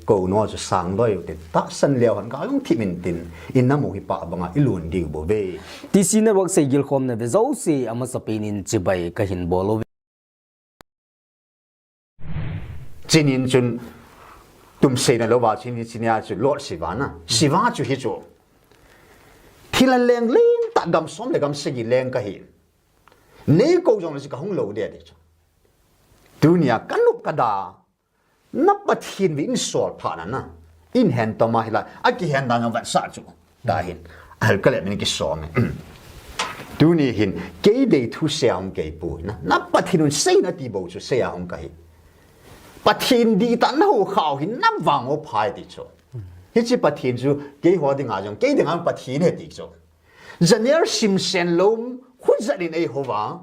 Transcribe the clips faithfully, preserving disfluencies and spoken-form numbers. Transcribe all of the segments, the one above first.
Kou no chu sang loi u tin, tahsan leo hon ka lungthim in tin, i nam u hi pah banga i lun diu bou ve. T C Network seigil khomna ve jouse, amasapen in chibai kahin bol uve. Chinin chun, tum seina louva chinin chinia chu Lord Shiva na. Shiva chu hichu. Thil a leng lentah gam som le gam sagi leng kahi. Nei kou jongle chu kahung lou ding ati chu. Tunia ka nop ka da. Na Pathen vin sol phat na na. In hen toma hilai. Akihen dan jong vetsah chu. Tahin. Ahel kale min kisome. Tuni hin. Kei dei thu seia hung kei poi na. Na Pathen un seina ti bou chu seia hung kahi. Pathen dihtah na hou khau hin na vang o phai ti chu. Hiche Pathen chu keiho dinga jong. Kei dinga Pathen ahi ti chu. Janer simsen lou. Khut jat in eihou va.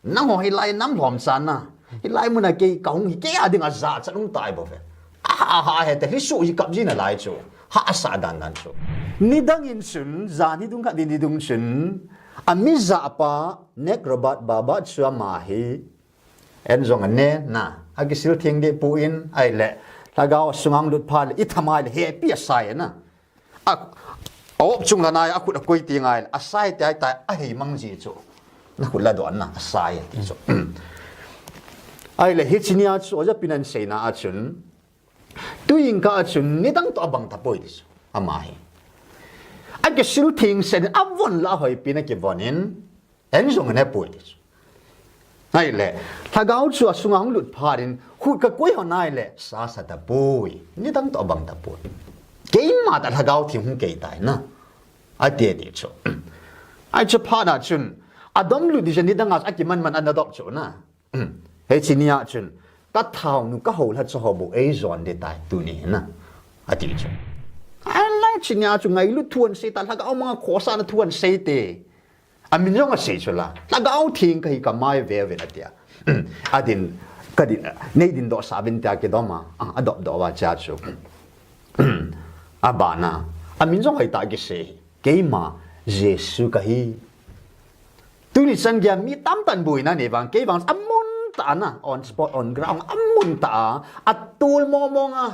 Nangho hilai nam lhom chan na. Hilai muna kei kahung hi kei a dinga jachat hung tai bou ve. Aha, aha, hete, hisu hi kap ji nalai chu. Hahsa dan dan chu. Nidang in chun, jan hi dung khat din nidang chun. Ami japa, Nek Robert Baba chu ama hi. En jong ane, na. Akisil theng deh poi, ahile. Lhagao sunga lut phat le, i thamai le, hepi asai na. A, a op chung lhanai, a khut a koi ti ngai, a sai ti ai tai, a hei mang ji chu. Na khut la don na, a sai ti chu. Ahile, hiche nia chu, oja pinan seina a chun. Tuin ka a chun, nidang toh a bang tapoi ti chu. Ama hi. Akisil theng sen, a von la hoi pi na kivon in. En jong ane poi ti chu. Ahile, lhagao chu a sunga hung lut phat in, khut ka koi ho nai le, sa sa tapoi. Nidang toh a bang tapoi. Keima tah lhagao theng hung kei tai na. Ati ti chu. Ahi chu phat na chun, a dom lut di chu nidang a chu akiman man ana dop chu na. Hiche nia chun, ka thao nu ka hou lha chu ho bou ei jon ding tai tuni na. Ati chu. Ahile hiche nia chu ngailut thu ahin sei ta lhagao manga khosa na thu ahin sei te. Amin jong asei chu la. Lhagao theng kahi kamai ve ve na tia. Adin, ka din, nei din doh sa vin tia kidom a. A, a dop doh va cha chu. A bana. Amin jong hoi ta kisei. Keima Jesu kahi. Tuni chan geiya mi tamtah in buina nei vang. Kei vang amun tah na. On spot, on ground. Amun tah a. A tul mo mo nga.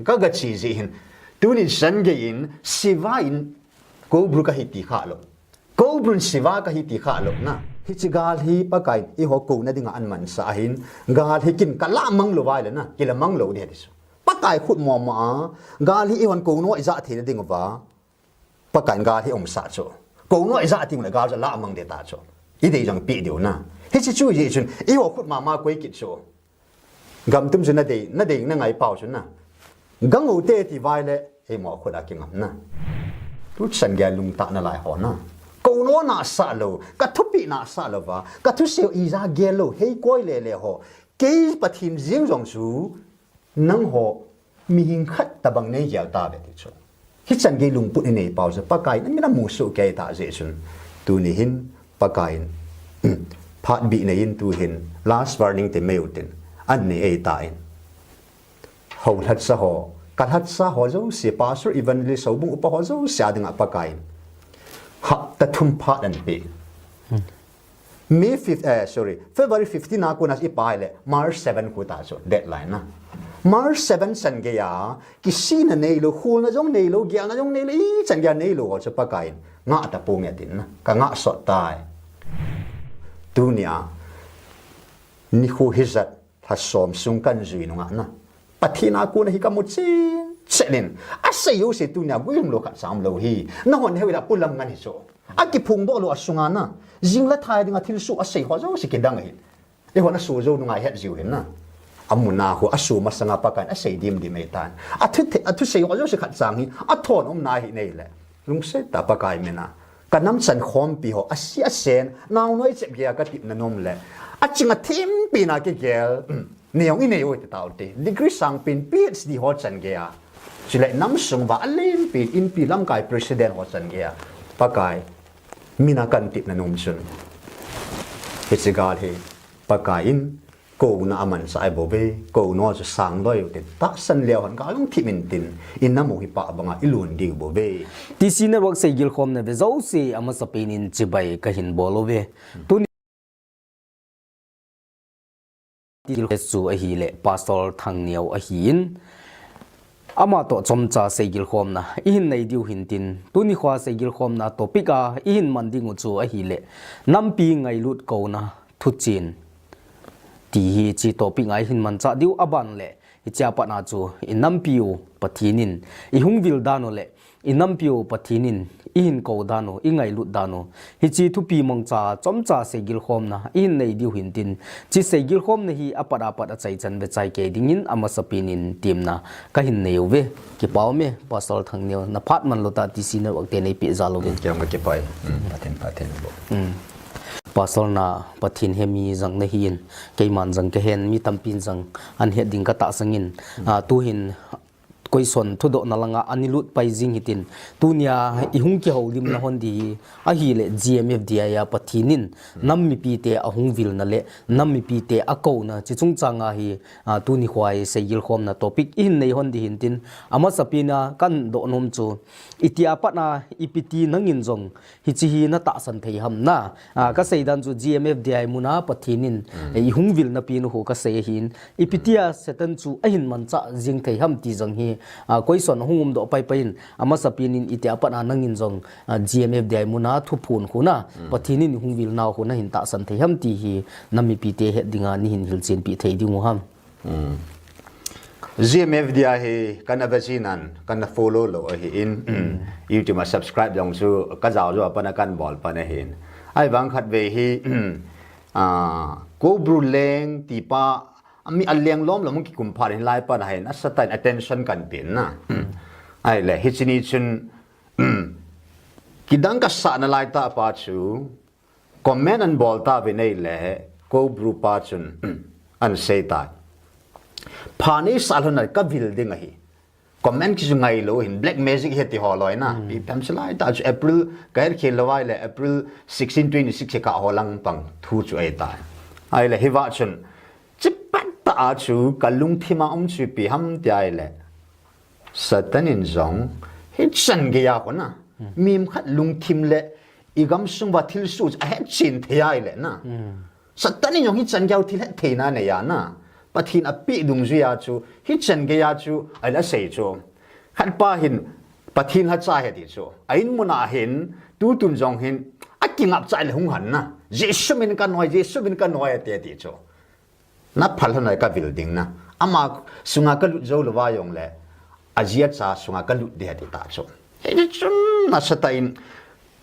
Ka ga chi ji hin. Tuni chan gei in, Shiva in, Koubru kahi ti kha lou. Koubru in Shiva kahi ti kha lou na. Hiche gal hi Pakai in, eiho kouna dinga ahin mansah ahin. Gal hi kin ka la mang lou vai le na. Ki la mang lou ding ti chu. Pakai khut mo mo a. Gal hi eihon kou no i ja thei na ding uva. Pakai in gal hi umsah chu. Kou no i ja ting le gal chu la mang ding ta chu. I dei jong pi diu na. Hiche chu ji chun, eiho khut mama koi kit chu. Gam tum chu na dei, na dei na ngai pau chu na. Gang u te ti vai le, eimo khut a kingam na. Tu chan geiya lungtah nalai ho na. Kou no nasah lou, ka thupi nasah lou va, ka thusei u ija gel lou, hei koi le le ho. Kei Pathen jeng jong chu, nangho, mihing khat tabang nei gel ta ve ti chu. Hichan gei lungput i nei pau chu, Pakai in, amin a musuh kei ta jeh chun. Tuni hin, Pakai in, phat bih nei in tu hin, last warning ti mai u tin, an nei ei ta in. Hou lhatsa ho, ka lhatsa ho jouse, Pastor Evangelist Houbung upa ho jouse a dinga Pakai in. Hapta thum phat ahin pe. May fifth, eh, sorry, February fifteen a kona i pai le, March seven khu ta chu, deadline na. March seven chan geiya, kisihna neilou, khulna jong neilou, gelna jong neilou, ichan geiya neilou ho chu Pakai in, ngah ta ponge tin na, ka ngah sot tai. Tunia, nikho hijat, lha som sung kan jui nunga na. Pathen a kona hi ka mu chin, chin in. Asei jouse tunia guilhung lou khat cha umlou hi. Nahon heu ila pulam ngan hi chu. Akiphong doh lou asunga na. Jing le thai dinga thilsoh asei ho jouse kidang ahi. Eihon aso jou nunga het jiu hin na. Amuna khu aso masanga Pakai in asei dim dim ei tan. Athu the, athusei ho jouse khat chang hi. Athon umna hi nei le. Lungset tah Pakai mina. Ka nam chan khompi ho, asi asen, naonoi chep geiya ka tepna nom le. Aching athempi na kigel, nei jong i nei u hite tao te. Degree sangpen, P H D ho chan geiya. Chule nam sung uva alenpen, inpi lamkai president ho chan geiya. Pakai, mina kan tepna nom chun. Hiche gal hi, Pakai in, Kouna amansah ahi bou ve, kou no chu sang loi u tin, tahsan leo hon ka lungthim in tin, i nam u hi pah banga i lun diu bou ve. T C Network seigil khomna ve jouse, amasapen in chibai kahin bol uve. Tuni chu ahile, Pastor Thangneo ahin. Ama toh chomcha seigilkhomna ihin nei diu hintin, tuni khoa seigilkhomna topic a ihin man ding u chu ahile, nampi ngailut kouna thuchin ti hi chi topic a ihin manchah diu, aban le hichea pat a chu i nampi u Pathen in i hung vil dan u le i nampi u Pathen in i hin kou dan u, i ngailut dan u, hichi thupi mangcha chomcha seigilkhomna ihin nei diu hintin, chi seigilkhomna hi apat apat a chaichan vechai kei dingin amasapen in temna kahin nei uve. Kipa ume, Pastor Thangneo, na phat man lou tah T C Network te nei peh jal uvin. Kei jong ka kipa e. Pathen, Pathen bo. Pastor na Pathen hemi jang nahin, keiman jang kahen, mi tampin jang ahin het ding ka tahsan in, a, tuhin koison thudohna langa ana lut pai jing hitin, tunia i hung kihoulimna hon di hi ahile G M F D I a Pathen in nam mipite a hung vilna le nam mipite a kouna chi chungchang a hi, a, tuni khoa hi seigilkhomna topic ihin nei hon di hintin, amasapen a kahin doh nom chu, itia pat a ipi ti nangin jong hichi hi na tahsan thei ham na. A, ka seidan chu G M F D I mun a Pathen in, eh, i hung vilna pen u khu ka sei ahin, ipi tia Satan chu ahin manchah jing thei ham ti jong hi, a, koison ahung umdoh pai pai in, amasapen in itia pat a nangin jong, a, G M F D I mun a thuphon khu na, Pathen in i hung vilna u khu nahin tahsan thei ham ti hi nam mipite het dinga neihin hilchen peh thei diu ham. G M F D I hi kana vejin nan, kana follow lou ahin, YouTube a subscribe jong chu ka jao jou a pat a kahin bol pan ahin. Ahivang khatvei hi, a, Koubru leng tipa, a mi a leng lom lom kikum phat in hilai pat a hin asatah in attention kahin pe na. Ahile, hiche ni chun, kidang kasah nalai tah pa chu, comment ahin bol tauvin ahile, Koubru pa chun, ahin sei tai. Pha neisah lhon a ka vil ding ahi. Comment kisu ngai lou hin, black magic ahi ti ho loi na. Ipi ham chulai tah chu April, ka het khel lou ahile, April sixteen, twenty-six hi ka ho lang pang thu chu ahi tai. Ahile, hiva chun, chi pat tah a chu ka lungthim a um chu ipi ham ti ahile, Satan in jong, hichan gei a khu na, mi khat lungthim le i gamsung uva thilsoh chu ahet chen thei ahile na. Satan in jong hichan gei a thil het theina anei a na. Pathen apeh dungjui a chu, hichan gei a chu, ahile asei chu. Khat pa hin, Pathen lhacha ahi ati chu. A in mun a hin, tutun jong hin, akingap chai le hung han na. Jesu min kanoi, Jesu min kanoi ati ati chu. Na phal lhon a ka vil ding na. Ama sunga ka lut jou lou va jong le, aji acha sunga ka lut ding ati ta chu. Hichun nasatah in,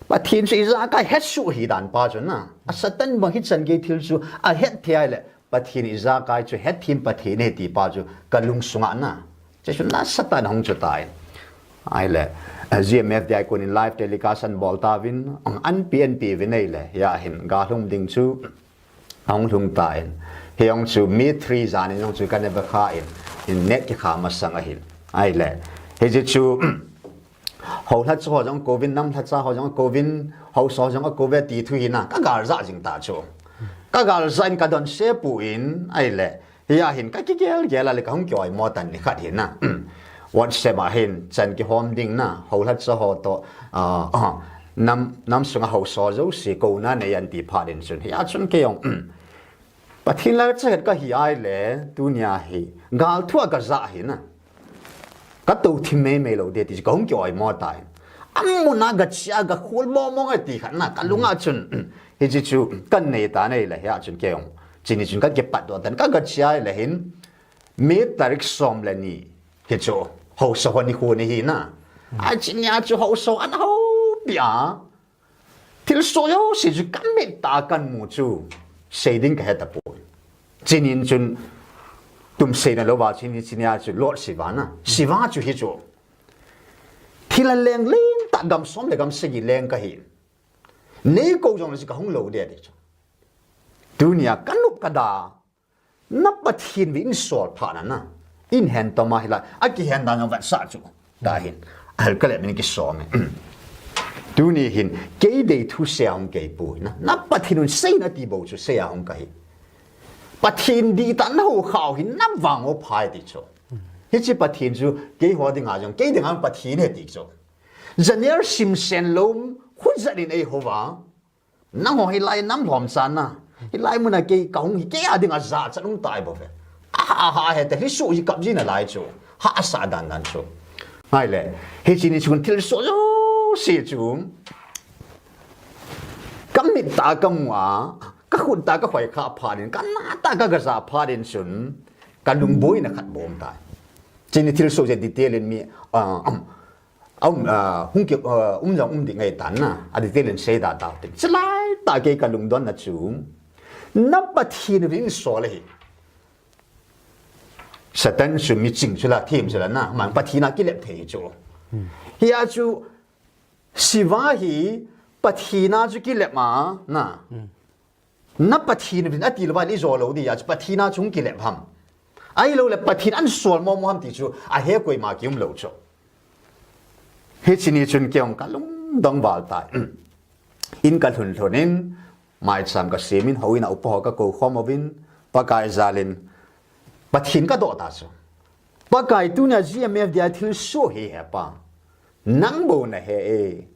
Pathen chu ijakai het suh ahi dan pa chu na. A Satan bang hichan gei thil chu ahet thei ahile, Pathen ijakai chu hetthem Pathen ahi ti pa chu ka lungsunga na. Hichun nasatah in ahung chu tai. Ahile, G M F D I a konin live telecast ahin bol tauvin, ahin pe, ahin pe uvin ahile, hia hin ga lhung ding chu, ahung lhung tan. Hijong chu May three jan in jong chu kana vekha in, in net kikha masang ahin. Ahile, hiche chu, hou lhacha ho jong kouvin, nam lhacha ho jong kouvin, haosa ho jong akouve ti thu hi na, ka galjah jing ta chu. Ka galjah in ka donse poi, ahile, hia hin ka kigel gel a le ka hung kioimo tan nikhat hi na. WhatsApp a hin chan kihom ding na, hou lhacha ho toh, ah, ah, nam, nam sunga haosa jouse kouna nei an ti phat in chun. Hia chun kei jong, Pathen lhacha het kahi ahile, tunia hi, gal thu a ka jah hi na. Ka tou thim mei mei lou ding ti chu ka hung kioimo tai. Amun a ka chia ka khol mong mong e ti khat na, ka lunga chun, hiche chu, kan nei ta nei le, hia chun kei jong. Chuni chun kan kipat doh tan, ka ka chia le hin, May tarik som le ni, hichu, haosa ho nikho ahi na. A chuni a chu haosa ana houpi a. Thilsoh jouse chu ka mit tah a ka mu chu, sei ding ka he tapoi. Chuni chun, tum seina louva chuni, chuni a chu Lord Shiva na. Shiva chu hichu. Thil a leng leng tah gam som le gam sagi leng kahi. Nei kou jong le chu ka hung lou ding ati chu. Tunia ka nop ka da. Na Pathen vin in sol phat na na. In hen toma hilai. Akihen dan jong vetsah chu. Tahin. Ahil ka le min kisom e. Tuni hin. Kei dei thu sei a hung kei poi na. Na Pathen un sei na ti bou chu sei a hung kahi. Pathen dihtah na hou khah u hin na vang u phai ti chu. Hiche Pathen chu keiho dinga jong. Kei dinga Pathen ahi ti chu. Janel simsen lou khu jat in eihou va. Nangho hilai nam lhom chan na. Hilai mun a kei ka hung hi kei a dinga jachat um tai bou ve. Aha, aha, hete, lhisoh hi kap ji nalai chu. hahsa dan dan chu. Ahile, hiche ni chun thilsoh jouse chu, kamit a kamu a, kakhut a kakhoi kha phat in, kana a kagaja phat in chun, kalungboina khat bom tai. Hiche ni thilsoh jeh detail in mi, ah, um, um, ah, hung ki, ah, um jong um ding ahitan na, a detail in seida tau tin. Chulai tah kei kalungdonna chu, na Pathen uvin sol ahi. Satan chu miching chu la, thim chu la na, man Pathen a kilep thei chu. Hia chu, Shiva hi Pathen a chu kilep a, na. Na Pathen uvin ati lou va le ijo lou dia chu Pathen a chu hung kilep ham. Ahilou le Pathen ahin sol momo ham ti chu ahe koima kium lou chu. Hiche ni chun kei jong kalungdong val tai. In kalhun lhun in, maicham kasem in, houin a upa ho kakou khom uvin, Pakai jal in, Pathen kadoh ta chu. Pakai, tunia G M F D I thilsoh hi he Pa. Nang bou nahe e.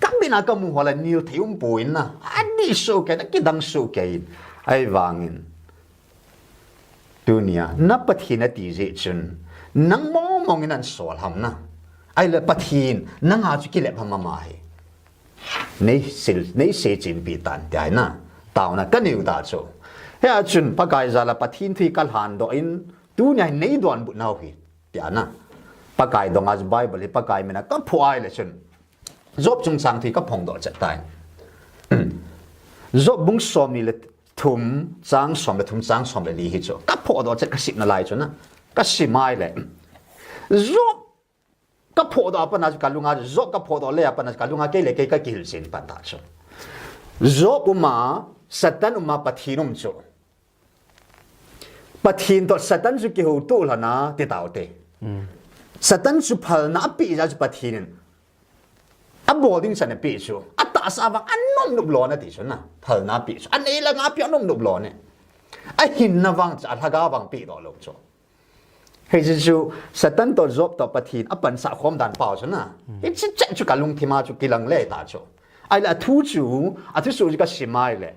Kamit a kamu ho la nil thei um poi na. Adih soh kei, akidang soh kei. Ahivangin, tunia, na Pathen ati jeh chun, nang mong mong in nahin sol ham na. Ahile Pathen, nanga chu kilep ham ama hi. Nei sil, nei seichin pi tan tia na. Taona kanei u ta chu. Hia chun Pakai jal a Pathen thu hi kalhan doh in, tunia hi nei donbut nau hi. Tia na. Pakai dong a chu Bible hi Pakai min a kaphoh ahile chun. Job chungchang thu hi kaphong doh chet tai. Job bung som ni le thum, chang som le thum, chang som le li hi chu. Kaphoh doh chet kasim nalai chu na. Kasim ahile. Job kaphoh doh a pat na chu kalunga, Job kaphoh doh le a pat na chu kalunga kei le kei kakihil chen pan ta chu. Job um a, Satan um a, Pathen um chu. Pathen toh Satan chu kihoutoh lhon a, ti tau te. Satan chu phalna apeh jeh chu Pathen in abol ding chan apeh chu. Atahsa vang anom nop lou na ti chu na. Phalna apeh chu. Anei le angah apeh anom nop lou ne. Ahinna vang chu alhagao vang peh doh lou chu. Hiche chu Satan toh Job toh Pathen apansah khom dan pau chu na. Hiche chet chu kalungthim a chu kilang le ta chu. Ahile athu chu, athusoh chu kasim ahile.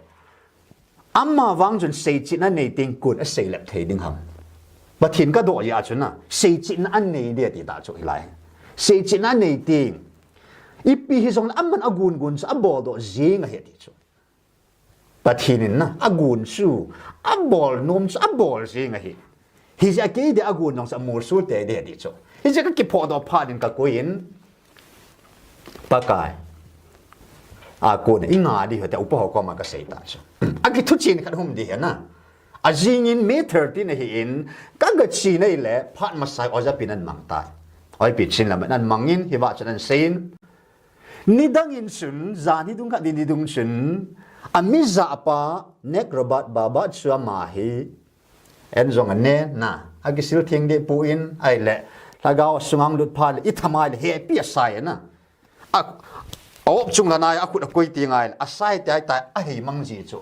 Ama vang chun seichetna nei teng kon aseilep thei ding ham. Pathen kadoh jeh a chu na, seichetna anei ding ati ta chu hilai. Seichetna anei teng. Ipi hijongle aman agon gon chu abol doh jeng ahi ati chu. Pathen in na, agon chu, abol nom chu, abol jeng ahi. Hijeh a kei dia agon jong chu amolso tei ding ati chu. Hijeh a kakiphoh doh phat in kakoi in, Pakai. Akon a inga ding ahi tia upa ho koma kasei ta chu. Akithu chen khat hung um ding ahi na. Ajing in May thirteen ahi in, kaga che nai le, phat masa a Oja pin ahin mang tai. Oja pi chin lam in ahin mang in, hiva chun ahin sei in. Nidang in chun, jan hi dung khat ding nidang chun, ami jah pa, Nek Robert Baba chu ama hi, en jong ane, na, akisil theng deh poi, ahile, lhagao sunga lut phat le, itha mai le, hepi asai na. A, a op chung lhon a, akhut akoi teng ahile, asai tei tai, ahei mang ji chu.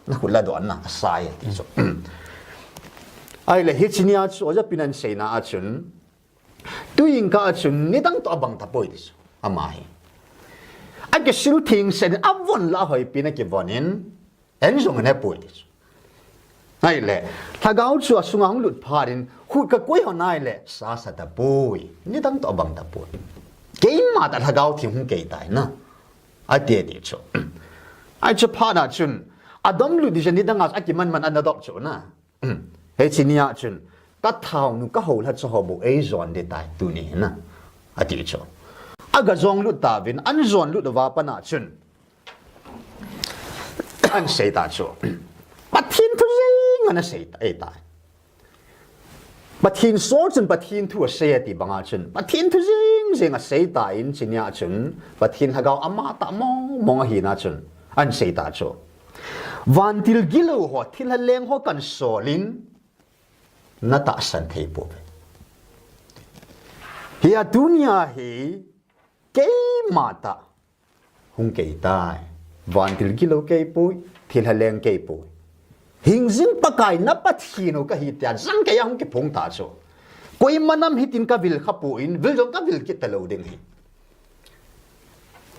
Nakhut la doh na, asai ti chu. Ahile, hiche nia chu, Oja pin ahin seina a chun, Tuin ka a chun nidang toh abang tapoi ti chu. Ama hi. Akisil theng set in avon la hoipi na kivon in. En jong ane poi ti chu. Ahile. Lhagao chu asunga hung lut phat in. Khut kakoi hon ahile. Sasa tapoi. Nidang toh abang tapoi. Keima tah lhagao theng hung kei tai na. Ati ti chu. Ahi chu phat na chun. Adom lut di chu nidang a chu akiman man ana dop chu na. Hiche nia chun, ka thaonu ka houlha chu ho bou eijon ding tai tuni hin na, ati chu. Aga jong lut tauvin, ahin jon lut uva pat na chun, ahin sei ta chu. Pathen thu jeng ana sei ta, ei tai. Pathen sol chun Pathen thu asei ati banga chun, Pathen thu jeng jeng asei tan, hiche nia chun, Pathen lhagao ama tah mong mong ahina chun, ahin sei ta chu. Vantil gilou ho, thilha leng ho kahin sol in, na tahsan thei pouve. Hia tunia hi keima tah hung kei tai. Vantil gilou kei poi, thilha leng kei poi. Hingjing Pakai na Pathen u kahi tia, jangkeiya hung kiphong ta chu. Koima nam hitin kavil kha poi, vil jong kavil kit talou ding ahi.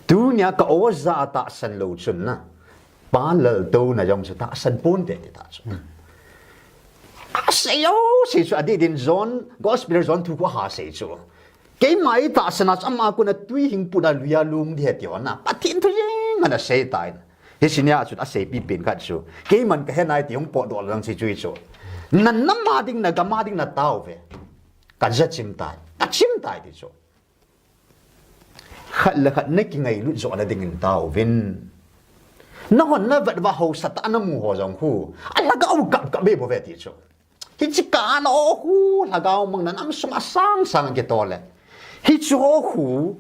Tunia ka oja tahsan lou chun na. Pa laltouna jong chu tahsan ponte ti ta chu. Asei o, sei chu adih din John, Gospel John thu khu asei chu. Keima itahsan a chu ama kona tui hing put a lui a lung ding ahi ti ho na. Pathen thu jeng ana sei tai. Hiche nia chu aseipi pen khat chu. Keiman kahe nai ti hung potdoh lang sei chu hi chu. Na nam a ding, na gam a ding na tao ve. Ka jachim tai. Ka chim tai ti chu. Khat le khat na kingailut joh na dingin taovin. Nahon na vet uva haosa tah a na mu ho jong khu. A lhagao kap kap be bou ve ti chu. Hiche kah a na o khu lhagao mang na nam sung a sang sang kitol le. Hiche ho khu.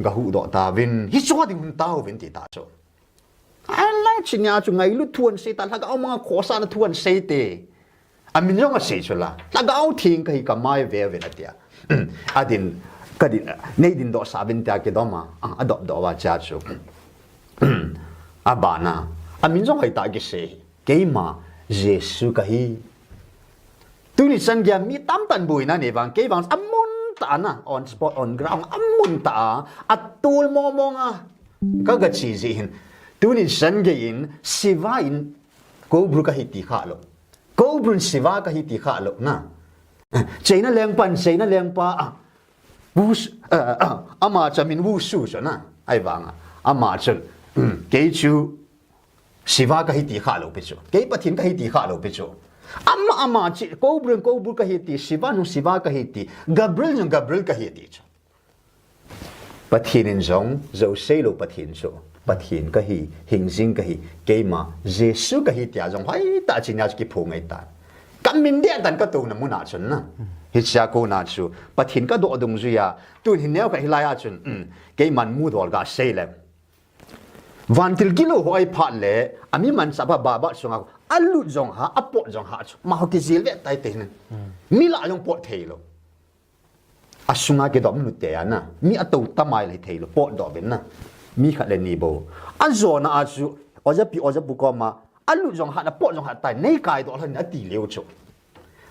Ga huhdoh tauvin. Hiche ho ding hung tauvin ti ta chu. Ala, hiche nia chu ngailut thu ahin sei ta, lhagao manga khosahna thu ahin sei te. Amin jong asei chu la. Lhagao theng kahi kamai ve ve na tia. Adin, kadin, nei dindoh sah uvin tia kidom a. Ah, adopdoh uva chia chu. Abana. Amin jong hoitah kisei. Keima Jesu kahi. Tuni chan geiya mi tamtah in buina nei vang, kei vang amun tah a na, on spot, on ground, amun tah a, atol mong mong a. Ka ga chi jeh hin. Tuni chan gei in, Shiva in, Koubru kahi ti kha lou. Koubru in Shiva kahi ti kha lou na. China lengpan, China lengpa, a. Wus-, a, a, ama chu amin Wushu chu na. Ahivang a. Ama chun, um, kei chu Shiva kahi ti kha lou pi chu. Kei Pathen kahi ti kha lou pi chu. Ama, ama chi, Koubru in Koubru kahi ti, Shiva in Shiva kahi ti, Gabriel in Gabriel kahi ti chu. Pathen in jong, jou sei lou Pathen chu. Pathen kahi, hingjing kahi, keima, Jesu kahi tia jong, hoitah a hiche nia chu kiphong ahitai. Ka min deh dan ka touna mun a chun na. Hichea kona chu, Pathen ka doh dungjuia, tun hin neokhat hilai a chun, um, keiman mudol ga sei le. Vantil gilou ho ahi phat le, ami manchah phat Baba sunga, alut jong ha, apot jong ha chu, amaho kijil ve tai te hin. Mi lah jong pot thei lou. Asunga kidom nu te a na, mi atou tamai le thei lou, potdoh uvin na. Mi khat le ni bou. Ajona a chu, oja pi, oja pu koma, alut jong ha, apot jong ha tai, nei kaidoh lhon in ati leu chu.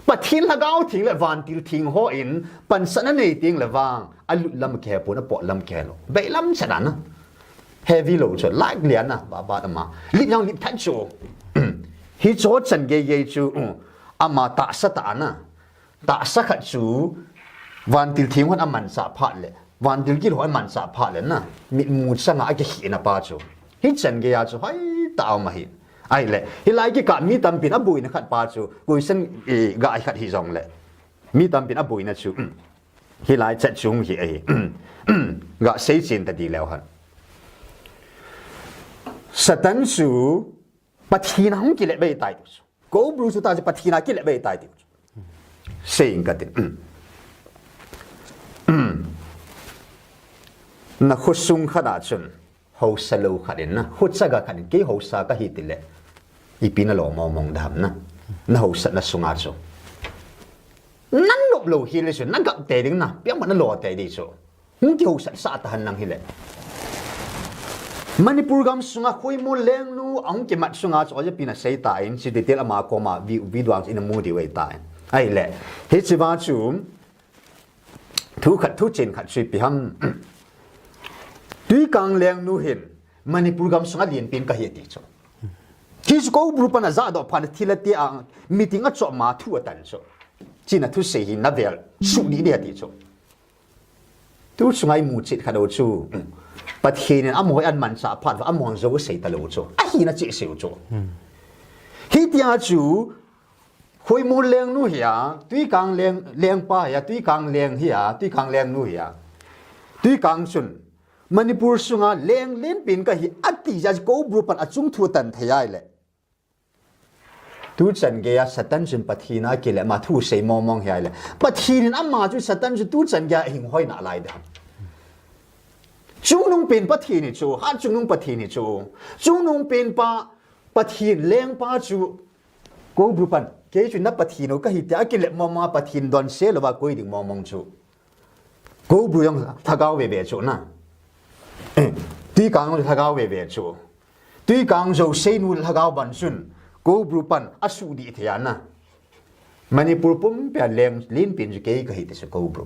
Pathen lhagao theng le vantil theng hon, pansatna nei teng le vang, alut lam khe pon, apot lam khe lou. Beilam chan a na. Heavy lou chu, light lian a, ba, ba, ama. Lit jong lit than chu. Hiche chan gei gei chu, um, ama tahsa tah a na. Tahsa khat chu, vantil theng hon amanchah phat le. Vantil gilou ho amanchah phat le na. Mitmu chang a akikhehna pa chu. Hichan geiya chu, hoitah a um ahi. Ahile, hilai kikah mi tampin aboina khat pa chu, question, eh, ga khat hi jong le. Mi tampin aboina chu, um, hilai chat chung hi ahi. Ga seichen ta di leu hen. Satan chu Pathen a hung kile bei tai tu chu. Koubru chu ta chu Pathen a kile bei tai ti chu. Sei ing katin. Na khosung khat a chun. Haosa lou khat in na, haosa ga khat in, kei haosa kahi tile, ipi na lo mong mong dam na, na haosatna sunga chu. Na nop lou hile chu, na gap tei ding na, piang na lo tei di chu. Hung kihaosat sah tahen nang hile. Manipur gam sunga Khoimol lengnu, ahung kimat sunga chu, oja pi na sei tan, hiche detail ama koma, vi, video ang chu ina mu diu ahitan. Ahile, hiche va chu, Thu khat, thu chen khat chu ipi ham. Twikang lengnu hin Manipur gam sunga lenpen kahi ati chu. Hichu Koubru pan ajahdoh phat in thil ati a, meeting a chop ma thu atan chu. China thusei hi navel suh dih dih ati chu. Tu chunga imu chet khat u chu. Pathen in amaho ahin manchah phat uva amaho jou asei talou chu. Ahina cheh sei u chu. Hitia chu Khoimol lengnu hi a, Twikang leng, lengpa hi a, Twikang leng hi a, Twikang lengnu hi a. Twikang chun, Manipur sunga leng lenpen kahi ati jeh a Koubru pan achung thu atan thei ahile. Tuchan geiya Satan chun Pathen a kile ma thu sei mong mong hi ahile. Pathen in ama chu Satan chu tuchan geiya ahing hoi nalai dam. Chungnung pen Pathen hi chu, ha chungnung Pathen hi chu. Chungnung pen pa Pathen lengpa chu Koubru pan, kei chu na Pathen u kahi tia akile mong mong a Pathen donse louva koi ding mong mong chu. Koubru jong lhagao veve chu na. Eh, Twikang jong lhagao veve chu. Twikang jouse nu lhagao ban chun. Koubru pan asuh dih thei a na. Manipur pumpia leng lenpen chu kei kahi ti chu Koubru.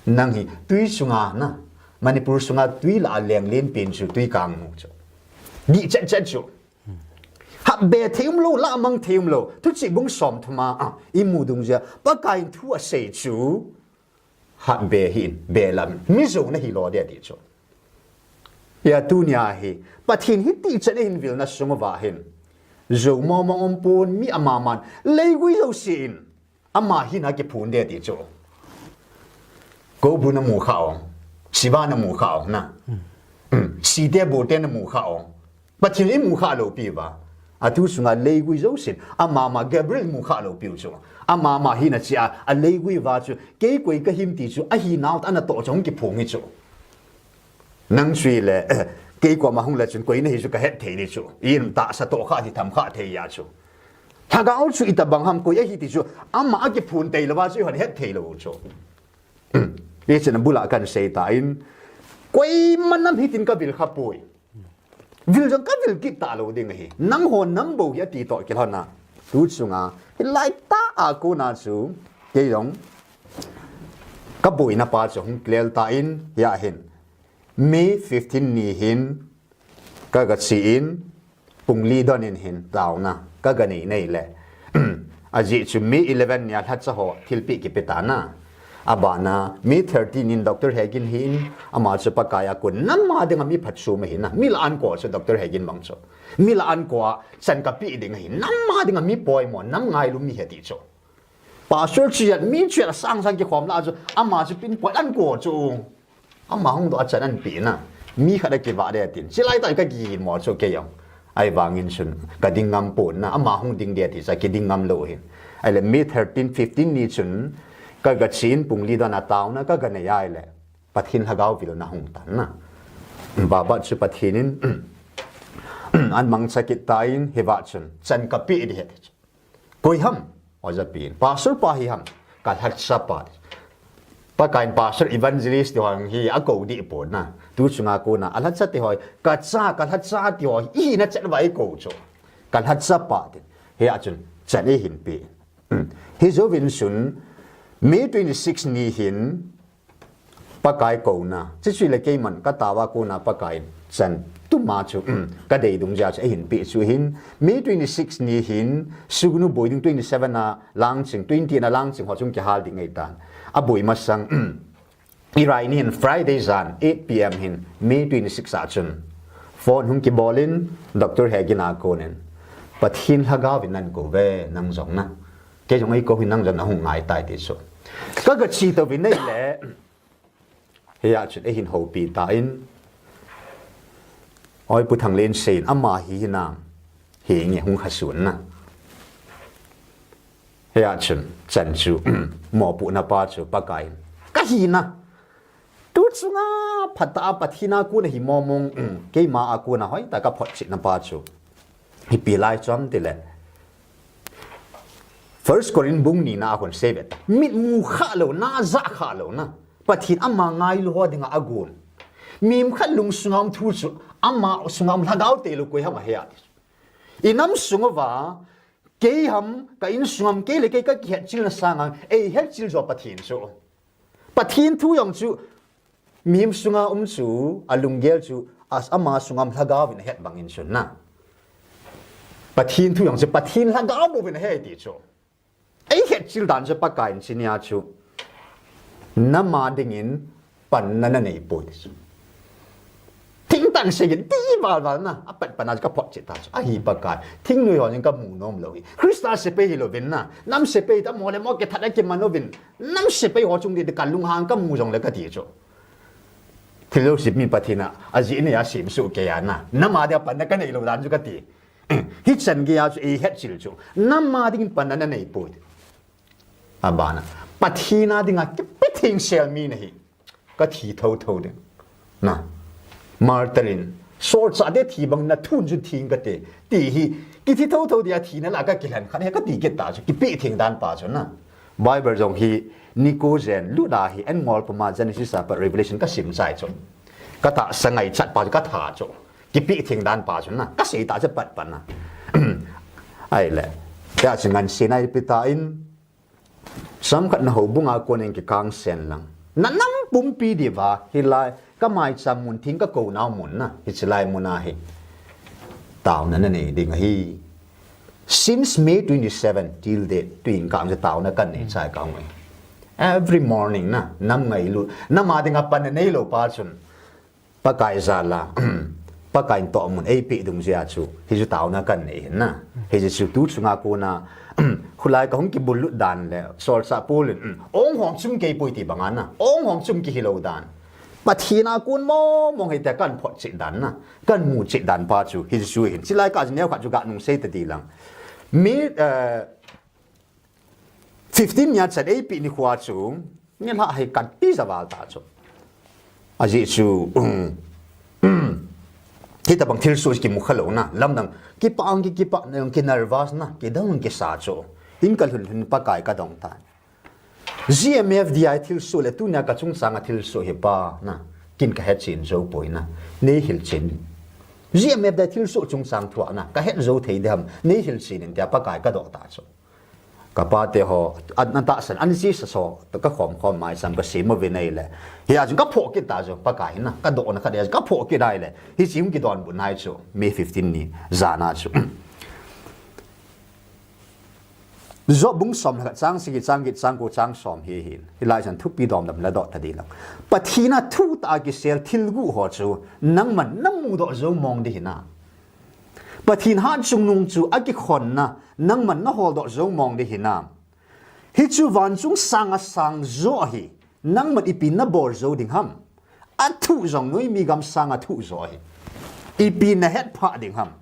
Nang hi twi sunga na. Manipur sunga twi lah a leng lenpen chu Twikang nu chu. Dih chet chet chu. Hatbe thei umlou, lamang thei umlou. Thuchih bung som thum a, a, imu dungjuia, Pakaiyin thu asei chu, hatbe hih in, belam, mi jouna hilou ding ati chu. Hia tunia hi, Pathen hitichan eihin vilna sung uva hin, jou mong mong umpon, mi amaman, leigui jousen, ama hina kiphun ding ati chu. Kobru namu kha ong, Shiva namu kha ong na. Hmm. Site bote namu kha ong. Pathen imu kha lou piuva. Atu sunga leigui jousen, amama Gabriel mu kha lou piu chu. Amama hina chia, aleigui uva chu, kei koi kahim ti chu, ahinau tah a natoh chu hung kiphong hi chu. Nang chu ile, eh, kei koma hung le chun koi nahi chu kahet thei ding chu. Itahsa toh kha hi tham kha thei a chu. Lhagao chu itobang ham koi ahi ti chu, ama akiphun tei louva chu ihon het thei lou chu. Hichun abula kahin sei tan, koima nam hitin kavil kha poi. Vil jong kavil kit talou ding ahi. Nangho nam bou hi ati toh kilhon a. Tu chunga, hilai tah a kona chu, kei jong, kaboina pa chu hung clear tan, hia hin. May fifteen ni hin, ka, kache in, pung li don in hin taona, ka, kanei nei le. Ajeh chu May eleven nia lhacha ho thilpeh kipe tan a. Abana, May thirteen in Doctor Hegin hin, ama chu Pakai a kon, nam a dinga mi phatchom ahi na. Mi la-an ko chu Doctor Hegin bang chu. Mi la-an ko a chan kapeh ding ahi. Nam a dinga mi poimo, nam ngailu mi ahi ti chu. Pastor chujat, mi chujat asang sang kikhom la chu, ama chu pinpoi an ko chu. Ama hung doh a chan an pe na. Mi khat a kivah ding atin. Chilai tah kagimo chu kei jong. Ahivangin chun kading ngam pon na. Ama hung ding ding ati chu kiding ngam lou hin. Ahile May thirteen, fifteen ni chun ka, kache in pung li don a taona ka, kanei ahile. Pathen lhagao vilna hung tan na. Babat chu Pathen in an mangcha kit tan, hiva chun chan kapeh ding ahi ti chu. Koi ham, oja pi in. Pastor pa hi ham, ka lhacha pa. Pakaiyin pastor evangelist ti ho hi ako deh pon na. Tu chunga kona, alhacha ti ho, kacha, ka lhacha ti ho, ihina chet uva iko chu. Ka lhacha pa ti. Hia chun, chan eihin pe. Hmm. Hijouvin chun, May twenty-six ni hin, Pakai kouna. Chuche chu le keiman kataova kona Pakaiyin chan tuma chu, um, kadei dungjui a chu eihin pe chu hin. May twenty-six ni hin, Sugnu boi ding twenty-seven a lang ching, twenty-eight a lang ching ho chung kihal ding ahitan. Aboi masang, um, Irai ni hin Friday jan, eight P M hin, May twenty-six a chun. Phone hung kibol in, Doctor Hegin a konin. Pathen lhagao vin nan kou ve, nang jong na. Kei jong eiko hin nang jong nahung ngai tai ti chu. Ka, kache tou vin nei le. Hia chun eihin houpi tan. Oi Pu Thanglen sen ama hi hinam. Hi nge hung khasun na. Hia chun chan chu mopohna pa chu Pakaiyin. Ka hina. Tu chunga phatah a Pathen a kona hi mong mong, um, keima a kona hoitah a ka photchetna pa chu. Hipi lai chom tile. First Corinth bung nina a kon sei ve ta. Mit mu kha lou, na ja kha lou na. Pathen ama ngailu ho dinga agon. Mihem khat lung sunga um thu chu ama sunga um lhagao te lou koi ham ahi a ti. I nam sung uva, kei ham, ka insung ham, kei le kei ka kihetchilna sanga, eihetchil jo Pathen chu. Pathen thu jong chu, mihem sunga um chu, alunggel chu, as ama sunga um lhagao vin ahet bangin chun na. Pathen thu jong chu, Pathen lhagao bou vin ahe ti chu. Eihetchil dan chu Pakaiyin chinia chu. Nam a dingin panna nanei poi ti chu. Thingtan segin ti val val na, apat pan a chu ka photchet ta chu. Ahi Pakai, thingnoi ho jong kamu nom lou hi. Christa sepai hilouvin na, nam sepai ta mo le mo kithat a kiman uvin. Nam sepai ho chung ding ti kalunghang kamu jongle kati chu. Thil jouse mi Pathen a, ajeh nei a semsuh kei a na. Nam a dinga panna kanei lou dan chu kati. Hichan geiya chu eihetchil chu. Nam a dingin panna nanei poi. Abana. Pathen a dinga kipe thengsel mi nahi. Ka thi thotho ding. Na. Martyr in. Solchah te thi bang na thun chu theng kate. Ti hi. Kithi thotho dia thina la ka kilhen khat hi kati kit ta chu. Kipe theng dan pa chu na. Bible jong hi Nico jen lut a hi en ngol puma Genesis a pat Revelation ka sim chai chu. Ka tahsa ngaichat pa chu ka tha chu. Kipe theng dan pa chu na. Ka sei ta chu pat pat na. Ahile. Tia chu ngansen a ipi ta in. Chomkhat na houbung a konin kikang sen lang. Na nam pumpi diuva, hilai, ka maicham mun theng ka kou nau mun na, hiche lai mun a hi. Taona nanei ding ahi. Since May twenty-seven till date, tuin kang ja taona kanei chai kang e. Every morning na, nam ngailut, nam a dinga pan neilou pa chun, Pakai jal a, Pakai in tohmun eipeh dungjuia chu, hichu taona kanei hin na. Hichu tu chunga kona, khulai kahung kibullut dan le, solchah Paul in, ong hom chum kei poi ti banga na, ong hom chum kihilou dan. Pathen a kon mong mong hite kan phot cheh dan na, kan mu cheh dan pa chu, hichu hin. Chilai kah chu neokhat chu ganung sei tadi lang. Mi, eh, fifteen nia chan eipeh nikho chu, nilhah hi kati ja val ta chu. Ajeh chu, um, um, hitabang thilsoh kimu khalou na, lamdang, kipah ang ki, kipah na ang ki nervous na, kidang ang kisa chu. In kalhun lhun Pakai kadong tai. G M F D I thilsoh le tunia kachungchang a thilsoh hi pa na, kin kahet chen jou poi na, nei hilchen. G M F D I thilsoh chungchang thua na, kahet jou thei dem, nei hilchen in tia Pakai kadoh ta chu. Kapa te ho, an, an tahsan, an jisa so, kakhom khom mai sam kasem uve nei le. Hia chu kaphoh kit ta chu, Pakai na, kadohna khat hia chu kaphoh kit nai le. Hichi hung kidonbut nai chu, May fifteen ni, jana chu. Job bung som le khat chang sagi chang get chang ko chang som hi hin. Hilai chan thupi dom dam la doh tadi lang. Pathen a thu tah a kisel thil guh ho chu nangman namu doh jou mong di hinam. Pathen hatchungnung chu akikhonna nangman nahol doh jou mong di hinam. Hichu vanchung sang a sang jo ahi. Nangman ipi nabol jou ding ham. Athu jong noimi gam sang a thu jo ahi. Ipi nahet phah ding ham.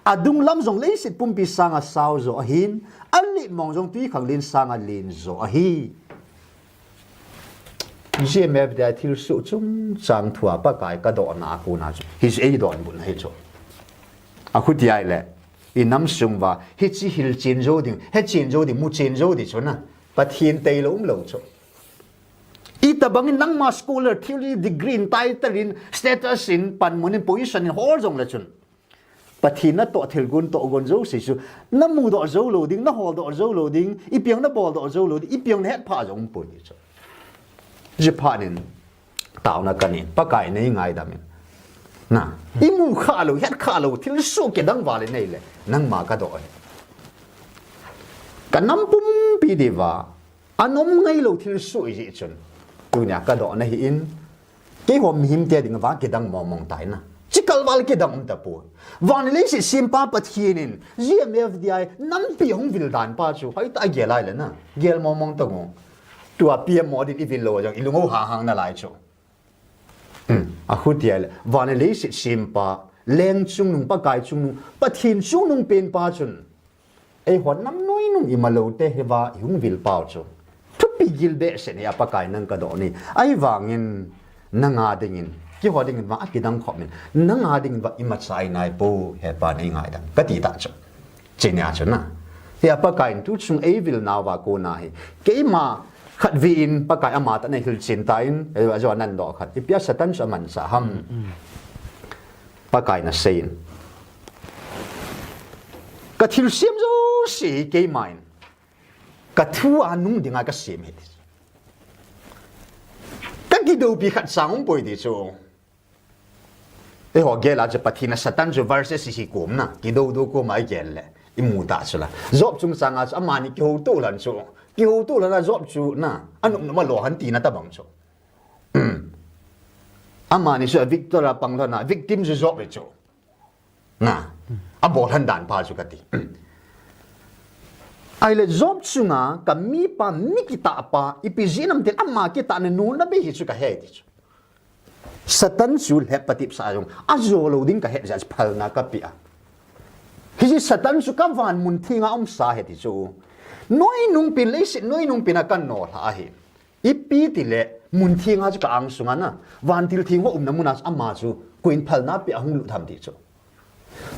Adung lam jong leiset pumpi sang a sao jo ahin, alet mong jong twikhanglen sang a len jo ahi. G M F D I thilsoh chungchang thua Pakai kadohna a kona chu. Hichu eidonbutna hi chu. Akhuti ai le, inam sung uva, hichi hilchen jou ding, hetchen jou ding, muchen jou ding chu na. Pathen tailou umlou chu. Itabang in nangma scholar, theology degree in, title in, status in, panmun in, position in, hol jong le chun. Pathen natoh thilgon tohgon jouse chu, namu doh jou lou ding, nahol doh jou lou ding, ipi jong nabol doh jou lou ding, ipi jong nahet phah jong umpoi ti chu. Jipha nin, taona kanei, Pakai nei ngaidam in. Na, imu khalou, het khalou, thilsoh kidang val in nei le, nangma kadoh e. Kanam pumpi diuva, anom ngailou thilsoh ijeh chun. Tunia kadohna hi in, keiho mihem te dinga kidang mong mong tai na. Chikal val kidang um tapoi. Van leiset sempa Pathen in, G M F D I, nampi hung vil dan pa chu, hoitah a gel ai le na. Gel mong mong tang o. Tua P M Modi in ivil lou jong, ilung o hang hang nalai chu. Hmm, akhuti ai le, van leiset sempa, leng chungnung, Pakai chungnung, Pathen chungnung pen pa chun. Eiho nam noinung imalou te hiva ihung vil pau chu. Thupi gil behseh in a Pakai nang kadoh ni. Ahivangin nanga dingin, keiho dingin vang akidang khop in. Nanga dingin vang imacha inai pou, Hepa nei ngaidam. Kati ta chu. Chenia chu na. Hia Pakai in tuchung eivil nauva kona hi. Keima khatvei in Pakai ama tah in eihil chen tan, eh, ajo anan doh khat. Ipia Satan chu amanchah ham. Pakai in asei in. Kathilsem jouse hi keima in. Kathu a nung dinga kasem hi. Kakidoupi khat sang umpoi ti chu. Eiho gel a chu Pathen a Satan chu versus hi kom na. Kidou dou kom a igel le. Imu ta chu la. Job chungchang a chu amani kihouto lhon chu. Kihouto lhon a Job chu na. Anop nop a lou lhon tina tabang chu. Amani chu a victor a pang lhon a, victim chu Job chu. Na, abol lhon dan pa chu kati. Ahile Job chunga kamipa mi kitah pa, ipi jeh ham itile ama kitahna nuna bei hi chu kahe ti chu. Satan chu lhep patepsa jong, ajo lou ding kahet jeh a phalna kapeh a. Hiche Satan chu kavan mun thenga umsa ahi ti chu. Noinung pen leiset, noinung pen a kanolha ahi. Ipi tile, mun thenga chu ka-ang sunga na, vantil theng ho umna muna chu ama chu, koin phalna peh a hung lut ham ti chu.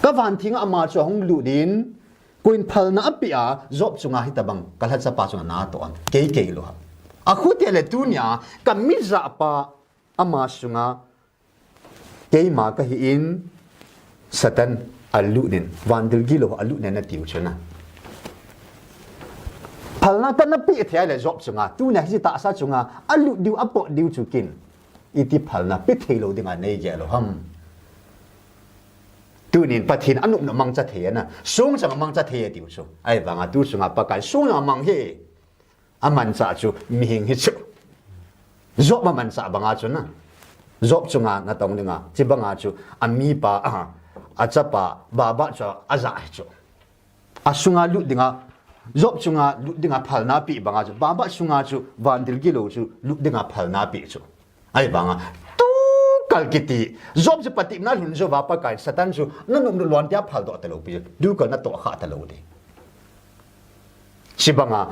Kavan thenga ama chu ahung lut in, koin phalna apeh a, Job chunga hitabang, kalhachapa chunga natoh ham, kei kei lou ham. Akhuti le tunia, kamijah pa ama sunga, keima kahi in, Satan alut in, vantil gilou alut in atiu chu na. Phalna kana peh thei le Job chunga, tunia hiche tahsa chunga, alut diu, apot diu chu kin. Iti phalna pe thei lou dinga nei gel lou ham. Tunin Pathen anop nop mangcha thei ana. Song chang mangcha thei atiu chu. Ahivanga tu chunga Pakai song chang mang hi. Amanchah chu mihem hi chu. Job amanchah banga chu na. Job chunga natong dinga. Chibanga chu amipa, a, achapa, Babah chu aja hi chu. Asunga lut dinga, Job chunga lut dinga phalna apeh banga chu, Babah sunga chu vantil gilou chu lut dinga phalna apeh chu. Ahivanga, tukal kiti, Job chu patepna lhun jouva Pakai Satan chu, nanop nop lon tia phaldoh talou pi, tukal natoh kha talou di. Chibanga,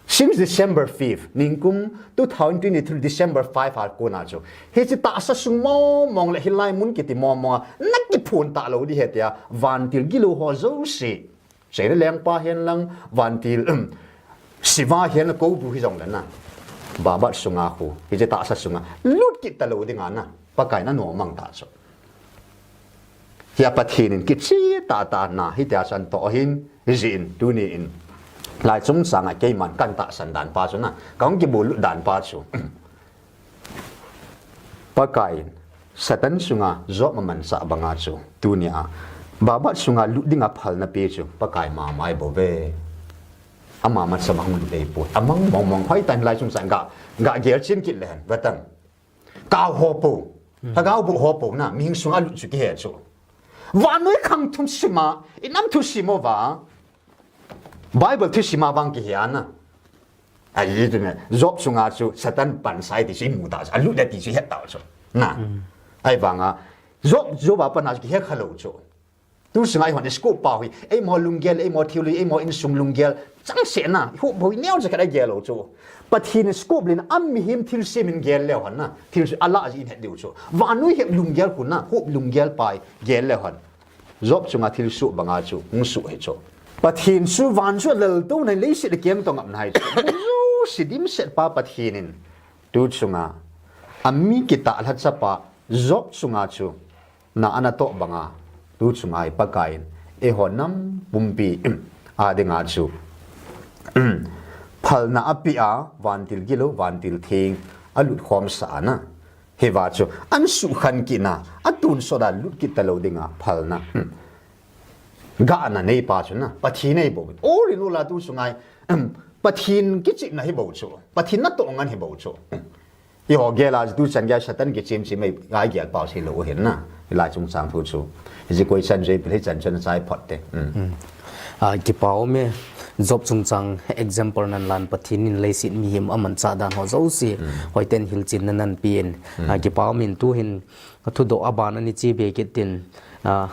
since December fifth, ningkum two thousand twenty-three December five a kona chu. Hiche tahsa sung mong mong le hilai mun kiti mong monga, nakiphun talou di hitia, vantil gilou ho jouse. Seina lengpa hen lang, vantil, um, siva hen lang kou bu hi jong le na. Babah sunga khu, hiche tahsa sunga, lut kit talou dinga na. Pakai in anom mang ta chu. Hia Pathen in kicheh tah tah na, hitia chu atoh hin, hijeh in, tuni in. Lai chungchanga keiman katahsan dan pa chu na, kahung kibol lut dan pa chu. Pakai in, Satan sunga Job amanchah banga chu, tunia, Babah sunga lut dinga phalna ape chu, Pakai mama ahi bouve. Ama masa mong lut ahi poi. Amang mong mong hoi tan lai chungchang ga, ga gel chen kit le hen, vatan. Kau ho po. Lhagao boh ho po na, mihem sunga lut chu kihe chu. Vannoi khang thusima, inam thusim uva. Bible thusima vang kihe ana. Ahi tu me, Job sunga chu Satan pansa ahi ti chu imu ta chu, alut le ti chu ihet ta chu. Na. Ahivanga, Job, Job a pana chu kihe khalou chu. Tu sunga eihon scope pa hi, eima lunggel, eima theology, eima insung lunggel, changseh na, huhboi neo chu khat a gel lou chu. Pathen scope lin a mihem thilsem in gel leu hen na, thil chu alah jeh in het diu chu. Vannoi hep lunggel khu na, huhboi lunggel pa gel leu hen. Job chunga thilsoh banga chu, hung soh hi chu. Pathen chu van chu alel to nai leiset le kem to ngap nai chu. Jouse dimset pa Pathen in, tu chunga, ami kitah lhacha pa, Job chunga chu, na anatoh banga, tu chunga hi Pakai in, eiho nam pumpi, a dinga chu, phalna apeh a, vantil gilou, vantil theng, alut khom sah ana. Hiva chu, ahin sukhen kit na, atonsot a lut kit talou dinga, phalna. Gahna neipa chu na, Pathen ahi bou. All in all a tu chunga hi, Pathen kichihna ahi bou chu, Pathen natoh ngen ahi bou chu. Eiho gel a chu tuchan gei Satan kichim chim a igel pau sei lou u ahin na. Hilai chungchang thu chu. Hiche koi chan jui pil hichan chun achai phot te. Um. Um. A, kipa um e, Job chungchang example nahin lan Pathen in leiset mihem amanchah dan ho jouse. Um. Hoiten hilchetna nahin pen. Um. A, kipa um in tu hin thudoh aban ani che be kit tin. A,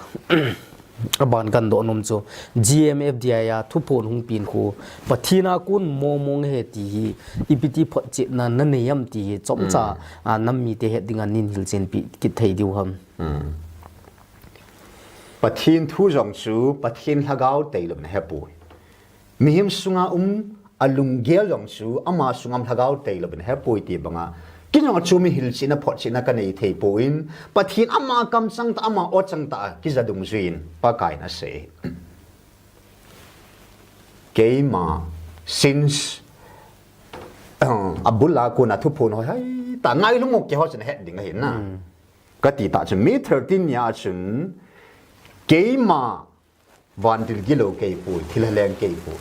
Aban kadoh nom chu, G M F D I a thuphon hung pen khu, Pathen a kon mong mong ahi ti hi, ipi ti photchetna nanei am ti hi, chomcha, mm, a, nam mite het dinga nahin hilchen pi kit thei diu ham. Mm. Pathen thu jong chu, Pathen lhagao tailou in ahepoi. Mihem sunga um alunggel jong chu ama sunga um lhagao tailou in ahepoi ti banga. Kei jong chu mi hilchetna photchetna kanei thei poi. Pathen ama kamchang tah, ama ochang tah a kija dungjuiyin Pakai in asei. Keima since, uh, abul a kona thuphon hoitah ngailhung u keiho chun het ding ahi na. Hmm. Kati tah chun May thirteen nia chun keima vantil gilou kei poi, thilha leng kei poi.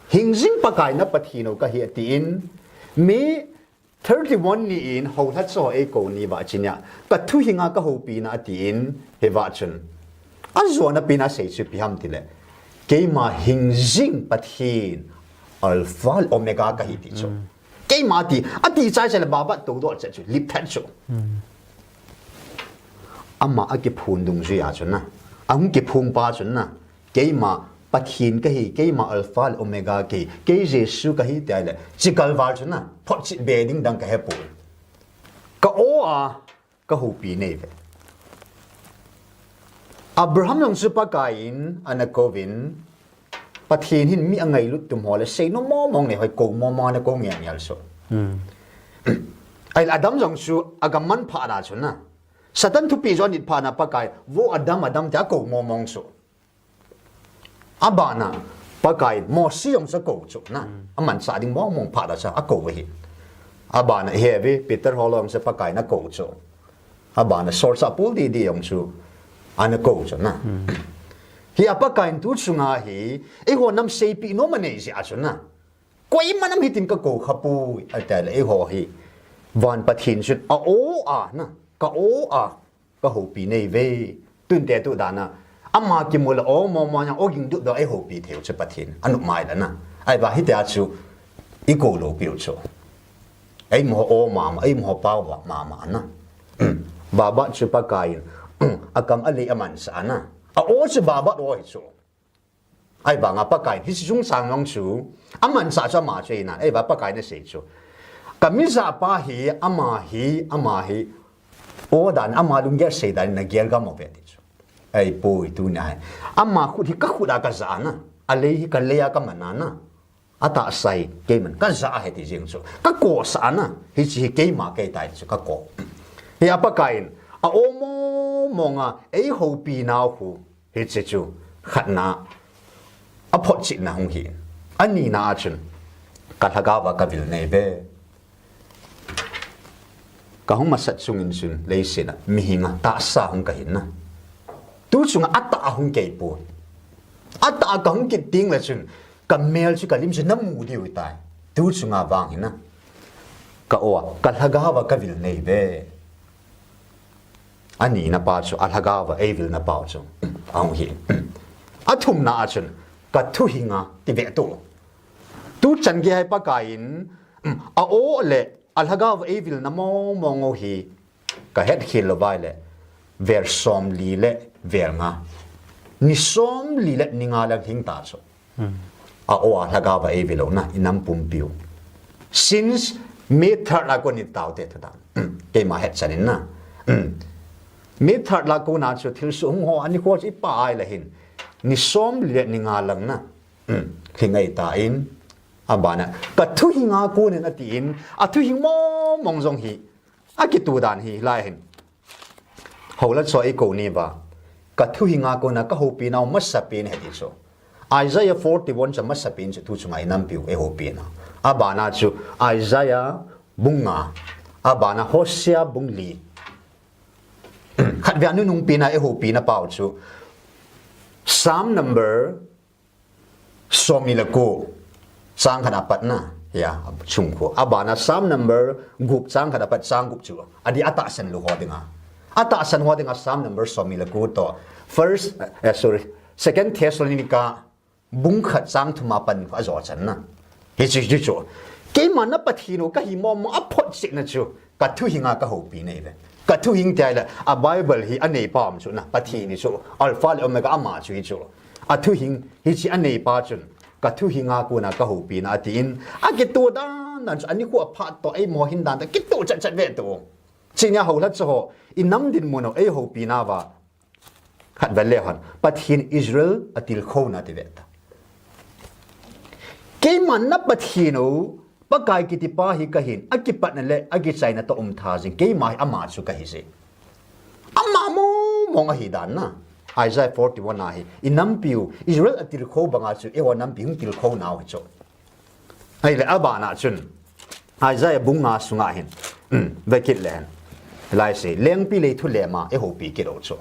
Hing jing Pakai na Pathen u kahi atin, May thirty-one ni in houlhacha ho eikou ni uva chun nia, kathu hinga kahoupi na atin, hiva chun. Ajona pen a asei chu ipi ham tile, keima hing jing Pathen, Alpha le Omega kahi ti chu. Mm. Keima ti, ati chai chai le babat toudoh chet chu, lip thet chu. Hmm. Ama akiphong dungjuia chun na. Ahung kiphong pa chun na. Keima Pathen kahi, keima Alpha le Omega kahi, kei Jesu kahi tia le. Chikal val chun na. Photchet be ding dang kahepoi. Ka o a, kahoupi nei ve. Abraham jong chu Pakai in ana kouvin, Pathen hin mi angailut tum ho le seinom mong mong nei hoi kou mong mong ana kou ngel ngel chu. Hmm. Ahile Adam jong chu agam man phat na chu na. Satan thupi jong anit phat na Pakai, vo Adam, Adam tia kou mong mong chu. Abana, Pakai, Mose jong chu akou chu na. Hmm. Amanchah ding mong mong phat a chu akou ahi. Abana, heavy, Peter ho jong chu Pakai in akou chu. Abana, solchah pul didi jong chu. Ana kou chu na. Hi a Pakaiyin tu chunga hi, eiho nam seipi nom anei jeh a chu na. Koima nam hitin ka kou khapoi, ati le eiho hi. Van Pathen chun a o a na, ka o a, ka houpi nei ve. Tun te tu dan a. Ama kimu le o mo mo yang o ging du do ei houpi thei u chu Pathen. Anu mai la na. Ahivang hitia chu i kou lou piu chu. Ei mo o mama, ei mo pao ba mama na. Baba chu Pakaiyin. Akam ale aman sa na. A o chu Baba o hi chu. Ahivanga Pakaiyin, hiche chungchang jong chu, aman sa chu ama chu ahi na, ahivang Pakaiyin asei chu. Ka mi japa hi, ama hi, ama hi, o dan, ama lunggel sei dan, na gel gam o ve ti chu. Ahipoi tunia hi. Ama khut hi ka khut a ka ja na, alei hi ka lei a ka man a na. Atahsa hi, keiman, ka ja ahi ti jeng chu. Ka kou sa na, hiche hi keima kei tai chu, ka kou. Hi a Pakaiyin, a o mo mo nga, ei houpi nau khu. Hiche chu khatna a photchetna hung hi. Anina a chun ka lhagao va ka vil nei ve. Ka hung masat sungin chun leiset a mihinga tahsa hung ka hin na. Tu chunga atah a hung kei pon. Atah a ka hung kit ding le chun ka mel chu ka lim chu na mu diu tai. Tu chunga vang hi na. Ka o a, ka lhagao va ka vil nei ve. Anina pa chu a lhagao va ei vilna pau chu. Ahung hi. Athumna a chun ka thuhinga ti ve tu. Tu chan gei hi Pakaiyin a o le a lhagao va ei vilna mo mo ngo hi ka het khel lou vai le vel som li le vel nga. Ni som li le ni nga lang hing ta chu. A o a lhagao va ei vil u na, i nam pumpiu. Since May third la kon i tao te thu dan. Keima het chanin na. May third la kona chu thilsoh hung ho, ani kho chu i pa ai la hin. Ni som li le ni nga lang na. Hing ei ta in. Abana. Ka thuhinga konin ati in. A thuhing mo mong jong hi. A kitu dan hi lai hin. Hola cho i ko ni va. Ka thuhinga kona ka houpi nau masapen he ti chu. Isaiah forty-one cha masapen chu tu chunga i nampiu e houpi na. Abana chu Isaiah bung nga. Abana Hosea bung li. Khatvei a nunungpi na e houpi na pau chu. Psalm number Som ni le ko, chang khat a pat na, ya, chung ko. Abana Psalm number gup chang khat a pat chang gup chu. Adi atahsan lou ho dinga. Atahsan ho dinga Psalm number som ni le ko to. First, eh, sorry, Second Thessalonica, bung khat chang thum a pat a jo chan na. Hichu, hichu. Keima na Pathen u ka hi mo mo a photchetna chu. Ka thuhinga ka houpi nei ve. Ka thuhing ti ai le, a Bible hi a neipa um chu na, Pathen hi chu, Alpha le Omega ama chu hi chu. A thuhing, hiche a neipa chun, ka thuhinga kona ka houpi na ati in, a kitu dan dan chu, ani khu a phat to, ei mo hin dan to, kitu chat chat ve to. Chinia hola cho ho, i nam dinmun u, ei houpi na va. Khat vel le hon. Pathen Israel a tilkhou na ti ve ta. Keima na Pathen u, Pakai kiti pa hi ka hin, a kipatna le, a kichaina to um tha jing, keima hi ama chu ka hi jing. Ama mo, mong a hi dan na. Isaiah forty-one a hi, i nampiu, Israel a tilkhou banga chu, eiho nampi hung tilkhou nau hi chu. Ahile abana chun. Isaiah bung nga sunga hin. Um, ve kit le hen. Lai se, lengpi lei thu le ma, e houpi kit u chu.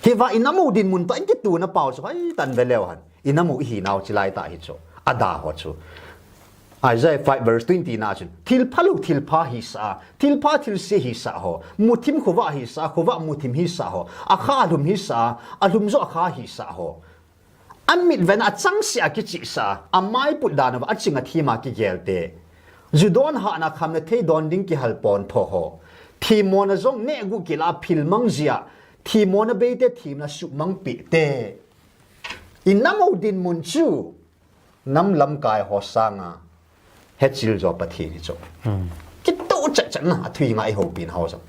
Hiva i nam u dinmun to, i kitu na pau chu, hai tan ve leu hen. I nam u i hi nau chi lai ta hi chu. Ada ho chu. Isaiah five verse twenty na chun. Thil phalou, thil pha hi sa, thil pha thil se hi sa ho. Muthim khovah hi sa, khovah muthim hi sa ho. A kha a lhum hi sa, a lhum jo a kha hi sa ho. A mitven a chang se a kichih sa, a mai put dan uva a ching a thim a kigel te. Ju don hahna kham le thei don ding kihal pon tho ho. Thim mona jong neh gu kila phil mang jia, thim mona beite thim na suh mang pi te. I nam u dinmun chu, nam lamkai ho sanga, Hechil jo Pathen hi chu. Kitu chat chat na, a thuhinga i houpi na ho jong.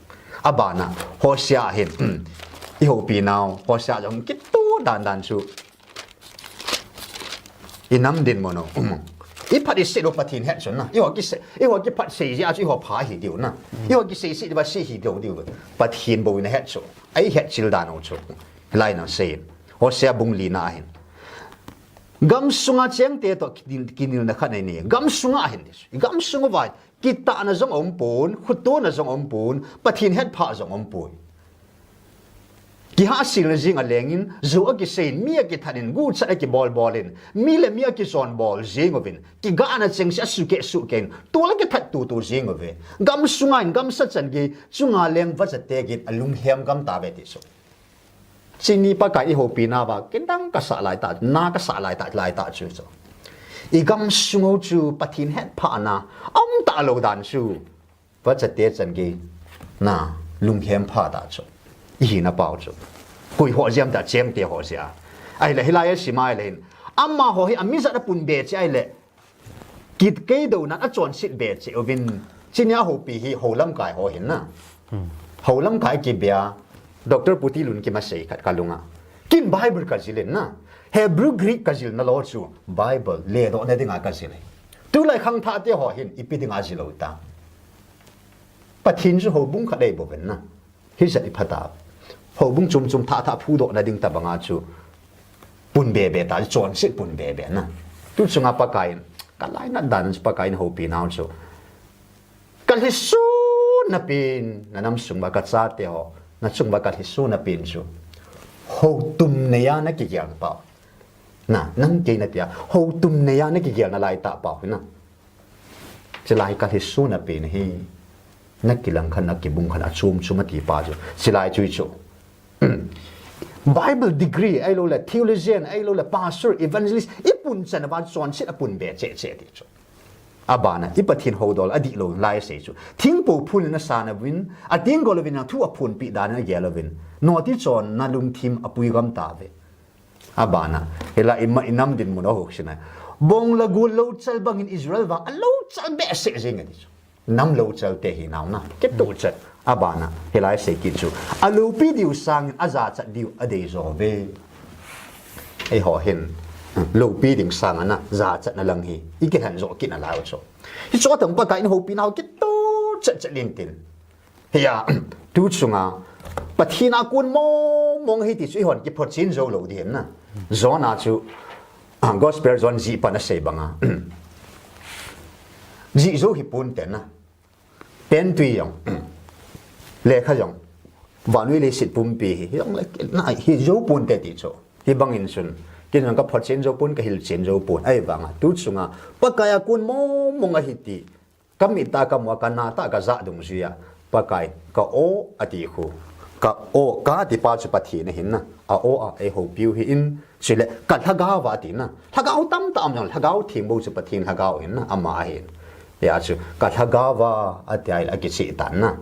Abana, Hosea hin, um, i houpi nau, Hosea jong, kitu dan dan chu. I nam dinmun u, um. I phat i se lou Pathen het chu na. Eiho kise, eiho kiphat sei jia chu eiho pha hi diu na. Eiho kisei se diu va se hi diu diu. Pathen bou in a het chu. Ei hechil dan u chu. Lai na sei. Hosea bung li na hin. Gam sunga cheng te to kinil, kinilna khat nei ni. Gam sunga hin ti. Gam sunga vai. Kitahna jong um pon, khutona jong um pon, Pathen hetphah jong um pon. Kihahselna jing a lengin, jou a kiseiyin, mi a kithatin, guchat a kibolbolin, mi le mi a kichonbol jing uvin, kigahna chengse a sukeh sukeh in, tol a kithat tutu jing uve. Gamsunga in, gamsa chan gei, chunga leng vachate gin, alunghem gam tave ti chu. Chuni Pakai i houpi nauva, kidang kasah laitah, na kasah laitah, laitah chu chu. I gamsung u chu Pathen hetphahna, aum talou dan chu. Vachate chan gei, na, lunghem pha tah chu. I hina pau chu. Koi ho jeh ham tia, chengte ho jeh a. Ahile, hilai a sim a ahile hin. Amaho hi, amijat a pun be cheh ahile. Kit kei douna a chonset be cheh uvin. Chuni a houpi hi houlamkai ho hin na. Houlamkai kibia, Doctor Pu Tilunkim asei khat kalunga. Ken Bible kajil in na. Hebrew Greek kajilna lou chu Bible ledohna dinga kajil e. Tulai khangthah te ho hin ipi dinga jil u ta. Pathen chu houbung khat eibol uvin na. Hijat i pha ta. Houbung chom chom thah thah phudohna ding tabanga chu. Pun be be ta, chonset pun be be na. Tu chunga Pakai in, kalainat dan chu Pakai in houpi nau chu. Kalhisun na pen, na namsung uva kachate ho, nachung uva kalhisun na pen chu. Houtum neiya na kigel pau. Na, nang kei na tia, houtum neiya na kigel nalai tah pau, na. Chulai kalhisun na pen hi, na kilang khan, na kibung khan, achom chom ati pa chu. Chulai chu chu. Bible degree, ahilou le, theologian, ahilou le, pastor, evangelist, i pun chan uva chonset a pun be cheh cheh ti chu. Abana, i Pathen houdol, adih lou lai sei chu. Thingpo phun in asan uvin, atenggol uvin, athu aphonpi dan in agel uvin. Noti chon, na lungthim apui gam tave. Abana, hilai i ma i nam dinmun a hung sina. Bong le gol louchal bangin Israel vang, alouchal behseh jing e ti chu. Nam louchal te hi nau na. Kitoh chet. Abana, hilai sei kit chu. Aloupi diu sangin ajachat diu adei jo uve. Eiho hin. Loupi ding sanga na, jachatna lang hi. I kilhen jo kit nalai u chu. Hichu atong Pakai in houpi nau kitoh chet chet in tin. Hiya, tu chunga, Pathen a kon mong mong hi ti chu eihon kiphotchen jou lou ding ahi na. John a chu, ah, Gospel John jih pan asei banga. Jih jou hi ponte na. Pentui jong, lekha jong, vannoi leiset pumpi hi, jong le, na, hi jou ponte ti chu. Hibangin chun, ken jong kaphotchen jou pon, kahilchen jou pon. Ahivanga, tu chunga, Pakai a kon mong mong ahi ti. Kamit a kamu a, kana tah a kajah dungjuia. Pakai, ka-o ati khu. Ka-o, ka ti pa chu Pathen ahin na. A-o a, eihoupiu hi in. Chule, ka lhagao a ati na. Lhagao tamtah um jong, Lhagao Theng bou chu Pathen Lhagao ahin na. Ama ahin. Hia chu, ka lhagao a, ati a, akicheh tan na.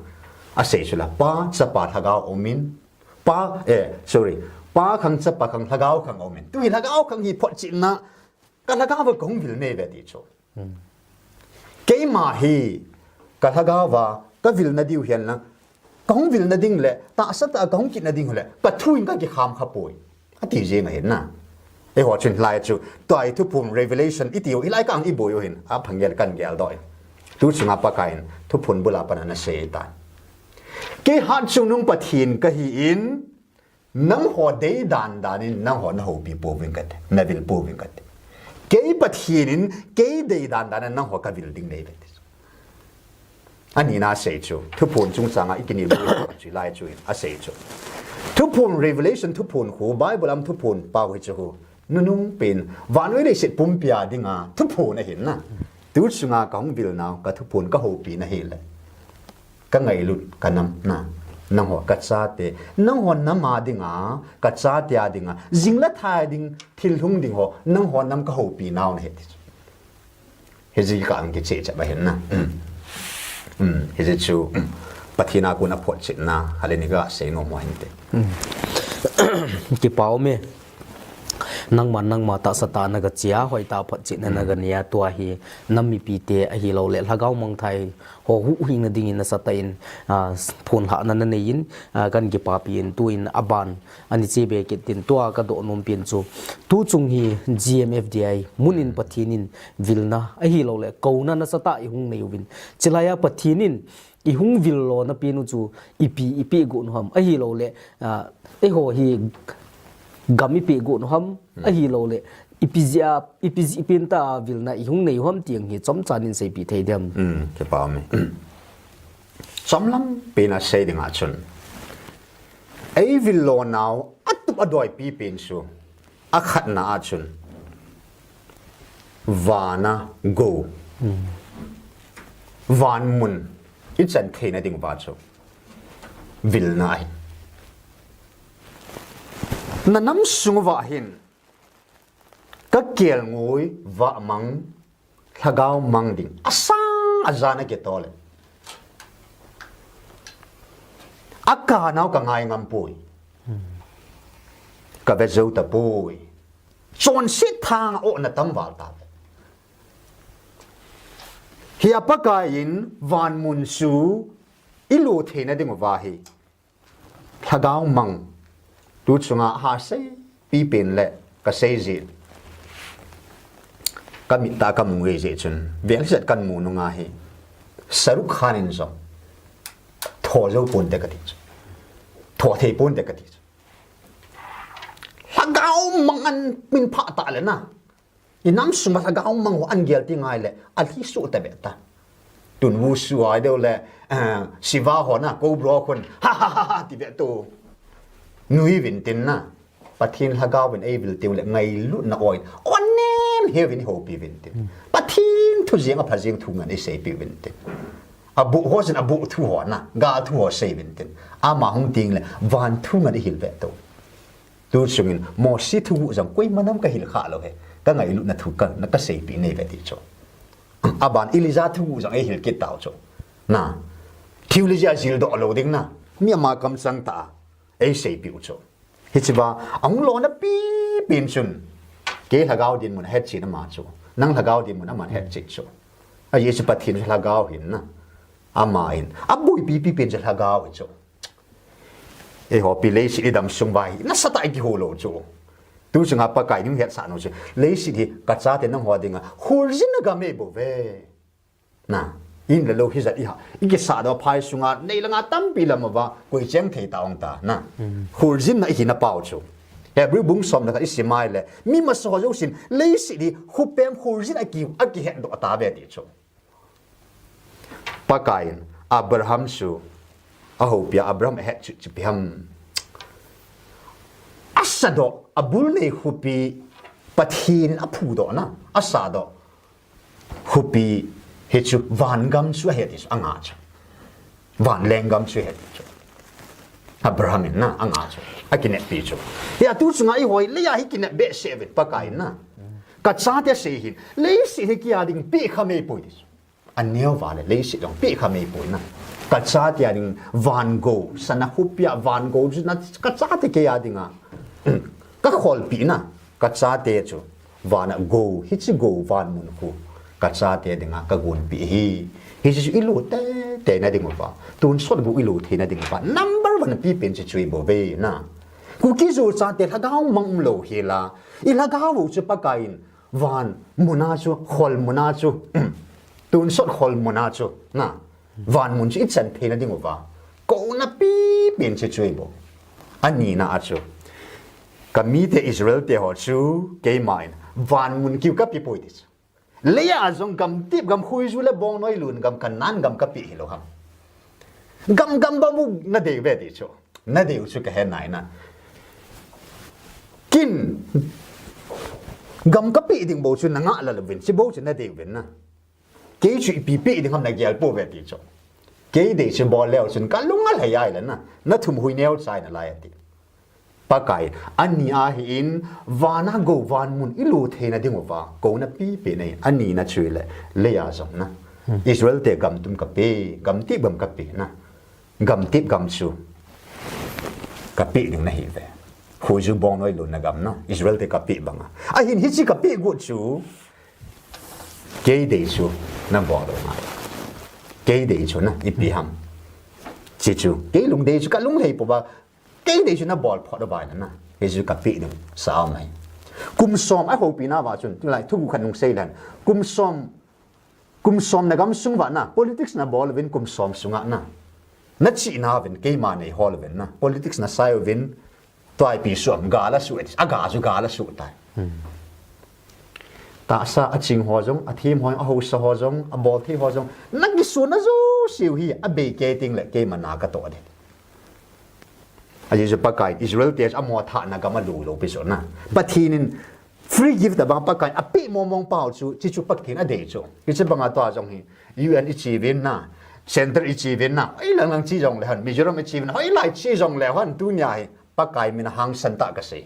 Asei chu la, Pa, Chapa, Lhagao um in. Pa, eh, sorry. Pa khang, Chapa khang, Lhagao khang um in. Tu hi Lhagao khang hi photchetna. Ka lhagao a kahung vil nei ve ti chu. Keima hi ka lhagao a, ka vilna diu hihen lang, kahung vilna ding le, tahsa tah a kahung kitna ding le, ka thu in kakikham kha poi. Ati jeng ahin na. Eiho chun lai chu, tua hi thuphon revelation iti u, hilai kang iboi u hin, aphangel kan geldoh in. Tu chunga Pakai in, thuphon bul a pat ana sei tan. Kei hatchungnung Pathen kahi in, Nangho dei dan dan in nangho nahoupi pouving kate, navil pouving kate. Kei Pathen in kei dei dan dan in nangho kavil ding nei ve ti. Ani na asei chu, thuphon chungchang a ikinel bou chu lai chu in, asei chu. Thuphon Revelation thuphon khu, Bible a um thuphon pau hi chu khu. Nunung pen, vannoi leiset pumpi a dinga, thuphon ahin na. Tu chunga kahung vil nau, ka thuphon kahoupina hile. Ka ngailut, ka nam na. Nangho ka chate. Nangho nam a dinga, ka chate a dinga. Jing le thai ding, thil hung ding ho. Nangho nam kahoupi nau nahi ti. Hijeh a ka ang kicheh cheh ba hin na. Um. Um. Hijeh chu. Um. Pathen a kon a photchetna. Hale ni ka sei nom mo hin te. Um. Kipa um e. Nangma, nangma tahsa tah a na kachia, hoitah a photchetna na kanei a tua hi, nam mipite ahilou le, lhagao mangthai ho huhhingna dingin nasatah in, ah, phonlhahna nanei in, ah, kan kipapi in, tuin aban, ani che be kit tin, tua kadoh nom pen chu. Tu chung hi G M F D I, mun in Pathen in vilna, ahilou le, kouna nasatah ihung nei uvin. Chulai a Pathen in, ihung vil lona pen u chu ipi, ipi got u ham, ahilou le, ah, eiho hi gam ipi got u ham, ahilou le, ipi jeh a, ipi jeh, ipi pen tah a vilna ihung nei u ham ti hi chomcha nin seipi thei dem. Um, kipa um e. Chomlam pen a sei ding a chun. Ei vil lonau atup adoi pipen chu, akhatna a chun vana go, van mun ichan theina diuva chu vilna ahi. Na nam sunguva hin ka kelngoi vamang, lhagao mang ding asang ajan akitol e. Akanau kangai ngam poi. Kave jou tapoi. Chonset thang a ona tam val ta. Hia Pakaiyin van mun chu ilu theina diuva hi lhagao mang, tu chunga hasei pipen le kasei jin, kamit a kamu ngei jeh chun, vel set kamu nunga hi, Shahrukh Khan in jong tho jou ponte kati chu, tho thei ponte kati chu. Lhagao mang amin pha ta le na. I nam sunga lhagao mang ho an gel ti ngai le, alhi su ta be ta. Tun wu su ai deu le, eh, siva ho na, ko bro khun, ha ha ha ha, ti be tu. Nui vin tin na. Pathen lhagao vin ei vil tiu le, ngailutna oi. O nem he vin ho pi vin tin. Pathen thu jeng a pha jeng thu ngan ei sei pi vin tin. Abu ho sin abu thu ho na, ga thu ho sei vin tin. Ama hung ting le, van thu ngan ei hil be tu. Tu chungin Mosi thuguh jong koima nam kahil kha lou he. Ka ngailutna thu ka, na kaseipi nei ve ti chu. Aban Elijah thuguh jong eihil kit tau chu. Na. Theology a jil doh lou ding na. Mi ama kamchang ta. Eiseipi u chu. Hichea, ahung lona pipen chun. Kei lhagao dinmun ahetchen ama chu. Nang lhagao dinmun aman hetchen chu. Ajeh chu Pathen lhagao hin na. Ama in. Aboipi pipen chu lhagao hi chu. Eiho pi leiset idam sung uva hi, nasatah a ikihou lou chu. Tu chunga Pakai in hung hetsah nau chu. Leiset hi kachate nangho dinga kholjinna gam eibou ve. Na, in le lou hijat iha. Ikisah doh phai sunga, nei le gou tampi lam uva, koi cheng thei ta ong ta, na. Kholjinna ihi na pau chu. Hebrew bung som le khat isim a ile, mi masa ho jousen, leiset hi khopem kholjin a ki, akihet doh ta ve ti chu. Pakaiyin Abraham chu ahoupi a, Abraham ahet chu chu ipi ham. Asa doh, abul nei khopi Pathen aphudoh na, asa doh khopi hi chu van gam chu ahet ti chu anga chu. Van lenggam chu ahet ti chu. Abraham in na anga chu. Akineppi chu. Hia tu chunga eiho hi leiya hi kinep behseh uvin Pakaiyin na. Kachate asei hin. Leiset hi kei a ding peh kha mei poi ti chu. Aneo vale, leiset jong peh kha mei poi na. Kachate a ding van gou, sana khopi a van gou chu na kachate kei a dinga. Kakholpi na, kachate chu. Vana gou, hiche gou van mun khu. Kachate dinga kagonpi ahi. Hiche chu ilu teitei na diuva. Tonsot gou ilu theina diuva. Number one pipen chu chu eibou ve na. Kuki-Zo chate lhagao mang umlou hela. Ilhagao u chu Pakaiyin. Van muna chu, khol muna chu, tonsot khol muna chu, na, van mun chu ichan theina diuva. Kouna pipen chu chu eibou. Anina a chu. Kamite Israel te ho chu, keiman, van mun kiu kapeh poi ti chu. Leiya jong gamtep gam khoiju le bongnoi lun gam Canaan gam kapeh hilou ham. Gam gam bang u nadei ve ti chu. Nadei u chu kahe nai na. Kin gam kapeh ding bou chu nanga lal uvin, chibou chu nadei uvin na. Kei chu ipi peh ding ham nagel pou ve ti chu. Kei dei chu bol leu chun kalung alhai ai le na. Nathum hui neo chai nalai ati. Pakai, ani ahin, vana gou van mun ilu theina diuva. Kouna pipen ahi, anina chu ile, leiya jong na. Israel te gam tum kapeh, gamtep gam kapeh na. Gamtep gam chu kapeh ding nahi ve. Khoiju bongnoi lun na gam na. Israel te kapeh banga. Ahin hiche kapeh got chu. Kei dei chu nabol lou ngai. Kei dei chu na ipi ham. Hiche chu. Kei lungdei chu kalung lhai pou va. Kei dei chu nabol phot uva na. Hiche chu kapeh ding sa mai. Kum som ahoupi nauva chun. Tulai thuguh khat nung sei lhan. Kum som Kum som nagam sung uva na, politics nabol uvin kum som sunga na. Nachihna uvin, keima neihol uvin na. Politics nasai uvin, tuaipi suam, ga la su, aga chu ga la su tai. Tahsa aching ho jong, athem ho, ahaosa ho jong, abolthei ho jong. Nakisuna jouse u hi, abei kei teng le, keima na katoh ding. Ajeh chu Pakai in Israel te chu amo thahna gam a lou lou pi chu na. Pathen in free gift abang Pakai in apeh mong mong pau chu, hichu Pathen adei chu. Hichu banga tua jong hi U N i chi uvin na, Center i chi uvin na, hoi lang lang chi jong le hen, Mizoram i chi uvin, hoilai chi jong le hen, tunia hi Pakai min a hangsan tah kasei.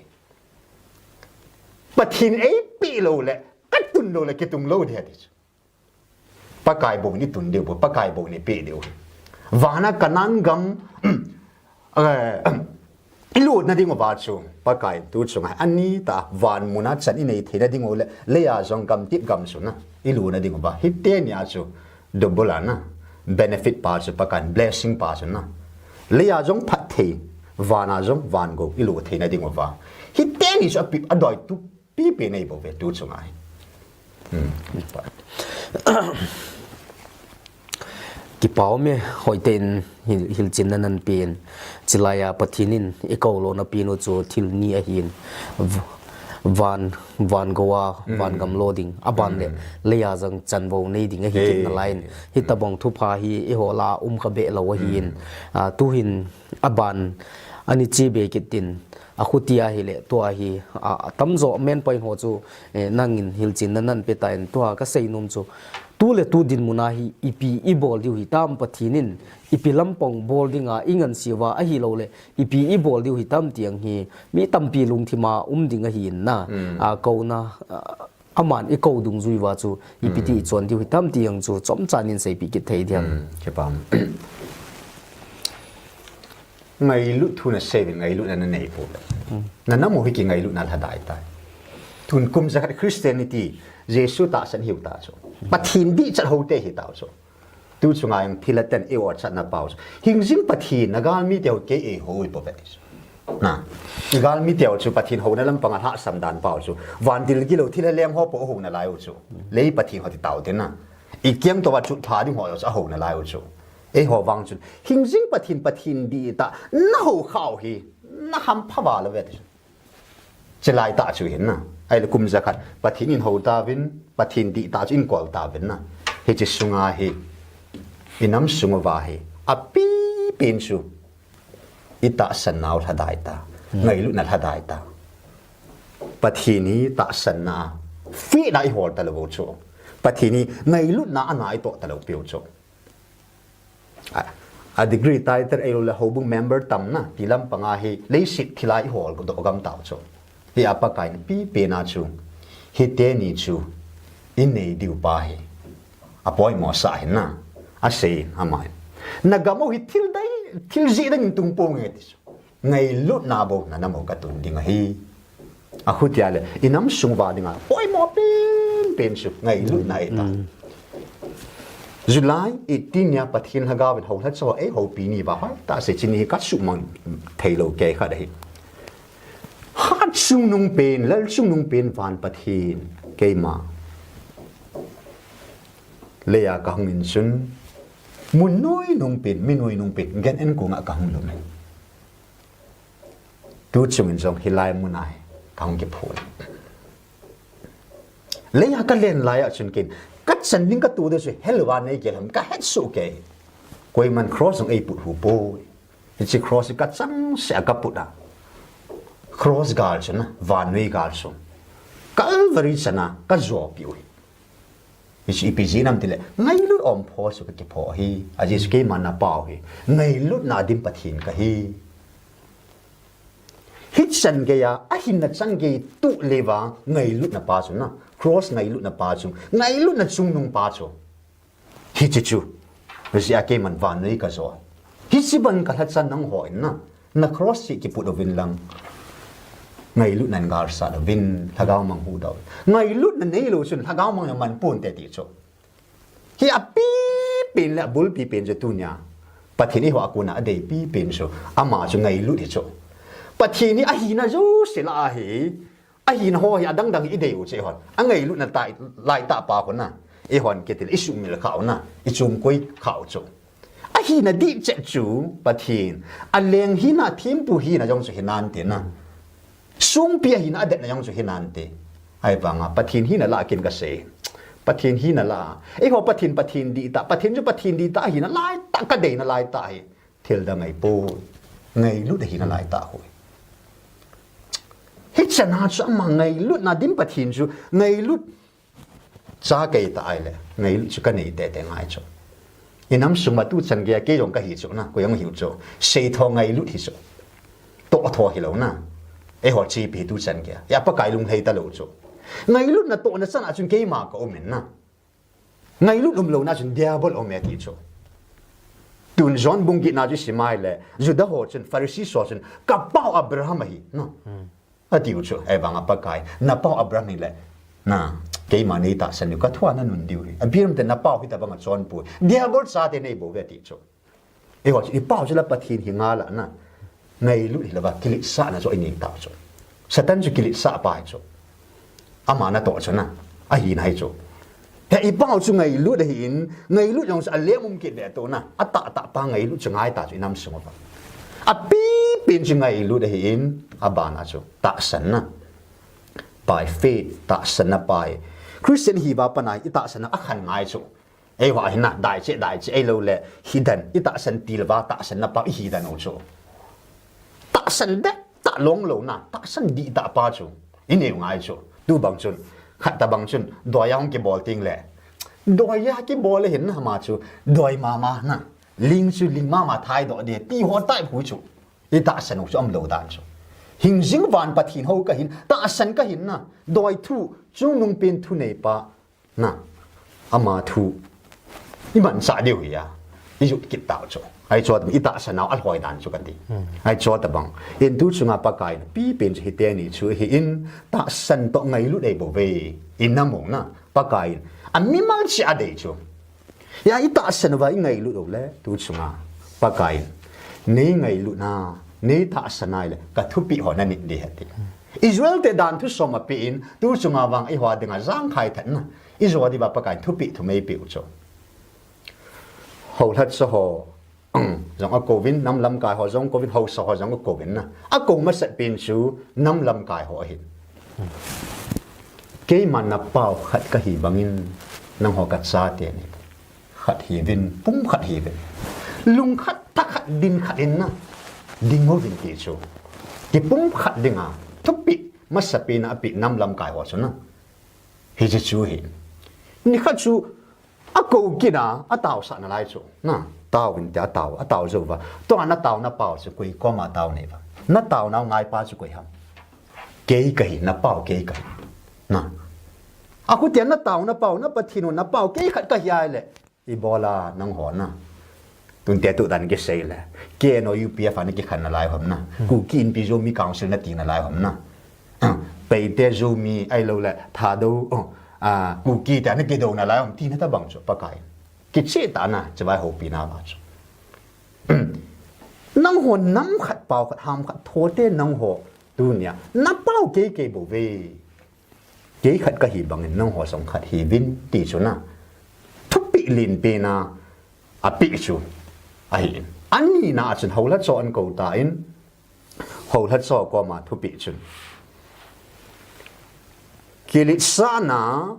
Pathen eipeh lou le, katun lou le, kitung lou ding ahi ti chu. Pakai bou in itun diu bou, Pakai bou in ipeh diu. Vana Canaan gam, eh, ilutna ding uva chu, Pakai in tu chunga, ani ta van muna chan inei theina ding u le, leiya jong gamtep gam chu na, ilutna ding uva. Hiti nia chu, double a na, benefit pa chu, Pakai in blessing pa chu na. Leiya jong phatthei, vana jong vangou, ilut theina ding uva. Hiti ni chu api, adei tu, pipi nei bou ve tu chunga hi. Hmm. Kipa um e, hoitah in hil, hilchenna nahin pen. Chulaiya Pathen in ikou lona pen u chu thil ni ahin. V-, van, vangou a, hmm, van gam lo ding. Aban le, hmm, leiya jong chanvou nei ding ahi, eh, kit nalai in. Hitabang thupha hi eiho lah a um kha be lou ahin. Hmm. Ah, tuhin aban ani chi be kit in. Akhuti ahile, tua hi, a, atamjo main point ho chu, eh, nangin hilchenna nahin pe tan tua kasei nom chu. Tu le tu dinmun a hi, ipi ibol diu hitam Pathen in, ipi lampang bol dinga ingansei uva ahilou le, ipi ibol diu hitam ti ang hi, mi tampi lungthim a um ding ahin na, hmm, a, kouna, a, aman ikou dungjui uva chu, ipi ti, hmm, ichon diu hitam ti ang chu, chomcha nin seipi kit thei diam. Hmm, kipa um. Ngailut thu nasei uvin, ngailutna nanei pou. Hmm. Nanam u hi kingailutna lhadai tai. Tun kum jakhat Christianity, Jesu tahsan hiu ta chu. Pathen dihchat ho te hi tau chu. Tu chunga jong thilha ten eiho chatna pau chu. Hingjing Pathen, nagalmi te ho kei eiho ipo ve ti chu. Na, igalmi te ho chu Pathen houna lampang a lhahsam dan pau chu. Vantil gilou thilha leng ho po houna lai u chu. Lei Pathen ho ti tau te na. Ikiang tou va chu tha ding ho chu ahouna lai u chu. Eiho vang chun, hingjing Pathen, Pathen dihtah, nahou khau hi, nahampha val uve ti chu. Chulai tah chu hin na. Ahile kum jakhat, Pathen in hou tauvin, Pathen dihtah chu inkol tauvin na. Hiche sunga hi, inam sung uva hi, apipen chu, itahsan nau lhadai ta, hmm, ngailutna lhadai ta. Pathen hi tahsanna, fitna ihol talou u chu. Pathen hi ngailutna ana itoh talou piu chu. A, a degree title eilou le houbung member tamna, ti lampang a hi leiset thilha ihol doh gam tau chu. Hia Pakai in pipen a chu, hiteni chu, inei diu pa hi. Apoimo sah hin na, asei in ama hin. Nagam u hi thil dai, thil jih dang in tung pou nge ti chu. Ngailutna bou nanam u katun ding ahi. Akhutia le, inam sung uva dinga, poimo penpen chu, ngailutna ahi ta. Mm. July eighteen nia Pathen lhagao in houlhacha ho eihoupi ni uva hoitah se chini hi kasuhmang theilou kei khat ahi. Hatchungnung pen, lalchungnung pen van Pathen, keima. Leiya kahung in chun, mun noinung pen, mi noinung pen, gan en konga kahung lhung e. Tu chungin jong hilai muna hi kahung kiphon. Leiya kalen laiya chun ken, kachan ding katoh ding chu hell uva neigel ham kahet soh kei. Koiman cross jong eiput hu poi. Hiche cross hi kachangseh a kaput a. Cross gal chu na, vannoi gal chu. Calvary chana kajopi u hi. Hichu ipi jeh ham itile, ngailut um pho chu kakipho hi. Ajeh chu keima napau hi. Ngailutna dim Pathen kahi. Hichan geiya, ahinna chan gei tuh leuva, ngailutna pa chu na. Cross ngailutna pa chu. Ngailutna chungnung pa chu. Hiche chu. Hijeh a keiman vannoi kajo. Hiche ban kalhachan nangho in na. Na cross hi kiput uvin lang. Ngailutnan galsat uvin, lhagao mang huhdoh uvin. Ngailutna neilou chun lhagao mang jong man ponte ti chu. Hi apipen le abulpi pen chu tunia. Pathen eiho a kona adeipi pen chu. Ama chu ngailut hi chu. Pathen hi ahina jouse lah a hi. Ahina ho hi adang dang hi idei u chu eihon. Angailutna tai, laitah pa khu na. Eihon kiti le isuhmil khah u na. Ichomkoi khah u chu. Ahina dihchet chu Pathen. Aleng hina, thempu hina jong chu hinante na. Songpi ahina adetna jong chu hinante. Ahivanga Pathen hina lah a ken kasei. Pathen hina lah a. Eiho Pathen, Pathen dihtah. Pathen chu Pathen dihtah ahina laitah kadeina laitah hi. Thil dang ahipoi. Ngailut ahi nalai tah khu. Hichana chu ama ngailutna din Pathen chu ngailut cha kei ta ahile, ngailut chu kanei tete ngai chu. Inam sung ma tuchan geiya kei jong kahi chu na, koi jong hiu chu. Seitho ngailut hi chu. Tohtho hilou na. Eiho chepi tuchan geiya. Hia Pakai lunglhai talou chu. Ngailutna tohna chana chun keima ka um in na. Ngailut umlouna chun Diabol um e ti chu. Tun John bung getna chu isim ahile, Juda ho chun, Pharisee ho chun, ka pau Abraham ahi, no? Atiu chu, ahivanga Pakai, na pau Abraham hile, na, keima nei tahsan diu, ka thua nanun diu ahi. Abraham te na pau hitobang a chonpoi. Diabol chate nei bou ve ti chu. Eiho chu, i pau chu la Pathen hi ngal a na. Ngailut hilouva, kiletsahna chu inei tau chu. Satan chu kiletsah pa hi chu. Ama natoh chu na. Ahina hi chu. Hia i pau chu ngailut ahin, ngailut jong chu alem um kit ve tu na. Atahtah pa ngailut chu ngai ta chu inam sung uva. Apipen chu ngailut ahin, abana chu tahsanna. By faith, tahsanna pai. Christian hiuva pana i tahsanna akhan ngai chu. Eiho ahin na, daiche, daiche, eiloule, hidan, i tahsan tilva, tahsanna pa, ihidan u chu. Tahsan dettah longlouna, tahsan dihtah pa chu. Inei u ngai chu. Tubang chun, khat tobang chun, doiya hung kibol tengle. Doiya kibol le hin na ama chu, doi mama na. Ling chu ling mama thaidoh ding, ti ho type khu chu. I tahsan u chu umlou dan chu. Hingjing van Pathen hou kahin, tahsan kahin na. Doi thu, chungnungpen thuneipa, na, ama thu. I manchah diu hi a. I jut kit tau chu. Ahi chu tobang, i tahsan nau alhoi dan chu kati. Ahi chu tobang. In tu chunga Pakai in, pipen chu hiteni chu hi in, tahsan toh ngailut ei bou ve. Inam u na, Pakai in. Amimal cheh a dei chu. Hia i tahsan uva i ngailut u le, tu chunga. Pakai in. Nei ngailutna, nei tahsan a ahile, ka thupeh ho nanit ding ahi ati. Israel te dan thusom apen, tu chunga vang eiho dinga jangkhai thatna. I jo diuva Pakai in thupeh thum eipeh u chu. Houlhacha ho, jong akouvin, nam lamkai ho jong kouvin, haosa ho jong akouvin na. Akou masat pen chu, nam lamkai ho ahin. Keiman na pau khat kahi bangin, nangho ka chate nei. Khat hiuvin, pumkhat hiuvin. Lungkhat, thakhat, dinkhat in na. Ding uvin ti chu. Kipumkhat dinga, thupeh, masapen a apeh nam lamkai ho chu na. Hiche chu hi. Nikhat chu, akou kit a, ataosah nalai chu. Na, taovin tia atao, atao jouva. Tua natao napau chu koi koma tao nei uva. Natao nau ngaipa chu koi ham. Kei kahi, na pau kei kahi. Na. Akhutia natao napau, na Pathen u na pau kei khat kahi ahile. Ibola nangho na. Tunte tu dan kisei le. K N O U P F a na kikhen nalai ham na. Kuki Inpi Zomi Council nati nalai ham na. Paite Zomi ahiloule Thadou, oh, a, Kuki te na kidou nalai ham ti na tobang chu Pakai. Kicheh tah na, chibai houpina uva chu. Nangho nam khat pau khat ham khat thote nangho tunia. Na pau kei kei bou ve. Kei khat kahi bangin nangho jong khat hiuvin ti chu na. Thupeh lenpen a apeh chu ahin. Anina a chun houlhacha ho akou tan, houlhacha ho koma thupeh chun. Kiletsahna,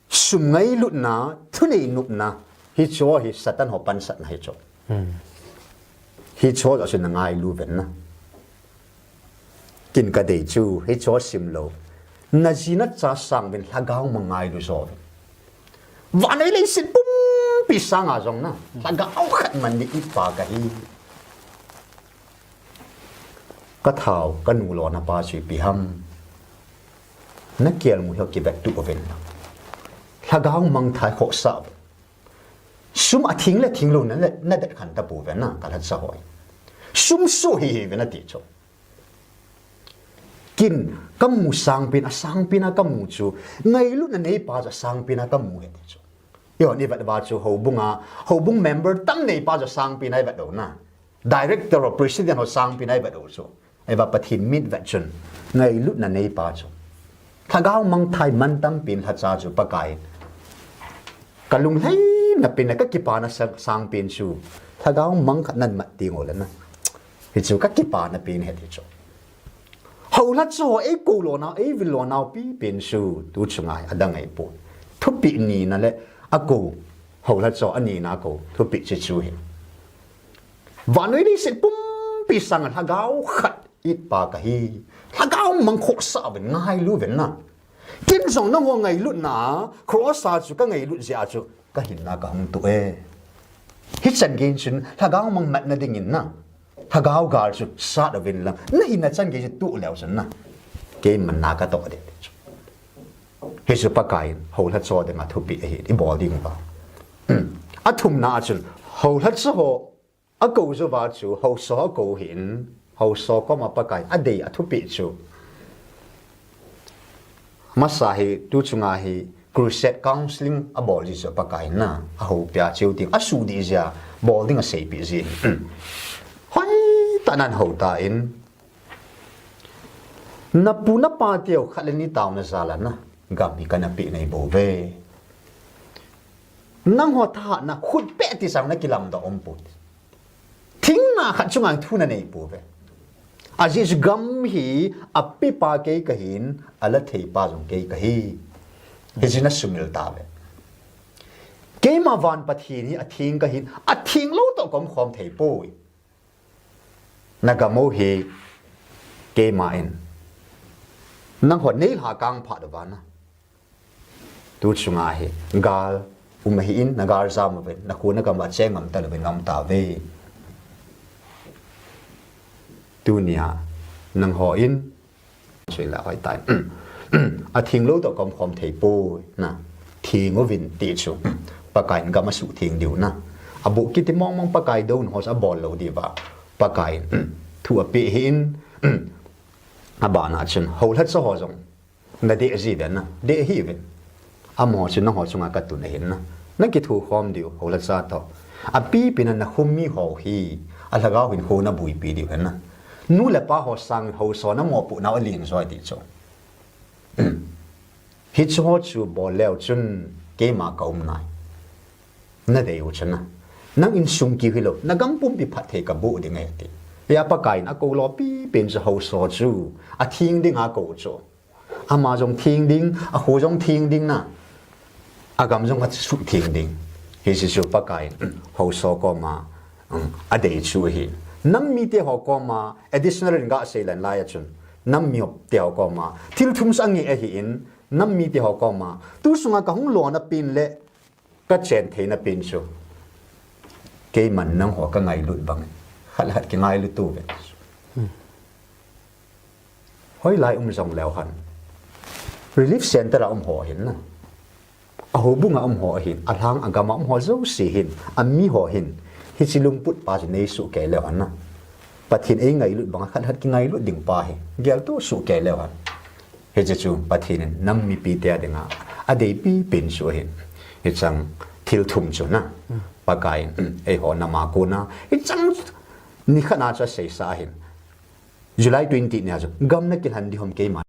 sum ngailutna, thunei nopna, hiche ho hi Satan ho pansatna hi chu. Hiche ho chu nangailu uvin na. Ken kadei chu, hiche ho simlou. Naji nacha sang uvin lhagao mang ngailu jo uvin. Vannoi leiset pumpi sanga jong na, lhagao khat man ni ipa kahi. Ka thao, ka nulona pa chu ipi ham. Na kelngoi ho kivettup uvin. Lhagao mangthai khohsah uvin. Sum atheng le theng lou na, na det khen tapouve na, ka lhacha ho. Sum soh hih hih uvin ati chu. Ken, kamu sangpen, asangpen a kamu chu. Ngailutna neipa chu asangpen a kamu ahi ti chu. Eiho ivet uva chu houbung a, houbung member tam neipa chu asangpen a ivet u na. Director ho, president ho sangpen a ivet u chu. Ahivang Pathen mit vet chun, ngailutna neipa chu. Lhagao mangthai mantam pen lhacha chu Pakai. Ka lunglhaina pen le ka kipana sa-, sangpen chu. Lhagao mang khat namat teng uleh na. Hichu ka kipana pen ahi ti chu. Houlhacha ho eikou lona, eivil lona pipen chu. Tu chunga hi adang ahipoi. Thupeh nina le akou. Houlhacha ho anina akou. Thupeh chu chu hi. Vannoi leiset pum ipi sang lhagao khat itpa kahi. Lhagao mang khohsah uvin ngailu uvin na. Ken jong nangho ngailutna, cross a chu kangailut jeh a chu kahinna kahung toh e. Hichan gei chun lhagao mang matna dingin na, lhagao gal chu sat uvin lang, nahinna chan gei chu toh leu chun na, keiman na katoh ding ti chu. Hichu Pakaiyin houlhacha dinga thupeh ahi, ibol ding uva. Athumna a chun houlhacha ho akou jouva chu haosa akou ahin, haosa koma Pakai adei athupeh chu, masa hi tu chunga hi crusade counseling abol ji chu Pakaiyin na, ahoupi a cheu ding, asuh dih jeh a bol ding aseipeh ji. Hoitah nan houtan, napu napa teu khat le ni taona jal a na, gam hi kana peh nai bouve. Nangho thahatna khut peh ti sang nakilamdoh umpoi. Thingna khat chunga thu nanei pouve. Ajeh chu gam hi apepa kei kahin, ala theipa jong kei kahi. Hichu nasumil tauve. Keima van Pathen hi atheng kahin, atheng lou toh kaum khom thei poi. Nagam u hi keiman, nangho neilhah kang phat uva na, tu chunga hi gal um ahin, nagal jam uvin, nakho nagam a che ngam talouvin ngam tauve. Tunia nangho in, sui la hoitah in, atheng lou toh kaum khom thei poi na, theng uvin ti chu, Pakaiyin gam asuhtheng diu na, aboh kiti mong mong Pakai douna ho chu abol lou diuva, Pakaiyin thu apeh ahin, abana chun houlhacha ho jong nadeh ji uve na, deh hih uvin. Amaho chu nangho chunga katun ahin na, nakithokhom diu houlhacha toh. Apipi na nakhum miho hi alhagao hinkho nabuipi diu ahi na. Nu le pa ho sangin haosa namopohnau alen joi ti chu. Hicheho chu bol leu chun keima kaum nai. Nadei u chu na, nang insung kiu hilou, nagam pumpi phatthei kaboh ding ahi ti. Hia Pakaiyin akou lou pipen chu haosa chu atheng dinga akou chu. Ama jong theng ding, akho jong theng ding na, agam jong asuhtheng ding. Hiche chu Pakaiyin haosa koma adei chu ahi. Nam mite ho koma additional in gasei leng laiya chun, nam mite ho koma thil thum chu angeh ahin, nam mite ho koma tu sunga kahung lona pen le kachen theina pen chu, keiman nangho kangailut bangin khat le khat kingailu tauve. Hoilai um jong leu hen, relief center a um ho hin na, ahoubunga um ho hin, alhang agam a um ho jouse hin, ami ho hin, hiche lungput pa chu nei sohkei leu hen na, Pathen eingailut banga khat le khat kingailut ding pa hi geltoh sohkei leu hen. Hiche chu Pathen in nam mipite a dinga adei pipen chu ahin. Hicheng thil thum chu na, Pakaiyin eiho nam a kona hicheng nikhat na chu aseisa ahin, July twenty nia chu gam nakilhen ding ham keima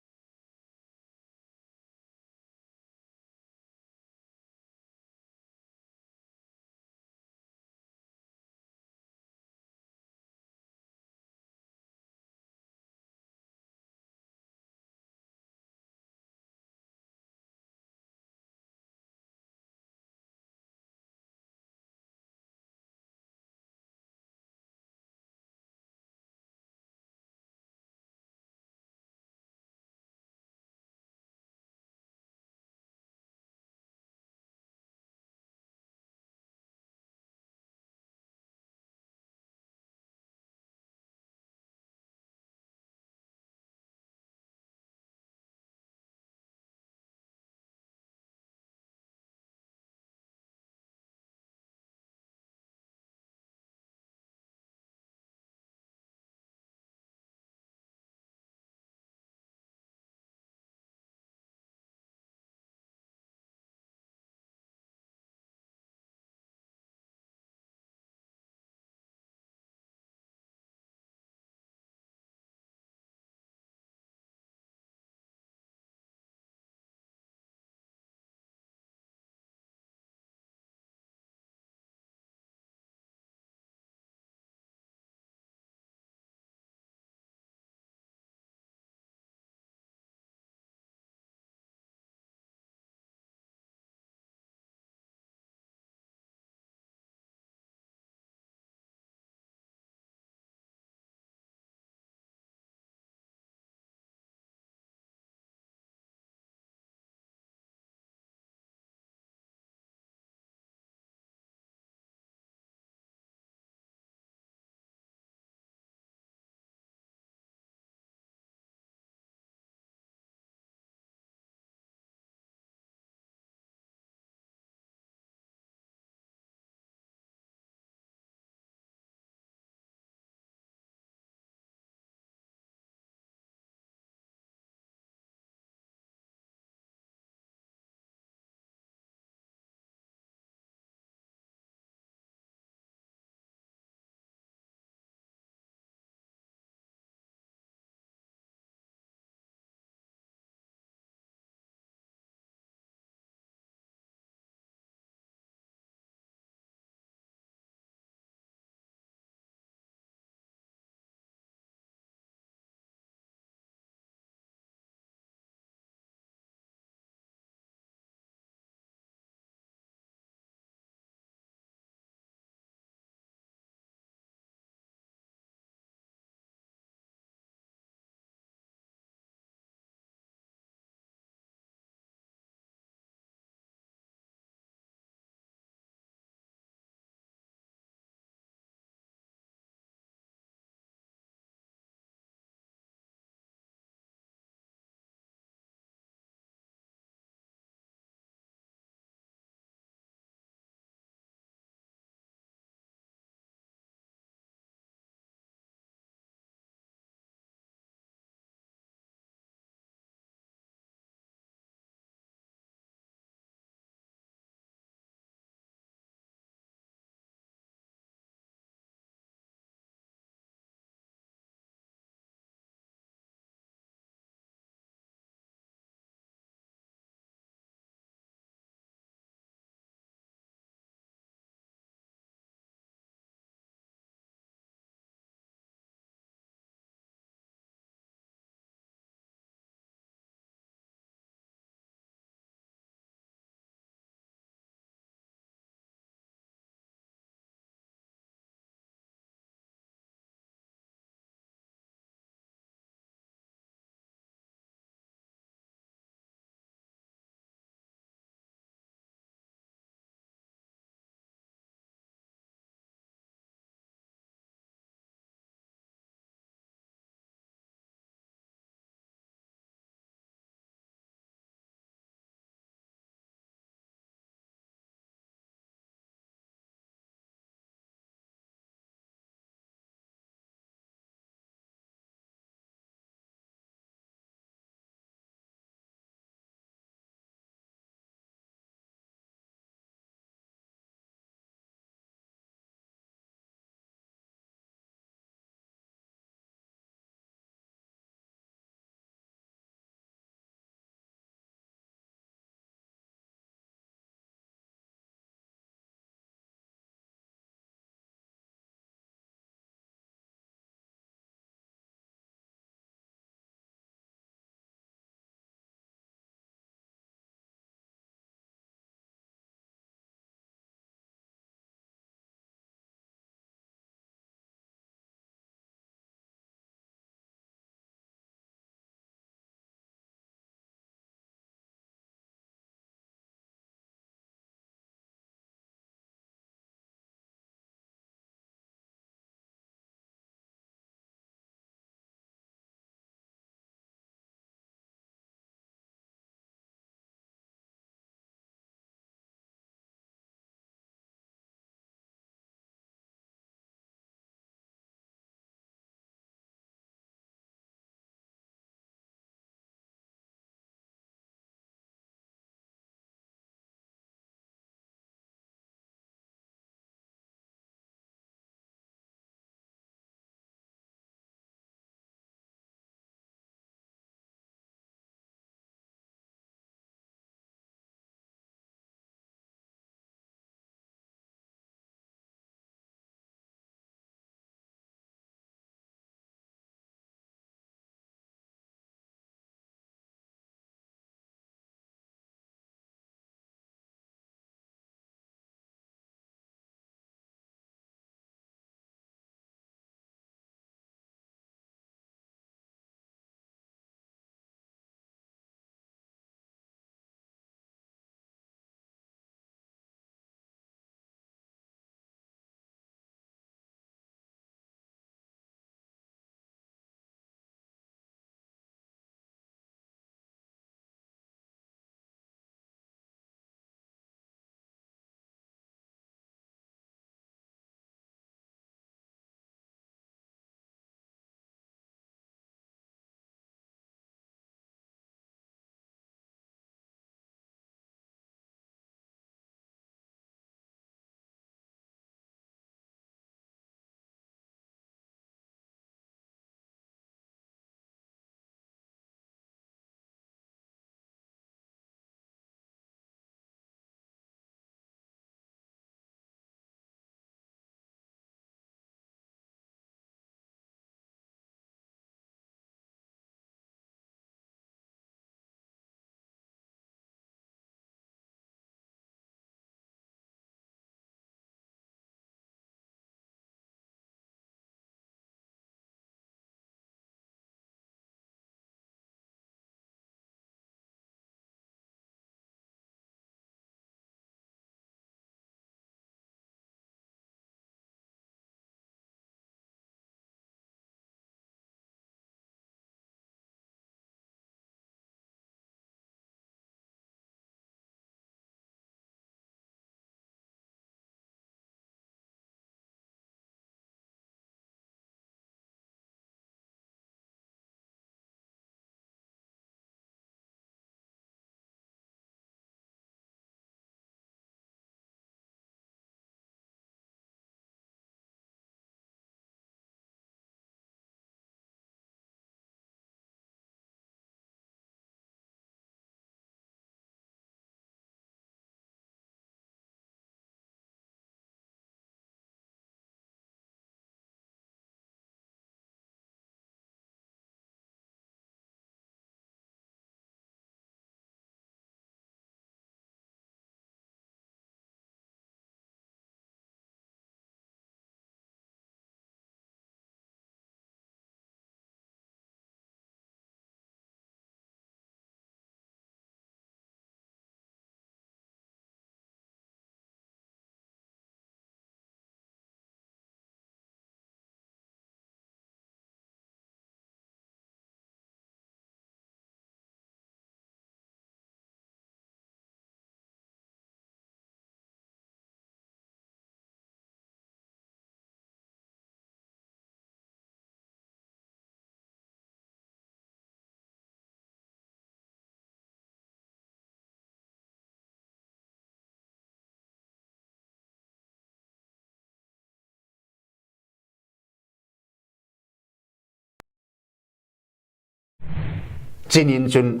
Chinin chun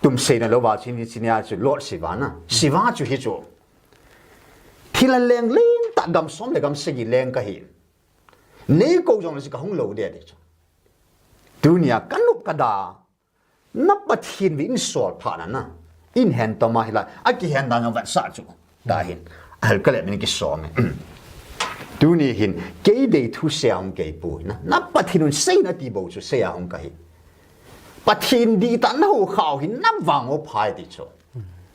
tumseina louva chinin chinia chu Lord Shiva na. Shiva chu hichu. Thil a leng lentah gam som le gam sagi leng kahi. Nei kou jongle chu kahung lou ding ati chu. Tunia kanop kada. Na Pathen vin sol phat na na. In hen toma hilai. Akihen dan jong vetsah chu. Tahin. Ahal kale min kisom e. Tuni hin. Kei dei thu seia hung kei poi na. Na Pathen un seina ti bou chu seia hung kahi. Pathen dihtah na hou khau hin na vang o phai ti chu.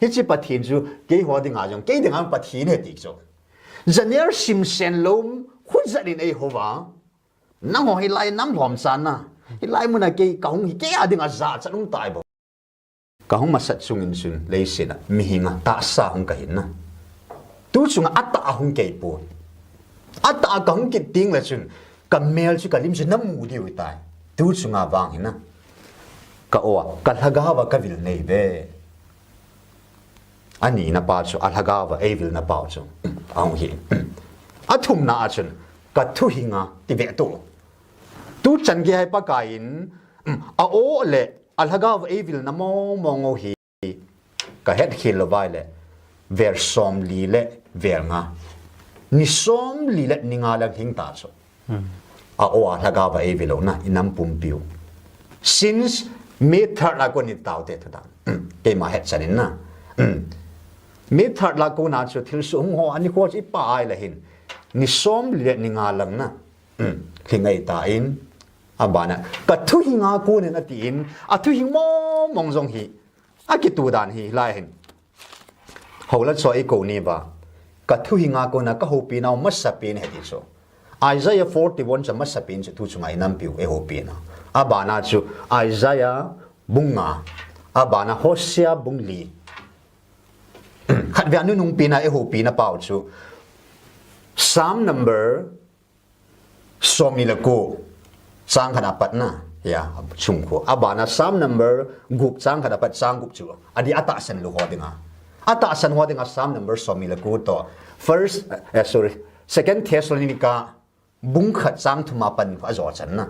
Hiche Pathen chu keiho dinga jong. Kei dinga Pathen ahi ti chu. Janel simsen lom. Khujat in eihou va. Nangho hilai nam lhom chan na. Hilai muna kei kahung hi kei a dinga jachat um tai bou. Kahung masat chungin chun leiset a mihinga tahsa hung kahi na. Tu chunga atah a hung kei poi. Atah a kahung kit ding le chun kamel chu kalim chu namu diu tai. Tu chunga vang hi na. Ka o a, ka lhagao va kavil nei ve. Ani na pa chu, alhagao va eivil na pa chu. Ahung hi. Athumna a chun, ka thuhinga ti ve tu. Tu chan gei hai Pakaiyin, a o le, alhagao va eivil na mong mong o hi. Ka het khel lou vai le, vel som li le, vel nga. Ni som li le, ni nga lang hing ta chu. A o a lhagao va eivil lou na, i nam pumpiu. Since May third la kon i tao te thu dan. Keima het chanin na. May third la kon a chu thil su hung ho, ani kho chu i pa ai la hin. Ni som li le ni nga lang na. Hing ei ta in. Abana. Ka thuhinga kon in ati in. A thuhing mong mong jong hi. Akitu dan hi lai hin. Hola cho i ko ni va. Ka thuhinga kona ka houpi nau masapen he ti chu. Isaiah forty-one cha masapen chu tu chunga i nampiu e houpi na. Abana chu Isaiah bung nga. Abana Hosea bung li. Khat ve a nunung pi na e houpi na pau chu. Psalm number Som ni le ko, chang khat a pat na, ya, chung ko. Abana Psalm number gup chang khat a pat chang gup chu. Adi atahsan lou ho dinga. Atahsan ho dinga Psalm number som ni le ko to. First, eh, sorry, Second Thessalonica bung khat chang thum a pat ni ko ajo chan na.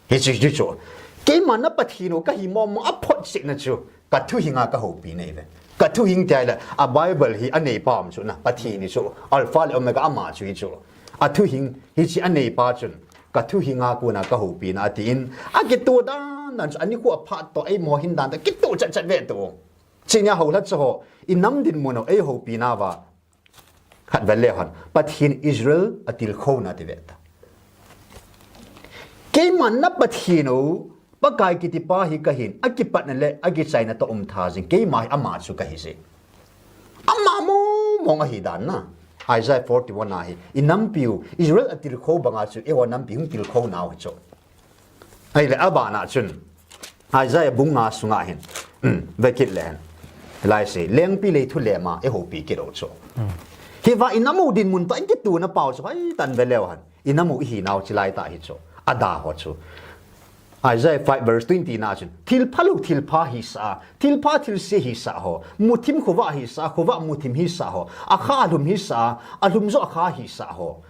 Hichu, hichu. Keima na Pathen u kahi mong mong a photchetna chu. Ka thuhinga ka houpi nei ve. Ka thuhing ti ahile, a Bible hi a neipa um chu na, Pathen hi chu, Alpha le Omega ama chu hi chu. A thuhing hi chu a neipa chun, ka thuhinga kona ka houpi na ati in, akitu dan dan chu, ani khu a phat to, eimo hin dan to, kitu chat chat ve to. Chinia hola cho ho, i nam dinmun u, ei houpi na va. Khat vel le hon. Pathen Israel a tilkhou na ti ve ta. Keima na Pathen u, Pakai kiti pa hi kahin, akipatna le, akichaina to um tha jing, keima hi ama chu kahi jing. Ama mong mong ahi dan na. Isaiah forty-one a hi, i nampiu, Israel a tilkhou banga chu, eiho nampi hung tilkhou nau hi chu. Ahile abana chun. Isaiah bung nga sunga hin. Um, ve kit le hin. Lai se, lengpi lei thu le ma, e houpi kit u chu. Hiva i nam u dinmun to, i kitu na pau chu, hai tan ve leu han. I nam u i hi nau chi lai ta hi chu. Ada ho chu. Isaiah five verse twenty na chun. Thil phalou, thil pha hi sa, thil pha thil se hi sa ho. Muthim khovah hi sa, khovah muthim hi sa ho. Akha alhum hi sa, alhum jo akha hi sa ho.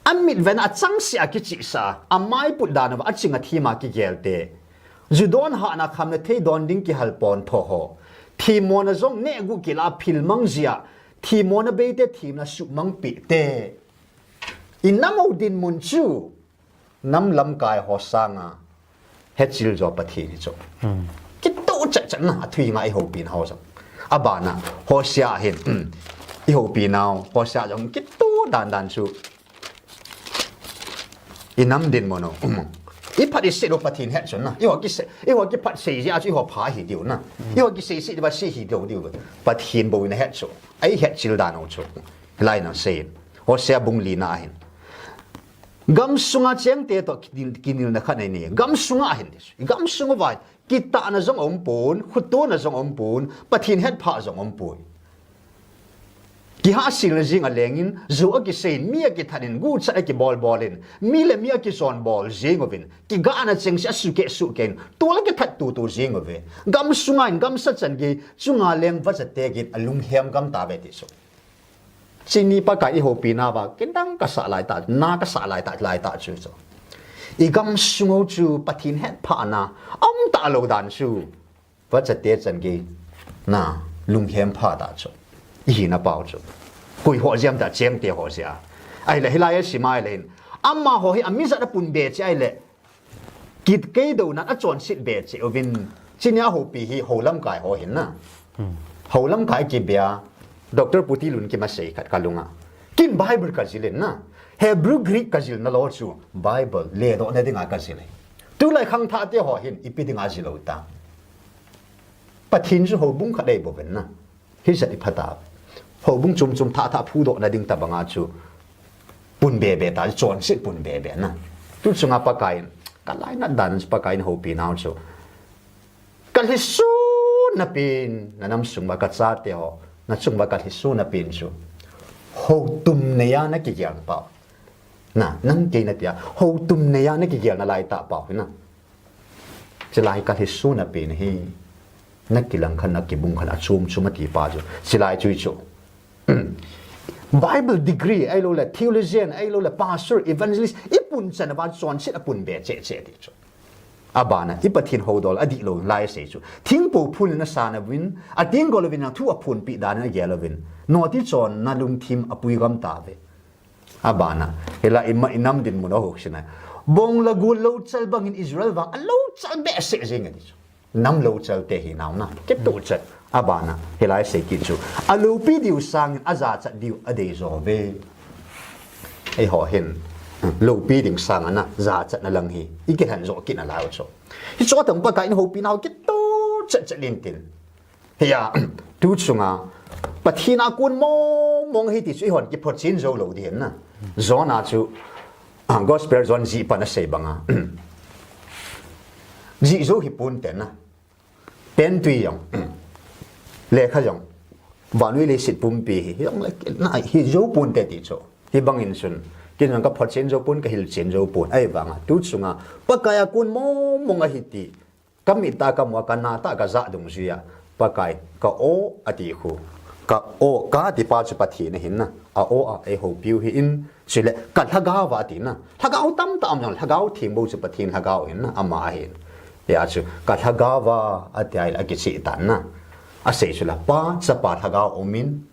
Amit vena achangseh a kichihsa, amai put dan uva aching athima kigel te. Ju don hahna khamna thei don ding kihal pon tho ho. Themmona jong nehguh kila philmang jia, themmona beite themna suhmang peh te. I nam u dinmun chu, nam lamkai ho sanga, Hechil jo Pathen hi chu. Kitu chat chat na, a thuhinga i houpi na ho jong. Abana, Hosea hin, i houpi nau, Hosea jong kitu dan dan chu. I nam dinmun u. I phat i se lou Pathen het chu na. Eiho kise, eiho kiphat sei jia chu eiho pha hi diu na. Eiho kisei se diu va se hi diu diu. Pathen bou in a het chu. Ei hechil dan u chu. Hilai na sei. Hosea bung li na hin. Gam sunga chengte to kinil, kinilna khat nei nei. Gam sunga hin ti chu. Gam sunga vai. Kitahna jong umpon, khutona jong umpon, Pathen hetphah jong umpon. Kihahselna jing a lengin, ju akiseiyin, mi akithanin, guchat akibol bolin, mi le mi akijon bol jing uvin, kigahna chengse asukeh sukeh in, tol akithat tutu jing uve. Gam sunga in, gamsa chan gei, chunga leng vachate gin, alunghem gam tave ti chu. Chini Pakai i houpi nauva, kidang kasah lai ta, na kasah lai ta, lai ta chu chu. I gam sung u chu Pathen hetphahna, aum a lo dan chu. Vachate chan gei na lunghem pha ta chu. I hina pau chu. Koi ho jam ta cheng te ho sia. Ahile hilai a simai le hin. Amaho hi a mi jat a pun be che ahile. Kit kei do na a chonset be che uvin. Chinia hopi hi ho lamkai ho hin na. Ho lamkai kibia. Doctor Puti Lun Kim a sei khat ka lunga. Kin Bible ka jil in na. Hebrew Greek ka jil na lo chu. Bible le do na dinga ka jil e. Tulai khangthah te ho hin ipi dinga jil u ta. Pathen chu houbung khat ei bouvin na. Hijat i pha ta. Houbung chom chom thah thah phudoh na ding tabanga chu. Pun be be ta, chonset pun be be na. Tu chunga Pakai in, ka lainat dan chu Pakai in houpi nau chu. Ka lhisun na pen, na nam sung uva ka chate ho, na chung uva ka lhisun na pen chu. Houtum neiya na kigel pau. Na, nang kei na tia, houtum neiya na kigel na lai ta pau, na. Chilai ka lhisun na pen hi. Na kilang khan, na kibung khan, a chom chom a ti pa chu. Chilai chu chu. Bible degree, ahilou le, theologian, ahilou le, pastor, evangelist, i pun chan uva chonset a pun be che che ti chu. Abana, i Pathen houdol a dihlou lai sei chu. Thingpo phun na sa na vin, a tinggol vin na thu a phun pi dan na gel vin. Noti chon na lungthim a pui gam ta ve. Abana, hila i ma i nam dinmun a huk sina. Bong la gul lo chal bangin Israel vang, a lo chal be se jing a ti chu. Nam lo chal te hi nau na, ke to chat. Abana, hilai sei kit chu. A lopi diu sangin a jachat diu a dei jo ve. Ei ho hin, lopi ding sanga na, jachat na lang hi. I kilhen jo kit na lai chu. Hi chu tang Pakai in houpi nau ke to chat chat lin tin. Hiya, tu chunga, Pathen a kon mong mong hi ti chu i hon kiphot chin jo lo di hin na. John a chu, ah, Gospel John ji pan a sei banga. Ji jo hi pun te na. Pen tui jong. Lekha jong. Vanui leiset pumpi hi. Jong le, na, hi jo pun te ti chu. Hi bangin sun. Kin jong ka phot chin jo pun, ka hil chin jo pun. Ai banga. Tu chunga. Pakai a kon mong mong a hi ti. Ka mit a ka mu a ka na ta ka ja dungjuia. Pakai ka o a ti khu. Ka o ka ti pa chu Pathen a hin na. A o a ei houpiu hi in. Chule ka lhagao va a ti na. Lhagao tam ta am jong lhagao thim bo chu Pathen lhagao hin na. Ama a hin. Ya chu ka lhagao va a ti ai la kichi tan na. A sei chu la pa chapa lhagao omin.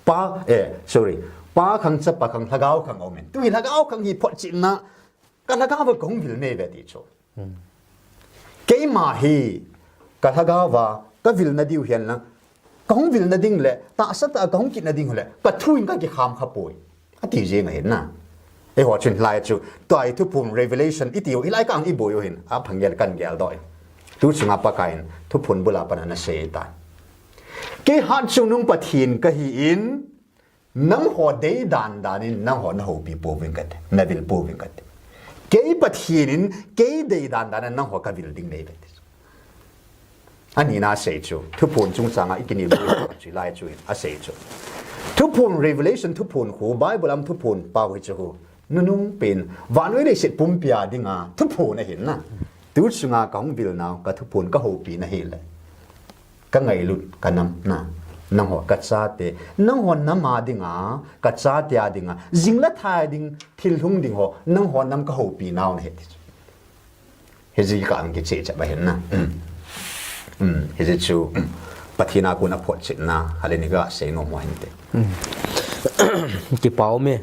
Pa, eh, sorry. Pa khang chapa khang lhagao khang omin. Tu hi lhagao khang hi phot chin na. Ka lhagao va kong vil nei ve ti chu. Keima hi ka lhagao va ka vil na diu hian lang, ka hung vil na ding le, tahsa ta ka hung kit na ding le, ka thu in ka kikham kha poi. A ti jing a hin na. Ei ho chun lai chu, tua i thuphun revelation i tiu, i lai ka ang i boi u hin, a phang gel kan gel doi. Tu chunga Pakai in, thuphun bula pana na sei ta. Kei hat chungnung Pathen ka hi in, Nangho dei dan dan in, nangho na houpi pouvin kate, na vil pouvin kate. Kei Pathen in, kei dei dan dan in, nangho ka vil ding nei ve ti chu. Ani na sei chu, thuphun chungchang a i kinil chu lai chu in, a sei chu. Thuphun revelation, thuphun khu, Bible am thuphun pau hi chu khu. Nunung pen, vanui leiset pumpi a dinga, thuphun a hin na. Tu chunga ka hung vil nau, ka thuphun ka houpi na hi le. Ka ngailut, ka nam na. Nangho, ka chate. Nangho nam a dinga, ka chate a dinga. Jing le thai ding, thil hung ding ho. Nangho nam ka houpi nau na he ti chu. Hiji ka ang kiche cha ba hin na. Um. Um. Hiji chu. Um. Pathen a kon a phot chet na. Hale ni ka sei nom mo hin te. Um. Kipau me.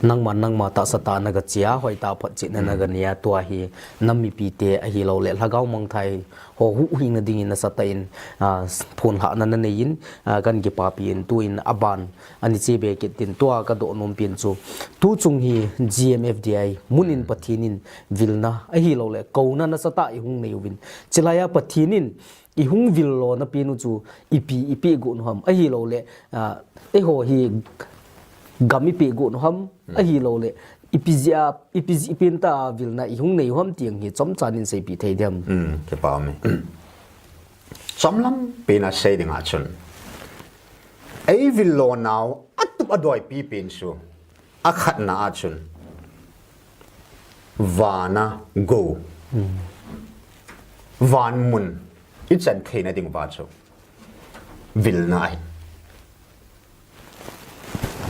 Nangma, nangma tahsa ta na ka chia, hoi ta phot chet na na ka nia tua hi. Nam mipi te a hi lo le. Lhagao mang thai. Ho hu hing na ding in na sa ta in, ah, phun ha na na nei in, ah, kan kipapi in tu in a ban, ani che be kit tin tua ka do nom pin chu. Tu chung hi G M F D I, mun in Pathen in vil na, a hi lo le, ko na na sa ta i hung nei uvin. Chilai a Pathen in i hung vil lo na pin u chu, i pi, i pi gu nu ham, a hi lo le, ah, e ho hi gam i pi gu nu ham, a hi lo le, Ipi jia, ipi ji, ipi ta vilna i hung nei u ham tiang hi chomcha nin seipi thei diam. Um, kipah me. Chomlam pen a sei ding a chun. Ei vil lo nau, a tup a doi pi pen chu. A khatna a chun. Vana go. Van mun. I chan theina ding va chu. Vilna ahi.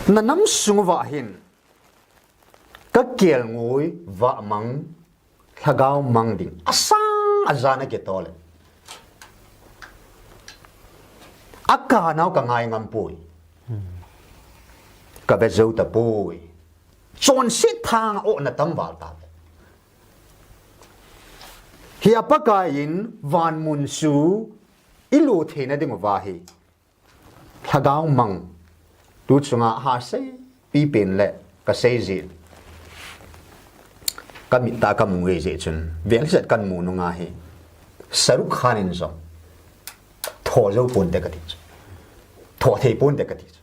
Na nam sung va hin. Ka kelngoi vah mang, lhagao mang ding. A sang a jana kito le. A ka nau ka ngai ngam poi. Ka ve jou ta poi. Chonset thang o na tam val ta. Hi a Pakai in van mun chu i lo theina ding uva hi. Lhagao mang tu chunga ha sei pi pen le ka sei ji. Ka mit ta ka mu nge ji chun. Vel set kan mu nunga hi. Saruk khan in zo. Tho zo pon te ka ti chu. Tho thei pon te ka ti chu.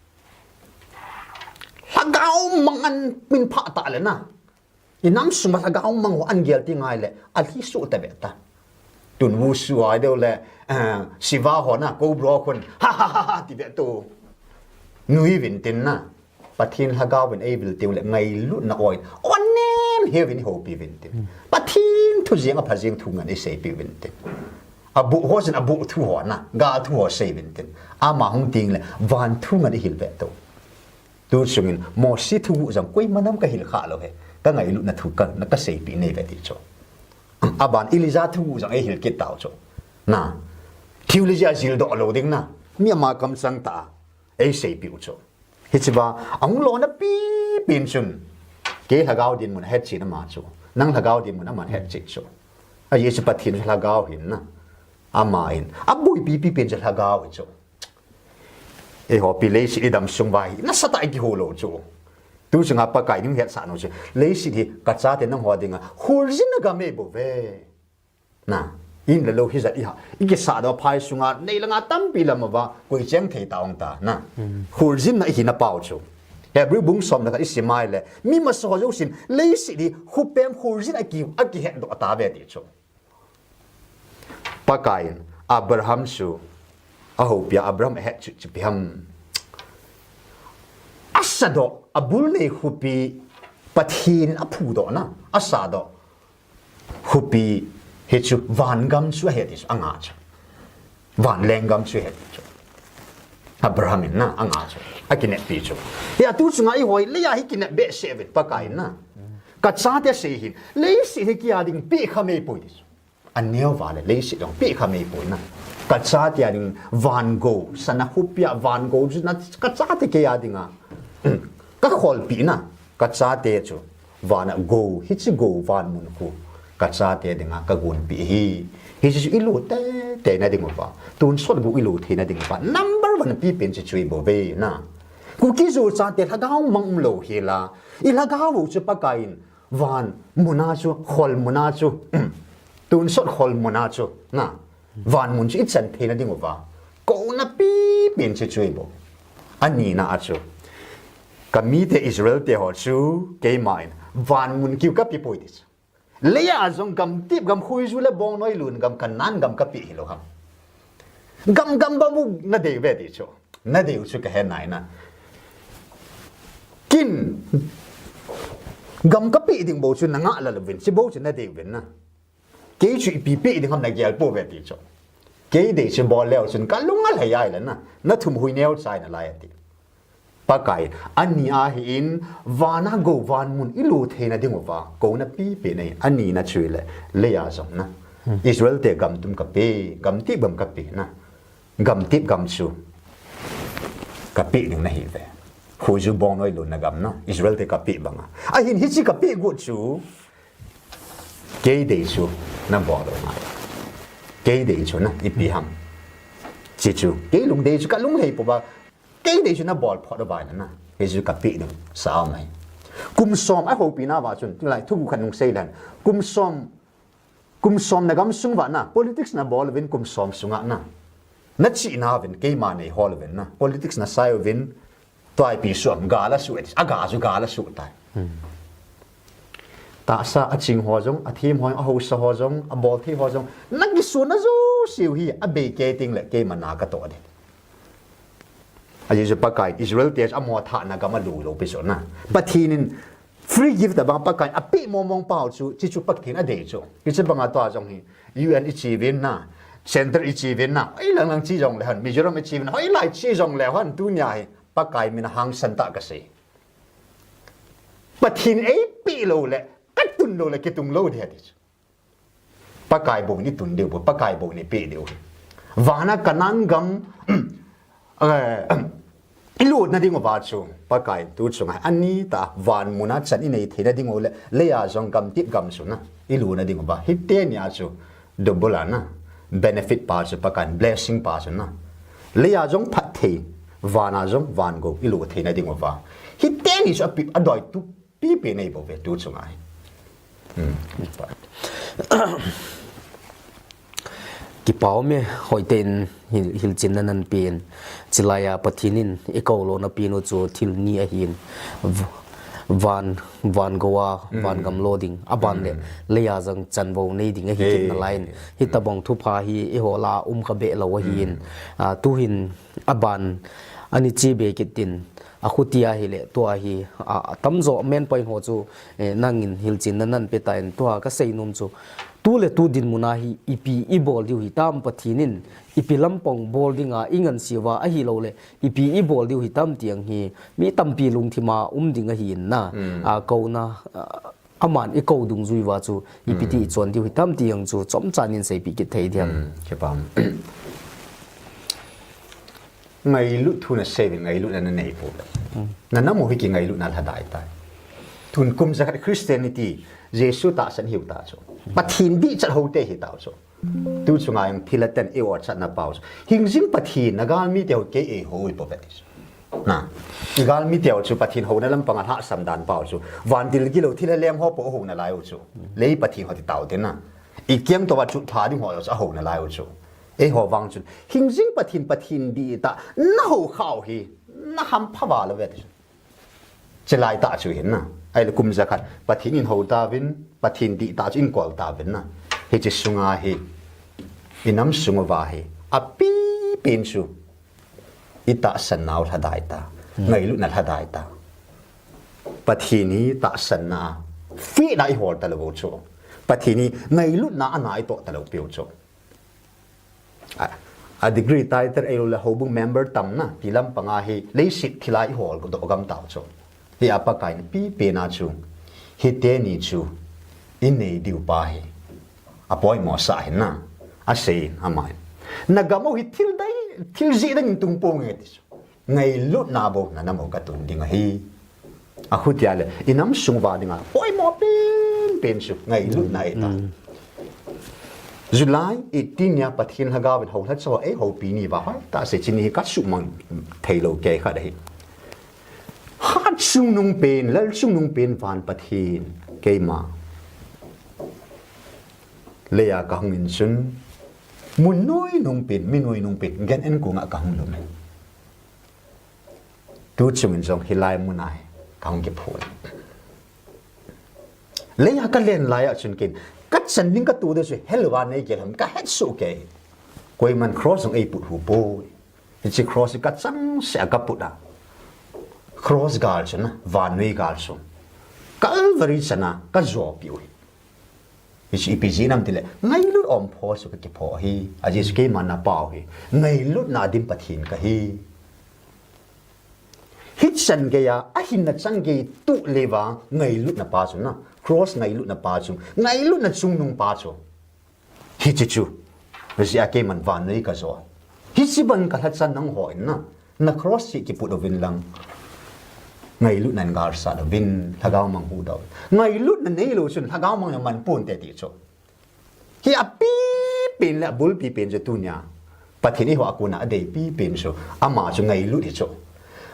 Lhagao mang an min pha ta le na. I nam sung ma lhagao mang ho an gel ti ngai le, a lhi su ta be ta. Tun wu su ai deu le, eh, siva ho na, ko bro khun, ha ha ha ha, ti be tu. Nui vin tin na. Pathin lhagao vin ei vil tiu le, ngailut na oi. On nem he vin ho pi vin tin. Pathin thu jing a pha jing thu ngan ei sei pi vin tin. A bu ho sin a bu thu ho na, ga thu ho sei vin tin. Ama hung ting le, van thu ngan ei hil be tu. Tu sungin Mosi thugu jang koima nam ka hil kha lo he. Ka ngailut na thu ka, na ka seipi nei ve ti chu. Aban Elijah thugu jang ei hil kit tau chu. Na. Thiu Elijah jil do lo ding na. Mi ama kam sang ta. Ei seipi u chu. Hichiva, ang lo na pi pin chun. Ke lhagao din mun het chi na ma chu. Nang lhagao din mun a man het chi chu. A Jesu Pathin lhagao hin na. Ama in. A bui pi pi pin chu lhagao hin chu. Eiho pi leiset i dam sung vai, nasa ta i kiho lo chu. Tu chunga Pakai ning het sa no chu. Leiset hi ka chate nang ho dinga, hurjin na gam ei bou ve. Na, in le lo hi jat i ha. I kisa do phai sunga, nei langa tampi lam ava, koi cheng thei ta ong ta, na. Hurjin na i hi na pau chu. Hebrew bung som na ka i simai le, mi masa ho jo sin, leiset hi, hupem hurjin a ki, a ki het do ta ve ti chu. Pakaiyin Abraham chu a hopia Abraham a het chu chu pi ham. A sa doh, a bul nei hupi Pathin a phu doh na, a sa doh hupi hi chu van gam chu a het chu a nga chu. Van leng gam chu a het chu. Abraham in na a nga chu. A kinep pi chu. Hi a tu chunga i hoi, leiya hi kinep be se vet Pakaiyin na. Ka chate sei hin. Leiset hi kia ding pi kha mei poi ti chu. A neo va le leiset jong pi kha mei poi na. Ka chate a ding van go, sana hupia van go chu na ka chate kei a dinga. Ka kholpi na, ka chate chu. Vana go, hichi go van mun khu. Ka chate dinga ka gunpi hi. Hichi chu i lo te, te na ding uva. Tun sot go i lo the na ding uva. Number one pi pen chu chu i bou ve na. Kuki Zo chate lhagao mang um lo hi la. I lhagao chu Pakaiyin. Van muna chu, khol muna chu, tun sot khol muna chu, na, van mun chu i chan theina ding uva. Ko na pi pen chu chu i bou. A ni na a chu. Ka mite Israel te ho chu, keiman, van mun kiu ka pi poi ti chu. Leiya jong gam tip gam khui ju le bong noi lun gam Kanan gam ka pi hi lo ham. Gam gam ba mu na dei ve ti chu. Na dei u chu ka he nai na. Kin gam ka pi ding bou chu na nga la lo vin, chi bou chu na dei vin na. Kei chu ipi pi ding ham na gel po ve ti chu. Kei dei chu bol leo chun ka lung a lhai ai la na. Na thum hui neo chai na lai ti. Pakai, a ni a hi in, vana go van mun i lo theina ding uva, ko na pi pi nei, a ni na chu le, leiya jong na. Israel te gam tum ka pe, gam tip gam ka pe na. Gam tip gam chu, ka pe ding na hi ve. Hu ju bong noi lo na gam na, Israel te ka pe banga. A hin hichi ka pe gu chu, kei dei chu, na bol lo na. Kei dei chu na, ipi ham. Chi chu, kei lung dei chu, ka lung lhai po ba, Kei dei chu na bol phot uva na. Kei chu ka pe ding sa mai. Kum som a hopi na va chun, tulai thu khat nung sei lan. Kum som, kum som na gam sung va na, politics na bol vin kum som sunga na. Na chi na vin, keima nei hol vin na. Politics na sai vin, tuai pi suam, ga la su, a ga chu ga la su tai. Tahsa a ching ho jong, a thim ho, a hausa ho jong, a bol thei ho jong. Na kisu na jo siu hi, a bei kei ting le keima na ka to de. A Jesu Pakai, Israel te a mo tha na gam a lu lo pi so na. Pathin in free gift a bang Pakai a pi mo mong pau chu, chi chu Pathin a dei chu. Ki chi bang a to jong hi, U N i chi vin na, center i chi vin na, hoi lang lang chi jong le han, Mizoram i chi vin, hoi lai chi jong le han, tu nia hi, Pakai min hang san ta ka sei. Pathin ei pi lo le, ka tun lo le, ki tung lo dia ti chu. Pakai bou in i tun diu bou, Pakai bou in i pe diu. Vana Kanan gam, eh, i lutna ding uva chu, Pakai tu chunga, ani ta, van muna chan i nei theina ding u le, leiya jong gam tip gam chu na, i lutna ding uva. Hite nia chu, double a na, benefit pa chu, Pakai blessing pa chu na. Leiya jong phatthei, vana jong van gou, i lut theina ding uva. Hite ni chu a pi, a doi tu, Pipi nei bou ve tu chunga hi. Hmm. Kipah um e, hoitah in hil, hilchenna nan pen. Chulaiya Pathen in i kou lona pen u chu thil ni ahin. V-, van, van gou a, van gam lo ding. Aban le, leiya jong chanvou nei ding ahi kit nalai in. Hitabang thupha hi eiho lah a um kha be lou ahin. Ah, tuhin aban ani che be kit in. A khuti ahile, tua hi, a, a tamjo main point ho chu, eh, nangin hilchenna nan pe tan, tua ka seinom chu. Tu le tu dinmun a hi, ipi i bol diu hitam Pathen in, ipi lampang bol dinga i ngansea, ahilou le, ipi i bol diu hitam ti ang hi, mi tampi lungthim a um ding ahin na, a, kouna, a, Aman i kou dungjui uva chu, ipi ti i chon diu hitam ti ang chu, chomcha nin seipeh kit thei diam. Hmm, kipah. Ngailut thu na sei uvin, ngailutna na nei pou. Na, na mo hi kingailutna lhadai tai. Tun kum jakhat Christianity, Jesu tahsan hiu ta chu. Pathen dihchat houte hi tau chu. Tu chunga jong thilha ten i otsahna pau chu. Hingjing Pathen, na galmi teu kei eiho i po ve ti chu. Na, i galmi teu chu Pathen houna lampanga lhahsam dan pau chu. Vantil gilou thilha leng ho po ahou nalai u chu. Lei Pathen ho ti tau te na. I kiang tou a chu tha ding ho chu ahou nalai u chu. Eiho vang chun. Hingjing Pathen, Pathen dihtah na hou khau hi. Na hampha val ve ti chu. Chulai tah chu hin na. Ahile kum jakhat Pathen in hou tauvin, Pathen dihtah chu in kol tauvin na. Hiche sunga hi, i nam sung uva hi, apipen chu, i tahsan nau lhadai ta, ngailutna lhadai ta. Pathen hi tahsanna, fitna i hol talou u chu. Pathen hi ngailutna a na i toh talou piu chu. A, a degree title eilou le houbung member tamna, ti lampanga hi leiset thilha i hol doh gam tau chu. Hi a Pakai in pipen a chu, hiteni chu, i nei diu pa hi. A poimo sah hin na, a sei in, ama hin. Na gam u hi thil dai, thil jih dang in tung pou nge ti chu. Ngailutna bou na nam u ka tun ding ahi. A khutia le, i nam sung uva dinga, poimo penpen chu, ngailutna e ta. July eighteen nia Pathen lhagao in houlhacha ho, ei houpi ni uva hoi, ta se chini hi ka sumang thei lou kei khat ahi. Hat chungnung pen, lal chungnung pen van Pathen, keima. Leiya ka hung in chun, mun noi nung pen, mi noi nung pen, gan en kunga ka hung lum e. Tu chungin jong hilai mun a hi, ka hung kiphun. Leiya ka len lai a chun ken, ka chan ding ka tu de chu, hell uva nei gel ham, ka het suh kei. Koiman cross jong ei put hu poi. Hiche cross hi ka changseh a ka put a. Cross gal chu na, vannoi gal chu. Calvary chan a, ka jo piu hi. Hichu ipi jeh ham tile, ngailut um pho chu ka kipho hi, a Jesu keima na pau hi, ngailutna dim Pathen ka hi. Hichan geiya, a hinna chang gei tuh leuva, ngailutna pa chu na, cross ngailutna pa chu, ngailutna chungnung pa chu. Hiche chu, hijeh a keiman vannoi ka jo. Hiche ban ka lhacha nangho in na, Na cross hi kiput uvin lang. Ngailutna in galsat uvin, lhagao mang huhdoh uvin. Ngailutna neilou chun lhagao mang jong man ponte ti chu. Hi apipen le abulpi pen chu tunia. Pathen eiho a kona adeipi pen chu. Ama chu ngailut hi chu.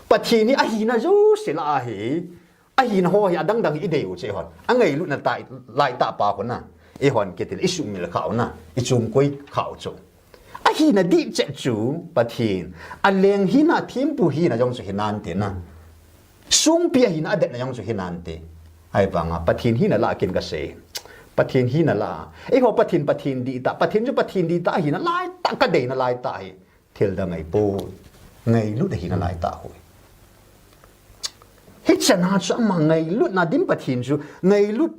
Pathen hi ahina jouse lah a hi. Ahina ho hi adang dang hi idei u chu eihon. Angailutna tai, lai tah pa khu na. Eihon kiti le isuhmil khah u na. Ichungkoi khah u chu. Ahina dihchet chu Pathen. Aleng hina, thempu hina jong chu hinante na. Songpi ahina adetna jong chu hinante. Ahivanga Pathen hina lah a ken kasei. Pathen hina lah a. Eiho Pathen, Pathen dihtah. Pathen chu Pathen dihtah ahina laitah, kadeina laitah hi. Thil dang ahipoi. Ngailut ahina laitah ahi. Hichan a chu ama ngailutna dim Pathen chu ngailut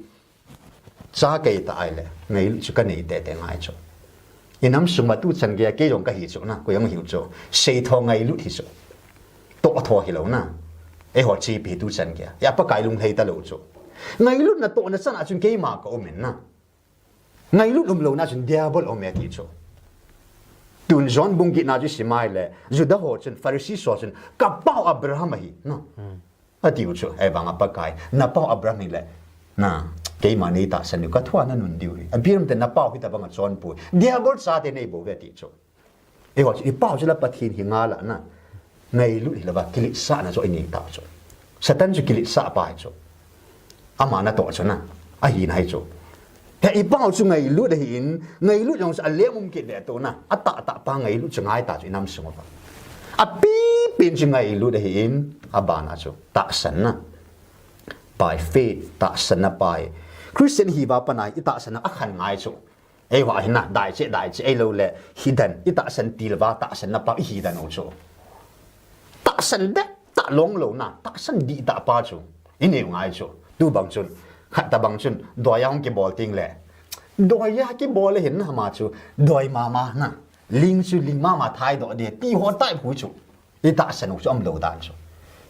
cha kei ta ahile, ngailut chu kanei tete ngai chu. Inam sung ma tuchan geiya kei jong kahi chu na, koi jong hiu chu. Seitho ngailut hi chu. Tohtho hilou na. Eiho chepi tuchan geiya. Hia Pakai lunglhai talou chu. Ngailutna tohna chan a chun keima ka um in na. Ngailut umlouna chun diabol aume ti chu. Tun John bung getna chu isim a ahile, Juda ho chun, Pharisee ho chun, "Kapau Abraham ahi," na. Atiu chu, ahivanga Pakai, "Napau Abraham hile, na, keima neitahsan diu, kathua nanun diu ahi. Abraham te napau hitobanga chonpoi. Diabol chate neibou ve," ati chu. Eiho chu, ipau chu la Pathen hi ngal a na. Ngailut hilouva, kiletsahna chu inei tau chu. Satan chu kiletsah pa ahi chu. Ama natoh chu na. Ahina ahi chu. He ipau chu ngailut ahin, ngailut jong chu alem um kit ve tona. Atahtah pa ngailut chu ngai ta chu inam sung uva. Apipen chu ngailut ahin, abana chu tahsanna. By faith, tahsanna pai. Christian hiuva pana itahsanna akhan ngai chu. Eiho ahina, daiche, daiche, ahilouleh, hidan, itahsan tilva, tahsanna pa, ihidan u chu. Tahsan deh tah longlou na, tahsan dihtah pa chu. Inei u ngai chu. Tubang chun, khat tobang chun, doi a hung kibol tengle. Doi a kibol le hin na ama chu, doi mama na. Ling chu ling mama thaidoh ding, ti ho tai phu chu. Itahsan u chu umlou dan chu.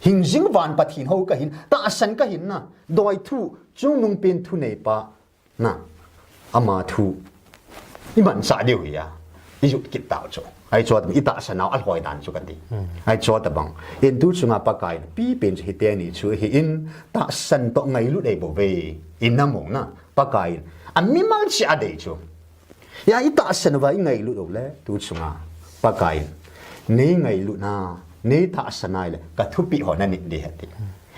Hingjing van Pathen hou kahin, tahsan kahin na. Doi thu, chungnungpen thuneipa. Na, ama thu imanchah diu ahi a, ijut kit tau chu. Ahi chu tobang itahsan nau alhoi dan chu kati. Ahi chu tobang. Hin tu chunga Pakaiyin, pipen chu hiteni chu ahin, tahsan toh ngailut eibou ve. Inam u na, Pakaiyin. Amimal cheh a adei chu. Hia itahsan uva ingailut uleh, tu chunga Pakaiyin. Nei ngailutna, nei tahsan a ahile, kathupeh ho nanit ding ahi ati.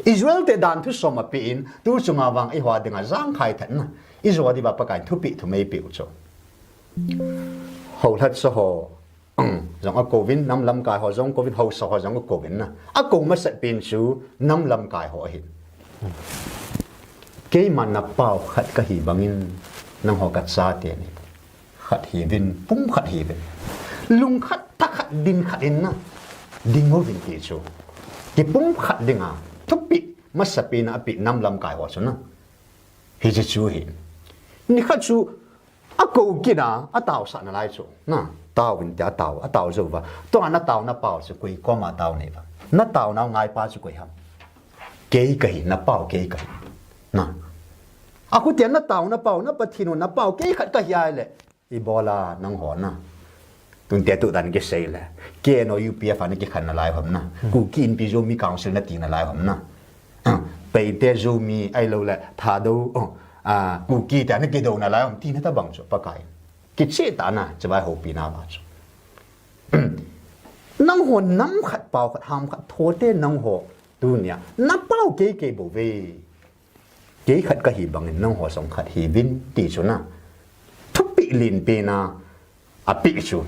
Israel te dan thusom apen, tu chunga vang eiho dinga jangkhai thatna. Ijo diuva Pakaiyin thupeh thum eipeh u chu. Houlhacha ho, jong akouvin, nam lamkai ho jong kouvin, haosa ho jong akouvin na. Akou masat pen chu, nam lamkai ho ahin. Keiman napau khat kahi bangin, nangho kachate nei. Khat hiuvin, pumkhat hiuvin. Lungkhat, thakhat, dinkhat in na. Ding uvin ti chu. Kipumkhat dinga, thupeh, masapen a apeh nam lamkai ho chu na. Hiche chu ahi. Nikhat chu, akou kit a, ataosah nalai chu. Na, taovin tia atao, atao jouva. Tua natao napau chu koi koma tao neiuva. Natao nau ngaipa chu koi ham. Kei kahi, napau kei kahi. Na. Akhutia natao napau, na Pathen u napau kei khat kahi ahile. Ibola nangho na. Tun tia tu dan kisei le. K N O U P F a nakikhen nalai ham na. Kuki Inpi Zomi Council nati nalai ham na. Paite Zomi ahilouleh Thadou, oh, ah, Kuki tia nakidou nalai ham ti na tobang chu Pakai. Kicheh tah na, chibai houpina ba chu. Nangho nam khat pau khat ham khat thote nangho tunia. Napau kei kei bou ve. Kei khat kahi bangin nangho jong khat hiuvin ti chu na. Thupeh lenpen a apeh chu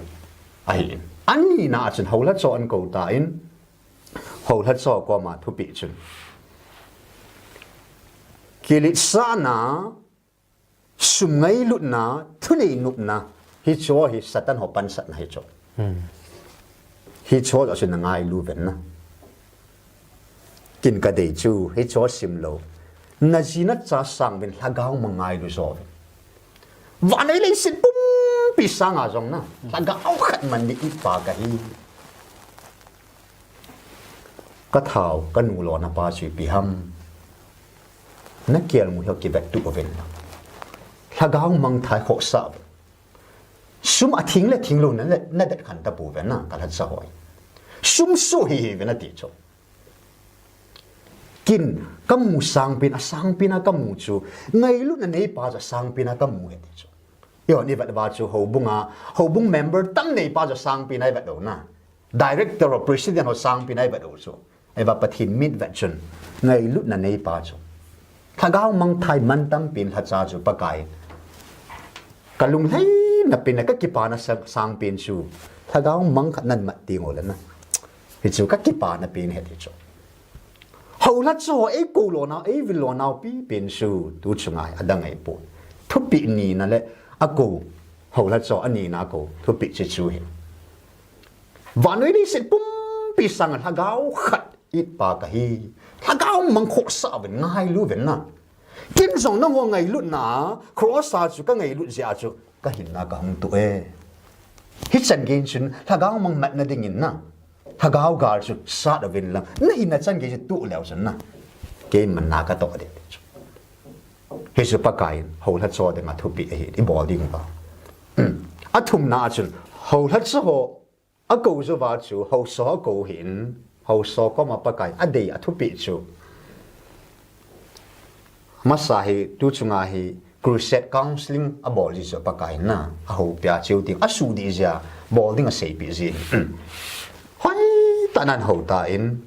ahi. Anina a chun houlhacha ho akou tan, houlhacha ho koma thupeh chun. Kiletsahna, sum ngailutna, thunei nopna, hicheho hi Satan ho pansatna hichu. Hicheho joh chu nangailu uvin na. Ken kadei chu, hicheho simlou. Naji nacha sang uvin lhagao mang ngailu jo uvin. Vannoi leiset pumpi sanga jong na. Lhagao khat man ding ipa kahi. Kathao, kanu lona pa chu ipi ham. Nakelngoi ho kivettuh uvin. Lhagao mangthah khohsah uvin. Sum atheng le thenglou na, na, nadet khen tapouve na, kalhacha ho. Sum soh hih hih uvin ati chu. Ken, kamu sangpen, asangpen a kamu chu. Ngailutna neipa chu asangpen a kamu ahi ti chu. Eiho ivet uva chu houbung a, houbung member tam neipa chu asangpen a ivet u na. Director ho, president ho sangpen a ivet u chu. Ahivang Pathen mit vet chun, ngailutna neipa chu. Lhagao mangthah mantam pen lhacha chu Pakai. Kalunglhaina pen a kakipana sa-, sangpen chu. Lhagao mang khat namat teng uleh na. Hichu kakipana pen ahi ti chu. Houlhacha ho eikou lonau, eivil lonau pipen chu. Tu chunga adang ahipoi. Thupeh nina le akou. Houlhacha ho anina akou. Thupeh chu chu ahi. Vannoi leiset pumpi sanga lhagao khat itpa kahi. Lhagao mang khohsah uvin ngailu uvin na. Ken jong nangho ngailutna, cross a chu kangailut jeh a chu kahinna kahung toh e. Hichan gei chun lhagao mang matna dingin na. Lhagao gal chu sat uvin lang. Nahinna chan gei chu toh leu chun na. Keiman na katoh ding chu. Hichu Pakaiyin houlhacha dinga thupeh ahi, ibol ding uva. Athumna a chun, houlhacha ho akou jouva chu, haosa ho akou hin, haosa koma Pakaiyin adei athupeh chu. Masa hi, tu chunga hi, crusade counseling abol ji chu Pakaiyin na, ahoupi a cheu ting, asuh dih jia, bol ding aseipeh ji. Hoitah nan hou tan,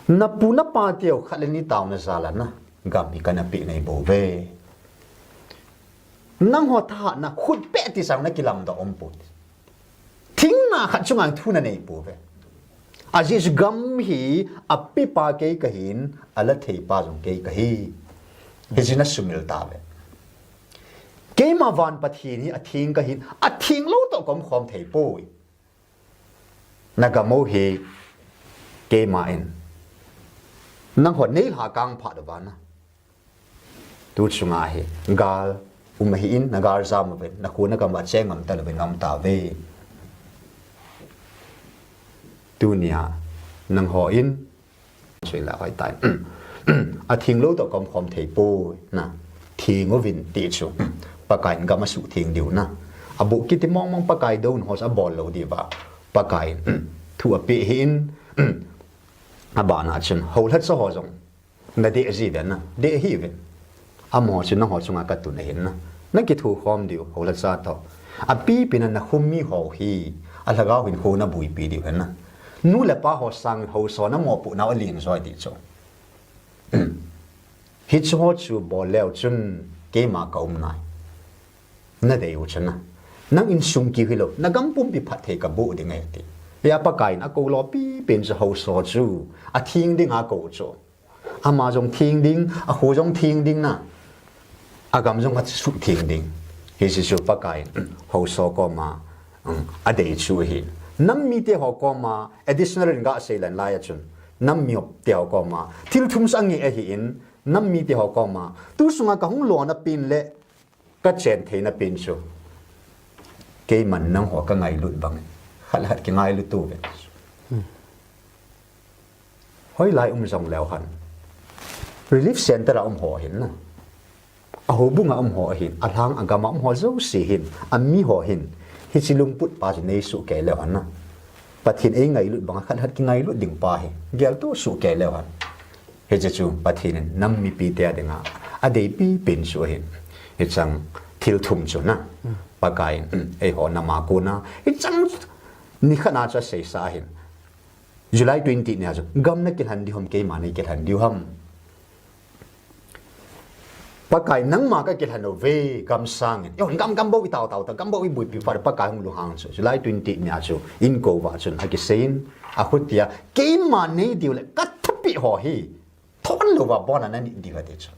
napu napa teu khat le ni taona jal a na, gam hi kana peh nahi bouve. Nangho thahatna khut peh ti sang nakilamdoh umpoi. Thingna khat chunga thu nanei pouve. Ajeh chu gam hi apepa kei kahin, ala theipa jong kei kahi. Hichu nasumil tauve. Keima van Pathen hi atheng kahin, atheng lou toh kaum khom thei poi. Nagam u hi keima in, nangho neilha kang phat uva na, tu chunga hi gal um ahin, nagal jam uvin, nakho nagam uva cheng ngam talouvin naum tauve. Tunia nangho in, sui la hoitah in, atheng lou toh kaum khom thei poi na, theng uvin ti chu, Pakaiyin gam asuhtheng diu na, aboh kiti mongmong Pakai douna ho chu abol lou diuva, Pakaiyin thu apeh ahin, abana chun houlhacha ho jong nadeh jiuve na, deh hih uvin. Amaho chu nangho chunga katun ahin na, nakithokhom diu houlhacha toh. Apipen a nakhum miho hi, alhagao hinkho nabuipi diu ahin na, nu le pa ho sangin haosa namopohnau alen joi ding chu. Hicheho chu bol leu chun keima kaum nai. Nadei u chu na, nang insung keu hilou, nagam pumpi phatthei kaboh ding ahi ti. Hia Pakaiyin akou lou pipen chu haosa chu, atheng dinga akou chu. Ama jong theng ding, akho jong theng ding na, agam jong asuhtheng ding. Hiche chu Pakaiyin haosa koma adei chu ahi. Nam mite ho koma additional in gasei leng laiya chun, nam mite ho koma thil thum chu angeh ahin, nam mite ho koma tu sunga kahung lona pen le kachen theina pen chu, keiman nangho kangailut bangin, khat le khat kingailut uvin. Hoilai um jong leu hen, relief centre a umho hin na, ahoubunga umho hin, alhang agama umho jouse hin, amiho hin, hiche lungput pa chu neisoh kei leu hen na, Pathen eingailut banga khat le khat kingailut ding pa hi geltoh soh kei leu hen. Hiche chu Pathen in nam mipite a dinga adeipi pen chu ahin. Hicheng thil thum chu na, Pakaiyin eiho nama kona hicheng nikhat na chu aseisa ahin, July twenty nia chu gam nakilhen diu ham, keima neikilhen diu ham? Pakai, nangma kakilhen uve gam sangin. Eihon gam, gam bou itaotao ta, gam bou ibuipi phat, Pakai hung lunghang chu July twenty nia chu inkou uva chun akiseiyin, akhutia, keima nei diu le kathupeh ho hi thon louva abona nanit diu ati chu.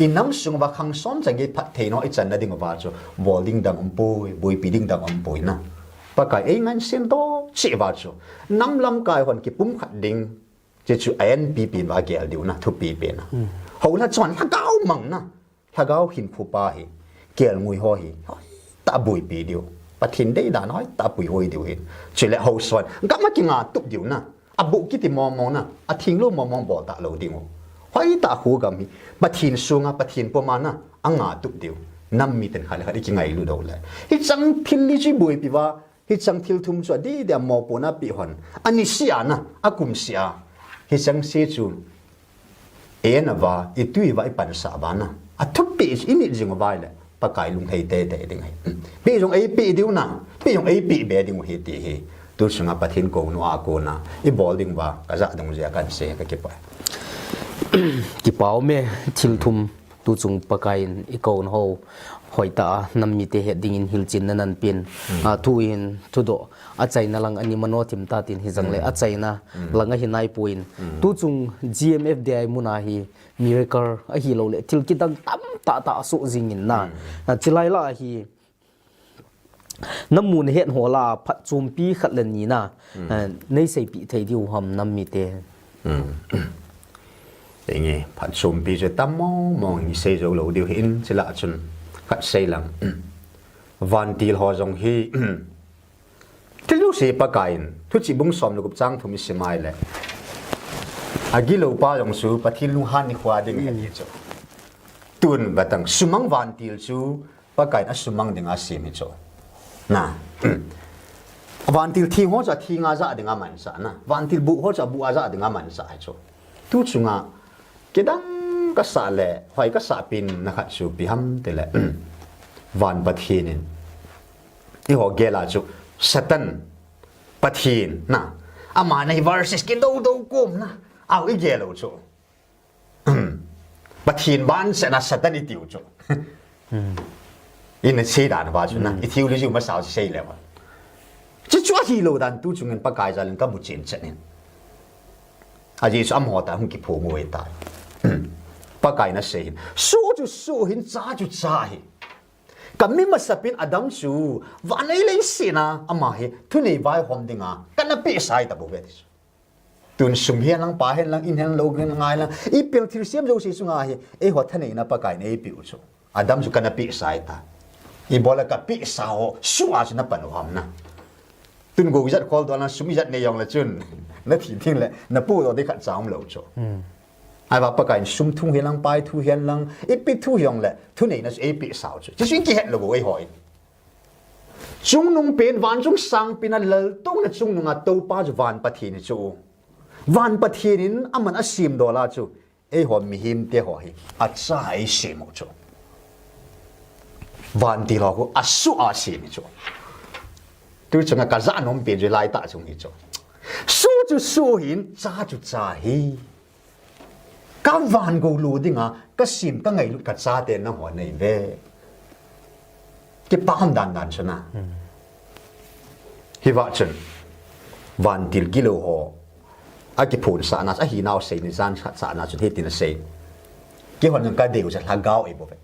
Inam sung uva khang som chang gei phatthei nao ichanna ding uva chu bol ding dang umpoi, buipi ding dang umpoi na. Pakai eingansei doh cheh uva chu nam lamkai hon kipumkhat ding, hiche chu a enpi pen uva gel diu na, thupi pen a. Houlhacha'n lhagao mang na, lhagao hinkho pa hi, kelngoi ho hi hoitah a buipi diu, Pathen deidan hoitah a puihoi diu hin. Chule haosa'n gam a kingatup diu na, aboh kiti mongmong na, atheng lou mongmong bol talou ding u, hoitah a kho gam hi Pathen sunga, Pathen puma na, angatup diu. Nam miten khat le khat ikingailut uleh, hicheng thil li chu ibuipi uva, hicheng thil thum chu adeh deh a mopohna apeh hon, anisea na, akumsea, hicheng se chu, ena uva, itui uva ipansah uva na, athupeh chu init jing uva ahile Pakai lunglhai teitei ding ahi. Peh jong eipeh diu na, peh jong eipeh be ding u ahi ti hi tu chunga Pathen kouna a kona ibol ding uva kajah dungjuia kahin sei, kakipah. Kipa ume, thil thum tu chung Pakaiyin ikouna ho hoitah a nam mite het dingin hilchenna nanpen. A, thu hin thudoh achaina lang ani mano thim tatin hijongle, achaina lang ahi naipon. Tu chung G M F D I muna hi miracle ahilouleh thil kidang tamtah tah asoh jingin na. A, chulai lah a hi namu nahet ho lah a phatchompi khat le ni na, eh, neiseipeh thei diu ham nam mite? Inge, phatchompi chu tam mong mong in isei jou lou diu hin, chule chun khat sei lang. Vantil ho jong hi thil jouse Pakaiyin, Thuchih bung som le gup chang thum isim a ahile, agilou pa jong chu Pathen lunghan nikho a ding ahi ti chu. Tun vatang sumang vantil chu Pakaiyin asumang dinga sem hi chu. Na. Vantil theng ho chu atheng a ja dinga mansa na. Vantil buh ho chu abuh a ja dinga mansa hi chu. Tu chunga kidang kasah le, hoi kasah pen na khat chu ipi ham tile. Van Pathen in. Eiho gel a chu Satan Pathen na. Ama nei versus kido do kom na. Au igel u chu. Pathen ban sena Satan itiu chu. Ina sei dan va chu na. I theology masao chu sei le va. Chu chu ahilou dan tu chungin Pakai jalin kamu chen chen in. Ajeh chu amaho ta hung kiphong u ahitai. Pakaiyin asei hin. Su chu su hin cha chu cha hi. Kami masapen Adam chu van le leiset a ama hi thunei vaihom dinga kana pehsa ahi tabou ve ti chu. Tun sum hihen lang, pai hihen lang, in hihen lang, lou hihen lang, ngai lang. Ipil thilsem jouse chunga hi, eiho thaneina Pakaiyin eipeh u chu. Adam chu kana pehsa ahitai. Ibola kapehsa ho, su a chu napan u ham na. Tun gou ijat khol doh lang, sum ijat nei jong le chun. Nathi ding le, napoh doh ding khat cha umlou chu. Ahivang Pakaiyin sum thu hihen lang, pai thu hihen lang, ipi thu hijongle, thuneina chu eipehsa u chu. Chuchu kihet lou bou eiho in. Chungnung pen, van chung sang pen a laltouna chungnunga toupa chu van Pathen hi chu. Van Pathen in aman asem dola chu. Eiho mihem te ho hi. Acha eisem u chu. Vantil ho khu asu a sem hi chu. Tu chunga kajah nom pen chu laitah chung hi chu. Su chu su hin, cha chu cha hi. Ka van gou lou dinga, kasem, kangailut kachate nangho nei ve. Kipah ham dan dan chu na. Hiva chun. Vantil gilou ho. Akiphonsah na, ahinau sei ni jan khat sah na chun hitin asei. Keihon jong kadei u chu lhagao eibol uve.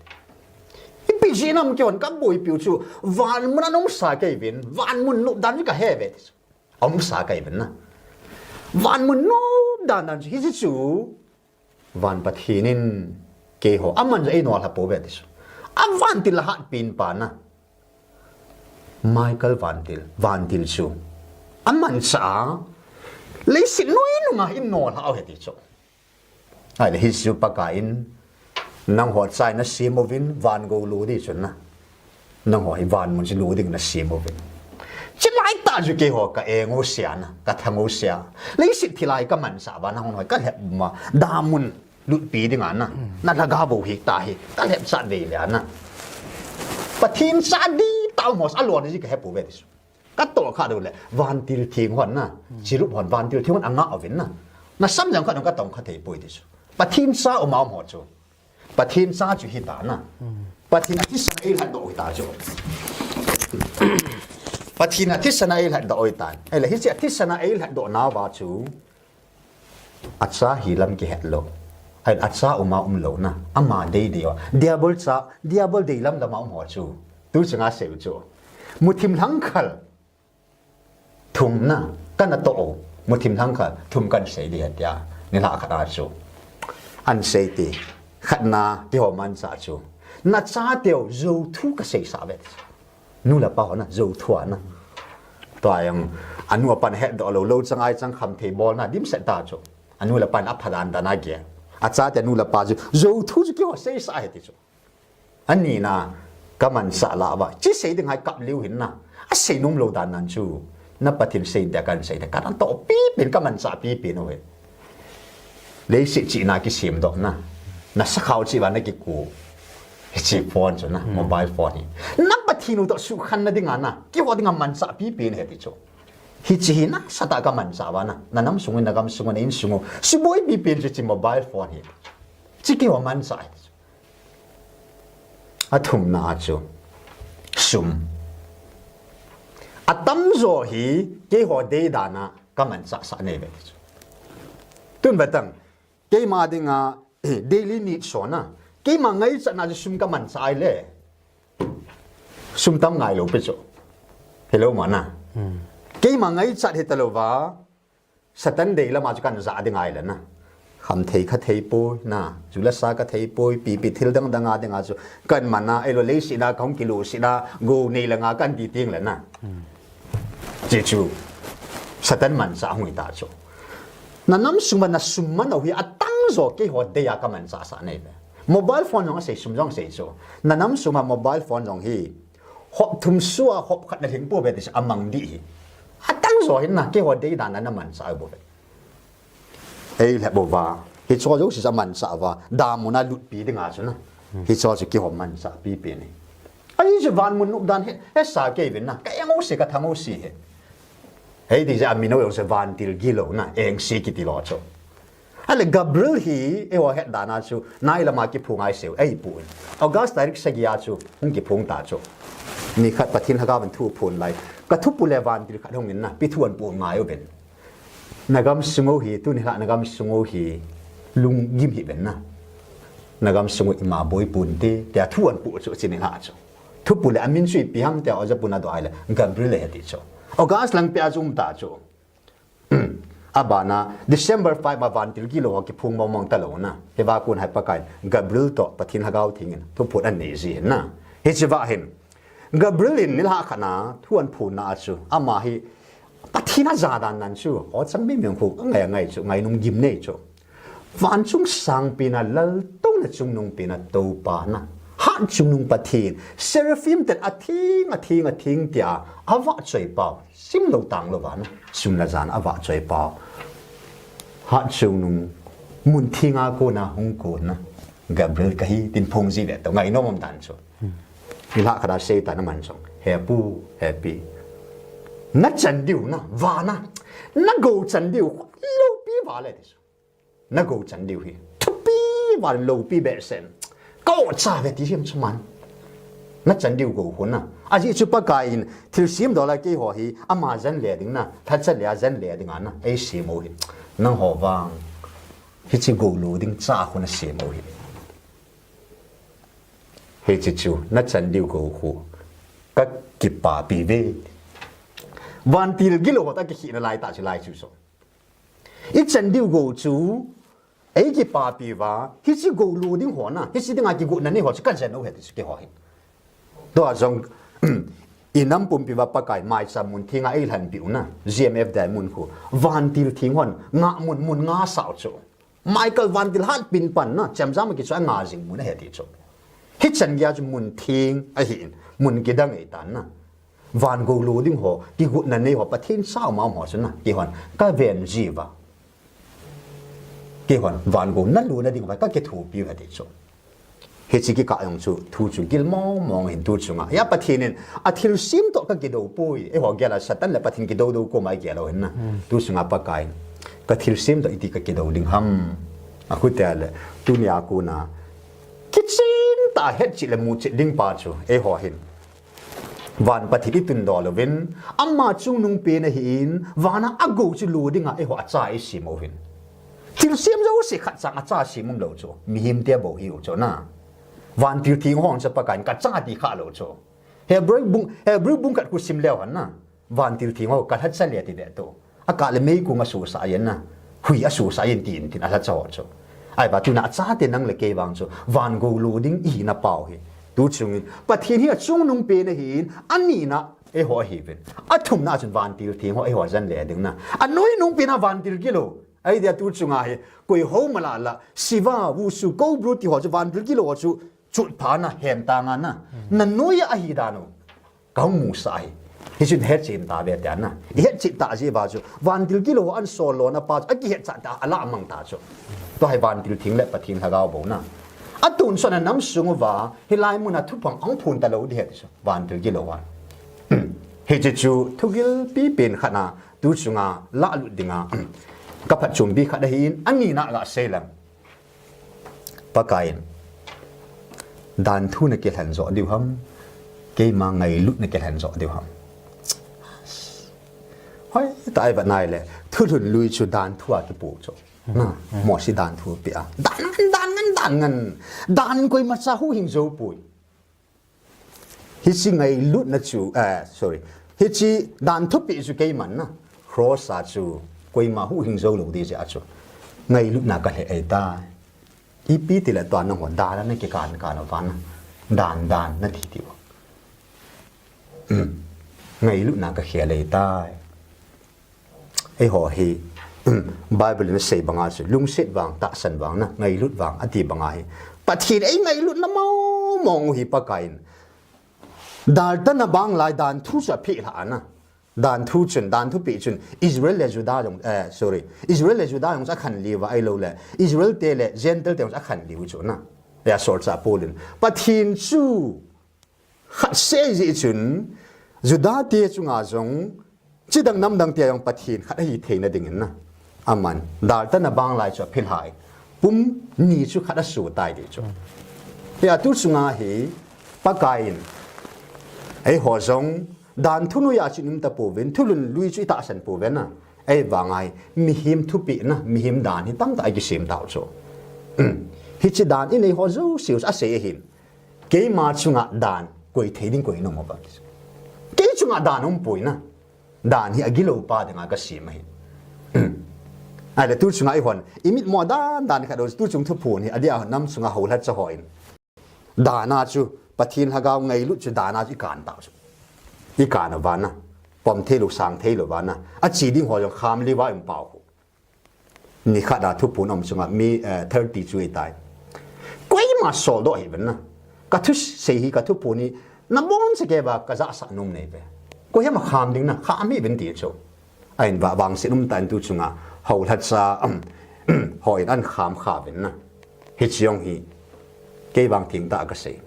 Ipi jeh ham keihon kaboipi u chu, van mun a naumsa kei uvin, van mun nop dan chu kahe uve. Aumsa kei uvin na. Van mun nop dan dan chu, hiche chu. Van Pathen in keiho, aman jong einolha pouve ti chu. A vantil a hatpen pa na. Michael vantil, vantil chu. Amanchah a. Leiset noi nunga einolha u ahi ti chu. Ahile hiche chu Pakaiyin. Nangho cha in nasem uvin, van gou lou ding chun na. Nangho hi van mun chu lou ding nasem uve. Chulai tah chu keiho ka eng u sia na, ka thang u sia. Leiset thil a hi kamansah uva nangho hi kalhep ma, damun lutpi dinga na. Na lhagao bou hi ta hi, kalhep chat vei le na. Pathen cha ding tah u mos a lon ji kahe pouve ti chu. Katoh kha dou le, vantil theng hon na. Cherub hon, vantil theng hon anga uvin na. Nasam jang khat dong katong kha thei poi ti chu. Pathen cha u ma um ho chu. Pathen cha chu hita na. Pathen a thisan a eilhatdoh u hita chu. Pathen a thisan a eilhatdoh u hita. Ahile hiche a thisan a eilhatdoh nauva chu. Acha hilam kihet lou. Ahile acha uma umlou na. Ama dei dei uva. Diabol cha, Diabol deilam lama um ho chu. Tu chunga sei u chu. Muthim lhangkhal. Thum na, kana toh u, muthim lhangkhal, thum kan sei ding ahi tia, nilhah khat a chu. An sei ti, khatna, keiho manchah chu. Nachateu, jou thu kaseisah uve. Nu le pa ho na, jou thu a na. Tua jong, anu apan hetdoh lou, lou chang ai chang khamthei bolna, dimset ta chu. Anu le pan apha dan dan a gel. Achate nu le pa chu, jou thu chu keiho seisah ahi ti chu. Anina, kamansah lah uva. Hiche sei ding hi kap leu hin na. Asei nom lou dan nan chu. Na Pathen sei ding kahin sei ding. Kana toh pipen, kamansah pipen uve. Leiset chihna kisemdoh na. Na sakhao cheh uva na kikou. Hiche phone chu na, mobile phone hi. Na Pathen u toh sukhen na dinga na. Keiho dinga mansah pipen ahi ti chu. Hiche hi nasatah a kamansah uva na. Na nam sung in, na gam sung in, na insung u. Suboi pipen chu hiche mobile phone hi. Hiche keiho mansah ahi ti chu. Athumna a chu sum. Atamjo hi keiho deidan a kamanchah sah nei uve ti chu. Tun vetang, keima dinga, eh, daily needs ho na. Keima ngaichatna chu sum kamanchah ahile. Sum tam ngailou pi chu. Hello ma na. Keima ngaichat hitalouva. Satan dei lama chu kahin jah ding ahile na. Khamthei kathei poi na, ju le sa kathei poi, pipi thil dang dang a dinga chu kahin man a, ahilou leiset a kahung kiluhset a, gou nei langa kahin ti teng le na. Hiche chu Satan manchah ahung hita chu. Na nam sung uva na sum man u hi atangjo keiho dei a kamanchah sah nei uve. Mobile phone jong asei, sum jong asei chu. Na nam sum a mobile phone jong hi. Hop thum sua, hop khat na lhing pouve ti chu amang ding ahi. Atang jo hin na, keiho deidan a na manchah bouve. Ei lhep uva. Hicho jouse chu amanchah uva. Damun a lutpi dinga chu na. Hicho chu keiho manchah pipen ahi. Ahi chu van mun nopdan he, hesa kei uvin na. Ka eng jouse, ka thang jouse hi. Hiti jeh a min ho jouse vantil gilou na. Engse kiti lou chu. Ahile Gabriel hi, eiho het dan a chu, nai lama kiphong ahi seh u, eipon. August tarik sagi a chu, hung kiphong ta chu. Nikhat Pathen lhagaovin thu aphon lai. Ka thupu le vantil khat hung in na, ipi thu ahin pon ngai uvin. Na gamsung u hi, tuni lha na gamsung u hi, lunggim hih uvin na. Na gamsung u ima boi ponte, tia thu ahin pon chu, chuni lha chu. Thupu le amin chu ipi ham tia, oja pun adoh a ahile, Gabriel ahi ati chu. August lang peh a chu um ta chu. Abana, December five a vantil gilou ho kiphong mong mong talou na. Hiva kon hi Pakai in, Gabriel toh Pathen Lhagao Theng in, thuphon anei ji hin na. Hiche va hin, Gabriel in nilhah khat na, thu ahin phon na a chu. Ama hi, Pathen a ja dan nan chu. O chang mi mi khu, ngai ngai chu, ngainom gimnei chu. Van chung sangpen a laltouna chungnungpen a toupa na. Hat chungnung Pathen. Seraphim ten atheng, atheng, atheng tia. Avahchoi pau. Simlou tanglou va na. Sum le jan avahchoi pau. Hat chungnung. Mun theng a kona hung kon na. Gabriel kahi tin phong ji ve tou. Ngainom um dan chu. Nilhah khat a Satan aman jong. He pu, he pi. Na chan diu na, vana. Na gou chan diu, loupi vale ti chu. Na gou chan diu hi. Thupi vale loupi behseh in. Ka o cha ve ti him chu man. Na chan diu gou khu na. Ajeh chu Pakai in thilsem dola keiho hi ama jan le ding na. Lhacha le a jan le ding a na. Eisem u hi. Nangho vang. Hiche gou lo ding cha khu nasem u hi. Hiche chu, na chan diu gou khu, ka kipapi ve. Vantil gilou ho toh kikhehna lai tah chu lai chu so. I chan diu gou chu, ei kipapi uva, hiche gou lo ding ho na, hiche dinga kigotna nei ho chu ka jen u ahi ti chu keiho hin. Tua jong, i nam pumpi uva Pakai maicham mun theng a ei lhanpi u na, G M F Diamond khu, vantil theng hon, ngah mun, mun nga sah u chu. Michael vantil hatpen pan na, chemjam a kichoi a nga jing mun ahi ti chu. Hichan geiya chu mun theng ahin, mun kidang ahitan na. Van gou lo ding ho, kigotna nei ho, Pathen cha um a um ho chu na, keihon, ka ven ji uva. Keihon, van gou na lona ding uva, ka kithopi u ahi ti chu. Hiche kikah jong chu, thu chu gil mong mong hin tu chunga. Hia Pathen in, athilsem toh ka kidou poi. Eiho gel a Satan le Pathen kidou dou koma igel u ahin na. Tu chunga Pakai in, ka thilsem toh iti ka kidou ding ham. Akhutia le, tunia kona. Kichen tah a hetchet le muchet ding pa chu, eiho hin. Van Pathen i tundol uvin, ama chungnungpen ahin, vana agou chu lo dinga eiho acha eisem u ahin. Thilsem jouse khat chang acha sem um lou chu, mihem te bou ahiu chu na. Vantil theng ho chu Pakai in ka cha ti kha lou chu. Hebrew bung, Hebrew bung khat khu sim leu hen na. Vantil theng ho ka lhacha le ti ve tou. Akah le meikong asosah jen na. Hui asosah jen tin tin alhacha ho chu. Ahivang tuna achate nang le kei vang chu. Van gou lo ding ihina pau hi. Tu chungin. Pathen hi achungnungpen ahin. Anina eiho ahiuvin. Athumna chun vantil theng ho eiho jan le ding na. Anoinungpen a vantil gilou. Ahi dia tu chunga hi. Koi ho mala la. Shiva, Wushu, Cobra ti ho chu vantil gilou ho chu. Chutpha na, hentang a na. Na noiya ahi dan u. Ka hung musah ahi. Hichun hetchen tave tia na. I hetchet tah jeh uva chu. Vantil gilou ho ahin sol lona pa chu. Akihetchet tah a alah mang ta chu. Tua hi vantil theng le Pathen Lhagao bou na. Atonsot a nam sung uva. Hilai mun a thupha ahung phong talou ding ahi ti chu. Vantil gilou a. Hiche chu thugil pipen khat na. Tu chunga lahlut dinga. Ka phatchompi khat ahin. Anina gasei leng. Pakai in, danthu na kilhen joh diu ham, keima ngailutna kilhen joh diu ham. Hoitah a i vet nai le, thulhun lui chu danthu a kipoh chu. Na, Mosi danthu peh a. Dan ngen, dan ngen, dan ngen. Dan koima cha huhhing jou poi. Hiche ngailutna chu, eh, sorry. Hiche dan thupeh chu keiman na. Cross a chu koima huhhing jou lou ding jeh a chu. Ngailutna ka lheh ahitai. Ipi tile tua nangho dan a na kikan kan uva na. Dan dan na ti ti u. Ngailutna ka khel ahitai. Eiho hi Bible in asei banga chu, lungset vang, tahsan vang, na ngailut vang, ati banga hi. Pathen in eingailut na mong mong u hi Pakaiyin. Daltana bang lai dan thu chu aphelha na. Dan thu chun, dan thupeh chun, Israel le Judah jong, eh, sorry, Israel le Judah jong chu akhanlou va ahilou le, Israel te le Gentile te jong chu akhanlou chu na. Ya solchah Paul in. Pathen chu khat sei jeh chun, Judah te chunga jong, chidang namdang te jong Pathen khat ahi theina dingin na. Aman, daltana bang lai chu aphelha in. Pum ni chu khat asoh tai ti chu. Ya tu chunga hi, Pakaiyin. Eiho jong, dan thu noiya chu inum tapouvin, thulhun lui chu itahsan pouve na. Ahivanga hi, mihem thupeh na, mihem dan hi tamtah a kisem tau chu. Hiche dan in eiho jouse u asei ahin. Keima chunga dan koi thei ding koi nom uvam. Kei chunga dan umpoi na. Dan hi agilou pa dinga kasem ahi. Ahile tu chunga eihon, imitmo dan dan khat u tu chung thuphon hi, adeh a nam chunga houlhacha hon. Dan a chu, Pathen lhagao ngailut chu dan a chu ikan tau chu. Ikan uva na. Pom theilou, sang theilou va na. Ache ding ho jong kham lou va um pau. Nikhat a thuphon um chunga mi, eh, thirty chu ahitai. Koima soldoh hih uvin na. Ka thusei hi, ka thuphon hi, nabonchauva kajahsah nom neiuve. Koi ham akham ding na, kham hih uvin ti chu. Ahin va vangset umtah in tu chunga, houlhacha, um, hon ahin kham kha uvin na. Hiche jong hi, kei vang thengtah a kasei.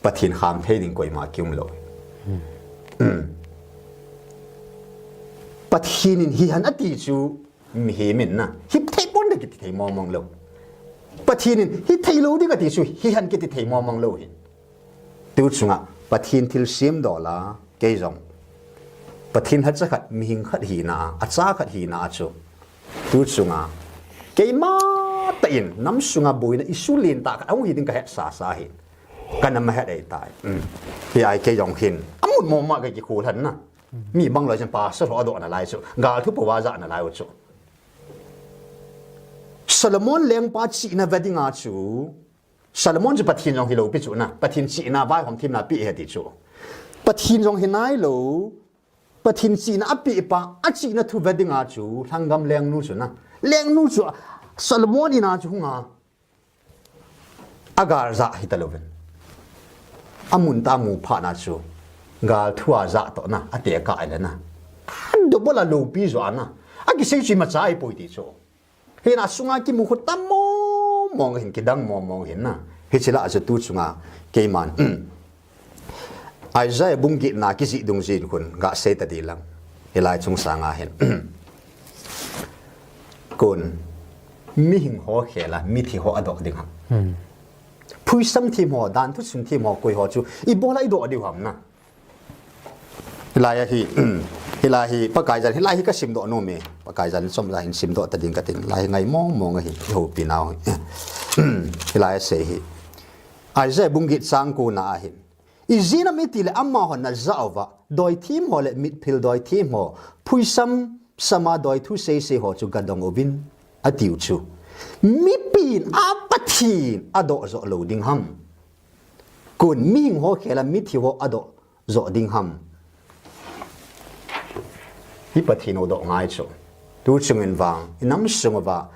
Pathen kham thei ding koima kium lou. Pathen in hihen ati chu mihem in na. Hithei ponte kiti thei mong mong lou. Pathen in hithei lou ding ati chu hihen kiti thei mong mong lou hi. Tu chunga Pathen thilsem dola kei jong. Pathen lhacha khat mihing khat hina, acha khat hina chu. Tu chunga keima tah in nam sunga boina issue lentah khat ahung hi ding kahet sasa hi. Kana mahet ahitai. Hiche kei jong hin. Amun mong mong a kakikholhan na. Mi bang loi chun pastor ho adoh nalai chu. Gal thu po va jah nalai u chu. Solomon lengpa chihna ve dinga chu. Solomon chu Pathen jong hilou pi chu na. Pathen chihna vaihom themna pe ahi ti chu. Pathen jong hinailou. Pathen chihna apeh pa, achihna thu ve dinga chu, lhanggam lengnu chu na. Lengnu chu, Solomon in a chu hunga. Agal jah hita louvin. Amun tah a amu phat na chu. Gal thu a jah toh na, atekah ahile na. Double a loupi jo a na. Akisei chu imacha ahipoi ti chu. Hina sunga kimu khu tam mong mong hin kidang mong mong hin na. Hiche lah a chu tu chunga keiman. Isaiah bung getna kijih dungjui in khun gasei ta ding lang. Hilai chungsanga hin. Khun mihing ho khel a mithi ho adoh ding ham. Phuisam them ho, danthu sun them ho, koi ho chu ibola idoh diu ham na. Hilai a hi, hilai hi, Pakai jan, hilai hi kasimdoh nom e. Pakai jan chomcha hin simdoh ta ding kating. Lai hi ngai mong mong ahi, ihoupi nau hi. Hilai asei hi. Isaiah bung get chang ko na ahin. Ijeh inem itile amahon najah uva, doithem ho le mitphil doithem ho, phuisam sama doithu seisei ho chu gadong uvin, atiu chu. Mipin a Pathen adoh joh lou ding ham. Khun mihing ho khel a mithi ho adoh joh ding ham. Hi Pathen u doh ngai chu. Tu chungin vang, inam sung uva.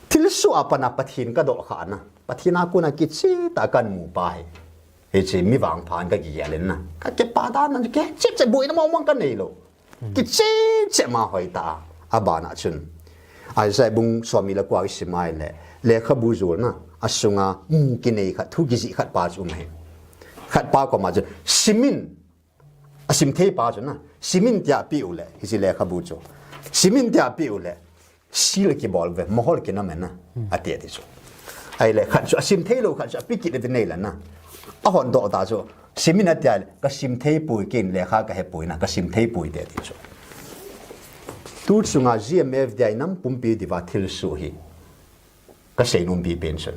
Thilsoh a pat a Pathen kadoh kha na. Pathen a kona kicheh tah a kamu pa hi. Hiche mi vangphan kakigel in na. Kakipah dan na kicheh cheh boina mong mong kanei lou. Kicheh cheh ma hoitah a, abana chun. Isaiah bung somni le ko a isim a ahile, lekhabu jolna, asunga, mu kinei khat, thu kijih khat pa chu um ahi. Khat pa koma chu, simin, asim thei pa chu na, simin tia peh u le, hiche lekhabu chu. Simin tia peh u le, seal kibol uve, mohor kinam e na, ati ti chu. Ahile, khat chu asim thei lou, khat chu api kit le ti nei la na. Ahon doh ta chu, simin atia le, kasim thei poi ken, lekha kahe poi na, kasim thei poi te ti chu. Tu chunga G M F D I nam pumpi diuva thilsoh hi. Kasei nom pi pen chun.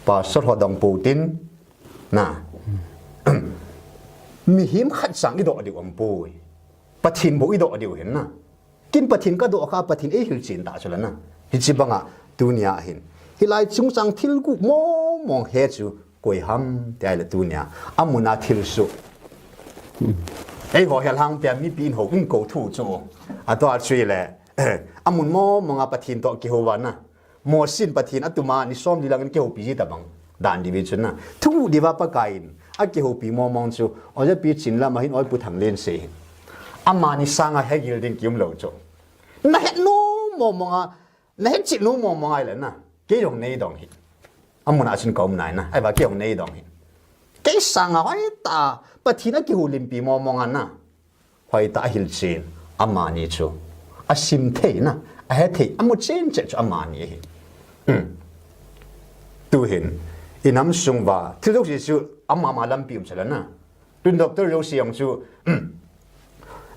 Pastor ho dong pou tin, na. Mihem khat sang idoh diu aum poi. Pathen bou idoh diu hin na. Ken Pathen kadoh kha Pathen eihil chen ta chu la na. Hiche banga tunia hin. Hilai chungchang thil guh mong mong hi chu koi ham ti ahile tunia. Amun a thilsoh. Eiho helhang pia mipi in hou in kou thu chu. Atua chu ile. Amun mong mong a Pathen toh kihou va na. Mosen Pathen atuma ni som li lang in kihoupi ji tabang. Dan di ve chu na. Thu di va Pakai in. Akihoupi mong mong chu. Oja pi chin lam ahin oi Pu Thanglen se hin. Amani sanga hegil ding kium lou chu. Na het nom mong mong a. Na het chih nom mong mong a ile na. Kei jong nei dong hi. Amun a chun ka um nai na. Ai va kei jong nei dong hi. Kei sanga hoi ta. Pathen akihoulimpi mong mong a na. Hoi ta ahil chen, amani chu. Asim thei na, ahe thei, amu chen che chu amani ahi. Hmm. Tu hin, i nam sung va, thil dok si chu ama ma lampi um chala na. Tun doctor lo si ang chu, hmm.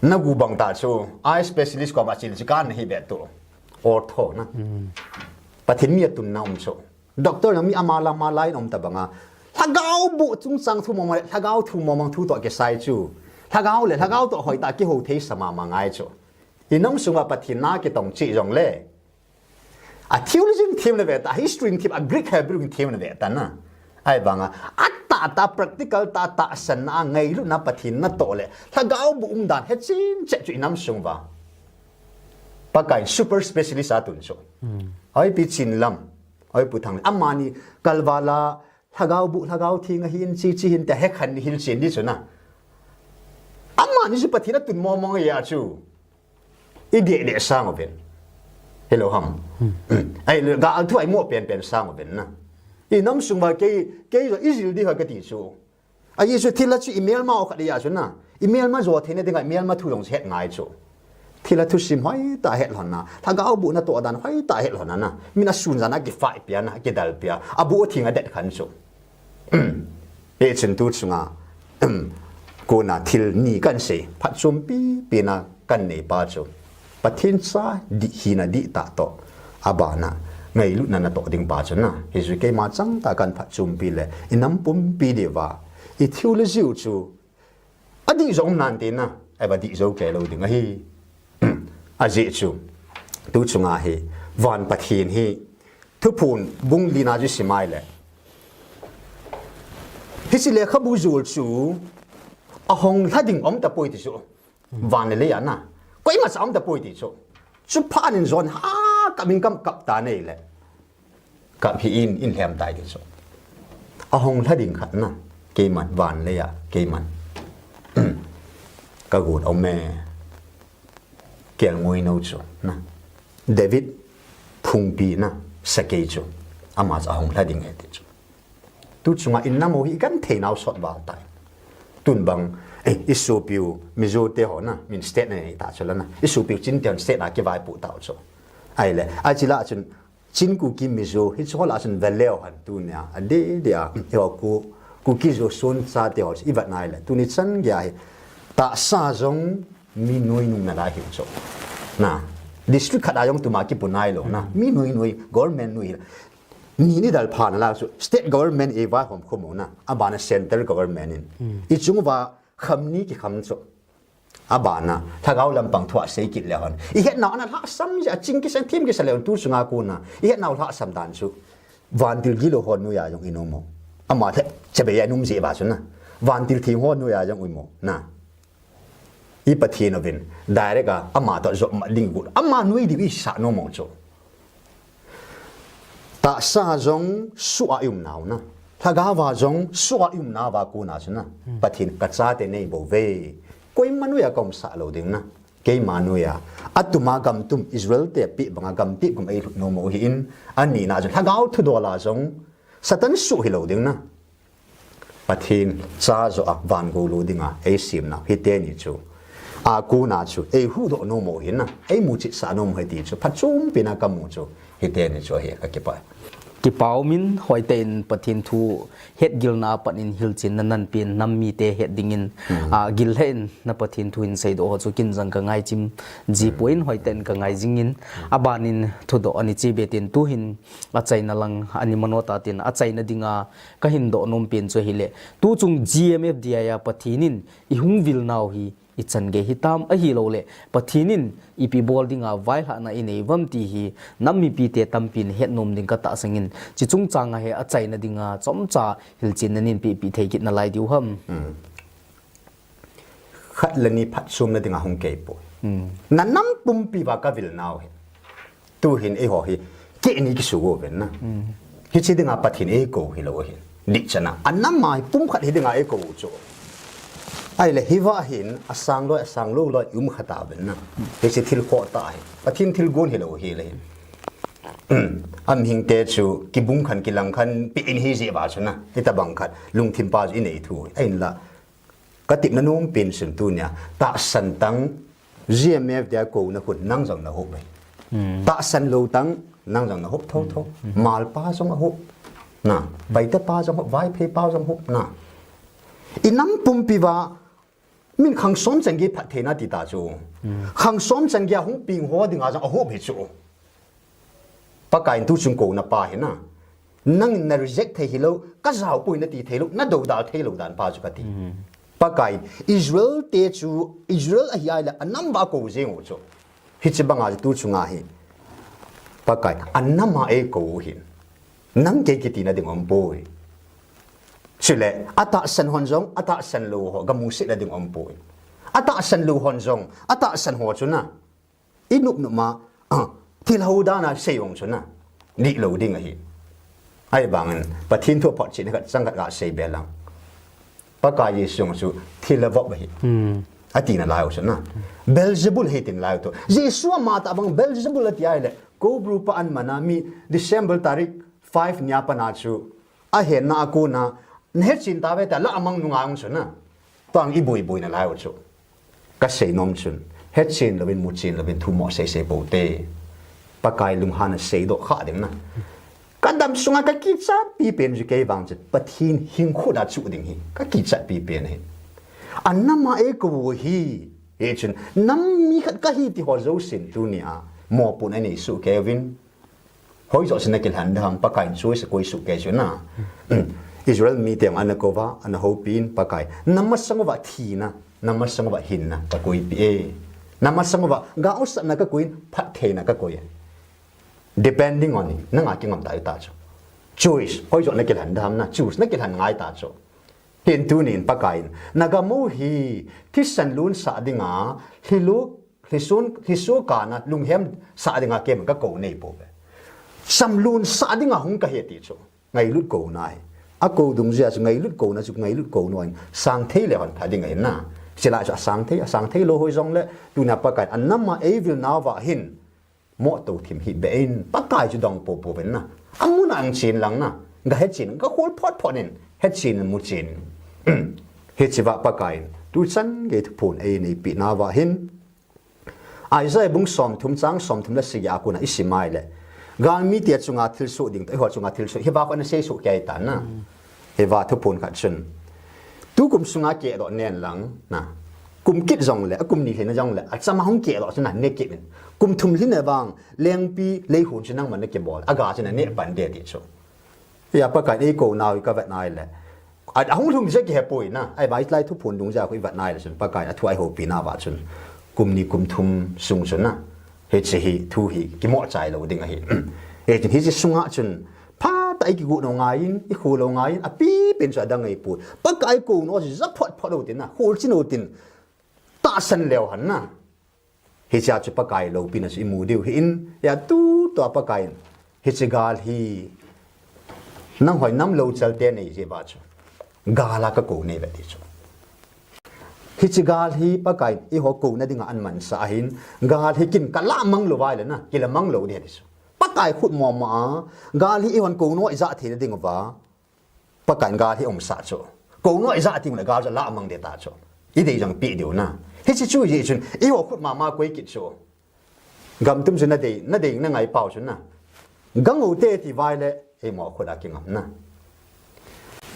Na gu bang ta chu, eye specialist ko ma chil chi kan hi be tu. Ortho na. Hmm. Pathen mi atun na um chu. Doctor na mi ama la ma lai nom ta banga. Lhagao bu chungchang thu mong mong, lhagao thu mong mong thu toh kisai chu. Lhagao le, lhagao toh hoi ta kihou thei sa ma ma ngai chu. I nam sunga Pathen na kitong chi jong le. A theology in them na ve ta, history in them, a Greek Hebrew in them na ve ta na. Ai banga, a ta ta practical ta ta san na ngailu na Pathen na toh le. Lhagao bu um dan he chin che chu i nam sung va. Pakai super specialist a tun chu. Hmm. Oi pi chin lam. Oi Pu Thang, amani kalvala, lhagao bu, lhagao theng ahin chi chi hin te he khan ni hil chen di chu na. Amani chu Pathen atun mong mong a chu. I de de sang oven. Hello ham. Hmm. Hmm. Ai le ga al thu ai mo pen pen sang oven na. I nam sung va kei, kei jo i jil di ha ka ti chu. A Jesu thilha chu i melma o khat dia chu na. I melma jo theina dinga i melma thu jong het ngai chu. Thilha thusim hoi ta het lhon na. Lhagao bu na toh dan hoi ta het lhon na. Min a sun jan a kifai pia na, kidal pia. A bu thing a det khan chu. Pe chun tu chunga. Kona thil ni kan sei. Phatchompi pi na kan nei pa chu. Pathen cha di hina di ta toh. Abana. Ngailutna na toh ding pa chu na. Hi chu keima chang ta kan phatchompi le. I nam pumpi di va. I theology u chu. A di zo um nan te na. Ai ba di zo ke lo ding ahi. A jeh chu. Tu chunga hi. Van Pathen hi. Thuphon bung li na chu simai le. Hi si le khabu zul chu. A hong lha ding om ta poi ti chu. Van le le ya na. Koima sa om ta poi ti chu. Chu pha nin zon ha ka min kam kap ta nei le. Kap hi in, in lhem tai ti chu. A hong lha ding khat na. Keiman van le ya, keiman. Ka gun om me. Kel ngoi no chu na. David phungpi na. Sakei chu. Ama chu a hong lha ding he ti chu. Tu chunga in namo hi kan thei nau sot val tai. Tun bang, eh, i supiu, Mizo te ho na, min state na nei ta chu la na. I supiu Chin te hon state na kivai pu tau chu. Ai le, ai chi la chun, Chin Kuki Mizo, hi chu ho la chun veleo han tu nia, a de de a, hi ho ku, Kuki Zo Son cha te ho, i vat nai le, tu ni chan gya hi. Ta sa zong mi nui nung na la hi chu. Na, district khat a zong tu ma ki pu nai lo na, mi nui nui, government nui. Ni ni dal pha na la chu state government e va hom khom na, abana central government in. Hmm. I chung va kham ni ki kham chu. Abana, lhagao lampang thua sei kit le hon. I het nau ana lhasam ja ching ki sen thim ki sa le hon tu chunga ku na. I het nau lhasam dan chu. Vantil gilo hon nu ya jong i no mo. Ama the, chabe ya num je ba chu na. Vantil thim hon nu ya jong ui mo. Na. I Pathen uvin, direct a, ama toh jop mat ding gu. Ama nui diu i sa nom u chu. Tahsa jong suh a i um nau na. Lhagao va jong suh a i um nau va kona chu na. Hmm. Pathen ka chate nei bou ve. Koima noiya ka um sah lou ding na. Keima noiya. Atuma gam tum Israel te pi banga gam pi gum ei lut nom u hi in. Ani na chu lhagao thudol a jong. Satan suh hi lou ding na. Pathen cha joh a van gou lou dinga ei sem nau hi teni chu. A kona chu ei huhdoh nom u hi na, ei muchit sah nom u hi ti chu phatchompi na ka mu chu hi teni chu hi ka kipah. Kipah um in hoitah in Pathen thu hetgilna a pat in hilchenna nahin pen nam mite het dingin, hmm, a, gil lheh in na Pathen thu hin seidoh ho chu kin jong ka ngai chim ji poi in hoitah in ka ngai jing in, hmm, aban in thudoh ani chi be tin tu hin achaina lang ani mano ta tin achaina dinga ka hin doh nom pen chu ahile, tu chung G M F D I a Pathen in i hung vil nau hi i chan gei hitam ahilou le, Pathen in ipi bol dinga vaihahna i nei uvam ti hi nam mipite tampin het nom ding ka tahsan in, chi chungchang a hi achaina dinga chomcha hilchenna nahin pehpi thei kit nalai diu ham. Hmm. khat le ni phatchomna dinga hung kei poi. Na nam pumpi uva ka vil nau hi. Tu hin eiho hi, kei ni kisu go ven na. Hiche dinga Pathen eikou hilou hin. Dihchan a. A nam a hi pumkhat hi dinga eikou chu. Ahile hiva hin, asang loi, asang lou loi, um khat a ven na. Hiche thil khoh ta hi. Pathen thil gon hilou hi le hin. Amihing te chu, kibung khan, kilang khan, pi in hi jeh uva chu na. Hitabang khat, lungthim pa chu inei thu. Ahinla, ka tipna nom pen sun tunia, tahsan tang, G M F dia kouna khun nang jong na hop e. Tahsan lou tang, nang jong na hop tho tho. Malpa jong a hop. Na, Paite pa jong hop, Vaiphei pa jong hop na. I nam pumpi uva, min khang som chan gei phattheina ti ta chu. Khang som chan gei a hung peng ho dinga jong a hop hi chu. Pakaiyin tu chung kouna pa hi na. Nangin na reject thei hilou, ka jaopoi na ti theilou, na doudal theilou dan pa chu kati. Pakaiyin Israel te chu, Israel ahi ahile, a nam uva kou jeng u chu. Hiche banga chu tu chunga hi. Pakaiyin, a nam a eikou u hin. Nang kei kiti na ding um poi. Chule, atahsan hon jong, atahsan lou ho, gamu se na ding um poi. Atahsan lou hon jong, atahsan ho chu na. I nop nop ma, ah, thil ho dan a sei ong chu na. Dihlou ding ahi. Ahivangin, Pathen thu photchetna khat chang khat ga sei be lang. Pakai Jesu chu thil a vop ahi. Ati nalai u chu na. Beelzebul ahi ti nalai u chu. Jesu ama tah vang Beelzebul ati ahile. Ko bru pa an mana mi December tarik five nia pat na chu. Ahenna a kona, na hetchen tave ta, la amang nunga ong chu na. Tuang i boi boi nalai u chu. Ka sei nom chun, hetchen louvin, muchen louvin, thu mo sei sei pou te. Pakai lunghan a seidoh kha ding na. Ka dam sunga ka kichat pipen chu kei vang chu, Pathen hing khut a chu ding hi. Ka kichat pipen hi. A nam a eikou u hi. Hichun, nam mi khat kahi ti ho jousen tunia. Mopohna nei suh kei uvin. Hoijoh se na kilhen dem, Pakaiyin choice akoi suh kei chu na. Israel mite ana kou va, ana houpi in Pakai. Na masang uva thina, na masang uva hinna, ka koipi e. Na masang uva, ga osatna ka koi in, phattheina ka koi e. Depending on, nanga kingam ta ta chu. Choice, hoijoh na kilhen dem na, choose na kilhen ngai ta chu. Hin tunin Pakaiyin, na gam u hi, thisan lun sah dinga, hlilu Hlisun, hlisu kana lunghem sah dinga keiman ka kou nei pouve. Sam lun sah dinga hung kahi ti chu. Ngailut kouna ahi. A kou dungjuia chu ngailut kouna chu ngailut kouna in sang thei le hon pha ding ahi na. Chulai chu asang thei, asang thei lou hoi jongle, tunia Pakaiyin a nam a eivil nauva hin. Moh to thim hi be in, Pakai chu dong popo ven na. Amun a ang chen lang na. Ga hetchen, ga khol phot phot in. Hetchen, muchen. Hichea Pakaiyin. Tuchan gei thuphon eineipi nauva hin. Isaiah bung somthum chang somthum le sagi a kona isim a ile. Galmite chunga thilsoh ding toh, eiho chunga thilsoh, hiva kona seisoh kei ta na. Hiva thuphon khat chun. Tukum sunga kehdoh nen lang na. Kum kit jongle, akum ni lhin jongle, achama hung kehdoh chun na ne kit in. Kum thum lhin vang, lengpi leihun chu nangman nakibol. Aga chun na ne pan de ti chu. Hia Pakai eikou nau hi kavet nai le. A, ahung lhung jeh kihepoi na. Ahivang itlai thuphon dungjuia khu ivet nai le chun Pakai a thu a eihopi nauva chun. Kum ni kum thum sung chun na. Hiche hi thu hi kimoh chai lou ding ahi. Hichun hiche sunga chun phatah a ikigu lou ngai in, ikhu lou ngai in, apipen chu adang ahipoi. Pakai kou nau chu ja phot phot lou tin na. Khol chin lou tin. Tahsan leu hen na. Hichea chu Pakai loupina chu imu diu hi in, hia tutua Pakaiyin. Hiche gal hi, nang hoi nam lou chal te nei jeh a chu. Gal a kakou nei ve ti chu. Hiche gal hi Pakaiyin, eiho kouna dinga ahin mansah ahin, gal hi kin kalamang lou vai le na, kilamang lou ding ti chu. Pakai khut mama a, gal hi eihon kou nau ija theina diuva. Pakaiyin gal hi umsah chu. Kou nau ija ti le gal chu lamang de ta chu. Idei jong pe diu na. Hiche chu jeh chun, eiho khut mama koi kit chu. Gam tum chu nadei, nadei nangai pau chu na. Gang u te ti vai le, eimo khut a kingam na.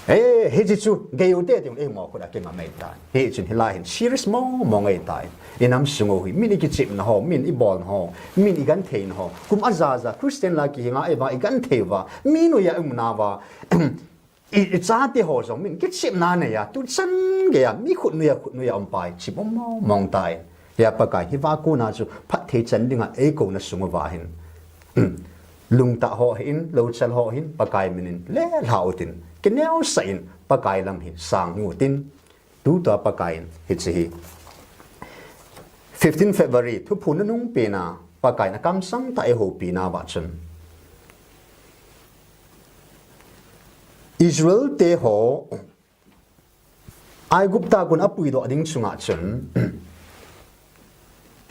Eh, hiche chu, gei u te ti eimo khut a kingam mai ta. Hichun hilai hin, serious mong mong ahi ta. Inam sung u hi, min ikichepna ho, min ibolna ho, min igentheina ho. Kum aja ja, Christian la kihinga eiva igenthei uva, mi noiya umna uva. I, ichate ho jong min kichepna neiya, tuchan geiya, mi khut noiya, khut noiya um pai, chim um mong mong tai. Hia Pakai, hiva kona chu phatthei chan dinga eikouna sung uva hin. Lungtah ho hin, louchal ho hin, Pakai minin, lelha utin, kineosah in, Pakai lam hi, sang utin. Tutua Pakaiyin, hiche hi. fifteen February, thuphon nunung pena, Pakai in akamsang tah a eihoupina uva chun, Israel te ho Aigupta a kon apuidoh ding chunga chun,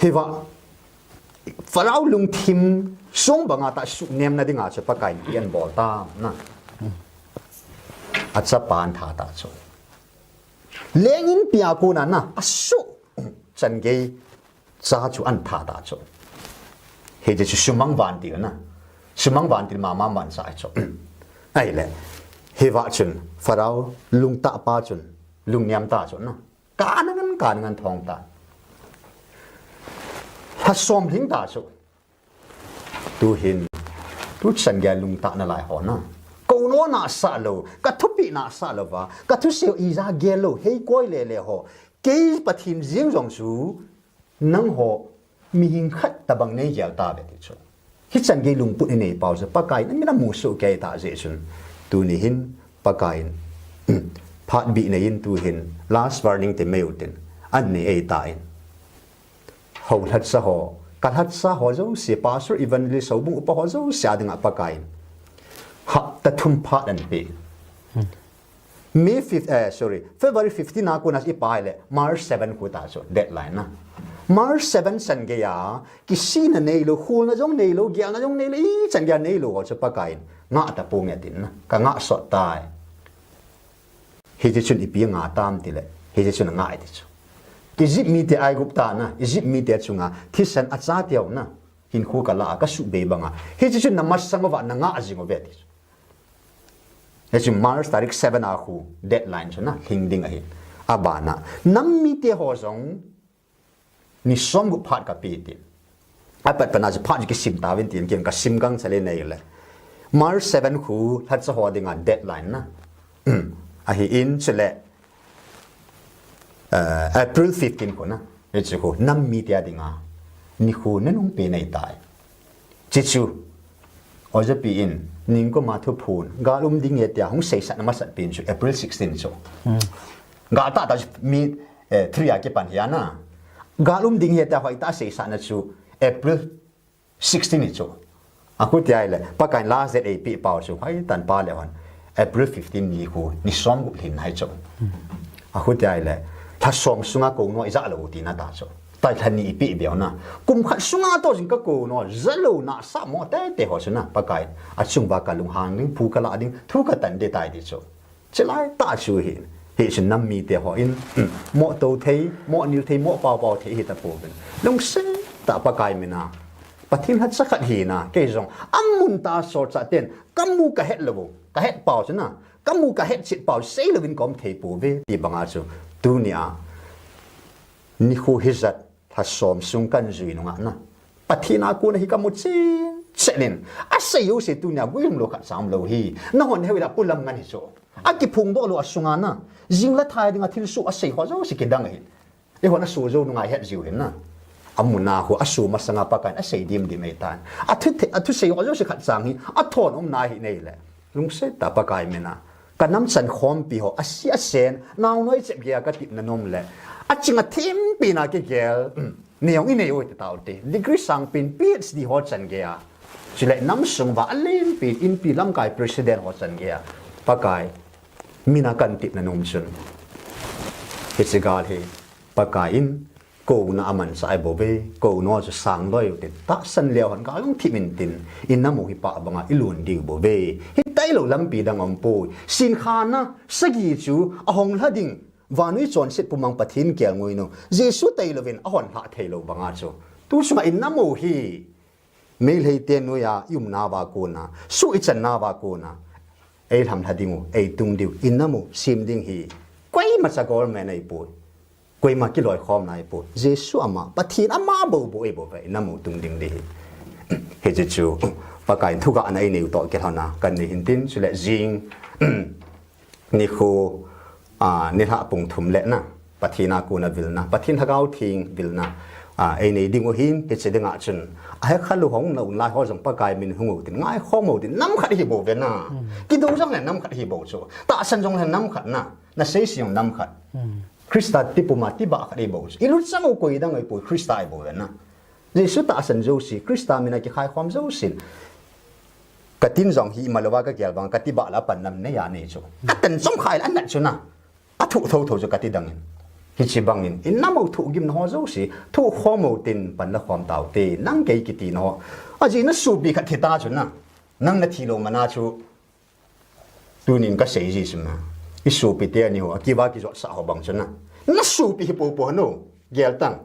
hiva, Pharaoh lungthim sung banga tah suhnemna dinga chu Pakai in ahin bol tan, achapan atha tan chu. Leng inpi a kona, asuh chan gei cha chu ahin tha tan chu. Hiche chu sumang vantil na. Sumang vantil mama man sa chu. Ahile, hiva chun, Pharaoh lungtah pa chun, lungnem tan chu na. Kanunga, kanunga thong tan. Lha som lhing tan chu. Tuhin, tuchan gei a lungtah nalai ho na. Kou nom nasa lou, ka thupeh nasa lou va, ka thusei ija gel lou, hei koi lele ho. Kei Pathen jeng jong chu, nangho mihing khat tabang nei gel tauve ti chu. Hichan gei lungput inei pau chu, Pakai in amin amu soh kei tah jeh chun. Tuni hin, Pakai in, phat bih nei in tuhin, last warning ti mai u tin, ahin nei ei tan. Hou lhacha ho, ka lhacha ho jouse, pastor, evangelist, houbung upa ho jouse a dinga Pakai in hapta thum phat ahin pe. May fifth, eh, sorry, February fifteen a kona ipi le, March seven khu tan chu, deadline na. March seven chan gei a, kisihna neilou, kholna jong neilou, gelna jong neilou, ichan gei a neilou ho chu Pakai in, ngah tapong e tin na, ka ngah sot tai. Hiche chun ipi ngah tam tile, hiche chun angah e ti chu. Egypt mite Aigupta na, Egypt mite chunga, thisan acha teu na, hinkho kala a, kasuhbei banga. Hiche chun namasang uva, nangah jing uve ti chu. Hiche March tarik seven a khu, deadline chu na, lhing ding ahi. Abana, nam mite ho jong, ni som gup phat ka pe tin. Apatpana chu phat chu kisim tauvin tin, kin kasim gangchal e nei le. March seven khu lhacha ho dinga deadline na. Ahin chule, eh, April fifteen khu na. Hiche khu nam mite a dinga nikho nunung pe nei tai. Chuche chu, Ojapi in, ningkuma thuphon, gal um ding ahi tia hung seisahna masat pen chu April sixteen chu. Gal tah tah chu mi, eh, three a kipan hi ana. Gal um ding ahi tia hoitah a seisahna chu April sixteen hi chu. Akhutia ahile, Pakai in last date eipeh pau chu, hoitan pa le hon. April fifteen ni khu, ni som gup lhin ahi chu. Akhutia ahile, lha som sunga kou nom ija lou tina ta chu. Tua lha ni ipi beu na. Kum khat sunga toh jing ka kou nom, ja lou nasa mo teitei ho chu na, Pakai in. Achung uva ka lunghang ding, phu ka lah ding, thu ka tan ding tai ti chu. Chulai tah chu hi, hichu nam mite ho in, mo to thei, mo nil thei, mo pao pao thei hita pouvin. Lungset tah Pakai mina. Pathen lhacha khat hina, kei jong, amun tah solchah ten, ka mu ka het lou, ka het pau chu na, ka mu ka het chet pau, sei louvin ka um thei pouve, ti banga chu, tunia, nikho hijat, lha som sung kan jui nunga na. Pathen a kona hi ka mu chen chen in, asei jouse tunia, guilhung lou khat cha um lou hi, nahon heu ila Pu Lamngan hi chu. Akiphong doh lou asunga na, jing le thai dinga thilsoh asei ho jouse kidang ahi. Eihon asoh jou nunga ihet jiu hin na. Amun a khu asoh masanga Pakai in asei dimdim eitan. Athu the-, athusei ho jouse khat chang hi athon umna hi nei le. Lungset tah Pakai mina. Ka nam chan khompi ho, asi asen, naonoi chep geiya ka tepna nom le. Aching athempi na kigel, nei jong inei u hita ute. Degree sangpen, P H D ho chan geiya. Chule nam sung uva alenpen, inpi lamkai president ho chan geiya. Pakai, mina kan tepna nom chun. Hiche gal hi, Pakai in, kouna amanchah ahi bouve, kou nom chu sang loi u tin, tahsan leu hon ka lungthim in tin, i nam u hi pah banga i lon diu bouve. Hitailou lampi dang aum poi. Sin kha na, sagi chu, ahung lha ding, vannoi chonset pumang Pathen kelngoi nu, Jesu tailouvin, ahung lha theilou banga chu. Tu chunga i nam u hi, Meitei te noiya i umna uva kona, suh i channa uva kona, ei lhamlha ding u, ei tung diu, i nam u, sem ding hi, koima cha government ahipoi, koima kiloikhomna ahipoi, Jesu ama, Pathen ama bou bou ahi bouve, i nam u tung ding ding hi. Hiche chu, Pakai in thugahna ei neiu toh kilhona, kan nei hin tin, chule jing, Nikho, a, nilhah pung thum le na, Pathen a kona vilna, Pathen Lhagao Theng vilna, a, ei nei ding u hin, hiche dinga chun, ahekha lou hung na un lai ho jong Pakai min hung u tin, ngaikhom u tin, nam khat hi bouve na. Kidou jong le nam khat hi bou chu. Tahsan jong le nam khat na, na seise jong nam khat. Christa tipuma tibah khat eibol. Ilut chang u koi dang eipoi, Christa eibol na. Jesu tahsan jouse, Christa mina kikhai khom jousen. Katin jong hi imalouva kagel bang, katibah la pan nam neiya nei chu. Katan chom khai la anat chu na. Athu thotho chu kati dangin. Hiche bangin, inam u thugim na ho jouse, thu khom u tin pan la khom tau te, nang kei kiti na ho. Ajeh na sopi khat thi ta chu na. Nang nathi lou mana chu. Tunin kasei ji chu na. Isopi te ani ho, akiva kijot sa ho bang chu na. Na sopi hi popo no. Gel tang.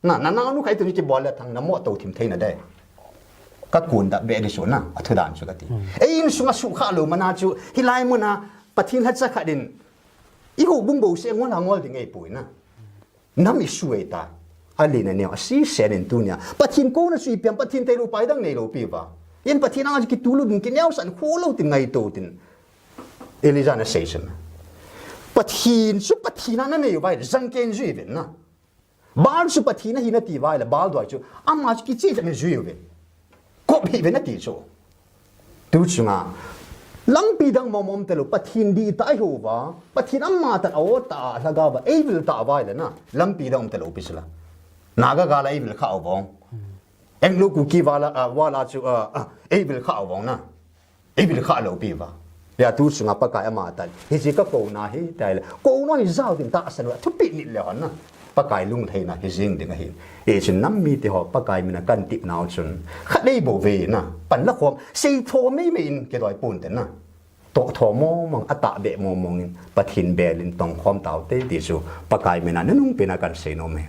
Na, na, na, nu khai tu ni kibol le thang na mo to thim thei na dei. Ka kun da be di su na, a thu dan chu kati. Ei in sunga su kha lo mana chu, hilai muna, Pathin la cha kha din. I hu bung bo se ngol ha ngol ding ei pui na. Nam i su ei ta. Ali na neo, a si se nin tu nia. Pathin ko na su i piam, Pathin te lo pai dang nei lo pi va. In Pathin a ki tu lu ding ki neo san khu lo tin ngai to tin. Elijah na sei sun. Pathin su Pathin a na nei vai, zang ken zui vin na. Baal chu Pathin ahi nati vai le, Baal doi chu, ama chu kiche cha min jui uve. Kop hi ve nati chu. Tu chunga, lampi dang mom mom telo, Pathin di ta hi uva, Pathin ama tan a o ta, lhagao va, ei vil ta vai le na, lampi dang telo pi sila. Naga gala ei vil kha uvong. Anglo Kuki vala, ah, vala chu, ah, ah, ei vil kha uvong na. Ei vil kha lo pi va. Pia tu chunga Pakai ama tan. Hiche ka kouna hi, tai le. Kouna hi jao din tahsan u a thupi nit le hon na. Pakai lungtheina hi jing ding ahi. Hichun nam mite ho Pakai mina kan tip nau chun. Khat nei bo ve na. Pan la khom. Sei tho mei mei in kidoi pon te na. To tho mong mong, a ta be mong mong in. Pathin bel in tong khom tau te ti chu. Pakai mina nanung pina kan sei nom e.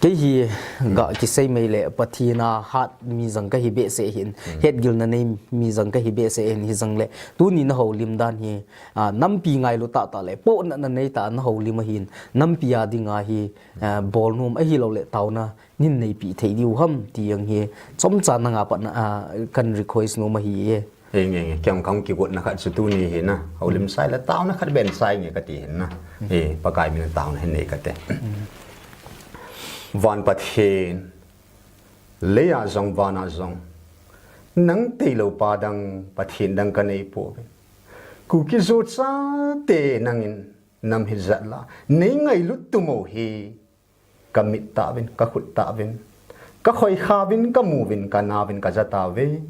Kei hi ga kisei mei le Pathin a hat mi jang kahi behseh hin, hetgilna nei mi jang kahi behseh hin, hi jang le tuni na houlim dan hi, ah, nampi ngailu tah tah le pohnatna nei tah na houlim ahin, nampi a dinga hi, ah, bol nom ahi lou le taona nin neipi thei diu ham ti jang hi chomcha nanga pat na, ah, kan request nom ahi e. Eng, eng, eng. Kei jong ka kigotna khat chu tuni hi na. Houlim sai le taona khat ben sai nge kati hin na. He, Pakai mina taona hin nei kate. Van Pathen, leiya jong vana jong. Nang tilou pa dang, Pathen dang ka nei pouve. Kuki-Zo chate nangin nam hi jat la. Nei ngailut tum u hi. Ka mit tah uvin, ka khut tah uvin, ka khoikha uvin, ka mu uvin, ka na uvin, ka ja tauve.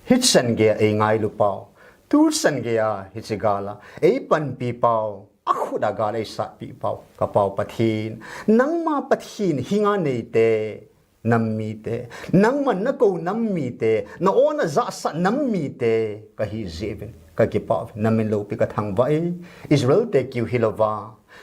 Hichan geiya ei ngailu pau, tuchan geiya hiche gal a ei panpi pau, a khut a gal ei satpi pau, ka Pau Pathen, nangma Pathen hinga neite, nam mite, nangman na kou nam mite, na o na ja sah nam mite, ka hi jeh uvin, ka kipah uvin, na min loupi ka thangvah e, Israel te kiu hilouva.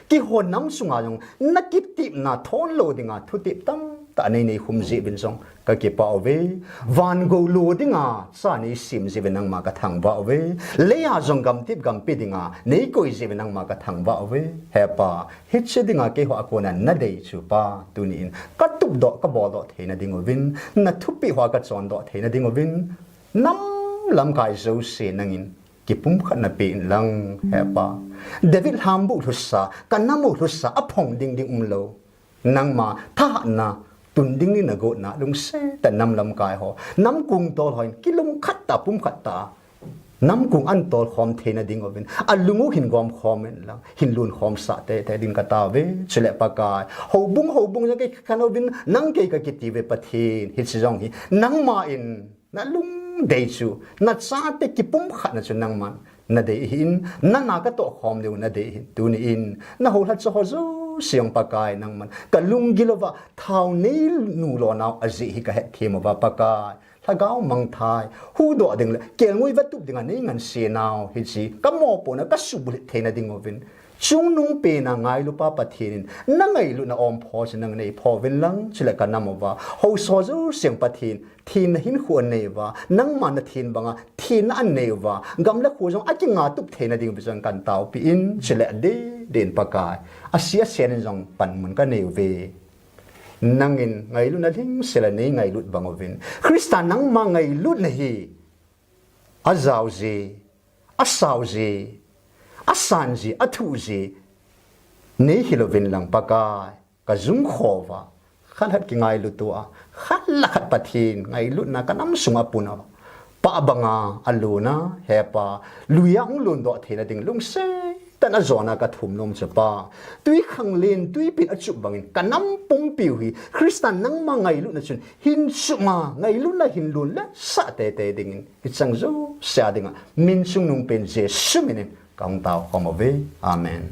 Keiho nam sunga jong na kitepna thon lou dinga thutep tamtah nei neikhum jeh uvin jong ka kipah uve. Van gou lou dinga cha nei sem jeh uvin nangma ka thangvah uve. Leiya jong gamtep gampe dinga nei koi jeh uvin nangma ka thangvah uve. He Pa, hiche dinga keiho a kona na dei chu Pa, tuni in ka tupdoh, ka boldoh theina ding uvin, na thupeh hoa ka chondoh theina ding uvin, nam lamkai jouse nangin kipumkhatna pe in lang, he Pa. David lhambu lhusa, ka nam u lhusa, a phong ding ding umlou. Nangma thahatna, tun ding ni na gotna, lungset tah nam lamkai ho. Namkong tol hon, kilungkhat tah, pumkhat tah. Namkong an tol khom theina ding uvin. A lung u hin gom khom in lang, hin lun khom sah teitei ding ka tao ve, chule Pakai. Houbung, houbung jong kei ka khen uvin, nang kei ka kiti ve Pathen, hiche jong hi. Nangma in, na lungdei chu, na chate kipumkhatna chu nangman na dei ahin, na na ka toh khom diu na dei ahin, tuni in, na houlhacha ho jouse jong Pakai nangman, ka lunggil uva, thao nei nu lou nau ajeh hi ka hetthem uva Pakai, lhagao mangthai, huhdoh ding le, kelngoi vatup dinga nei nganse nau, hiche, ka mopohna, ka subulhit theina ding uvin, Chungnung pena ngailu Pa Pathen in, na ngailutna ompho chu nang nei pho uvin lang, chule ka nam uva. Houso jouse jong Pathen, thenna hinkho anei uva, nangma na then banga, thenna anei uva, gam le kho jong akinga tup theina ding uvin jong kan taopi in, chule adeh deh in Pakai. Ase ase in jong panmun ka nei uve. Nangin ngailutna lhingsel a nei ngailut bang uvin. Christa nangma ngailutna hi, ajao ji, asao ji, asan ji, athu ji, nei hilou vin lang Pakai, ka jung kho uva, khat le khat kingailut tua, khat le khat Pathen, ngailutna ka nam sunga pun uva, pah banga aluna, he Pa, lui a hung lundoh theina ding lungset Tana jona ka thum nom chu Pa. Tui khanglen, tui pin a chup bangin, ka nam pumpiu hi, Christa nangma ngailutna chun, hin chup ma, ngailutna hin lun le, sa tete dingin, i chang jo, sia dinga, min chungnung pen Jesu minin, ka hung tao khom uve. Amen.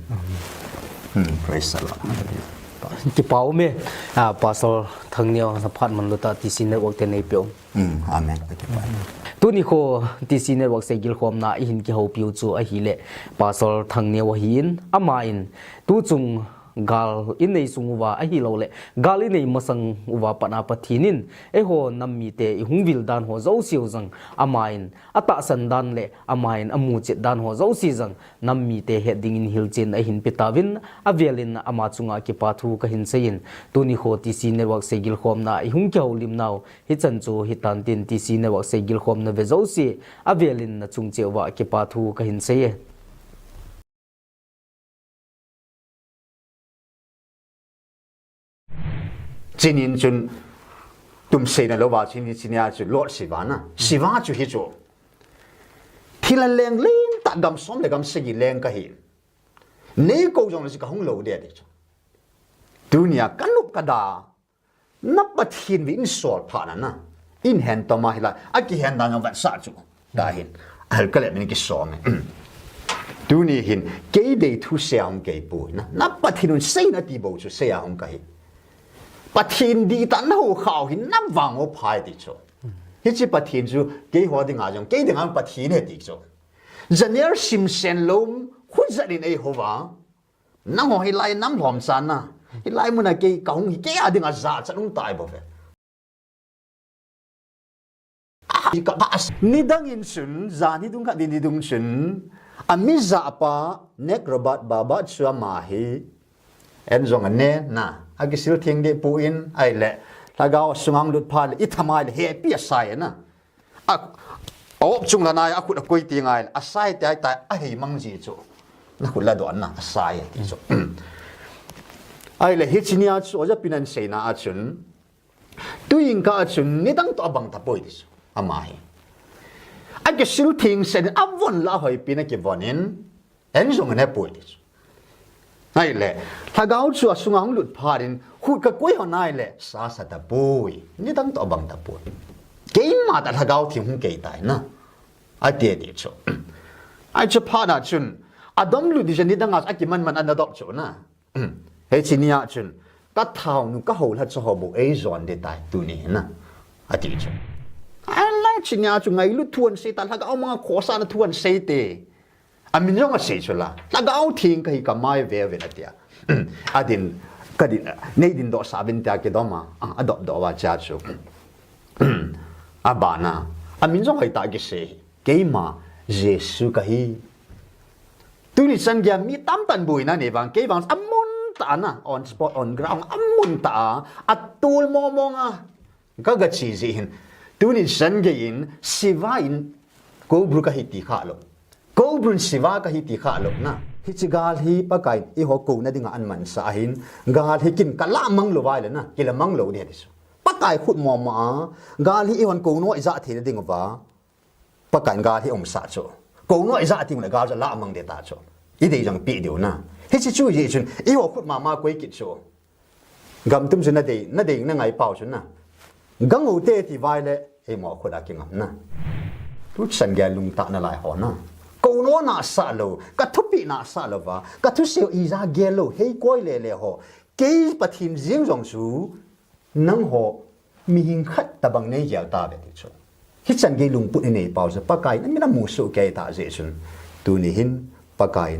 Hmm, praise the Lord. Kipa ume, ah, Pastor Thangneo, na phat man luta T C Network te nei peo. Hmm, amen. Tuni kho T C Network seigilkhomna i hin kihoupiu chu ahile Pastor Thangneo ahin, amain tuchung gal i nei sung uva ahilou le, gal i nei masang uva pat a Pathen in eiho nam mite i hung vil dan ho jouse u jong amain a tahsan dan le amain a muchet dan ho jouse jong nam mite het dingin hilchen a hin pe tauvin, avelin ama chunga kipa thu ka hin seiyin, tuni kho T C Network seigilkhomna i hung kihoulim nau, hichan chu hitan tin T C Network seigilkhomna ve jouse, avelin na chung cheh uva kipa thu ka hin seiye. Chinin chun tumseina louva chinin chinia chu Lord Shiva na. Shiva chu hi chu. Thil a leng lentah gam som le gam sagi leng ka hi. Nei kou jong le chu ka hung lou de ti chu. Tunia ka nop ka da. Na Pathen ve in sol phat na na. In hen toma hilai. A kihen dan jong vetsah chu. Tahin. Ahel ka le min kisong e. Tuni hin, kei dei thu sei a hung kei poi na. Na Pathen un sei na ti bou chu sei a hung ka hi. Pathen dihtah na hou khau hin na vang o phai ti chu. Hiche Pathen chu keiho dinga jong, kei dinga Pathen ahi ti chu. Janel simsen lou, khut jat in ei hou va. Nangho hilai nam lhom chan na. Hilai muna kei ka hung hi kei a dinga jachat um tai bou ve. Nidang in chun, jan hi dung khat ni dung chun, a mi jah pa, Nek Robert Baba chu ama hi, en jong a ne, na, a kisil theng deh poi, ahile, lhagao sunga lut phat le, i thamai le, hepi a sai na. A, a op chung la nai, a khut a koi ti ngai le, a sai ti ai tai, a hei mang ji chu. Na khut la don na, a sai ti chu. Ahile, hiche nia chu, oja pinan seina a chun, Tuin ka a chun nidang toh abang tapoi ti chu. Ama hi. A kisil theng sen in avon la hoipi na kivon in. En jong ne poi ti chu. Ahile. Lhagao chu a sunga hung lut phat in. Khut ka koi ho nai le. Sa sa tapoi. Nidang toh abang tapoi. Keima ta lhagao theng hung kei tai na. Ati ti chu. Ahi chu phat na chun. Adom lut di chu nidang a chu akiman man ana dop chu na. Hiche nia chun, ka thaonu ka houlhacha ho bou ei jon ding tai tuni hin na, ati chu. Ahile hiche nia chu ngailut thu ahin sei ta, lhagao manga khosahna thu ahin sei te. Amin jong asei chu la, lhagao theng kahi ka mai ve uvin atia. Adin, ka din, nei din doh sah uvin tia kidom a, a, adop doh uva chia chu. Abana, amin jong hoi ta kisei, keima Jesu kahi. Tuni chan geiya mi tamtah in buaina nei vang, kei vang amun tah a na, on spot, on ground, amun tah a, atol mong mong a, ka ga chi jeh hin. Tuni chan gei in, Shiva in, Kobru kahi ti kha lou. Kobru in Shiva kahi ti kha lou na. Hiche gal hi Pakai in eiho kouna dinga ahin mansah ahin, gal hi kin ka lamang lou uva ahile na, kila mang lou ding ahi ti chu. Pakai khut mong mong a, gal hi eihon kounou ijat theina ding uva. Pakai in gal hi umsah chu. Kounou ijat teng le gal chu lamang ding ta chu. Idei jong pe diu na. Hiche chu jeh chun, eiho khut mama koi kit chu. Gam tum chu na dei, na dei na ngai pau chu na. Gang u te ti uva ahile, eimo khut a kingam na. Tu chan geiya lungtah nalai ho na. Kounou nasah lou, ka thupeh nasah lou va, ka thusei u ija gel lou, hei koi le le ho. Kei Pathen jeng jong chu, Nangho, mihem khat tabang nei gel tauve ti chu. Hichan gei lungput inei pau chu, Pakai in amin amu soh kei ta jeh chun. Tuni hin, Pakai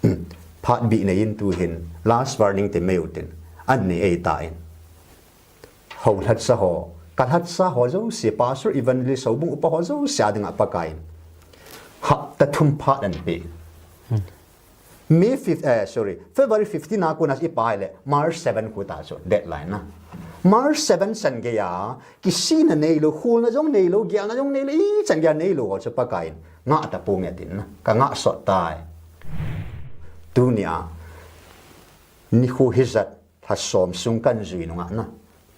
in, phat bih nei in tu hin, last warning ti mai u tin, ahin nei ei tan. Houlhatsa ho, kalhatsa ho jouse, Pastor, Evangelist, houbung upa ho jouse a dinga Pakai in. Hapta thum phat ahin pe. May fifth, eh, sorry, February fifteen a kona i pha le, March seven khu ta chu, deadline na. March seven chan geiya, kisihna neilou, khulna jong neilou, gelna jong neilou, ichan geiya neilou ho chu Pakai in, ngah tapong e tin na, ka ngah sot tai. Tunia, nikho hijat, lha som sung kahin jui nunga na.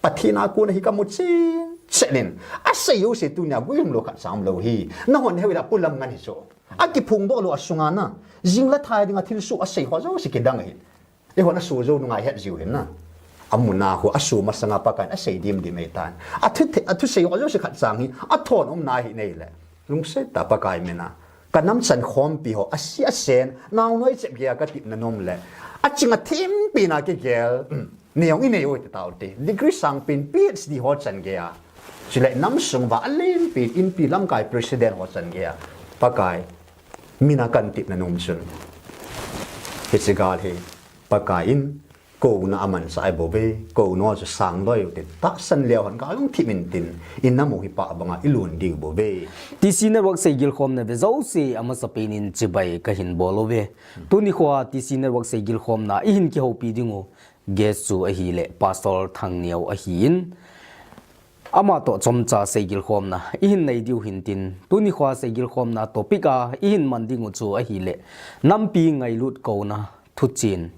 Pathen a kona hi ka mu chen chen in. Asei jouse tunia, guilhung lou khat cha umlou hi. Nahon heu ila pulam ngan hi chu. Akiphong doh lou a sunga na. Jing le thai dinga thilsoh asei ho jouse kidang ahi. Eihon asoh jou nunga ihet jiu hin na. Amuna khu asoh masanga Pakaiyin asei dimdim ahitan. Athu, athusei ho jouse khat chang hi athon umna hi nei le. Lungset tah Pakai mina. Ka nam chan khompi ho, asi asen, naonoi chep geiya katepna nom le. Aching athempi na kigel, nei jong inei u hite taute. Degree sangpen, P H D ho chan geiya. Chule nam sung uva alenpen, inpi lamkai president ho chan geiya. Pakai, mina katepna nom chun. Hiche gal hi, Pakaiyin, kouna amanchah ahi bouve, kouna chu sang loi u tin, tahsan leu hen kalungthim intin, inam u hi pah banga ilon diu bouve. T C Network seigilkhomna ve jouse amasapen in chibai kahin bol uve. Tuni khoa T C Network seigilkhomna ihin kihoupi ding u guest chu ahile Pastor Thangneo ahin. Ama toh chomcha seigilkhomna ihin nei diu hintin, tuni khoa seigilkhomna topic a ihin man ding u chu ahile, nampi ngailut kouna thuchen.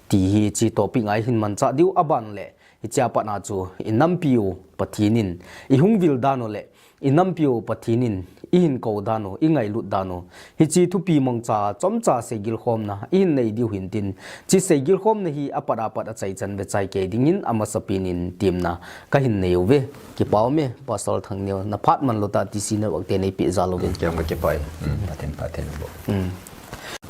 Ti hiche topic a ihin manchah diu aban le, hichea pat a chu inampi u Pathen in ihung vil dan u le, inampi u Pathen in ihin kou dan u, ingailut dan u. Hiche thupi mangcha chomcha seigilkhomna ihin nei diu hintin, hiche seigilkhomna hi apat apat achaichan ve chai kei dingin amasapen in temna kahin nei uve. Kipa ume, Pastor Thangneo, naphat manlou tah T C Network te neipeh jal uvin. Kei jong kakipa e. Pathen, Pathen bo.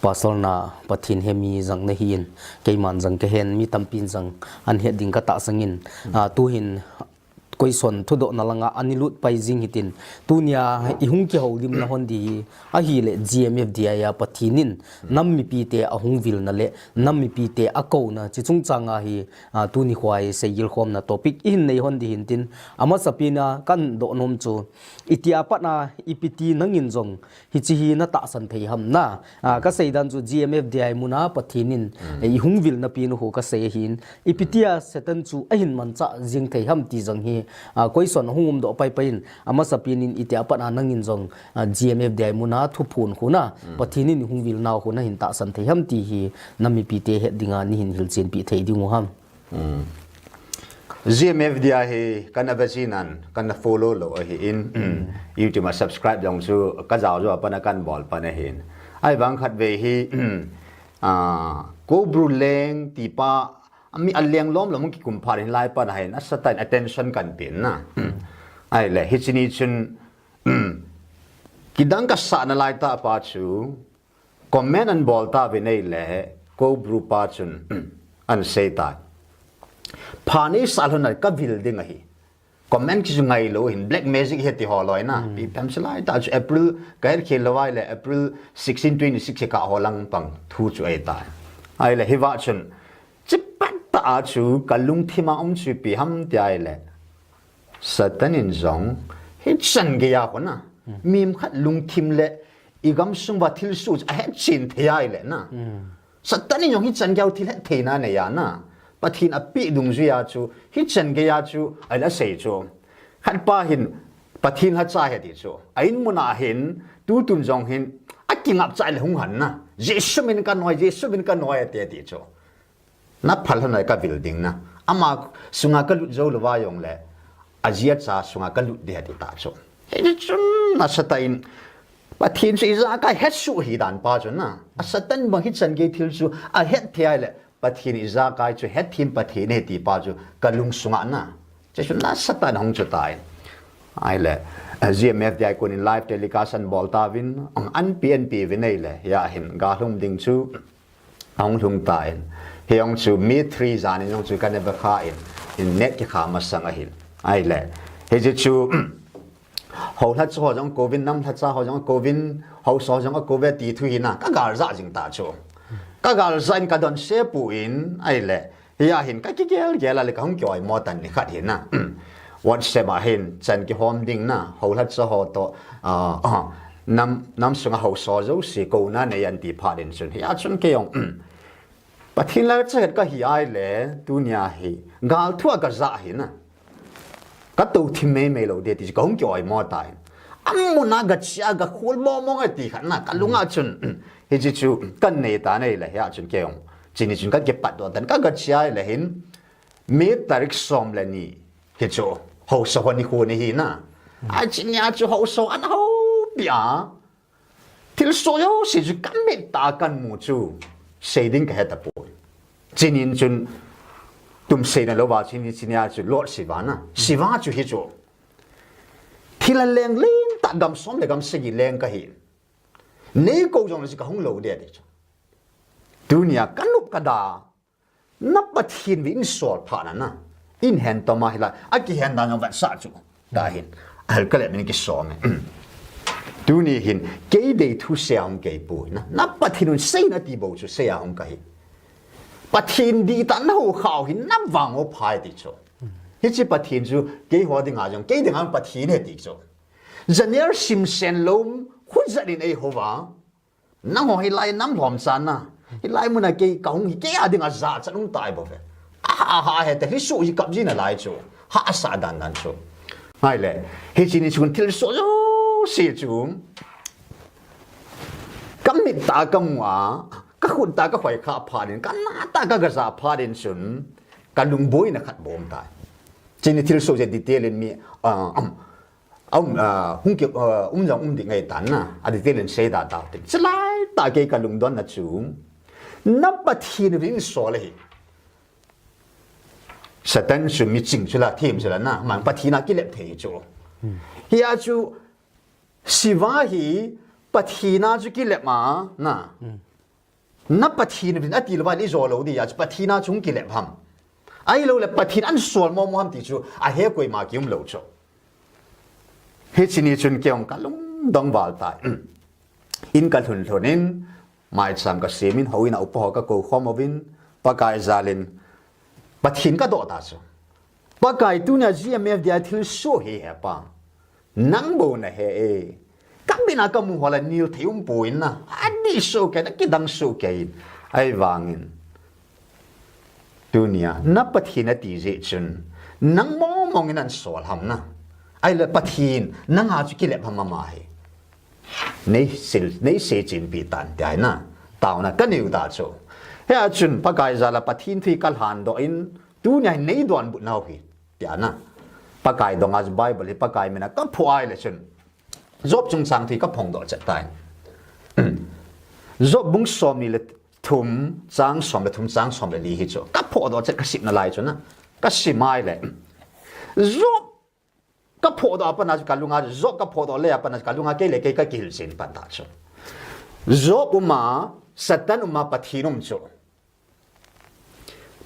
Pastor na Pathen he mi jang nahin, keiman jang kahen, mi tampin jang ahet ding katahsan in. Ah, tuhin koison thudohna langa ana lut pai jing hitin, tunia ihung kihoulimna hon di hi, ahile G M F D I a Pathen in nam mipite ahung vilna le nam mipite akouna, hiche chungchang a hi, ah, tuni khoa hi seigilkhomna topic ihin nei hon di hintin, amasapen a kahin doh nom chu, itia pat a ipi ti nangin jong hiche hi natahsan thei ham na. Ah, kasei dan chu G M F D I muna Pathen in, eh, ihung vilna pen u khu kasei ahin. Ipi tia Satan chu ahin manchah jing thei ham ti jong hi, ah, koison ahung umdoh paipai in, amasapen in itia pat a nangin jong, ah, G M F D I muna thuphon khu na, Pathen in ihung vilna u khu nahin tahsan thei ham ti hi nam mipite het dinga neihin hilchenpeh thei ding u ham. G M F D I hi kana vejin, kana follow lou ahin, YouTube a subscribe jong chu kajao jou a pat a kana bol pan ahin. Ahivang khatvei hi, ah, Koubru leng tipa, mi aleng lom lom kikum phat in hilai pat a hin asatah in attention kana pe na. Ahile, hiche ni chun, kidang kasah nalai tah pa chu, comment ana bol tauvin ahile, Koubru pa chun, ana sei tai. Pha neisah lhon a kavil ding ahi. Comment kisu ngailou hin, black magic ahi ti ho loi na. Ipi ham, hilai tah chu April, kahet khel lou ahile, April sixteen, twenty-six hi kaho lang pang thu chu ahitai. Ahile, hiva chun, chipet tah a chu kalungthim a um chu ipi ham ti ahile, Satan in jong hichan geiya khu na, mihem khat lungthim le igamsung uva thilsoh chu ahetchen thei ahile na. Satan in jong hichan geiya thil hetthei na anei a na. Pathen apeh dungjuiya chu, hichan geiya chu, ahile asei chu, khat pa hin Pathen lhacha ahi ati chu, a-in mun a hin, tutun jong hin akingapcha le hung hen na, Jesu min kanoi, Jesu min kanoi ati, ati chu. Naphal lhon a kavil ding na. Ama sunga kalut jou lou va jongle, aji acha sunga kalut ding ati ta chu. Hichun nasatah in, Pathen chu ijakai hesoh ahi dan pa chu na. A Satan bang hichan gei thil chu ahet thei ahile, Pathen ijakai chu hetthem Pathen ahi ti pa chu kalungsunga na. Hichun nasatah in ahung chu tai. Ahile, G M F D I a konin live telecast ana bol tauvin, ana pe, ana pe uvin ahile, hia hin galhung ding chu ahung lhung tan. Hijong chu May three jan in jong chu kana vekha in, in net kikha masang ahin. Ahile, hiche chu, hou lhacha ho jong kouvin, nam lhacha ho jong kouvin, haosa ho jong kouve ti thu hi na, kagal jah jing ta chu. Kagal jah in kadonse poi, ahile, hia hin kakigel gel a le kahung kioimo tan nikhat hi na. WhatsApp a hin chan kihom ding na, hou lhacha ho toh, ah, ah, nam, nam sunga haosa jouse kouna nei an ti phat in chun. Hia chun kei jong, Pathen lhacha khat kahi ahile, tunia hi, gal thu a kajah hi na. Katou thim mei mei lou ding ti chu kahung kioimo tan. Amun a gache a gakhol mong mong a ti khat na, kalunga chun, hiche chu kanei tan ahile, hia chun kei jong. Chuni chun kakipat doh tan, kagache ahile hin, May tarik som le ni, hichu, haosa ho nikho ahi na. Achunia chu haosa ho ana houpi a. Thilsoh jouse chu kamit tah a kamu chu sei ding kahe tapoi. Chuin chun tum seina louva chun hiche nia chu Lord Shiva na. Shiva chu hichu. Thil a leng lentah gam som le gam sagi leng kahi. Nei kou jongle chu kahung lou ding ati chu. Tunia kanop kada. Na Pathen vin insol phat na na. Inhen toma hilai. Akihen dan jong vetsah chu. Tahin. Ahel kale min kisong e. Tuni hin. Kei dei thu sei ahung kei poi na. Na Pathen un sei nati bou chu sei ahung kahi. Pathen dihtah na houkhah u hin na vang u phai ti chu. Hiche Pathen chu keiho dinga jong. Kei dinga Pathen ahi ti chu. Janer simsen lou. Khut jat in eihou va. Nangho hilai nam lhom chan na. Hilai muna kei kahung hi kei a dinga jachat um tai bou ve. Aha, aha, hete, hichu hi kap ji nalai chu. Hahsa dan dan chu. Ahile, hiche ni chun thilsoh jouse chu. Kamit tah a kamu a, kakhut tah a kakhoi khah phat in, kana tah a kaga ja phat in chun, kalung boina khat bom tai. Hiche ni thilsoh jouse detail in mi, ah, um, A um, ah, hung ki, ah, um jong um ding ahi tan na, a detail in sei da tau tin. Chulai tah kei kalungdon na chu, na Pathen vin insol ahi. Satan chu miching chu la, them chu la na, man Pathen a kilep thei chu. Hia chu, Shiva hi Pathen a chu kilep ma, na. Na Pathen vin ati louva le ijo lou dia chu Pathen a chu hung kilep ham. Ahilouleh Pathen ahin sol momo ham ti chu ahe koima kium lou chu. Hiche ni chun kei jong kalungdong val tai. In kalhun lhun in, maicham kasem in, houin a upa ho kakou khom uvin, Pakai jal in, Pathen kadoh ta chu. Pakai tunia G M F D I thilsoh hi he pa. Nang bou nahe e. Kamit a kamu ho la nil thei um poi na. Adih soh kei, akidang soh kei. Ahivangin. Tunia, na Pathen ati jeh chun. Nang mong mong in ahin sol ham na. Ahile Pathen, nanga chu kilep ham ama hi. Nei sil, nei seichenpi tan tia na. Taona kaneiu ta chu. Hia chun Pakai jal a Pathen thu hi kalhan doh in, tunia hi nei donbut nau hi, tia na. Pakai donga chu Bible hi Pakai mina kaphoh ahile chun. Job chungchang thu hi kaphong doh chet tai. Job bung som ni le thum, chang som le thum, chang som le li hi chu. Kaphoh doh chet kasim nalai chu na. Kasim ahile. Job Kaphoh doh a pat na chu kalunga, Job kaphoh doh le a pat na chu kalunga kei le kei kakihil chen pan ta chu. Job um a, Satan um a, Pathen um chu.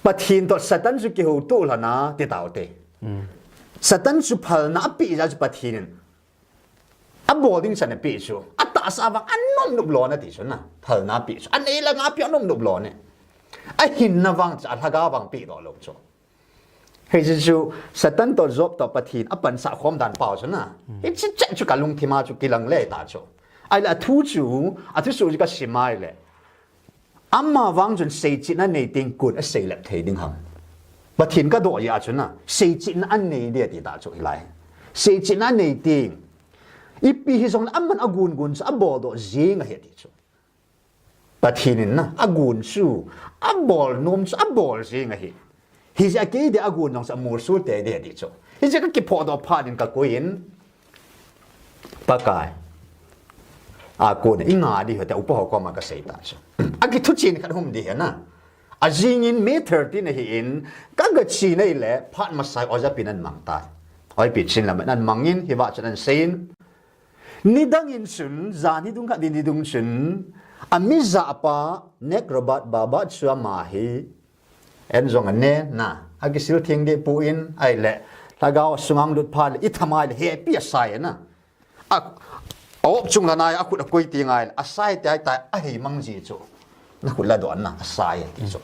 Pathen toh Satan chu kihoutoh lhon a, ti tau te. Satan chu phalna apeh jeh chu Pathen in. Abol ding chan apeh chu. Atahsa vang anom nop lou na ti chu na. Phalna apeh chu. Anei langa apeh anom nop lou ne. Ahinna vang chu, alhagao vang peh doh lou chu. Hiche chu Satan toh Job toh Pathen apansah khom dan pau chu na. Hiche chet chu kalungthim a chu kilang le ta chu. Ahile athu chu, athusoh chu kasim ahile. Ama vang chun seichetna nei teng kon asei lep thei ding ham. Pathen kadoh jeh a chu na. Seichetna anei ding ati ta chu hilai. Seichetna anei teng. Ipi hijongle aman agon gon chu abol doh jeng ahi ati chu. Pathen in na, agon chu, abol nom chu, abol jeng ahi. Hijeh a kei dia agon jong chu, amolso tei ding ahi ti chu. Hijeh a kakiphoh doh phat in kakoi in, Pakai. Akon, inga ding ahi tia upa ho koma kasei ta chu. Akithuchen khat hung um ding ahi na. Ajing in May thirteen ahi in, kaga che nai le, phat masa a oja pin ahin mang tai. Oja pi chin lam ahin mang in, hiva chun ahin sei in. Nidang in chun, jan hi dung khat ding nidung chun, amijah pa, Nek Robert Baba chu ama hi, en jong ane, na, akisil theng deh poi in, ahile, lhagao sunga lut phat le, itham ahile, hepi asai na. A, a op chung lhon a, akhut akoi teng ahile, asai tei tai, ahei mang ji chu. Nakhut ladoh na, asai ti chu.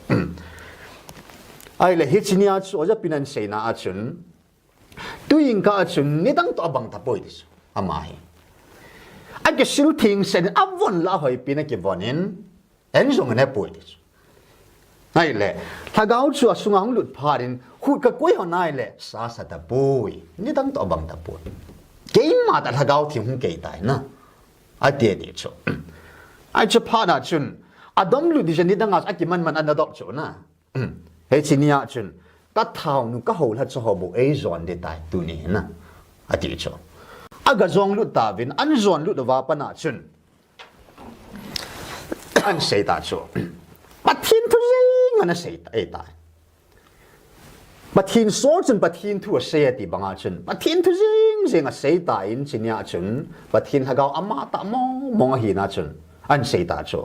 Ahile, hiche nia chu, oja pin ahin seina a chun, Tuin ka a chun nidang toh abang tapoi ti chu. Ama hi. Akisil theng sen avon la hoipi na kivon in. En jong ne poi ti chu. Ahile. Lhagao chu asunga hung lut phat in. Khut kakoi hon ahile. Sasa tapoi. Nidang toh abang tapoi. Keima tah lhagao theng hung kei tai na. Ati ti chu. Ahi chu phat a chun. Adom lut di chu nidang a chu akiman man ana dop chu na. Hiche nia chun, ka thaonu ka houlha chu ho bou eijon ding tai tuni hin na, ati chu. Aga jong lut tauvin, ahin jon lut uva pat na chun, An sei ta chu. Pathen thu jing ana sei ta, ei ta. Pathen sol chun Pathen thu asei ati banga chun. Pathen thu jing jing asei ta in chinia chun. Pathen lhagao ama ta mong mong ahina chun. An sei ta chu.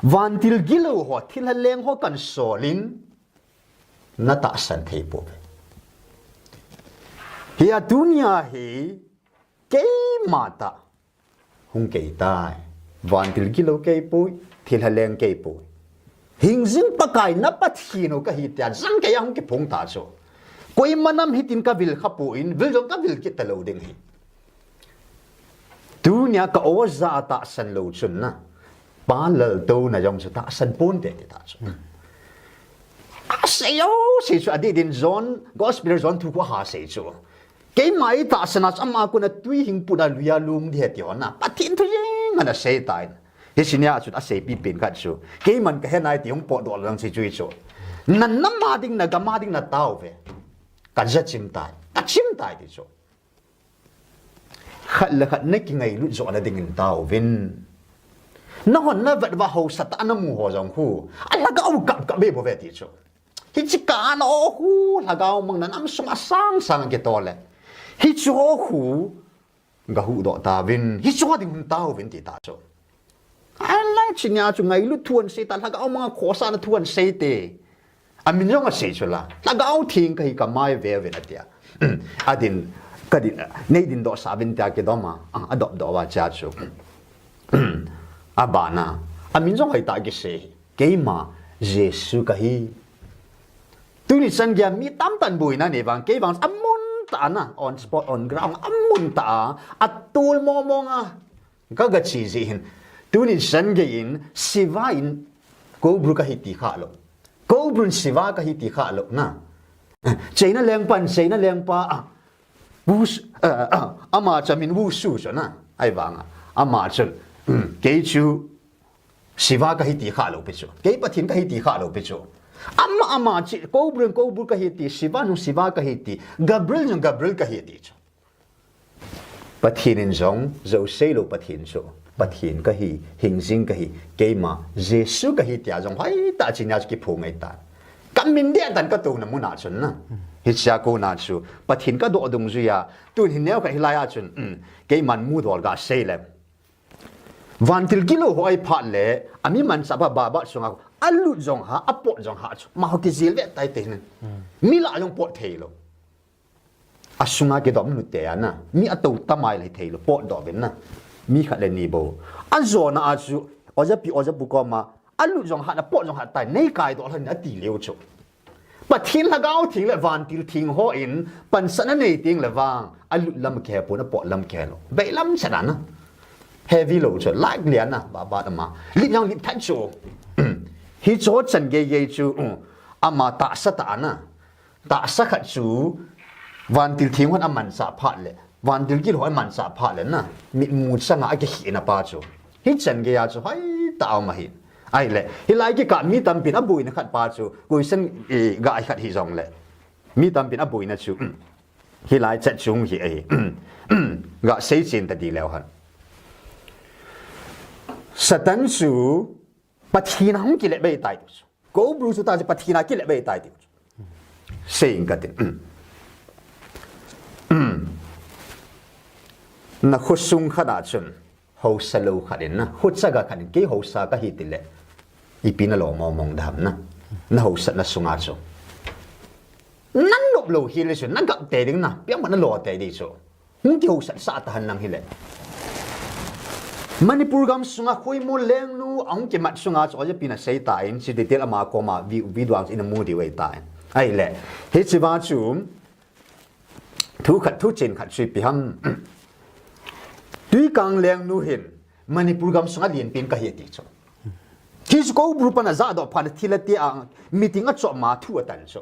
Vantil gilou ho, thilha leng ho kan sol in. Na tahsan thei pouve. Hia tunia hi keima ta hung kei tai. Vantil gilou kei poi, thilha leng kei poi. Hingjing Pakai na Pathen u kahi tia, jang kei a hung kiphong ta chu. Koima nam hitin ka vil kha poi, vil jong ka vil kit ta lou ding hi. Tunia ka oja tahsan lou chun na. Pa laltouna jong chu tahsan ponte ti ta chu. Asei jouse chu adih din John, Gospel John thu khu aha sei chu. Keima i tahsan a chu ama kona tui hing put a lui a lung ding ahi ti ho na. Pathen thu jing ana sei ta in. Hiche nia chu asei pipen khat chu. Keiman kahe nai ti hung potdoh lang sei chu hi chu. Na nam a ding, na gam a ding na tao ve. Ka ja chim tai. Ka chim tai ti chu. Khat le khat na kingailut joh na dingin taovin. Na hon na vet va hausa ta na mu ho jong khu. A lhagao kap kap be bou ve ti chu. Hiche kah a na o khu lhagao mang na nam sung a sang sang kitol le. Hiche ho khu ga huhdoh tauvin. Hiche ho ding hung tauvin ti ta chu. Alai chinia chu ngailut thu an sei ta, lhagao manga khosahna thu an sei te. Amin jong asei chu la. Lhagao theng kahi ka mai ve ve na tia. Adin, ka din, nei din doh sa vin tia kidom a. Ah, adop doh va cha chu. Abana. Amin jong hoi ta kisei. Keima Jesu kahi. Tuni chan geiya mi tamtah in buaina nei vang, kei vang amun ta na, on spot, on ground, amun ta a, atul momong a. Ka ga chi ji hin. Tuni chan gei in, Shiva in, Koubru kahi ti kha lou. Koubru in Shiva kahi ti kha lou na. China lengpan, China lengpa a. Wus-, eh, eh, ama chu amin Wushu chu na. Ahivanga. Ama chun. Mm, kei chu Shiva kahi ti kha lou pi chu. Kei Pathen kahi ti kha lou pi chu. Ama, ama chi, Koubru in Koubru kahi ti, Shiva in Shiva kahi ti, Gabriel in Gabriel kahi ti chu. Pathen in jong, jou sei lou Pathen chu. Pathen kahi, hingjing kahi, keima, Jesu kahi tia jong, hoi ta chinia chu kiphong ngai ta. Ka min deh dan ka touna mun a chun na. Hichea kona chu, Pathen ka doh dungjuia, tun hin neo ka hilai a chun, mm, keiman mudol ga sei le. Vantil gilou ho ahi phat le, ami manchah phat Baba sunga, alut jong ha, apot jong ha chu, amaho kijil ve tai te hin. Mi lah jong pot thei lou. Asunga kidom nu te a na, mi atou tamai le thei lou, potdoh vin na. Mi khat le ni bou. Ajona a chu, oja pi, oja pu koma, alut jong hat, apot jong hat tai, nei kaidoh lhon in ati leu chu. Pathen lhagao theng le vantil theng ho in, pansatna nei teng le vang, alut lam kihe pon, apot lam kihe lou. Bei lam chan a na. Heavy lou chu, like lian na, ba ba ama. Lit jong lit that chu. Hicho chan gei gei chu, um, ama tahsa ta a na. Tahsa khat chu, vantil theng hon amanchah phat le, vantil gilou ho amanchah phat le na, mitmu changa akikhehna pa chu. Hichan geiya chu hoi ta um ahi. Ahile, hilai kikah mi tampin abuina khat pa chu, question, eh, ga khat hi jong le. Mi tampin abuina chu, mm, hilai chat chung hi ahi. Ga sei chen ta di leu hen. Satan chu, Pathen a hung kile bei tai ti chu. Koubru chu ta chu Pathen a kile bei tai ti chu. Sei ing ka tin. Na khosung khat a chun, hausa lou khat in na, khochaga khat in kei hausa kahi ti le, ipi na lo momong dam na, na hausatna sunga chu. Na nop lou hi le chu, na gap te ding na, piang ma na lo te di chu. Hung kihausat sah ta hen nang hile. Manipur gam sunga Khoimol Lengnu ahung kimat sunga chu oja pi na sei ta in, si detail ama koma vi-, video ang in amu diu ahi ta in. Ahile, hiche va chu, thu khat, thu chen khat chu ipi ham. Tuikang Lengnu hin, Manipur gam sunga lienpen kahi ti chu. Hichu Koubru pan ajahdoh phat thil ati a, meeting a chop ma thu atan chu.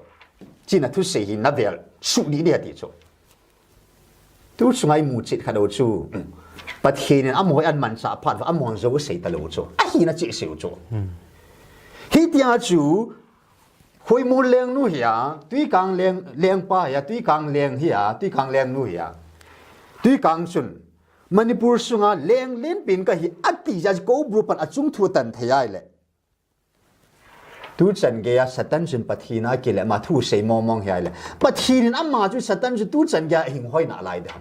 China thusei hi na vel, suh di di ati chu. Tu sunga imu chet khat u chu, Pathen in amaho amanchah phat uva, amaho jou asei ta lou chu. Ahina cheh seh u chu. Hitia chu, Khoimol Lengnu hia, Tuikang Leng, Lengpa hia, Tuikang Leng hia, Tuikang Lengnu hia. Tuikang chun, Manipur sunga leng lenpen kahi ati jeh a Koubru pan achung thu atan thei ahile. Tuchan geiya Satan chun Pathen a akile ma thu sei mongmong hi ahile. Pathen in ama chu Satan chu tuchan geiya ahing hoi nalai dem.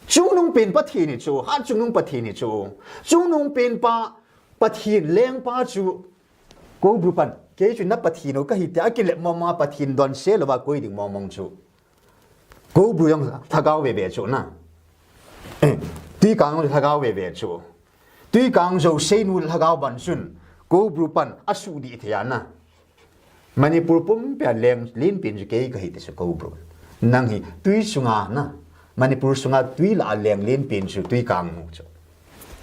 Chungnungpen Pathen hi chu, hat chungnung Pathen hi chu. Chungnungpen pa Pathen lengpa chu Koubru pan, kei chu na Pathen u kahi tia akile mongmong a Pathen donse louva koi ding mongmong chu. Koubru jong lhagao veve chu na. Eh, Twikang jong lhagao veve chu. Twikang Joseinu lhagao ban chun Koubru pan asuhdih thei a na. Manipur pumpia leng lenpen chu kei kahi ti chu Koubru. Nang hi twi sunga na. Manipur sunga twi lah a leng lenpen chu Twikang nu chu.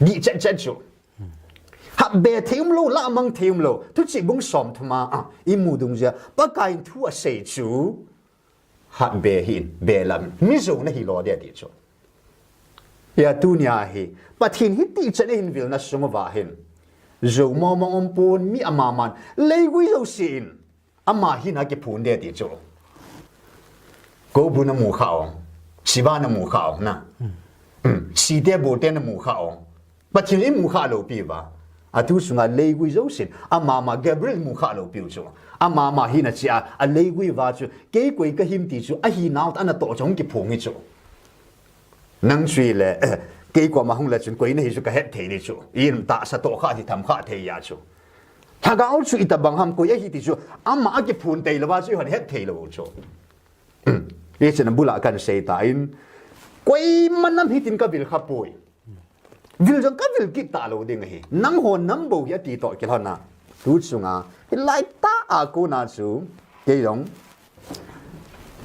Dih chet chet chu. Hatbe thei umlou, lah mang thei umlou. Thuchih bung som thum a, a, imu dungjuia, Pakaiyin thu asei chu, hatbe hih in, belam, mi jouna hilou ding ati chu. Hia tunia hi, Pathen hiti chan ahin vilna sung uva hin. Jou mongmong umpon, mi amaman, leigui jousen. Ama hina kiphun ding ati chu. Koubru namu kha o. Shiva namu kha o na. Hmm. Site bote namu kha o. Pathen imu kha lou piuva. Atu sunga leigui jousen. Amama Gabriel mu kha lou piu chu. Amama hina chia, aleigui uva chu. Kei koi kahim ti chu. Ahinau tah a natoh chu hung kiphong hi chu. Nang chu ile, eh, kei koma hung le chun koi nahi chu kahet thei ding chu. Itahsa toh kha ti tham kha thei a chu. Lhagao chu itobang ham koi ahi ti chu. Ama akiphun tei louva chu ihon het thei lou chu. Hichun abula kahin sei tan. Koima nam hitin kavil kha poi. Vil jong kavil kit talou ding ahi. Nangho nam bou hi ati toh kilhon a. Tu chunga. Hilai tah a kona chu. Kei jong.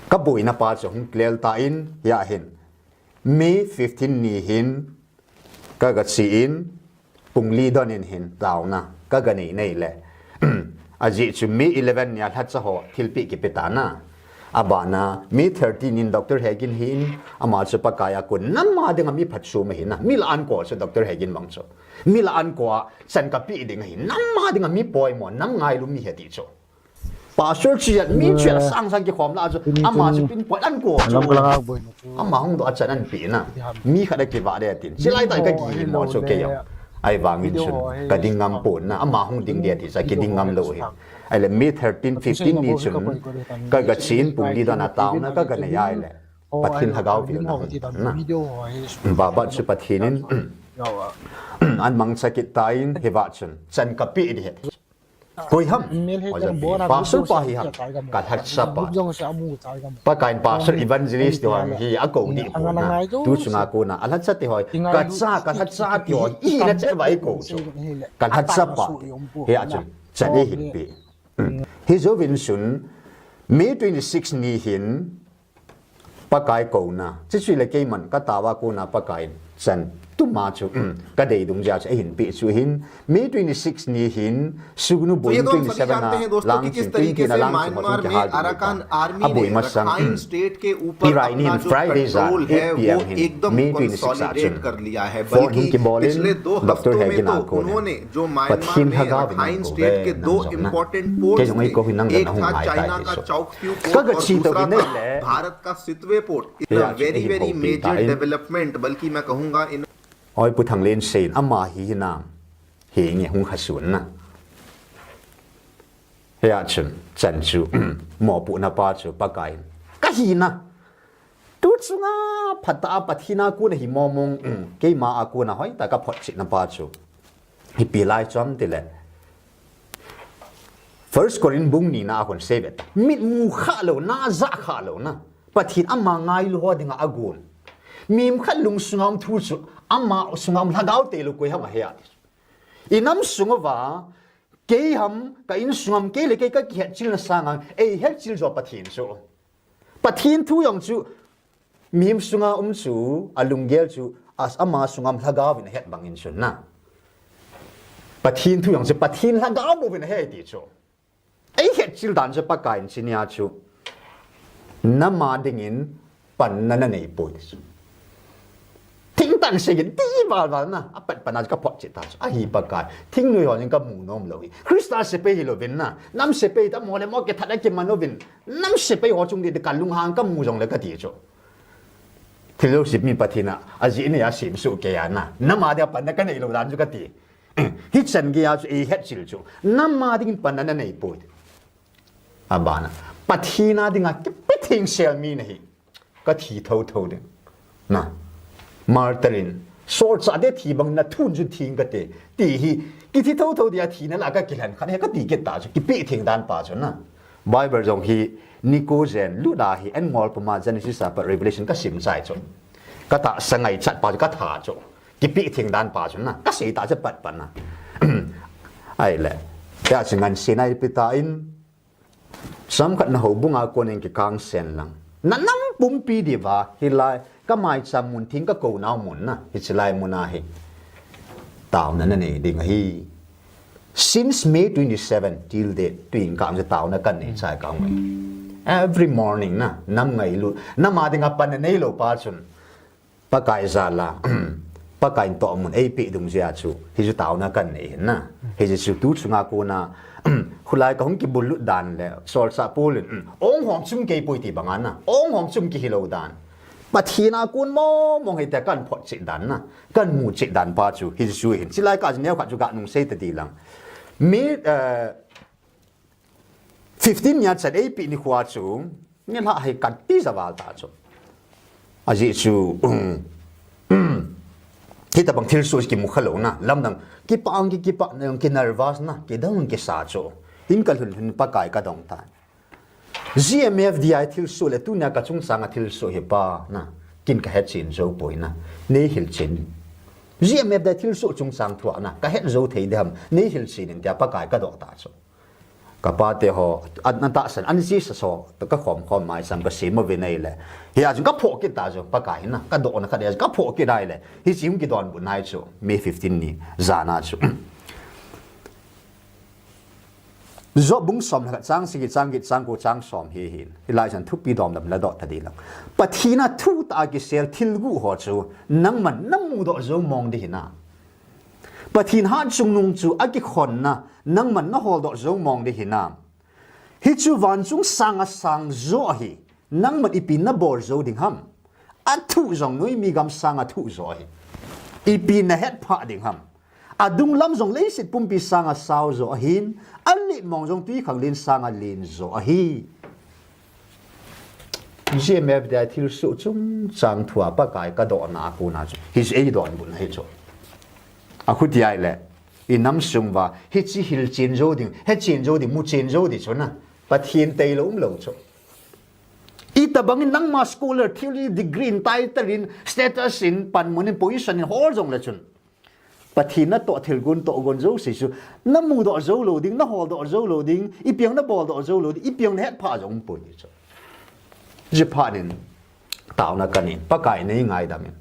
Kaboina pa chu hung clear tan. Hia hin. May fifteen ni hin, ka, kache in, pung li don in hin, taona, ka, kanei nei le. Ajeh chu May eleven nia lhacha ho, thilpeh kipe ta na. Abana, May thirteen in Doctor Hegin hin, ama chu Pakai a kon, nam a dinga mi phatchom ahi na. Mi lah a ankol chu Doctor Hegin bang chu. Mi lah a ankol a, chan kapeh ding ahi, nam a dinga mi poimo, nam ngailu mi ahi ti chu. Pastor chu jat mi chu jat sang sang kikhom lah a chu. Ama chu pinpoi ankol chu. Ama hung doh a chan anpeh na. Mi khat a kivah ding atin. Chulai tah a kagimo chu kei jong. Ahivangin chun kading ngam pon na. Ama hung ding ding ati chu kiding ngam lou hi. Ahile May thirteen, fifteen ni chun ka, kache in pung li don a taona ka, kanei ahile. Pathen lhagao vilna hung na. Vava chu Pathen in an mangcha kit tan hiva chun chan kapeh ding ahi. Koi ham? Pastor pa hi ham? Kalhacha pa. Pakaiyin pastor evangelist ti ho hi akou ding pon na. Tu chunga kona alhacha ti ho. Kacha, kalhacha ti ho. Ihi na chet uva eikou chu. Kalhacha pa. Hia chun. Chan eihin pe. Hijouvin chun. May twenty-six ni hin. Pakai kouna. Chuchu le keiman kataova kona Pakaiyin chan tuma chu, um, kadei dungjui a chu eihin pe chu hin. May twenty-six ni hin, Sugnu Boeing twenty-seven a lang chun twenty na lang chun hung kihal ding ahi. Aboi masang, um, Irai ni hin Friday jan eight P M hin, May twenty-six a chun. Phone hung kibol in, Doctor Hegin a kon in. Pathen lhagao vin nang kou ve, nang jong na. Kei jong eikou hin nang jong nahung ngai tai ti chu. Ka, kache tou vin nei le. Bharat का Sittwe port, इतना very, very major development, बल्कि मैं कहूंगा इन Oi, Pu Thanglen seiyin, ama hi hinam. Hinge hung khasun na. Hia chun, chan chu, mopohna pa chu, Pakaiyin. Kahina. Tu chunga phatah a Pathen a kona hi mongmong, um, keima a kona hoitah a kaphotchetna pa chu. Ipi lai ham tile. First Corinth bung ni na a kon sei ve ta. Mit mu kha lou, na ja kha lou na. Pathen ama ngailu ho dinga agon. Mihem khat lung sunga um thu chu, ama sunga um lhagao tei lou koi ham ahi ati. Inam sung uva, kei ham, ka in sung ham, kei le kei kakihetchilna sanga, eihetchil jo Pathen chu. Pathen thu jong chu, mihem sunga um chu, alunggel chu, as ama sunga um lhagao vin ahet bangin chun na. Pathen thu jong chu, Pathen lhagao bou vin ahe ti chu. Eihetchil dan chu Pakaiyin chunia chu. Nama dingin panna nanei poi ti chu. Thingtan seigin ti val val na, apat pan a chu kaphotchet ta chu. Ahi Pakai. Thingnoi ho jong kamu nom lou hi. Christa sepai hilouvin na. Nam sepai ta mo le mo kithat a kiman uvin. Nam sepai ho chung ding ti kalunghang kamu jongle kati chu. Tilou sip mi Pathen a, ajeh nei a semsuh kei a na. Nam a dinga panna kanei lou dan chu kati. Hichan gei a chu eihet chil chu. Nam a dingin panna nanei poi. Abana. Pathen a dinga kipe thengsel mi nahi. Kathi thotho ding. Na. Martyr in. Solchah te thi bang na thun chu thing kate. Ti hi. Kithi thotho dia thina la kakilhen khat hi kati kit ta chu. Kipe theng dan pa chu na. Bible jong hi Nico jen, Luda hi, an ngol puma Genesis a pat Revelation kasim chai chu. Katahsa ngaichat pa chu katha chu. Kipe theng dan pa chu na. Kasei ta chu pat pat na. Ahile. Tia chu ngansi nai pi ta in. Chomkhat na houbung a konin kikang sen lang. Na nam pumpi diuva, hilai, kamaicham mun thing kakou nau mun na, hiche lai mun a hi. Taona nanei ding ahi. Since May twenty-seven till date, tuin kang chu taona kanei chai kang mai. Every morning na, nam ngailut. Nam a dinga panna neilou pa chun. Pakai jal a, Pakai in tohmun eipeh dungjuia chu, hichu taona kanei hin na. Hichu tu chunga kona, khulai kahung kibullut dan le, solchah Paul in, ong hom chum kei poi ti banga na, ong hom chum kihilou dan. Pathen a kon mong mong hite kan phot cheh dan na, kan mu cheh dan pa chu, hichu hin. Chilai kah chu neokhat chu ganung sei tadi lang. Mi, eh, fifteen nia chan eipeh nikho chu, nilhah hi kanpi javal ta chu. Ajeh chu, um, um, hitabang thilsoh kimu khalou na, lamdang, kipah ang ki, kipah na ang ki nervous na, kidang ang kisa chu. In kalhun lhun Pakai kadong ta. G M F D I thilsoh le tunia kachungchang a thilsoh hi pa na, kin kahet chen jou poi na, neihil chen. G M F D I thilsoh chungchang thua na, kahet jou thei dem, neihil chen in tia Pakai kadoh ta chu. Kapa te ho, an, an tahsan, an Jesus ho, kakhom khom mai sam kasem uve nei le. Hia chun kaphoh kit ta chu, Pakai na, kadoh na khat hia chun kaphoh kit nai le. Hiche hung kidonbut nai chu, May fifteen ni, jana chu. Job bung som le khat chang sagi chang get chang ko chang som hi hin. Hilai chan thupi dom dom la doh ta di lang. Pathen a thu tah a kisel thil guh ho chu, nangman namu doh jou mong di hinam. Pathen hat chungnung chu akikhonna, nangman nahol doh jou mong di hinam. Hichu vanchung sang a sang jo ahi, nangman ipi nabol jou ding ham. Athu jong noimi gam sang a thu jo ahi. Ipi nahet phah ding ham. Adung lam jong leiset pumpi sang a sao jo ahin, alet mong jong twikhanglen sang a len jo ahi. G M F D I thilsoh chungchang thua Pakai kadoh na a kona chu. Hichu eidonbut na hi chu. Akhuti ahile, inam sung uva, hiche hil chen jou ding, he chen jou ding, mu chen jou ding chu na. Pathen tailou umlou chu. Itabang in nangma scholar, theology degree in, title in, status in, panmun in, position in, hol jong le chun. Pathen natoh thilgon tohgon jouse chu, namu doh jou lou ding, nahol doh jou lou ding, ipi jong nabol doh jou lou ding, ipi jong nahet phah jong umpoi ti chu. Jipha nin, taona kanei, Pakai nei ngaidam in.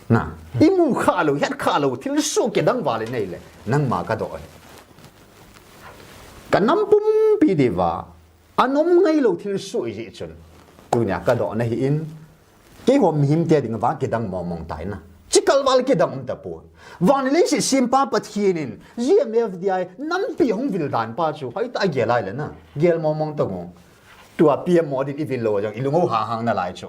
Na, imu kha lou, het kha lou, thilsoh kidang val nei le, nangma kadoh e. Kanam pumpi diuva, anom ngailou thilsoh ijeh chun. Tunia kadoh na hi in, keiho mihem te dinga kidang mong mong tai na. Chikal val kidang um tapoi. Van le leiset sempa Pathen in, G M F D I, nampi hung vil dan pa chu, hoitah a gel ahile na. Gel mong mong tang o. Tua P M Modi in ivil lou jong, ilung o hang hang nalai chu.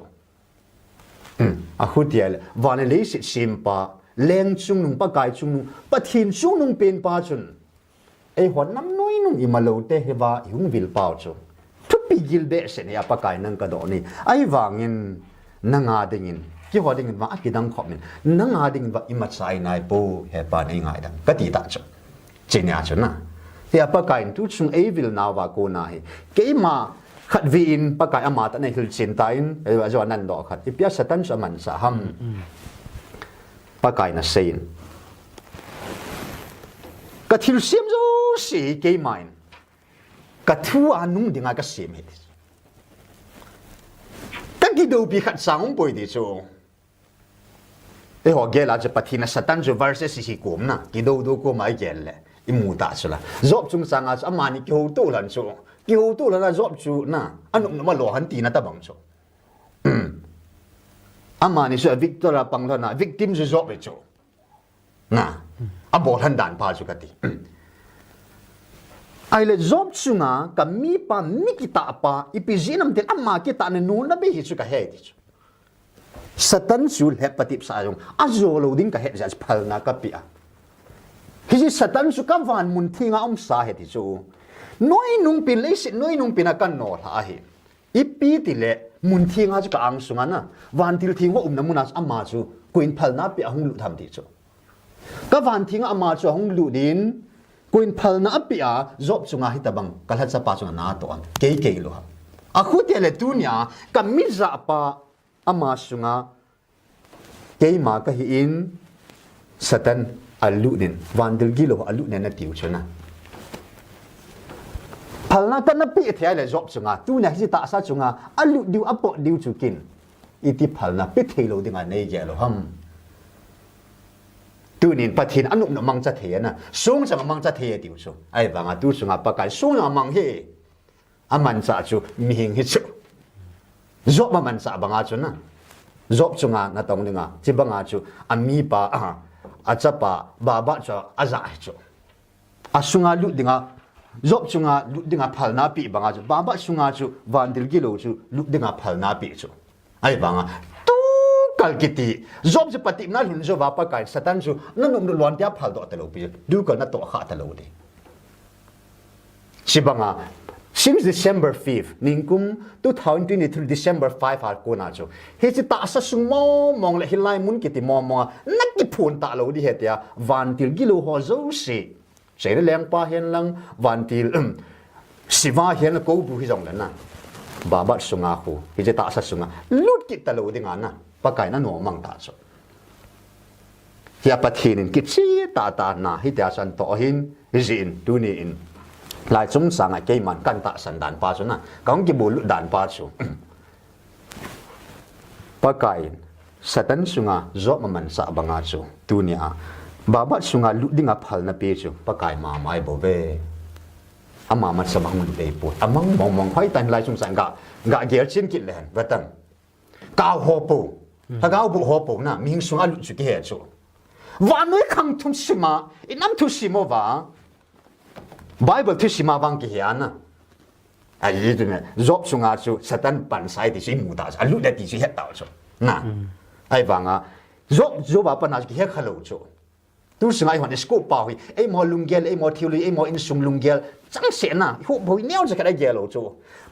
Hmm. Akhuti ahile, van le leiset sempa, leng chungnung, Pakai chungnung, Pathen chungnung pen pa chun. Eiho nam noi nung imalou te hiva ihung vil pau chu. Thupi gil behseh nei a Pakai nang kadoh nei. Ahivangin nanga dingin, keiho dingin va akidang khop in. Nanga dingin va imacha inai po, he Pa nei ngaidam. Kati ta chu. Chenia chu na. Hia Pakai in tuchung eivil nauva kona hi. Keima khatvei in Pakai amatah in ahil chen tan, eiva jo anan doh khat. Ipia Satan chu amanchah ham. Mm, mm. Pakai in asei in. Kathilsem jouse hi keima in. Kathu a nung dinga kasem ahi. Kakidoupi khat sang umpoi ti chu. Eiho gel a chu Pathen a Satan chu versus hi kom na. Kidou dou koma igel le. Imu ta chu la. Job chungchang a chu amani kihouto lhon chu. Kihouto lhon a Job chu na. Anop nop a lo lhon tina tabang chu. Amani chu a victor a pang lhon a victim chu Job hi chu. Na, abol lhon dan pa chu kati. Ahile Job chunga kamipa mi kitah pa, ipi jeh ham itile ama kitahna nuna bei hi chu kahe ti chu. Satan chu lhep patep sah jong ajo lou ding kahet jeh a phalna kapeh a. Hiche Satan chu kavan mun thenga umsa ahi ti chu. Noinung pen, leiset noinung pen a kanolha ahi. Ipi tile mun thenga chu ka-ang sunga na, vantil theng ho umna muna chu ama chu koiyin phalna apeh a hung lut ham ti chu. Kavan thenga ama chu ahung lut in, koiyin phalna apeh a, Job chunga hitobang kalhachapa chunga natoh ham, kei kei lou ham. Akhutia le tunia kamijahpa ama sunga keima kahi in, Satan alut in, vantil gilou alut in natiu chu na. Phalna kana peh thei le Job chunga, tunia hiche tahsa chunga alut diu, apot diu chu ken iti phalna pe thei lou dinga nei gel u ham. Tunin Pathen anop nop mangcha thei ana, song chang mangcha thei atiu chu. Ahivanga tu chunga Pakai song amang hi. Amanchah chu mihem hi chu. Job amanchah banga chu na. Job chunga natong dinga, chibanga chu amipa, a, achapa, Babad chu aja hi chu. Asunga lut dinga, Job chunga lut dinga phalna apeh banga chu, Babad sunga chu vantil gilou chu lut dinga phalna apeh chu. Ahivanga, tukal kiti, Job chu patepna lhun jouva Pakai, Satan chu nanop nop lon tia phaldoh talou pi, tukal natoh kha talou di. Chibanga, since December fifth, ningkum two thousand twenty-three December five a kona chu, hiche tahsa sung mong mong le hilai mun kiti mong mong a nakiphun talou di ahi tia, vantil gilou ho jouse. Seina lengpa hen lang, vantil, um, siva hen lang, koubu hijong le na. Babad sunga khu, hiche tahsa sunga lut kit talou dinga na, Pakai in anom mang ta chu. Hia Pathen in kicheh tah tah na, hitia chu atoh ahin, hijeh in, tuni in. Lai chungchang a keiman katahsan dan pa chu na, kahung kibol lut dan pa chu. Pakai in, Satan sunga Job amanchah banga chu, tunia, Babad sunga lut dinga phalna pe chu, Pakai mama ahi bou ve. Ama masang a hung lut ahipoi. Amang mong mong hoitah in lai chungchang ga, ga gel chen kit le hen, vatan. Kau ho pou. Lhagao boh ho pou na, mihem sunga lut chu kihe chu. Vannoi khang thu sima, inam thu sim uva. Bible thu sima vang kihe ana. Ahi tu ne, Job sunga chu Satan pansa ahi ti chu imu ta chu, alut le ti chu het ta chu. Na. Ahivanga, Job, Job a pana chu kihe khalou chu. Tu sunga ihon scope pa hi, eima lunggel, eima theology, eima insung lunggel, changseh na, ihup bou hi neocha khat agel lou chu.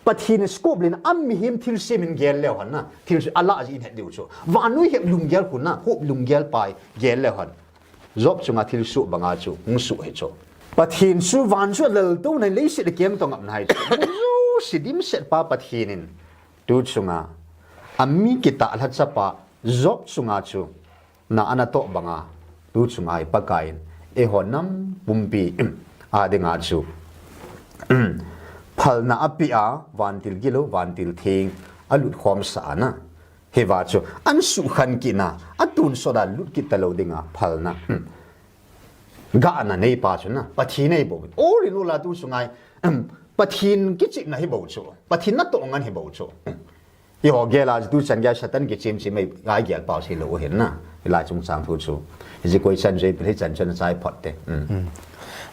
Pathen scope le na, amihem thilsem in gel leu hen na, thil chu alah jeh in het diu chu. Vannoi het lunggel khu na, hup lunggel pa hi gel leu hen. Job chunga thilsoh banga chu, hung soh hi chu. Pathen chu van chu alel to na, leiset le keng to ngap na ahi chu. Jouse dimset pa Pathen in, tu chunga, ami kitah lhachapa, Job chunga chu, na anatoh banga, tu chunga hi Pakai in, eiho nam pumpi, a dinga chu. Phalna apeh a, vantil gilou, vantil theng, alut khomsah ana. Hiva chu, ahin sukhen kit na, atonsot a lut kit talou dinga, phalna. Gahna neipa chu na, Pathen ahi bou. All in all a tu chunga hi, Pathen kichihna hi bou chu. Pathen natoh ngen hi bou chu. Eiho gel a chu tuchan gei a Satan kichim chim mai gel pau sei lou u ahin na. Hilai chungchang thu chu. Hiche koi chan jui pil hichan chan chai phot te. Um. Um.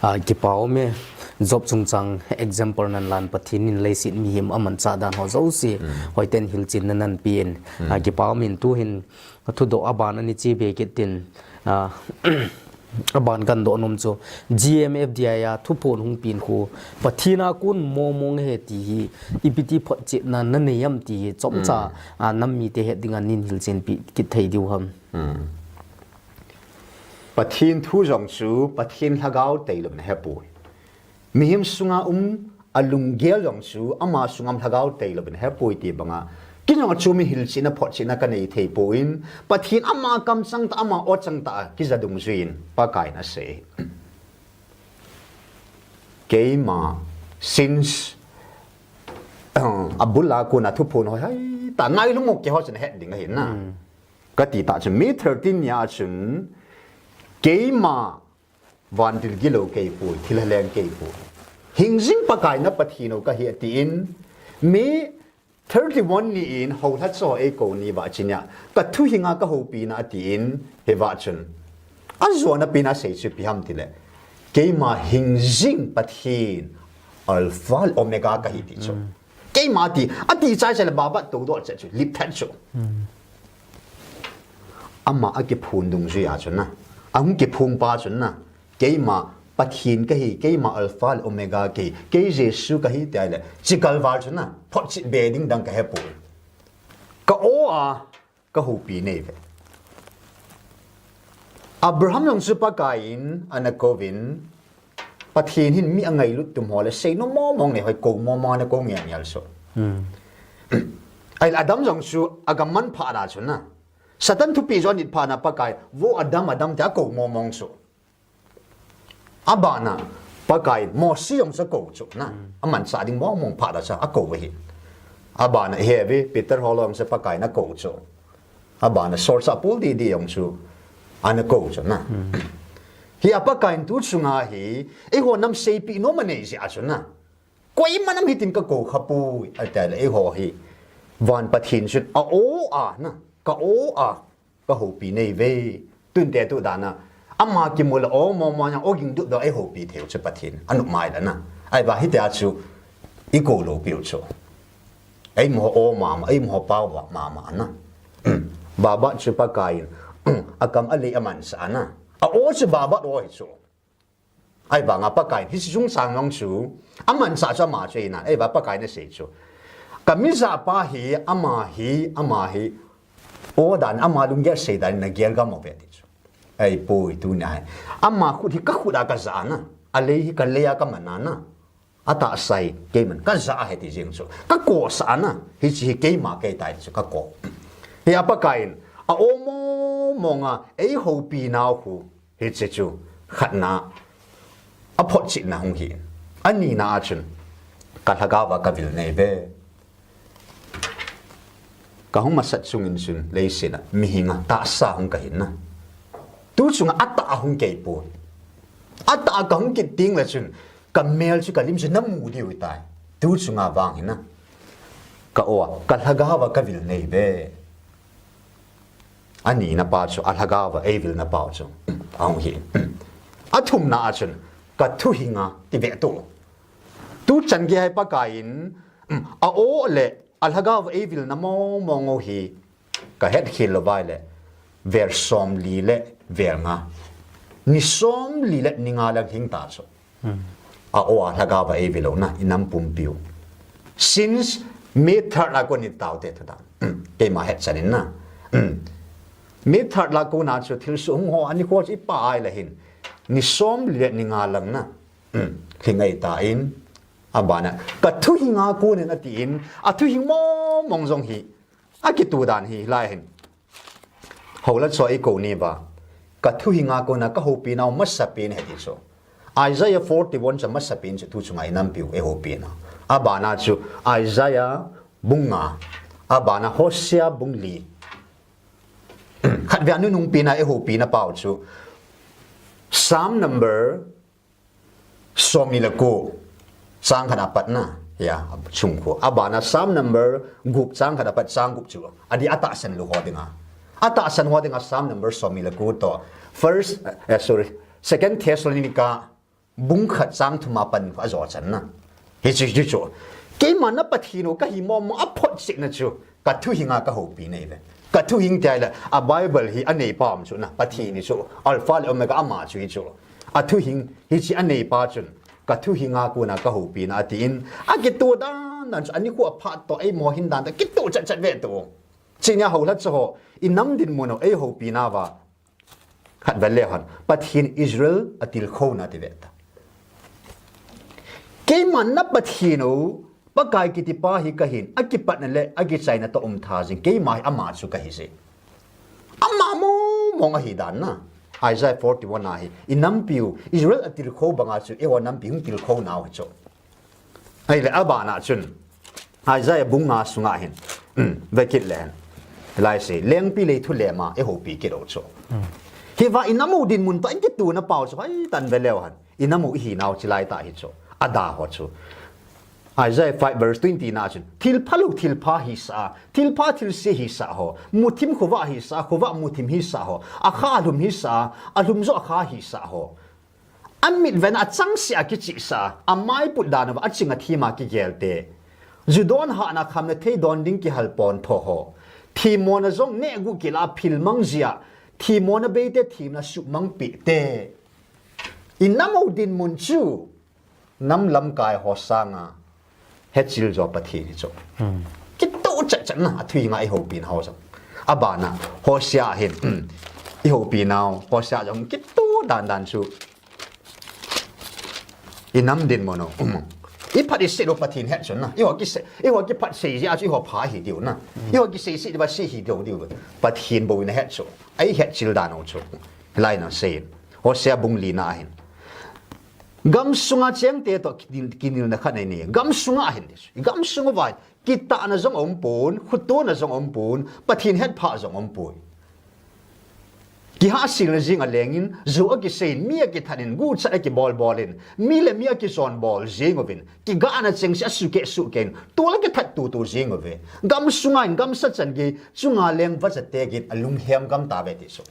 A, kipa um e, Job chungchang example nahin lan, Pathen in leiset mihem amanchah dan ho jouse. Um. Hoiten hilchetna nahin pe in. Um. A, kipa um in tu hin thudoh aban ani che be kit tin. A, Aban kadoh nom chu, G M F D I a thuphon hung pen khu, Pathen a kon mong mong ahi ti hi, ipi ti photchetna nanei am ti hi, chomcha, mm, a, nam mite het dinga nahin hilchen pi kit thei diu ham. Mm. Pathen thu jong chu, Pathen lhagao tailou in ahepoi. Mihem sunga um, alunggel jong chu, ama sunga um lhagao tailou in ahepoi ti banga. Kei jong chu mi hilchetna, photchetna kanei thei poi, Pathen ama kamchang tah, ama o chang tah a, kija dungjuiyin, Pakai in asei. Keima, since, abul a kona thuphon hoitah ngailou mo keiho chun het ding ahi na. Hmm. Kati tah chun, May thirteen nia chun, keima, Vantil gilou kei poi, thilha leng kei poi. Hingjing Pakai na Pathen u kahi atin, May thirty-one ni in, houlhacha ho eikou ni vah chun nia, ka thuhing a kahoupi na atin, hiva chun. Ajona pen a asei chu ipi ham tile, keima hingjing Pathen, Alpha le Omega kahi ti chu. Mm. Keima ati, ati chai chai le babat toudoh chai chu, lip that chu. Mm. Ama akiphun dungjuia chun na, ahung kiphun pa chun na, keima Pathen kahi, keima Alpha le Omega kahi, kei Jesu kahi tia le, chikal val chun na, photchet be ding dang kahepoi. Ka-o a, kahoupi neive. Abraham jong chu Pakaiyin ana kouvin, Pathen hin mi angailut tum ho le seinom mong mong nei hoi kou mong mong ana kou ngel ngel chu. Ahile Adam jong chu agam manphat a chun na, Satan thupeh chu anit phat na Pakai, vo Adam, Adam tia akou mong mong chu. Abana, Pakai, Mose jong chu akou chu na. Amanchah ding mong mong phat a chu akou ahi. Abana, heavy, Peter ho jong chu Pakaiyin akou chu. Abana, solchah Paul didi jong chu ana kou chu na. Hi a Pakaiyin tu chunga hi, eiho nam seipeh nom anei jeh a chu na, koiman nam hitin kakou khapoi, atia le eiho hi van Pathen chun a-o a na, ka-o a, kahoupi neive. Tun te tu dan a, ama kimu le o mong mong jong o ging dup dong eihoupi theiu chu Pathen anop mai dan a. Ahivang hitia chu ikou lou piu chu, eimaho o mama, eimaho pao mama na. Babat chu Pakaiyin akam alei amanchah na, a-o chu Babat o hi chu. Ahivanga Pakaiyin hiche chungchang jong chu amanchah chu ama chu ahi na, ahivang Pakaiyin asei chu, ka mijah pa hi, ama hi, ama hi o dan, ama lunggel sei dan in nagel gam uve ti chu. Ahipoi tunia hi, ama khut hi kakhut a kajah na, alei hi kalei a kaman na, atahsa hi keiman kajah ahi ti jeng chu, kakousah na, hiche hi keima kahitai ti chu kakou. Hi a Pakaiyin a-o mong mong a eihoupi nau khu, hiche chu khatna, aphotchetna hung hi. Anina a chun, ka lhagao va kavil neive. Kahung masat chungin chun leiset a mihinga tahsa hung kahi na. Tu chunga atah a hung keipoi. Atah a kahung kit tengle chun, kamel chu kalim chu namu diu ahitai. Tu chunga vang hi na, ka-o a, ka lhagao va kavil neive. Anina pa chu, alhagao va eivilna pau chu ahung hi. Athumna a chun, kathuhinga ti ve tu. Tuchan gei hi Pakaiyin a-o le alhagao va eivilna mong mong u hi kahetkhel lou vai le, vel somli le vel nga, ni somli le ni nga lang hing ta chu. A-o a lhagao va eivil u na, inam pumpiu. Since May third a kon itau te thu dan, keima hetchan in na, May third a kona chu thilsoh hung ho anikho chu ipah a ahile hin, ni somli le ni nga lang na, hing ahitan, abana kathuhinga konin atin, athuhing mong mong jong hi akitoh dan hi lai hin. Houla chu eikou niuva, kathuhinga kona kahoupinau masapen hiti chu, Isaiah forty-one chu masapen chu, tu chunga inampiu eihoupina. Abana chu Isaiah bung nga, abana Hosea bung li. Khatvei a nunungpena eihoupina pau chu Psalm number somni le ko, chang khat a patna, ya, chungkhu. Abana Psalm number gup, chang khat a pat chang gup chu, adih atahsan lou ho dinga, atahsan ho dinga Psalm number somni le ko toh First, eh, sorry, Second Thessalonica bung khat chang thum a pat ajo channa. Hichu, hichu, keima na Pathen u kahi mong mong aphotchetna chu, kathuhinga kahoupi neive. Kathuhing tia ahile, a Bible hi aneipa um chu na, Pathen hi chu Alpha le Omega ama chu hi chu. Athuhing hiche aneipa chun, kathuhinga kona kahoupina atin, akitoh dan dan chu, anikho aphat toh, eimaho hin dan toh kitoh chat chat ve tu. Chunia houla chu ho, inam dinmun u eihoupinauva, khatvei le hon, Pathen Israel atilkhouna ti ve ta. Keima na Pathen u, Pakai kitipa hi kahin, akipatna le akichaina toh umtha jing, keima hi ama chu kahi jeh. Ama mong mong ahi dan na. Isaiah forty-one a hi, inampiu Israel atilkhou banga chu eiho nampi hung tilkhounau hi chu. Ahile abana chun, Isaiah bung nga sunga hin, um, vekit le hen, hilai se, lengpi lei thu lema eihoupi kit u chu. Hiva inam u dinmun toh ikitohna pau chu, hoi tan ve leu hen, inam u ihinau chilai tah hi chu, ada ho chu. Isaiah five verse twenty na chun, thilpha lou thilpha hisah a, thilpha thilse hisah ho, muthim khovah hisah a, khovah muthim hisah ho, akha alhum hisah a, alhum joh akha hisah ho, amitven a achangseh a kichihsah a, amaiput dan uva aching athim a kigel te, ju don hahna khamna thei don ding kihal pontho ho, themmona jong nehguh kila philmang jia, Themmona beite themna sumang peh te. I nam u dinmun chu nam lamkai ho sanga hechil jo Pathen hi chu. Kitoh chat chat na, athu nga i houpi nau jong. Abana Hosea hin i houpi nau Hosea jong kitoh dan dan chu. I nam dinmun u. I phat i sei lou Pathen het chu na. I ho kisei, i ho kiphat sei jeh a chu i ho pha hi diu na. I ho kisei sei diu ba sei hi diu diu. Pathen bou na het chu. Ei hechil dan u chu. Lai na sei. Hosea bung li na hin. Gam sunga chengte toh kinil, kinilna khat nei ni. Gam sunga hin ti chu. I gam sunga vai. Kitahna jong umpon, khutona jong umpon, Pathen hetphah jong umpon. Kihahselna jing a lengin, jou a kiseiyin, mi a kithanin, guchat a kibolbol in, mi le mi a kichonbol jing uvin, kigahna chengse a sukeh sukeh in, tol a kithat tutu jing uve. Gam sunga in, gamsa chan gei, chunga leng vachate gei, alunghem gam tave ti chu.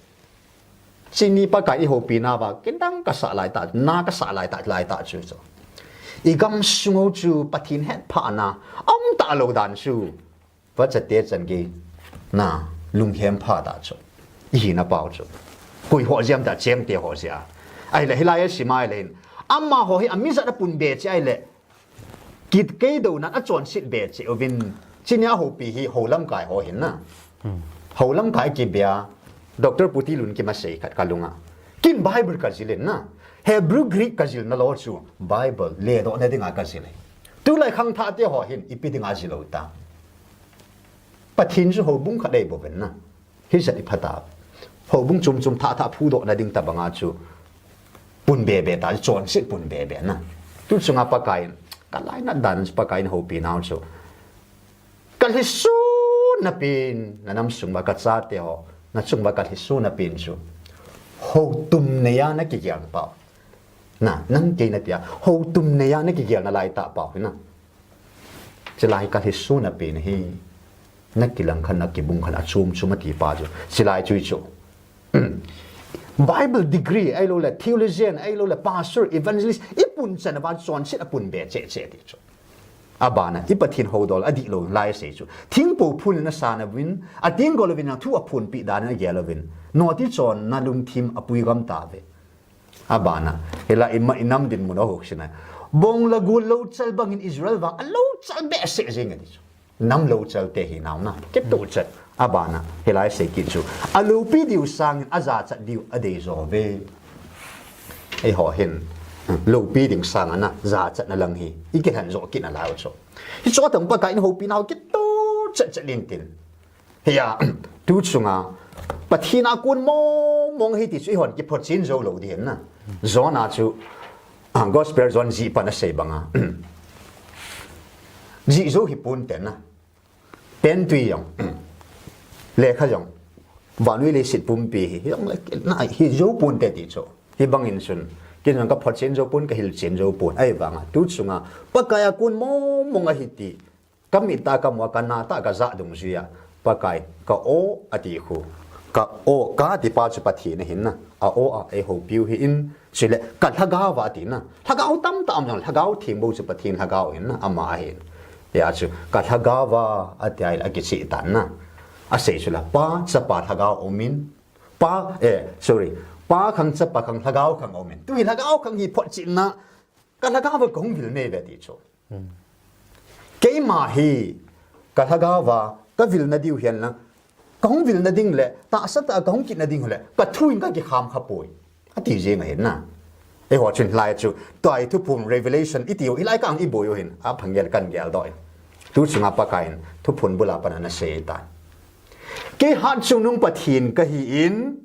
Chuni Pakai i houpi nauva, kidang kasah lai ta, na kasah lai ta, lai ta chu chu. I gam sung u chu Pathen hetphahna, aum talou dan chu. Vachate chan gei, na, lunghem pha ta chu. I hina pau chu. Koi ho jeh ham tia chengte ho jeh a. Ahile hilai a sim a ahile hin. Amaho hi, amijat a pun be cheh ahile. Kit kei dou nan a chonset be cheh uvin. Chuni a houpi hi hou lamkai ho hin na. Hou lamkai kibia. Doctor Pu Tilunkim asei khat kalunga. Kin Bible kajil in na. Hebrew Greek kajilna lou chu. Bible ledohna dinga kajil e. Tulai khangthah te ho hin ipi dinga jil u ta. Pathen chu houbung khat ei bou ven na. Hijat i pha ta. Houbung chom chom thah thah phudohna ding tabanga chu. Pun be be ta, chonset pun be be na. Tu chunga Pakai in, kalainat dan chu Pakai in houpi nau chu. Kalhisun na pen, na nam sung uva kachate ho, na chung uva kalhisun na pen chu. Houtum neiya na kigel pau. Na, nang kei na tia, houtum neiya na kigel nalai ta pau, na. Chulai kalhisun na pen hi, na kilang khan, na kibung khan, achom chom ati pa chu. Chulai chu chu. Bible degree, ahilou le, theologian, ahilou le, pastor, evangelist, i pun chan uva chonset a pun be cheh cheh ti chu. Abana, i Pathen houdol, adih lou, lai sei chu. Thingpo phun in asan uvin, atenggol uvin, thu aphonpi dan in agel uvin. Noti chonna lungthim apui gam tave. Abana, hilai i ma i nam dinmun a housen a. Bong le gol louchal bangin Israel vang, alouchal behseh jeng e ti chu. Nam louchal te hi nau na, kitoh chat. Abana, hilai sei kit chu. Aloupi diu sangin, ajachat diu, adei jo ve. Eiho hin, loupi ding sanga na, jachatna lang hi. I kilhen jo kit nalai u chu. Hichu teng Pakai in houpi nau kitoh chat chat in tin. Hiya, tu chunga, Pathen a kon mong mong hi ti chu eihon kiphotchen jou lou ding ahi na. John a chu, ah, Gospel John jih pan asei banga. Jih jou hi pon te na. Pentui jong. Lekha jong. Vannoi leiset pumpi hi. Jong le, na, hi jou pon te ti chu. Hibangin chun. Ken jong kaphotchen jou pon, kahilchen jou pon. Ahivanga. Tu chunga. Pakai a kon mong mong ahi ti. Kamit a kamu a, kana tah a kajah dungjuia, Pakai, ka-o ati khu. Ka-o, ka ati pa chu Pathen ahin na. A-o a, eihoupiu hi in, chule, ka lhagao va ati na. Lhagao tamtah um jong, lhagao theng bou chu Pathen lhagao ahin na, ama ahin. Hia chu, ka lhagao va, ati a, akicheh tan na. Asei chu la, Pa, Chapa, Lhagao umin. Pa, eh, sorry. Pa khang, Chapa khang, Lhagao khang umin. Tu hi Lhagao khang hi photchen na. Ka lhagao va kahung vil nei ve ti chu. Keima hi, ka lhagao va, ka vilna diu hihen lang, kahung vilna ding le, tahsa tah a kahung kitna ding le, ka thu in kakikham kha poi. Ati jeng ahin na. Eiho chun lai chu, tua hi thuphon revelation, iti u, hilai kang iboi u hin, aphang gel kan geldoh in. Tu chunga Pakai in, thuphon bul a pat ana sei tai. Kei hatchungnung Pathen kahi in,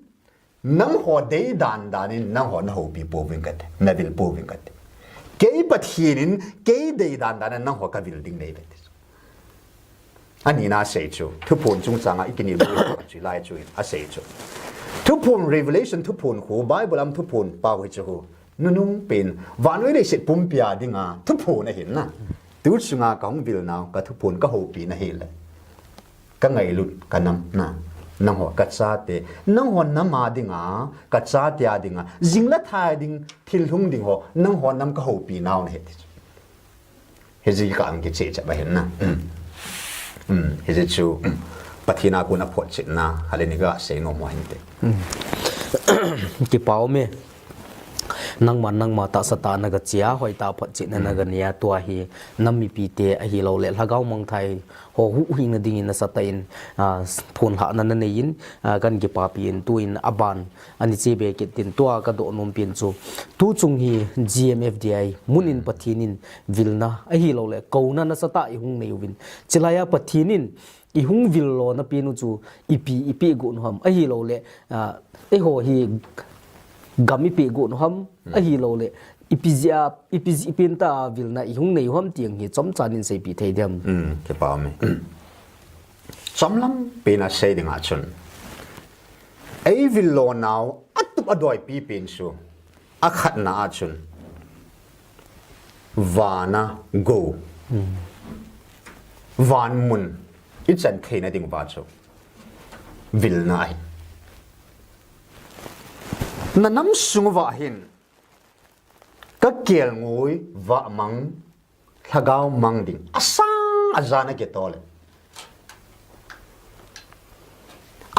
Nangho dei dan dan in, nangho nahoupi pouving kate, navil pouving kate. Kei Pathen in, kei dei dan dan in, nangho kavil ding nei ve ti chu. Ani na asei chu, thuphon chungchang a ikinel bou chu lai chu in, asei chu. Thuphon revelation, thuphon khu, Bible a um thuphon pau hi chu khu. Nunung pen, vannoi leiset pumpi a dinga, thuphon ahin na. Tu chunga kahung vil nau, ka thuphon kahoupi na hile. Ka ngailut, ka nam na. Nangho, ka chate. Nangho nam a dinga, ka chate a dinga. Jing le thai ding, thil hung ding ho. Nangho nam kahoupi nau nahi ti chu. Hijeh a ka ang kicheh cheh ba hin na. Um. Um. Hijeh chu. Um. Pathen a kon a photchetna, hale ni ka sei nom mo hinte. Kipa ume. Nangma, nangma tahsa tah na ka chia, hoitah a photchetna na ka nia, tua hi nam mipite ahilouleh lhagao mangthai ho huhhingna dingin nasatah in, ah, phonlhahna na neiyin, ah, kan kipapi in, tuin aban ani che be kit tin, tua ka doh nom pen chu. Tu chung hi G M F D I mun in Pathen in vilna ahilouleh kouna nasatah i hung nei uvin. Chulai a Pathen in i hung vil lona pen u chu ipi i peh got u ham, ahilouleh, ah, eiho hi gam i peh got u ham, ahilouleh ipi jeh a, ipi jeh pen tah a vilna i hung nei u ham ti hi chomcha in seipeh thei diam? Hmm, kipa ume. Chomlam pen a sei ding a chun, ei vil lonau atup a doipi pen chu, akhatna a chun, van a gou, van mun i chan theina ding uva chu vilna ahi. Na nam sung uva hin ka kelngoi vah mang, lhagao mang ding asang ajan a kitoh le,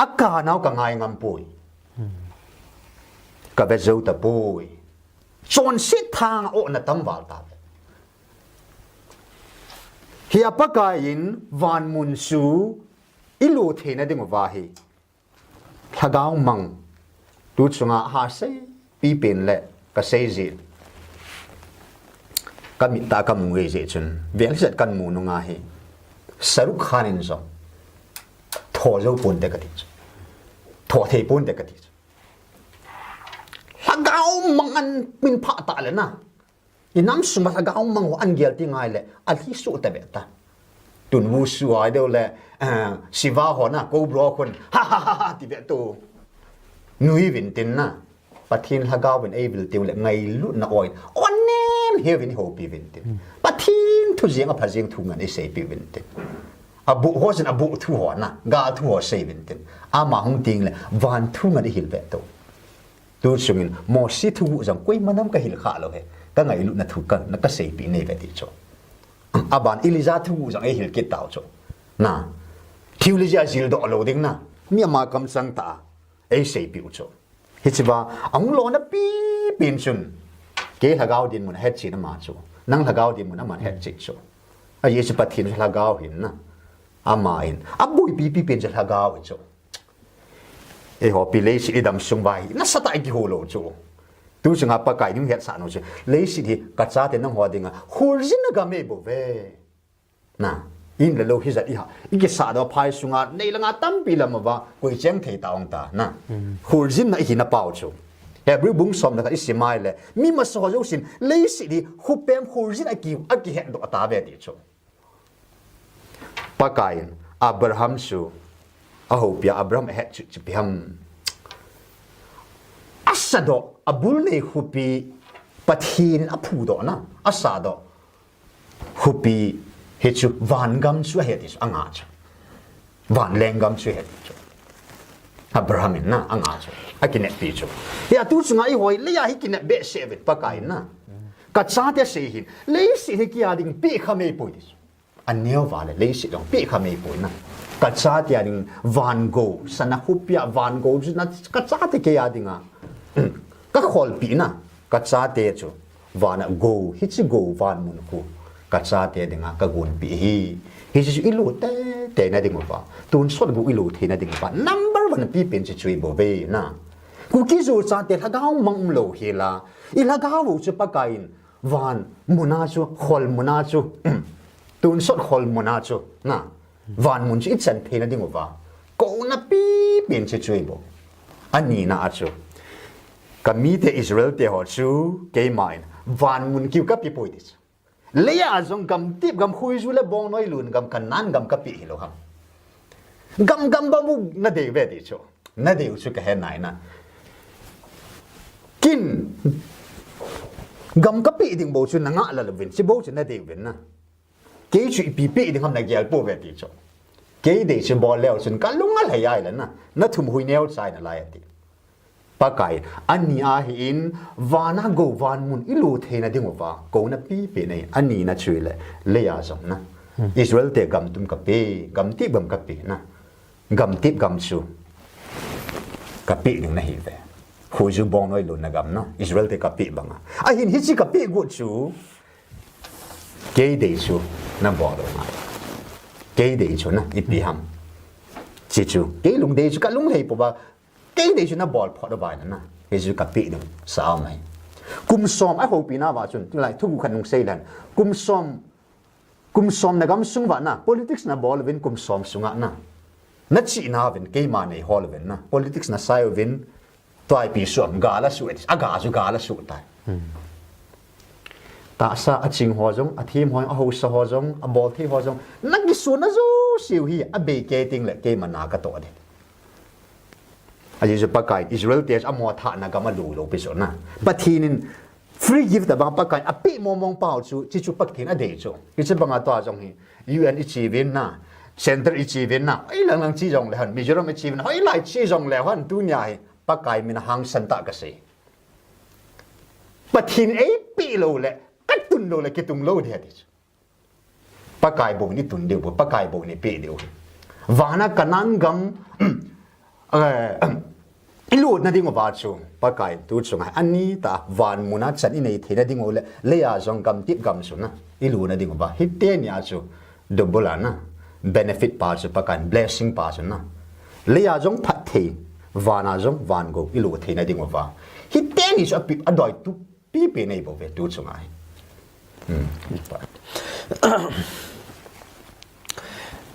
a kanau ka ngai ngam poi, ka ve jou tapoi. Chonset thang a ohna tam val ta. Hi a Pakai in van mun chu i lo theina ding uva hi lhagao mang, tu chunga ha seipi pen le ka sei jin, ka mit a ka mu ngei jeh chun, vel set kan mu nunga hi, Shahrukh Khan in jong tho jou ponte ka ti chu. Tho thei ponte ka ti chu. Lhagao mang an min phah ta le na, i nam sung a lhagao mang ho an gel ti ngai le, a lhi suh ta be ta. Tun Wushu a deu le, eh, Shiva ho na, Cobra khun, ha, ha, ha, ha, ti be tu. Nui vin tin na. Pathen lhagao vin ei vil tiu le, ngailutna oi. On nem he vin hopi vin tin. Pathen thu jeng a pha jeng thu ngen ei seipi vin tin. A bu ho sin a bu thu ho na, gal thu ho sei vin tin. Ama hung ting le, van thu ngen ei hil be tu. Tu chungin Mosi thuguh jong koima nam ka hil kha lou he. Ka ngailutna thu ka, na ka seipi nei ve ti chu. Aban Elijah thuguh jong ei hil kit tau chu. Na. Thil Elijah jil doh lou ding na. Mi ama kamsang ta. Ei seipi u chu. Hichea, ahung lona pipen chun. Kei lhagao dinmun a hetchet na ma chu. Nang lhagao dinmun a man hetchet chu. Ajeh chu Pathen lhagao hin na. Ama in. A buipi pipen chu lhagao hin chu. Eiho pi leiset i dam sung vai, nasatah i kiho lou chu. Tu chunga Pakai in hung hetsah nau chu. Leiset hi ka chate nangho dinga kholjinna gam ei bou ve. Na, in le lou hijat i ha. I kisah doh phai sunga, nei le gou tampi lam uva, koi cheng thei ta ong ta, na. Kholjinna i hina pau chu. Hebrew bung som le khat i sim a le, mi masa ho jousen, leiset hi khupem kholjin a ki, a kihet doh ta ve ti chu. Pakai in Abraham chu a houpi a, Abraham a hetchet chu ipi ham. A sa doh, a bul nei khopi Pathen a phu doh na, a sa doh khopi hi chu van gam chu a he ti chu a ngah chu. Van leng gam chu a he ti chu. Abraham in na a ngah chu. A kinep pi chu. Hia tu chunga eiho hi, leiya hi kinep behseh uvin Pakai in na. Ka chate sei hin. Leiset hi kei a ding peh kha mei poi ti chu. A neo va le leiset jong peh kha mei poi na. Ka chate a ding van gou, sana khopi a van gou chu na ka chate kei a dinga. Ka kholpi na, ka chate chu. Van a gou, hiche gou van mun khu. Ka chate dinga ka gonpi hi. Hiche chu i lo teitei na ding uva. Tonsot gou i lo theina ding uva. Number one pipen chu chu i bou ve na. Kuki Zo chate lhagao mang um lou hi la. I lhagao u chu Pakai in. Van mun a chu, khol mun a chu, tonsot khol mun a chu, na, van mun chu i chan theina ding uva. Kouna pipen chu chu i bou. A nina a chu. Ka mite Israel te ho chu, keima in, van mun kiu ka pe poi ti chu. Leiya jong gam tep gam khuiju le bongnoi lun gam Canaan gam ka pe hi lou ham. Gam gam bang u na dei ve ti chu. Na dei u chu ka he nai na. Kin gam ka pe ding bou chu na ngah la louvin, chi bou chu na dei uvin na. Kei chu ipi pe ding ham na gel pou ve ti chu. Kei dei chu bol leu chun ka lung a lhai ai la na. Na thum hui neo chai na lai a ti. Pakai, a ni a hi in, van a gou van mun i lo theina ding uva, kouna pipen ahi, a nina chu i le, leiya jong na. Israel te gam tum ka pe, gam tep gam ka pe na. gamtip gam chu kapeh ding nahi ve. Huju bong noi luna gam na, Israel te kapeh banga. Ahin hiche kapeh got chu kei dei chu nabol lou ngai. Kei dei chu na ipi ham. Hiche chu kei lungdei chu kalung lhei pouva. Kei dei chu nabol phot lou vai na. Hichu kapeh ding sa mai. Kum som a houpi nauva chun, tulai thugu khat nung sei leng. Kum som, kum som nagam sung uva na, politics nabol uvin kum som sunga na. Nachihna uvin, keima nei hol uvin na. Politics nasai uvin, tua ipi suh ham, ga la suh, aga chu ga la suh tai. Tahsa aching ho jong, athem ho, ahaosa ho jong, abol thei ho jong. Nakisuna jouse u hi, abei kei teng le, keima na katoh ding. Ajeh chu Pakai, Israel te amaho thahna gam alu lou pi chu na. Pathen in free gift abang Pakai in apeh mong mong pau chu, hichu Pathen adei chu. Hiche banga tua jong hi, U N ichi uvin na, Center ichi uvin na, hoi lang lang chi jong le hen, Mizoram ichi uvin, hoilai chi jong le hen, tunia hi, Pakai min a hangsan tah kasei. Pathen eipeh lou le, katun lou le, kitung lou ding ati chu. Pakai bou in itun diu, Pakai bou in ipeh diu. Vana Canaan gam, eh, ilutna ding uva chu, Pakai tu chunga, ani ta van muna chan inei theina ding u le, leiya jong gamtip gam chu na, ilutna ding uva. Hite nia chu, double a na, benefit pa chu, Pakai in blessing pa chu na. Leiya jong phatthei, vana jong vangou, ilut theina ding uva. Hite ni chu api, adoi tu, Pipi nei bou ve tu chunga hi. Hmm. Kipah.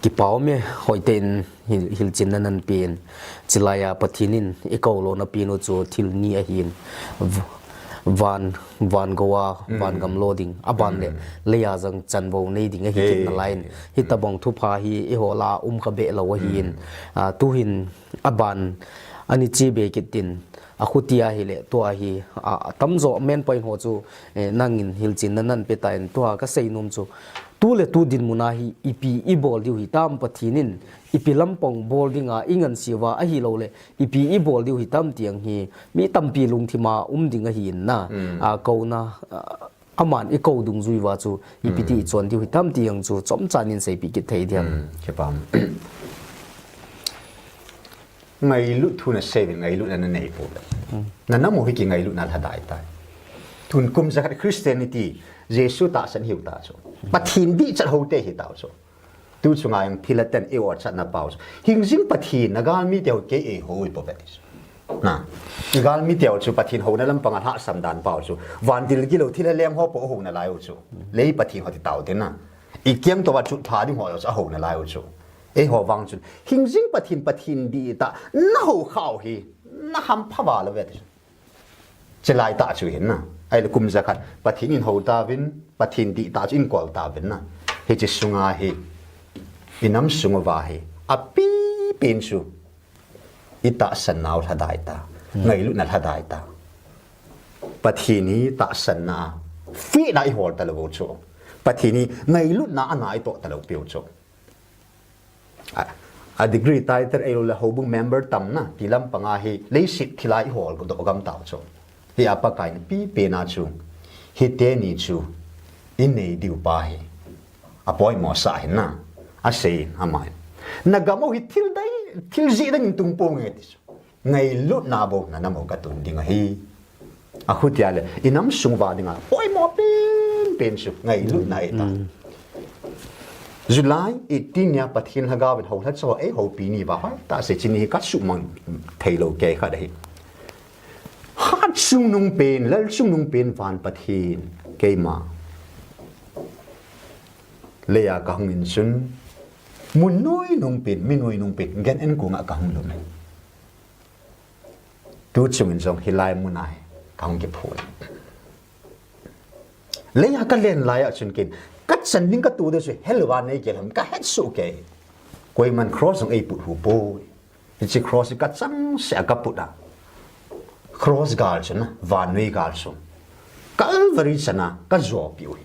Kipah me hoitah in hil, hilchenna nahin pen. Chulaiya Pathen in ikou louna pen u chu thil ni ahin. V-, van, van gou a, hmm, van gam lo ding. Aban le, hmm, leiya jong chanvou nei ding ahi, eh, kit nalai in. Hitabang thupha hi eiho lah a um kha be lou ahin. Hmm. Ah, tuhin aban ani chi be kit in. Akhuti ahile, tua hi, a, atamjo main point ho chu, eh, nangin hilchenna nahin pe tan, tua kasei nom chu. Tu le tu dinmun a hi, ipi ibol diu hitam Pathen in, ipi lampang bol dinga ingansei uva ahilou le, ipi ibol diu hitam ti ang hi, mi tampi lungthim a um ding ahin na, hmm, a, kouna, a, Aman ikou dungjui uva chu, ipi ti, hmm, ichon diu hitam ti ang chu, chomcha in seipeh kit thei diam. Hmm, kipah. Ngailut thu nasei uvin, ngailutna nanei pouve. Hmm. Nanam u hi kingailutna lhadai tai. Tun kum jakhat Christianity, Jesu tahsan hiu ta chu. Pathen dihchat ho te hi tau chu. Tu chunga jong thilha ten i-ot chatna pau chu. Hingjing Pathen, nagalmi teu kei eihou i pove ti chu. Na, igalmi teu chu Pathen houna lampanga lhahsam dan pau chu. Vantil gilou thilha leng ho po ahou nalai u chu. Lei Pathen ho ti tau te na. Ikeng tou a chu tha ding ho chu ahou nalai u chu. Eiho vang chun. Hingjing Pathen, Pathen dihtah nahou khau hi. Nahampha val uve ti chu. Chulai tah chu hin na. Ahile kum jakhat Pathen in hou tauvin, Pathen dihtah chu in kol tauvin na. Hiche sunga hi, inam sung uva hi, apipen chu, itahsan nau lhadai ta, hmm, ngailutna lhadai ta. Pathen hi tahsanna, fitna ihol talou u chu. Pathen hi ngailutna ana itoh talou piu chu. A, a degree title eilou le houbung member tamna, ti lampanga hi leiset thilha ihol doh gam tau chu. Hia Pakai in pipen a chu, hiteni chu, inei diu pa hi. Apoimo sah hin na, asei in amai. Nagam u hi thil dai, thil jih dang in tung ponge ti chu. Ngailutna bou nanam u katun ding ahi. Akhutia le, inam sung uva dinga, poimo penpen chu, ngailutna ahi ta. Mm. July eighteen nia Pathen lhagao in houlhacha ho eihoupi ni uva hoitah se chini hi kasuhmang theilou kei khat ahi. Hat chungnung pen, lal chungnung pen van Pathen, keima. Leiya kahung in chun, mun nuinung pen, mi nuinung pen, gan-an kong a kahung lum e. Tu chungin jong hilai mun a hi kahung kiphut. Leiya kalen lai a chun ken, kachan ding katoh ding chu hell uva nei kei ham kahet soh kei. Koiman cross jong eiput hu poi. Hiche cross hi kachangseh a kaput a. Cross gal chu na, vannoi gal chu. Calvary chan a kajopi u hi.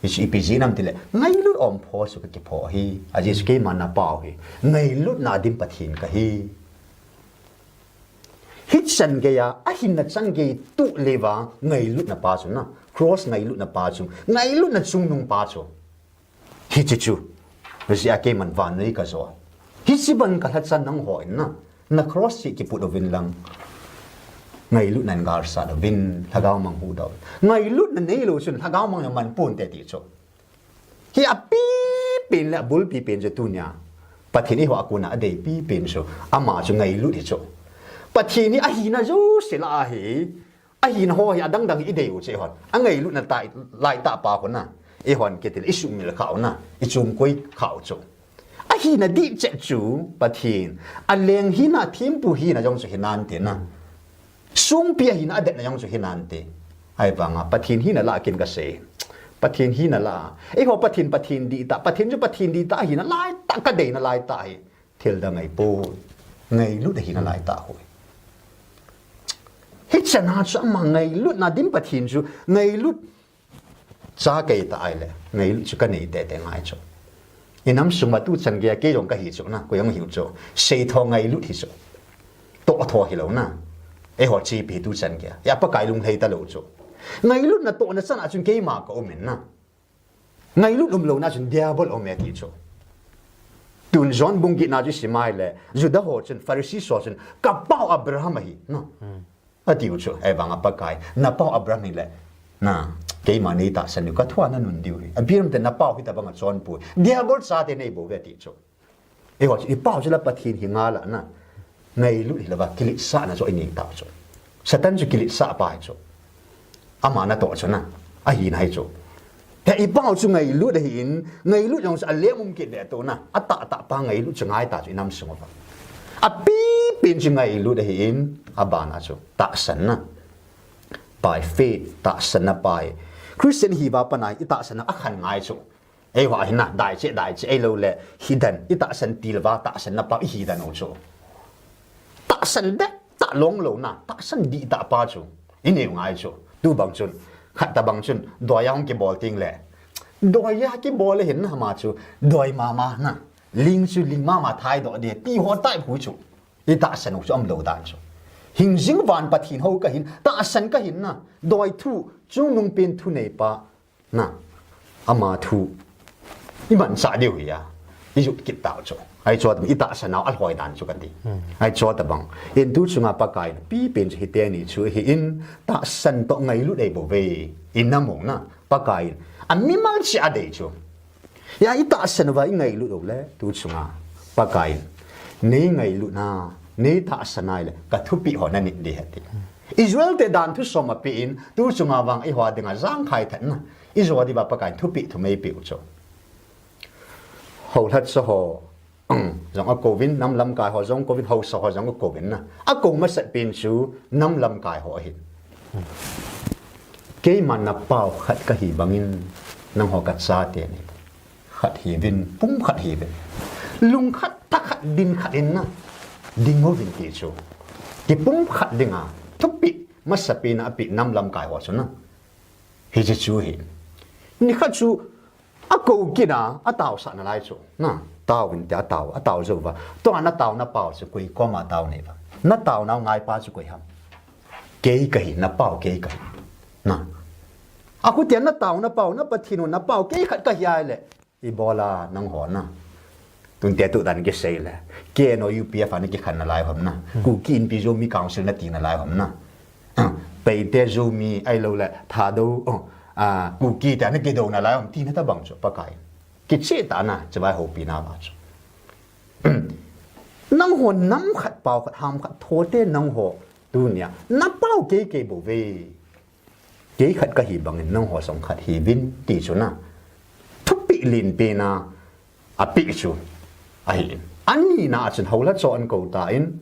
Hichu ipi jeh ham tile, ngailut ompho chu kakipho hi, ajeh chu keima napau hi, ngailutna dim Pathen kahi. Hichan geiya, ahinna chang gei tuh leuva, ngailutna pa chu na, cross ngailutna pa chu, ngailutna chungnung pa chu. Hiche chu, hijeh a keiman vannoi kajo. Hichi ban ka lhacha nangho in na, na cross hi kiput uvin lang, ngailutna in galsat uvin, lhagao mang huhdoh uvin. Ngailutna neilou chun lhagao mang jong man ponte ti chu. Hi apipen le abulpi pen chu tunia Pathen in eiho a kona adeipi pen chu, ama chu ngailut hi chu. Pathen hi ahina jouse lah a hi, ahina ho hi adangdang hi idei u chu eihon. Angailutna tah, laitah pa khu na, eihon kiti le isuhmil khah u na, ichomkoi khah u chu. Ahina dih chet chu Pathen, aleng hina, thempu hina jong chu hinante na. Songpi ahina adetna jong chu hinante. Ahivanga Pathen hina lah a kin kasei. Pathen hina lah a, eiho Pathen, Pathen dihtah, Pathen chu Pathen dihtah ahina laitah, kadeina laitah hi thil dang ahipoi. Ngailut ahina laitah ahi. Hichan a chu ama ngailutna dim Pathen chu ngailut cha kei tah ahile, ngailut chu kanei teitei ngai chu. Inam sung uva tuchan geiya kei jong kahi chu na, koi jong hiu chu. Seitho ngailut hi chu. Tohtho hilou na. Eiho chepi tuchan geiya, a Pakai lunglhai talou chu. Ngailutna tohna chan a chun keima ka um in na. Ngailut umlouna chun diabol aume ti chu. Tun John bung getna chu isim a ahile, Juda ho chun, Pharisee ho chun, ka pau Abraham ahi na, atiu chu. Ahivanga Pakai, na pau Abraham hile, na, keima neitahsan diu, ka thu a nanun diu ahi. Abraham te na pau hitobang a chonpoi, diabol chate neibou uve ati chu. Eiho chu ipau chu la Pathen hi ngal a na, ngailut hilouva kiletsahna chu inei tau chu. Satan chu kiletsah pa hi chu. Ama natoh chu na, ahina hi chu. Hia ipau chu ngailut ahin, ngailut jong chu alem um kit le tu na, atahtah pa ngailut chu ngai ta chu inam sung uva. Apipen chu ngailut ahin, abana chu tahsanna. By faith, tahsanna pai. Christian hiuva pat a itahsanna akhan ngai chu. Eiho ahin na, daicheh, daicheh, ahilouleh hidden, itahsan tilva, tahsanna pa ihidan u chu. Tahsan dettah longlouna, tahsan dihtah pa chu inei u ngai chu. Tubang chun, khat tobang chun, doi a hung kibol tengle, doi a kibol ahin na, ama chu doi mama na, ling chu ling mama thaidoh ding, ti ho type hu chu. Itahsan u chu umlou dan chu. Hingjing van Pathen hou kahin, tahsan kahin na, doi thu, chungnungpen thuneipa na, ama thu imanchah diu hi a, ijut kit tau chu. Ahi chu tobang, itahsan nau alhoi dan chu kati. Ahi chu tobang in, tu chunga Pakai in apipen chu hiteni chu ahin, tahsan toh ngailut eibouve, inam u na, Pakai in amimal cheh a adei chu. Hia itahsan uva ingailut uleh, tu chunga Pakai in, nei ngailutna, nei tahsan a ahile, ka thupeh ho nanit ding ahi ati. Israel te dan thusom apen, tu chunga vang eiho dinga jangkhai thatna ijo diuva Pakai in thupeh thum eipeh u chu. Houlhatcha ho jong akouvin, nam lamkai ho jong kouvin, haosa ho jong akouvin na, akou masat pen chu nam lamkai ho ahin. Keiman na pau khat kahi bangin, nangho kachate ni, khat hiuvin, pumkhat hiuvin, lungkhat, thakhat, dinkhat in na ding uvin ti chu. Kipumkhat dinga thupeh masapen a apeh nam lamkai ho chu na, hiche chu hi. Nikhat chu akou kit a, ataosah nalai chu na, taovin tia atao, atao jouva, tua natao napau chu koi koma tao neiuva, natao nau ngaipa chu koi ham? Kei kahi, napau kei kahi na. Akhutia natao napau, na Pathen u napau kei khat kahi ahile, ibola nangho na, tunte tu dan kisei le, K N O U P F a nakikhen nalai ham na, Kuki Inpi Zomi Council nati nalai ham na, Paite, Zomi, ahilouleh Thadou, Kuki tia nakidou nalai ham, tina tobang chu Pakai in kicheh tah na chibai houpina uva chu. Nangho nam khat, pau khat, ham khat thote nangho tunia napau kei kei bouve. Kei khat kahi bangin nangho jong khat hiuvin ti chu na, thupeh lenpen a apeh chu ahin. Anina a chun houlhatcha ho akou tan,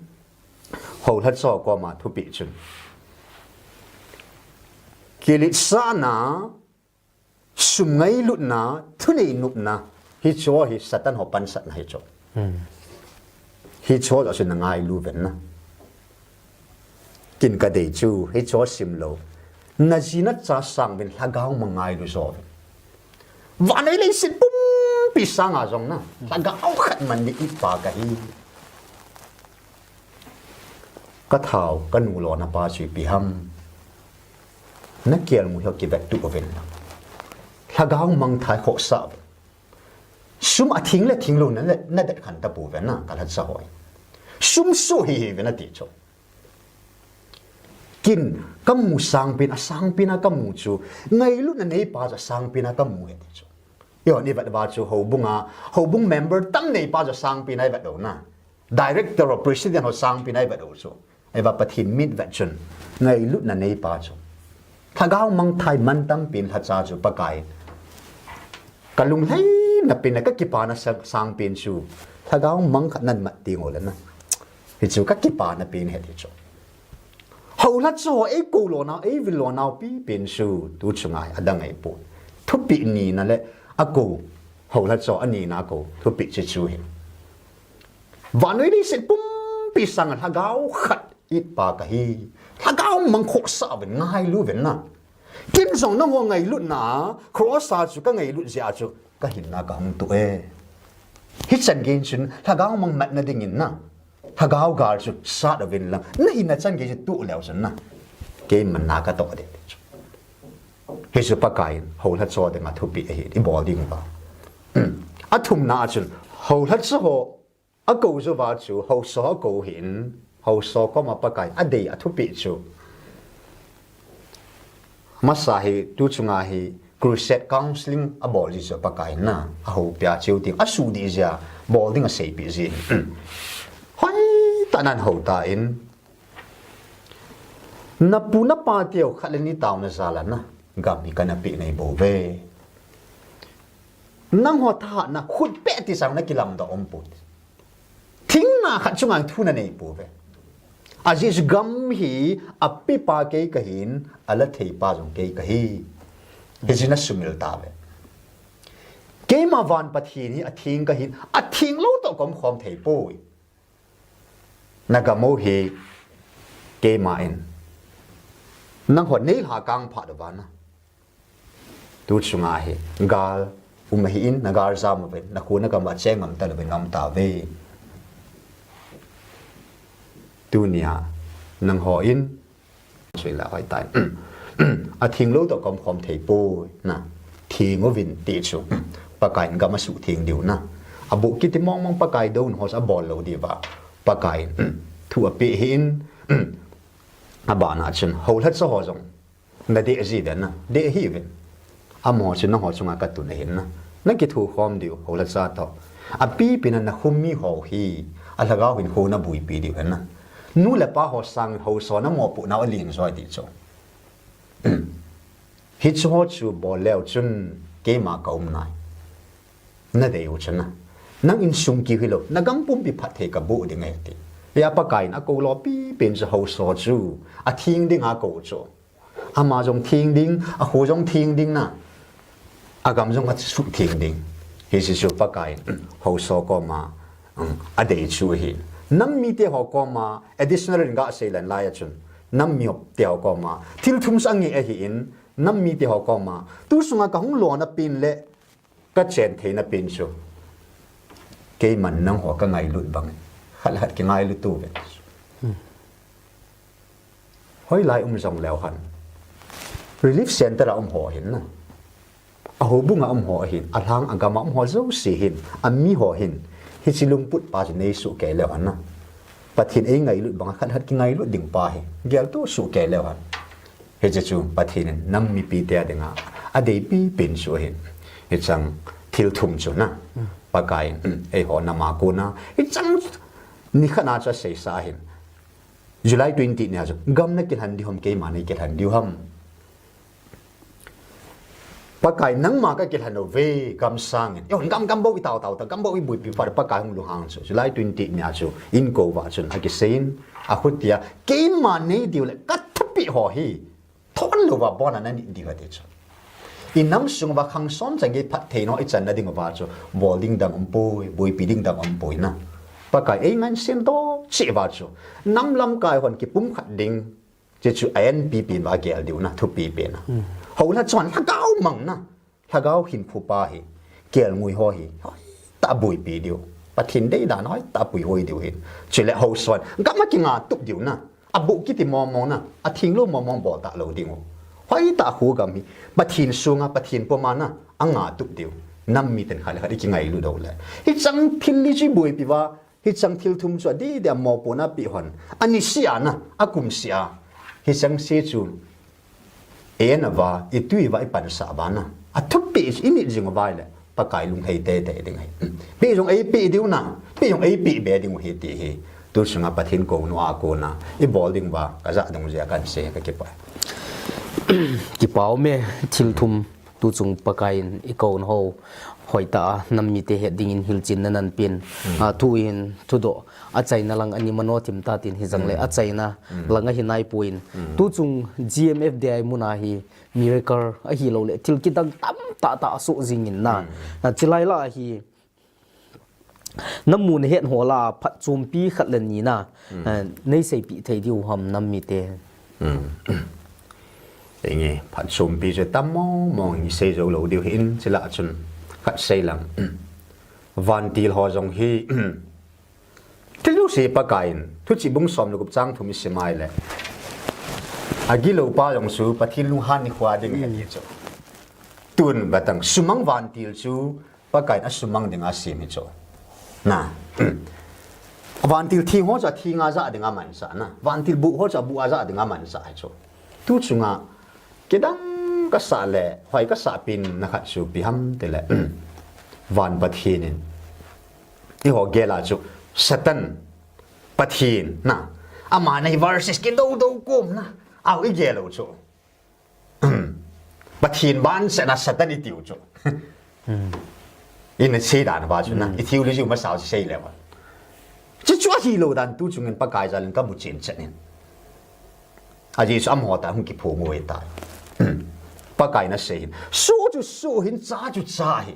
houlhatcha ho koma thupeh chun, kiletsahna, sum ngailutna, thunei nopna, hicheho hi Satan ho pansatna hichu. Hicheho joh chu nangailu uvin na. Kin kadei chu hicheho simlou, naji nacha sanguvin lhagao mang ngailu jouvin. Vannoi leiset pumpi sanga jong na, lhagao khat man ding ipa kahi. Kathao, kanu lona pa chu ipi ham? Nakelngoi ho kivettuh uvin lang, lhagao mangthai khohsah uvin. Sum a thing le thing lou na, na, na det khan ta pu ve na, ka lhacha ho. Sum su hi hi ve na ti chu. Kin, ka mu sangpin, a sangpin a ka mu chu. Ngailutna neipa chu a sangpin a ka mu he ti chu. Yo, ni vet va chu houbung a, houbung member tam neipa chu sangpin a i vet lou na. Director or president ho sangpin a i vet lou chu. Ei va Pathen mit vet chun, ngailutna neipa chu. Lhagao mangthai man tampin lhacha chu Pakai. Ka lunglhaina pin le ka kipana sa-, sangpin chu. Lhagao mang khat nan mat ti ngol na. Hi chu ka kipana pin he ti chu. Houlhacha ho ei kou lona, ei vil lona pi pin chu. Tu chunga hi adang ei pu. Thupi ni na le a kou. Houlhacha a ni na kou. Thupi chi chu hi. Vannoi leiset pumpi sang lhagao khat it pa ka hi. Lhagao mang khohsah ven ngailu ven na. Kin jong nangho ngailutna, cross a chu ka ngailut jeh a chu ka hinna ka hung tu e. Hichan gei chun lhagao mang matna dingin na. Lhagao gal chu sat uvin lang. Na hinna chan gei chu tu leu chun na. Keiman na ka toh de chu. Hi chu Pakai in, houlhacha dinga thupi ahi, i bol ding ba. A thumna a chun, houlhacha ho, a kou chu va chu, hausa a kou hin, hausa koma Pakai, a dei a thupi chu. Masa hi, tu chunga hi, crusade counseling a bol ji chu Pakai na, a houpi a chiu ding, a su di jia, bol ding a seipi ji. Hoi, ta nan hou ta in, Na pu na pa teu khat le ni tauna jal a na gam hi kana pe nei bou ve. Nangho thahatna khut pe ti sang na kilamdoh um put. Thingna khat chunga thu na nei pou ve. Ajeh chu gam hi a pepa kei ka hin, a la theipa jong kei ka hi. Hichi na sumil ta ve. Keima van Pathen hi a theng ka hin, a theng lou toh ka um khom thei poi. Na gam u hi keima in. Nangho nei lha kang phat uva na. Tu chunga hi gal um ahi in, na gal jam uvin, na khu na gam a cheng ngam ta louvin na um ta ve. Tunia nangho in Sui la hoi tai. A theng lou toh ka um khom thei poi na. Theng uvin ti chu. Pakai in gam a suh theng diu na. A bu kiti mong mong Pakai dou ho a bol lou diu va. Pakai in thu a pe hi in. A bana chun houlhacha ho jong. Na deh ji ve na. Deh hi ve. Amaho chu nangho chunga ka tun ahin na. Na kithu khom diu, houlhacha toh. A pipi na na khum mi ho hi. A lhagao hin khu na buipi diu ahin na. Nu le pa ho sang hausa na mopohna u a len joi ti chu. Hichu ho chu bol leu chun keima ka um nai. Na dei u chu na. Nang insung kiu hilou, na gam pumpi phatthei ka boh ding ahi ti. Hia Pakai in a kou lou pipen chu hausa chu. A theng ding a kou chu. Ama jong theng ding, a kho jong theng ding na. A gam jong a suh theng ding. Hiche chu Pakai in, hausa koma, um, a dei chu ahi. Nam mite ho koma, additional in ga sei lou lai a chun. Nam mite ho koma, thil thum sa nge ahi in, nam mite ho koma. Tu sunga ka hung lona pen le, Ka chen theina pen chu. Keiman nangho ka ngailut bang. Khat le khat kingailut u ve. Hmm. Hoilai um jong leu hen. Relief center a um ho hin na. A houbung a um ho hin. A lhang a gam a um ho jouse hin. A mi ho hin. Hiche lungput pa chu nei suh kei leu hen na. Pathen ei ngailut bang a khat le khat kingailut ding pa hi. Gel to suh kei leu hen. Hiche chu Pathen in nam mipi te a dinga, a deipi pen chu ahin. Hichang thil thum chu na. Hmm. Pakai in, hmm, eiho nam a kona. Hichang nikhat na chu a seisa ahin. July twenty nia chu, gam na kilhen diu ham, keima nei kilhen diu ham. Pakai nangma ka kilhen u ve gam sangin. Eiho gam, gam bou i tao tao ta, gam bou i buipi pa, Pakai hung lunghang chu. July twenty nia chu, in kou va chun, a kiseiyin, a khutia, keima nei diu le, ka thupi ho hi. Thon louva bona na nit diu ati chu. I nam sung uva khang som chang gei phatthei na i channa ding uva chu bol ding dang um poi, buipi ding dang um poi na. Pakai ei ngansei doh cheh uva chu. Nam lamkai hon kipumkhat ding. Hiche chu a enpi pen uva gel diu na, thupi pen na. Hmm. Houlai chun lhagao mang na. Lhagao hinkho pa hi, kelngoi ho hi, hoitah a buipi diu. Pathen deidan hoitah a puihoi diu hin. Chule hausa hon, gam a kingah tup diu na. A bu kiti mong mong na, a theng lou mong mong bol ta lou ding u. Hoitah a khu gam hi, Pathen sunga, Pathen puma na, a ngah tup diu. Nam miten khat le khat i kingailut doh le. Hichang thil li chu i boipi uva, hichang thil thum chu adih dih a mopohna peh hon. Ani sia na, akum sia. Hichang se chu, e na uva, i tui uva, i pansah uva na. A thupi i nit jing uva le, Pakai lunghei teitei ding ahi. Peh jong eipeh diu na, peh jong eipeh be diu ahi ti hi. Tu chunga Pathen kouna a kona, i bol ding uva, ka ja ding jeh a kan sei, ka kipah. Kipah um e, thil thum. Tu chung Pakai in i kouna ho, hoitah a, nam mite het dingin hilchenna nahin pen. Hmm. A, thu hin, thudoh, achaina lang ani mano thim ta tin hijong le, Hmm. achaina Hmm. lang ahi naipon. Hmm. Tu chung G M F D I mun a hi miracle ahilou le, thil kidang tamtah tah asoh jing in na. Hmm. Na chilai lah a hi, na mun het ho lah a phatchompi khat le ni na, Hmm. eh, nei seipeh thei diu ham nam mite. Hmm. Enge, phatchompi chu tam mong mong i sei jou lou diu hin, chule chun khat sei lang. Vantil ho jong hi, thil jouse Pakai in, Thuchih bung som le gup chang thum i sim a le. Agilou pa jong chu Pathen lunghan nikho a ding ahi ti chu. Tun batang sumang vantil chu Pakai in asumang ding a asem hi chu. Na. Vantil theng ho chu atheng a ja ding a amansah na. Vantil buh ho chu abuh a ja ding a amansah hi chu. Tu chunga kidang ka sah le, hoi ka sah pen na khat chu ipi ham ti le. Van Pathen in. Eiho gel a chu Satan Pathen na. Ama nei versus kidou dou kom na. Au i gel u chu. Pathen vangsetna Satan i tiu chu. Hmm. I na sei dan uva chu na. Hmm. I theology masa u chu sei le uva. Chuchu ahilou dan tu chungin Pakai jal in ka mu chen chen in. Ajeh chu amaho tah hung kiphong u ahitai. Pakai in asei hin. Soh chu soh hin, chah chu chah hi.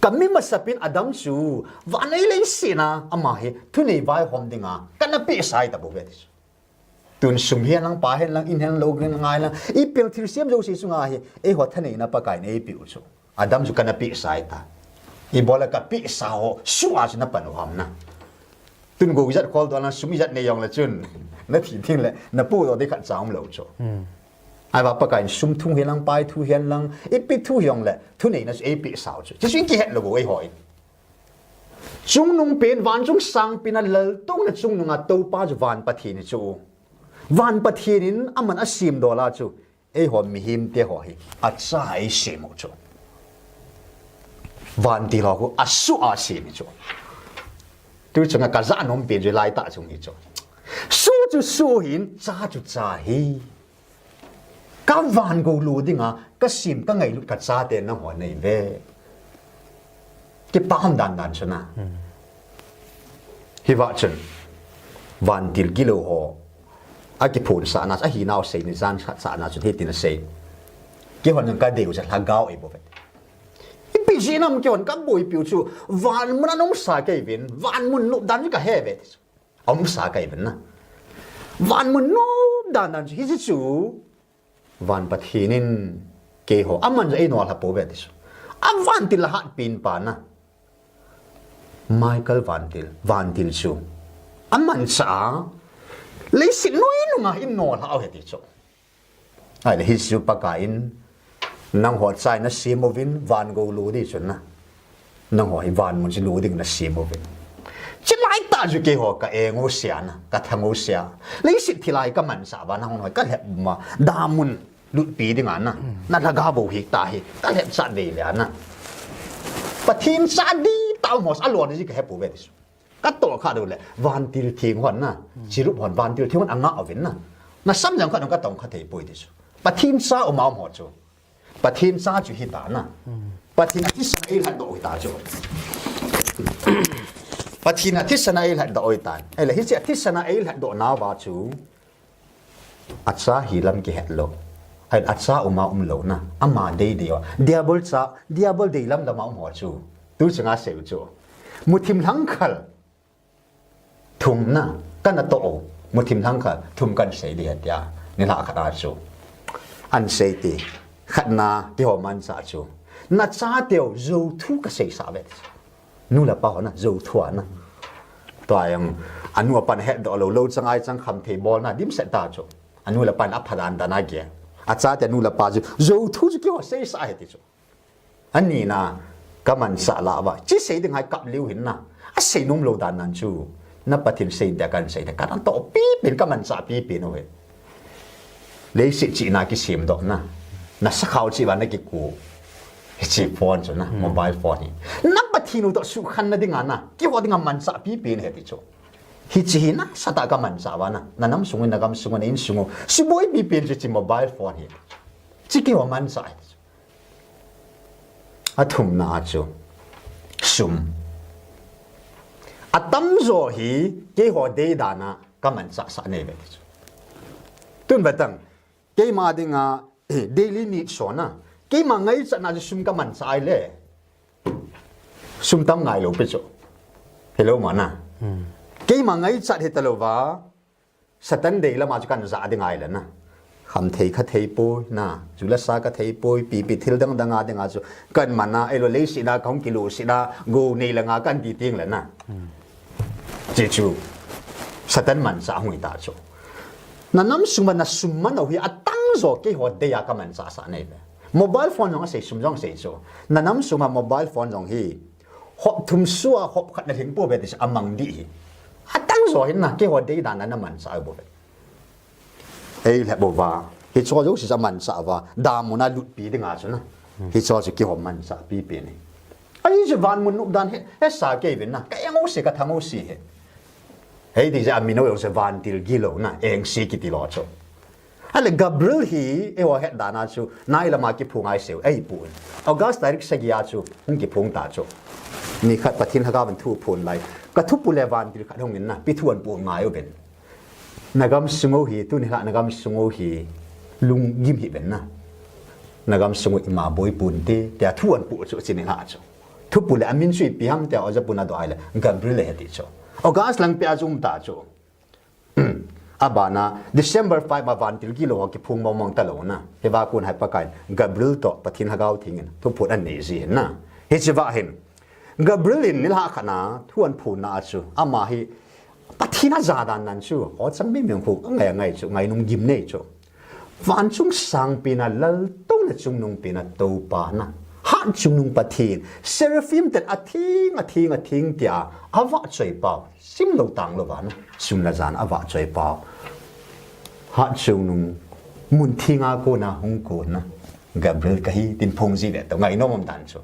Ka mi masapen Adam chu, vannoi leiset a, ama hi, thunei vaihom dinga, kana pehsa ahi tabou ve ti chu. Tun sum hihen lang, pai hihen lang, in hihen lang, lou hihen lang, ngai lang, i pel thilsem jouse chunga hi, eiho thaneina Pakai in eipeh u chu. Adam chu kana pehsa ahitai. Ibola ka pehsa ho, soh a chu na pan u ham na. Tun go ijat khol doh lang, sum ijat nei jong le chun. Na thi ding le, na podoh ding khat cha um lou chu. Hmm. Ahivang Pakai in sum thu hihen lang, pai thu hihen lang, ipi thu hihen lang le, thuneina chu eipeh sau chu. Chuchu i kihet lou u eiho in. Chungnung pen, van chung sang pen a laltouna chungnung a toupa chu van Pathen hi chu. Van Pathen in aman asem dola chu. Eiho mihem te ho hi, acha a eisem u chu. Vantil ho khu, asoh a asem hi chu. Tu chunga ka ja nom pen chu lai tah chung hi chu. Soh chu soh hin, chah chu chah hi. Ka van gou lo dinga, ka sem ka ngailut ka chate nangho nei ve. Kipah dan dan chu na. Hmm. Hivang chun, vantil gilou ho, akiphonsahna, ahinau sei ni jan sahna chun hitin asei. Keihon ka deiu chu lhagao eibol uve. Ipi jeh ham keihon ka boipiu chu, van mun a na umsa kei uvin, van mun nop dan hi ka he uve ti chu. Umsa kei uvin na. Van mun nop dan dan chu, hiche chu, Van Pathen in keiho, aman jong einolha pouve ti chu. A vantil a hatpen pa na. Michael vantil, vantil chu. Aman cha a, leiset noi nunga einolha u ahi ti chu. Ahile hiche chu Pakai in, nangho cha in nasem uvin, van gou lo ding chun na. Nangho hi van mun chu lo ding nasem uve. Chulai tah chu keiho ka eng u sia na, ka thang u sia. Leiset thil a hi ka mansah uva nangho hi ka lhep ma, damun lutpi dinga na. Na lhagao bou hi tah hi, ka lhep chat vei le na. Pathen cha di tah u mos a lo ni ji ka he pouve ti chu. Ka tohkha dou le, vantil theng hon na, cherub hon, vantil theng hon anga uvin na. Na samjang khat dong ka tong kha thei poi ti chu. Pathen cha um a um ho chu. Pathen cha chu hita na. Pathen a thisan a eilhatdoh u hita chu. Pathen a thisan a eilhatdoh u hita. Ahile hiche a thisan a eilhatdoh nauva chu. Acha hilam kihet lou. Ahile acha um a um lou na. Ama deidei uva. Diabol cha, Diabol deilam lam a um ho chu. Tu chunga sei u chu. Muthim lhangkhal. Thum na, kana toh u, muthim lhangkhal, thum kan sei ding ahi tia, nilhah khat a chu. An sei ti, khatna, keiho manchah chu. Na chateu, jou thu ka seisah uve. Nu le pa ho na, jou thu a na. Tua jong, anu apa na hetdoh lou, lou chang ai chang kham thei bol na, dimset ta chu. Anu le pa in apha dan dan a gel. Achate nu le pa chu, jou thu chu keiho seisah ahi ti chu. Ani na, Ka manchah lah uva. Chi sei ding hai kap leu hin na. A sei nom lou dan nan chu. Na Pathen sei dia kan sei dia. Ka natoh pipen ka manchah pipen uve. Leiset chihna kisemdoh na. Na sakhao cheh uva na kikou. Hiche phone chu na. Mobile phone hi. Na Pathen u toh sukhen na dinga na. Kihou dinga manchah pipen ahi ti chu. Hiche hi nasatah a ka manchah uva na. Na nam sung u, na gam sung u, na insung u. Suboi pipen chu hiche mobile phone hi. Hiche kihou manchah hi. A thumna a chu. Sum. Atamjo hi keiho deidan a ka manchah sah nei uve ti chu. Tun vetang. Keima dinga, eh, daily needs ho na. Keima ngaichatna chu sum ka manchah ahile. Sum tam ngai lou pi chu. Hello mana. Keima ngaichat hita lou va. Satan dei lama chu kan ja ding ahile na. Kham thei kha thei poi na. Ju le sa ka thei poi, pipi thil dang dang a dinga chu. Kan mana, eilou leiset a ka hung kiluhset a, go nei langa kan ti teng le na. Hiche chu. Satan manchah hung hita chu. Na nam sung uva na sum manau hi atamjo keiho dei a ka manchah sah nei uve. Mobile phone jong asei, sum jong asei chu. Na nam sung uva mobile phone jong hi. Hop thum sua, hop khat na lhing pouve ti chu amang dih hi. Atamjo hin na, keiho deidan a na manchah bouve. Ei lhep uva. Hicho jouse chu amanchah uva. Damun a lutpi dinga chu na. Hicho chu kihou manchah pipen ahi. Ahi chu van mun nop dan hi, hesa kei uvin na. Ka eng jouse, ka thang jouse hi. Hiti jeh a min ho jouse vantil gilou na. Engse kiti lou chu. Ahile Gabriel hi, eiho het dan a chu, nai lama kiphong ahi seh u, eipon. August tarik sagi a chu, hung kiphong ta chu. Nikhat Pathen lhagao in thu aphon lai. Ka thupu le vantil khat hung in na, pi thu ahin pon ngai uvin. Na gam sung u hi, tuni lha na gam sung u hi, lunggim hih uvin na. Na gam sung u ima boi ponte, tia thu ahin pon chu, chuni lha chu. Thupu le amin chu ipi ham tia, oja pun adoh ahile, Gabriel ahi ti chu. August lang peh a chu um ta chu. Abana, December five a vantil gilou ho kiphong mong mong talou na. Hiva kon hai Pakai in, Gabriel toh Pathen Lhagao Theng in, thuphon anei ji hin na. Hiche va hin, Gabriel in nilhah khat na, thu ahin phon na a chu, ama hi, Pathen a ja dan nan chu, o chang mi mi khu, angai angai chu, ngainom gim nei chu. Van chung sang pen a laltouna chungnung pen a toupa na. Hat chungnung Pathen. Seraphim ten atheng, atheng, atheng tia. Avahchoi pau. Simlou tanglou va na. Sum le jan avahchoi pau. Hat chungnung mun theng a kona hung kon na. Gabriel kahi tin phong ji ve to. Ngainom um dan chu.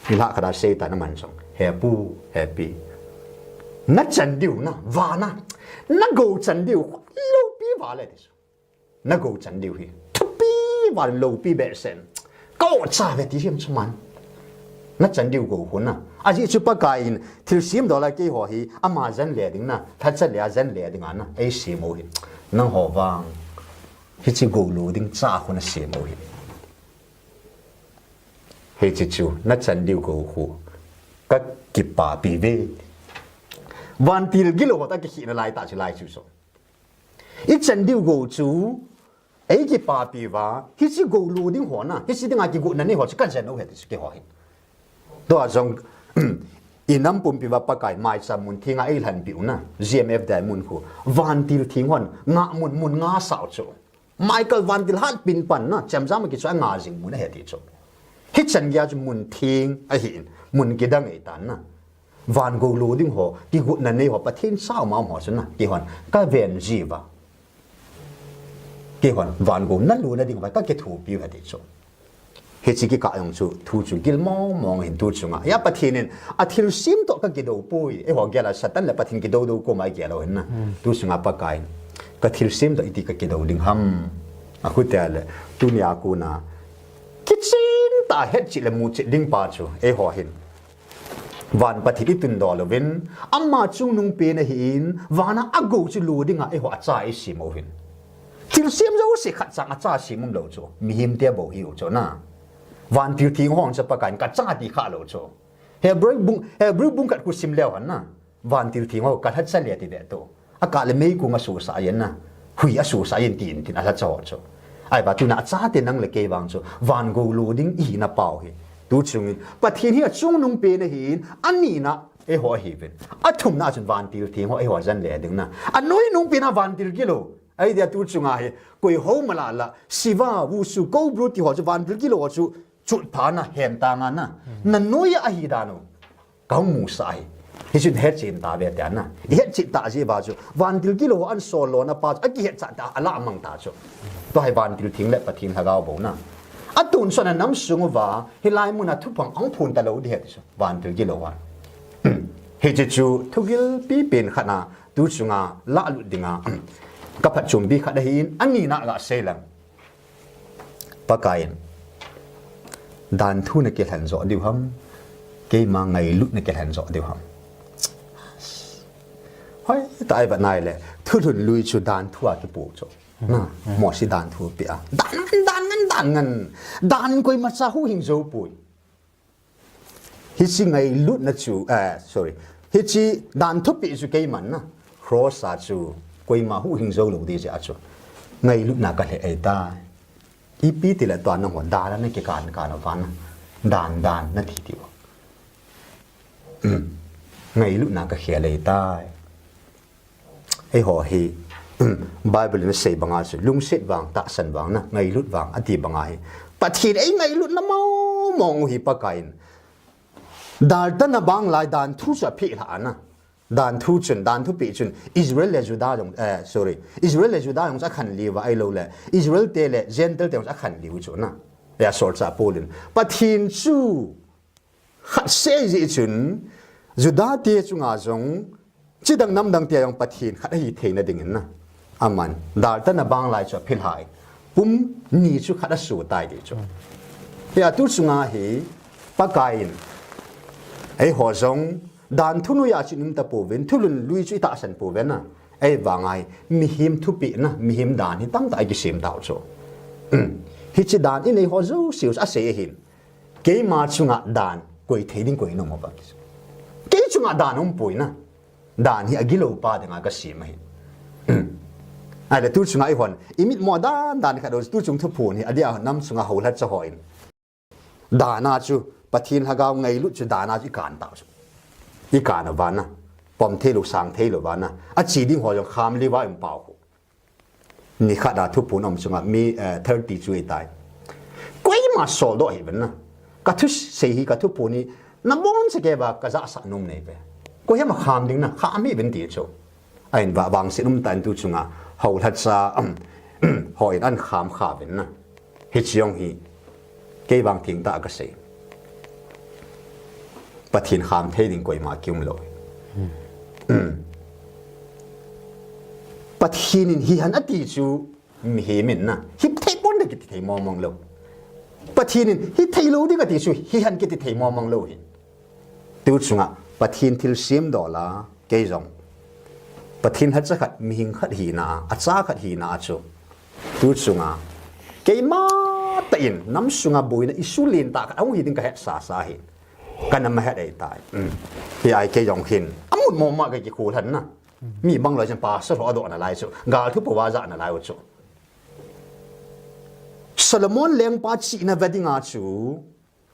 Nilhah khat a Satan aman jong. He pu, he pi. Na chan diu na, va na. Na go chan diu. Loupi va le ti chu. Na go chan diu hi. Thupi val loupi behseh in. Ka o cha ve ti hiam chu man. Na chan diu go khu na. Ajeh chu Pakai in thilsem dola keiho hi ama jan le ding na. Lhacha le a jan le ding a na. Eisem u hi. Nangho vang. Hiche go lo ding cha khu nasem u hi. Hiche chu. Na chan diu go khu. Ka kipapi ve. Vantil gilou ho toh kikhehna lai tah chu lai chu so. I chan diu go chu, ei kipapi uva, hiche go lo ding ho na, hiche dinga kigotna nei ho chu ka jen u ahi ti chu keiho hin. Tua jong, i nam pumpi uva Pakai maicham mun theng a ei lhanpi u na, G M F Diamond khu, vantil theng hon, ngah mun, mun nga asah u chu. Michael vantil hatpi in pan na, chemjam a kichoi a nga jing mun ahi ti chu. Hichan geiya chu mun theng ahin, mun kidang ahitan na. Van go lo ding ho, kigotna nei ho, Pathen cha um a um ho chu na, keihon, ka ven ji uva. Keihon, van go na lona ding uva, ka kithopi u ahi ti chu. Hiche kikah jong chu, thu chu gil mong mong hin tu chunga. Hia Pathen in, athilsem toh ka kidou poi. Eiho gel a Satan le Pathen kidou dou koma igel u hin na. Tu chunga Pakai in, ka thilsem toh iti ka kidou ding ham. Akhu te le, tunia kona. Kichen tah a hetchet le muchet ding pa chu, eiho hin. Van Pathen i tundol uvin, ama chungnung pen ahin, vana a go chu lo dinga eiho a cha eisem uvin. Thilsem jouse khat chang a cha sem umlou chu, mihem te bou ahiu chu na. Vantil theng ho chu Pakai in ka cha ti kha lou chu. Hebrew bung, Hebrew bung khat khu sim leu hen na. Vantil theng ho ka lhacha le ti ve to. Akah le meikong asosah jen na. Hui asosah jen tin tin alhacha ho chu. Ahivang tuna achate nang le kei vang chu van go lo ding ihina pau hi. Tu chungin Pathen hi achungnung pen ahin, anina eiho ahiuvin. Athumna chun vantil theng ho eiho jan le ding na. Anoinung pen a vantil gilou. Ahi dia tu chunga hi koi ho mala la, Shiva, Wushu, Cobra ti ho chu vantil gilou ho chu chutpha na, hentang a na, na noiya ahi dan u kahung musah ahi. Hichun hetchen tauve tia na. Ihetchen tah jeh uva chu vantil gilou ho ahin sol lona pa chu akihetcha ta, alamang ta chu. Tua hi vantil theng le Pathen lhagao bou na. Atonsot a namsung uva hilai mun a thupha ahung phon talou ding ahi ti chu, vantil gilou a. Hiche chu thugil pipen khat a tu chunga lahlut dinga kaphatchompi khat ahin, anina gasei leng, Pakai in danthu nakilhen joh diu ham, keima ngailutna kilhen joh diu ham? Hoitah a ivet nai le, thulhun lui chu danthu a kipoh chu. Na, Mosi danthu apeh a, dan ngen, dan ngen, dan ngen. Dan in koimacha huhhing jou poi. Hiche ngailutna chu, eh, sorry. Hiche dan thupeh chu keiman na, cross a chu koima huhhing jou lou ding jeh a chu ngailutna kalheh ahitai. Ipi tile tua nangho dan a nakikan kan uva na, dan dan nati ti u. Ngailutna kakhel ahitai. Eiho hi, Bible in asei banga chu, lungset vang, tahsan vang na, ngailut vang, ati banga hi, Pathen in eingailutna mong mong u hi Pakai in daltah na bang lai danthu chu apeh lhah a na. Danthu chun, danthu peh chun Israel le Judah jong, eh, sorry, Israel le Judah jong chu akhanlou va, ahilouleh Israel te le Gentile te jong chu akhanlou chu na. Asolchah Paul in Pathen chu khat sei jeh chun, Judah te chunga jong, chidang namdang te jong Pathen khat ahi theina dingin na, aman daltah na bang lai chu apeh lhah in, pum ni chu khat asoh tai ti chu. Hia tu chunga hi Pakai in eiho jong danthu noiya chu inum tapouvin, thulhun lui chu itahsan pouve na. Ahivanga hi mihem thupeh na, mihem dan hi tamtah a kisem tau chu. Hiche dan in eiho jouse u asei ahin. Keima chunga dan koi thei ding koi nom uva. Kei chunga dan umpoi na. Dan hi agilou pa dinga kasem ahi. Ahile tu chunga eihon imitmo dan dan khat u, tu chung thuphon hi adia nam chunga houlhacha hon, dan a chu Pathen lhagao ngailut chu dan a chu ikan tau chu. Ikan uva na, pom theilou, sang theilou uva na, ache ding ho jong khamlou va um pau khu. Nikhat a thuphon um chunga mi, eh, thirty chu ahitai. Koima soldoh hih uvin na. Kathusei hi, kathuphon hi nabonchauva kajahsah nom neiuve. Koi ham akham ding na, kham hih uvin ti chu. Ahin vah vangset umtah in tu chunga houlhacha, um, hon ahin kham kha uvin na. Hiche jong hi kei vang thengtah a kasei. Pathen kham thei ding koima kium lou. Pathen in hihen ati chu mihem in na, hithei ponte kiti thei mong mong lou. Pathen in hithei lou ding ati chu hihen kiti thei mong mong lou hi. Tu chunga Pathen thilsem dola, kei jong Pathen lhacha khat, mihem khat hina a, acha khat hina a chu, tu chunga keima tah in nam sunga boina issue lentah khat ahung hi ding kahetsa sa hi. Kana mahet ahitai. Hia hi kei jong hin amun mong mong a kakikholhan na. Mi bang loi chun pastor ho adoh nalai chu, gal thu po a ajah nalai u chu. Solomon lengpa chihna ve dinga chu,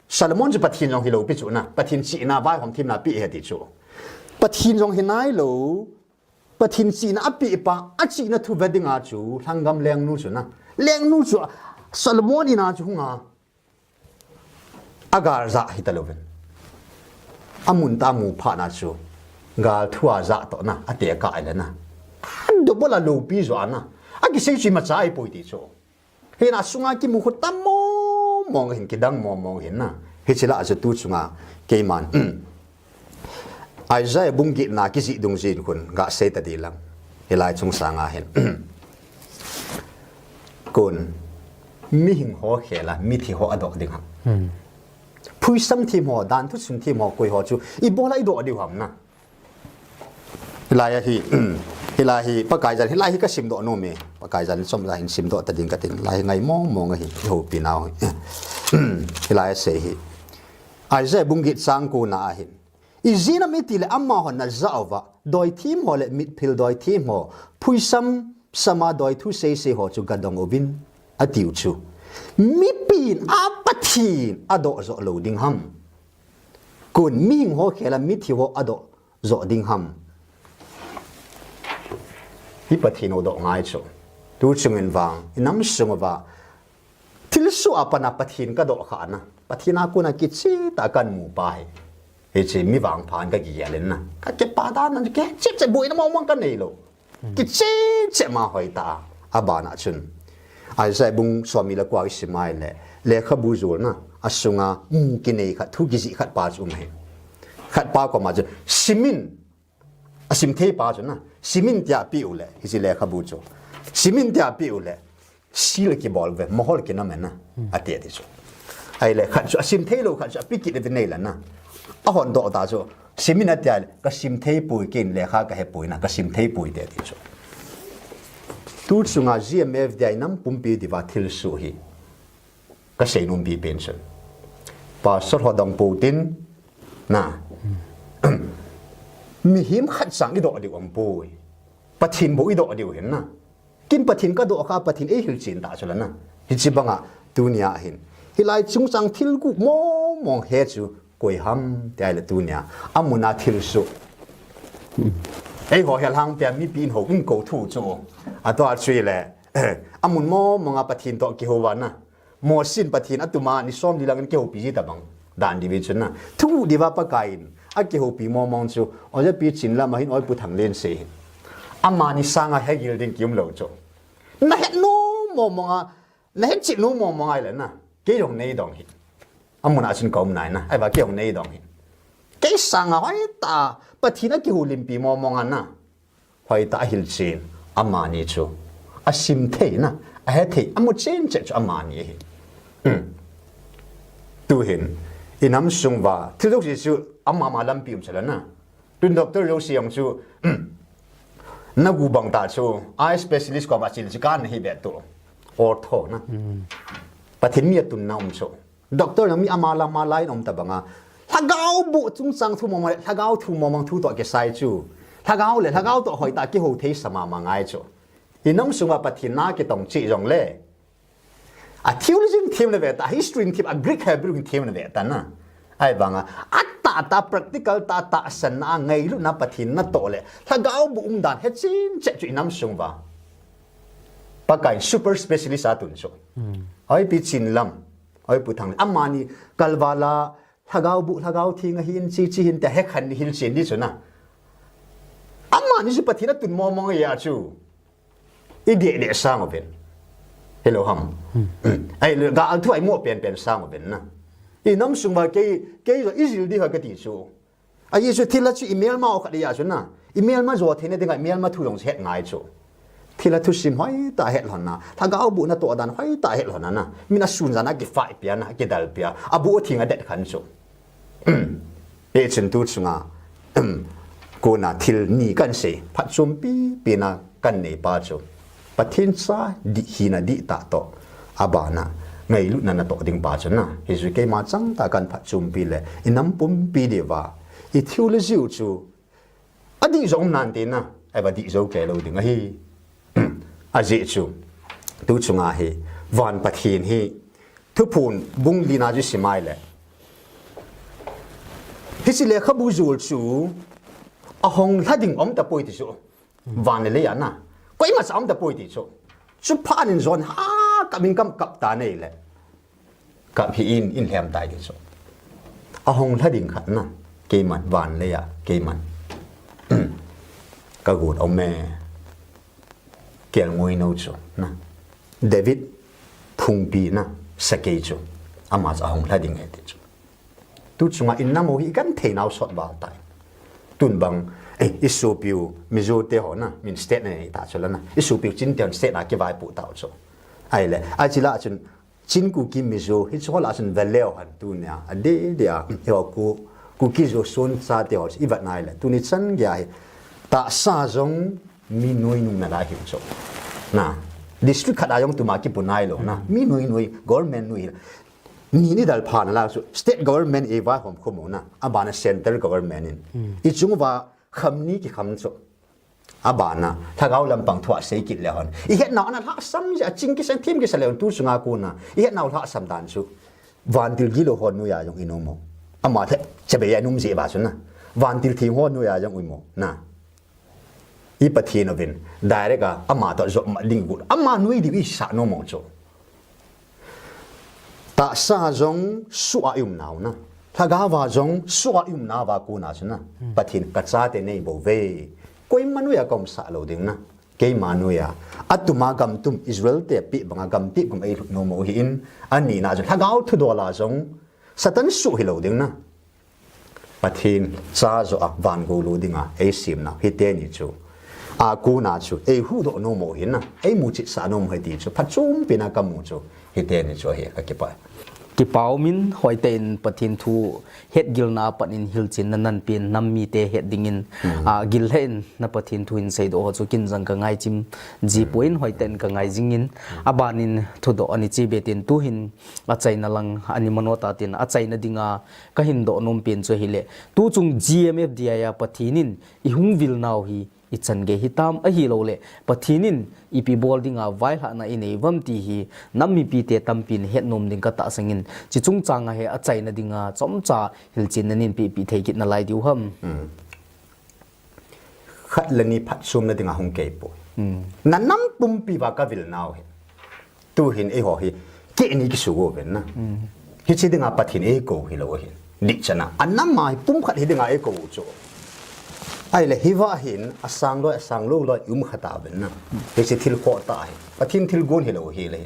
Solomon chu Pathen jong hilou pi chu na, Pathen chihna vaihom themna pe ahi ti chu. Pathen jong hinailou, Pathen chihna ape pa, achihna thu ve dinga chu lhanggam lengnu chu na, lengnu chu Solomon in a chu hunga, agal jah hita louvin, amun tah a amu phat na chu gal thu a ajah toh na, atekah le na, adobol a loupi jo a na, akisei chu imacha ahipoi ti chu. Hina sunga kimu khu tam mong mong ahin, kidang mong mong ahin na. Hiche lah a chu tu chunga keiman Isaiah bung get na kijih dungjui in khun gasei ta ding lang. Hilai chung sanga hin. Kon, mihing ho khel a mithi ho adoh ding ham? Phuisam them ho, danthu chun them ho, koi ho chu ibola idoh diu ham na. Hilai a hi, hilai hi, Pakai jan, hilai hi kasimdoh nom e. Pakai jan chomcha hin simdoh ta ding katin. Hilai hi ngai mong mong ahi, ihoupi nau hi. Hilai a asei hi. Isaiah bung get chang ko na a hin. Ijeh inem itile amahon najah uva, doithem ho le mitphil doithem ho, phuisam sama doithu seisei ho chu gadong uvin, atiu chu. Mipin a Pathen adoh joh lou ding ham? Kon, mihing ho khel a mithi ho adoh joh ding ham? Hi Pathen u doh ngai chu. Tu chungin vang, inam sung uva Thilsoh a pat a Pathen kadoh kha na, Pathen a kona kicheh tah a kamu pa hi, hiche mi vangpha in kakigel in na, kakipah dan na, kicheh cheh boina mong mong kanei lou. Kicheh cheh ma hoitah a, abana chun Isaiah bung somni le ko a isim a ahile, lekhabu jolna a sunga mu kinei khat, thu kijih khat pa chu um ahi. Khat pa koma chu simin, asim thei pa chu na, simin tia peh u le, hiche lekhabu chu, simin tia peh u le, seal kibol uve, mohor kinam e na, ati ati chu. Ahile khat chu asim thei lou, khat chu ape kit uve nei la na. Ahon doh ta chu, simin atia le, kasim thei poi, ken lekha kahe poi na, kasim thei poi te ati chu. Tu chunga G M F D I nam pumpi diuva thilsoh hi kasei nom pi pen chun, Pastor ho dong pou tin na, mihem khat chang idoh diu um poi. Pathen bou idoh diu ahin na. Ken Pathen kadoh kha, Pathen eihil chen ta chu la na. Hiche banga tunia hin, hilai chungchang thil gup mong mong he chu koi ham ti ahile tunia, amun a thilsoh. Eiho hel hang pia mipi in houin kou thu chu, atua chu ahile, amun mong mong a Pathen toh kihou va na. Mosi in Pathen atuma ni somli lang in kihoupi ji tabang dan diu ve chun na. Thu diuva Pakai in akihoupi mong mong chu, Ojapi Chinlam ahin, Oipu Thanglen sei hin, amani sanga hegil ding kium lou chu. Nahet nom mong mong a, nahet cheh nom mong mong a ahile na, kei jong nei dong hi. Amun a chun kaum nai na, ahivang kei jong nei dong hi. Kei sanga hoitah a Pathen akihoulimpi mong mong a na, hoitah a ahil chen, amani chu asim thei na, ahe thei, amu chen cheh chu amani ahi. Tuhin inam sung uva thil jouse chu ama ma lampi um chu la na. Tun doctor jouse jong chu, nagu bang tah chu eye specialist koma chil chu kana hi be tu. Ortho na. Pathen mi atunna um chu. Doctor jong mi ama la ama la in um tabanga, lhagao boh chungchang thu mong mong le lhagao thu mong mong thu toh kisai chu, lhagao le lhagao toh hoitah a kihou thei sa ma ma ngai chu. Inam sunga Pathen na kitong cheh jongle, a theology in them le ve ta, history in them, a Greek Hebrew in them le ve ta na. Ahivanga, atah tah practical tah tahsanna a ngailutna Pathen natoh le lhagao boh umdan he chen cheh chu inam sung uva Pakai in super specialist atun chu. Oipi Chinlam, Oipu Thanglen, amani kalval a lhagao boh, lhagao theng ahin, chi chi hin tia hekhen ni hil chen di chu na. Amani chu Pathen atun mong mong a chu, ideh deh sang uvin, hilou ham? Ahile gal thu a imo pen pen sang uvin na. Inam sung uva kei, kei jong ijil di ha kati chu. Ajeh chu thilha chu imelma u khat ahi a chu na, imelma jo theina dinga imelma thu jong het ngai chu. Thilha thusim hoitah a het lhon na, lhagao boh natoh dan hoitah a het lhon na na, min asun jan a kifai pia na, kidal pia, aboh theng a det khan chu. Hichun tu chunga, kona thil ni kan sei, phatchompi pen a kan nei pa chu, Pathen cha dih hina dihtah toh, abana ngailutna natoh ding pa chu na. Hichu keima changtah a kan phatchompi le inam pumpi diuva i theology u chu adih jong um nante na, ahivang dih jou kei lou ding ahi. Ajeh chu tu chunga hi, van Pathen hi, Thuphon bung li na chu isim a ahile, hiche lekhabu jol chu ahung lha ding um tapoi ti chu. Van le lei a na, koima cha um tapoi ti chu. Chuphat in jon ha kap in kam kap ta nei le, kap hih in, in lhem tai ti chu. Ahung lha ding khat na, keiman van lei a, keiman kagot um e. Kelngoi nou chu na, David phungpi na, sakei chu, ama chu ahung lha ding ahi ti chu. Tu chunga inam u hi igenthei nau sot val tai. Tun bang, eh, isopiu Mizo te ho na, min state anei ta chu la na, isopiu Chin te hon state a kivaipoh tau chu. Ahile, achi lah chun, Chin, Kuki, Mizo, hiche ho lah chun veleu hen tunia, adeh deh a, hiho Ku, Kuki Zo Son cha te ho ivet nai le, tuni chan gei a hi, tahsa jong mi nuinung nalai hiu chu. Na, district khat a jong tuma kipu nailou na, mi nuinui, government nui, ni ni dal pha nalai chu, state government eivaihom khum u na, abana central government in. Ichung uva kham ni kikham chu. Abana, lhagao lampang thu a sei kit le hon, ihetnau ana lhahsam jeh a, ching kisa, thim kisa le hon, tu chunga kona ihetnau lhahsam dan chu, vantil gilou ho nuia jong inom u. Ama lheh, chabei a inom jeh uva chu na, vantil theng ho nuia jong inom u na. I Pathen uvin direct a ama toh jopmat ding got, ama nui diu isah nom u chu. Tahsa jong suh a i um nau na. Lhagao va jong suh a i um nau va kona chu na. Pathen ka chate nei bou ve. Koima noiya ka umsah lou ding na. Keima noiya. Atuma gam tum Israel te peh banga gam peh gam ei lhut nom u hi in. Ani na jong lhagao thudol a jong. Satan suh hi lou ding na. Pathen cha joh a van gou lou dinga ei sem nau hi teni chu. A kona chu ei huhdoh nom u hi na, ei muchitsah nom u hi ti chu phatchompi na ka mu chu hi teni chu ahi ka kipah. Kipah um in hoitah in Pathen thu hetgilna a pat in hilchenna nahin pen nam mite het dingin, a, gil lheh in na Pathen thu hin seidoh ho chu kin jong ka ngaichem ji poi in hoitah in ka ngai jing in aban in thudoh ani chi be tin tu hin achaina lang ani mano ta tin achaina dinga ka hin doh nom pen chu ahile, tu chung G M F D I a Pathen in i hung vil nau hi i chan gei hitam ahilou le, Pathen in ipi bol dinga vaihahna i nei uvam ti hi nam mipite tampin het nom ding ka tahsan in, chi chungchang a hi achaina dinga chomcha hilchenna nei peh peh thei kit nalai diu ham. Khat le ni phatchomna dinga hung kei poi. Na nam pumpi va ka vil nau hi. Tu hin eiho hi keh ni kisu go ven na. Hichi dinga Pathen ei kou hi lou hi. Dih chana. A nam a hi pumkhat hi dinga ei kou chu. Ahile hi va hin asang loi, asang lou loi i um kha ta ven na. Hichi thil khoh ta hi. Pathen thil gon hi lou hi le.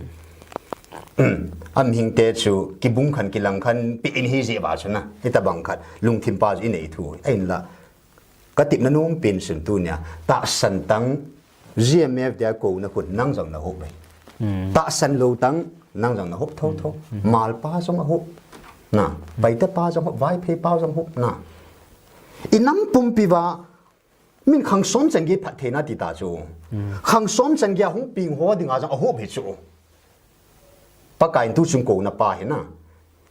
A mihing te chu kibung khan kilang khan peh in hi jeh va chu na. Hitabang khat lungthim pa chu i nei thu. Ahinla. Ka tipna nom pen chun tunia, tahsan tang G M F D I a kouna khun nang jong na hop e. Tahsan lou tang nang jong na hop thotho. Malpa jong a hop. Na, Paite pa jong hop, Vaiphei pa jong hop. Na. I nam pumpi va, min khang som chan gei phattheina ti ta chu. Khang som chan gei a hung peng ho dinga jong a hop hi chu. Pakaiyin tu chung kouna pa hi na.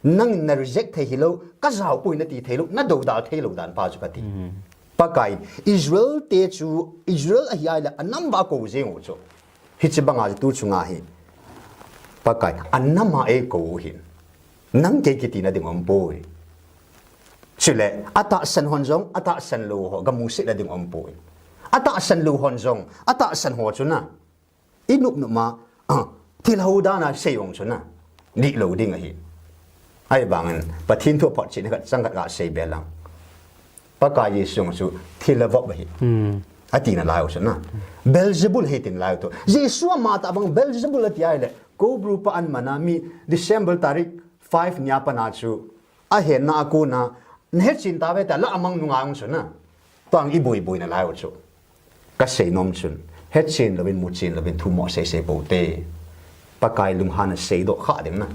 Nangin na reject thei hilou, ka jao poi na ti thei lou, na dodal thei lou dan pa chu ka ti. Pakaiyin Israel te chu, Israel ahi ahile a nam va kou jeng u chu. Hichi banga chu tu chunga hi. Pakaiyin a nam a ei kou u hin. Nang kei kiti na ding um poi. Chule, a tahsan hon jong, a tahsan lou ho, ga musit na ding um poi. A tahsan lou hon jong, a tahsan ho chu na. I nop nop ma, ah, thil ho dan a sei ong chu na. Dih lou ding ahi. Ahivangin, Pathen thu a photchetna khat chang khat ka sei be lang. Pakai Jesu chu thil a vop ahi. A tina lai u chu na. Beelzebul ahi tin lai u tu. Jesu ama tah vang Beelzebul a ti ahile. Cobra pa an mana mi December tarik five nia pat na chu. A henna a kona, na hetchen tave ta la amang nunga ong chu na. Tuang i boi boi nalai u chu. Ka sei nom chun, hetchen louvin, muchen louvin, thu mo sei sei bou te. Pakai lunghan a seidoh kha ding na.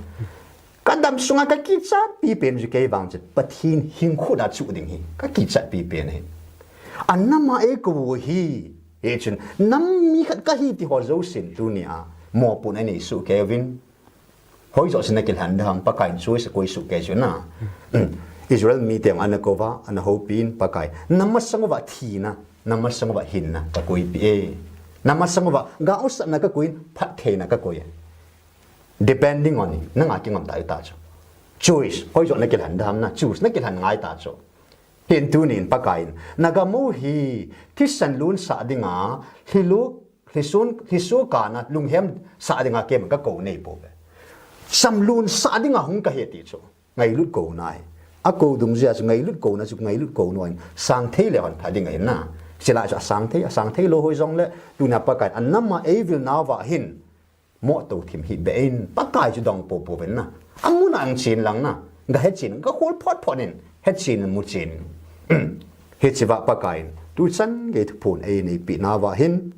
Ka dam sunga ka kichat pipen chu kei vang chu, Pathen hing khut a chu ding hi. Ka kichat pipen hi. A nam a ei kou u hi. Hichun, nam mi khat ka hi ti ho jousen tunia. Mopohna nei suh kei uvin. Hoijoh sina kilhen dam, Pakaiyin choice a koi suh kei chu na. Israel mite ana kou va, ana houpi in Pakai. Na masang uva thina, na masang uva hinna, ka koipi e. Na masang uva, ga usatna ka koi in, phattheina ka koi e. Depending on you, nanga kingam ta ta chu. Choice, hoijoh na kilhen dam na, choose na kilhen ngai ta chu. Hin tunin Pakaiyin, na gam u hi, thisan lun sah dinga, hlilu Hlisun, hlisu kana lunghem sah dinga keiman ka kou nei pouve. Samlun sah dinga hung ka hi ti chu. Ngailut kouna hi. A kou dungjuia chu ngailut kouna chu ngailut kouna in sang thei le hon pha ding ahi na. Chulai chu a sang thei, a sang thei lou hoi jongle tunia Pakai a nam a ei vil nauva hin. Mo to thim hi be in Pakai chu dong popo ven na. A mun a ang chen lang na. Ga he chen, ga khol phot phot in. He chen mu chen. Hichea Pakai in. Tu chan gei thuphon ei neipi nauva hin.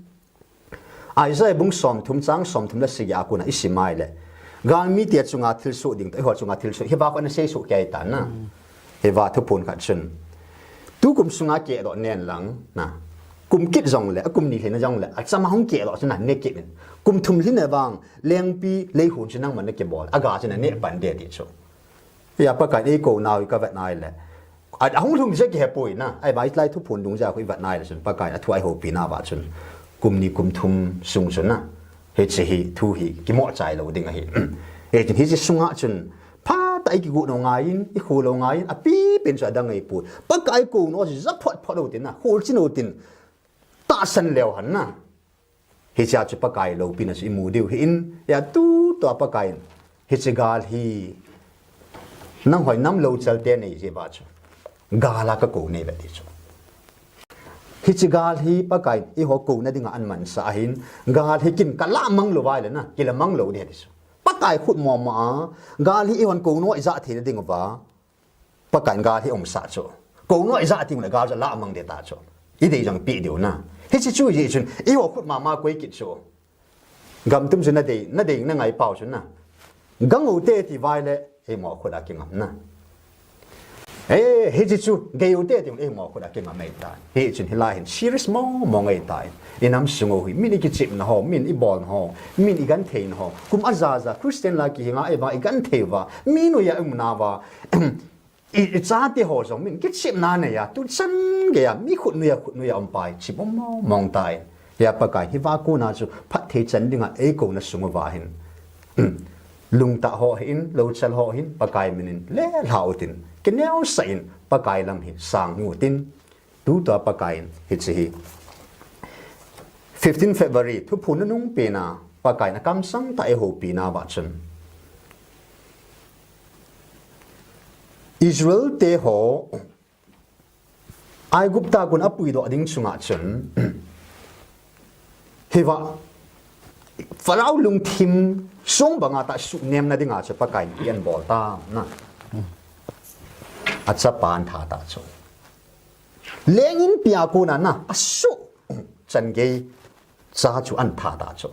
Isaiah bung somthum chang somthum le sagi a kona i sim a ahile. Galmite chunga thilsoh ding toh, eiho chunga thilsoh, hiva kona seisoh kei ta na. Hiva thuphon khat chun. Tukum sunga kehdoh nen lang, na. Kum kit jongle, a kum ni lhin jongle, a chama hung kehdoh chun na ne kit in. Kum thum lhin vang, lengpi, leihun chu nangman na kibol, a ga chu na ne pan de ti chu. Hia Pakai in ei kou nau hi ka vet nai le. A, a hung lhung jeh kihe poi na. Ahivang i lai thuphon dungjuia khu i vet nai le chun Pakai in a thu a ei houpi nauva chun. Kum ni kum thum sung chun na. Hiche hi thu hi kimo chai lou ding ahi. Hichun hiche sunga chun phatah a i kigu nau ngai in, i khu lou ngai in, a pipen chu a dang ahi poi. Pakai kou nau chu ja phot phot lou tin na. Hol chin lou tin. Tahsan leu hen na. Hichea chu Pakai loupina chu i mu diu hi in, hia tutua Pakai in. Hiche gal hi, nang hoi nam lou chal te nei je ba chu. Gal a ka kou nei ve ti chu. Hiche gal hi Pakai in eiho kouna dinga ahin mansah ahin, gal hi kin ka lamang lou vai le na, kila mang lou di ti chu. Pakai khut mama a, gal hi eihon kou no ija thei na ding va. Pakai in gal hi umsa chu. Kou no ija ting le gal chu lamang de ta chu. I dei jong pi diu na. Hiche chu ji chun, eiho khut mama koi kit chu. Gam tum chu na dei, na dei na ngai pau chu na. Gang u te ti vai le, ei mo khut a kingam na. Eh, hiche chu, gei u te ti ei mo khut a kingam ei ta. Hichun hilai hin, serious mo, mo ngai ta. I nam sung u hi, min i kichepna ho, min i bolna ho, min i gentheina ho. Kum a ja ja, Christian la kihi nga ei va, i genthei va, min u ya um na va. I, i chate ho jong min kichepna nei a, tu chan gei a, mi khut noiya, khut noiya um pai, chim um mong mong tai. Hia Pakai, hi va kona chu phatthei chan dinga ei kouna sung uva hin. Lungtah ho hin, louchal ho hin, Pakai min in, le hlau tin, kineosah in, Pakai lam hi, sang u tin. Tu tua Pakai in, hiche hi. Fifteen February, thuphon nung pena, Pakai in, akamsang tah a eiho pena va chun. Israel te ho, Aigupta a kon a puidoh ding chunga chun, hiva, Pharaoh lungthim sung banga tah suhnemna dinga chu Pakai in ahin bol ta na. Achapa ahin tha ta chu. Lengin pia kona na, asuh chan gei cha chu ahin tha ta chu.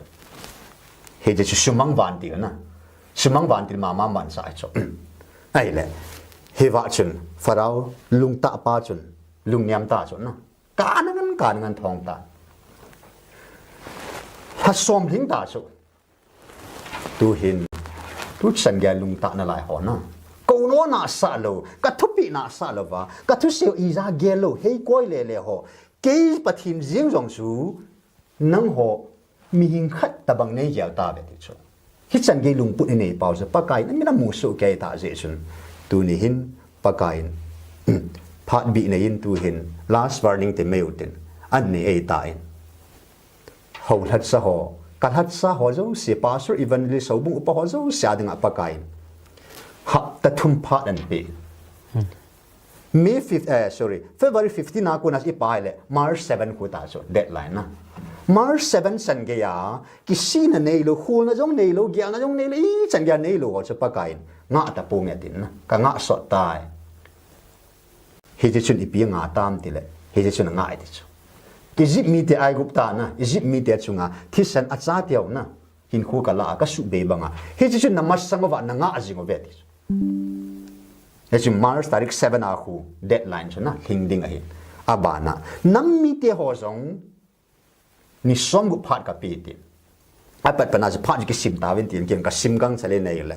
Hiche chu sumang vantil na. Sumang vantil mama mansa chu. Ahile. Hiva chun Pharaoh lungtah pa chun lungnem ta chu na. Ka ngan, ka ngan thong ta. Lha som lhing ta chu. Tu hin, tu chan gei a lungtah nalai ho na. Kou no nasah lou, ka thupeh nasah lou va, ka thusei u ija gel lou, hei koi le le ho. Kei Pathen jeng jong chu, nangho, mihing khat tabang nei gel ta ve ti chu. Hichan gei lungput i nei pau chu, Pakai in, amin amu soh kei ta jeh chun. Tuni hin, Pakai in, phat bih nei in tu hin, last warning ti mai u tin, ahin nei ei ta in. Ho lhacha ho, ka lhacha ho jouse, pastor, evangelist, houbung upa ho jouse a dinga Pakai in. Hapta thum phat ahin pe. May fifth, eh, sorry, February fifteen a kona i pah le, March seven khu ta chu, deadline na. March seven chan gei a, kisihna nei lou, kholna jong nei lou, gelna jong nei lou, ichan gei a nei lou ho chu Pakai in, ngah ta ponge tin na, ka ngah sot tai. Hiche chun ipi ngah tam ti le, hiche chun ngah e ti chu. Egypt mite Aigupta na, Egypt mite chunga, thisan a cha teu na, hinkho ka la a, ka suhbei banga. Hiche chun na masang uva na ngah jing uve ti chu. Hiche March tarik seven a khu, deadline chu na, lhing ding ahi. Abana, nam mite ho jong, ni som gup phat ka pe tin. Apat pana chu phat chu kisim ta vin tin kin ka sim gang chale nei le.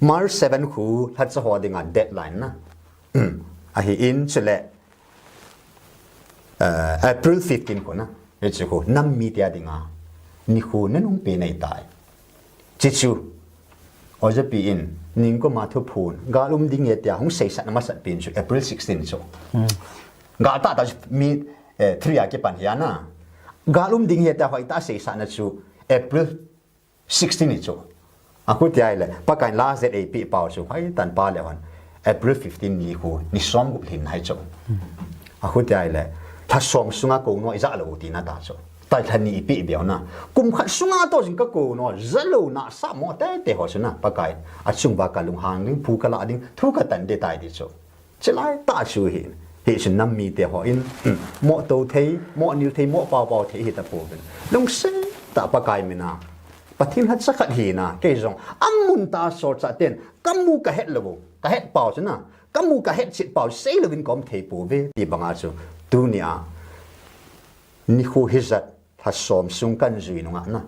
March seven khu lhacha ho dinga deadline na. Ahin chule, eh, April fifteen khu na. Hiche khu nam mite a dinga. Nikho nanung pe nei tai. Hiche chu. Ojapi in, ningkuma thuphon, gal um ding e tia, hung seisahna masat pen chu, April sixteen chu. Gal tah tah chu mi, eh, three a kipan hi a na. Gal um ding e tia, hoitah seisahna chu, April sixteen hi chu. Akhu tia ile, Pakai in last date eipeh pau chu, hoitah in pa le hon. April fifteen ni khu, ni som gup lhin hai chu. Akhu tia ile, lha som sunga kou no ija lou tina ta chu. Tai lha ni ipeh beu na. Kum khat sunga toh jing ka kou no, ja lou na sa mo tete ho chu na, Pakai in. Achung uva ka lunghang ding, phu ka la ding, thu ka tan ding tai ti chu. Chulai tah chu hi, hichu nam mite ho in, mo to thei, mo nil thei, mo pao pao thei hita pouvin. Lungset tah Pakai mina. Pathen lhacha khat hina, kei jong, amun tah solchah ten, kamu ka het lou, ka het pau chu na, kamu ka het chet pau, sei louvin ka um thei pouve, ti banga chu, tunia, nikho hijat, lha som sung kan jui nunga na.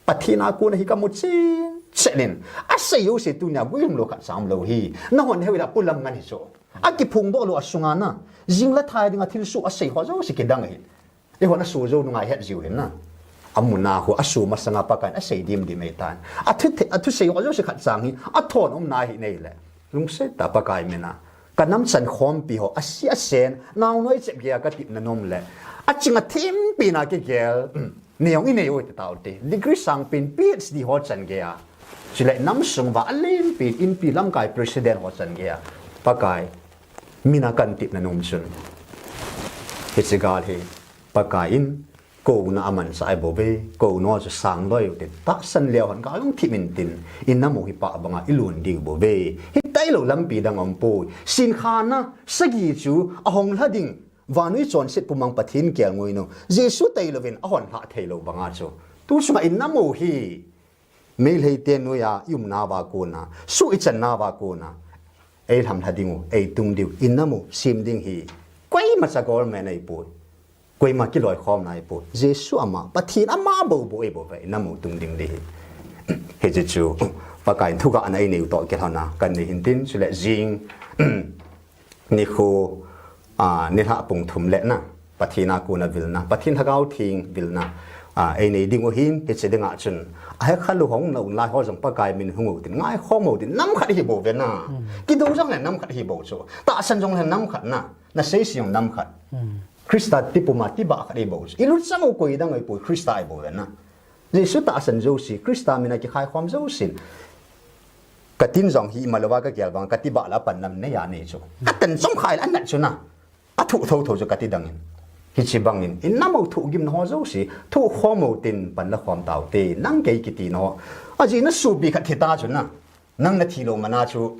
Pathen a kona hi kamu chet chet in, asei jouse tunia, guilhung lou khat cha um lou hi, nahon heu ila pulam ngan hi chu. Akiphong doh lou asunga na, jing le thai dinga thilsoh asei ho jouse kidang hi. Eihon asoh jou nunga ihet jiu hin na. Amun a khu asoh masanga Pakai in asei dim dim ei tan. Athu the, athusei ho jouse khat chang hi, athon umna hi nei le. Lungset tah Pakai mina. Ka nam chan khompi ho, asi asen, naonoi chep gei a ka tipna nom le. Aching athempi na kigel, nei jong inei u hita ute. Degree sangpen, P H D ho chan gei a. Chule nam sung uva alenpi, inpi lamkai president ho chan geiya Pakai mina kantipna nom chun, hiche gal hi Pakai in kouna amanchah ahi bouve, kouna chu sang loi u tin, tahsan leu hen gal hung thip intin, inam u hi pah banga ilon diu bouve. Hitailou lampi dang aumpoi. Sinkhana sagi chu ahong lha ding, vannoi chonset pumang Pathen kelngoi nu Jesu tailouvin ahon lhah theilou banga chu, tu chunga inam u hi Meitei te noiya iumna uva kona, suh ichanna uva kona, eilhamlha ding u, eitung diu, inam u sem ding hi koimacha government ahipoi, koima kiloikhomna ahipoi, Jesu ama, Pathen ama bou bou ahibouve, inam u tung ding ding hi. Hiche chu Pakaiyin thugahna eineiu toh kilhona kanei hintin, chule jing nikho, a, nilhah pung thum le na, Pathen a kona vilna, Pathen Lhagao Theng vilna, a, einei dingu hin, hiche dinga chun, ahekhalu hung naunlai ho jong Pakai min hung u tin, ngaikhom u tin, nam khat hibouve na. Kidou jongle nam khat hibou chu, tahsan jongle nam khat na, nasei se jong nam khat. Christa tipuma tibah khat hibou chu, ilut chang u koi dang ahipoi, Christa ahibouve na. Jesu tahsan jouse, Christa mina kikhaikhom jousen, katin jong hi imalouva kagel vang, katibah la pan nam neiya nei chu, katan chomkhai la anat chu na, athuh thouthou chu kati dangin. Hiche bangin inam u thohgimna ho jouse thohkhom u tin, panla khom taute, nang kei kitina ho. Ajeh nasopi khat thita chu na, nang nathilou mana chu,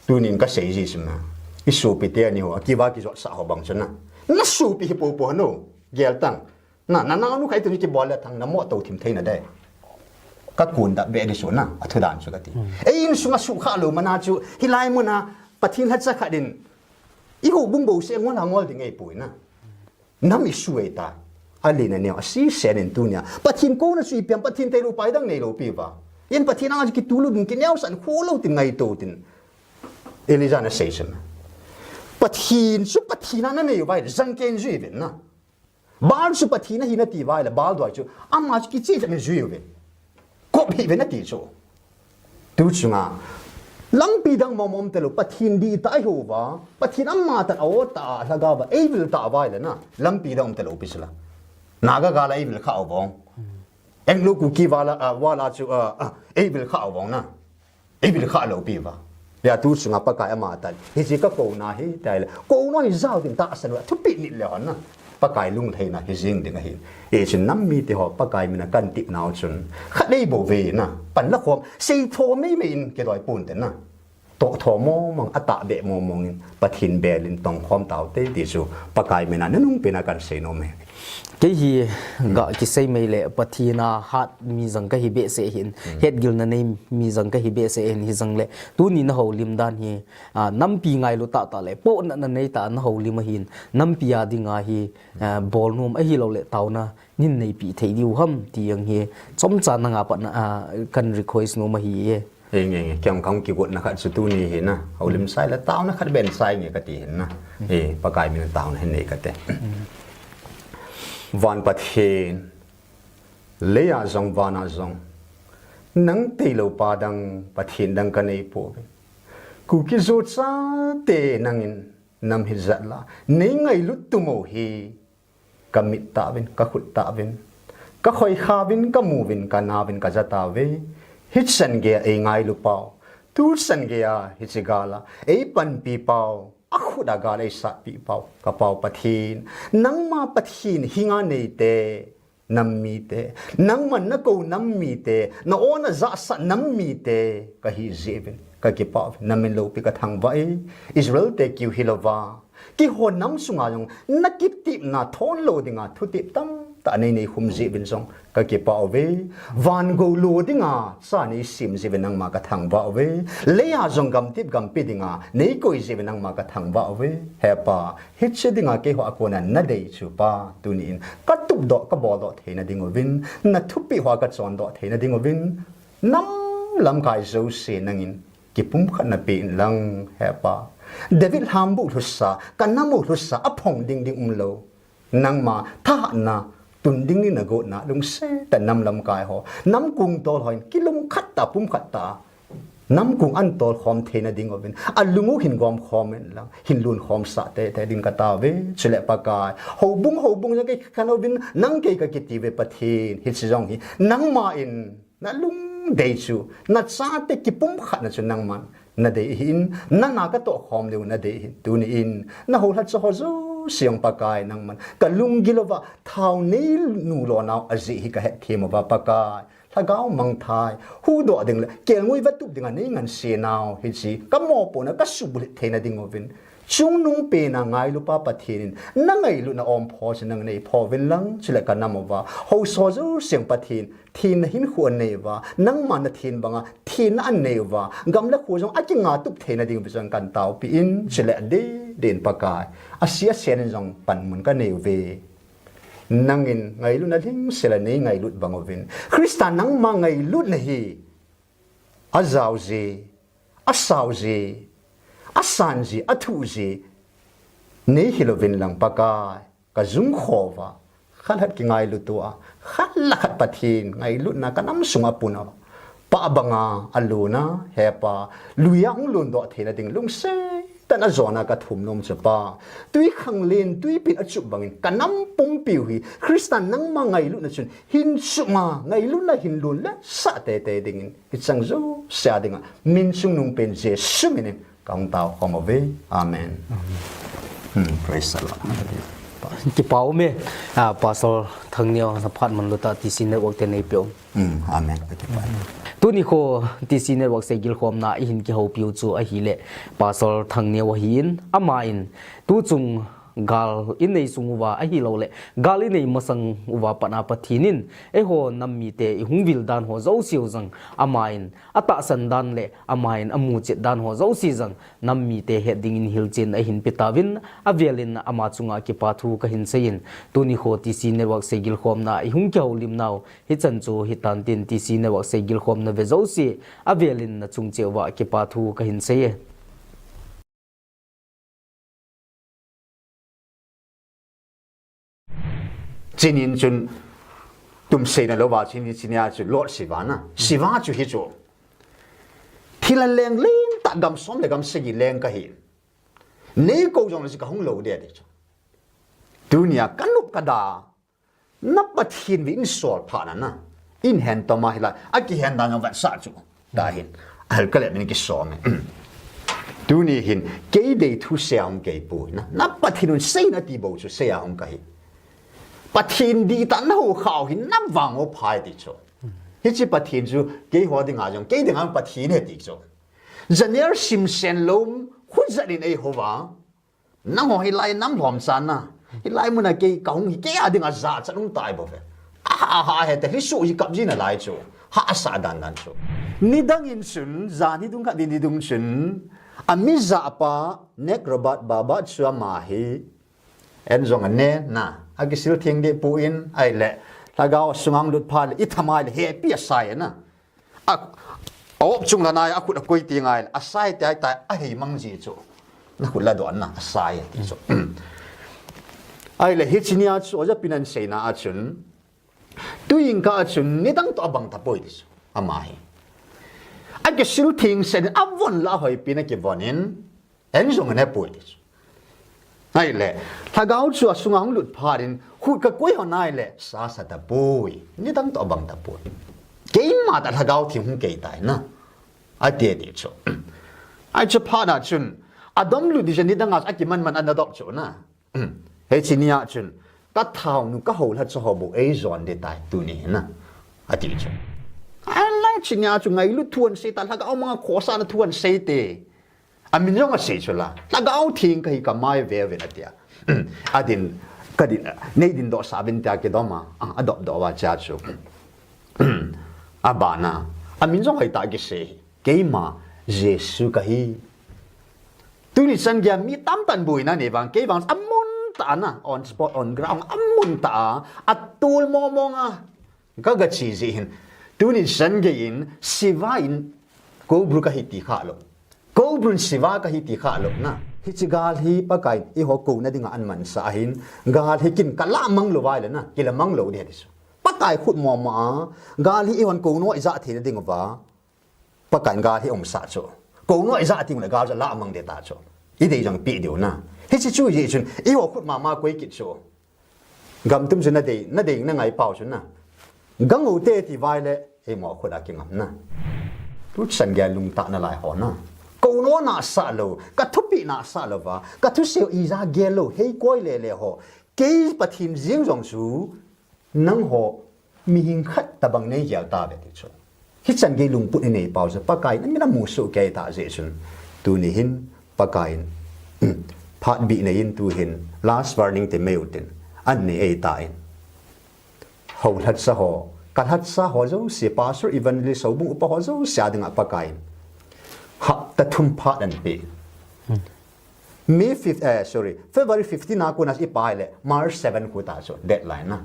tunin kasei ji chu na, isopite aniho akiva kijotsah ho bang chu na, nasopi hi poupou hon o, geltang. Na, nanaonu khat ituni kibol le thang, namoh tou thim theina dei. Kakon dap be di chu na, athudan chu kati. Ei insunga sukha lou mana chu, hilai muna Pathen lhacha khat in, ihoubung bouseh ngol ha ngol ding ahipoi na. Nam isuh ahitai. Alen aneo, asisen in tunia Pathen kouna chu ipi ham, Pathen tailou pai dang neilou pi uva, in Pathen anga chu kitulut ding, kineosah in kholou tin, ngaito tin, Elijah nasei chu na. Pathen chu Pathen a nanei uva ahile, jangkei in jui uvin na. Baal chu Pathen ahi nati uva ahile, Baal duai chu ama chu kicheh jep in jui uvin, kop hih uvin nati chu. Tu chunga lampi dang mong mong talou, Pathen dihtah ihouva, Pathen amatah a-o tah a Lhagao va eivil tah uva ahile na, lampi dang um talou pi chu la. Naga gal a eivil khah u vang, Anglo Kuki val a, a, val a chu, a, a, eivil khah u vang na, eivil khah lou pi uva. Hia tu chunga Pakai amatah in, hiche kakouna hi, tia ahile, kouna hi jao din tahsan uva thupeh nit leu hen na, Pakai lunglhaina hi jing ding ahi. Hichun nam mite ho, Pakai mina kantipnau chun, khat eibouve na, panla khom, seitho meimei in kidoi ponte na, tohtho mong mong, atahbeh mong mong in, Pathen bel in tongkhom taute ti chu Pakai mina nanungpena kansei nom e. Kei hi ga kisei mei le, Pathen a hat mi jong kahi behseh hin, hetgilna nei mi jong kahi behseh hin, hijongle tuni nahoulim dan hi, a, nampi ngailu tahtah le pohnatna neitah a nahoulim ahin, nampi a dinga hi, a, bolnom ahiloule taona nei neipeh thei diu ham ti jong hi chomcha nanga pat na, a, kan request nom ahi e. Henge, henge, kei jong kahung kigotna khat chu tuni hi na, houlim sai le taona khat beh in sai nge kati hin na. E, Pakai mina taona hin nei kate. Van Pathen, leia jong vana jong, nang tailou pa dang, Pathen dang kanei pouve. Kuki-Zo chate nangin nam hi jat la neingailut tum u hi, kamit tah uvin, kakhut tah uvin, kakhoikha uvin, kamu uvin, kana uvin, kaja tauve. Hichan geiya eingailu pau, tuchan geiya hiche gal a eipanpi pau, akhut a gal eisatpi pau, kapau Pathen, nangma Pathen hinga neite, nam mite, nangman nakou nam mite, na-o najahsah nam mite kahi jeh uvin kakipah uve, namin loupi kathangvah e. Israel te kiu hilouva, keiho nam sunga jong nakitepna thonlou dinga thutep tamtah neineikhum jeh uvin jong kakipah uve. Van gou lo dinga cha neisem jeh uvin nangma kathangvah uve. Leia jong gamtep gampe dinga neikoi jeh uvin nangma kathangvah uve. He Pa, hiche dinga keiho a kona nadei chu Pa, tuni in katupdoh, kaboldoh theina dinguvin, nathupeh hoa kachondoh theina dinguvin, nam lamkai jouse nangin kipumkhatna pe inlang, He Pa. David lhambu lhusa, kanam u lhusa, aphong ding ding umlou, nangma thahatna, tun ding ni nagotna, lungset tah nam lamkai ho, namkong tol hon kilungkhat tah, pumkhat tah, namkong an tolkhom theina dinguvin, alung u hin gomkhom inlang, hin lunkhomsah teitei ding katauve. Chule Pakai, houbung houbung jong kei kakhen uvin, nang kei kakitiuve Pathen, hiche jong hi nangma in nalung dei chu, nachate kipumkhatna chu nangman nadei ahin, nana katoh khom diu nadei ahin, tuni in, nahoulhat chu ho jouse jong Pakai nangman, kalunggil uva, thao neinu lonau ajeh hi kahetthem uva Pakai. Lhagao mangthah, huhdoh ding le, kelngoi vatup dinga neingansei nau, hiche, kamopohna, kasubulhit theina ding uvin. Chungnungpena ngailupa Pathen in, nangailutna ompho chu nang neipho uvin lang, chule kanam uva. Haosa jouse Pathen, thenna hinkho anei uva, nangma nathen banga, thenna anei uva, gam le kho jong akingatup theina ding uva jong kataopi in, chule adeh deh in Pakai. Ase ase in jong panmun kanei uve. Nangin ngailutna lhingsel a neingailut bang uvin. Christa nangma ngailutna hi, ajaoji, asaoji, asanji, athuhji, neihil uvin lang Pakai, kajung khova, khat le khat kingailut uva, khat le khat Pathen, ngailutna kanam sunga pun uva. Pah banga, alona, hepa, luiya hung londoh theina ding, lungset tah in ajona kathum nom chu Pa. Twikhanglen, twipin achup bangin, kanam pumpiu hi, Christa nangma ngailutna chun, hin chunga, ngailutna hin lon le sah teitei dingin, hicheng jouse a dinga, min chungnungpen Jesu minin, kahung taokhom uve. Amen. Hmm, praise the Lord. Kipa ume, ah, Pastor Thangneo, naphat manlu tah T C Network te neipe u. Hmm, amen. Tuni kho T C Network seigilkhomna ihin kihoupiu chu ahile Pastor Thangneo ahin, amain tuchung gal inei sung uva ahilou le gal inei masang uva pat a Pathen in eiho nam mite ihung vil dan ho jouse u jong amain atahsan dan le amain amuchet dan ho jouse jong nam mite het dingin hilchen ahin pe tauvin, avelin ama chunga kipa thu kahin seiyin, tuni kho T C Network seigilkhomna ihung kihoulim nau hichan chu hitan tin T C Network seigilkhomna ve jouse, avelin nachung cheh uva kipa thu kahin seiye. Chinin chun tumseina louva chinin chinia chu Lord Shiva na. Shiva chu hichu. Thil a leng lentah gam som le gam sagi leng kahi. Neikou jongle chu kahung lou ding ati chu. Tunia kanop kada. Na Pathen ve in sol phat na na. In hen toma hilai. Akihen dan jong vetsah chu. Tahin. Ahel kale min kisome. Tuni hin. Kei dei thu seiyang kei poi na. Na Pathen un seina ti bou chu seiyang kahi. Pathen dihtah na houkhau hin na vang u phai ti chu. Hiche Pathen chu keiho dinga jong. Kei dinga Pathen ahi ti chu. Janel simsen lou khut jat in eihou va. Nangho hilai nam lhom chan na. Hilai muna kei kahung hi kei a dinga jachat um tai bou ve. Aha, aha, hete, lhisu hi kap ji nalai chu. Hahsa dan dan chu. Nidang in chun, jan hi dung khat ding nidang chun. Ami japa, Nek Robert Baba chu ama hi. En jong ane, na. Akisil theng deh poi, ahile. Lhagao sunga lut phat le, ithamai le, hepi asai na. A, a op chung lhanai, akhut akoi ti ngai, asai ti ai tai, ahei mang ji chu. Na khut la don na, asai ti chu. Ahile hiche nia chu, oja pinan seina a chun. Tuingka a chun, nidang toh abang tapoi ti chu. Ama hi. Akisil theng sen, avon la hoipi na kivon in. En jong ane poi ti chu. Ahile, lhagao chu asunga hung lut phat in, khut kakoi hon ahile, sa sa tapoi. Nidang toh abang tapoi. Keima tah lhagao theng hung kei tai na. Ati ati chu. Ahi chu phat na chun, adom lut ding chu nidang a chu akiman man ana dop chu na. Hiche nia chun, kathao nu kahou lha chu ho bou eijon ding tai tuni na. Ati chu. Ahile hiche nia chu ngailut thu ahin sei ta lhagao manga khosahna thu ahin sei te. Amin jong asei chu la. Lhagao theng kahi kamai ve ve na tia. Adin, kadin, nei din doh sa vin tia kidom a. A, adop doh va cha chu. Abana. Amin jong hoi ta kisei. Keima Jesu kahi. Tuni chan geiya mi tamtah in buaina nei vang. Kei vang amun ta na. On spot, on ground. Amun ta a. Atol mong mong a. Ka, ka chi ji hin. Tuni chan gei in, Shiva in, Koubru kahi ti kha lou. Koubru in Shiva kahi ti kha lou na. Hiche gal hi Pakai in, eiho kouna dinga ahin mansah ahin. Gal hi kin ka lamang lou vai le na. Kila mang lou ding ti chu. Pakai khut mong mong a. Gal hi eihon kouna ija theina ding uva. Pakai in gal hi umsah chu. Kouna ija ti le gal chu lamang ding ta chu. Idei jong pe diu na. Hiche chu ji chun, eiho khut mama koi kit chu. Gam tum chu nadei, nadei nangai pau chu na. Gang u te ti vai le, Eimo khut a kingam na. Tu chan gei lungtah nalai ho na. Kou no nasa lou, ka thupi nasa lou va, ka thusei ija gel lou, hei koi le le ho. Kei Pathen jeng jong chu, nangho mihing khat tabang nei gel tave ti chu. Hichan gei lungput inei pau chu, Pakai in amin amu soh kei ta jeh chun. Tuni hin, Pakai in, phat bih nei in tu hin, last warning ti mai u tin, an nei ei ta in. Hou lhatsa ho, ka lhatsa ho jouse, pastor, evangelist, houbung upa ho jouse a dinga Pakai in hapta thum phat an pe. May fifth, eh, sorry, February fifteen a kon a i pai le, March seven khu ta chu deadline na.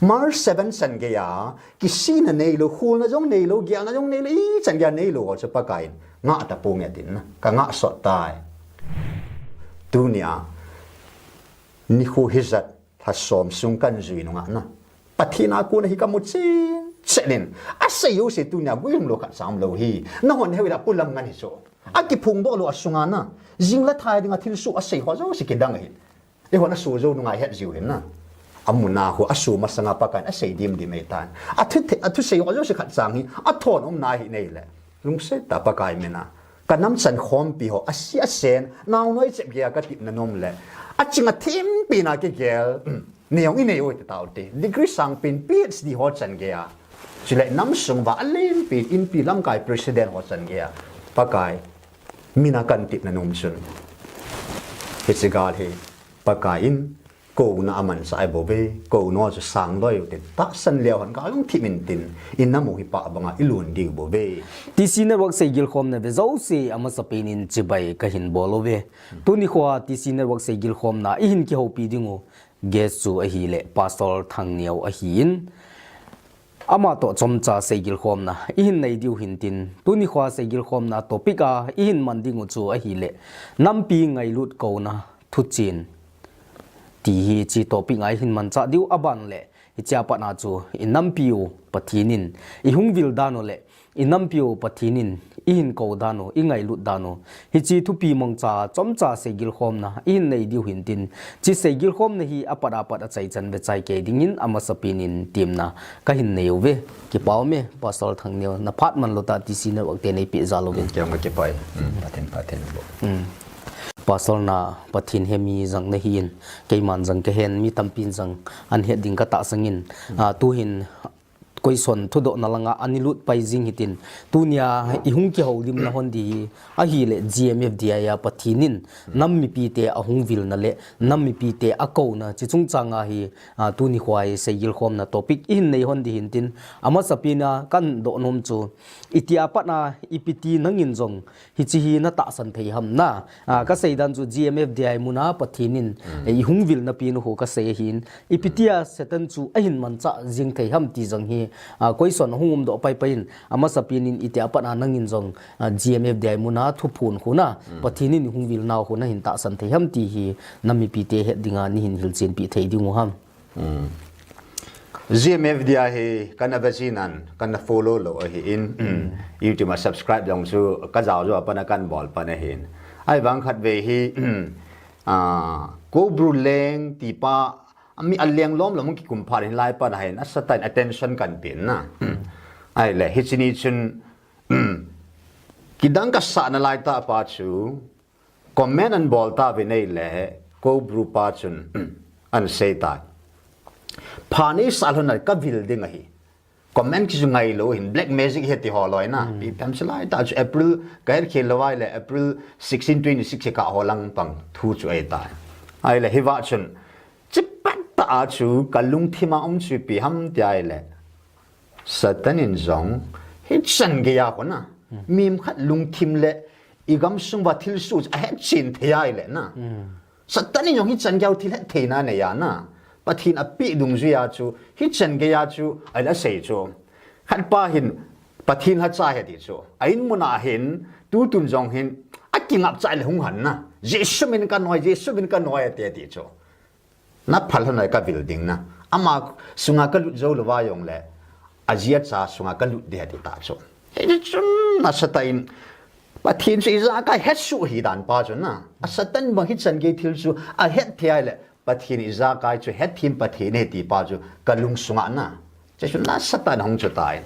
March seven chan gei a, kisihna nei lou, khulna jong nei lou, gelna jong nei lou, ichan gei a nei lou ho chu Pakai in ngah ta ponge tin na. Ka ngah sot tai. Tuni a, nikho hijat, lha som sung kan jui nunga na. Pathen a kon a hi ka mu chen chen in. Asei jouse tuni a guilhung lou khat cha um lou hi. Nahon heu ila pu Lamngan hi chu. Akiphong doh lou a sunga na. Jing le thai dinga thilsoh asei ho jouse kidang hi. Eihon asoh jou nunga het jiu hin na. Amu na khu asoh masanga Pakai in asei dim dim ei tan. Athu, athusei ho jouse khat chang hi. Athon um na hi nei le. Lungset ta Pakai mina. Ka nam chan khompi ho, asi asen, naonoi chep gei a ka tipna nom le. Aching a thimpi na kigel, nei jong inei u hite tao te. Degree sangpen PhD ho chan gei a. Chule nam sung uva alenpi, inpi lamkai president ho chan gei a. Pakai, mina kan tipna nom chun. Hiche gal hi, Pakai in, Kouna amanchah e bou ve, kouna chu sang loi u tin, tahsan leu hen ka lungthim in tin, i nam u hi pah banga i lun diu bou ve. T C Network seigilkhomna ve jouse amasapen in chibai kahin bol uve. Tuni khoa T C Network seigilkhomna i hin kihoupi ding u guest chu ahile Pastor Thangneo ahin. Ama toh chomcha seigilkhomna i hin nei diu hin tin, tuni khoa seigilkhomna topic a i hin man ding u chu ahile, nampi ngailut kouna thuchen. Ti hi hiche topic a i hin manchah diu aban le, hiche a pat a chu i nampi u Pathen in i hung vil dan u le, i nampi u Pathen in i hin kou dan u, i ngailut dan u. Hiche thupi mangcha chomcha seigilkhomna i hin nei diu hin tin, hiche seigilkhomna hi apat apat a chaichan ve chai kei dingin amasapen in temna kahin nei uve. Kipa ume, Pastor Thangneo, na phat man lou tah T C Network te nei peh jal uvin. Kei jong ka kipa e. Pathen, Pathen bo. Pastor na Pathen he mi jang nahin, keiman jang kahen, mi tampin jang ahin het ding ka tahsan in. Ah, tuhin question thudohna langa ana lut pai jing hitin. Tunia i hung kihoulimna hon di hi, ahile G M F D I a Pathen in nam mipite ahung vilna le nam mipite akouna, hiche chungchang a hi, ah, tuni khoa hi seigilkhomna topic i hin nei hon di hin tin, amasapen a kahin doh nom chu, itia pat a ipi ti nangin jong hiche hi na tahsan thei ham na. Ah, kasei dan chu G M F D I mun a Pathen in, eh, i hung vilna pen u khu kasei ahin, ipi tia Satan chu ahin manchah jing thei ham ti jong hi, ah, question ahung umdoh pai pai in, amasapen in itia pat a nangin jong, ah, G M F D I mun a thuphon khu na, Pathen in i hung vilna u khu nahin tahsan thei ham ti hi nam mipite het dinga neihin hilchenpi thei ding u ham. G M F D I hi kana ve jin nan, kana follow lou ahin, YouTube a subscribe jong chu ka jao jou a pat a kana bol pan ahin. Ahivang khat ve hi, ah, Koubru Leng ti pa, mi aleng lom lom kikum phat in hilai pa na hin, asatah in attention kana pe na. Ahile, hiche ni chun, kidang kasah nalai tah pa chu, comment ana bol tauve ahile, Koubru pa chun, ana sei tai. Pha neisah lhon a ka vil ding ahi. Comment chu ngailou hin, black magic ahi ti ho loi na. Ipi ham chulai tah chu April, ka het khel lou ahile, April sixteen twenty-six hi ka ho lang pang thu chu ahi tai. Ahile, hiva chun, chipat tah a chu ka lungthim a um chu ipi ham ti ahile, Satan in jong, hichan gei a khu na, mi khat lungthim le, i gamsung uva thilsoh chu ahet chen thei ahile na. Satan in jong hichan gei a thil het theina anei a na. Pathen apeh dungjui a chu, hichan gei a chu, ahile asei chu. Khat pa hin, Pathen lhacha ahi ati chu. A in mun a hin, tutun jong hin, akingapcha le hung han na. Jesu min kanoi, Jesu min kanoi ati ati chu. Na phal lhon a ka vil ding na. Ama sunga ka lut jou lou va jong le. Aji acha sunga ka lut ding ati ta chu. Hichun nasatah in Pathen chu ijakai hetsoh ahi dan pa chu na. A Satan bang hichan gei thil chu ahet thei ahile Pathen ijakai chu hetthem Pathen ahi ti pa chu ka lungsunga na. Hichun nasatah in ahung chu tai.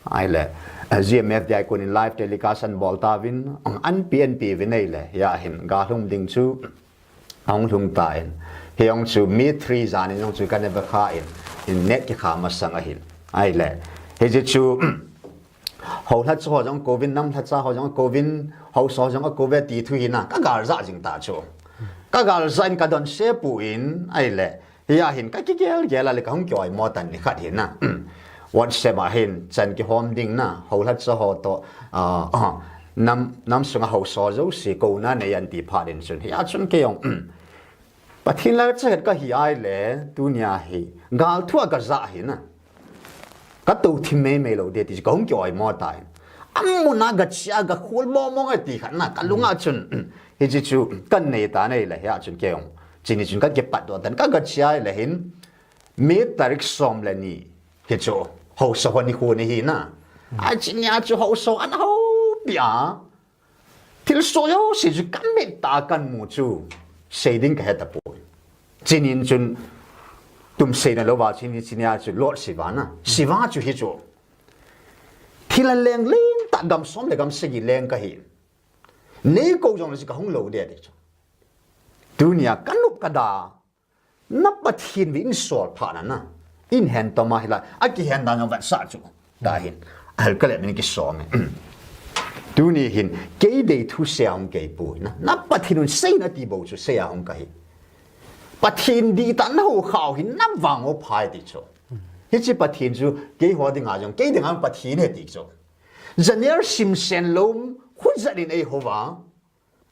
Ahile, GMFDI konin live telecast anabol tauvin, anpi anpi uvin ahile, hia hin, galhung ding chu, ahung lhung tan. Hiche chu May three jan in jong chu kana vekha in, in net kikha masang ahin. Ahile, hiche chu, Hou lhacha ho jong kouvin, nam lhacha ho jong kouvin, haosa ho jong kouve ti thu hina, kagal jah jing ta chu. Kagal jah in kadon se poi, ahile, hia hin kakigel gel a le kahung kioimo tan nikhat hina. WhatsApp a hin, chan kihom ding na, hou lhacha ho toh, ah, ah, nam, nam sunga haosa jouse kouna nei anti phat in chun. Hia chun kei jong, Pathen lhacha het kahi ahile, tunia hi, gal thu a kajah hina. Katou thim mei mei lou ding ti chu kahung kioimo tan. Amun a gache a gakhol mong mong e ti khat na, kalunga chun, hiche chu kanei tan ahile, hia chun kei jong. Chuni chun kakipat doh tan, kagache ahile hin, May tarik som le ni, hichu, haosa ho nikho ahi na. Achunia chu haosa ana houpi a. Thilsoh jouse chu kamit a kamu chu, sei ding kahe tapoi. Chuni chun, tum seina louva, chuni, chunia chu Lord Shiva na. Shiva chu hichu. Thil a leng lentah gam som le gam sagi leng kahi. Nei kou jongle chu kahung lou ding ti chu. Tunia kanop kada. Na Pathen vin insol phat na na. Inhen toma hilai. Akihen dan jong vetsah chu. Tahin. Ahil kale min kisome. Tuni hin. Kei dei thu sei a hung kei poi na. Na Pathen un sei na ti bou chu sei a hung kahi. Pathen dihtah na hou khah u hin na vang u phai ti chu. Hiche Pathen chu keiho dinga jong. Kei dinga Pathen ahi ti chu. Janel simsen lou. Khut jat in eihou va.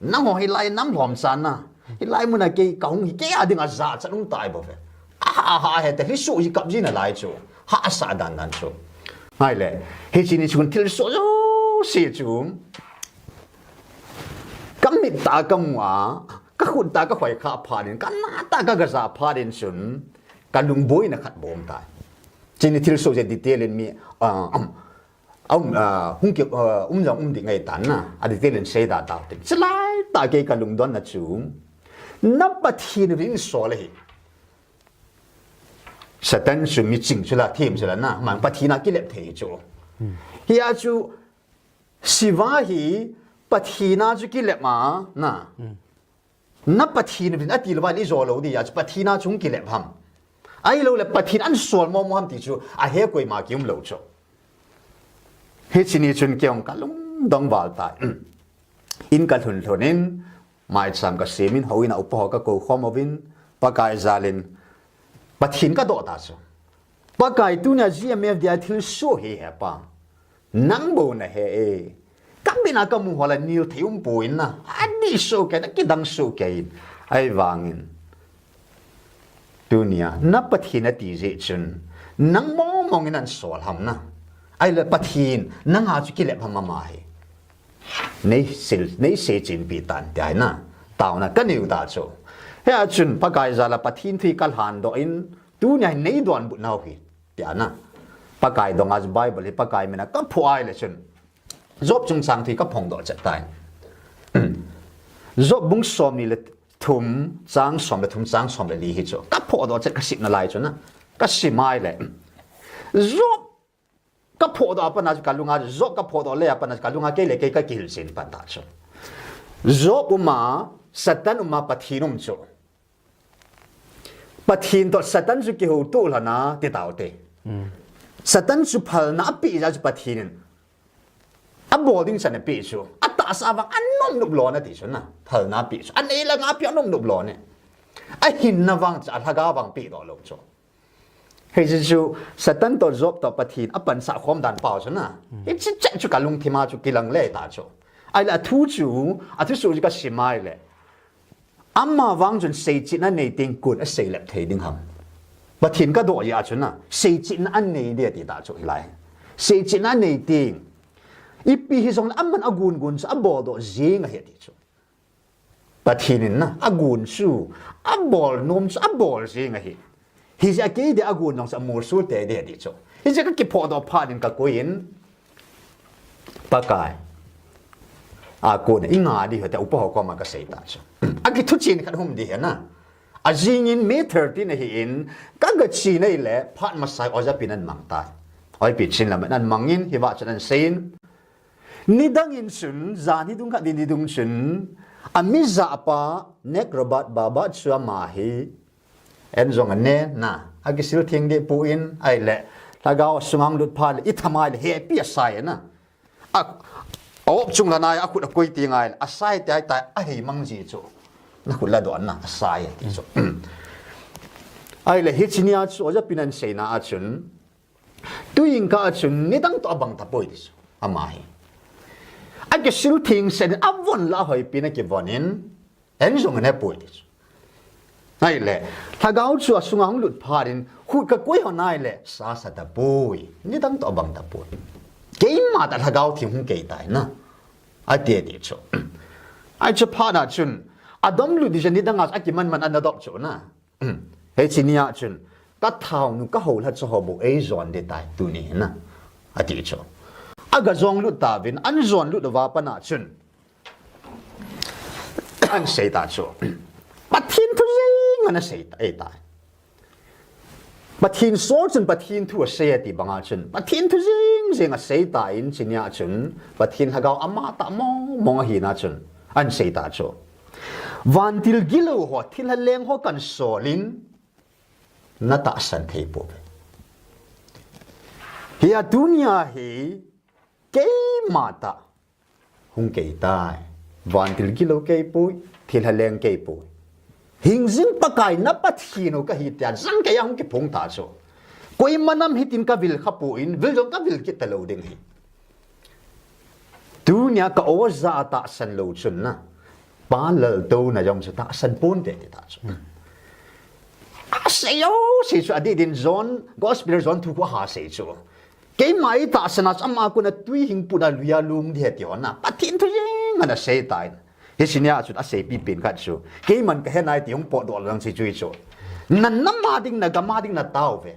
Nangho hilai nam lhom chan na. Hilai muna kei kahung hi kei a dinga jachat um tai bou ve. Aha, aha, hete, hisu hi kap jing nalai chu. Hahsa dan dan chu. Ahile, hiche ni chun thilsoh jouse chu. Kamit a kamu a, kakhut a kakhoi khah phat in, kana a kaga jah phat in chun, kalung boina khat bou um tai. Chuni thilsoh jouse detail in mi, ah, um, A um, ah, hung ki, ah, um jong um ding ahi tan na, a detail in sei da tau tin. Chulai tah kei kalungdon na chu, na Pathen vin insol ahi. Satan chu miching chu la, thim chu la na, man Pathen a kilep thei chu. Hia chu, Shiva hi Pathen a chu kilep ma, na. Na Pathen vin ati louva le ijo lou dia chu Pathen a chu hung kilep ham. Ahilou le Pathen a insol mong mong ham ti chu ahe koima kium lou chu. Hiche ni chun kei jong kalungdong val tai. In kalhun lhun in, maicham kasem in, houin a upa ho kakou khom uvin, Pakai jal in, Pathen kadoh ta chu. Pakai tunia GMFDI thilsoh hi he pa. Nang bou nahe e. Kamit a kamu ho la nil thei um poi na. Adih soh kei, akidang soh kei. Ahivangin. Tunia, na Pathen ati jeh chun. Nang mong mong in ahin sol ham na. Ahile Pathen, nanga chu kilep ham ama hi. Nei sil, nei seichenpi tan tia na. Taona kaneiu ta chu. Hia chun Pakai jal a Pathen thu hi kalhan doh in, tunia hi nei donbut nau hi. Tia na. Pakai donga chu Bible hi Pakai mina kaphoh ahile chun. Job chungchang thu hi kaphong doh chet tai. Job bung som ni le thum, chang som le thum, chang som le li hi chu. Kaphoh doh chet kasim nalai chu na. Kasim ahile. Job Kaphoh doh a pat na chu kalunga, Job kaphoh doh le a pat na chu kalunga kei le kei kakihil chen pan ta chu. Job um a, Satan um a, Pathen um chu. Pathen toh Satan chu kihoutoh lhon a, ti tau te. Satan chu phalna apeh jeh chu Pathen in. Abol ding chan apeh chu. Atahsa vang anom nop lou na ti chu na. Phalna apeh chu. Anei langa apeh anom nop lou ne. Ahinna vang chu alhaga vang peh doh lou chu. Hiche chu Satan toh Job toh Pathen apansah khom dan pau chu na. Hiche chet chu kalungthim a chu kilang le ta chu. Ahile athu chu, athusoh chu kasim ahile. Ama vang chun seichetna anei teng kon aseilep thei ding ham. Pathen kadoh jeh a chu na, seichetna anei ding ati ta chu hilai. Seichetna anei teng. Ipi hijongle aman agon gon chu abol doh jeng ahi ati chu. Pathen in na, agon chu, abol nom chu, abol jeng ahi. Hijeh a kei dia agon jong chu, amolso tei ding ahi ti chu. Hijeh a kakiphoh doh phat in kakoi in, Pakai. Akon, inga ding hite, upa ho koma kasei ta chu. Akithuchen khat hung um ding ahi na. Ajing in May thirteen ahi in, kagache nai le, phat masa oja pi nan mang tai. Hoipi chin lam an mangin, hiva chun an seiyin. Nidang in chun, jan hi dung khat ni dung chun, amijahpa, Nek Robert Barber chu ama hi, en jong ane, na, akisil theng deh poi, ahile, lhagao sunga lut phat le, ithamai le, hepi asai na. A, a op chung lana, akhut akoi ti ngai, asai ti ai tai, ahei mang ji chu. Nakhut ladoh na, asai ti chu. Ahile, hiche nia chu, oja pin an seina a chun, Tuin ka a chun nidang toh abang tapoi ti chu. Ama hi. Akisil theng sen in avon la hoipi na kivon in. En jong ane poi ti chu. Ahile. Lhagao chu asunga hung lut phat in. Khut kakoi ho nai le. Sasa tapoi. Nidang toh abang tapoi. Keima tah lhagao theng hung kei tai na. Ati ti chu. Ahi chu phat na chun. Adom lut di jan nidang a chu akiman man ana dop chu na. Hiche nia chun, ka thaonu, ka houlha chu ho bou eijon ding tai, tuni hin na, ati chu. Aga jong lut tauvin, an jon lut uva pat na chun, an sei ta chu. Pathen thu jing ana sei ta, ei tai. Pathen sol chun Pathen thu asei ati banga chun, Pathen thu jing jing asei tan, hiche nia chun, Pathen lhagao ama tah mong mong ahina chun, an sei ta chu. Vantil gilou ho, thilha leng ho kan sol in, na tahsan thei pouve. Hiche a tunia hi keima tah hung kei tai. Vantil gilou kei poi, thilha leng kei poi. Hingjing Pakai na Pathen u kahi tia, jangkeiya hung kiphong ta chu. Koima nam hitin kavil kha poi, vil jong kavil kit talou ding ahi. Tunia ka oja tahsan lou chun na. Pa laltouna jong chu tahsan ponte ti ta chu. Asei o, sei chu adih din John, Gospel John thu khu asei chu. Keima eitahsan a chu ama kona tui hing put a luia lung ding ahi ti ho na. Pathen thu jing ana sei tan. Hiche nia chu aseipi pen khat chu. Keiman kahe nai ti hung potdoh lang chu chu. Na nam a ding, na gam a ding na taove.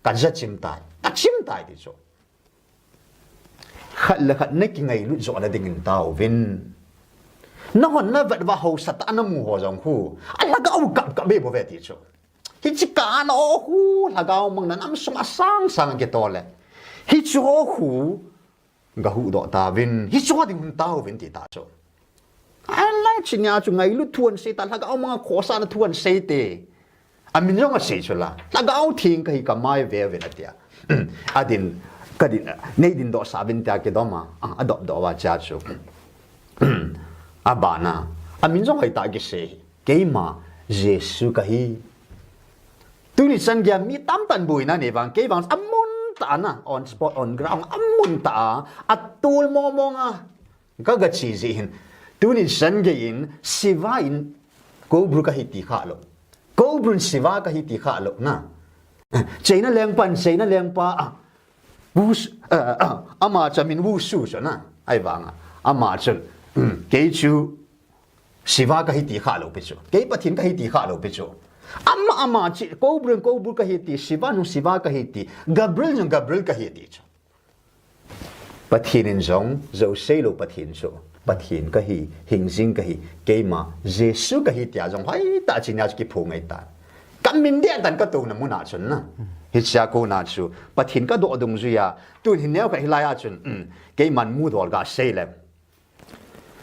Kaja chim tai. Kachim tai ti chu. Khat le khat na kingailut joh na dingin taovin. Nahon na vet uva haosa tah a namu ho jong khu. Alhagao kap kap be bou ve ti chu. Hiche kah a na o khu, lhagao mang na nam sung a sang sang kitol le. Hiche ho khu, gahuhdoh tauvin. Hiche ho ding hung tauvin ti ta chu. Alai hiche nia chu ngailut thu ahin sei ta, lhagao manga khosahna thu ahin sei te. Amin jong asei chu la. Lhagao theng kahi kamai ve ve na tia. Adin, kadin, nei dindoh sah uvin tia kidom a. A, adopdoh uva chia chu. Abana. Amin jong hoitah kisei. Keima Jesu kahi. Tuni chan geiya mi tamtah in boina nei vang. Kei vang amun tah a na. On spot, on ground. Amun tah a. Atol mong mong a. Ka, ka chi jeh hin. Tuni chan gei in, Shiva in, Cobra kahi ti kha lou. Cobra in Shiva kahi ti kha lou, na. China lengpa in, China lengpa, a. Wus-, a, a, ama chu amin Wushu chu, na. Ahivang a. Ama chun. Mm, kei chu Shiva kahi ti kha lou pi chu. Kei Pathen kahi ti kha lou pi chu. Ama, ama chi, Cobra in Cobra kahi ti, Shiva in Shiva kahi ti, Gabriel in Gabriel kahi ti chu. Pathen in jong, jou sei lou Pathen chu. Pathen kahi, hingjing kahi, keima, Jesu kahi tia jong, hoitah a hiche nia chu kiphong ahitai. Kamin deh tah in katouna mun a chun na. Hichea kona chu, Pathen kadoh dungjuia, tun hin neokhat hilai a chun, um, keiman mudol gasei leng.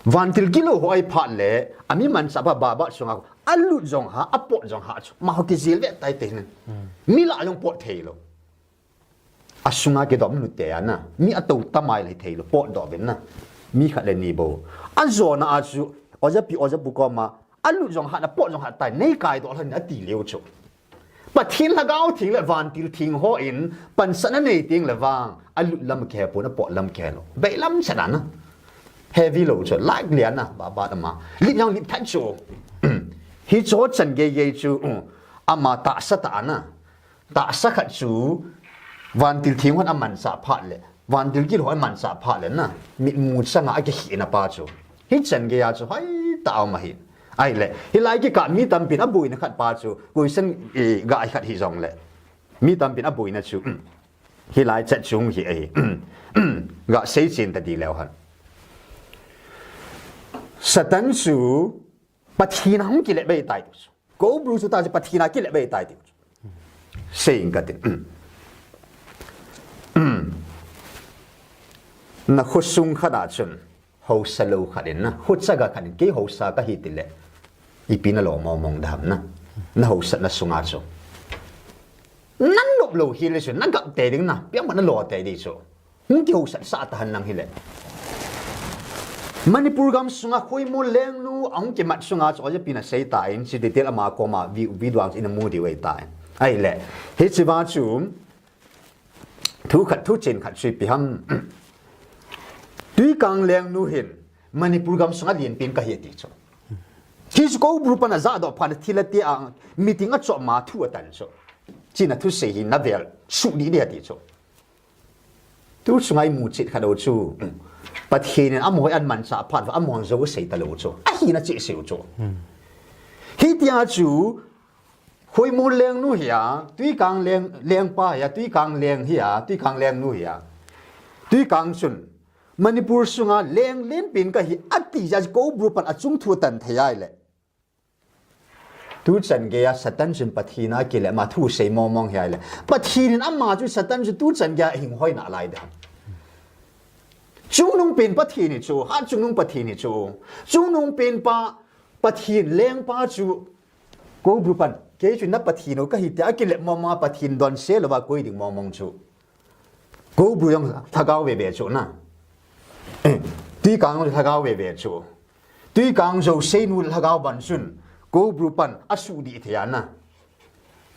Vantil gilou ho ahi phat le, ami manchahpa Barber sunga, alut jong ha, apot jong ha chu, amaho kijil ve tai te hin. Mi lah jong pot thei lou. Asunga kidom nu te a na. Mi atou tamai le thei lou, potdoh uvin na. Mi khat le ni bou. Ajona a chu, oja pi, oja pu koma, alut jong hat, apot jong hat tai, nei kaidoh lhon in ati leu chu. Pathen lhagao theng le vantil theng ho in, pansatna nei teng le vang, alut lam kihe pon, apot lam kihe lou. Beilam chan a na. Heavy lou chu, like lian na, ba, ba, ama. Lit jong lit tah chu. Hiche ho chan gei gei chu, um, ama tahsa tah a na. Tahsa khat chu, vantil theng hon amanchah phat le, vantil gilou hon amanchah phat le na, mitmu changa akikhehna pa chu. Hichan geiya chu, hoitah a um ahi. Ahile, hilai kikah mi tampin aboina khat pa chu, question, eh, ga hi khat hijongle. Mi tampin aboina chu, um, hilai chat chung hi ahi. Um, um, gasei chen ta di leu hen. Satan chu, Pathen a hung kile bei tai ti chu. Cobra chu ta chu Pathen a kile bei tai ti chu. Sei inge kati. Um. Na khosung khat a chun, hausa lou khat in na, kho chaga khat in, kei hausa kahi tile, ipi nalo mong mong dam na, na hausatna sunga chu. Nan nop lou hile chu, na gap tei ding na, piang ma nalo tei ding chu. Hung kihausat sah tahen nang hile. Manipur gam sunga Khoimol Lengnu ahung kimat sunga chu, oja pi na sei tan, si detail ama koma vi, video ang ina mu diu ahitan. Ahile, hiche va chu, thu khat, thu chen khat chu ipi ham. Twikang Lengnu hin, Manipur gam sunga lenpen kahi ati chu. Hichu Koubru pan ajahdoh phat in thil ati a, meeting a chop ma thu atan chu. China thusei hi na vel, suh dih dih ati chu. Tu chunga imu chet khat u chu, Pathen in amaho hi ahin manchah phat uva, amaho in jou asei talou chu. Ahina cheh sei u chu. Hitia chu, Khoimol Lengnu hi a, Twikang Leng, Lengpa hi a, Twikang Leng hi a, Twikang Lengnu hi a. Twikang chun, Manipur sunga leng lenpen kahi ati jeh a Koubru pan achung thu atan thei ahile. Tu chan geiya Satan chun Pathen a kile ma thusei mong mong hi ahile. Pathen in ama chu Satan chu tu chan geiya ahin hoi nalai ding ham. Chungnungpen Pathen hi chu, Hatchungnung Pathen hi chu. Chungnungpen pa, Pathen Lengpa chu, Koubru pan, kei chu na Pathen u kahi tia akile mong mong a Pathen donse louva koi ding mong mong chu. Koubru jong lhagao veve chu na. Eh, Twikang jong lhagao veve chu. Twikang jou seinu lhagao ban chun, Koubru pan asuh dih thei a na.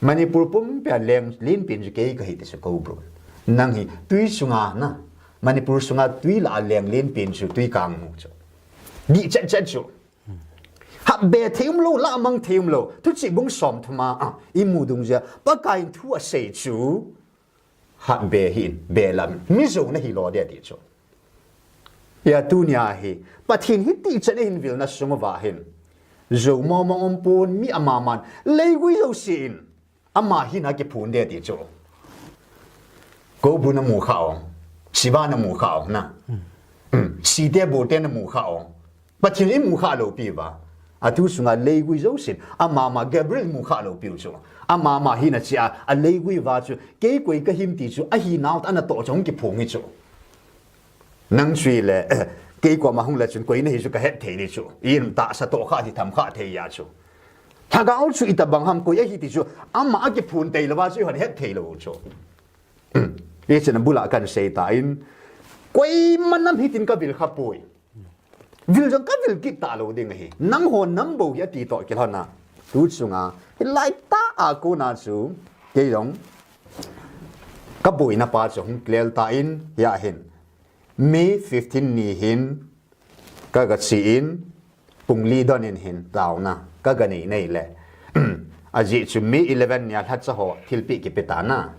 Manipur pumpia leng lenpen chu kei kahi ti chu Koubru. Nang hi twi sunga na. Manipur sunga twi lah a leng lenpen chu Twikang nu chu. Dih chet chet chu. Hatbe thei umlou, lah mang thei umlou. Thuchih bung som thum a, a, imu dungjuia, Pakai in thu asei chu. Hatbe hih in, belam, mi jouna hilou ding ati chu. Hia tunia hi, Pathen hiti chan ahin vilna sung uva hin. Jou mong mong umpon, mi amaman, leigui jouse in, ama hina kiphun ding ati chu. Koubru namu kha ong, Shiva namu kha ong na. Hmm, Site Bolte namu kha ong. Pathen imu kha lou piuva. Atu sunga leigui jousen, amama Gabriel imu kha lou piu chu. Amama hina chea, aleigui uva chu, kei koi kahim ti chu, ahinau tah a natoh chu, hung kiphong hi chu. Nang chu ile, eh, kei koma hung le chun, koi nahi chu kahet thei ding chu. Itahsa toh kha, ti tham kha thei a chu. Lhagao chu itobang ham, koi ahi ti chu, ama akiphon tei louva chu, ihon het thei lou chu. Hichun abula kahin sei tan, koima nam hitin kavil kha poi. Vil jong kavil kit talou ding ahi. Nangho nam bou hi ati toh kilhon a. Tu chunga, hilai tah a kona chu, kei jong, kaboina pa chu hung clear tan, hia hin. May fifteen ni hin, ka, kache in, pung li don in hin, taona, ka, kanei nei le. Ajeh chu May eleven nia lhacha ho, thilpeh kipe tan a.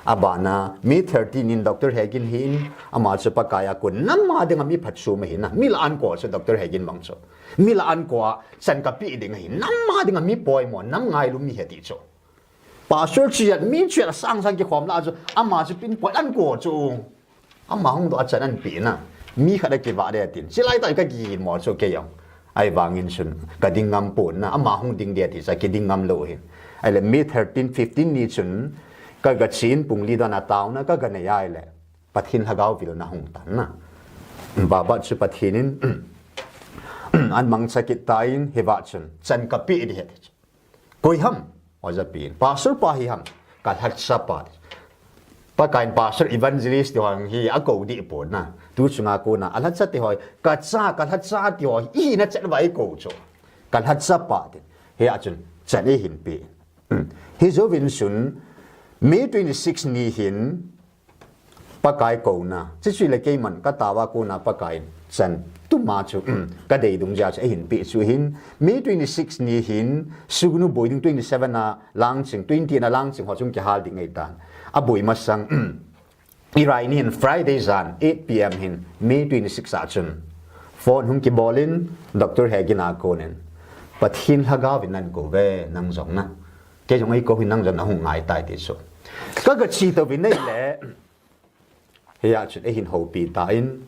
Abana, May thirteen in Doctor Hegin hin, ama chu Pakai a kon, nam a dinga mi phatchom ahi na, mi lah a ahin kou chu Doctor Hegin bang chu. Mi lah a ahin kou a, chan kapeh ding ahi, nam a dinga mi poimo, nam ngailu mi ahi ti chu. Pastor chujat, mi chujat asang sang kikhom lah a chu, ama chu pinpoint a ahin kou chu. Ama hung doh a chan ahin peh na. Mi khat a kivah ding atin. Chulai tah a kakiginmo chu kei jong. Ahivangin chun, kading ngam pon na. Ama hung ding ding ati chu, kiding ngam lou hin. Ahile, May thirteen, fifteen ni chun, ka, kache in pung li don a taona, ka, kanei ahile. Pathen lhagao vilna hung tan na. Babat chu Pathen in, ahin mangcha kit tan, hiva chun, chan kapeh ding ahi ti chu. Koi ham, oja pi in. Pastor pa hi ham, ka lhacha pa. Pakai in pastor evangelist ti ho hi akou deh pon na. Tu chunga kona, alhacha ti ho, ka cha, ka lhacha ti ho, ihina chet uva eikou chu. Ka lhacha pa ti. Hia chun, chan eihin pe. Hijouvin chun, May twenty-six ni hin, Pakai kouna. Chuchu le keiman kataova kona Pakai in chan tuma chu, um, kadei dungjuia chu eihin pe chu hin. May twenty-six ni hin, Sugnu boi ding twenty-seven a lang ching, twenty a lang ching ho chu kihal ding ahitan. Aboi masang, um, irai ni hin Friday jan, eight P M hin, May twenty-six a chun. Phone hung kibol in, Doctor Hegin a konin. Pathen lhagao vin nahin kou ve, nang jong na. Kei jong eikou hin nang jong nahung ngai tai ti chu. Ka, kache tou vin ahile. Hia chun eihin houpi tan.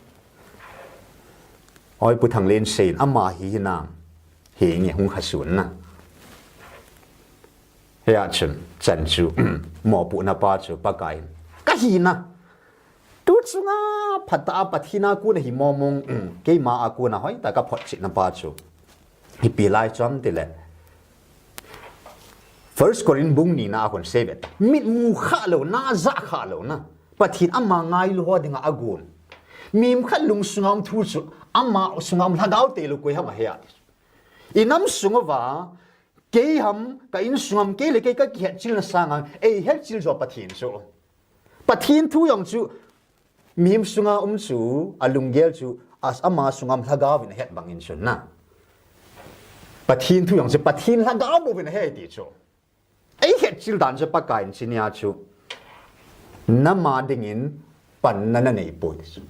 Oi Pu Thanglen sei in ama hi hinam. Hinge hung khasun na. Hia chun chan chu mopohna pa chu Pakai in. Kahina. Tu chunga phatah a Pathen a kon a hi mong mong, um, keima a kon a hoitah a ka photchetna pa chu ipi lai ham itile, First Corinth bung ni na a kon seibe. Mitmu khah lou, na jah khah lou na. Pathen ama ngailu ho dinga agon. Mihem khat lung sunga um thu chu ama sunga um lhagao tei lou koi ham ahe a ti chu. I nam sung uva, kei ham, ka insung ham, kei le kei ka kihetchilna sanga, eihetchil jo Pathen chu. Pathen thu jong chu, mihem sunga um chu, alunggel chu, as ama sunga um lhagao vin ahet bangin chun na. Pathen thu jong chu, Pathen lhagao bou vin ahe ti chu. Eihetchil dan chu Pakaiyin chinia chu, nam a dingin panna nanei poi ti chu.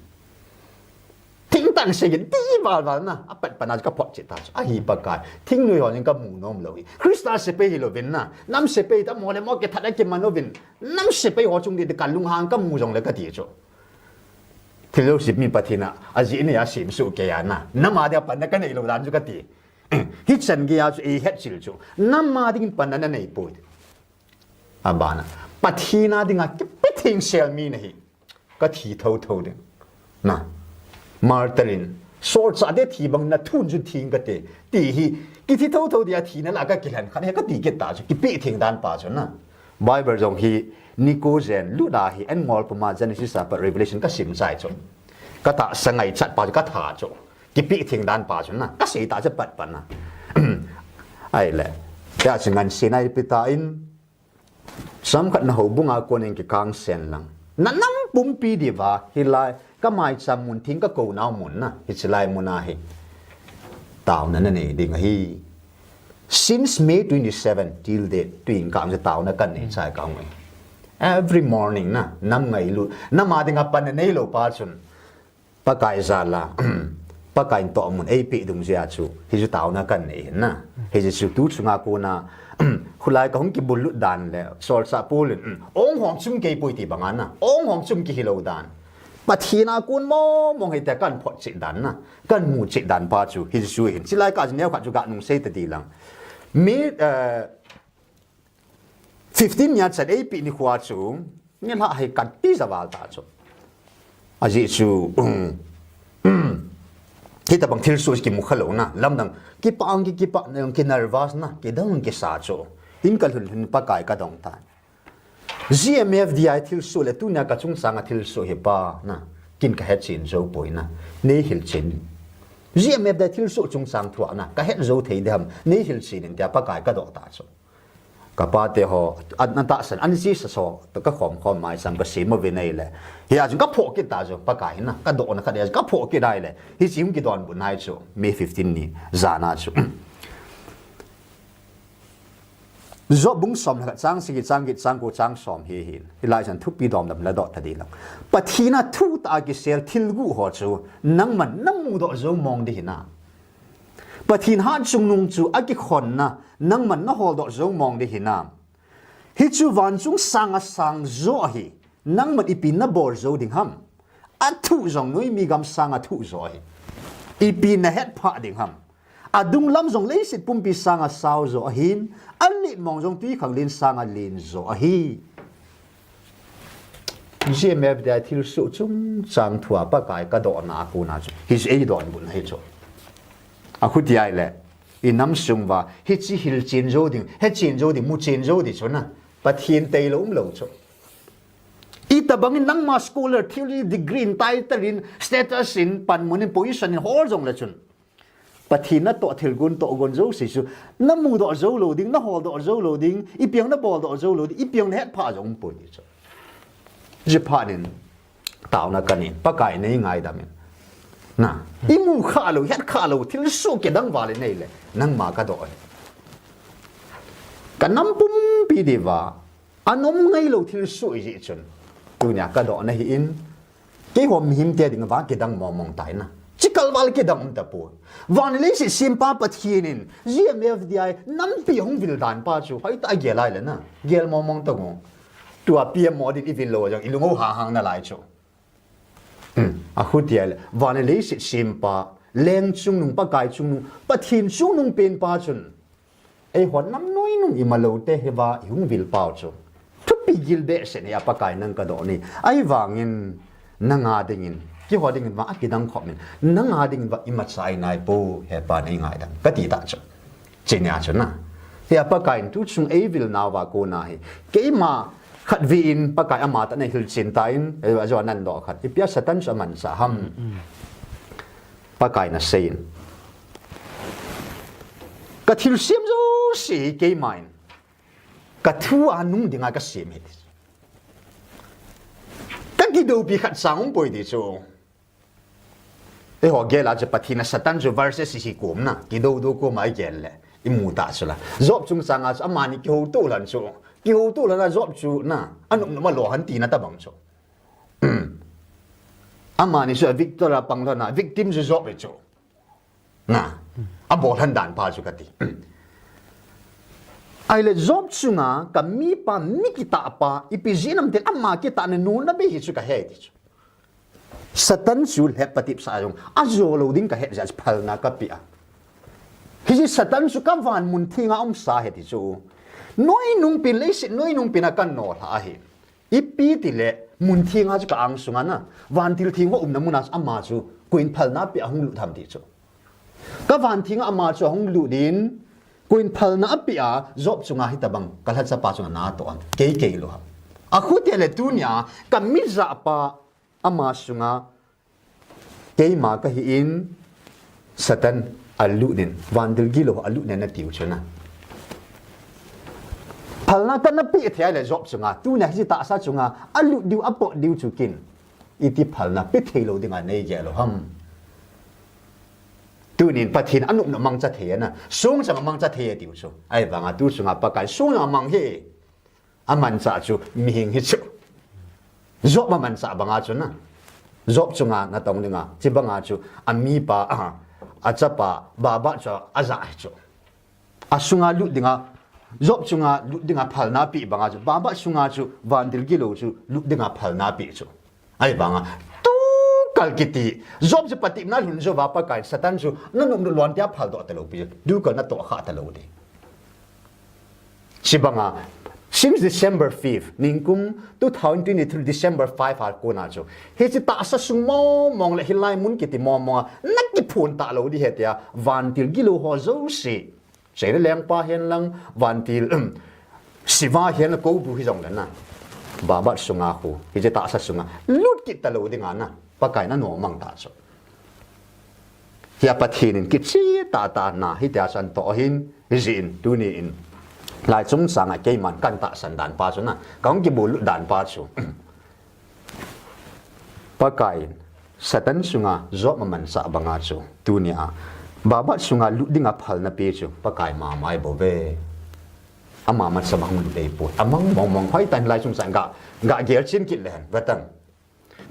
Thingtan seigin ti val val na, apat pan a chu ka photchet ta chu. Ahi Pakai, thingnoi ho jong ka mu nom lou hi. Christa sepai hilouvin na, nam sepai ta mo le mo kithat a kiman uvin, nam sepai ho chung di ka lunghang ka mu jongle ka ti chu. Thil jouse mi Pathen a, ajeh nei a semsuh kei a na, nam a dia panna ka nei lou dan chu ka ti. Hichan gei a chu eihetchil chu, nam a dingin panna nanei poi. Abana, Pathen a dinga kipe thengsel mi nahi. Ka thi thotho ding. Na. Martyr in, solchah te thi bang na thun chun thing kate. Ti hi, kithi thotho dia thina la ka kilhen khat hi ka ti kit ta chu, kipe theng dan pa chu na. Bible jong hi, Nico jen, Luda hi, en ngol puma Genesis a pat Revelation ka sim chai chu. Ka tahsa ngaichat pa chu, ka tha chu. Kipe theng dan pa chu na. Ka sei ta chu pat pat na. Ahile. Tia chu ngan sinai pita in. Chomkhat na houbung a konin kikang sen lang. Na nam pumpi diuva, hilai, ka maicham mun thing ka kou nau mun na, hiche lai mun a hi. Taona nanei ding ahi. Since May twenty-seven till date, tuin ka ang taona kanei chai ka ang. Every morning na, nam ngailu, nam a dinga panna neilou pa chun. Pakai jal a, Pakaiyin tohmun eipeh dungjuia chu, hichu taona kanei hin na. Hichu tu chunga kona, khulai ka hung kibullut dan le, solchah Paul in, ong hong chum kei poi ti banga na, ong hong chum kei hilou dan. Pathen a kon mong mong hite kan photchet dan na, kan muchet dan pa chu, hichu hin. Chilai ka chu neokhat chu ga nung sei tadi lang. Mi, eh, fifteen nia chan eipeh nikho chu, nilhah hi kati javal ta chu. Ajeh chu, um, um, hitabang thilsoh kimu khalou na, lamdang, kipah ang ki, kipah na ang ki nervous na, kidang kisa chu. In ka lhun lhun Pakai ka dong ta. G M F D I thilsoh le tunia ka chungchang a thilsoh hi pa na, kin ka hechen jou poi na, nei hilchen. G M F D I thilsoh chungchang thua na, ka het jou thei dem, nei hilchen in tia Pakai ka doh ta chu. Ka pate ho, an, an tahsan, an Jesus ho, ka khom khom maicham ka sem uvin ahile. Hia chun ka phoh kit ta chu, Pakai na, ka dohna khat hia chun ka phoh kit ahile. Hiche hung kidonbut nai chu, May fifteen ni, jan a chu. Job bung som le khat chang sagi chang get chang ko chang som hi hin. Hilai chan thupi dom dom la doh ta di lang. Pathen a thu tah a kisel thil guh ho chu, nangman na mudoh jou mong di hinam. Pathen hatchungnung chu akikhonna, nangman na holdoh jou mong di hinam. Hichu vanchung sang a sang jo ahi, nangman ipi na bol jou ding ham. Athu jong noimi gam sang a thu jo ahi. Ipi na hetphah ding ham. Adung lam jong leiset pumpi sang a sao jo ahin, alet mong jong twikhanglen sang a len jo ahi. G M F D I thilsoh chungchang thua Pakai ka dohna a kona chu. Hichu eidonbutna hi chu. Akhuti ahile, i nam sung uva, hiche hilchen jou ding, hechen jou ding, muchen jou ding chu na. Pathen tailou umlou chu. Itabang in nangma scholar, theology degree in, title in, status in, panmun in, position in, hol jongle chun. Pathen natoh thilgon tohgon jouse chu, na mudoh jou lou ding, na holdoh jou lou ding, ipi jong na boldoh jou lou ding, ipi jong na hetphah jong umpoi ti chu. Jipha nin, taona kanei, Pakai nei ngaidam in. Na, imu khalou, het khalou, thilsoh kidang val in neile, nangma ka doh e. Ka nam pumpi diuva, anom ngailou thilsoh ijeh chun. Tunia ka dohna hi in, keiho mihem te dinga kidang mong mong tai na. Chikal val kidang um tapoi. Van le leiset sempa Pathen in, G M F D I, nampi hung vil dan pa chu, hoitah a gel ahile na. Gel mong mong tang u. Tua P M Modi in i vil lou jong, i lung o hang hang nalai chu. Hmm. Akhuti ahile, van le leiset sempa, leng chungnung, Pakai chungnung, Pathen chungnung pen pa chun. Eiho nam noi nung imalou te hiva i hung vil pau chu. Thupi gil behseh nei a Pakai nang ka doh nei. Ahivangin Nanga dingin, keiho dingin vang akidang khop in, nanga dingin vang imacha inai pou, he Pa nei ngaidam, kati ta chu. Chini a chu na. Hia Pakaiyin tuchung eivilnauva kona hi, keima khatvei in Pakai ama tah in ahilchen tan, eh, ajo anan doh khat. Ipi a Satan chu amanchah ham. Pakaiyin aseiyin. Ka thilsem jouse hi keiman. Ka thu a nung dinga kasem ahi ti. Ka kidoupi khat sang umpoi ti chu. Eiho gel a chu Pathen a Satan chu versus hi kom na. Kidou dou koma igel le. Imu ta chu la. Job chungchang a chu amani kihouto lhon chu. Kihouto lhon a Job chu na. Anop nop a lo hen tina tabang chu. Amani chu a victor a pang lhon a victim chu Job ahi chu. Na, abol lhon dan pa chu kati. Ahile Job chunga ka mipa mi kitah pa, ipi jeh ham itile ama kitahna nuna bei hi chu kahe ti chu. Satan chu lhep patep sah jong, ajo lou ding kahet jeh a chu phalna kapeh a. Hiche Satan chu ka van mun thenga umsa ahi ti chu. Noinung pen leiset, noinung pen a kanolha ahi. Ipi tile, mun thenga chu ka angsunga na, vantil theng ho umna muna chu ama chu, koiyin phalna apeh a hung lut ham ti chu. Ka van thenga ama chu ahung lut in, koiyin phalna apeh a, Job chunga hitabang, ka lhachapa chunga natoh ham, kei kei lou ham. Akhuti le tunia, ka mijahpa ama sunga, keima kahi in, Satan alut in, vantil gilou alut in atiu chu na. Phalna kana peh thei le Job chunga, tunia hiche tahsa chunga, alut diu, apot diu chu kin. Iti phalna pe thei lou dinga nei gel u ham. Tunin Pathen anop nop mangcha thei ana, song chang mangcha thei atiu chu. Ahivanga tu chunga Pakai song chang mang hi. Amanchah chu mihem hi chu. Job amanchah banga chu na. Job chunga natong dinga, chibanga chu amipa, a, achapa, baba chu aja hi chu. Asunga lut dinga, Job chunga lut dinga phalna apeh banga chu, baba sunga chu vantil gilou chu lut dinga phalna apeh chu. Ahivanga, tukal kiti, Job chu patepna lhun jouva Pakai Satan chu, nanop nop lon tia phaldoh talou pi, tukal natoh kha talou di. Chibanga, since December fifth, ningkum two thousand twenty-three December five a kona chu. Hiche tahsa sung mong mong le hilai mun kiti mong mong a, nakiphun talou di ahi tia, vantil gilou ho jouse. Seina lengpa hen lang, vantil, um, siva hen lang koubu hi jong le na. Baba sunga khu, hiche tahsa sunga, lut kit talou dinga na, Pakai in anom mang ta chu. Hia Pathen in kicheh tah tah na, hitia chu atoh ahin, hijeh in, tuni in. Lai chungchang a keiman katahsan dan pa chu na, kahung kibol lut dan pa chu. Pakai in, Satan sunga Job amanchah banga chu, tunia, baba sunga lut dinga phalna pe chu, Pakai mama ahi bou ve. Ama masang ahung lut ahi poi. Amang mong mong hoitah in lai chungchang ga, ga gel chen kit le hen, vetang.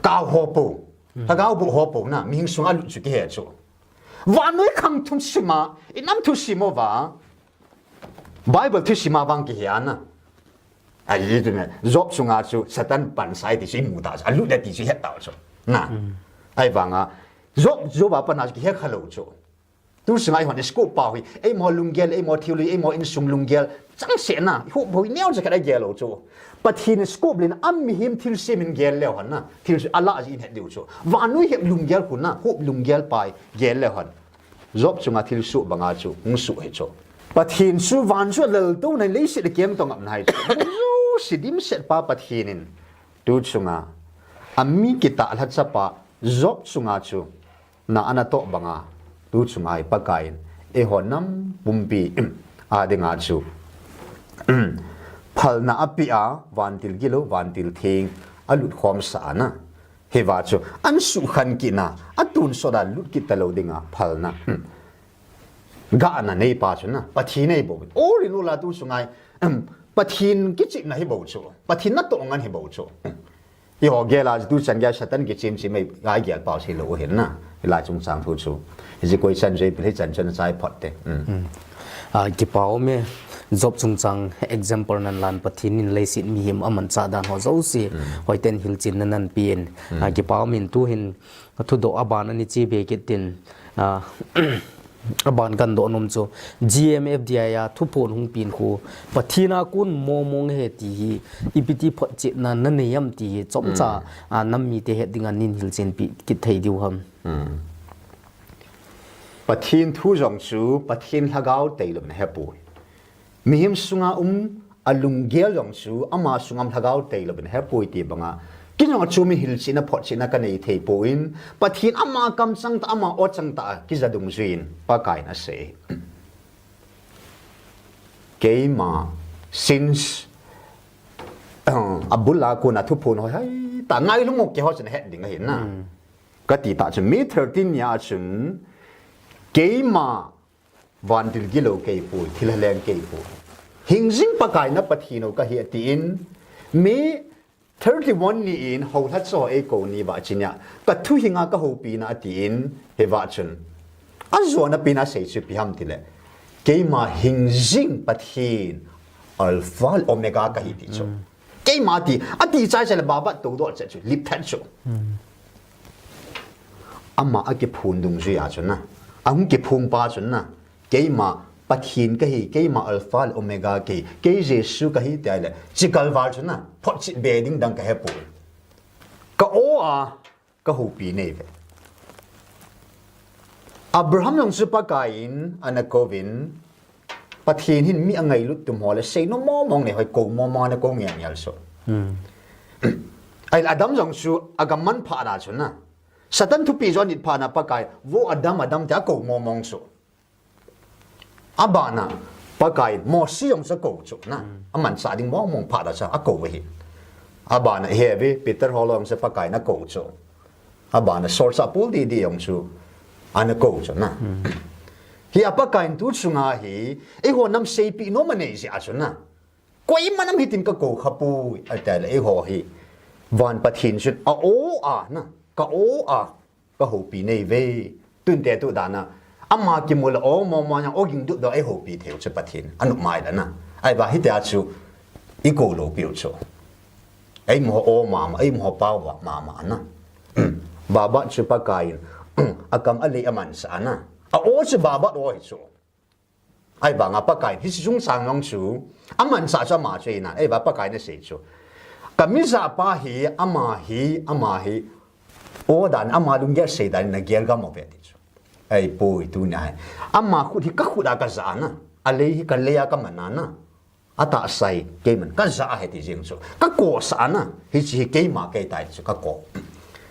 Kau ho pou. Lhagao boh ho pou na, mihem sunga lut chu kihe chu. Vannoi khang thusim a, inam thusim uva. Bible thusim a vang kihe ana. Ahi tu na, Job sunga chu Satan pansa ahi ti chu imu ta chu, alut le ti chu ihet tau chu. Na. Ahivanga, Job, Job a pana chu kihe khalou chu. Tu sunga eihon scope pa hi, eima lunggel, eima theology, eima insung lunggel, changseh na, ihop hi neo cha khat a gel lou chu. Pathen scope len a mihem thilsem in gel leu hen na, thil alah jeh in het diu chu. Vannoi het lunggel khu na, hop lunggel pa hi gel leu hen. Job chunga thilsoh banga chu, hung soh hi chu. Pathen chu van chu alal tou na leiset a keng tong ap na ahi chu. Jouse dimset pa Pathen in, tu chunga, ami kitah lhachapa, Job chunga chu, na anatoh banga, tu chunga hi Pakai in, eiho nam pumpi, a dinga chu, phalna apeh a, vantil gilou, vantil theng, alut khomsah ana. Hiva chu, ahin sukhen kit na, atonsot a lut kit talou dinga, phalna. Gahna neipa chu na, Pathen ahi bou. All in all a tu chunga hi, Pathen kichihna ahi bou chu, Pathen natoh ngen ahi bou chu. Eiho gel a chu tuchan gei a Satan kichem chem a igel pau sei lou u ahin na. Hilai chungchang thu chu. Hiche koi chan jeh pil hichan chun achai phot te. Um. Um. A, kipa um e, Job chungchang example nahin lan, Pathen in leiset mihem amanchah dan ho jouse. Um. Hoiten hilchenna nahin pe in. Um. A, kipa um in tuhin, thudoh aban ani che be kit tin. A, Aban kadoh nom chu G M F D I a thuphon hung pen khu Pathen a kon mong mong ahi ti hi ipi ti photchetna nanei am ti hi chomcha a nam mite het dinga neihilchen peh kit thei diu ham? Pathen thu jong chu Pathen lhagao tailou in ahepoi. Mihem sunga um alunggel jong chu ama sunga um lhagao tailou in ahepoi ti banga kei jong chu mi hilchetna photchetna kanei thei poi. Pathen ama kamchang tah, ama o chang tah a kija dungjui in Pakaiyin asei. Keima since abul a kona thuphon hoi hoi tah ngailou mo keiho chun het ding ahi na. Kati tah chun May thirteen nia chun keima vantil gilou keipoi, thilha leng keipoi. Hingjing Pakai na Pathen u kahi atin, May thirty-one ni in houlhacha ho eikou ni uva chun nia, kathuhing a kahoupina atin, hiva chun ajona pen a asei chu ipi ham tile, keima hingjing Pathen Alpha le Omega kahi ti chu. Keima ati, ati chai chai le babat toudoh chet chu, lipthat chu. Ama akiphong dungjui a chun na, ahung kiphong pa chun na, keima Pathen kahi, keima Alpha le Omega kahi, kei Jesu kahi ti ahile, chikal val chun na, photchet be ding dang kahepoi. Ka o a, kahoupi nei ve. Abraham jong chu Pakaiyin ana kouvin, Pathen hin mi angailut tum ho le seinom mong mong nei hoi kou mong mong ana kou ngel ngel chu. Ahile Adam jong chu agam man phat a chun na, Satan thupeh jo anit phat na Pakai, vo Adam, Adam tia akou mong mong chu. Abana, Pakai, Mose jong chu akou chu na. Amanchah ding mong mong phat a chu akou ahi. Abana, iheuvin, Peter ho jong chu Pakai in akou chu. Abana, solchah Paul didi jong chu ana kou chu na. Hia Pakaiyin tu chunga hi, eiho nam seipeh nom anei jeh a chu na, koiman nam hitin kakou khapoi, ati le eiho hi van Pathen chun a o a na, ka o a kahoupi nei ve. Tun te tu dan a, ama kimu le o mong mong jong o ging dup doh eihoupi thei u chu Pathen anop mai le na. Ahivang hitia chu ikou lou piu chu. Eimu ho o mama, eimu ho pao mama na. Babat chu Pakaiyin akam alei amanchah na, a o chu babat o hi chu. Ahivanga Pakaiyin hiche chungchang jong chu amanchah chu ama chu ahi na, ahivang Pakaiyin asei chu, ka mijah pa hi, ama hi, ama hi, o dan, ama lunggel sei dan in nagel gam uve ti chu. Ahipoi tunia hi, ama khut hi kakhut a kajah na, alei hi kalei a kaman na, atahsa hi keiman kajah ahi ti jeng chu kakousah na, hiche hi keima kei tai chu kakou.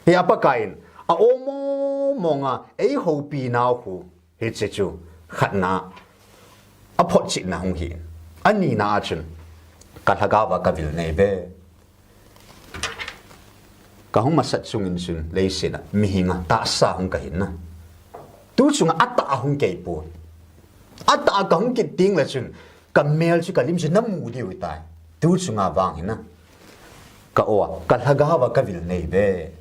Hia Pakaiyin a o mong mong a eihoupi nau khu, hiche chu khatna a photchetna hung hi. Anina a chun, ka lhagao a kavil nei ve. Kahung masat chungin chun leiset a mihinga tahsa hung kahin na, tu chunga atah a hung keipon. Atah a kahung kit teng le chun kamel chu kalim chu namu diu tai. Tu chunga vang hi na, ka o a, ka lhagao a kavil nei ve.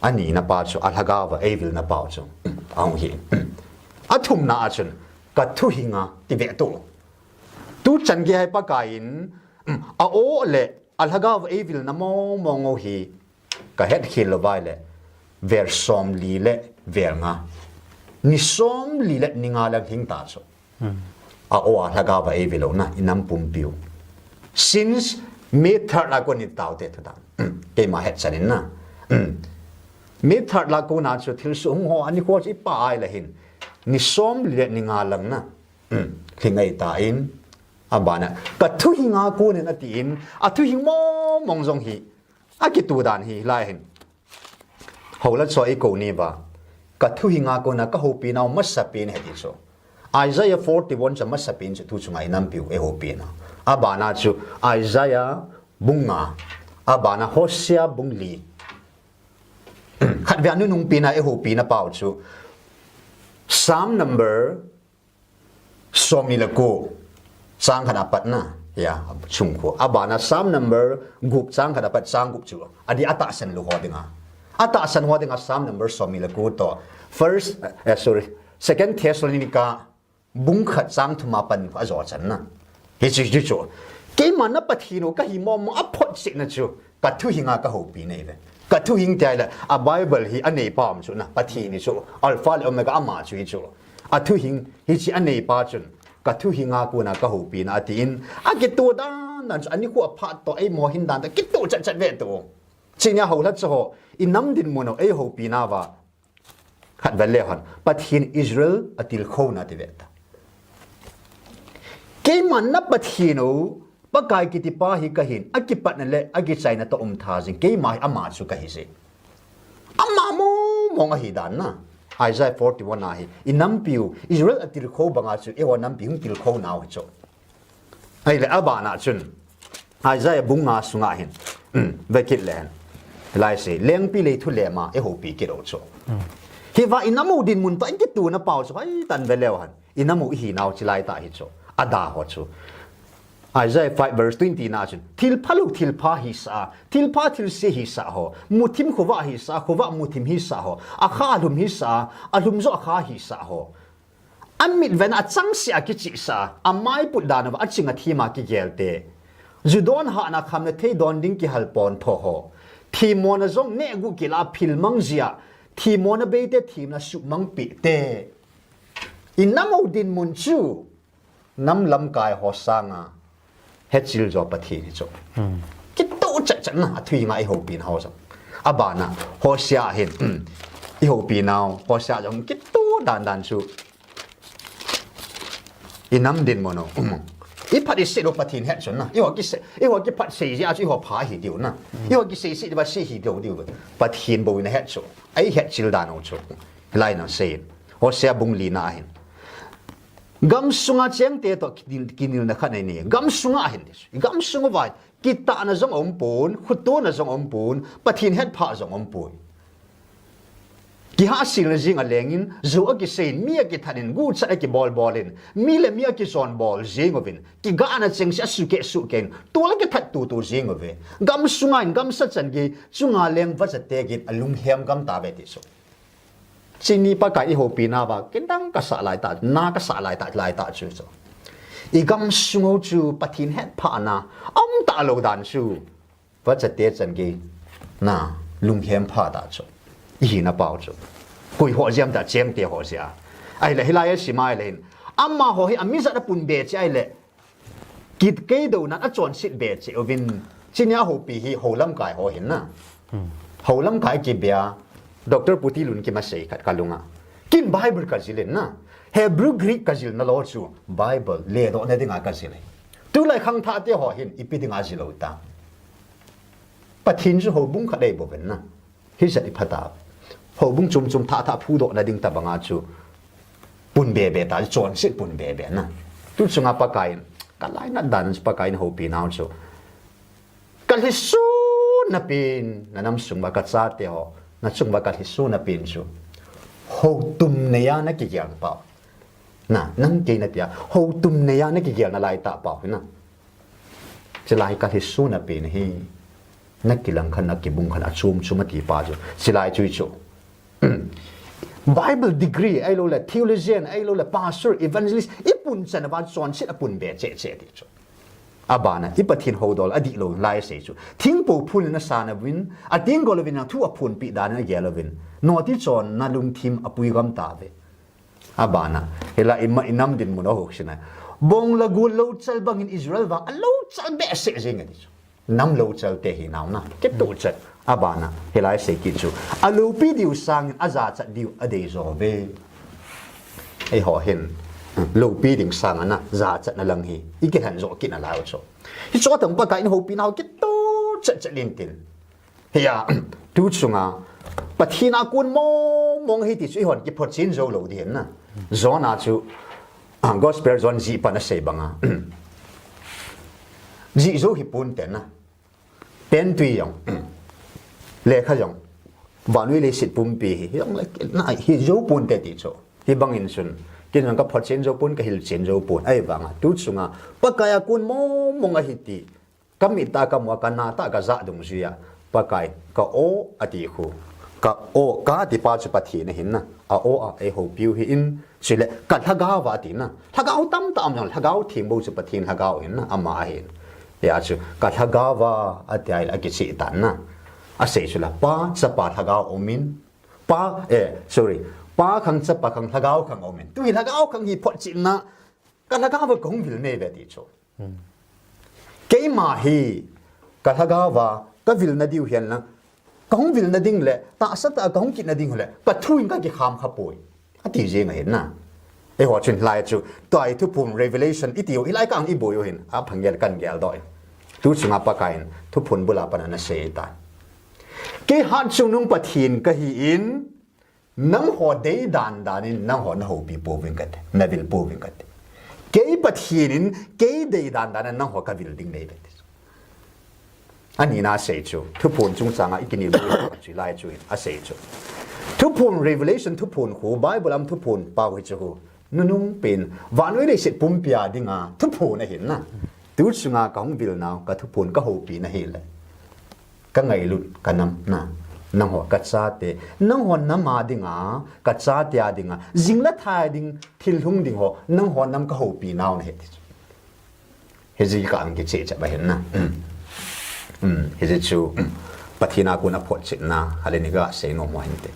Anina pa chu alhagao a eivilna pau chu ahung hi. Athumna a chun, ka thuhing a ti ve tu. Tu chan gei hi Pakaiyin a o le alhagao a eivilna mong mong u hi kahet khel lou vai le, vel somli le vel nga, ni somli le ni nga lang hing ta chu. A o a lhagao a eivil u na, inam pumpiu. Since May third a kon itao te thu dan, keima hetchan in na, May third a kona chu thilsoh hung ho ani kho chu ipah ai le hin, ni somli le ni nga lang na, hing ei ta in, abana, ka thuhing a konin atin, athuhing mong mong jong hi akitoh dan hi lai hin. Houlhacha ho eikou ni uva, ka thuhing a kona kahoupi nau masapen hi ti chu, Isaiah forty-one chu masapen chu tu chunga inampiu eihoupina. Abana chu Isaiah bung nga, abana Hosea bung li. Khatvei a nunungpen a eihoupina pau chu Psalm number somni le ko, chang khat a pat na, ya, chung khu. Abana Psalm number gup, chang khat a pat chang gup chu, adih a tahsan lou ho dinga, atahsan ho dinga Psalm number somni le ko toh, first, eh, sorry, Second Thessalonica bung khat chang thum a pat ni khu ajo chan na. Hichu, hichu chu, keima na Pathen u kahi mong mong a photchetna chu, ka thuhing a kahoupi nei ve. Ka thuhing tia le, a Bible hi a neipa um chu na, Pathen hi chu, Alpha le Omega ama chu hi chu. A thuhing hi chi a neipa chun, ka thuhing a kona ka houpina a tin, a kitoh dan dan chu, a nikho a phat toh, ei mo hin dan toh, kitoh chat chat ve to. Chinia ho la chu ho, i nam dinmun u, ei houpina va. Khat vel le hon, Pathen Israel a tilkhouna ti ve ta. Keima na Pathen u, Pakai kitipa hi ka hin, a kipatna le a kichaina toh um tha jing, keima hi ama chu ka hi jing. Ama mong mong a hi dan na. Isaiah forty-one a hi, i nampi u, Israel a tilkhou banga chu, eiho nampi hung tilkhou nau hi chu. Ahile a bana chun, Isaiah bung nga sunga hin, um, ve kit le hen. Lai se, lengpi lei thu le ma, eiho pi kit u chu. Hi va i nam u dinmun toh, i kitoh na pau chu, hai tan ve leu hen. I nam u i hi nau chi lai ta hi chu. A da ho chu. Isaiah five verse twenty na chun, thil phalou, thil pha hi sa, thil pha, thil se hi sa ho, muthim khovah hi sa, khovah muthim hi sa ho, a kha a lhum hi sa, a lhum jo a kha hi sa ho. A mit ven a chang se a kichi sa, a mai put dan uva a ching a thim a kigel te. Ju don hahna kham le thei don ding kihal pon tho ho. Thim mona jong neh gu kila phil mang jia, thim mona bei te thim na suh mang pi te. I nam u dinmun chu, nam lamkai ho sanga, hechil jo Pathen hi chu. Kitoh chat chat na, a thuhing a i houpina ho jong. A bana, Hosea hin, um, i houpina u, Hosea jong kitoh dan dan chu. I nam dinmun u, um. I phat i se u Pathen het chu na. Eiho kise, eiho kiphat sei jia chu eiho pha hi diu na. Eiho kisei se diu va se hi diu diu. Pathen bou in a het chu. Ei hechil dan u chu. Lai na sei. Hosea bung li na hin. Gam sunga chengte toh kinil, kinilna khat nei ni. Gam sunga hin ti chu. Gam sunga vai. Kitahna jong a um pon, khutona jong a um pon, Pathen hetphah jong a um pon. Kihahselna jing a lengin, jou a kiseiyin, mi a kithanin, guchat a kibol bolin, mi le mi a kijon bol jing uvin, kigahna chengse a sukeh sukeh in, tol a kithat tutu jing uve. Gam sunga in, gamsa chan gei, chunga leng vachate gin, a lunghem gam tave ti chu. Chini Pakai i houpina va, kidang ka sah lai ta, na ka sah lai ta, lai ta chu chu. I gam sung u chu Pathen hetphahna, a um talou dan chu. Vachate chan gei, na, lunghem pha ta chu. I hina pau chu. Koi ho jia ham ta chengte ho jia. Ahile hilai a sim a ahile hin. Amaho hi a mi jat a pun be che ahile. Kit kei dou nan a chonset be che uvin. Chinia houpi hi hou lamkai ho hin na. Hou lamkai kibia, Doctor Pu Tilun Kim a sei khat ka lunga. Kin Bible ka jil in na. Hebrew Greek ka jilna lou chu Bible ledohna dinga ka jil e. Tulai khangthah te ho hin ipi dinga jil u ta. Pathen chu houbung khat ei bou ven na. Hijat i pha ta. Houbung chom chom thah thah phudohna ding tabanga chu pun be be ta, chonset pun be be na. Tu chunga Pakai in, ka lainat dan chu Pakai in houpi nau chu. Ka lhisun na pen, na nam sung uva ka chate ho, na chung uva ka lhisun na pen chu. Houtum neiya na kigel pau. Na, nang kei na tia, houtum neiya na kigel na lai ta pau, na. Chulai ka lhisun na pen hi, na kilang khan, na kibung khan, a chom chom a ti pa chu. Chulai chu chu. Bible degree, ahilou le, theologian, ahilou le, pastor, evangelist, i pun chan uva chonset a pun be che che ti chu. Abana, i Pathen houdol a dihlou lai sei chu. Thingpo phun in a san uvin, a tenggol uvin a thu a phunpi dan in a gel uvin. Noti chonna lungthim a pui gam tave. Abana, hilai i ma i nam dinmun a housen a. Bong le gol louchal bangin Israel vang a louchal behseh jeng e ti chu. Nam louchal te hi nau na. Kitoh chat. Abana, hilai sei kit chu. A loupi diu sangin a jachat diu a dei jo ve. Eiho hin. Loupi ding sanga na, jachatna lang hi. I kilhen jo kit na lai u chu. Hichu teng Pakai in houpi nau kitoh chat chat in tin. Hiya, tu chunga, Pathen a kon mong mong hi ti chu eihon kiphotchen jou lou ding na. John a chu, ah, Gospel John jih pan a sei banga. Jih jou hi pon te na. Pentui jong, lekha jong, vannoi leiset pumpi hi, jong le, na, hi jou pon te ti chu. Hibangin chun, kin jong ka photchen jou pon, ka hilchen jou pon. Ahivanga, tu chunga, Pakai a kon mong mong ahi ti. Ka mit a ka mu a, ka na a ka jah dungjuia, Pakai, ka aw a ti khu. Ka aw, ka ti pa chu Pathen ahin na. A aw a, ei houpiu hi in, chule ka lhagao a ti na. Lhagao tamtah um jong, lhagao theng bou chu Pathen lhagao ahin na, ama ahin. Hia chu, ka lhagao a, a ti ahile, a kicheh tan na. Asei chu la, Pa, Chapa, Lhagao aumin. Pa, eh, sorry. Pa khang, Chapa khang, Lhagao khang aumin. Tu hi Lhagao khang hi photchetna, ka Lhagao va kahung vil nei ve ti chu. Keima hi ka Lhagao va ka vilna diu hihen lang, kahung vilna ding le, tahsa tah kahung kitna ding le, ka thu in ka kikham kha poi. Ati jeng ahin na. Eiho chun lai chu, tua hi thuphon revelation iti u, hilai kang i boi u hin, a phang gel kan gel doh in. Tu chunga Pakai in, thuphon bula pan ana sei tai. Kei hatchungnung Pathen kahi in, nangho dei dan dan in, nangho na houpi pouving kate, na vil pouving kate. Kei Pathen in, kei dei dan dan in, nangho ka vil ding nei ve ti. Ani na asei chu, thuphon chungchang a i kini lu chu lai chu in, asei chu. Thuphon revelation, thuphon khu, Bible a um thuphon pau hi chu khu. Nunung pen, vannoi leiset pumpi a dinga, thuphon ahin na. Tu chunga kahung vil nau, ka thuphon ka houpi na hi le. Ka ngailut, ka nam na. Nangho ka chate, nangho nam a dinga, ka chate a dinga. Jing le thai ding, thil hung ding ho, nangho nam ka houpi nau na hi ti chu. Hiji ka ang kiche che ba hin na. Um, hiji chu, um, Pathen a kon a photchetna, hale ni ka sei nom mo hin te.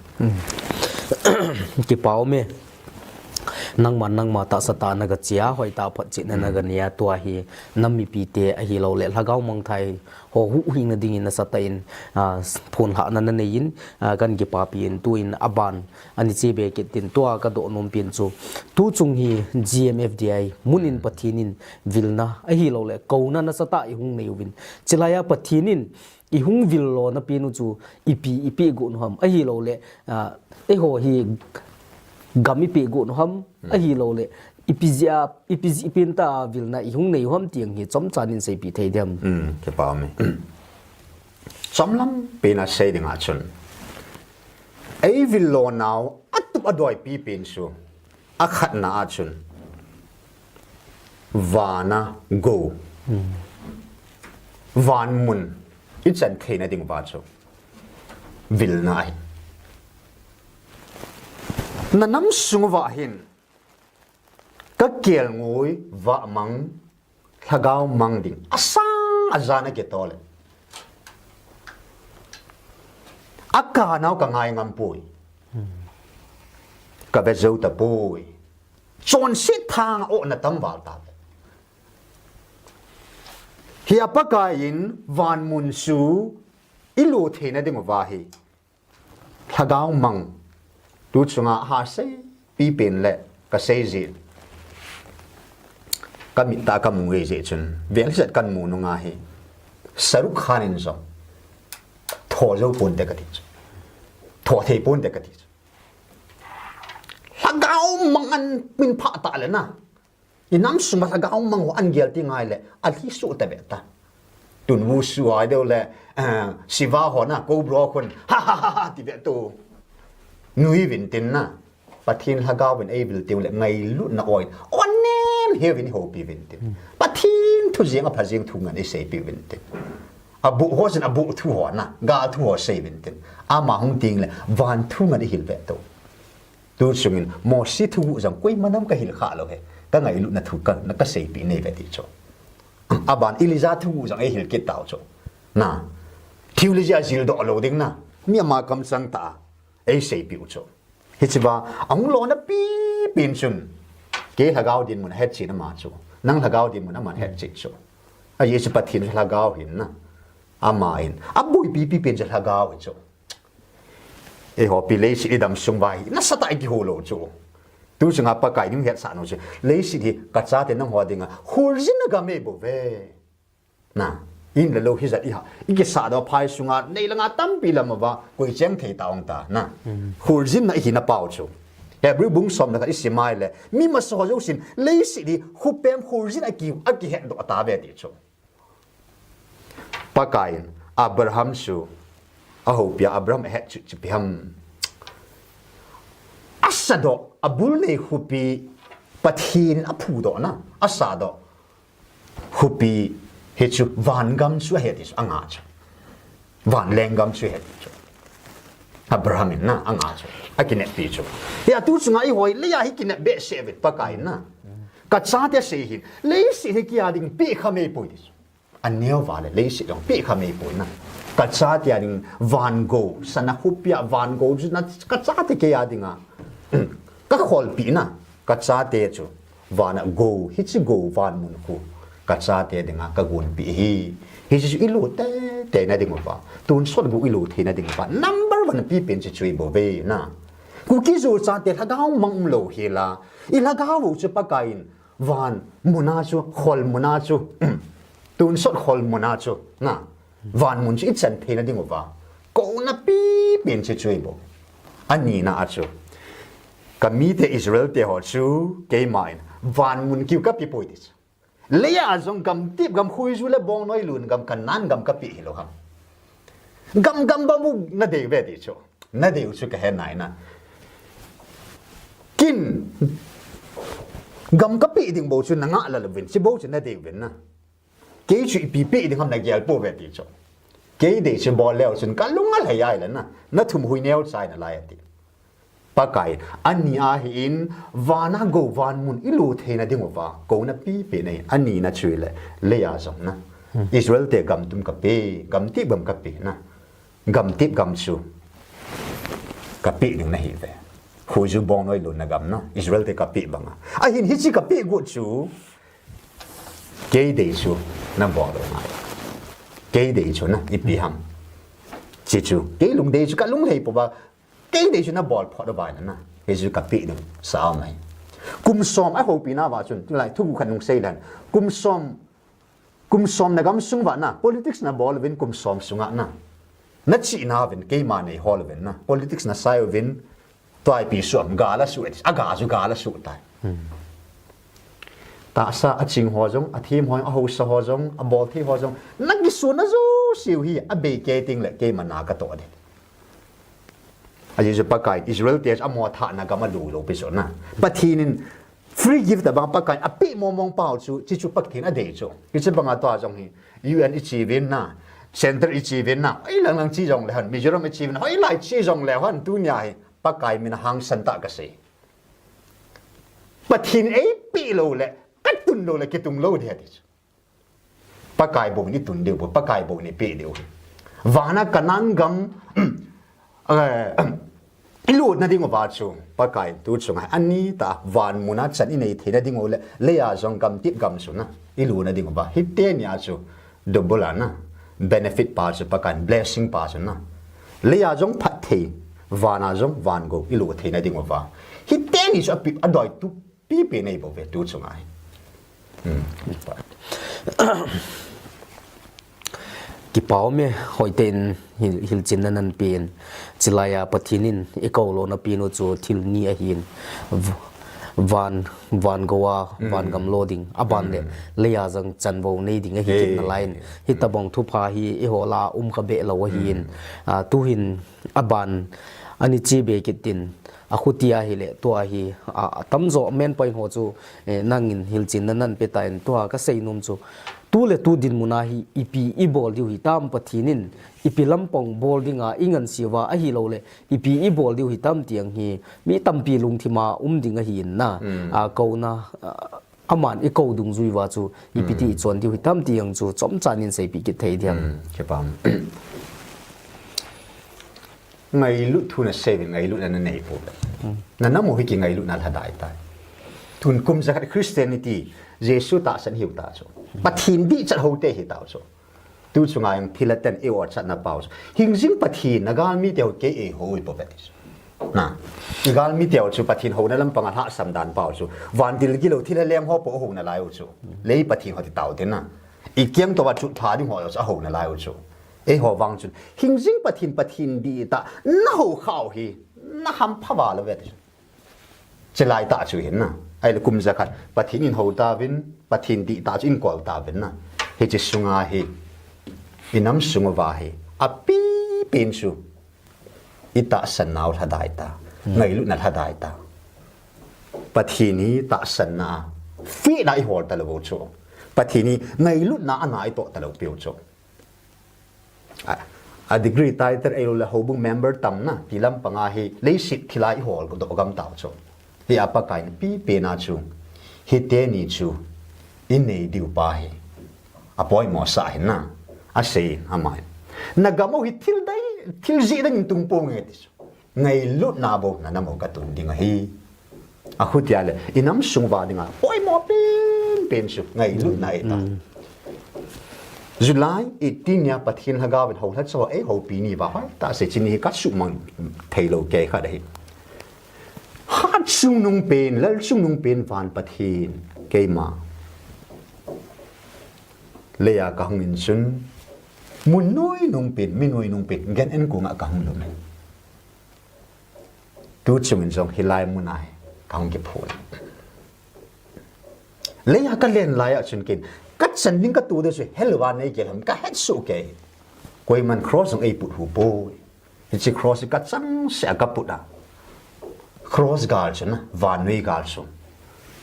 Kipa um e. Nangma, nangma tahsa tah na ka chia, hoi tah photchetna na ka nia tua hi, nam mipi te ahi lo le, Lhagao mangthai, ho huhhing na ding in na sa ta in, a, phon lhah na na nei in, a, kan kipapi in, tu in aban, ani che be kit tin tua ka doh nom pen chu. Tu chung hi G M F D I, mun in Pathen in vilna, ahi lo le, kouna na sa tah i hung nei uvin. Chilai a Pathen in, i hung vil lo na pen u chu, ipi, ipi gu nu ham, ahi lo le, a, eiho hi gam ipi gu nu ham, ahi lo le, ipi jia, ipi ji pen ta vilna i hung nei u ham tiang hi, chomchan in seipi thei diam. Um, kipa um e. Chomlam pen a sei ding a chun. Ei vil lo nau, a tup a doi pi pen chu. A khatna a chun. Van a go. Van mun. I chan theina ding va chu. Vilna ahi. Na nam sung va hin. Ka kelngoi va mang. Lhagao mang ding. Asang a jan a ke to le. A ka nau ka ngai ngam poi. Ka ve zo ta poi. Chonset thang o na tam val ta. Hi a Pakai in van mun chu i lo theina ding va hi. Lhagao mang. Tu chunga ha seipi pen le ka sei ji. Ka mit ta ka mu nge ji chun. Vel set kan mu nunga hi. Shahrukh Khan in jong. Tho zo pon te ka ti chu. Tho thei pon te ka ti chu. Lhagao mang an min pha ta le na. I nam sung a Lhagao mang ho an gel ti ngai le, a lhi su ta ve ta. Tun wu su ai deu le, eh, Shiva ho na, Cobra khun, ha, ha, ha, ha, ti ve tu. Nui vin tin na. Pathen Lhagao vin ei vil tiu le, ngailut na oi. O nem he vin ho pi vin tin. Pathen thu jing a pha jing thu ngan ei sei pi vin tin. A bu ho sin a bu thu ho na, ga thu ho sei vin tin. Ama hung ting le, van thu ngan ei hil ve tu. Tu chungin, Mosi thuguh jong koima nam ka hil kha lo he. Ka ngailutna thu ka, na ka seipi nei ve ti chu. Aban Elijah thuguh jong ei hil kit tau chu. Na. Thil ijat jil doh lo ding na. Mi ama kamsang ta. Ei seipi u chu. Hichi va, ahung lona pipi in chun. Kei Lhagao dinmun hetchet na ma chu. Nang Lhagao dinmun aman hetchet chu. Ahi chu Pathen Lhagao hin na. Ama in. Abui pipi pen chu Lhagao hi chu. Eiho pi leiset i dam sung vai, nasatah i kihou lou chu. Tu chunga Pakai in hung hetsah nau chu. Leiset hi ka chate nangho dinga, kholjinna gam ei bou ve. Na, in le lou hijat i ha. I kisah doh phai sunga, nei le gou tampi lam uva, koi cheng thei ta ong ta, na. Kholjinna i hina pau chu. Hebrew bung som le khat i sim a ahile, mi masa ho jousen, leiset hi, khopem kholjin a ki, a kihet doh ta ve ti chu. Pakai in Abraham chu ahoupi a, Abraham ahet chu, chu ipi ham. Asa doh, abul nei khopi Pathen in aphudoh na, asa doh khopi hi chu van gam chu ahi ti chu anga chu. Van lenggam chu ahi ti chu. Abraham in na anga chu. Akineppi chu. Hia tu chunga eiho hi leiya hi kinep behseh uvin Pakai in na. Ka chate sei hin. Leiset hi kei a ding peh kha mei poi ti chu. aneo vale leiset jong peh kha mei poi na. Ka chate a ding van gou, sana khopia van gou chu na ka chate kei a dinga ka kholpi na, ka chate chu vana gou, hiche gou van mun khu ka chate dinga ka gonpi hi. Hiche chu i lo tei tei na ding uva, tonsot gou i lo thei na ding uva, number one pi pen chu chu i bou ve na. Kuki Zo chate lhagao mang um lo hi la, i lhagao chu Pakai in van muna chu, khol muna chu, tonsot khol muna chu na, van mun chu i chan thei na ding uva, kouna pi pen chu chu i bou. Ani na a chu, ka mite Israel te ho chu keima in van mun kiu ka pe poi ti chu. Leiya jong gam tep gam, khoiju le bongnoi lun gam, Canaan gam ka pe hi lo ham. Gam gam ba mu na dei ve ti chu. Na dei u chu ka he nai na. Kin gam ka pe ding bou chu na ngah la lo vin, chi bou chu na dei vin na. Kei chu ipi pe ding ham na gel pou ve ti chu. Kei dei chu bol leu chun ka lung a lhai ai la na. Na thum hui neo chai na lai ati. Pakai, ani a hi in, vana gou van mun i lo thei na ding uva, kouna pi pen nei, ani na chu i le, leiya jong na. Israel te gam tum ka pe, gam tep gam ka pe na. Gam tep gam chu ka pe ding na hi ve. Khoiju bongnoi lun na gam na, Israel te ka pe banga. Ahin hiche ka pe got chu, kei dei chu na bol lo ngai. Kei dei chu na, ipi ham. Chi chu, kei lung dei chu ka lung lhai pou va, kei dei chu na bol phot uva na na. Kei chu ka pe ding sa mai. Kum som a houpi na va chun, tulai thu khat nung sei lan. Kum som, kum som na gam sung va na, politics na bol vin kum som sunga na. Na chi na vin, keima nei hol vin na. Politics na sai vin, tua ipi suam, ga la su, a ga chu ga la su tai. Tahsa a ching ho jong, a thim ho, a hausa ho jong, a bol thei ho jong, na kisu na jouse u hi, a bei kei ting le, keima na ka to de. A Jesu Pakai, Israel te a mo tha na gam a lu lo pi so na. Pathen in free gift a bang Pakai a pe mong mong pau chu, chi chu Pathen a dei chu. Pi chu bang a to a jong hi, U N i chi vin na, Center i chi vin na, hoi lang lang chi jong le han, Mizoram i chi vin na, hoi lai chi jong le han, tunia hi, Pakai min a hangsan ta ka sei. Pathen ei pe lo le, ka tun lo le, kitung lo de ti chu. Pakai bou ni tun diu, Pakai bou ni pe diu. Vana Canaan gam, eh, i lut na ding uva chu, Pakai tu chunga, ani ta, van muna chan i nei thei na ding u le, leiya jong gam tep gam chu na, i lut na ding uva. Hite nia chu, double a na, benefit pa chu, Pakai blessing pa chu na. Leiya jong phat thei, vana jong van gou, i lut thei na ding uva. Hite ni chu a pi, a doi tu, pi pe nei bou ve tu chunga hi. Hmm. Kipah me hoi ten hil, hilchin na nan pen. Chilai a Pathen in i kou lo na pen u chu thil ni ahin. V-, van, van gou a, van gam lo ding. A ban le, leiya jong chan vou nei ding ahi kit na lai in. Hitabang thupha hi i ho la um kha be lo ahin. A, tu hin a ban ani chi be kit tin. A khuti a hi le, tua hi, a, a tamjo main point ho chu, eh, nangin hilchin na nan pe ta in, tua ka sei nom chu. Tu le tu dinmun a hi, ipi i bol diu hi tam Pathen in, ipi lampang bol ding a, i ngan siu va ahi lo le, ipi i bol diu hi tam tiang hi, mi tampi lungthim a um ding ahi in na, a, kouna, a, Aman i kou dungjui uva chu, ipi ti i chon diu hitam ti jong chu, chomcha nin seipi kit thei diam. Hmm, kipah. Ngailut thu nasei uvin, ngailut na nanei pouve. Hmm. Nana mu hi kingailutna lhadai tai. Tun kum jakhat Christianity, Jesu tahsan hiu ta chu. Pathen dihchat hote hi tau chu. Tu chunga jong thilha ten i otchatna pau chu. Hingjing Pathen, na galmi teu kei eihou i pouve ti chu. Na, i galmi teu chu Pathen houna lampanga lhahsam dan pau chu. Vantil gilou thilha leng ho pou ahou nalai u chu. Lei Pathen ho ti tau te na. I kiang tou a chu tha ding ho chu ahou nalai u chu. Eiho vang chun. Hingjing Pathen, Pathen dihtah na hou khau hi. Na hampha val uve ti chu. Chilai tah chu hin na. Ahile kum jakhat. Pathen in hou tauvin, Pathen dihtah chu in kol tauvin na. Hiche sunga hi. I nam sung uva hi. Apipen chu. I tahsan nau lhadai ta. Hmm. Ngailutna lhadai ta. Pathen hi tahsanna. Fitna i hol talou u chu. Pathen hi ngailutna a na i toh talou piu chu. A, a degree title eilou le houbung member tamna, ti lampanga hi leiset thilha i hol doh gam tau chu. Hi a Pakai in pipen a chu, hiteni chu, i nei diu pa hi. Apoimo sah hin na. Asei, ama hin. Nagam u hi thil dai, thil jih dang in tung ponge ti chu. Ngailutna bou na nam u katun ding ahi. Akhutia le, inam sung uva dinga poimo penpen chu ngailutna ahi ta. July eighteen nia Pathen Lhagao in houlhacha ho eihoupi ni uva hoitah se chini hi kasuhmang theilou kei khat ahi. Hat chungnung pen, lal chungnung pen van Pathen, keima leiya kahung in chun, mun noinung pen, mi noinung pen, gan-en kong a kahung lum e. Tuchung in jong hilai mun a hi kahung kiphon. Leiya kalen laiya chun ken, kachan ding katoh ding chu hell uva neigel ham kahetsoh kei. Koiman cross jong eiput hu poi. Hiche cross hi kachangseh a kaput a, cross gal chu na, vannoi gal chu,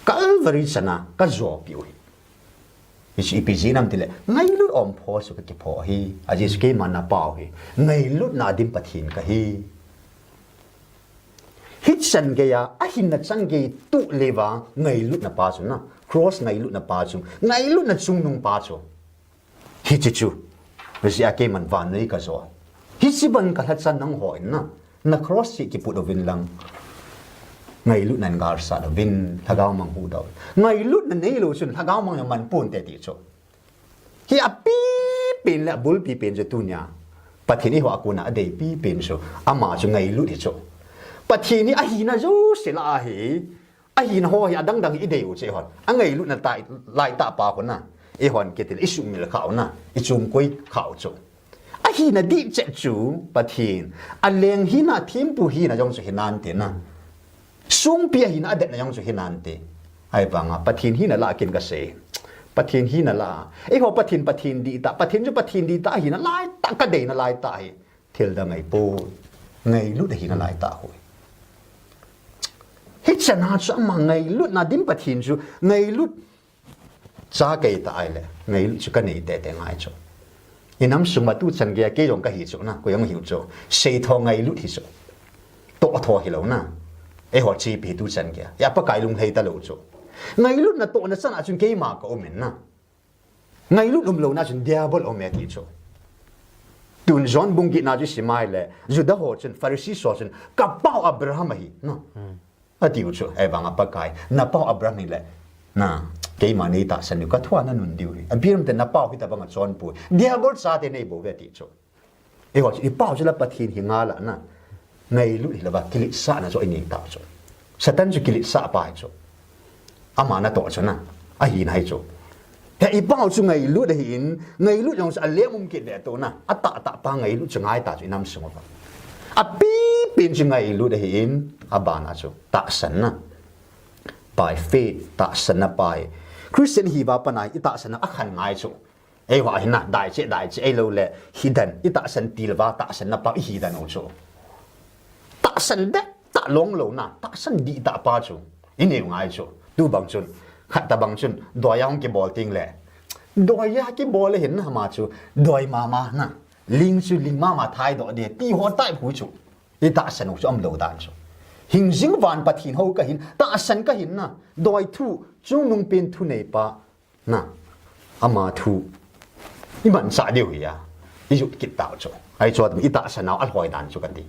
Calvary chan a kajopi u hi. Hichu ipi jeh ham itile, ngailut ompho chu kakipho ahi. Ajeh chu keima napau hi, ngailutna dim Pathen kahi. Hichan geiya, ahina chan gei tuh leuva ngailutna pa chu na, cross ngailutna pa chu, ngailutna chungnung pa chu. Hiche chu, hijeh a keiman vannoi kajo. Hiche bang kalhacha nangho in na, na cross hi kiput uvin lang, ngailutna in galsat uvin, lhagao mang huhdoh. Ngailutna neilou chun lhagao mang jong man ponte ti chu. Hi apipen le abulpi pen chu tunia Pathen eiho a kona adeipi pen chu, ama chu ngailut hi chu. Pathen hi ahina jouse lah ahi. Ahina ho hi adangdang hi idei u chu eihon. Angailutna tai, laitah pa khu na, eihon kitil, isuhmil khah u na, ichungkoi khah u chu. Ahina dihchet chu Pathen, aleng hina, thempu hina jong chu hinante na. Songpi ahina adetna jong chu hinante. Ahivanga Pathen hina lah ken kasei. Pathen hina lah. Eiho Pathen, Pathen dihtah, Pathen chu Pathen dihtah ahina laitah, kadeina laitah hi thil dang ahipoi. Ngailut ahina laitah ahi. Hichan a chu ama ngailutna dim Pathen chu, ngailut cha kei ta ahile, ngailut chu kanei teitei ngai chu. Inam sung uva tuchan geiya kei jong kahi chu na, koi jong hiu chu. Seitho ngailut hi chu. Tohtho hilou na. Eiho chepi tuchan geiya, ya Pakai lunglhai talou chu. Ngailutna tohna chan a chun keima kaum in na. Ngailut umlouna chun diabol aume ti chu. Tun John bung get na chu isim a ahile, Juda ho chun, Pharisee ho chun, kapau Abraham ahi na, atiu chu. Ahivanga Pakai, napau Abraham hile, na, keima neitahsan diu, kathua nanun diu ahi. Abraham te napau hitobang achonpoi, diabol chate neibouve ti chu. Eiho chu ipau chu la Pathen hi ngal a na, ngailut hilouva kiletsahna chu inei tau chu. Satan chu kiletsah pa hi chu. Ama natoh chu na, ahina hi chu. Hi ipau chu ngailut ahin, ngailut jong chu alem um kit le tu na, atahtah pa ngailut chu ngai ta chu inam sung uva. Apipen chu ngailut ahin, abana chu tahsanna. By faith, tahsanna pa hi. Christian hiuva pat a itahsanna akhan ngai chu. Eiho ahin na, daicheh, daicheh, ahilouleh, hidan, itahsan til uva, tahsanna pa, ihidan u chu. Tahsan dettah longlou na, tahsan dihtah pa chu inei u ngai chu. Tubang chun, khat tobang chun, doiya hung kibol tengle, doiya kibol ahin na, ama chu doi mama na, ling chu ling mama thaidoh ding, ti ho type hu chu. Itahsan u chu umlou dan chu. Hingjing van Pathen hou kahin, tahsan kahin na, doi thu, chungnungpen thuneipa, na, ama thu imansah diu hi a, ijut kit tau chu. Ahi chu itahsan nau alhoi dan chu kati.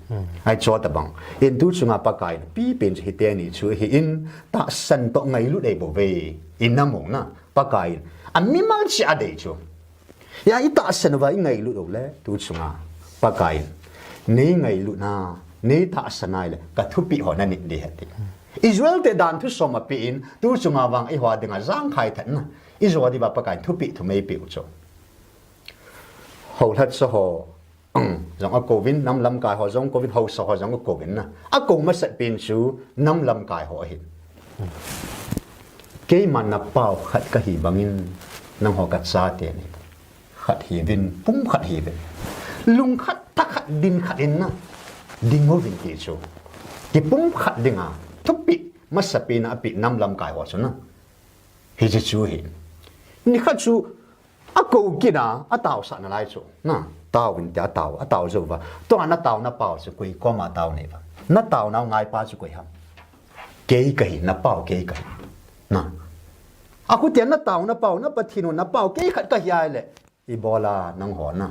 Ahi chu tobang in, tu chunga Pakai in apipen chu hiteni chu ahin, tahsan toh ngailut eibouve, inam u na, Pakai in amimal cheh a adei chu. Ya itahsan uva ingailut uleh, tu chunga Pakai in, neingailutna, neitahsan a ahile kathupeh ho nanit ding ahi ati. Israel te dan thusom apeh in, tu chunga vang eiho dinga jangkhai thatna ijo diuva Pakai in thupeh thum eipeh u chu. Houlhacha ho jong akouvin, nam lamkai ho jong kouvin, haosa ho jong akouvin na, akou masat pen chu nam lamkai ho ahin. Keiman napau khat kahi bangin, nangho kachate ni, khat hiuvin, pumkhat hiuvin, lungkhat, thakhat, dinkhat in na, ding uvin ti chu. Kipumkhat dinga thupeh masapen a apeh nam lamkai ho chu na, hiche chu hi. Nikhat chu akou kit a, ataosah nalai chu na, taovin tia atao, atao jouva, tua natao napau chu koi koma tao neiuva, natao nau ngaipa chu koi ham? Kei kahi, napau kei kahi na. Akhu tia na tao na pao na Pathen u na pao kei khat kahi ai le. Ibola nangho na.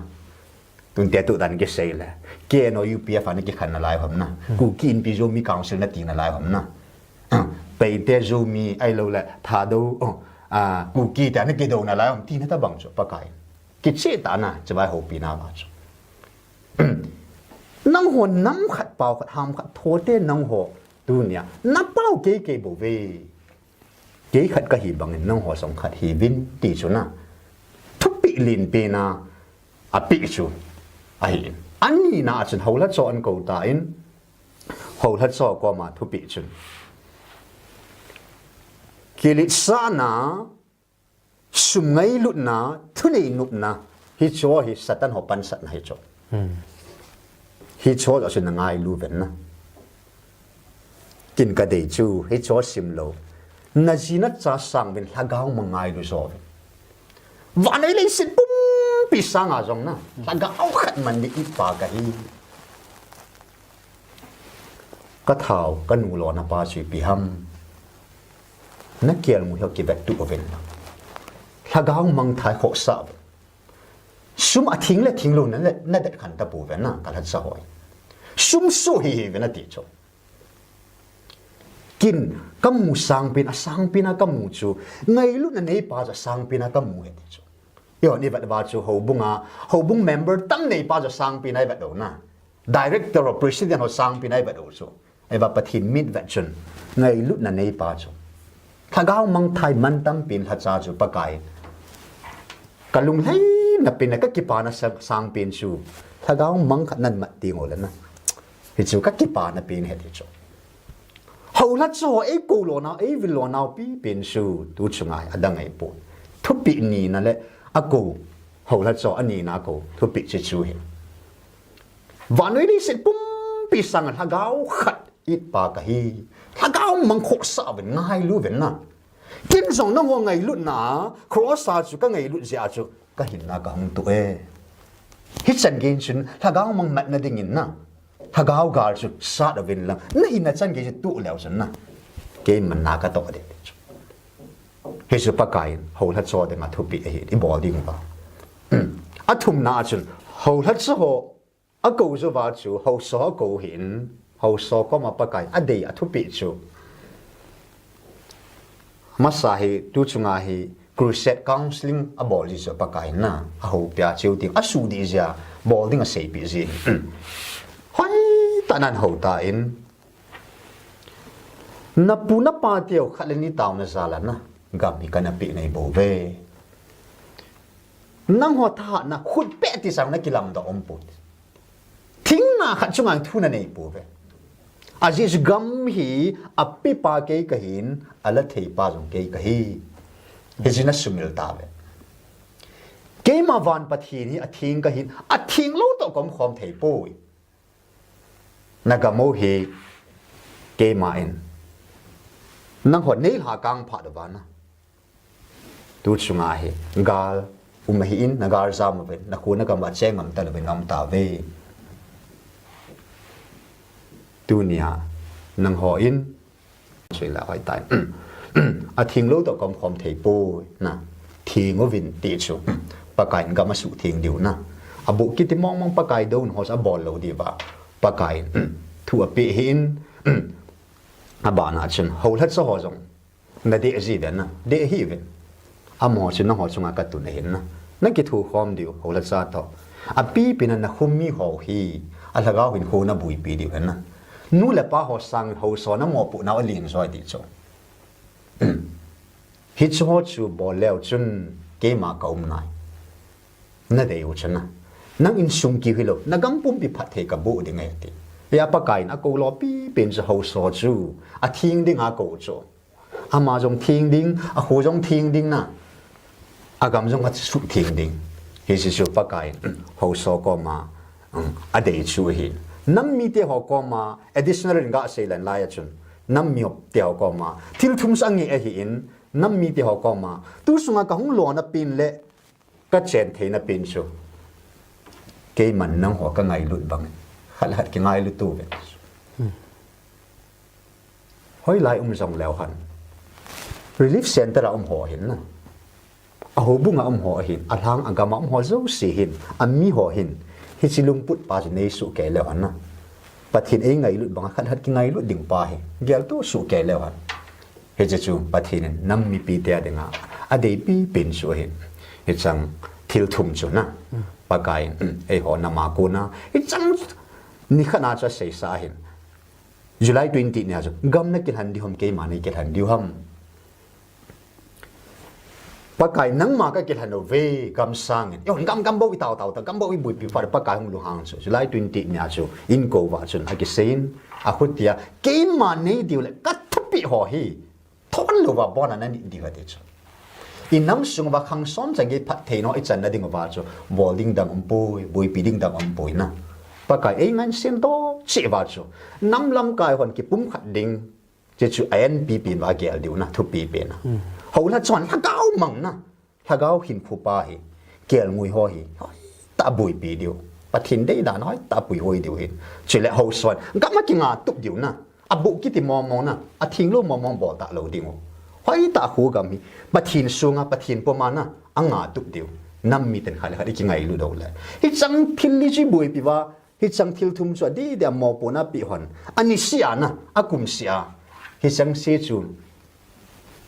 Tun te tu dan kisei le. K N O U P F a na kikhen nalai ham na. Kuki Inpi Zomi Council na ti nalai ham na. Paite Zomi ahilou le Thadou, oh, ah, Kuki te na kidou nalai ham ti na tabang chu Pakai. Kiche ta na, chibai houpi na ba chu. Nangho nam khat pao khat ham khat thote nangho tunia. Na pao kei kei bou ve. Kei khat kahi bangin nangho jong khat hiuvin ti chu na. Thupeh lenpen a apeh chu ahi. Ani na a chun Houlhachaw ahin kou tan, Houlhachaw koma thupeh chun. Kiletsahna, sum ngailutna, thunei nopna, hicho hi Satan ho pansatna hicho. Hmm. Hicho a chun na ngailu uvin na. Kin kadei chu, hicho simlou. Na ji na cha sang uvin Lhagao Mang ngailu jo uvin. Vannoi leiset pumpi sanga jong na. Lhagao khat man ding pa kahi. Ka thao, ka nu lona pa chu ipi ham. Na kelngoi ho kivet tu uvin. Lhagao Mang thai khohsah uvin. Sum athing le thing lou na, na det khen tapou ve na, ka lhacha ho. Sum soh hih hih ve na ti chu. Kin, kamu sangpen, asangpen a kamu chu. Ngailutna neipa chu asangpen a kamu e ti chu. Eiho ni vet uva chu houbung a, houbung member tam neipa chu sangpen a ivet u na. Director ho, president ho sangpen a ivet u chu. Ahivang Pathen mit vet chun, ngailutna neipa chu. Lhagao Mang thai man tampen lhacha chu Pakai. Ka lunglhaina pen le ka kipana sa-, sangpen chu. Lhagao Mang khat namat teng uleh na. Hichu ka kipana pen ahi ti chu. Houlhachaw eikou lonau, eivil lonau pipen chu. Tu chunga hi adang ahipoi. Thupeh nina le akou. Houlhachaw anina akou. Thupeh chu chu hi. Vannoi leiset pumpi sanga Lhagao khat it pa kahi. Lhagao Mang khohsah uvin ngailu uvin na. Kin jong nangho ngailutna, cross a chu ka ngailut jeh a chu ka hinna kahung toh e. Hichan gei chun Lhagao Mang matna dingin na. Lhagao gal chu sat uvin lang. Na hinna chan gei chu toh leu chun na. Keiman na katoh ding chu. Hichu Pakai in, Houlhachaw dinga thupeh ahi, ibol ding uva. Athumna a chun, Houlhachaw ho, akou jou uva chu, Haosaw akou hin, Haosaw koma Pakai, adei athupeh chu. Masa hi, tu chunga hi, crusade counseling abol ji chu Pakai in na, ahoupi a cheu ding, asuh ding jeh a, bol ding aseipeh ji. Hoitah nan hou tan, Na pu na pa teu khat le ni taona jal a na, gam hi kana peh nai bou ve. Nangho thahatna khut peh ti sang na kilamdoh um poi. Thingna khat chunga thu na nei pouve. Ajeh chu gam hi apepa kei kahin, ala theipa jong kei kahi. Hichu na sumil tauve. Keima van Pathen hi atheng kahin, atheng lou toh ka um khom thei poi. Na gam u hi keima in. Nangho neilha kang phat uva na. Tu chunga hi gal um ahin, na gal jam uvin, na kho na gam uva che ngam talouvin na um tauve. Tunia nangho in Sui la hoi tai. Atheng lou toh ka um khom thei poi na. Theng uvin ti chu. Pakai in gam asuhtheng diu na. Aboh kiti mong mong Pakai douna ho chu abol lou diuva. Pakai in thu apeh ahin. Abana chun Haosaw ho jong. Na deh ji uve na. Deh hih uve. Amaho chu nangho chunga katun ahin na. Na kithukhom diu, Haosaw toh. Apipi na na khum mi ho hi, a lhagao hinkho na buipi diu ahi na. Nu le pa ho sang Haosaw na mopohnau alen joi ti chu. Hichu ho chu bol leu chun keima ka um nai. Na dei u chu na. Nang insung keu hilou, na gam pumpi phatthei kaboh ding ahi ti. Hia Pakai in akou lou pipen chu Haosaw chu, atheng dinga akou chu. Ama jong theng ding, akho jong theng ding na. Agam jong asuhtheng ding. Hiche chu Pakai in, Haosaw koma, um, adei chu ahi. Nam mite ho koma, additional in gasei lou lai a chun. Nam mite ho koma, thil thum chu angeh ahin, nam mite ho koma. Tu sunga kahung lona pen le, Ka chen theina pen chu. Keiman nangho ka ngailut bang. Khat le khat kingailut uve. Hmm. Hoilai um jong leu hen. Relief center a um ho hin na, a houbung a um ho hin, a lhang a gam a um ho jouse hin, a mi ho hin, hiche lungput pa chu nei soh kei leu hen na, Pathen ei ngailut banga khat khat kingailut ding pa hi geltoh soh kei leu hen. Hiche chu Pathen in nam mipi te a dinga adeipi pen chu ahin. Hicheng thil thum chu na, Pakai in eiho nam a kona hicheng nikhat na chu aseisa ahin. July twenty nia chu gam na kilhen diu ham, keima nei kilhen diu ham? Pakai, nangma ka kilhen uve, gam sangin. Eiho gam, gam bou i tao tao ta, gam bou i buipi phat, Pakai hung lunghang chu July twenty nia chu inko uva chun akiseiyin, akhutia, keima nei diu le ka thupeh ho hi thon louva bon a na nit diu ati chu. I nam sung uva khang som chang gei phatthei nau i channa ding uva chu bol ding dang umpoi, buipi ding dang umpoi na. Pakai ei ngansei doh cheh uva chu nam lamkai hon kipumkhat ding, hiche chu a enpi pen uva gel diu na, thupeh pen na. Houlha chun lhagao mang na, lhagao hinkho pa hi, kelngoi ho hi hoitah a buipi diu, Pathen deidan hoitah a puihoi diu hin. Chule housen gam a kingatup diu na, aboh kiti mong mong na, atheng lou mong mong bol talou ding u. Hoitah a kho gam hi Pathen sunga, Pathen puma na, angatup diu. Nam miten khat le khat i kingailut u le, hicheng thil li chu i buipi uva, hicheng thil thum chu adeh deh a mopohna peh hon, anisea na, akumsea, hicheng se chu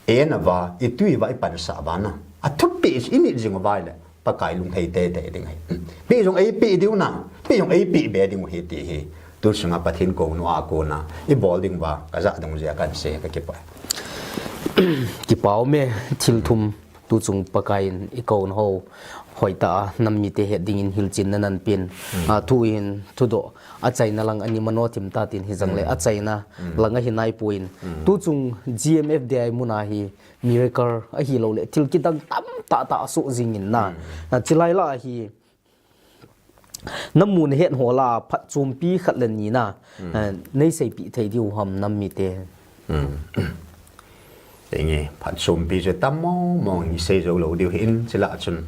i en uva, i tui uva, i pansah uva na, athupeh chu i nit jing uva le Pakai lunghei teitei ding ahi. Peh jong eipeh diu na, peh jong eipeh be ding u ahi ti hi tu chunga Pathen kouna a kona i bol ding uva ka jah dungjuia kahin sei, ka kipah. Kipah ume, thil thum tu chung Pakai in i kouna ho hoitah a nam mite het dingin hilchenna nahin pen. A, thu hin thudoh, achaina lang ani mano thim ta tin, hijongle achaina lang ahi naipon. Tu chung G M F D I mun a hi miracle ahilou le thil kidang tamtah tah asoh jingin na. A, chulai lah a hi namu nahet ho lah a phatchompi khat le ni na, a, nei seipeh thei diu ham nam mite? Enge, phatchompi chu tam mong mong in i sei jou lou diu hin, chule chun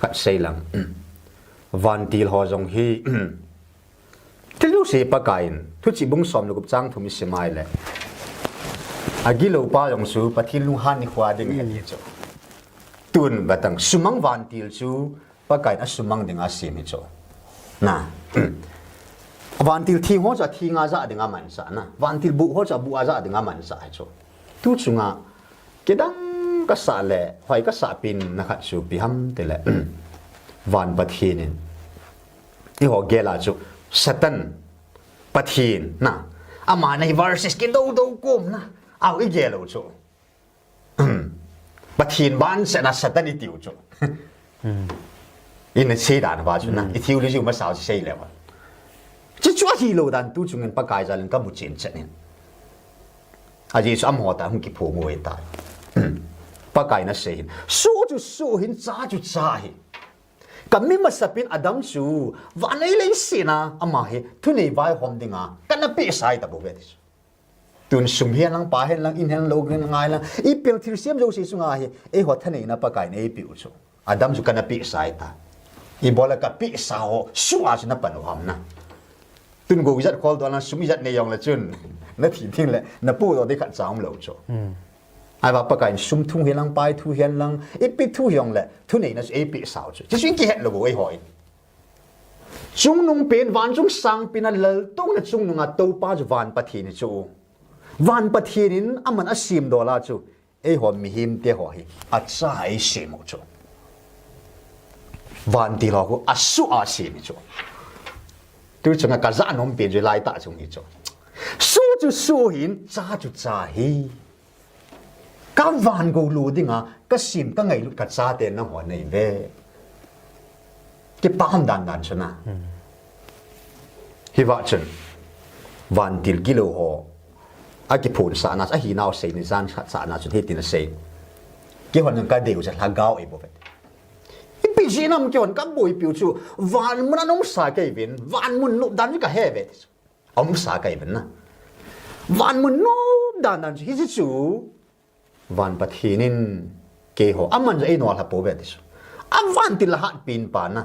khat sei lang. Vantil ho jong hi thil jouse Pakai in, Thuchih bung som le gup chang thum i sim a ahile, agilou pa jong chu Pathen lunghan nikho a ding ahi ti chu. Tun vetang, sumang vantil chu Pakai in asumang dinga asem hi chu. Na. Vantil theng ho chu atheng a jah dinga amansah na, vantil buh ho chu abuh a jah dinga amansah hi chu. Tu chunga kidang kasah le hoi kasah pen na khat chu ipi ham tile, van Pathen in, eiho gel a chu Satan, Pathen na, ama nei versus kidou dou kom na, au i gel u chu. Pathen vangsetna Satan i tiu chu. Ina sei dan uva chu na, i theology masa u chu sei le uva. Chu chu ahilou dan tu chungin Pakai jal in ka mu chen chen in. Ajeh chu amaho tah hung kiphong u ahitai. Pakai in asei hin, soh chu soh hin, cha chu cha hin. Ka mi masapen Adam chu van lei leiset a ama hi thunei vaihom dinga kana pehsa ahi tabou ve ti chu. Tun sum hihen lang, pai hihen lang, in hihen lang, lou hihen lang, ngai lang, ipi thilsem jouse chunga hi eiho thaneina Pakai in eipeh u chu. Adam chu kana pehsa ahitai. Ibola ka pehsa ho soh a chu na pan u ham na. Tun gou ijat khol doh lang, sum ijat nei jongle chun, na thi ding le na podoh ding khatcha umlou chu. Ahivang Pakai in sum thu hihen lang, pai thu hihen lang, ipi thu hijongle thuneina chu eipehsa u chu. Chuchu i kihet lou u eiho in. Chungnung pen, van chung sang pen a laltouna chungnung a toupa chu van Pathen hi chu. Van Pathen in aman asemdola chu eiho mihem te ho hi acha a eisem u chu. Vantil ho khu asoh a asem hi chu. Tu chunga ka jah nom pen chu laitah chung hi chu. Soh chu soh hin, cha chu cha hi. Ka van gou lou dinga ka sem, ka ngailut ka chate nangho nei ve. Kipah ham dan dan chu na. Hivang chun vantil gilou ho akiphonsahna, ahinau sei ni jan khat sahna chun hitin asei. Keihon ka deiu chu lhagao ahi bou ve. Ipi jeh ham keihon ka boipiu chu van mun a umsa kei uvin, van mun nop dan chu ka he ve ti chu. Umsa kei uvin na. Van mun nop dan dan chu hiche chu van Pathen in keiho aman jong einolha pou ve ti chu. A vantil a hatpen pa na,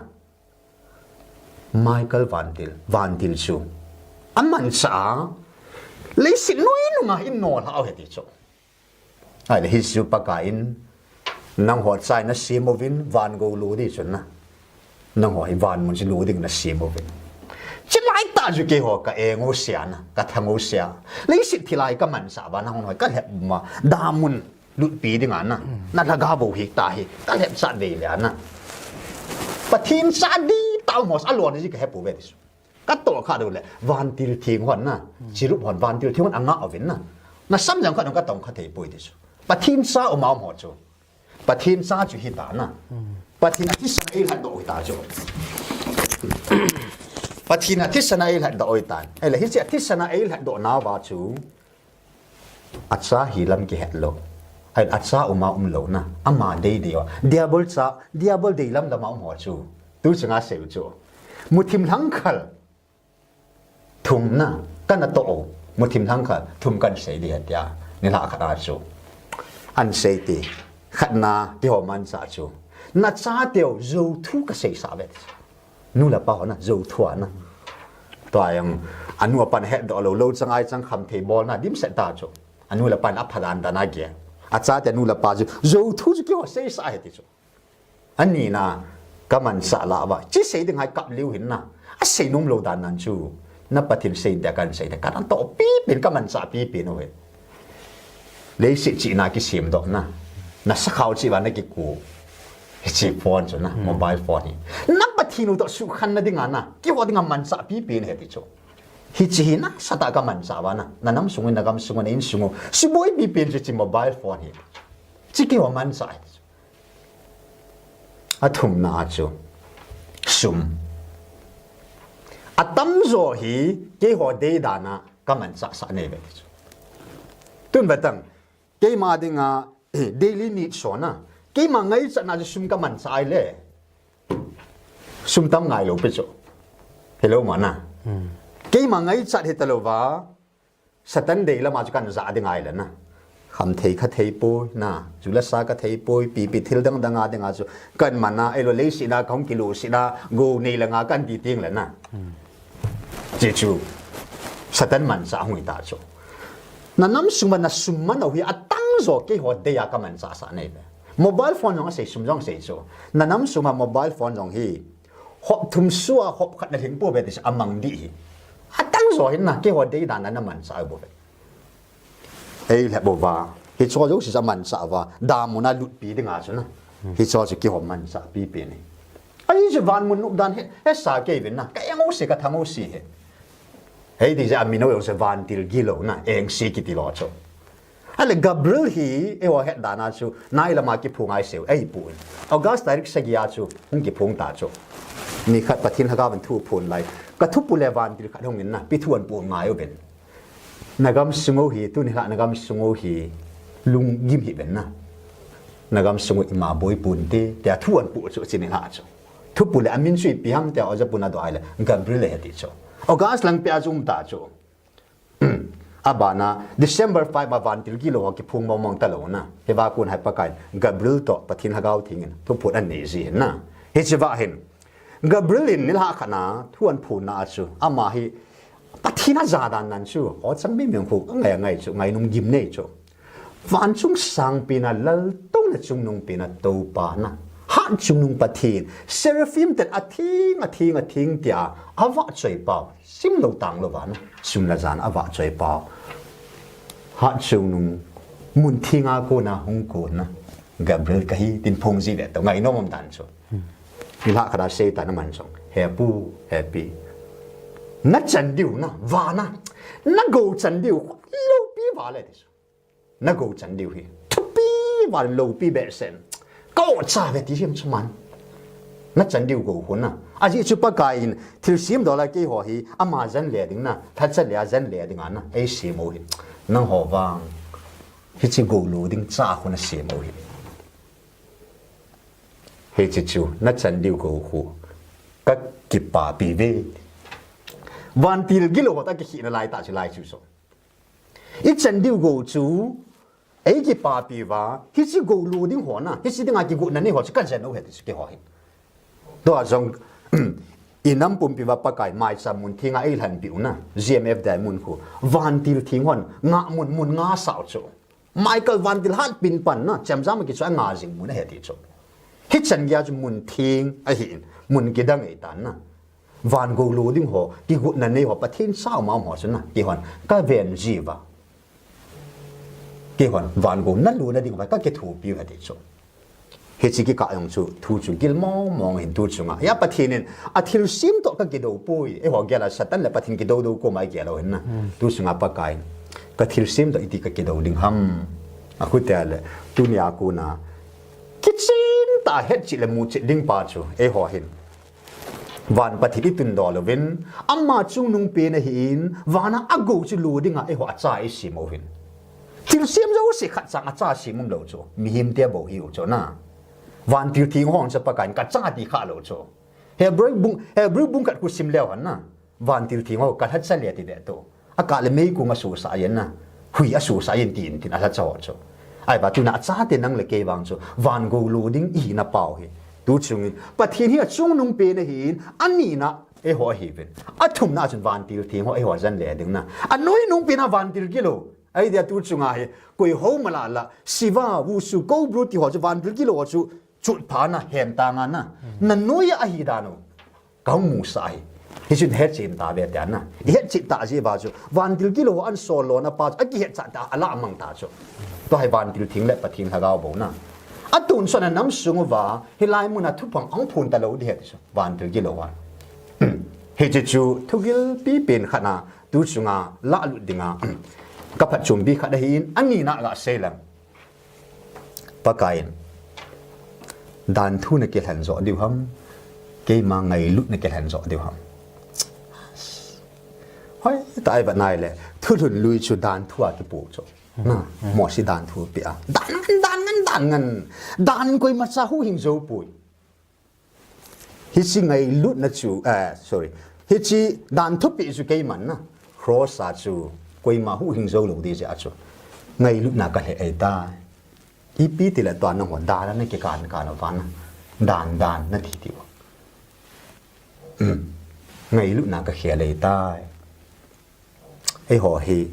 Michael vantil, vantil chu amanchah a leiset noi nunga einolha u ahi ti chu. Ahile hichu Pakaiyin, nangho chai nasem uvin, van gou lo ding chun na. Nangho hi van mun chu lo ding nasem uvin. Chulai tah chu keiho ka eng u sia na, ka thang u sia. Leiset thilai ka manchah uva nangho hi ka lhep ma, damun lutpi dinga na. Na lhagao bou hi ta hi, ka lhep chat vei le na. Pathen cha di tah mo sa lo ni ji ka he pu ve ti chu. Ka toh kha dou le, vantil theng hon na, chirup hon, vantil theng hon anga uvin na. Na samjang kha dong ka tong kha thei poi ti chu. Pathen cha um a um ho chu. Pathen cha chu hi ta na. Pathen a thisan a ei lhat doh hi ta chu. Pathen a thisan a ei lhat doh hi ta. Ahile hiche a thisan a ei lhat doh nauva chu. Acha hi lam kihet lou. Ahile acha um a um lou na. Ama dei dei uva. Diabol cha, diabol dei lam lam a um ho chu. Tu chunga sei u chu. Muthim lhangkhal. Thum na, kana toh u. Muthim lhangkhal, thum kan sei ding ahi tia. Nilhah khat a chu. An sei ti. Khatna, keiho manchah chu. Na chateu, jou thu ka seisah ve. Nu le pa ho na, jou thu a na. Tua jong, anu apan hetdoh lou, lou chang ai chang kham thei bol na, dimset ta chu. Anu le pan apha dan dan a ge. Achate nu le pa chu, jou thu chu keiho seisah ahi ti chu. Ani na, ka manchah lah uva. Chi sei ding hai kap liu hin na. Asei nom lou dan nan chu. Na Pathen sei dia kan sei dia. Kana toh pipen ka manchah pipen uve. Leiset chihna kisem doh na. Na sakhao chih uva na kiku. Hiche phone chu na, mobile phone hi. Na Pathen u toh sukhen na dinga na. Keiho dinga manchah pipen ahi ti chu. Hiche hi nasatah ka manchah uva na. Na nam sung u, na gam sung u, na insung u. Suboi pipen chu hiche mobile phone hi. Hiche keiho manchah ahi ti chu. Athumna a chu sum. Atamjo hi keiho deidan a ka manchah sah nei ve ti chu. Tun vetang, keima dinga, eh, daily needs ho na. Keima ngaichatna chu sum ka manchah ahile. Sum tam ngai lou pi chu. Hello ma na. Keima ngaichat hita lou va. Satan dei lama chu kan ja ding ahile na. Kham thei kha thei poi na. Ju le sa ka thei poi, pipi thil dang dang a dinga chu. Kan man a, ahilou leiset a kahung kiluhset a, gou nei langa kan ti teng le na. Hiche chu. Satan manchah hung hi ta chu. Na nam sung uva na sum man u hi atamjo keiho dei a ka manchah sah nei ve. Mobile phone jong asei, sum jong asei chu. Na nam sung uva mobile phone jong hi. Hop thum sua, hop khat na lhing pou ve ti chu amang ding hi. Atamjo hin na, keiho deidan a na manchah u bou ve. Ei lhep uva. Hicho jouse chu amanchah uva. Damun a lutpi dinga chu na. Hicho chu keiho manchah pipen ahi. Ahi chu van mun nop dan hi, hesa kei uvin na. Ka eng u se, ka thang u se hi. Hiti jeh a min u jong chu vantil gilou na. Engse kiti lou chu. Ahile Gabriel hi, eiho het dan a chu, nai lama kiphong ahi seh u, eipui. August tarik sagi a chu, hung kiphong ta chu. Nikhat Pathen lhagao in thu aphon lai. Ka thupu le vantil khat hung in na, ipi thu ahin pon ngai uvin. Na gam sung u hi, tuni lhah na gam sung u hi, lunggim hih uvin na. Na gam sung u ima boi ponte, tia thu ahin pon chu, chuni lhah chu. Thupu le amin chu ipi ham tia, oja pun adoh ahile, Gabriel ahi ti chu. August lang peh a chu um ta chu. Abana, December five a vantil gilou ho kiphong mong mong talou na. Hiva kon hai Pakai in, Gabriel toh Pathen Lhagao Theng in, thuphon anei ji hin na. Hiche va hin, Gabriel in nilhah khat na, thu ahin phon na a chu, ama hi, Pathen aja dan nan chu, o chang mi meng khu, ngai ngai chu, ngainom gim nei chu. Van chung sang pen a laltouna chungnung pen a Toupa na. Hat chungnung Pathen. Seraphim ten atheng, atheng, atheng tia. Avahchoi pau. Simlou tanglou va na. Sum le jan avahchoi pau. Hat chungnung. Mun theng a kona hung kon na. Gabriel kahi tin phong ji ve tou. Ngainom um dan chu. Nilhah khat a Satan aman jong. He pu, he pi. Na chan diu na, va na. Na gou chan diu. Loupi va le ti chu. Na gou chan diu hi. Thupi val loupi behseh in. Ka o cha ve ti hiam chu man. Na chan diu gou khu na. Ajeh chu Pakai in thilsem dol a keiho hi ama jan le ding na. Lhacha le a jan le ding a na. Eisem u hi. Nangho vang. Hiche gou lo ding cha khu nasem u hi. Hiche chu. Na chan diu gou khu. Ka kipapi ve. Vantil gilou ho ta kikhehna lai ta chu lai chu so. I chan diu gou chu, ei kipapi uva, hiche gou lo ding ho na, hiche dinga kigot na nei ho chu ka jen u ahi ti chu keiho hin. Tua jong, i nam pumpi uva Pakai maicham mun theng a ei lhanpi u na, G M F Diamond khu, vantil theng hon, ngah mun mun nga sao chu. Michael vantil hat pin pan na, chemjam a kichoi a nga jing mun ahi ti chu. Hichan geiya chu mun theng ahin, mun kidang ahitan na. Van gou lo ding ho, kigotna nei ho, Pathen sao ma um ho chu na, keihon ka ven jiuva. Keihon van gou na lona ding uva ka kithopiu ahi ti chu. Hiche kikah jong chu, thu chu gil mong mong ahin tu chunga. Hia Pathen in, athilsem toh ka kidou poi. Eiho gel a Satan le Pathen kidou dou koma igel u ahin na. Tu chunga Pakai in, ka thilsem toh iti ka kidou ding ham. Achuti le, tunia kona, kichen tah a hetchet le muchet ding pa chu, eiho hin. Van Pathen i tundol uvin, ama chungnung pen ahin, vana agou chu lo dinga eiho acha i sem uvin. Thilsem jouse khat chang acha sem umlou chu, mihem te bou ahiu chu na. Vantil theng ho chu Pakai in ka cha ti kha lou chu. Hebrew bung, Hebrew bung khat khu sim leu hen na. Vantil theng ho ka lhacha le ti deh tu. Akah le meikong asosah jen na. Hui asosah jen tin tin alhacha ho chu. Ahivang tuna achate nang le kei vang chu. Van gou lo ding ihi na pau hi. Tu chungin. Pathen hi achungnung pen ahin. Anina eiho ahiuvin. Athumna chun vantil theng ho eiho jen le ding na. Anoinung pen a vantil gilou. Ahi dia tu chunga hi. Koi ho mala la. Shiva, Wushu, Cobra ti ho chu vantil gilou ho chu. Chutpha na hen ta nga na. Na noiya ahi dan u. Ka hung musah ahi. Hichun hetchen tauve tia na. I hetchet tah jeh uva chu. Vantil gilou ho an sol lona pa chu. Akihetchet tah a alah mang ta chu. Tua hi vantil theng le Pathen lhagao bou na. Atonsot a nam sung uva. Hilai muna thupha ahung phon talou ding ahi ti chu. Vantil gilou a. Hiche chu thugil pipen khat na. Tu chunga lahlut dinga. Ka phatchompi khat ahin. Anina gasei leng. Pakai in, danthu na kilhen jo diu ham, keima ngailut na kilhen jo diu ham. Hoitah a i vet nai le, thulhun lui chu danthu a kipu chu. Na, Mosi danthu pe a. Dan ngen, dan ngen, dan ngen. Dan koimacha huhhing jou poi. Hiche ngailutna chu, eh, sorry. Hiche dan thupeh chu keiman na. Cross a chu koima huhhing jou lou ding jeh a chu. Ngailutna ka lheh ahitai. Ipi tile tua nangho dan a na kikan kan uva na. Dan dan na ti ti u. Um. Ngailutna ka khel ahitai. Eiho hi,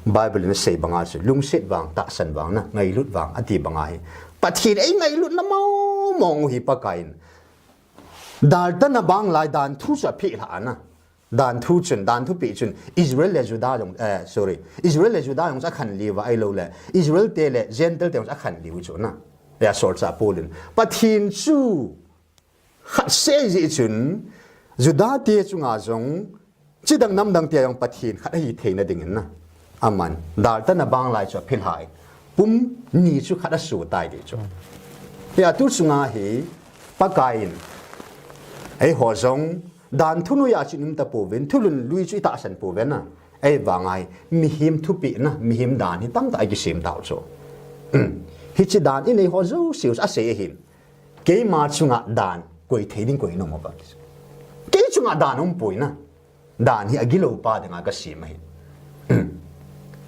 Bible in asei banga chu, lungset vang, tahsan vang na, ngailut vang, ati banga hi. Pathen in eingailut na mong mong u hi Pakai in. Daltana bang lai danthu chu aphelha na. Danthu chun, danthu peh chun, Israel le Judah jong, eh, sorry, Israel le Judah jong chu akhanlou va ahilou le, Israel te le Gentile te jong chu akhanlou chu na. Ya solchah Paul in. Pathen chu, khat seh jeh chun, Judah te chunga jong, chidang namdang te jong Pathen khat ahi theina dingin na. Aman, daltana bang lai chu aphelha in. Pum ni chu khat asoh tai ti chu. Hia tu chunga hi, Pakai in. Eiho jong, danthu noiya chu i um tapouvin, thulhun lui chu i tahsan pouve na. Ahivang a hi, mihem thupeh na, mihem dan hi tamtah a kisem tau chu. Hiche dan inei ho jouse u asei ahin. Keima chunga dan koi thei ding koi nom uva. Kei chunga dan umpoi na. Dan hi agilou pa dinga kasem ahi.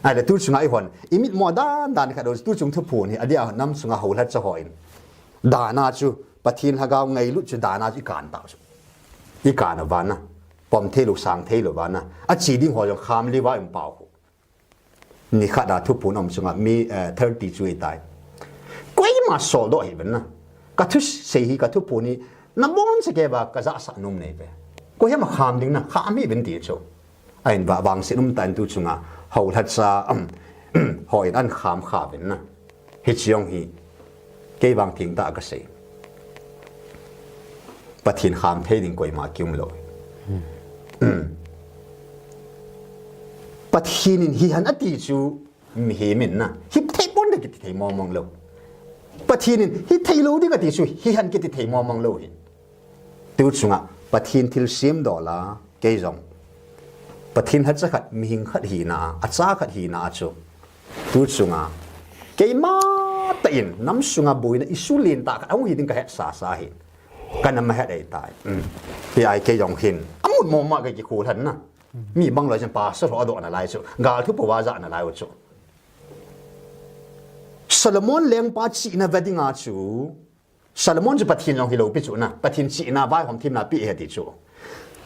Ahile tu chunga eihon, i mitmo dan dan khat u tu chung thuphon hi, adia nam chunga houlhacha hon. Dan a chu, Pathen lhagao ngailut chu dan a chu i kan tau chu. I kan uva na. Pom theilou, sang theilou va na. Ache ding ho jong kham lou va um pau. Nikhat a thuphon um chunga mi, eh, thirty chu ahitai. Koima soldoh hih uvin na. Ka thusei hi ka thuphon hi nabonchauva ka jahsah nom nei ve. Koi ham akham ding na, kham hih uvin ti chu. Ahin va vangset umtah in tu chunga houlhacha, um, hon ahin kham kha uvin na. Hiche jong hi, kei vang thengtah a kasei. Pathen kham thei ding koima kium lou. Pathen in hihen ati chu mihem in na. Hithei ponte kiti thei mong mong lou. Pathen in hithei lou ding ati chu hihen kiti thei mong mong lou hi. Tu chunga Pathen thilsem dol a kei jong. Pathen lhacha khat, mihing khat hina, acha khat hina chu. Tu chunga, keima tah in, nam sunga boina issue lentah khat ahung hi ding kahet sasa hi. Kana mahet ahitai. Hia kei jong hin, amun mong mong a ka kikhol lhon na. Mi bang loi chun pastor ho adoh nalai chu. Gal thu po a jah nalai u chu. Solomon lengpa chihna ve dinga chu. Solomon chu Pathen jong hilou pi chu na. Pathen chihna vaihom themna pi ahi ti chu.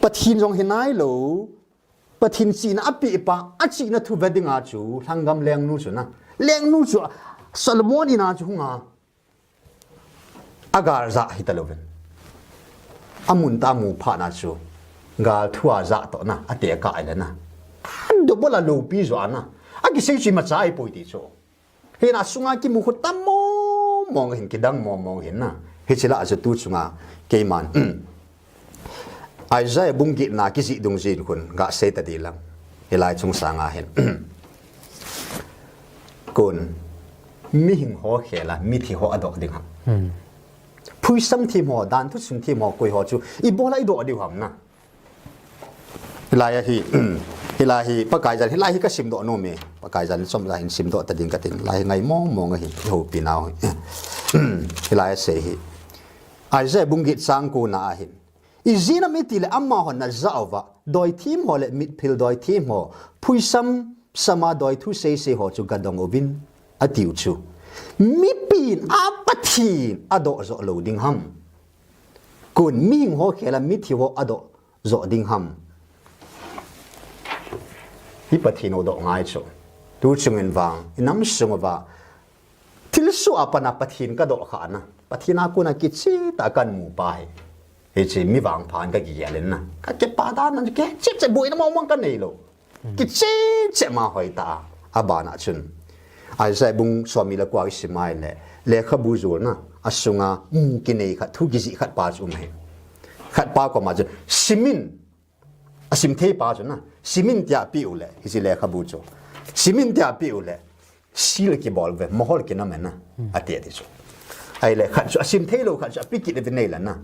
Pathen jong hinailou. Pathen chihna api pa, achihna thu ve dinga chu, lhanggam lengnu chu na. Lengnu chu Solomon in a chu hung a, agal ja hita louvin, amun tah a mu phat na chu gal thu a ja toh na, atekah ahile na, double a loupi jo a na, akisei chu imacha ahipoi ti chu. Hin a sunga kimu khu tam mong mong hin, kidang mong mong hin na. Hiche lah a chu tu chunga keiman Isaiah bung get na kijih dungjuiyin khun gasei ta ding lang. Hilai chung sanga hin, kon, mihing ho khel a mithi ho adoh ding ham? Phuisam thim ho, danthu sun thim ho, koi ho chu ibola idoh diu ham na? Hilai a hi, hilai hi Pakai jan, hilai hi kasim doh nom e. Pakai jan chom ja hin sim doh ta ding kating. Hilai hi ngai mong mong ahi, ihoupi nau hi. Hilai a sei hi Isaiah bung get chang ko na ahin, ijeh inem itile amahon ajah uva, doithim ho le mitphil doithim ho, phuisam sama doithu seisei ho chu gadong uvin, atiu chu. Mipin a Pathen adoh joh lou ding ham? Kon, mihing ho khel a mithi ho adoh joh ding ham? Hi Pathen u doh ngai chu. Tu chungin vang, inam sung uva thilsoh a pat a Pathen kadoh khah na, Pathen a kona kicheh tah a kamu pa hi, hiche mi vangpha in kagel in na, kakipah dan a kicheh cheh, boina mong mong kanei lou. Kicheh cheh ma hoitah a. Abana chun Isaiah bung somni le ko a isim a ahile, lekhabu jol na, asunga mu kinei khat, thu kijih khat pa chu um ahi. Khat pa koma chu simin, asim thei pa chu na, simin tia peh u le, hiche lekhabu chu, simin tia peh u le, seal kibol uve, mohor kinam e na, ati ati chu. Ahile khat chu asim thei lou, khat chu ape kit uve nei la na.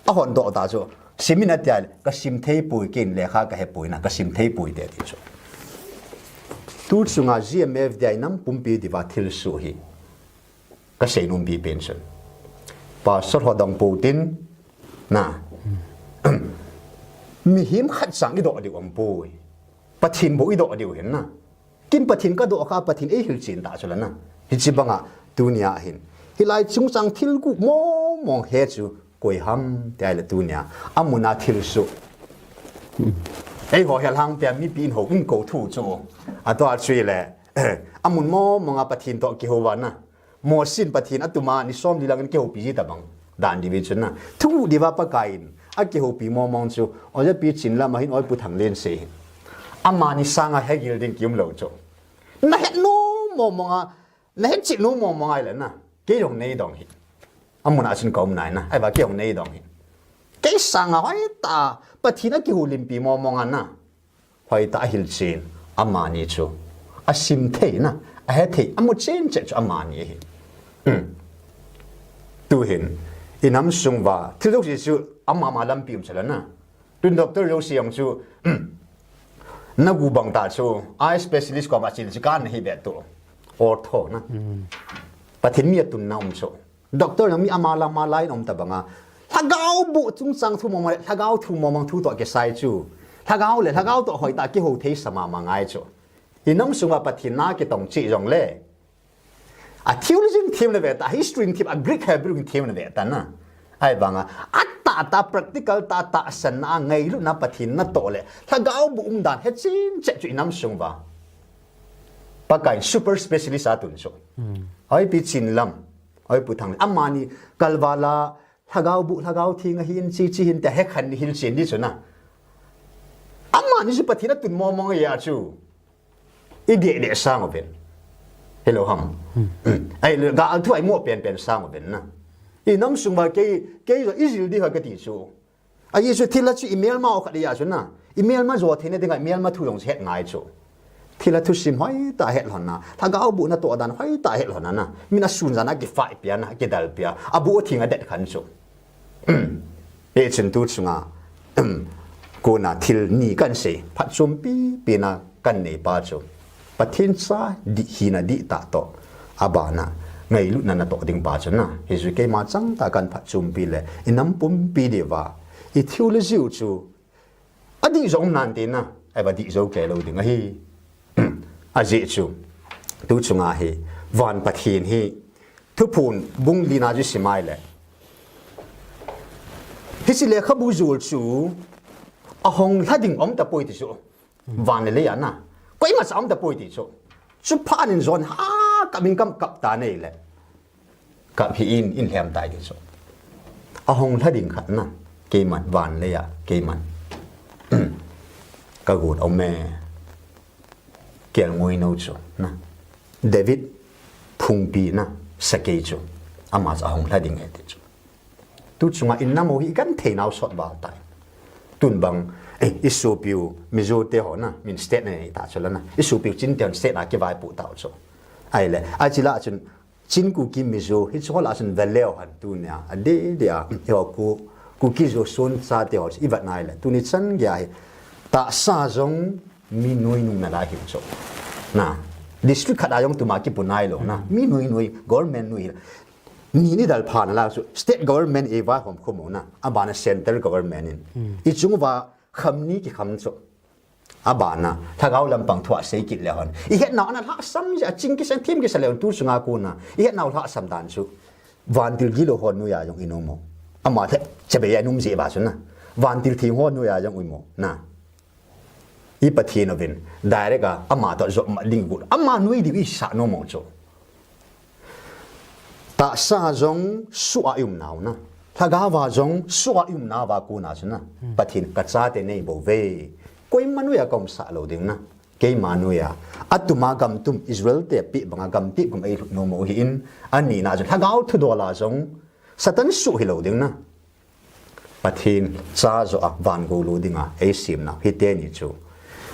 Ahon doh ta chu, simin atia le, kasim thei poi, ken lekha kahe poi na, kasim thei poi, ati ati chu. Tu chunga G M F dia inam pumpi diuva thilsoh hi kasei nom pi pen chun, pastor ho dong pou tin na, mihem khat chang idoh diu um poi. Pathen bou idoh diu hin na. Ken Pathen kadoh kha, Pathen eihil chen ta chu la na. Hiche banga tunia hin, hilai chungchang thil gup mong mong he chu koi ham ti ahile tunia, amun a thilsoh. Eiho helhang pia mipi in houin kou thu chu, atua chu ile, amun mong mong a Pathen toh kihou va na. Mosin Pathen atuma ni somli lang in kihoupi ji tabang dan diu ve chun na. Thu diuva Pakai in akihoupi mong mong chu, Oja Pi Chinlam ahin, Oi Pu Thanglen sei hin, amani sanga hegil ding kium lou chu. Nahet nom mong mong a, nahet cheh nom mong mong a ile na, kei jong nei dong hi. Amun a chun kaum nai na, ahivang kei jong nei dong hi. Kei sanga hoitah a Pathen akihoulimpi mong mong a na, hoitah a hilchen, amani chu asim thei na, ahe thei, amu chen cheh chu amani ahi. Tuhin inam sung uva thil jouse chu ama ama lampi um chu la na. Tun doctor jouse jong chu, nagu bang tah chu eye specialist koma chele chu kana hi be tu, ortho na. Pathen mi atunna um chu. Doctor jong mi ama la ama la in um tabanga, lhagao boh chungchang thu mong mong le lhagao thu mong mong thu toh kisai chu, lhagao le lhagao toh hoitah a kihou thei sa mama ngai chu. Inam sunga Pathen na kitong cheh jongle, a theology in them le ve ta, history in them, a Greek Hebrew in them le ve ta na. Ahivanga, atahtah practical tahtah tahsanna a ngailutna Pathen natoh le lhagao boh umdan hechen cheh chu inam sung uva Pakai in super specialist atun chu. Oi Pi Chinlam, Oi Pu Thanglen, amani kalval a lhagao boh, lhagao theng ahin, chi chi hin tia hekhen ni hilchen di chu na. Amani chu Pathen atun mong mong ahi a chu. Ideh deh sang uvin. Hello ham. Ahile gal thu a imo pen pen sang uvin na. Inam sung uva kei, kei jong ijil di kha kati chu. Ajeh chu thilha chu imelma ho khat ahi a chu na. Imelma jo theina dinga imelma thu jong het ngai chu. Thilha thusim hoitah a het lhon na, lhagao boh natoh dan hoitah a het lhon na na, min asun jan a kifai pia na, kidal pia, aboh theng adet khan chu. Hichun tu chunga kona thil ni kan sei, phatchompi pen a kan nei pa chu, Pathen cha dih hina dihtah toh, abana ngailutna natoh ding pa chu na. Hichu keima changtah a kan phatchompi le inam pumpi diuva i theology u chu adih jong um nante na, ahivang dih jou kei lou ding ahi. Ajeh chu tu chunga hi van Pathen hi Thuphon bung li na chu isim a ahile, hiche lekhabu jol chu ahung lha ding um tapoi ti chu, van le lei a na, koimacha um tapoi ti chu. Chuphat in John ha kap in kam kap ta nei le. Kap hi in, in lhem tai ti chu. Ahung lha ding khat na. Keiman, van le ya, keiman. Ka gun om e. Kelngoi no chu, na. David phungpi na, sakei chu. Ama chu ahung lha ding e ti chu. Tu chunga in namo hi kan thei nau sot val tai. Tun bang, eh, i sopiu Mizo te ho na, min state nei ta chu la na. I sopiu Chin te hon state a kivaipu ta chu. Ai le, ai chi la chun, Chin Kuki Mizo, hi chu ho la chun valeu han tu nia. A de de a, hi ho ku, Kuki Zo son sa te ho, i vat nai le. Tu ni chan gya hi. Tahsa jong mi nui nung na la hi chu. Na, district khat a jong tuma kipu nai lo na. Mi nui nui, government nui. Ni ni dal pha na la chu. State government e va hom khomo na. A ba na central government in. I chung va kham ni ki kham chu. A ba na, lhagao lampang thu a sei kit le hon. I het nau ana lhasam je, a ching kisa, thim kisa le hon tu chunga ku na. I het nau lhasam dan chu. Vantil gilo hon nu ya jong i no mo. Ama the, che be ya num je ba chu na. Vantil thing hon nu ya jong i mo. Na. I Pathen uvin direct a ama to jop ma ding gu. Ama nui di i sa no mo chu. Tahsa jong su a i um nau na. Lhagao va jong su a i um nau va ku na chu na. Pathen ka chate nei bo ve. Koima nui a ka um sa lo ding na. Keima nui a. Atuma gam tum Israel te pi banga gam pi gum ei lut no mo hi in. Ani na jong lhagao thu do la jong. Satan su hi lo ding na. Pathen cha zo a van go lu dinga ei sim na hi te ni chu.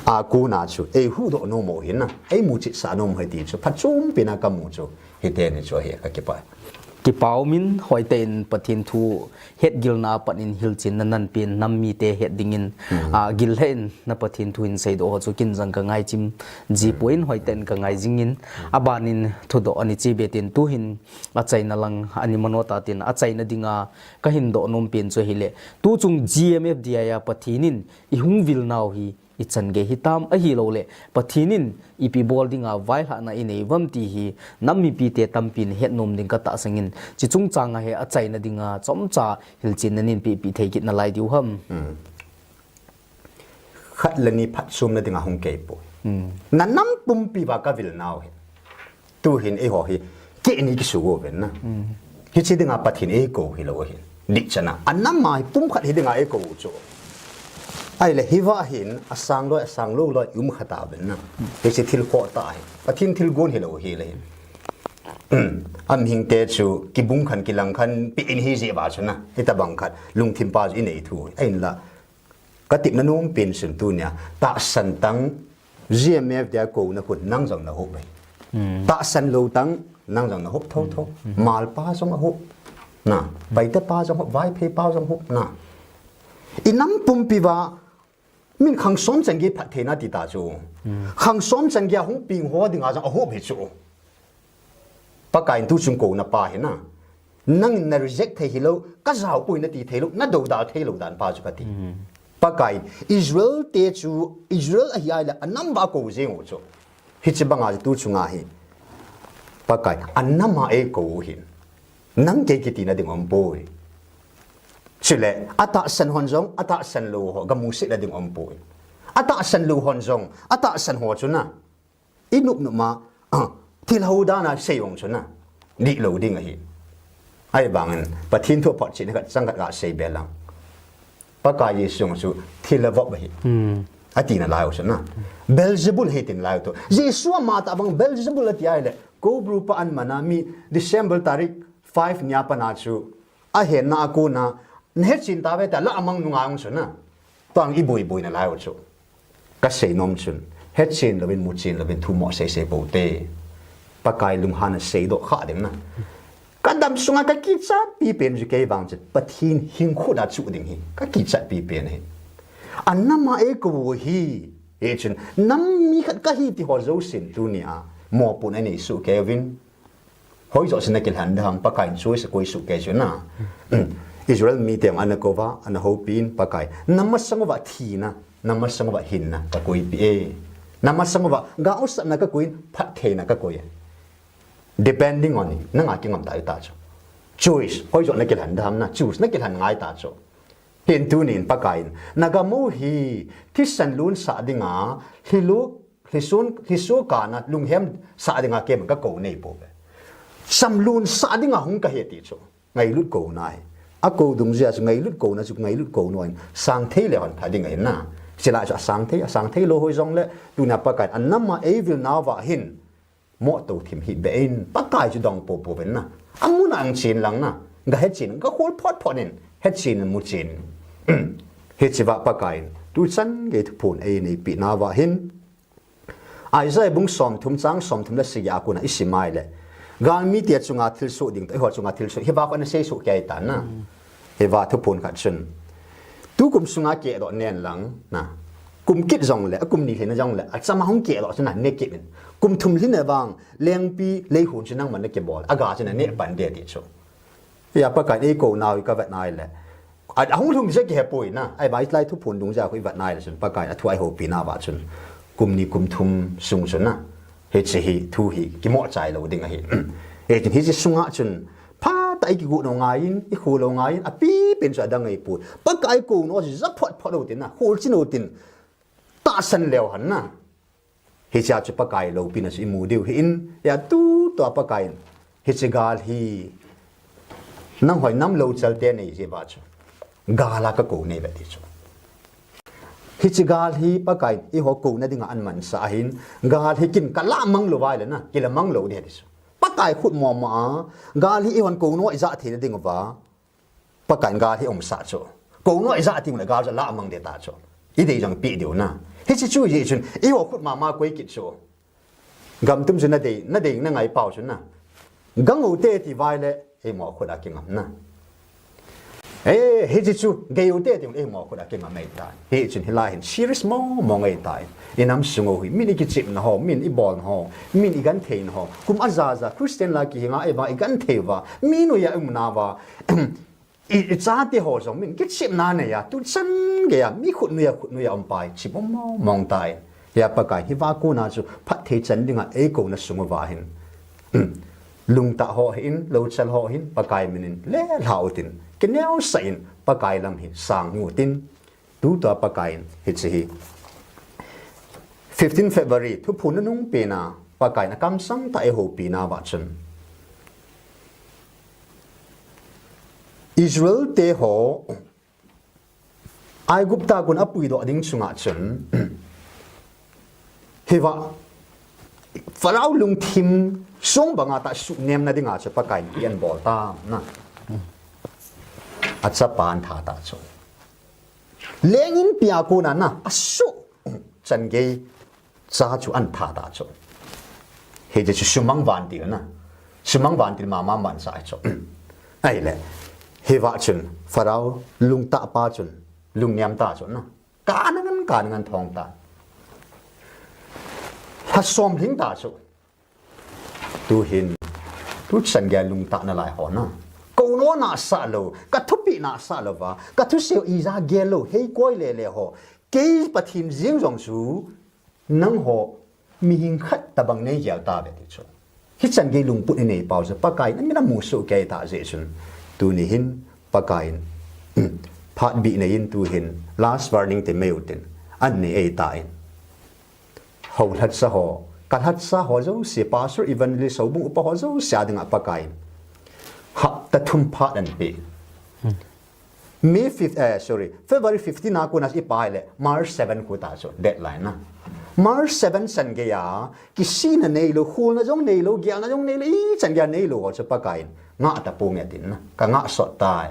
A ku na chu ei hu do no mo hin na. Ei mu chi sa no mo hi ti chu. Phat chum pi na ka mu chu. Hi te ni chu hi ka kipa. Kipa um in hoi te in Pathen thu het gil na pan in hil chin na nan pi in nam mi te het ding in. A gil he in na Pathen thu in sei do ho chu kin jang ka ngai chim ji po in hoi te in ka ngai jing in. A ban in thu do ani chi be tin tu hin a chaina lang ani mano ta tin a chaina dinga Ka hin doh nom pen chu ahile, tuchung G M F D I a Pathen in i hung vil nau hi i chan gei hitam, ahilole Pathen in ipi bol dinga vaihahna i nei uvam ti hi nam mipite tampin het nom ding ka tahsan in, chi chungchang a hi achaina dinga chomcha hilchetna nei peh peh thei kit nalai diu ham? Hmm. Khat le ni phatchomna dinga hung kei poi. Hmm. Na nam pumpi uva ka vil nau hi. Tu hin eiho hi, kei ni kisu go ven na. Hmm. Hiche dinga Pathen eikou hilou ahin. Dihchan a, anam a hi pumkhat hi dinga eikou u chu. Ahile hiva hin, asang loi, asang lou loi, i um kha ta ven na. Hiche thil khoh tah hi. Pathen thilgon hilou hile hin. Hmm. Amihing te chu, kibung khan, kilang khan, peh in hi jeh uva chu na. Hitabang khat, lungthim pa chu i nei thu. Ahinla, Ka tipna nom pen chun tunia, tahsan tang G M F dia kouna khun nang jong na hop ahi. Hmm. Tahsan lou tang nang jong na hop thotho. Hmm. Malpa jong ahop. Na, Paite pa jong hop, Vaiphei pa jong hop. Na. I nam pumpi uva, min khang som chan gei phattheina ti ta chu. Hmm. Khang som chan gei a hung peng ho dinga jong ahop hi chu. Pakaiyin tuchung kouna pa hi na. Nangin na reject thei hilou, ka jaopoi nati theilou, na doudal theilou dan pa chu kati. Mhm. Pakaiyin, Israel te chu, Israel ahi ahile, anam uva kou jeng u chu. Hiche banga chu tuchunga hi. Pakaiyin, anam a eikou u hin. Nang kei kitina ding umpoi. Chule, atahsan hon jong, atahsan lou ho, gamu sihna ding umpoi. Atahsan lou hon jong, atahsan ho chu na. I nop nop ma, ah, thil hou dan a sei ong chu na, dihlou ding ahi. Ahivangin, Pathen thu aphotchetna khat chang khat gasei be lang. Pakai Jesu chu thil avop ahi. Hmm. Ati nalai u chu na. Beelzebul ahi ti nalai u chu. Jesu ama tah vang Beelzebul ati ahile, Koubru pa an mana mi December tarik five nia pat a chu, ahenna a kona, na hetchen tauve tia, la amang nunga ong chu na. Tuang i boi boi nalai u chu. Ka sei nom chun, hetchen louvin, muchen louvin, thu mo sei sei pou te. Pakai lunghan a seidoh kha ding na. Ka dam sunga ka kichat pipen chu kei vang chu, Pathen hing khut a chu ding hi. Ka kichat pipen hi. Anam a eikou u hi. Hichun, nam mi khat kahi ti ho jousen tunia. Mopohna nei soh kei uvin. Hoijoh se na kilhen dem, Pakaiyin choice akoi soh kei chu na. Israel mite ana kou uva, ana houpin Pakai. Na masang uva thina, na masang uva hinna, kakoi pi e. Na masang uva, gaosapna kakoi, phattheina kakoi e. Depending on you, nanga kingam ta chu. Choice, hoijoh na kilhen dem na, choose na kilhen ngai ta chu. Hin tunin Pakaiyin, na gam u hi, thisan lungsa dinga, lhilut Lhisun, lhisu kana lunghem sah dinga keiman kakou neipouve. Samlun sah dinga hung kahi ti chu. Ngailut kouna hi. Akou dungjuia chu ngailut kouna chu ngailut kou nahin. Sang thei leu hen pha ding ahi na. Chulai chu asang thei, asang thei lou hoi jongle. Tunia Pakaiyin anam a eivilnauva hin. Moh tou thim hih beh in, Pakai chu dong poupou vin na. Amun a ahin chen lang na. Gahet chen, gakhol photphot in, het chen in mu chen. Hichea Pakaiyin, tuchan gei thuphon einei peh nauva hin. Isaiah bung somthum chang somthum le sagi a kona isim uleh. Galmite chunga thilsoh ding toh, eiho chunga thilsoh, hiva kona seisoh kei tan na. Hiva thuphon khat chun. Tukum sunga kehdoh nen lang na. Kum kit jongle, akum ni lhin jongle, achama hung kehdoh chu na ne kit in. Kum thum lhin vang, lengpi leihun chu nangman nakibol, aga chu nane pan ding ti chu. Hia Pakaiyin eikou nau hi kavet uleh. A, ahung lhung jeh kihepoi na, ahivang itlai thuphon dungjuia khu ivet uleh chun, Pakaiyin athu a eihoupi nauva chun. Kum ni kum thum sung chun na. Hiche hi, thu hi, kimoh chai lou ding ahi. Hichun, hiche sunga chun, Phatah a ikigot u ngaiyin, ikhu lou ngaiyin, apipen chu adang ahipoi. Pakai kou nau chu ja photphot u tin na, holchin u tin. Tahsan leu hen na. Hichea chu Pakai loupina chu imu diu ahin, hia tutua Pakaiyin. Hiche gal hi, nangho nam louchal te nei jeh uva chu. Gal a kakou neiuve ti chu. Hiche gal hi Pakaiyin, eiho kouna dinga amansah ahin, gal hi kin kalamang lou uleh na, kilamang lou ding ahi ti chu. Pakai khut mama a, gal hi eihon kou nau ija theina diuva. Pakaiyin gal hi umsah chu. Kou nau ija thei uleh gal chu lamang ding ta chu. Idei jong peh diu na. Hiche chu jeh chun, eiho khut mama koi kit chu. Gam tum chu nadei, nadei nangai pau chu na. Gang u te ti uleh, eimo khut a kingam na. Eh, hiche chu, gei u te ti uleh, eimo khut a kingam ahitai. Hichun hilai hin serious mong mong ahitai. Inam sung u hi, min ikichepna ho, min ibolna ho, min igentheina ho. Kum ajaja, Christian la kihinga eiva igenthei uva, mi noiya umna uva. I, ichate ho jong min kichepna neiya, tuchan geiya, mi khut noiya, khut noiya um pai, chep mong mong tai. Hia Pakai, hiva kona chu, phatthei chan dinga, eikouna sung uva hin. Lungtah ho hin, louchal ho hin, Pakai minin, lelha u tin, kineosah in, Pakai lam hi, sang u tin. Tutua Pakaiyin, hiche hi. Fifteen February, thuphon nunung pena, Pakaiyin akamsang tah a eihoupi nauva chun. Israel te ho, Aigupta a kon apuidoh ding chunga chun. Hiva, Pharaoh lungthim sung banga tah suhnemna dinga chu Pakaiyin ahin bol tan na. Achapan atha tah chu. Leng inpi a kona na, asuh chan gei cha chu ahin that tah chu. Hiche chu sumang vantil na. Sumang vantil mama mansa chu. Ahile, hiva chun, Pharaoh lungtah pa chun, lungnem tah chu na. Kana ngan, kana ngan thong ta. Lha som lhing tah chu. Tuhin, tuchan geiya lungtah nalai ho na. Kou nau nasah lou, kathupeh nasah louva, kathusei u ija gel lou, hei koi lele ho. Kei Pathen jeng jong chu, nangho, mihem khat tabang neigel tauve ti chu. Hichan gei lungput inei pau chu, Pakaiyin amin amu soh kei tah jeh chun. Tuni hin, Pakaiyin, phat bih nei in tuhin, last warning ti mai u tin, ahin nei ahitan. Hou lhatsa ho, ka lhatsa ho jouse, pastor, evangelist, houbung upa ho jouse a dinga Pakaiyin. Hapta thum phat ahin pe. May fifth, eh, sorry, February fifteen a kona ipa ahile, March seven khu tah chu, deadline na. March seven chan geiya, kisihna neilou, kholna jong neilou, gelna jong neilou, ichan geiya neilou ho chu Pakaiyin. Ngah tapong e tin na, ka ngah sot tai.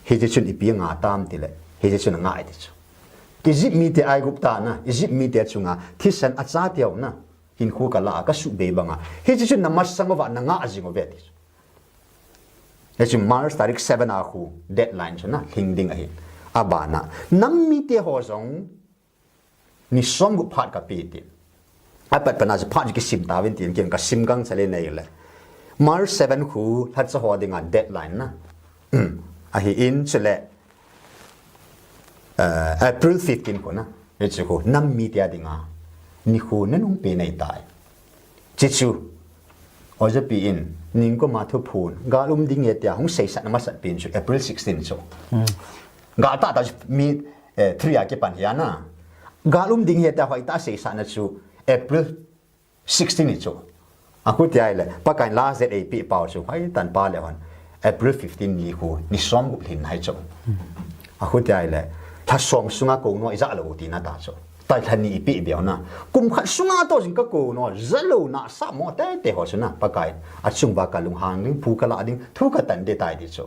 Hiche chun ipi ngah tam tile, hiche chun angah e ti chu. Egypt mite Aigupta na, Egypt mite chunga, thisan achateu na, hinkho kala, kasuhbei banga. Hiche chun namasang uva, nangah jing uve ti chu. Hiche March tarik seven a khu, deadline chu na, lhing ding ahi. Abana, nam mite ho jong, Ni som gup phat kape tin. Apatpana chu phat chu kisim tauvin tin, ken kasim gangchel e nei le. March seven khu lhatsa ho dinga deadline na. Ahin chule, eh, April fifteen khu na. Hichu khu nam mite a dinga nikho nunung pen ahitai. Chuchu, Ojapi in, ningkuma thuphon, gal um ding e tia hung seisahna masat pen chu April sixteen chu. Gal tahtah chu mi, eh, three a kipan hi ana. Gal um ding ahi tia hoitah a seisahna chu April sixteen ni chu. Akhutia ahile, Pakaiyin last date eipeh pau chu, hoitah in pa le hon. April fifteen ni khu, ni som gup lhin ahi chu. Akhutia ahile, lha som sunga kou nom ijah lou tina ta chu. Tailha ni eipeh beu na. Kum khat sunga toh jing ka kou nom, ja lou nasa mo tete ho chu na, Pakai. Achung uva ka lunghang ding, phu ka lah ding, thu ka tan ding tai ti chu.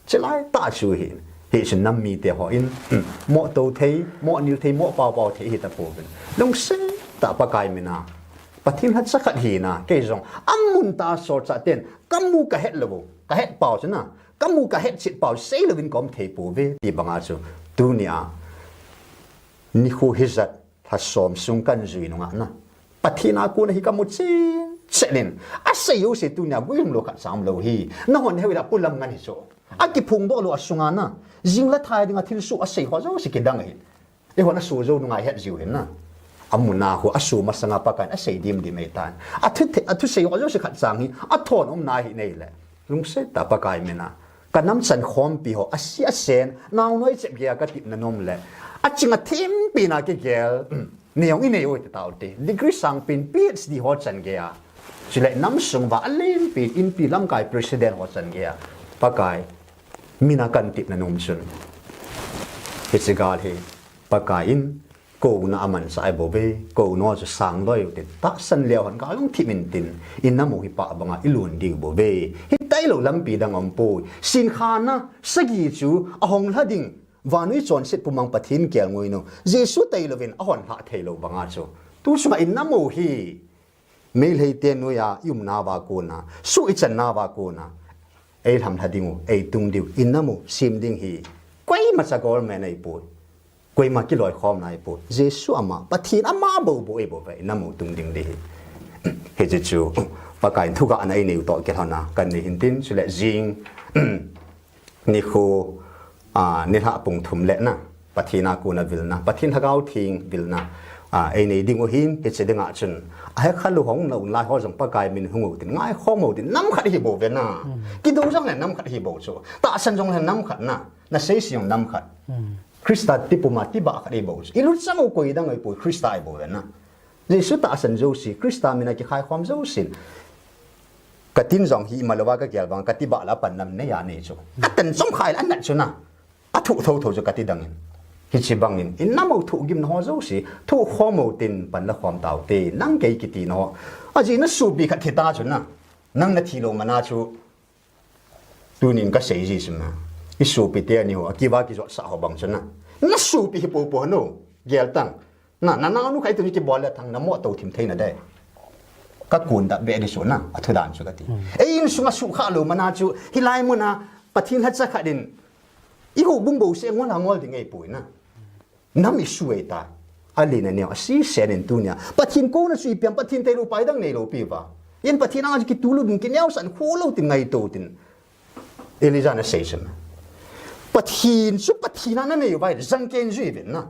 Chulai tah chu hi, hichun nam mite hon, mo to thei, mo nil thei, mo pao pao thei hita pouvin. Lungset tah Pakai mina. Pathen lhacha khat hina, kei jong, amun tah solchah ten, kamu ka het lou, ka het pau chu na, kamu ka het chet pau, sei louvin ka um thei pouve, ti banga chu, tunia, nikho hijat, lha som sung kan jui nunga na. Pathen a kona hi kamu chen chen in. Asei jouse tunia guilhung lou khat cha um lou hi. Nahon heuila pulam ngan hi chu. Akiphong doh lou asunga na. Jing le thai dinga thilsoh asei ho jouse kidang ahi. Eihon asoh jou nunga ihet jiu hin na. Amuna khu asoh masanga Pakaiyin asei dimdim eitan. Athu the-, athusei ho jouse khat chang hi. Athon umna hi nei le. Lungset tah Pakai mina. Ka nam chan khompi ho, asi asen, naonoi chep geiya ka tipna nom le. Aching athempi na kigel, nei jong inei uvin ti taute. Degree sangpen PhD ho chan geiya. Chule nam sung uva alenpen, inpi lamkai president ho chan geiya. Pakai, mina kan tipna nom chun. Hiche gal hi, Pakaiyin, Kou nom amanchah ahi bouve, kou nom chu sang loi u tin, tahsan leu hen ka lungthim in tin, i nam u hi pah banga i lun diu bouve. Hitailou lampi dang aum poi. Sin kha na, sagi chu ahong lha ding, vannoi chonset pumang Pathen kelngoi nu, Jesu tailouvin ahon lha theilou banga chu. Tu chunga i nam u hi, Meitei te noiya i umna uva kona, suh i channa uva kona, ei lhamlha ding u, ei tung diu, i nam u, sem ding hi, koima cha government ahipoi, koima kiloikhomna ahipoi, Jesu ama, Pathen ama bou bou ahi bouve, i nam u tung ding ding hi. Hiche chu, Pakaiyin thugahna i neiu toh kilhona, kan nei hin tin, chule jing, Nikho, a, nilhah pung thum le na, Pathen a kona vilna, Pathen Lhagao Theng vilna, a, ei nei ding u hin, hiche dinga chun, a hekha lou hung na un lai ho jong Pakai min hung u tin, ngaikhom u tin, nam khat hi bouve na. Kidou jong le nam khat hi bou chu. Tahsan jong le nam khat na, na seise jong nam khat. Christa tipuma tibah khat hi bou chu. I lut chang u koi dang ahipoi, Christa hi bouve na. Jesu tahsan jouse, Christa mina kikhaikhom jousen. Ka tin jong hi ima louva ka gel vang, ka tibah la pan nam neiya nei chu. Ka tan chomkhat la anat chu na. Athu thotho chu ka ti dangin. Hiche bangin, i nam u thohgimna ho jouse, thohkhom u tin pan la khom taute, nang kei kitina ho. Ajeh na sopi khat thi ta chu na. Nang na thi lou mana chu. Tunin ka sei ji chu na. I sopi te ani ho, akiva kijotsah ho bang chu na. Na sopi hi popo hanu, gel tang. Na, na naonu khat tuni kibol le thang na mo to thim theina dei. Ka kun da be di chu na, athu dan chu ka ti. Ei insunga sukha lou mana chu, hilai muna, Pathen lhacha khat in, i houbung bouseh ngol ha ngol ding ahipoi na. Nam i suh ei ta. Alina neo, asisen in tunia. Pathen kouna chu ipi ham, Pathen tailou pai dang neilou pi uva. Yen Pathen a chu kitulut in kineosah in kholou tin ngaito tin. Elijah na sei chu na. Pathen chu Pathen a na nei uva, jangkei in jui uvin na.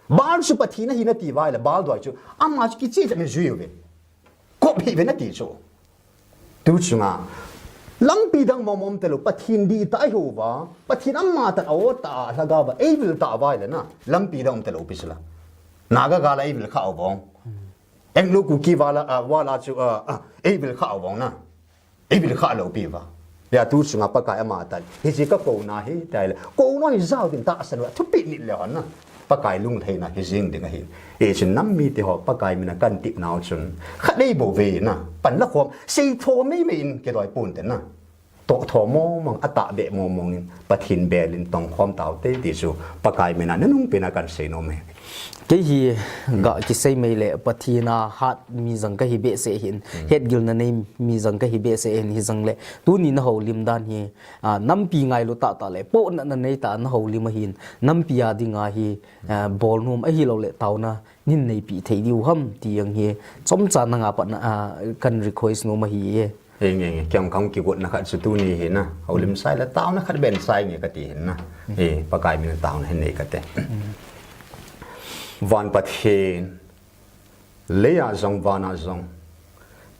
Baal chu Pathen ahi nati uva le, Baal doi chu, ama chu kicheh jep in jui uvin. Kop hih uvin nati chu. Tu chunga, lampi dang mong mong talou, Pathen dihtah ihiuva, Pathen ama tah a o tah a lhagao va, eivil tah uva le na, lampi dang um talou pi sila. Naga gal a eivil kha uvong. Anglo Kuki vala, a, vala chu, a, a, eivil kha uvong na. Eivil kha lou pi uva. Hia tu chunga Pakai ama tah. Hiche ka kouna hi, taile. Kouna hi jao din tahsan uva. Thupeh nit leu hen na. Pakai lunglhaina hi jing ding ahi. Hichun nam mite ho Pakai mina kan tipnau chun. Khat nei bouve na. Pan la khom. Sei tho mei mei in kidoi ponte na. Toh tho mong mong, atahbeh mong mong in. Pathen bel in tongkhom taute ti chu. Pakai mina nanung pena kan sei nom e. Kei hi ga kisei mei le Pathen a hat mi jang kahi behseh hin, hetgilna nei mi jang kahi behseh hin hijong le. Tuni na houlim dan hi, a, nampi ngailu tahtah le, pohnatna nei tah a na houlim ahin, nampi a dinga hi, a, bolnom ahilou le taona, nin neipeh thei diu ham ti jong hi, chomcha nanga pat na, a, kan request nom ahi e. Henge, henge. Kei jong kahung kigotna khat chu tuni hi na. Houlim sai le taona khat beh in sai nge kati hin na. He, Pakai min taona hin nei kate. Van Pathen, leiya jong vana jong.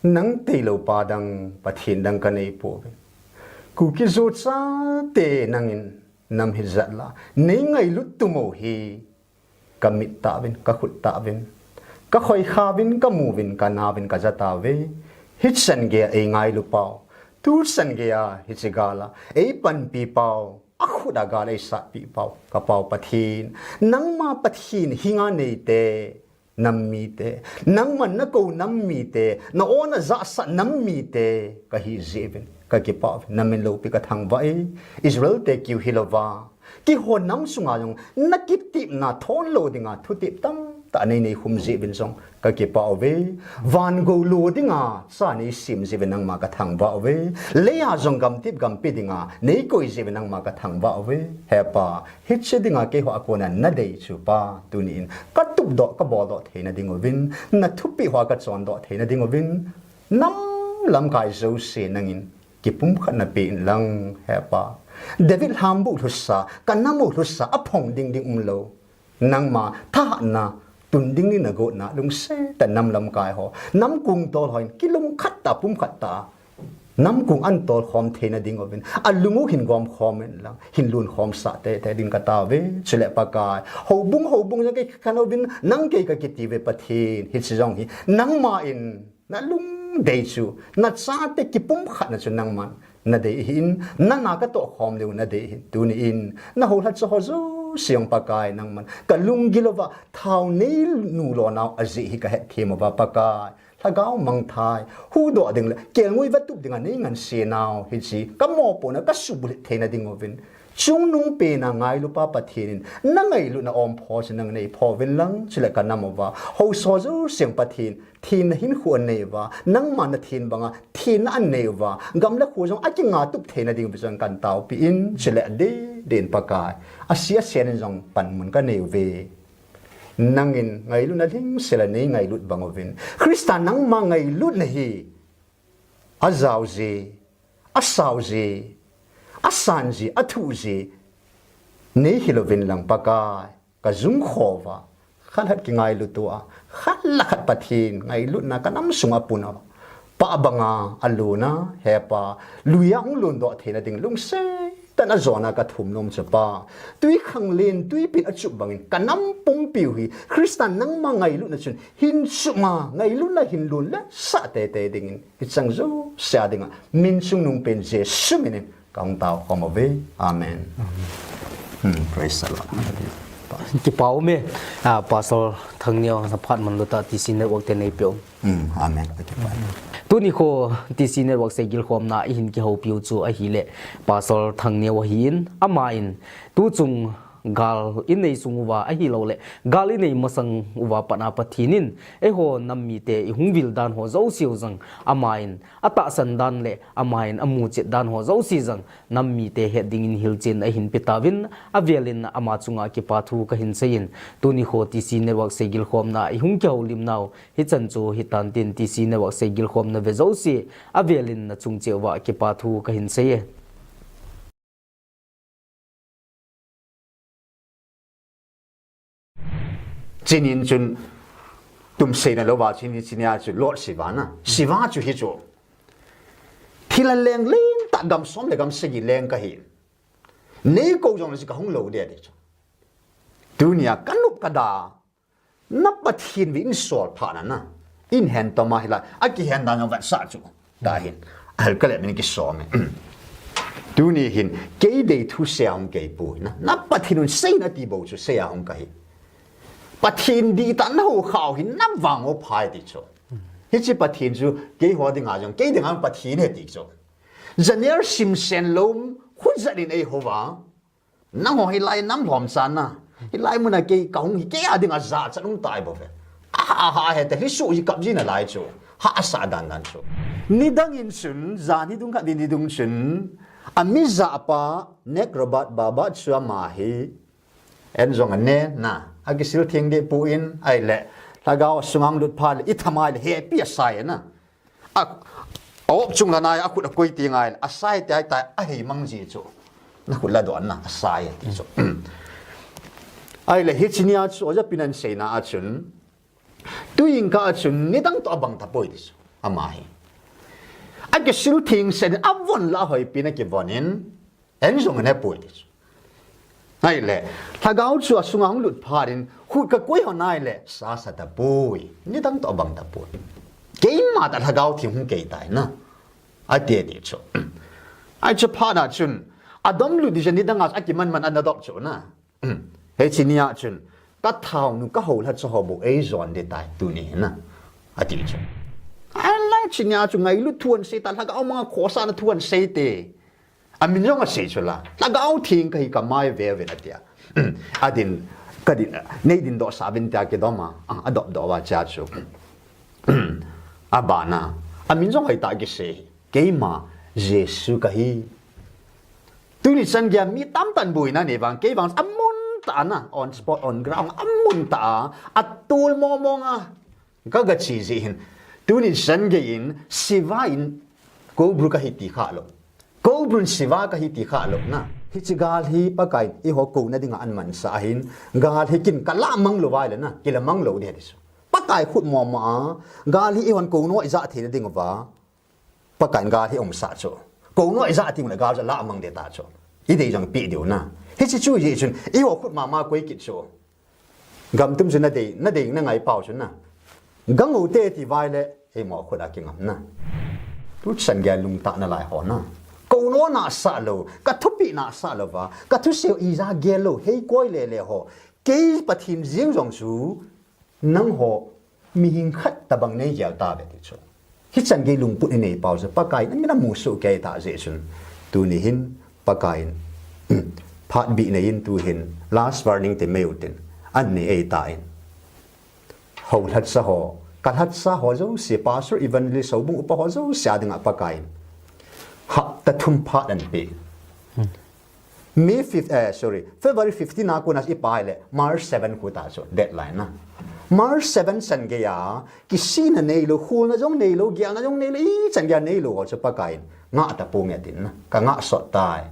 Nang tailou pa dang, Pathen dang kanei pouve. Kuki Zo chate nangin nam hijat la. Nei ngailut tum u hi. Ka mit tauvin, ka khut tauvin, ka khoikhauvin, ka muvin, ka nauvin, ka ja tauve. Hichan geiya eingailu pau, tuchan geiya hiche gal a eipanpi pau, akhut a gal eisatpi pau, ka Pau Pathen, nangma Pathen hinga neite, nam mite, nangman nakou nam mite, na-o najahsah nam mite kahi jeh uvin kakipah uve. Namin loupi kathangvah e. Israel te keu hilouva, keiho nam sunga jong nakitepna thon lo dinga thutep tamtah nei neikhum jeh uvin jong kakipah uve. Van gou lo dinga cha neisem jeh uvin nangma kathangvah uve. Leiya jong gamtep gampe dinga neikoi jeh uvin nangma kathangvah uve. He Pa, hiche dinga keiho a kona nadei chu Pa, tuni in katupdoh, kaboldoh theina ding uvin, nathupeh hoa kachondoh theina ding uvin, nam lamkai jouse nangin kipumkhatna pe inlang, He Pa. David lhambu lhusa, kanam u lhusa, aphong ding ding umlou, nangma thahatna tun ding ding nagotna lungset tah nam lamkai ho, namkong tol hon kilungkhat tah, pumkhat tah, namkong an tolkhom theina ding uvin, alung u hin gomkhom inlang, hin lunkhomsah teitei ding katao uve. Chule Pakai, houbung houbung jong kei kakhen uvin, nang kei kakiti uve Pathen, hiche jong hi nangma in nalungdei chu, nachate kipumkhatna chu nangman nadei ahin, nana katohkhom diu nadei ahin, tuni in nahoulhacha ho jouse jong Pakai nangman kalunggil uva, thao neinu lonau ajeh hi kahetthem uva Pakai, lhagao mangthah huhdoh ding le kelngoi vatup dinga neingansenau hiche kamopohna kasubulhit theina ding uvin, chungnungpena ngailupa Pathen in nangailutna ompho chu nang neipho uvin lang, chule kanam uva haosa ho jouse jong Pathen, thenna hinkho anei uva, nangma nathen banga thenna anei uva, gam le kho jong akingatup theina ding uva jong kantaopi in, chule adeh deh in Pakai, ase asen in jong panmun kanei uve. Nangin ngailutna lhingsel a neingailut bang uvin, Christa nangma ngailutna hi ajao ji, asao ji, asan ji, athu ji neihil uvin lang Pakai, kajungkho uva, khat le khat kingailut tua, khat le khat Pathen ngailutna kanam sunga puna, pah banga alona, He Pa, luia hung londoh theina ding lungset tah in ajona kathum nom chu Pa, twikhanglen twipin achup bangin kanam pumpiu hi Christa nangma ngailutna chun hin chuma ngailutna hin lonlhasah teitei dingin, hicheng jousea dinga min chungnungpen Jesu minin kahung taokhom uve. Amen. Hmm, praise the Lord. Kipa ume, ah, Pastor Thangneo, naphat manlu tah T C Network te neipe u. Hmm, amen. Tuni kho T C Network seigilkhomna ihin kihoupiu chu ahile Pastor Thangneo ahin, amain tuchung gal inei sung uva ahilouleh gal inei masang uva pat a Pathen in eiho nam mite ihung vil dan ho jouseu jong amain atahsan dan le amain amuchet dan ho jouse jong nam mite het dingin hilchen ahin pe tauvin, avelin ama chunga kipa thu kahin seiyin, tuni kho T C Network seigilkhomna ihung kihoulimnau hichan chu hitan tin, T C Network seigilkhomna ve jouse avelin nachung cheh uva kipa thu kahin seiye. Chinin chun tumseina louva chinin chinia chu Lord Shiva na. Shiva chu hichu thilha leng lentah gam som le gam sagi leng kahi. Neikou jongle chu kahung lou ding ati chu. Tunia kanop kada na Pathen ve in sol phat na na. In hen toma hilai, akihen dan jong vetsah chu. Tahin. Ahel kale min kisom e. Tuni hin, kei dei thu seia hung kei poi na. Na Pathen un sei nati bou chu seia hung kahi. Pathen dihtah nahou khau hin navang o phai ti chu. Hiche Pathen chu keiho dinga jong, kei dinga Pathen ahi ti chu. Janer simsen lou, khut jat in eihou va. Nangho hilai nam lhomcha na, hilai muna kei kahung hi kei a dinga jachat um tai bou ve. Aha, aha, hete, lhisu hi kap ji nalai chu. Hahsa dan dan chu. Nidang in chun, jan hi dung khat ni, nidung chun, amijahpa, Nek Robert Baba chu ama hi, en jong ane, na, akisil theng deh poi, ahile, lhagao sunga lut phat le, ithamai le, hepi asai na. A, a-op chung lhana a khut akoi ti ngai, asai ti ai tai, ahei mang ji chu. Na khut ladoh na, asai ti chu. Ahile hiche nia chu, oja pinan seina a chun. Tuin ka a chun, nidang toh abang tapoi ti chu. Ama hi. Akisil theng sen, avon la hoipi na kivon in. En jong anepoi ti chu. Ahile, lhagao chu asunga hung lut phat in, Khut kakoi ho nai le, sa sa tapoi. Nidang toh abang tapoi. Keima tah Lhagao Theng hung kei tai na. Ati ati chu. Ahi chu phat na chun. Adom lut ding chu nidang a chu akiman man ana dop chu na. Hiche nia chun. Ka thaonu ka houlhacha ho bou eijon ding tai tuni na. Ati chu. Alai chu nia chu ngailut thu ahin sei ta Lhagao manga khosahna thu ahin sei te. Amin jong asei chu la. Lhagao Theng kahi kamai ve ve na tia. Adin, kadin, nei din doh sa vin tia kidom a. Ah, adop doh va cha chu. Abana. Amin jong hoi ta kisei. Keima, Jesu kahi. Tuni chan geiya mi tamtah in buaina nei vang, kei vang amun ta na, on spot, on ground, amun ta a, atol mong mong a. Ka ga chi ji hin. Tuni chan gei in, Shiva in, Cobra kahi ti kha lou. Cobra in Shiva kahi ti kha lou na. Hiche gal hi Pakai in, eiho kouna dinga ahin mansah ahin. Gal hi kin ka lamang lou vai le na, kila mang lou ding ahi ti chu. Pakai khut mong mong a, gal hi eihon kouna ijat theina diuva. Pakai in gal hi umsah chu. Kouna ijat teng le gal chu lamang ding ta chu. Idei jong pe diu na. Hiche chu ji chun, eiho khut mama koi kit chu. Gam tum chu nadei, nadei na ngai pau chu na. Gang u te ti vai le, eiho khut a kingam na. Tu chan geiya lungtah nalai ho na. Kouna nasah lou, ka thupeh nasah lou va, ka thusei ijat gel lou, hei koi le le ho. Kei Pathen jeng jong chu, nangho, mihing khat tabang nei gel tave ti chu. Hichan gei lungput inei pau chu, Pakai in amin amu soh kei ta jeh chun. Tuni hin, Pakai in, phat bih nei in tu hin, last warning ti mai u tin, ahin nei ei ta in. Houlhacha ho, ka lhacha ho jouse, pastor, evangelist, houbung upa ho jouse a dinga Pakai in. Hapta thum phat ahin pe. May fifth, eh, sorry, February fifteen a kona ipai le, March seven khu ta chu, deadline na. March seven chan geiya, kisihna neilou, khulna jong neilou, gelna jong neilou, ichan geiya neilou ho chu Pakai in, ngah tapong e tin na, ka ngah sot tai.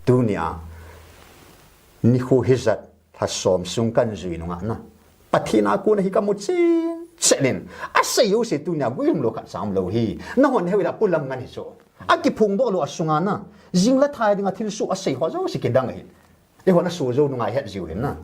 Tunia, nikho hijat, lha som sung kahin jui nunga na. Pathen a kona hi kamu chen chen in. Asei jouse tunia guilhung lou khat cha umlou hi. Nahon heu ila Pu Lamngan hi chu. Akiphong doh lou asunga na. Jing le thai dinga thilsoh asei ho jouse kidang ahi. Eihon asoh jou nunga het jiu hin na.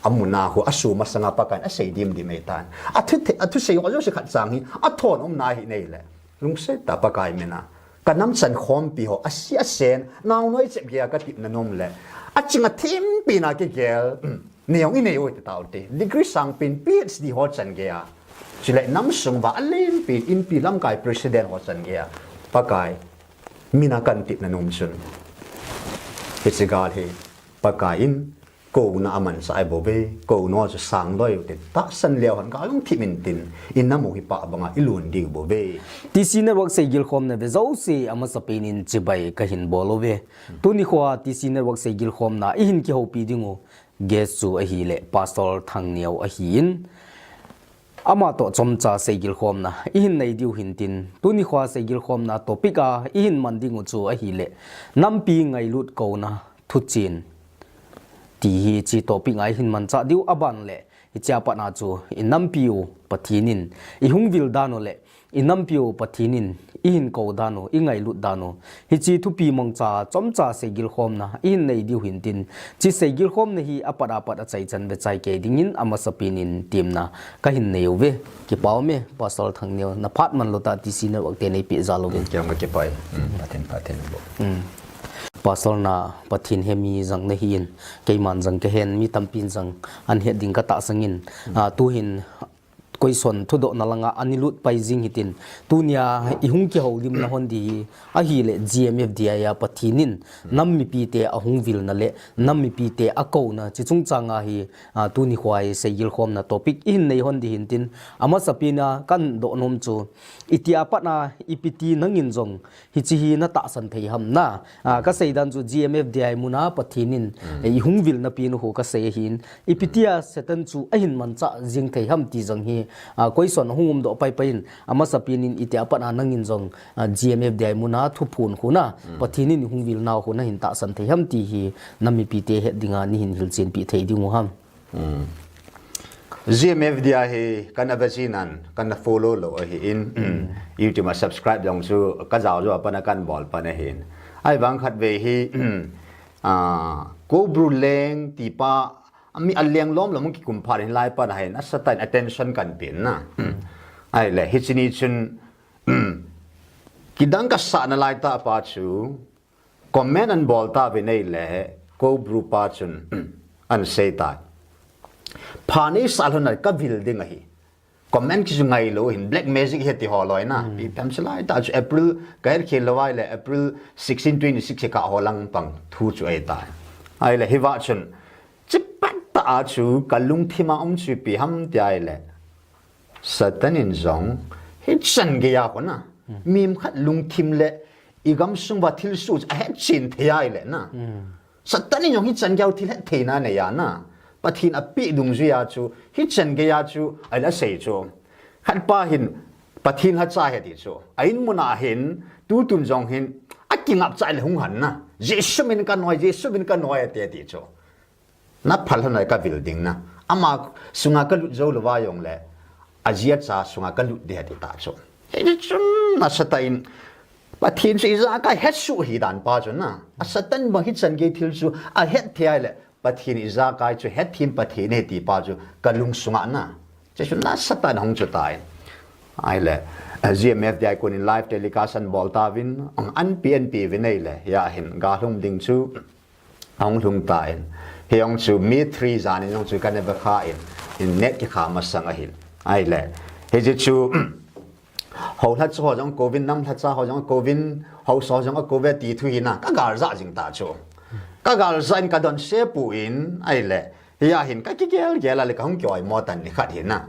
Amu na khu asoh masanga Pakai in asei dim dim ei tan. Athu the, athusei ho jouse khat chang hi. Athon um na hi nei le. Lungset tah Pakai mina. Ka nam chan khompi ho, asi asen, naonoi chep geiya ka tepna nom le. Aching athempi na kigel, nei jong inei u hite tao te. Degree sangpen, P H D ho chan geiya. Chule nam sung uva alenpen, inpi lamkai president ho chan geiya. Pakai, mina kahin tepna nom chun. Hiche gal hi, Pakai in, Kouna amansah ahi bou ve, kouna chu sang loi u tin, tahsan leu hen ka lungthim in tin, i nam u hi pah banga i lun diu bou ve. T C Network seigilkhomna ve jouse amasapen in chibai kahin bol uve. Tuni khoa T C Network seigilkhomna i hin kihoupi ding u guest chu ahile Pastor Thangneo ahin. Ama toh chomcha seigilkhomna i hin nei diu hin tin, tuni khoa seigilkhomna topic a i hin man ding u chu ahile, nampi ngailut kouna thuchen. Ti hi hiche topic a i hin manchah diu aban le, hichea pat a chu i nampi u Pathen in i hung vil dan u le, i nampi u Pathen in i hin kou dan u, i ngailut dan u. Hiche thupi mangcha chomcha seigilkhomna i hin nei diu hin tin, hiche seigilkhomna hi apat apat achaichan vechai kei dingin amasapen in temna kahin nei uve. Kipa ume, Pastor Thangneo, na phat man lou tah T C Network te nei peh jal uvin. Kei jong ka kipa e. Pathen, Pathen bo. Pastor na Pathen hemi jang nahin, keiman jang kahen, mi tampin jang ahin het ding ka tahsan in, a, tuhin question thudohna langa ana lut pai jing hitin, tunia i hung kihoulimna hon di hi, ahile G M F D I a Pathen in nam mipite ahung vilna le nam mipite akouna, hiche chungchang a hi, a, tuni khoa hi seigilkhomna topic i hin nei hon di hin tin, amasapen a kahin dohnom chu, itia pat a ipi ti nangin jong hiche hi na tahsan thei ham na. A, kasei dan chu G M F D I muna Pathen in, eh, i hung vilna pen u khu kasei ahin. Ipi tia Satan chu ahin manchah jing thei ham ti jong hi, a, question ahung umdoh pai pai in, amasapen in itia pat a nangin jong, a, G M F D I muna thuphon khu na, Pathen in i hung vilna u khu nahin tahsan thei ham ti hi, nam mipite het dinga neihin hilchenpi thei ding u ham. G M F D I hi kana vejin an, kana follow lou ahin, YouTube a subscribe jong chu kajao jou a pat a kana bol pan ahin. Ahivang khatvei hi, a, Koubru Leng tipa Ami aleng lom lom kikum phat in lai pa na hin, a Satan attention kan pin na. Ai le, hiche ni chun, kidang ka sa na lai ta pa chu, comment an bol ta ve nei le, ko bru pa chun, an sei ta. Pha nei sa lhon na ka vil ding ahi. Comment kisu ngai lou hin, black magic he ti ho loi na. Pi pem se lai ta chu April, ka her khel lou ai le, April sixteen twenty-six he ka ho lang pang thu chu ai ta. Ai le, hi va chun, chipat ta a chu, ka lungthim a um chu pi ham ti ai le. Satan in jong, hi chan gei a kona. Mim khat lungthim le, i gam sung va thil su chu a het chin thei ai le na. Satan in jong hi chan gei a thil het thei na nei a na. Pathin a pi dungjui a chu, hi chan gei a chu, ai la sei chu. Khat pa hin, Pathin la cha he ti chu. A in mun a hin, tu tun jong hin, a kingap chai le hung han na. Jesu min ka noi, Jesu min ka noi a te ti chu. Na phal hon ai ka vil ding na. Ama sunga ka lut jou lou va jong le. A jia cha sunga ka lut ding he ti ta chu. He chun na Satan in, Pathin chu i ja ka het su hi dan pa chu na. A Satan bang hi chan gei thil chu, a het thei ai le. Pathin i ja kai chu het thim Pathin he ti pa chu ka lung sunga na. Che chu na Satan hung chu tai. Ai le, G M F D I kun in live telecast an bol ta vin, an pi an pi vin ai le, ya hin ga lhung ding chu, hung lhung ta in. He hung chu mi three jan in hung chu ka ne ba kha in, in net ki kha masang a hin. Ai le, he ji chu, Ho lha cha ho jong kovin, nam lha cha ho jong kovin, ho so jong kove ti thu hi na, ka gal ja jing ta chu. Ka gal ja in ka don se pu in, ai le, hi a hin ka kigel gel a le ka hung kioi mo tan ni khat hi na.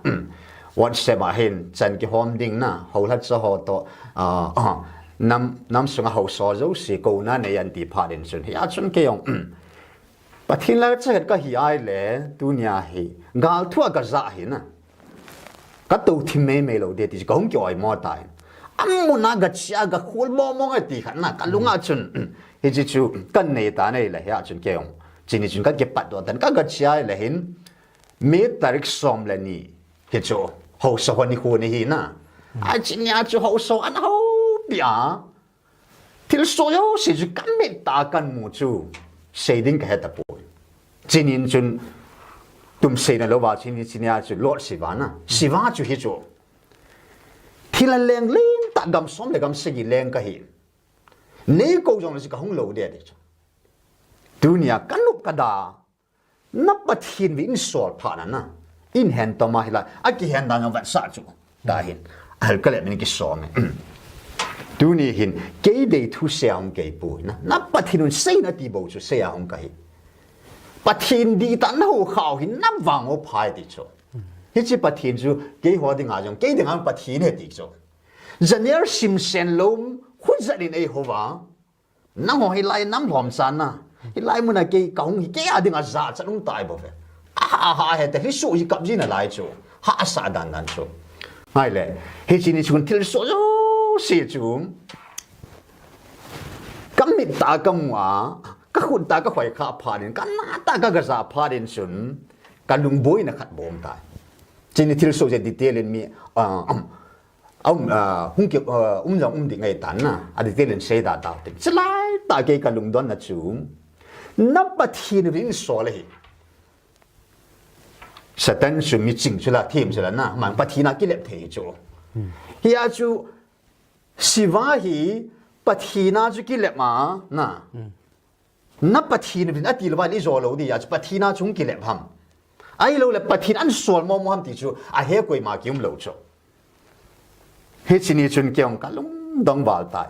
WhatsApp a hin, chan kihom ding na, ho lha cha ho to, ah, ah, nam, nam sunga ho so jo si ko na nei an ti phat in chun. Hi a chun kei jong, Pathin la cha het ka hi ai le, tunia hi, gal thu a ka ja hi na. Ka to thim mei mei lou de ti, ka hung kioi mo tai. Amun a ga chia ga khul mo mo ngai ti khat na, ka lunga chun, hi chi chu, kan nei ta nei le, hi a chun kei jong. Chi ni chun kan kipat doh tan, ka ga chia le hin, mi tarik som le ni, hi chu, ho so ho ni khu ni hi na. A chi ni a chu ho so an ho pi a. Thil so jouse chu ka mit a ka mu chu, sei ding ka he ta poi. Chi ni chun tum sei na lou va chi ni, chi ni a chu Lord Shiva na. Shiva chu hi chu. Thil a leng leng ta gam som le gam sagi leng ka hi. Nei ko jong le chu ka hung lou de de chu. Tunia ka nup ka da. Na Pathin vin sol phat na na. In hen to ma hi la. A ki hen dan jong vat sa chu. Ta hin. Al ka le min ki so me. Tuni hin. Kei dei thu se a hung kei pu na. Na Pathin un sei na ti bo chu se a hung ka hi. Pathin di ta na ho khao hin na vang o phai ti chu. Hi chi Pathin chu kei ho ding a jong. Kei ding a Pathin he ti chu. Janier sim sen lom. Khu jat in ei ho va. Nang ho hilai nam lhom chan na. Hilai mun a kei ka hung hi kei a ding a ja chan um tai bo ve. A ha a ha he te hi su hi kap ji na lai chu. Ha a sa dan dan chu. Ngai le. Hi chi ni chun thil so jouse chu. Ka mit ta ka mu a. Ka khut ta ka khoi kha phat in. Ka na ta ka ga ja phat in chun. Ka lung boi na khat bom tai. Chi ni thil so je detail in mi. Ah, um. A um, ah, hung ki, ah, um jong um di ngai tan na, a detail in sei da ta te. Chilai ta kei ka lungdon na chu. Na Pathin vin so le hi. Satan chu mi ching chu la, thim chu la na, man Pathin a kilep thei chu. Hi a chu, Shiva hi Pathin a chu kilep ma, na. Na Pathin vin a ti lou va le i jo lou di a chu Pathin a chu hung kilep ham. Ai lou le Pathin an sol mo mo ham ti chu a he koi ma ki um lou chu. Hi chi ni chun kei jong ka lungdong val tai.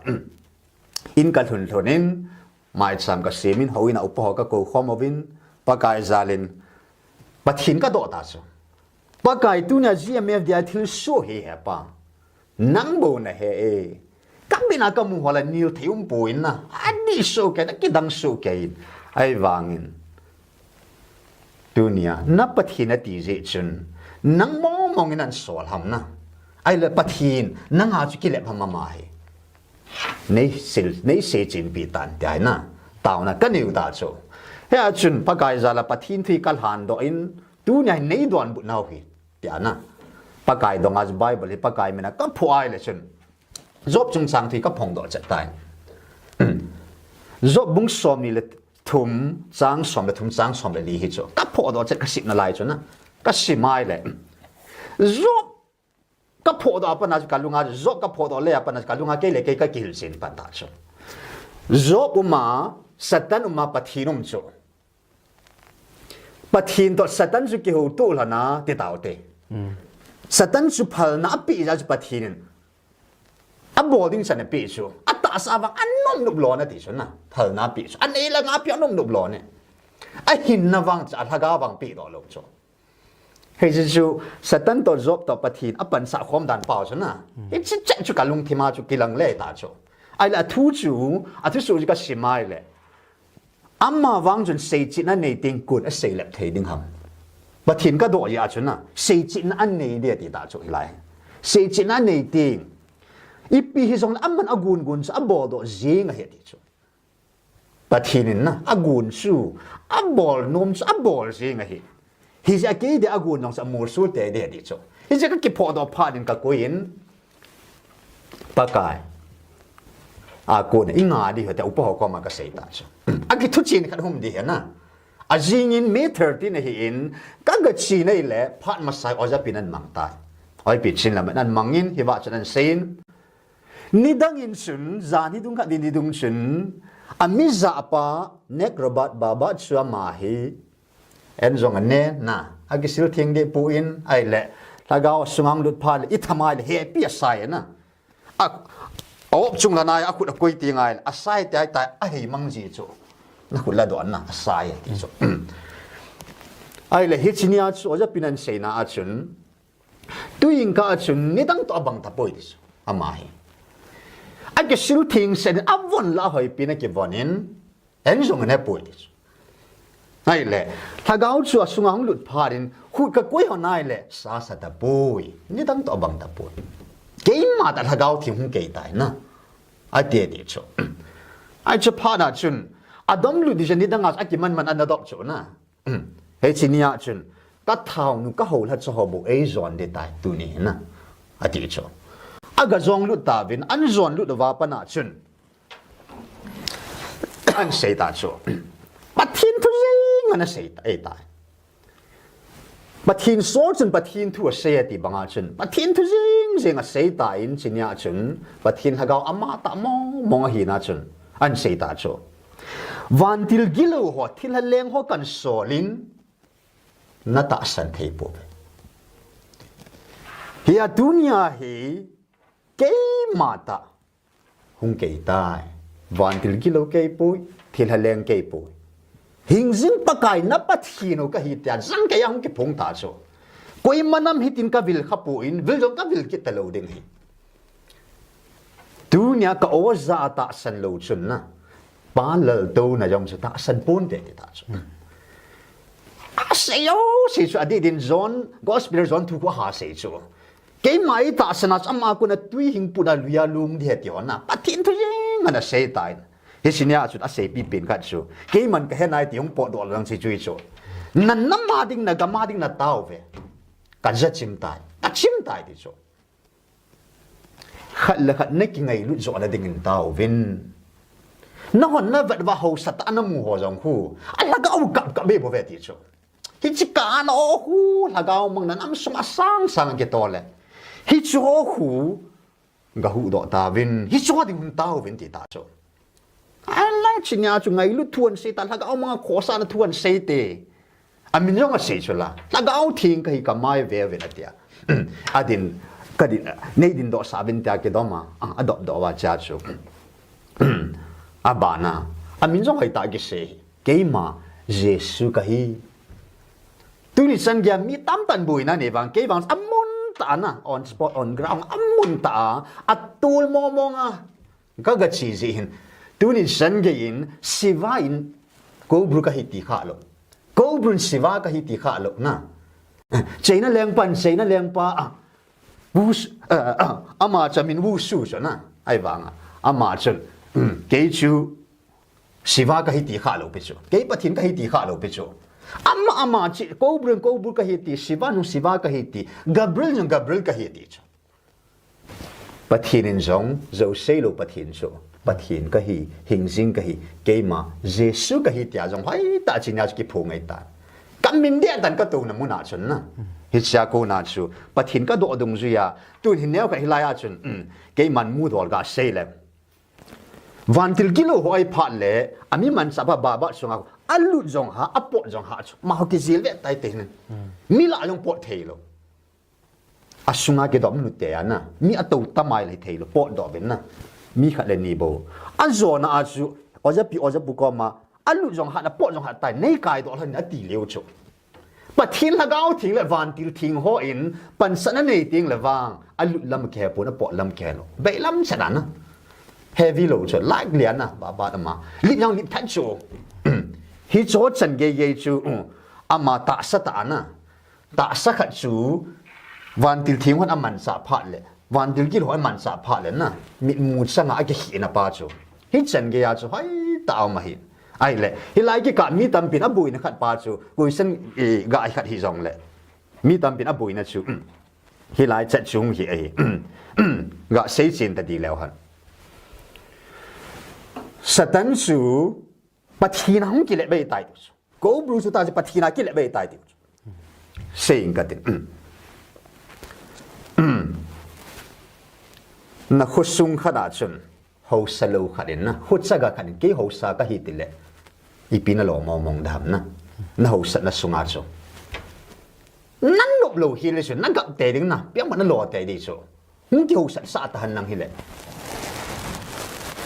In ka lhun lhun in, mai cham ka sim in, ho in a upa ho ka ko khom uvin, Pakai jal in, Pathin ka doh ta chu. Pakai tunia G M F D I thil su hi he pa. Nang bo na he e. Ka mit a ka mu ho la nil thei um poi na. A di su ke na ki dang su ke in. Ai vang in. Tunia, na Pathin a ti je chun. Nang mong mong in an sol ham na. Ai le Pathin, nang a chu kilep ham ama hi. Nei sil, nei se chin pi tan ti ai na. Tau na ka niu ta chu. He a chun Pakai jal a Pathin thu ka lhan doh in, Tunia hi nei donbut nau hi, tia na. Pakai dong a chu Bible hi Pakai min a ka phuai le chun. Job chungchang thu hi ka phong doh chet tai. Job bung som ni le thum chang som le thum chang som le li hi chu ka phodoh chet ka simna lai chu na. Ka sim ai le. Job ka phodoh a pat na chu ka lunga, Job ka phodoh le a pat na chu ka lunga kei le kei ka kihilchen pan ta chu. Job um a, Satan um a, Pathen um chu. Pathen toh Satan chu kihoutoh lhon a ti tau te. Satan chu phalna apeh jeh chu Pathen in abol ding chan apeh chu. Atahsa vang anom nop lou na ti chu na. Phalna apeh chu. Anei le nga peh anom nop lou ne. Ahinna vang chu a lhagao vang pehdoh lou chu. Hiche chu Satan toh Job toh Pathen apansah khom dan pau chu na. Hiche chet chu ka lungthim a chu kilang le ta chu. Ahile athu chu, athusoh chu ka sim ai le. Ama vang chun seichetna nei teng kon asei lep thei ding ham. Pathen ka doh jeh a chu na, seichetna anei ding ati ta chu hilai. Seichetna anei teng. Ipi hijongle aman agon gon chu abol doh jeng ahi ati chu. Pathen in na, agon chu, abol nom chu, abol jeng ahi. Hijeh a kei dia agon jong chu amolso tei ding ati chu. Hijeh a ka kiphodoh phat in ka koi in, Pakai. A kon a i nga ding ahi tia upa ho koma ka sei ta chu. A kithuchen khat hung um ding ahi na. Ajing in May thirteen ahi in, ka gache nai le, phat masa oja pin an mang tai. Oja pi chin lam an mang in, hiva chun an sei in. Nidang in chun, jan hi dung khat din ni dung chun, ami jah pa, Nek Robert Baba chu ama hi, En jong ane na, akisil theng deh poi, ahile, lhagao sunga lut phat le, i tham ai le, hepi asai na. A, a op chung la nai, akhut akoi ti ngai le, asai te ai tai, ahei mang ji chu. Na khut la doh na, asai ti chu. Ahile, hiche nia chu, oja pin an seina a chun, Tuin ka a chun nidang toh abang tapoi ti chu. Ama hi. Akisil theng sen in avon la hoipi na kivon in. En jong ne poi ti chu. Ahile, lhagao chu asunga hung lut phat in, khut ka koi hon ahile, sa sa tapoi. Nidang toh abang tapoi. Keima tah lhagao theng hung kei tai na. Ati ti chu. Ahi chu phat na chun, adom lut di chu nidang a chu akiman man ana dop chu na. Hiche nia chun, ka thaonu, ka houlha chu ho bou ei jon ding tai, tuni hin na, ati chu. Aga jong lut tauvin, an jon lut uva pat na chun, an sei ta chu. Pathen thu jeng ana sei ta, ei tai. Pathen sol chun Pathen thu asei ati banga chun, Pathen thu jeng jeng asei ta in, hiche nia chun, Pathen lhagao ama tah mong mong ahina chun, an sei ta chu. Vantil gilou ho, thilha leng ho kan sol in, na tahsan thei pouve. Hia tunia hi keima tah hung kei tai. Vantil gilou kei poi, thilha leng kei poi. Hingjing Pakai na Pathen u kahi tia, jang kei a hung kiphong ta chu. Koima nam hitin ka vil kha poi, vil jong ka vil kit talou ding ahi. Tunia ka oja tahsan lou chun na. Pa laltouna jong chu tahsan ponte ti ta chu. Asei o, sei chu adih din John, Gospel John thu khu aha sei chu. Keima i tahsan a chu ama kon a tui hing put a lui a lung ding ahi ti ho na. Pathen thu jeng ana sei tai. Hiche nia chu asei pipen khat chu. Keiman kahe nai ti hung potdoh lang sei chu hi chu. Na nam a ding, na gam a ding na tao ve. Ka ja chim tai. Ka chim tai ti chu. Khat le khat na kingailut joh na dingin tauvin. Nahon na vet uva haosa tah a na mu ho jong khu. A lhagao kap kap be bou ve ti chu. Hiche kah a na o khu, lhagao mang na nam sung a sang sang kitol le. Hiche ho khu, ga huhdoh tauvin. Hiche ho ding hung tauvin ti ta chu. Alah, hiche nia chu ngailut thu ahin sei ta, lhagao manga khosahna thu ahin sei te. Amin jong asei chu la. Lhagao theng kahi kamai ve uvin atia. Adin, kadin, nei dindoh sah uvin tia kidom a. A, adopdoh uva chia chu. Abana. Amin jong hoitah kisei. Keima Jesu kahi. Tuni chan geiya mi tamtah in buaina nei vang. Kei vang amun tah a na. On spot, on ground. Amun tah a. Atol mong mong a. Ka, ka che jeh hin. Tuni chan gei in, Shiva in, Koubru kahi ti kha lou. Koubru in Shiva kahi ti kha lou, na. China lengpa in, China lengpa, a. Wushu, a, a, ama chu amin Wushu chu na. Ahivang a. Ama chun, um, kei chu Shiva kahi ti kha lou pi chu. Kei Pathen kahi ti kha lou pi chu. Ama, ama chu, Koubru in Koubru kahi ti, Shiva in Shiva kahi ti, Gabriel in Gabriel kahi ti chu. Pathen in jong, jou sei lou Pathen chu. Pathen kahi, hingjing kahi, keima Jesu kahi tia jong hoitah a chun nia chu kiphong ahitai. Kamin deh dan katouna mun a chun na. Hichea kona chu Pathen kadoh dungjuia, tun hin neokhat hilai a chun, um, keiman mudol gasei le. Vantil gilou ho ahi phat le, ami manchah phat Baba sunga, alut jong ha, apot jong ha chu. Amaho kijil ve tai te hin. Mi lah jong pot thei lou. Asunga kidom nu te a na. Mi atou tamai le thei lou, potdoh uvin na. Mi khat le ni bou. Ajona a chu, ojapi, ojapu koma, alut jong hat, apot jong hat tai, nei kaidoh lhon in ati leu chu. Pathen Lhagao Theng le vantil theng hon, pansatna nei teng le vang, alut lam kihe pon, apot lam kihe lou. Beilam chan a na. Heavy lou chu, like lian na, Baba ama. Lit jong lit that chu. Hicho chan geigei chu, um, ama tahsa tah a na. Tahsa khat chu, vantil theng hon amanchah phat le, vantil gilou ho amanchah phat le na, mitmu changa akikhehna pa chu. Hichan geiya chu hoitah a um ahi. Ahile, hilai kikah mi tampin aboina khat pa chu, question, eh, ga khat hijong le. Mi tampin aboina chu, um, hilai chat chung hi ahi. Gasei chen ta di leu hen. Satan chu, Pathen a hung kile bei tai ti chu. Cobra chu ta chu Pathen a kile bei tai ti chu. Sei inge kati. Na khosung khat a chun, haosa lou khat in na, khochaga khat in, kei haosa kahi ti le, ipi na lomong mong dem na, na haosatna sunga chu. Na nop lou hi le chu, na gap tei ding na, piang ma na lo tei di chu. Hung kihaosat sah ta hen nang hi le.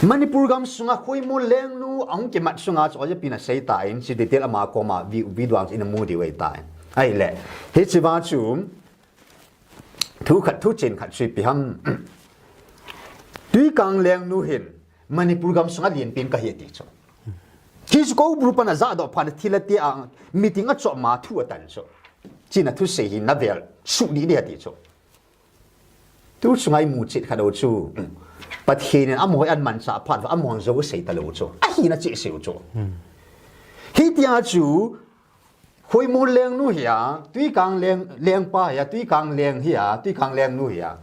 Manipur gam sunga Khoimol Lengnu ahung kimat sunga chu, ojapi na sei tan, si detail ama koma vi-, video ang ina mu diu ahitan. Ahile, hichea chu, thu khat, thu chen khat chu ipi ham. Twikang Lengnu hin, Manipur gam sunga lenpen kahi ati chu. Hichu Cobra pan ajahdoh phat in thil ati a, meeting a chop ma thu atan chu. Chuna thusei hi na vel, suh di di ati chu. Tu chunga imu chet khat u chu, Pathen in amaho amanchah phat uva, amaho jou asei talou chu. Ahina cheh seh u chu. Hitia chu, Khoimol Lengnu hi a, Twikang Leng, Lengpa hi a, Twikang Leng hi a, Twikang Lengnu hi a.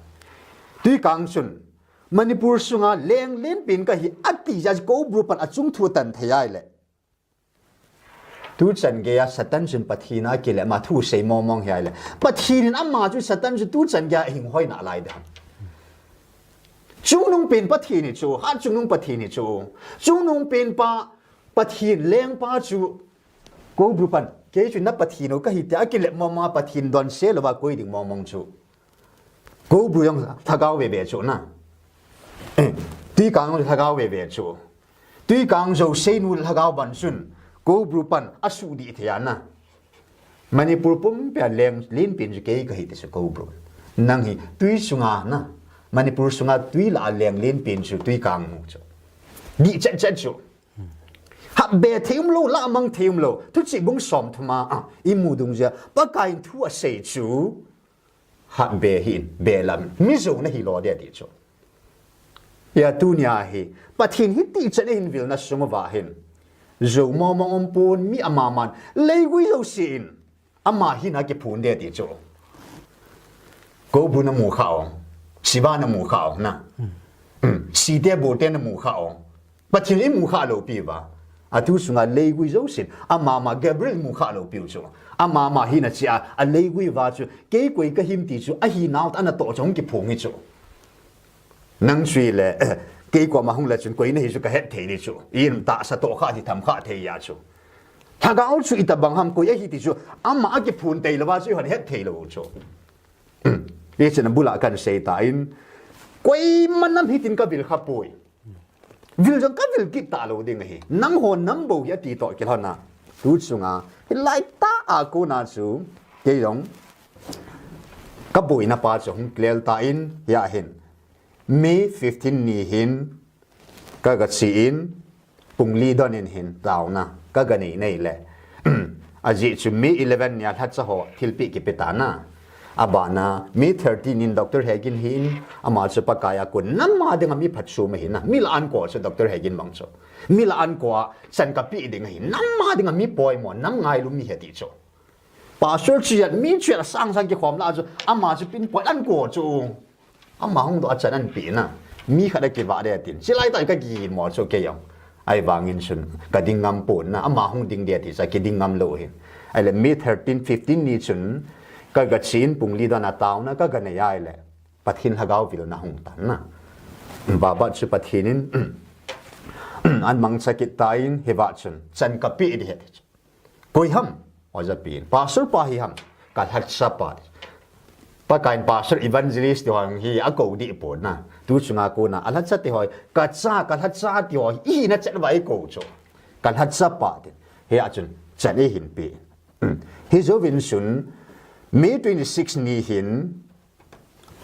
Twikang chun, Manipur sunga leng lenpen kahi ati jeh a Cobra pan achung thu atan thei ahile. Tu chan geiya Satan chun Pathen a kile, ama thusei mong mong hi ahile. Pathen in ama chu Satan chu tu chan geiya ahing hoi nalai dem. Chungnungpen Pathen hi chu, hat chungnung Pathen hi chu. Chungnungpen pa, Pathen lengpa chu, Cobra pan, kei chu na Pathen u kahi tia akile mong mong a Pathen donse louva koi ding mong mong chu. Cobra jong lhagao veve chu na. Eh, Twikang jong lhagao veve chu. Twikang jouse nu lhagao ban chun, Cobra pan asuh di thei a na. Manipur pumpia leng lenpen chu kei kahi ti chu Cobra. Nang hi twi sunga na. Manipur sunga twi lah a leng lenpen chu Twikang nu chu. Di chet chet chu. Hatbe thei umlou, lah mang thei umlou. Thuchih bung som thum a, a, imu dungjuiya, Pakai in thu asei chu, hatbe hih in, belam, mi jouna hi lo ding ati chu. Hia tunia hi, Pathen hiti chan a hin vilna sung uva hin. Jou mong mong um pon, mi amaman, leigui jouse in. Ama hina kiphun ding ati chu. Cobra na mu kha ong. Shiva na mu kha ong na. Hmm. Site bote na mu kha ong. Pathen i mu kha lou pi uva. Atu sunga leigui jousen. Amama Gabriel mu kha lou piu chu. Amama hina chia, a leigui uva chu. Kei koi kahim ti chu. Ahi nau ta na to chu hung kiphong hi chu. Nang chu le, eh, kei koma hung le chun koi nahi chu kahet thei di chu. In tahsa toh kha ti tham kha thei a chu. Lhagao chu itobang ham koi ahi ti chu. Ama akiphun tei louva chu ihon het thei lou chu. Hichun abula kan sei tan. Koima nam hitin kavil kha poi. Vil jong kavil kit talou ding ahi. Nangho nam bou hi ati toh kilhon a. Tu chunga. Hilai tah a kona chu. Kei jong. Kaboina pa chu hung clear tan. Hia hin. May fifteen ni hin, ka, kache in, pung li don in hin, taona, ka, kanei nei le. Ajeh chu May eleven nia lhacha ho, thilpeh kipe tan a. Abana, May thirteen in Doctor Hegin hin, ama chu Pakai a kon, nam a dinga mi phatchom ahi na. Mi lah a ankol chu Doctor Hegin bang chu. Mi lah a ankol a, chan kapeh ding ahi. Nam a dinga mi poimo, nam ngailu mi ahi ti chu. Pastor chiat, mi chiat, asang sang kikhom lah chu, ama chu pinpoint ankol chu. Ama hung doh a chan anpeh na. Mi khat a kivah de tin. Chilai ta ka kimo chu kei jong. Ahivangin chun ka ding ngam pon na, ama hung ding de ti cha kiding ngam lou hin. Ahile May thirteen, fifteen ni chun ka ga chin pung li dan a taona ka ga nei ahile Pathen lhagao vilna hung tan na. Babat chu Pathen in an mangcha kit tan, hiva chun chan ka pe di he ti chu. Koi ham? Oja pi in. Pastor pa hi ham? Ka lhacha pa. Pakaiyin pastor evangelist ti ho hi a ko di pon na. Tu chunga kona a lhacha ti ho, ka cha, ka lhacha ti ho hi na chan vai ko chu. Ka lhacha pa ti. Hia chun chan eihin pe. Hi jouvin chun May twenty-six ni hin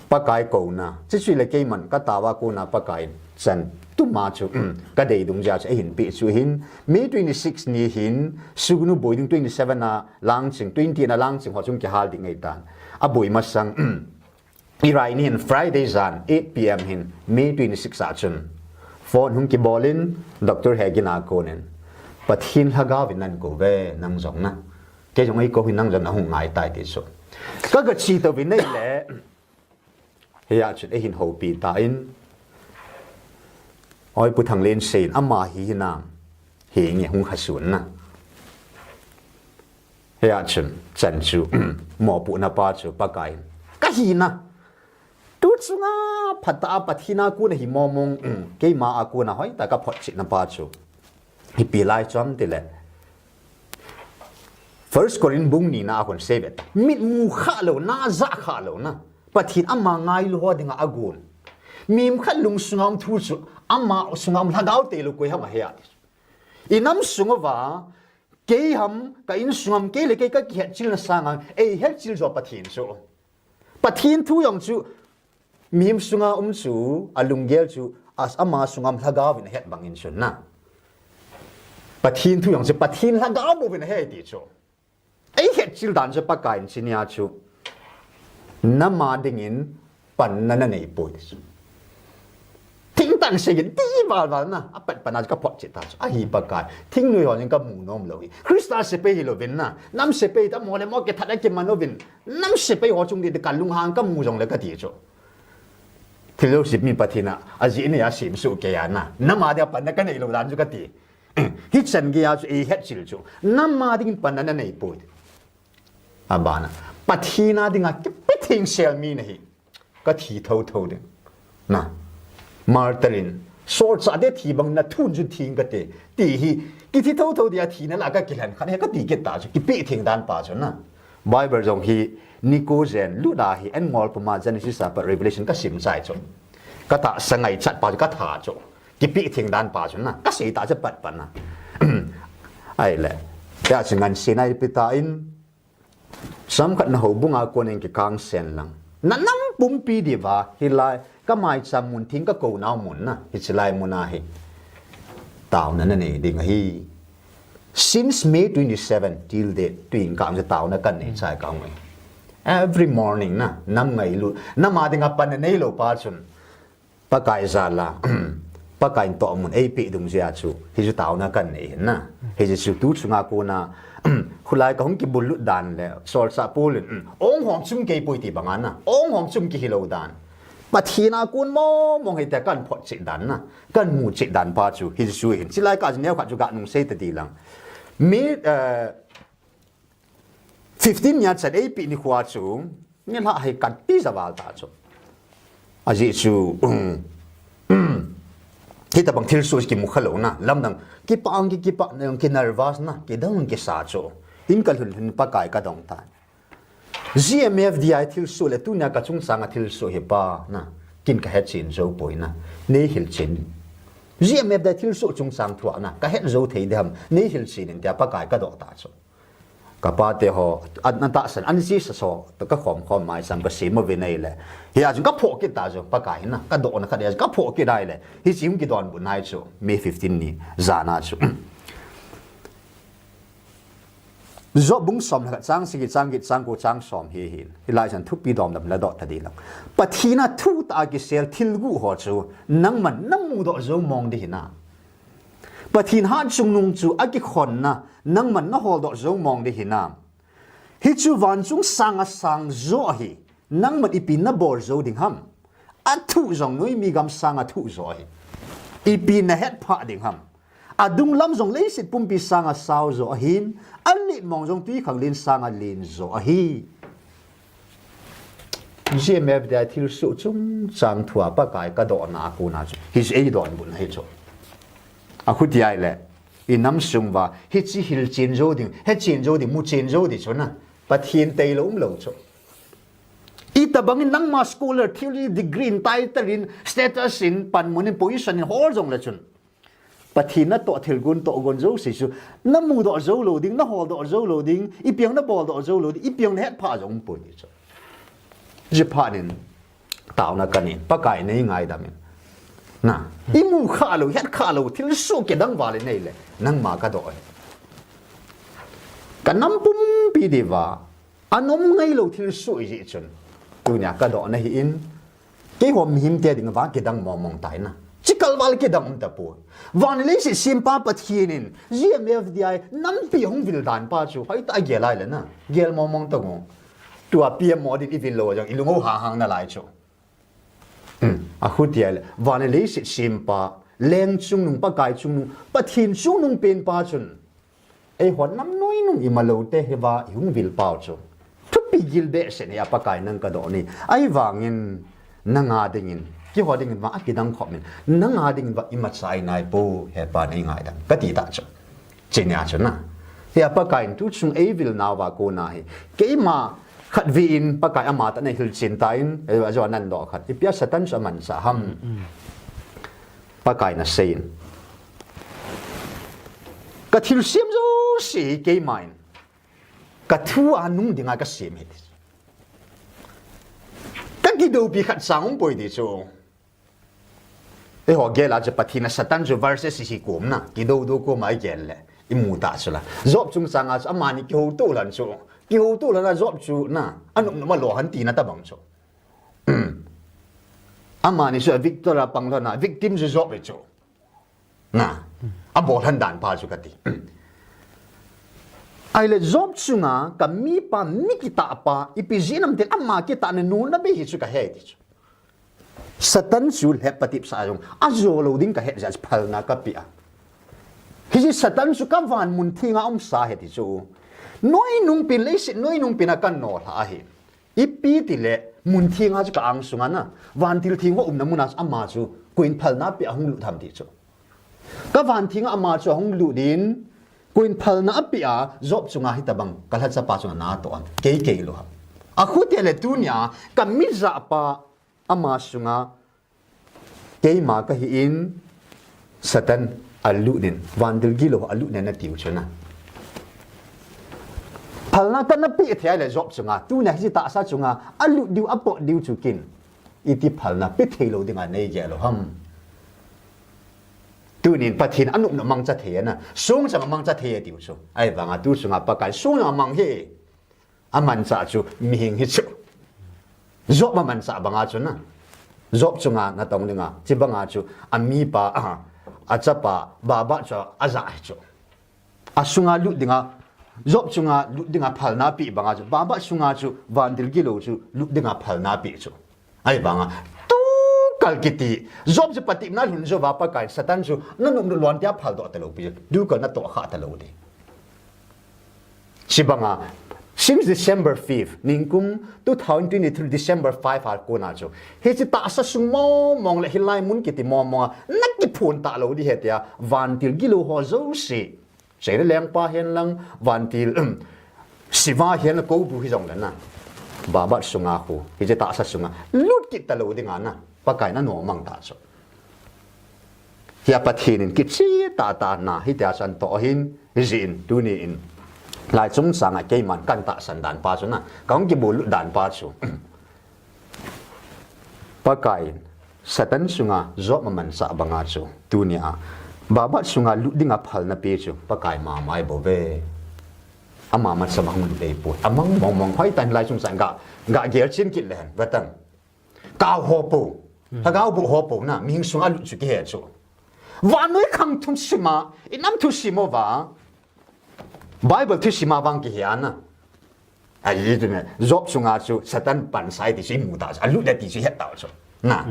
Pakai kouna. Chuchu le keiman ka taova kona Pakaiyin chan tuma chu ka dei dungjui a chu eihin pe chu hin May twenty-six ni hin sugnu boi ding twenty-seven a langching, twenty na langching ho chung kihal ding ngei tan. A boi masang Irai ni hin Friday jan eight P M hin May twenty-six a chun phone hung kibol in Doctor Hegin a konin Pathen lhagao vin nan ko ve nang jong na. Kei jong ei ko hin nang jong na hung ngai tai ti chu. Ka ga chi to vin nei le. Hia chun eihin houpi tan. Oi Pu Thanglen sein ama hi hinam. Hi nge hung khasun na. Hia chun chan chu mopohna pa chu Pakaiyin ka hina. Tu chunga phatah a Pathen a kona hi momong keima a kona hoitah a ka photchetna pa chu. Hi pi lai chom ti le. First Corinth bung ni na a kon sei ve. Mitmu kha lou na, ja kha lou na. Pathen ama ngailu ho dinga agon. Mim khat lung sunga um thu chu ama sunga um lhagao te lou koi ham a hia. I nam sunguva kei ham ka in sungam kei le kei ka kihet chilna sanga ei het chil jo Pathen chu. Pathen thu jong chu mim sunga um chu a lunggel chu as ama sungam lhagao vin het bangin chun na. Pathen thu jong chu Pathen lhagao bou vin he ti chu. Ei het chil dan chu Pakaiyin chinia chu. Nama dingin panna na nei poi ti chu. Thingtan seigin ti val val na. A pat pana chu ka photchet ta chu. Ahi Pakai. Thingnoi ho jong ka mu nom lou hi. Christa sepai hi louvin na. Nam sepai ta mo le mo kithat a kiman uvin. Nam sepai ho chung di ka lunghang ka mu jong le ka ti chu. Thil jouse mi Pathen a, ajeh nei a semsuh kei a na. Nama dia panna ka nei lou dan chu ka ti. Hichan gei a chu ei het chil chu. Nama dingin panna na nei poi. Abana. Pathen a dinga kipe theng sel mi na hi. Ka thi tho tho ding. Na. Martyr in. Solchah te thi bang na thun chu thing ka te. Ti hi. Kithi tho tho dia thina la ka kilhen khan he ka ti kit ta chu. Kipe theng dan pa chu na. Bible jong hi Nico jen lu da hi en ngol puma Genesis a pat Revelation ka sim chai chu. Ka tahsa ngaichat pa chu ka tha chu. Kipe theng dan pa chu na. Ka sei ta chu pat pat na. Ai le. Ya chu ngan sei nai pi ta in. Chomkhat na houbung a konin kikang sen lang. Na nam pumpi diuva, hilai, ka maicham mun thing ka kou nau mun na, hichi lai mun a hi. Taona na nei ding ahi. Since May twenty-seven till date, tuin kam ja taona kan nei chai ka ngai. Every morning na, nam ngailut, nama dinga panna nei lou pa chun. Pakai jal a, Pakaiyin tohmun ei pe dungjuia chu, hichu taona kan nei hin na. Hichu tu chunga kona, khulai ka hung kibullut dan le, solchah Paul in, ong hong chum kei poi ti banga na, ong hong chum kei hilou dan. Pathen a kon mong mong hite kan photchet dan na, kan muchet dan pa chu, hichu hin. Chilai ka chu neokhat chu ga nung sei ta di lang. Mi, eh, Fifteen nia chan eipi nikho chu, nilhah hi kan ti javal ta chu. Ajeh chu, um, um, hitabang thilsoh kimu kha lou na, lamdang, kipah ang ki, kipah ang ki nervous na, kidang kisa chu. In ka lhun lhun Pakai ka dong ta. G M F D I thilsoh le tunia ka chungchang a thilsoh hi pa na, kin ka het chen jou poi na, nei hil chen. G M F D I thilsoh chungchang thua na, ka het jou thei dem, nei hil chen in tia Pakai ka doh ta chu. Ka pate ho, an, an tahsan, an Jesus ho, to ka khom khom mai sam ka sem uvin ahile. Hia chun ka phoh kit ta chu, Pakai na, ka dohna khat hia chun ka phoh kit ahile. Hichi hung kidonbut nai chu, May fifteen ni, jana chu. Job bung som le khat chang sagi chang get chang ko chang som hi hin. Hilai chan thupi dom dam la doh ta di lang. Pathen a thu tah a kisel thil guh ho chu, nangman na mudoh jou mong di hinam. Pathen hatchungnung chu a kikhonna, nangman na holdoh jou mong di hinam. Hichu vanchung sang a sang jo hi, nangman ipi na bol jou ding ham. athuh jong noimi gam sanga thuh jo ahi. Ipi nahet phah ding ham. Adunglam jong leiset pumpi sanga sao jo ahin, alet mong jong twikhanglen sanga len jo ahi. G M F D I thilsoh chungchang thua Pakai kadohna a kona chu hiche eidonbutna hi chu. Akhuti ahile, inam sung uva hiche hilchen jou ding, hechen jou ding, muchen jou ding chu na, Pathen tailou umlou chu. Itobangin nangma scholar, theology degree in, title in, status in, panmun in, position in hol jongle chun, Pathen natoh thilgon tohgon jouse chu namudoh joulou ding, naholdoh joulou ding, ipi jong naboldoh joulou ding, ipi jong nahetphah jong umpoi ti chu. Hijeh phatnin taona kanei, Pakai neingaidamin. Na, imu khalou, het khalou thilsoh kidang val inei le, nangma kadoh ahi. Kanam pumpi diuva anom ngailou thilsoh ijeh chun, tunia kadohna ahin, keiho mihemte dinguva kidang mongmong tai na. Chikal val kidang umtapoi. Van le leiset sempa Pathen in G M F D I nampi hung vil dan pa chu hoitah a gel ahile na, gel mongmong tang o. Tua P M Modi in ivil lou jong ilung o hahang nalai chu. Akhuti ahile, van le leiset sempa, leng chungnung, Pakai chungnung, Pathen chungnung penpa chun, eiho nam noinung imaloute hiuva ihung vil pau chu, thupi gil behseh in, Pakai nang kadoh ahi. Ahivangin nanga dingin, keiho dingin vang akidang khopin, nanga dingin vang imacha inaipoi, hepa neingaidam kati tah chu. Chunia chu na, hia Pakai in tuchung eivilnauva kona hi, keima khatvei in Pakai amatah in eihilchen tan, ajou nandoh khat, ipia Satan chu amanchah ham. Pakai in aseiyin, kathilsem jouse hi keiman kathua nung dinga kasem ahi ti. Kakidoupi khat chang umpoi ti chu. Eiho gel a chu Pathen a Satan chu versus hihi komna, kidoudou koma igel le imu tah chu la. Job chungchanga chu amani kihouto lhon chu, kihouto lhon a Job chu na, anopnop a lolhon tina tobang chu. Amani chu a victor a pang lhon a, victim chu Job ahi chu. Na, abolhon dan pa chu kati. Ahile Job chunga kamipa, mi kitahpa, ipi jeh ham itile ama kitahna nuna bei hi chu kahe ti chu. Satan chu lhep patepsah jong ajo lou ding kahet jeh a phalna kapeh a. Hiche Satan chu kavan mun thenga umsa ahi ti chu. Noinung pen, leiset noinung pen a kano lha ahi. Ipi tile mun thenga chu ka-ang sunga na, vantil theng ho umna muna chu ama chu koin phalna apeh a hung lut ham ti chu. Kavan thenga ama chu ahung lut in, koin phalna apeh a, Job chunga hitobang kalhachapa chunga natoh ham, kei keilou ham. Akhuti ahile tunia kamijahpa ama sunga keima kahin, Satan alut in, vantil gilou alut in natiu chu na. Phalna kana peh thei ahile Job chunga, tunia hiche tahsa chunga alut diu, apot diu chu ken, iti phalna pe theilou dinga neigel u ham. Tunin Pathen anopnop mangcha thei ana, songchang amangcha thei atiu chu. Ahivanga tu chunga Pakai songchang amang hi. Amanchah chu mihem hi chu. Job amanchah banga chu na, Job chunga natong dinga, chubanga chu amipa, a, achapa Babad chu ajah hi chu. Asunga lut dinga, Job chunga lut dinga phalna apeh banga chu, Babad sunga chu vantil gilou chu lut dinga phalna apeh chu. Ahivanga tukal kiti, Job chu patepna lhun jouva Pakai Satan chu nanopnop lhon tia phaldoh talou pi, tukal natoh kha talou ding. Chubanga, since December fifth, ningkum two thousand twenty-three December five a kona chu, hiche tahsa sung mongmong le hilai mun kiti mongmonga nakiphon talou ding ahi tia, vantil gilou ho jouse, China lengpa hen lang, vantil, um, Shiva hen lang, koubu hijongle na, Babad sunga khu, hiche tahsa sunga lut kit talou dinga na, Pakai in anomang ta chu. Hia Pathen in kicheh tahtah na hitia chu anatoh ahin, hijeh in tunin, lai chungchanga keiman kana tahsan dan pa chu na, kahung kibol lut dan pa chu, Pakai in Satan sunga Job amanchah banga chu, tunia Babad sunga lut dinga phalna pe chu Pakai mama ahibouve. Ama masanga hung lut ahipoi. Amang mongmong, hoitah in lai chungchang ga, ga gelchen kit lehen, vetan. Kau ho pou, lhagao boh ho pou na, mihing sunga lut chu kihe chu. Vannoi khang thu sima, inam thu sim uva, Bible thu sima vang kihe ana. Ahi tuna, Job chunga chu Satan pansa ahi ti chu imu ta chu, alut le ti chu ihet tau chu. Na.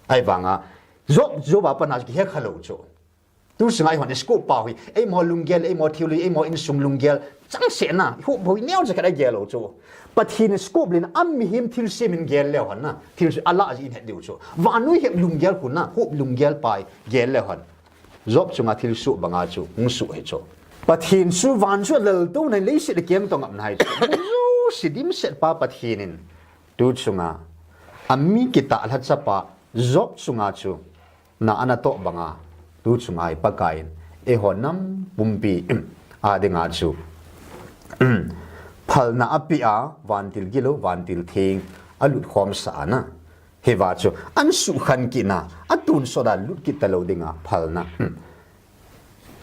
Ahivanga, Job, Job a pat na chu kihe khalou chu. Tu sunga eihon i scope pa hi, eimaho lunggel, eimaho thil, eimaho insung lunggel, changseh na, hup boi neo cha khat a gel lou chu. Pathen scope lin a mihem thilsem in gel leu hen na, thil a lah jeh in het diu chu. Vannoi hep lunggel khu na, hup lunggel pa gel leu hen. Job chunga thil suh banga chu, hung suh hi chu. Pathen chu van chu a lel to na leiset a keng to ngap na hi chu. Jouse dimset pa Pathen in, tu chunga, a mi kitah lhacha pa, Job chunga chu, na ana toh banga, tu chunga hi Pakai in, eiho nam pumpi, a dinga chu, phalna a pia, vantil gilou, vantil theng, a lut khom sa ana. Hiva chu, an sukhan kit na, a tonsot a lut kit talou dinga, phalna.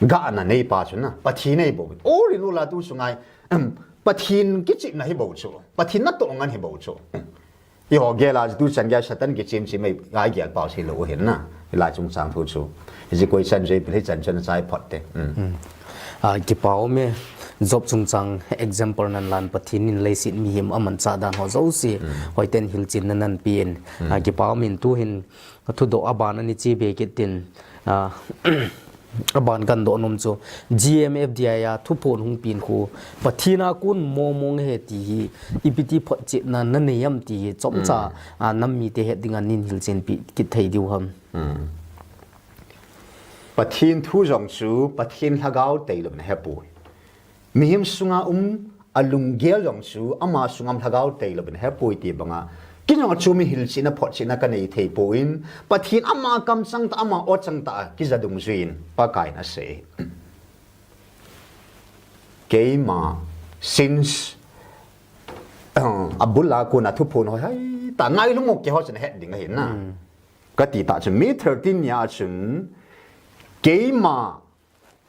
Gahna nei pa chu na, Pathen nei bou. All in all a tu sunga hi, Pathen kichihna hi bou chu. Pathen natoh ngen hi bou chu. Eiho gel a chu tu chan gel Satan kichem chem mai gai gel pau sei lou u hin na. Hilai chungchang thu chu. Hiche koi chan jui pil hi chan chan chai phot te. A, kipa um e, Job chungchang example nan lan Pathen in leiset mihem a manchah dan ho jouse. Hoiten hilchetna nan pen. A, kipa um in tu hin, a thudoh a ban ani che be kit tin, a, a ban kan doh nom chu, G M F D I a thuphon hung pen khu, Pathen a kon mong mong ahi ti hi, ipi ti photchetna na nei am ti hi, chomcha, a, nam mite het dinga nin hilchen pi kit thei diu ham. Pathen thu jong chu, Pathen lhagao tailou in ahe poi. Mihem sunga um, a lunggel jong chu, ama sunga um lhagao tailou in ahe poi ti banga. Kei jong a chu mi hilchetna photchetna ka nei thei poi, Pathen ama kamchang tah, ama o chang tah a, kija dungjuiyin, Pakai in asei. Keima, since, a bul a kona thuphon hoi hoi, tah ngailou mo kei ho chun ahet ding ahi na. Kati tah chun, May thirteen nia chun, keima,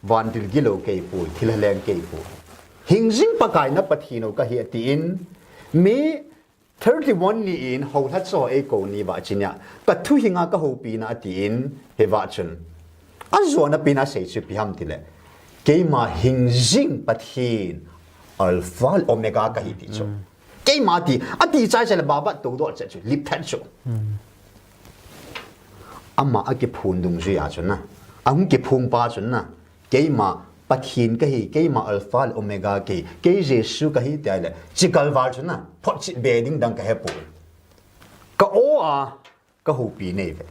vantil gilou kei poi, thilha leng kei poi. Hingjing Pakai na Pathen u kahi atin, May thirty-one ni in, houlhacha ho eikou ni vah chun nia, ka thuhing a ka houpi na atin, hiva chun. Ajona pen a asei chu ipi ham tile, keima hingjing Pathen, Alpha le Omega kahi ti chu. Keima ti, ati chai chai le babat toudoh chet chu, lip thet chu. Ama akiphon dungjuiya chun na. Ahung kiphong pa chun na. Keima Pathen kahi, keima Alpha le Omega kahi, kei Jesu kahi tia le. Chi kalval chun na. Photchet be ding dang kahe poi. Ka o a, ka houpi nei ve.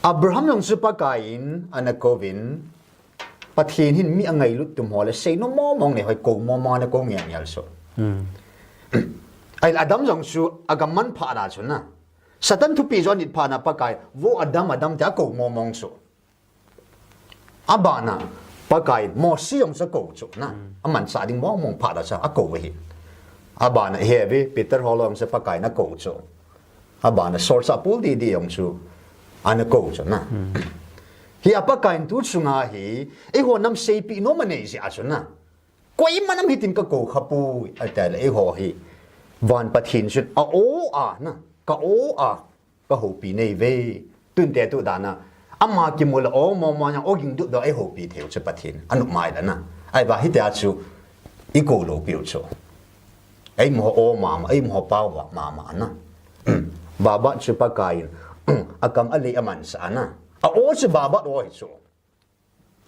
Abraham jong chu Pakai in, ana kouvin, Pathen hin mi angailut tum ho le, seinom mong mong nei hoi kou mong mong ana kou ngel ngel chu. Ahile Adam jong chu, agam manphat na chu na. Satan thupeh jo anit phat na Pakai, vo Adam, Adam tia akou mong mong chu. Abana, Pakai, Mose jong chu akou chu na. Amanchah ding mong mong phat a chu, akou ahi. Abana, heavy, Peter ho jong chu Pakai in akou chu. Abana, solchah pul didi jong chu, ana kou chu na. Hi a Pakai in tu chunga hi, eiho nam seipeh nom anei jeh a chu na. Koima nam hitin ka kou kha poi, ati le eiho hi. Van Pathen chun a o a na, ka o a, ka houpi nei ve. Tun te tu dan a, ama kimu le o mong mong jong o ging dup do ei houpi thei u chu Pathen. Anop mai dan a. Ahivang hitia chu i kou lou piu chu. Eimaho o mama, eimaho pao mama na. Babat chu Pakai in, akam alei amanchah na. A o chu babat o hi chu.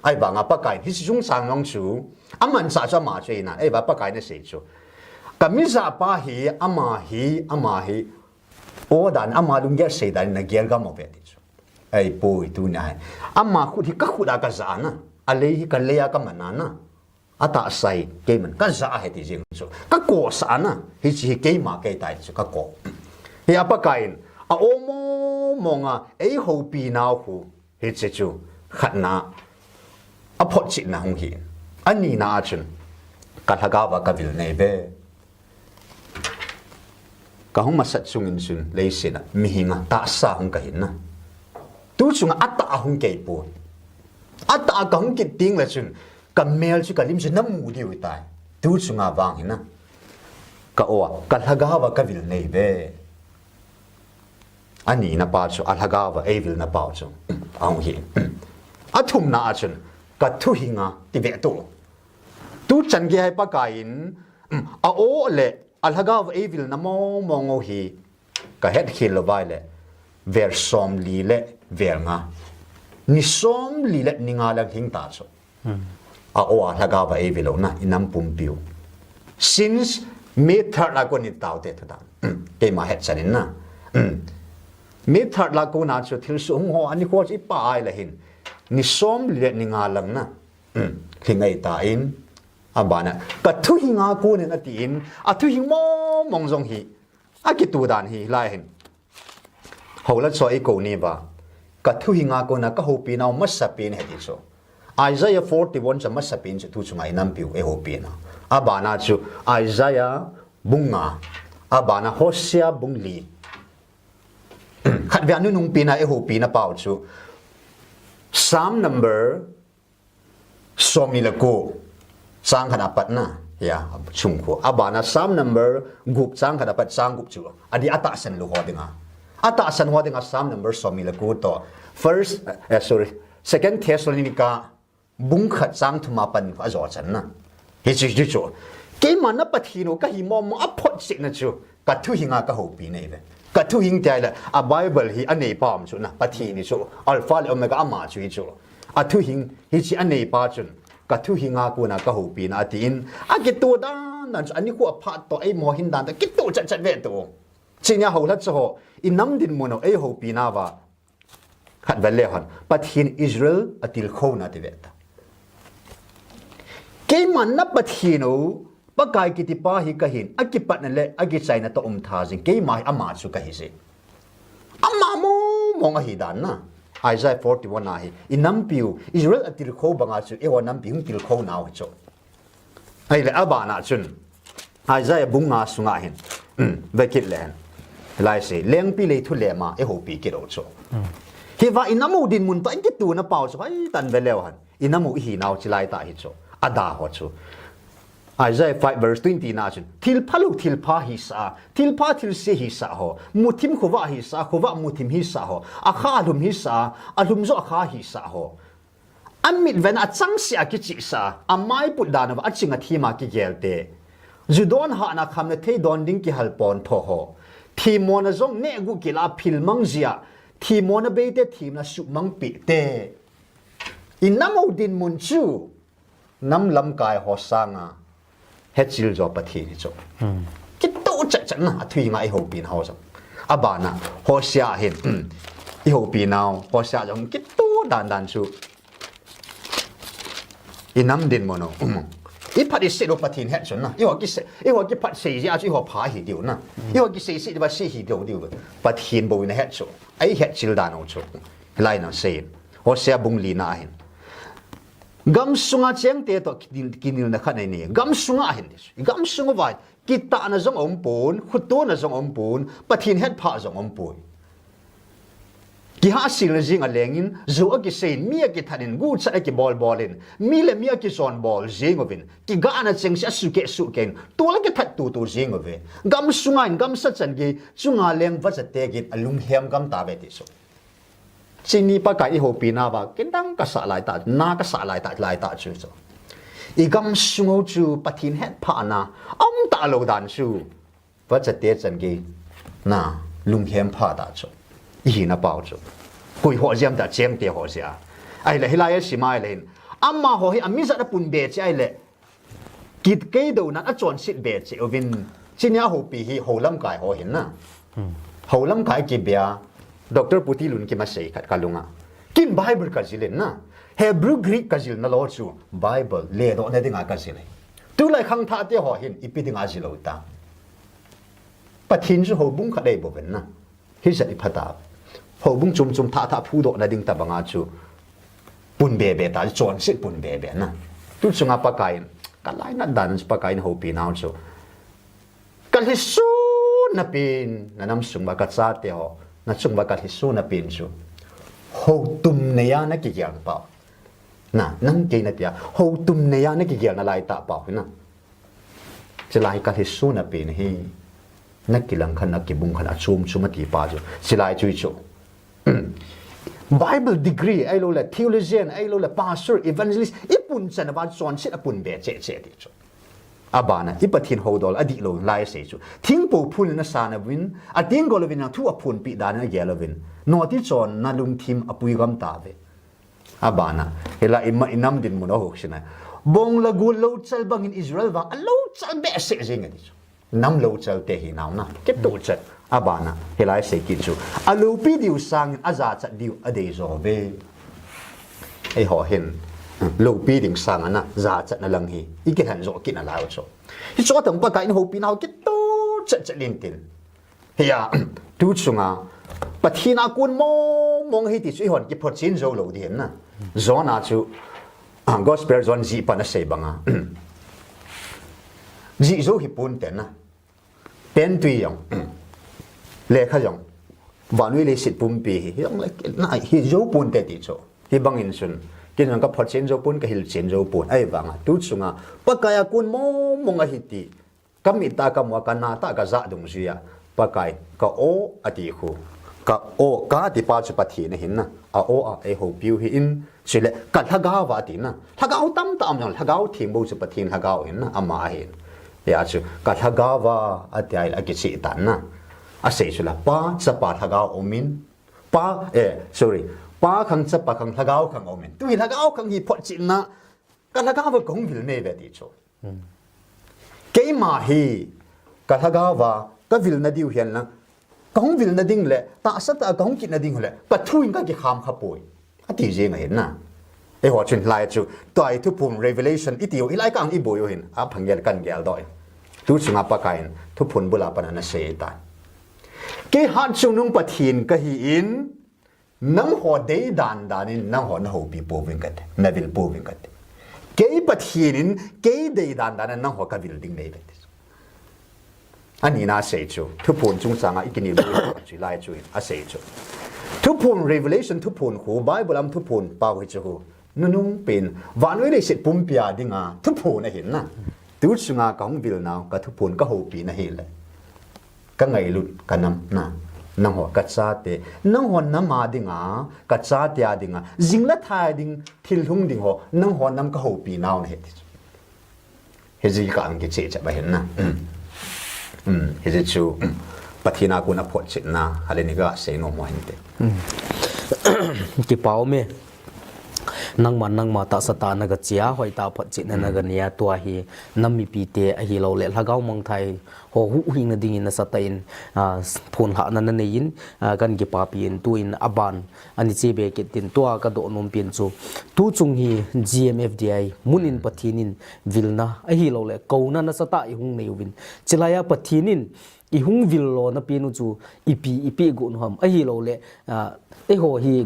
Ahivanga Pakai in, hiche chungchang jong chu, amanchah chu ama chu ahi na, ahivang Pakai in asei chu. Ka mijah pa hi, ama hi, ama hi, o dan, ama lunggel sei dan, na gel gam uve ti chu. Ahipoi tunia hi. Ama khut hi ka khut a ka jah na, alei hi ka lei a ka man na. Atahsa hi, keiman, ka jah ahi ti jeng chu. Ka kosah na, hiche hi keima kei tai chu, ka ko. Hi a Pakai in, a o mong mong a, ei houpi nau khu. Hiche chu khatna, aphotchetna hung hi. Anina a chun, ka lhagao va ka vil nei ve. Ka hung masat chungin chun, leiset a, mihinga, tahsa hung ka hin na. Tu chunga atah a hung kei poi. Atah a ka hung kit teng le chun, ka mel chu ka lim chu na mu diu tai. Tu chunga vang hi na. Ka o a, ka lhagao va ka vil nei ve. Anina pa chu, a lhagao va ei vilna pau chu. Ahung hi. Athumna a chun, ka thuhing a ti ve tu. Tu chan gei hi Pakai in, a o le, a lhagao va ei vilna mong mong u hi. Ka het khel lou vai le, vel som li le vel nga. Ni som li le ni nga lang hing ta chu. A o a lhagao va ei ve lou na, i nam pumpi u. Since May third la kon i tao te thu ta. Keima het chan in na. May third la kon a chu thil suhung ho, ani kho chu i pa ai la hin. Ni som li le ni nga lang na. Hing ei ta in. A bana. Ka thuhing a kon in a ti in. A thuhing mong mong jong hi. A kitu dan hi lai hin. Hola cho i ko ni va. Ka thuhing a kon a ka houpi nau masapen he ti chu. Isaiah forty-one cha masapen chu thu chunga i nampi u e houpi na. A bana chu Isaiah bung nga. A bana Hosea bung li. Khat vei a nunung pi na e houpi na pau chu. Psalm number som ni le ko, chang khat a pat na, ya, chung ko. A bana Psalm number gup chang khat a pat chang gup chu. A di a tahsan lou ho dinga. A tahsan ho dinga Psalm number som ni le ko to. First, eh, sorry, Second Thessalonica bung khat chang thum a pat ni a jo chan na. Hi chu, hi chu. Keima na Pathen u ka hi mong mong a phot sih na chu. Ka thuhing a ka houpi nei ve. Ka thuhing ti ai le, a Bible hi a neipa um chu na, Pathen hi chu, Alpha le Omega ama chu hi chu. A thuhing hi chi a neipa chun, ka thuhing a kon a ka houpi na a ti in, a kitu dan dan chu, ani khu a phat to, ei mo hin dan to, kitu chat chat ve to. Chi nia ho la chu ho, i nam dinmun u, ei houpi na va. Khat vel le hon. Pathen Israel a tilkhou na ti ve ta. Keima na Pathen u, Pakai kiti pa hi ka hin, a kipatna le, a kichaina to um tha jing, keima hi ama chu ka hi jing. Ama mong mong a hi dan na. Isaiah forty-one a hi, i nampi u, Israel a tilkhou banga chu, i ho nampi hung tilkhou nau hi chu. Ai le a bana chun. Isaiah bung nga sunga hin. Um, ve kit le hin. Lai se, lengpi lei thu le ma, e houpi kit u chu. Hi va i nam u dinmun to, i kitu na pau chu, hai tan ve leu han. I nam u i hi nau chi lai ta hi chu. A da ho chu. Isaiah five verse twenty na chun. Thil phalou, thil pha hi sa, thil pha thil se hi sa ho. Muthim khuva hi sa, khuva muthim hi sa ho. A kha a lhum hi sa, a lhum jo a kha hi sa ho. A mitven a chang se a kichih sa, a mai put dan uva a ching a thim a kigel te. Ju don hahna kham le thei don ding kihal pon tho ho. Thimmo na jong neh gu kila phil mang jia. Thimmo na bei te thim na suh mang pi te. I nam u dinmun chu. Nam lamkai ho sanga. Hechil jo Pathen hi chu. Kitu chat chat na, a thuhing a i houpi na ho jong. A bana, Hosea hin, um, i houpi nau, Hosea jong kitu dan dan chu. I nam dinmun u, um. I phat i se lou Pathen het chun na. I ho ki se, i ho ki phat sei jia chu i ho pha hi diu na. I ho ki sei sei diu va sei hi diu diu. Pathen bou in a het chu. Ai hechil dan u chu. Lai na sei. Hosea bung li na hin. Gam sunga cheng te to kinil, kinil na khat nei ni. Gam sunga hin ti. Gam sunga vai. Kitahna jong a um pon, khutona jong a um pon, Pathen hetphah jong a um pon. Kihahsel na jing a lengin, jo a kiseiyin, mi a kithanin, guchat a kibolbolin, mi le mi a kichonbol jing uvin, kigahna chengse a sukeh sukeh in, tol a kithat tutu jing uve. Gam sunga in, gamsa chan gei, chunga leng vachate gin, a lunghem gam tave ti chu. Chini Pakai i houpi na va, kidang ka sah lai ta, na ka sah lai ta, lai ta chu chu. I gam sung u chu Pathen hetphah na, a um ta lou dan chu. Vachate chan gei, na, lunghem pha ta chu. I hina pau chu. Koi ho jia ham ta cheng te ho jia. Ai le hilai a sim ai le hin. Amaho hi a mi jat a pun be che ai le. Kit kei dou nan a chonset be che uvin. Chini a houpi hi ho lamkai ho hin na. Ho lamkai kibia. Doctor Puti Lun kima sei khat ka lunga. Kin Bible ka jil in na. Hebrew Greek ka jil na lou chu. Bible le doh na dinga ka jil. Tulai khangthah te ho hin ipi dinga jil u ta. Pathen chu houbung khat ei bou ven na. Hijat i pha ta. Houbung chom chom thah thah phudoh na ding ta banga chu. Pun be be ta, chonset pun be be na. Tu chunga Pakai in, ka lainat dan chu Pakai in houpi nau chu. Ka lhisun na pen, na nam sung va ka chate ho, na chung va ka lhisun na pen chu. Houtum neiya na kigel pau. Na, nang kei na tia, houtum neiya na kigel na lai ta pau na. Chilai ka lhisun na pen hi. Na kilang khan, na kibung khan, a chom chom a ti pa chu. Chilai chu i chu. Bible degree, ahilou le, theologian, ahilou le, pastor, evangelist, i pun chan a va chonset a pun be che che ti chu. Abana, i Pathen houdol adih lou lai asei chu. Thingpo phun in asan uvin, atenggol uvin, thu aphonpi dan in agel uvin. Noti chon na lungthim apui gam tave. Abana, hilai i ma i nam dinmun a huk sina. Bong le gol louchal bangin Israel vang alouchal behseh jeng ati chu. Nam louchal te hi nau na. Kitoh chet. Abana, hilai sei kit chu. Aloupi diu sangin ajachat diu adei jo ve. Eiho hin. Loupi ding sanga na, jachatna lang hi. I kilhen jo kit nalai u chu. Hichu atang Pakai in houpina ho kitoh chet chet in tin. Hiya, tu chunga, Pathen a kon mong mong hi ti chu eihon kiphotchen jou lou ding ahi na. John a chu, ah, Gospel John jih pan asei banga. Jih jou hi ponte na. Pentui jong, lekha jong, vannoi leiset pumpi hi, hi jong le, na, hi jou ponte ti chu. Hibangin chun, ken jong kaphotchen jou pon, kahilchen jou pon. Ahivanga, tu chunga, Pakai a kon mong mong ahi ti. Kamit a kamu a, kana tah a kajah dungjuia, Pakai, ka-o ati khu. Ka-o, ka ti pa chu Pathen ahin na. A-o a eihoupiu hi in, chule ka lhagao a ati na. Lhagao tamtah um jong, Lhagao Theng bou chu Pathen Lhagao ahin na, ama ahin. Hia chu, ka lhagao a ati a, akicheh tan na. Asei chu la, Pa, Chapa, Lhagao um in. Pa, eh, sorry. Pa khang, Chapa khang, Lhagao khang um in. Tu hi Lhagao khang hi photchetna, ka lhagao a kahung vil nei ve ti chu. Keima hi, ka lhagao a, kavilna diu hihen lang, kahung vilna ding le, tahsa tah a kahung kitna ding le, ka thu in kakikham kha poi. Ati jeng ahin na. Eiho chun hilai chu, tua hi thuphon revelation iti u, hilai kang iboi u hin, aphangel kan geldoh in. Tu chunga Pakai in, thuphon bul a pat ana sei tai. Kei hatchungnung Pathen kahi in, nangho dei dan dan in nangho nahoupi pouving kate, navil pouving kate. Kei Pathen in kei dei dan dan in nangho kavil ding nei ve ti. Ani na asei chu, thuphon chungchang a i kinel bou chu lai chu in, asei chu. Thuphon revelation, thuphon khu, Bible a um thuphon pau hi chu khu. Nunung pen, vannoi leiset pumpi a dinga, thuphon ahin na. Tu chunga kahung vil nau, ka thuphon kahoupina hi le. Ka ngailut, ka nam na, nangho ka chate, nangho nam a dinga, ka chate a dinga, jing le thai ding, thil hung ding ho, nangho nam kahoupi nau nahi ti chu. Hijeh a ka ang kicheh cheh ba hin na. Um. Um, hijeh chu, um, Pathen a kon a photchetna, hale ni ka sei nom mo hin te. Um. Kipa um e. Nangma, nangma tahsa tah a na gache a, hoitah a photchetna na ganei a, tua hi nam mipite ahilou le, lhagao mangthai ho huhhingna dingin nasatah in, ah, phonlhahna nanei in, ah, kan kipapi in, tuin aban ani che be kit tin, tua kadoh nom pen chu. Tuchung hi G M F D I mun in Pathen in vilna ahilou le, kouna nasatah ihung nei uvin. Chulai a Pathen in ihung vil lona pen u chu ipi, ipi gon u ham. Ahilou le, ah, eiho hi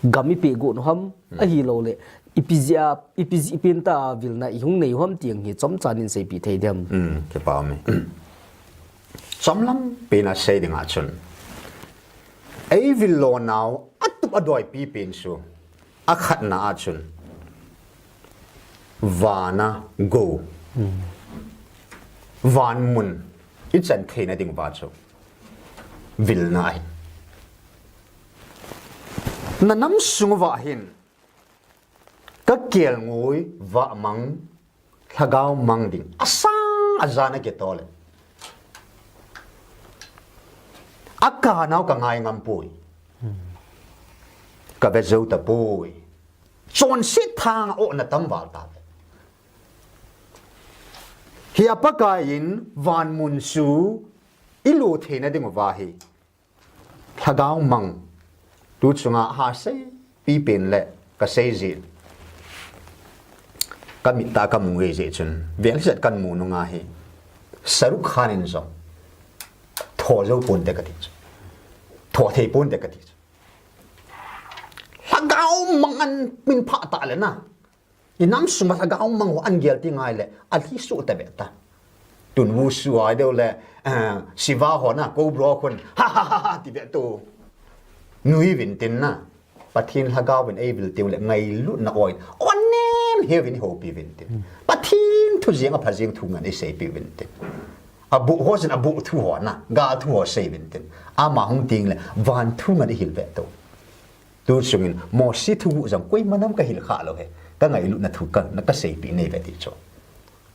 gam ipi gon u ham. Hmm. Ahilou le, ipi jeh a, ipi jeh pen tah a vilna ihung nei u ham ti ang hi chomcha nin seipi thei dem. Hmm, kipa um e. Chomlam pen a sei ding a chun. Eivil lonau, atup adoipi pen chu. Akhatna a chun. Van a gou. Hmm. Van mun. Ichan theina ding uva chu. Vilna ahi. Na nam sung uva hin. Ka kelngoi vah mang, lhagao mang ding. Asang ajan a kitol e. Akanau ka ngai ngam poi. Ka ve jou tapoi. Chonset thang a ohna tam val ta ve. Hia Pakai in van mun chu i lo theina ding uva hi. Lhagao mang. Tu chunga ha seipi pen le ka sei jeh. Ka mit a ka mu jeh chun. Vel set kan mu nunga hi. Shahrukh Khan in jong. Tho jou ponte kati chu. Tho thei ponte kati chu. Lhagao mang an min pha ta le na. I nam sung a lhagao mang ho an gel ti ngai le, a lhi suh ta ve ta. Tun Wushu a deu le, eh, Shiva ho na, Cobra khun, ha, ha, ha, ha, ti ve tu. Nui vin tin na. Pathen lhagao vin ei vil tiu le, ngailutna oi. On nem he vin houpi vin tin. Pathen thu jeng a pha jeng thu ngan ei seipi vin tin. A bu ho sin a bu thu ho na, ga thu ho sei vin tin. Ama hung ting le, van thu ngan ei hil ve tu. Tu sungin, Mosi thuguh jong koima nam ka hil kha lou he. Ka ngailutna thu ka, na ka seipi nei ve ti chu.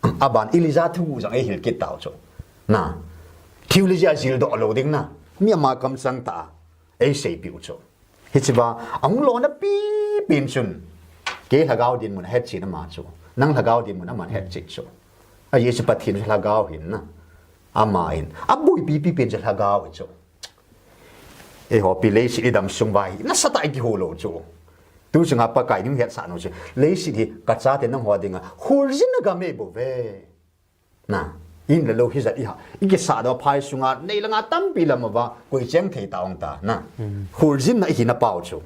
Aban Elijah thugu jong eihil kit tau chu. Na. Theology a jil doh lou ding na. Mi ama kamchang tah a eiseipiu chu. Hichea, ahung lona pipen chun. Kei lhagao dinmun ahetchen ama chu. Nang lhagao dinmun aman hetchen chu. Ajeh chu Pathen chu lhagao ahin na. Ama ahin. Aboipi pipen chu lhagao ahi chu. Eiho pi leiset idam sung uva hi. Nasatah a ikihou lou chu. Tu chunga Pakai in hung hetsah nau chu. Leiset hi kachate nangho dinga. Kholjin a gam ahibouve. Na, in le lou hijat iha, ikisah doh phai sunga, nei le gou tampi lam uva, koi cheng thei tah ong ta, na. Kholjin na ihi na pau chu.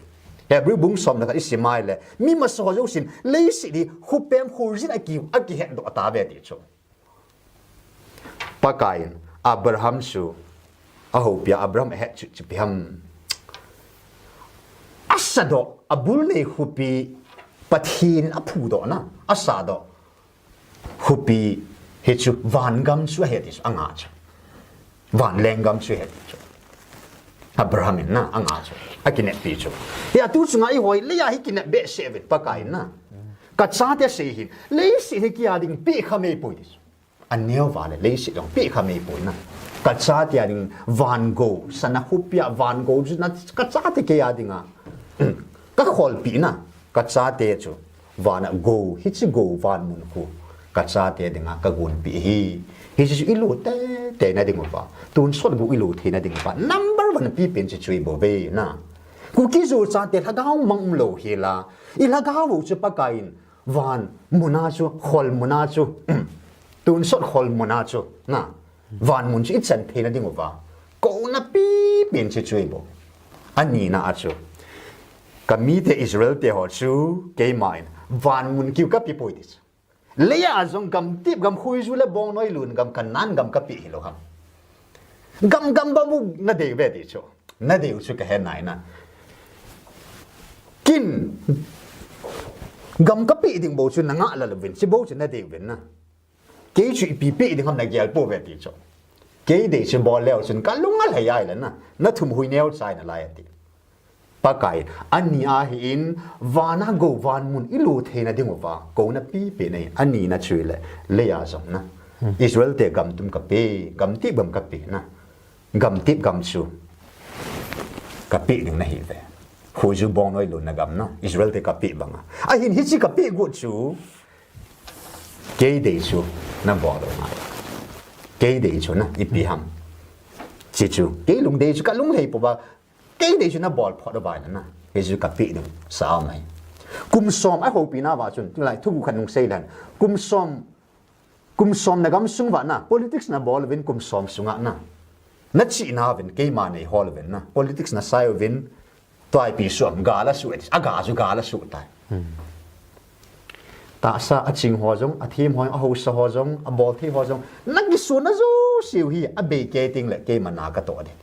Hebrew bung som le khat isim a ahile, mi masa ho jousen, leiset hi, khopem kholjin a ki, akihet doh tauve ti chu. Pakaiyin, Abraham chu, ahoupi a Abraham ahet chu, chu ipi ham. Asa doh, abul nei khopi, Pathen aphu doh na, asa doh. Khopi hi chu van gam chu ahi ti chu anga chu. Van lenggam chu ahi ti chu. Abraham in na anga chu. Akineppi chu. Hia tu chunga eiho hi leia hi kinep behseh uvin Pakai in na. Kachate asei hin. Leiset hi kei a ding peh kha mei poi ti chu. Aneo vale leiset jong peh kha mei poi na. Kachate a ding van gou. Sana khopi a van gou chu na kachate kei a dinga. Kakholpi na. Kachate chu. Vana gou, hiche gou van mun khu. Kachate dinga kagonpeh ahi. Hiche chu ilut teitei na ding uva. Tonsot gou ilut theina ding uva. Number one pipen chu chu ahibouve na. Kuki Zo chate lhagao mang umlou hela. Ilhagao u chu Pakaiyin. Van muna chu, khol muna chu. Tonsot khol muna chu. Na. Van mun chu ichan theina ding uva. Kouna pipen chu chu ahibou. Anina a chu. Kamite Israel te ho chu, keiman, van mun kiu kapeh poi ti chu. Leia jong gamtep gam khoiju le bongnoi lun gam Canaan gam kapeh hilou ham. Gam gam bang u nadei uve ti chu. Nadei u chu kahe nai na. Kin gam kapeh ding bou chu nangah lel uvin, chibou chu nadei uvin na. Kei chu ipi peh ding ham nagel pouve ti chu. Kei dei chu bol leu chun kalung alhai ahile na. Nathum hui neocha nalai ati. Pakai, ani ahin, vana gou van mun ilut theina ding uva, kouna pipen ahi, anina chu ahile, leia jong na. Israel te gam tum kapeh, gamtep gam kapeh na. Gamtep gam chu, kapeh ding nahiuve. Khoiju bongnoi lun na gam na, Israel te kapeh banga. Ahin hiche kapeh got chu, kei dei chu, nabol lou ngai. Kei dei chu na, ipi ham. Hiche chu, kei lungdei chu, kalung lhai pouva, Kei dei chu nabol phot uva ahile na. Kei chu kapeh ding sa aum ahi. Kum som ahoupi nauva chun, tulai thugu khat nung seilen. Kum som, kum som nagam sung uva na, politics nabol uvin kum som sunga na. Nachihna uvin, keima neihol uvin na. Politics nasai uvin, tua ipi som, gal asuh e, aga chu gal asuh tai. Tahsa aching ho jong, athem ho jong, ahaosa ho jong, abolthei ho jong, nakisuna jouseu hi, abei kei tengle, keima na katoh ding.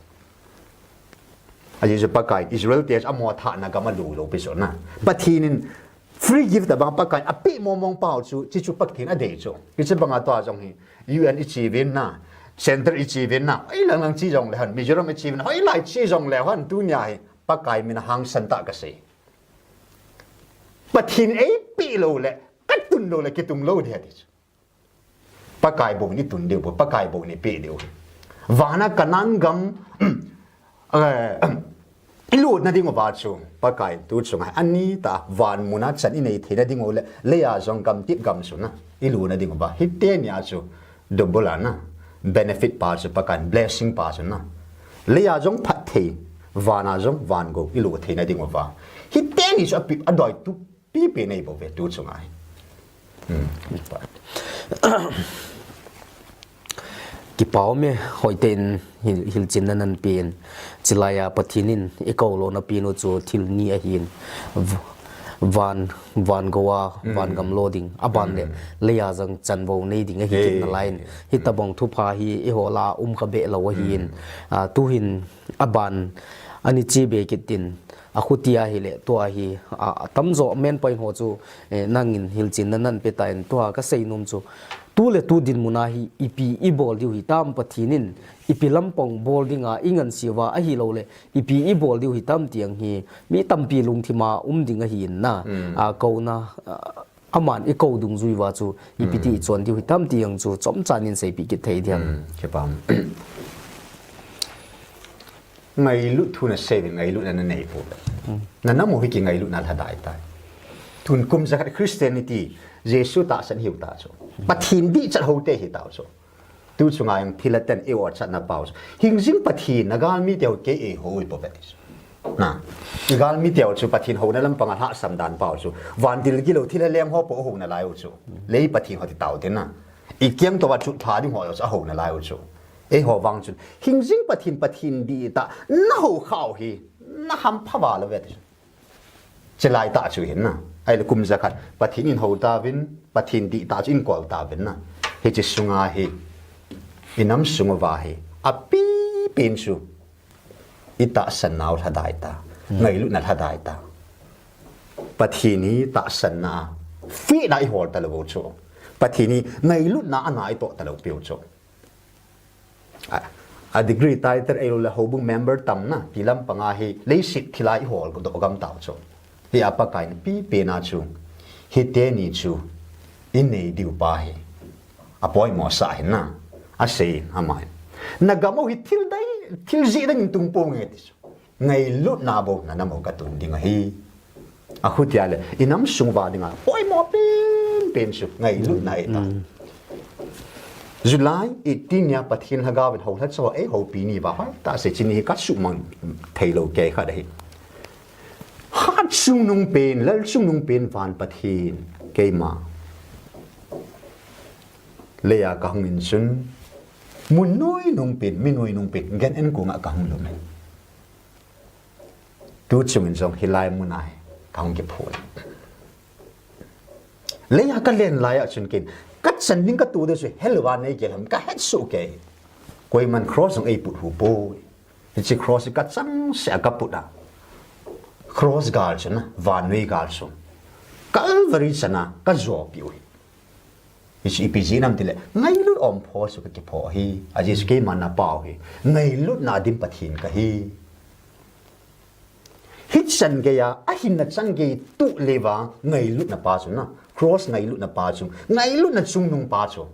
Ajeh chu Pakai, Israel te chu amaho thahna gam alu lou pi chu na. Pathen in free gift abang Pakai apeh mong mong pau chu, hichu Pathen adei chu. Hiche banga tua jong hi, U N iche uvin na, Center iche uvin na, hoilang lang che jongle hon, Mizoram iche uvin, hoilai che jongle hon, tunia hi, Pakai mina hangsan tah kasei. Pathen eipeh loule, katun loule, kitung lou ding ati chu. Pakai bou in itun diu bou, Pakai bou in ipeh diu. Vana Canaan gam, eh, ilutna ding uva chu, Pakai tu chunga, ani tah, van muna chan inei theina ding ule, leia jong gamtep gam chu na, ilutna ding uva. Hiteni a chu, double a na, benefit pa chu, Pakai blessing pa chu na. Leia jong phatthei, vana jong van gou, ilut theina ding uva. Hiteni chu api, adoi tu, Pipi nei bou ve tu chunga hi. Hmm. Kipa um e, hoitah in hil, hilchenna nahin pen. Chulaiya Pathen in eikou lona pen u chu thil ni ahin. V-, van, van gou a, van gam lo ding. Aban le, leiya jong chanvou nei ding ahi kit nalai in. Hitabang thupha hi eiho lah a um kha be lou ahin. A, tuhin aban ani che be kit in. Akhuti ahile, tua hi, a, atamjo main point ho chu, eh, nangin hilchenna nahin pe tan, tua kasei nom chu. Tu le tu dinmun a hi, ipi ibol diu hitam Pathen in, ipi lampang bol dinga inganseuva ahilou le, ipi ibol diu hitam ti ang hi, mi tampi lungthim a um ding ahin na, a, kouna, a, Aman i kou dungjui uva chu, ipi ti i chon diu hitam ti jong chu, chomcha nin seipeh kit thei diam. Hmm, kipah. Ngailut thu nasei uvin, ngailut na nanei poi. Hmm. Na nam u hi kingailutna lhadai tai. Tun kum jakhat Christianity, Jesu tahsan hiu ta chu. Pathen dihchat houte hi tau chu. Tu chunga jong thilha ten i-o chatna pau chu. Hingjing Pathen, na galmi teu kei eiho u hi bou ve ti chu. Na, i galmi teu chu Pathen houna lampanga lhahsam dan pau chu. Van dil gilou thilha leng ho po houna lai u chu. Lei Pathen ho ti tau te na. I kiang tou a chu tha ding ho chu ahouna lai u chu. Eiho vang chun. Hingjing Pathen, Pathen dihtah, na ho khau hi. Na hampha val uve ti chu. Chulai tah chu hin na. Ahile kum jakhat. Pathen in hou tauvin, Pathen dihtah chu in kol tauvin na. Hiche sunga hi. I nam sung uva hi. Apipen chu. I tahsan nau lhadai ta. Hmm. Ngailutna lhadai ta. Pathen hi tahsanna. Fina i hol talou u chu. Pathen hi ngailutna ana i toh talou piu chu. A, a degree title eilou le houbung member tamna, ti lampanga hi leiset thilha i hol doh gam tau chu. Hi a Pakai in pipen a chu, hiteni chu, i nei diu pa hi. Apoimo sah hin na, asei in, ama hin. Na gam u hi thil dai, thil jih dang in tung ponge ti chu. Ngailutna bou na nam u ka tun ding ahi. Akhutia le, i nam sung uva dinga, poimo penpen chu, ngailutna ahi ta. Mm. July eighteen nia Pathen lhagao in houlha chauva eihoupi ni uva, hoi, tahsa chini hi ka sumang theilou kei khat ahi. Hat chungnung pen, lal chungnung pen van Pathen, keima. Leiya ka hung in chun, mun nuinung pen, mi nuinung pen, gan en kunga ka hung lum e. Tu chungin jong hilai muna hi kahung kiphut. Leiya kalen lai a chun ken, kachan ding katoh ding chu hell uva neigel ham kahet soh kei. Koiman cross jong eiput hu poi. Hiche cross hi kachangseh a kaput a. Cross gal chu na, vannoi gal chu. Calvary chana kajopi u hi. Hichu ipi jeh ham tile, ngailut ompho chu kakipho hi. Ajeh chu keima na pau hi. Ngailutna dim Pathen kahi. Hichan geiya, ahinna chan gei tuh leuva, ngailutna pa chu na. Cross ngailutna pa chu. Ngailutna chungnung pa chu.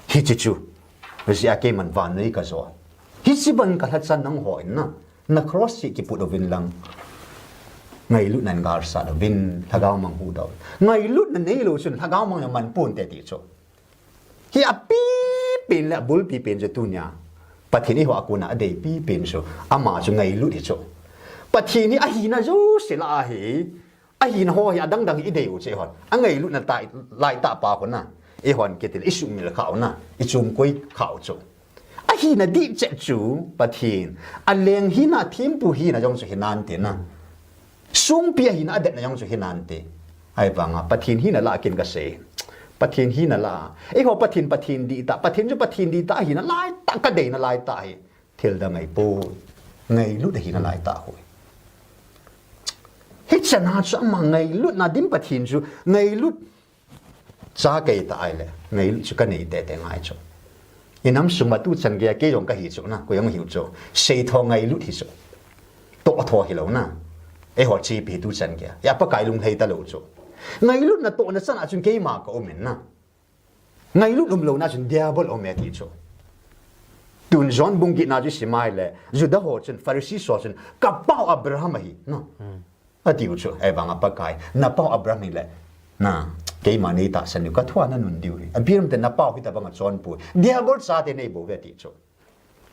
Hiche chu. Hijeh a keiman vannoi kajo. Hiche ban kalhachan nangho in na. Na cross hi kiput uvin lang. Ngailutnan galsat uvin, lhagao mang huhdoh uvin. Ngailutna neilou chun, lhagao mang jong man ponte ti chu. Hi apipen le abulpi pen chu tunia. Pathen eiho a kona adeipi pen chu. Ama chu ngailut hi chu. Pathen hi ahina jouse lah a hi. Ahina ho hi adangdang hi idei u chu eihon. Angailutna tai, lai tah pa khu na. Eihon kiti le isuhmil khah u na. Ichomkoi khah u chu. Ahina dihchet chu Pathen. Aleng hina thempu hina jong chu hinante na. Songpi ahina adetna jong chu hinante. Ahivanga Pathen hina lah a ken kasei. Pathen hina lah a. Eiho Pathen, Pathen dihtah. Pathen chu Pathen dihtah ahina laitah kadeina laitah hi. Thil dang ahipoi. Ngailut ahina laitah ahi. Hichan a chu ama ngailutna dim Pathen chu ngailut cha kei ta ahile. Ngailut chu kanei teitei ngai chu. I nam sung ma tuchan geiya kei jong kahi chu na, koi jong hiu chu. Seitho ngailut hi chu. Tohtho hilou na. Eiho chepi tuchan geiya. Hia Pakai lunglhai talou chu. Ngailutna tohna chan a chun keima ka um in na. Ngailut umlouna chun diabol um e ti chu. Tun John bung getna chu isim a ahile, Juda ho chun, Pharisee ho chun, ka pau Abraham ahi, no? Hmm. Atiu chu, ahivanga Pakai, na pau Abraham hile, na, keima neitahsan diu, ka thua nanun diu ahi. Abraham te na pau hitobanga chonpoi. Diabol chate neibou ve ti chu.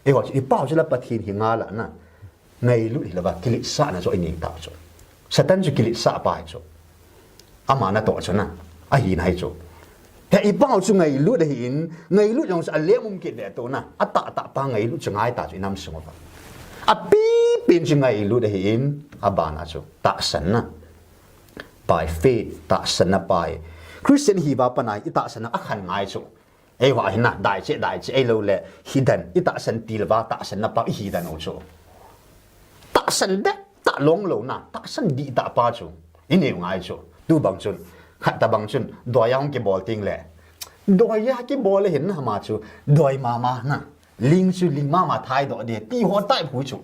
Eiho chu, i pau chu la Pathen hi ngal a na. Ngailut hilouva, kiletsahna chu inei tah chu. Satan chu kiletsah pa hi chu. Ama natoh chu na. Ahina hi chu. Hia i pau chu ngailut ahin, ngailut jong chu alem um kit ve tu na. Atahtah pa ngailut chu ngai tah chu i nam sung uva. Apipen chu ngailut ahin, abana chu tahsanna. By faith, tahsanna pa hi. Christian hiuva pat a i tahsanna akhan ngai chu. Eiho a hin na, daicheh, daicheh, eilou le, hidan, i tahsan til uva, tahsanna pa, i hidan u chu. Tahsan bep tah longlou na, tahsan dihtah pa chu. I neu ngai chu. Tubang chun, khat tobang chun, doiya hung kibol ting le. Doiya kibol le hin na ama chu, doi mama na. Ling chu, ling mama thaidoh ding, ti ho tai phu chu.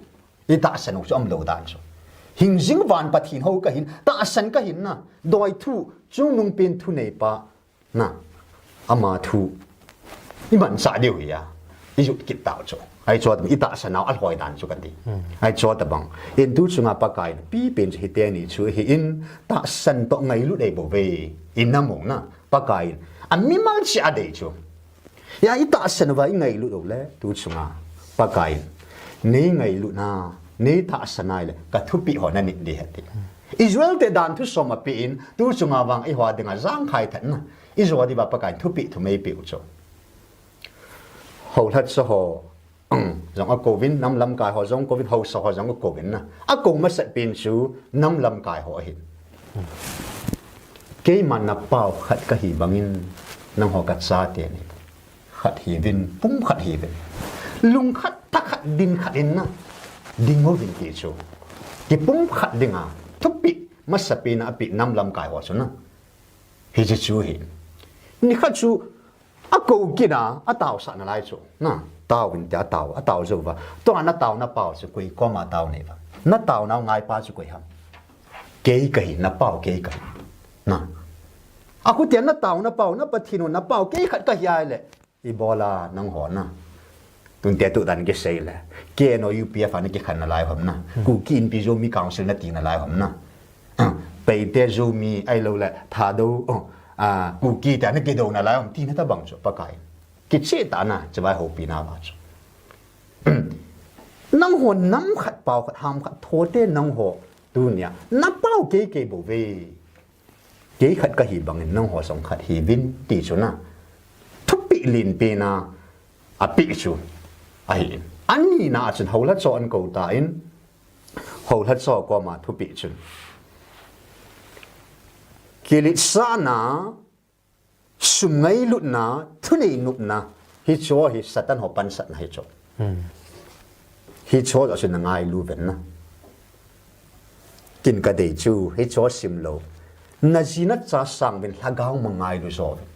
I tahsan u chu umlou dan chu. Hingjing van Pathen hou kahin, tahsan kahin na, doi thu, chungnungpen thuneipa, na, ama thu, imanchah diu hi a, ijot kit tau chu. Ahi chu tobang, itahsan nau alhoi dan chu kati. Ahi chu tobang, in tu chunga Pakaiyin, pipen chu hiteni chu hi in, tahsan toh ngailut eibol uve, inam u na, Pakaiyin, amimal cheh a adei chu. Hia itahsan uva ingailut uleh, tu chunga, Pakaiyin, nei ngailutna, nei tahsan a ahileh, kathupeh ho nanit ding ahi ati. Israel te dan thusom apen, tu chunga vang eiho dinga jangkhai thatna, ijo diuva Pakaiyin thupeh thum eipeh u chu. Houlhacha ho jong akouvin, nam lamkai ho jong kouvin, haosa ho jong akouvin na. Akou masat pen chu nam lamkai ho ahin. Keiman napao khat kahi bangin, nangho kachate ni khat hiuvin, pumkhat hiuvin. Lungkhat, thakhat, dinkhat in na, ding uvin ti chu. Kipumkhat dinga thupeh masapen a apeh nam lamkai ho chu na. Hiche chu hi. Nikhat chu akou kit a, ataosah nalai chu. Na, taovin tia atao, atao jouva, tua natao napao chu koi koma tao neiuva? Natao nau ngaipa chu koi ham? Kei kahi, napao kei kahi. Na, akhutia natao napao, na Pathen u napao kei khat kahi ahileh, ibola nangho na, tunte tu dan kisei le, K N O U P F a nakikhen nalai u ham na? Kuki Inpi Zomi Council nati nalai u ham na? Paite, Zomi, ahilouleh Thadou, Kuki tia nakidou nalai u ham ti na tobang chu Pakaiyin, kicheh tah na chibai houpi nauva chu. Nangho nam khat pao khat, ham khat thote nangho tunia napao kei kei bou ve. Kei khat kahi bangin nangho jong khat hiuvin ti chu na, thupeh lenpen a apeh chu ahin. Anina a chun Houlhacha ahin kou tan, Houlhacha koma thupeh chun, kiletsahna, sum ngailutna, thunei nopna, hicheho hi Satan ho pansatna hichu. Hicheho joh chu nangailu uvin na. Ken kadei chu hicheho simlou, naji nacha sang uvin, lhagao mang ngailu jo uvin.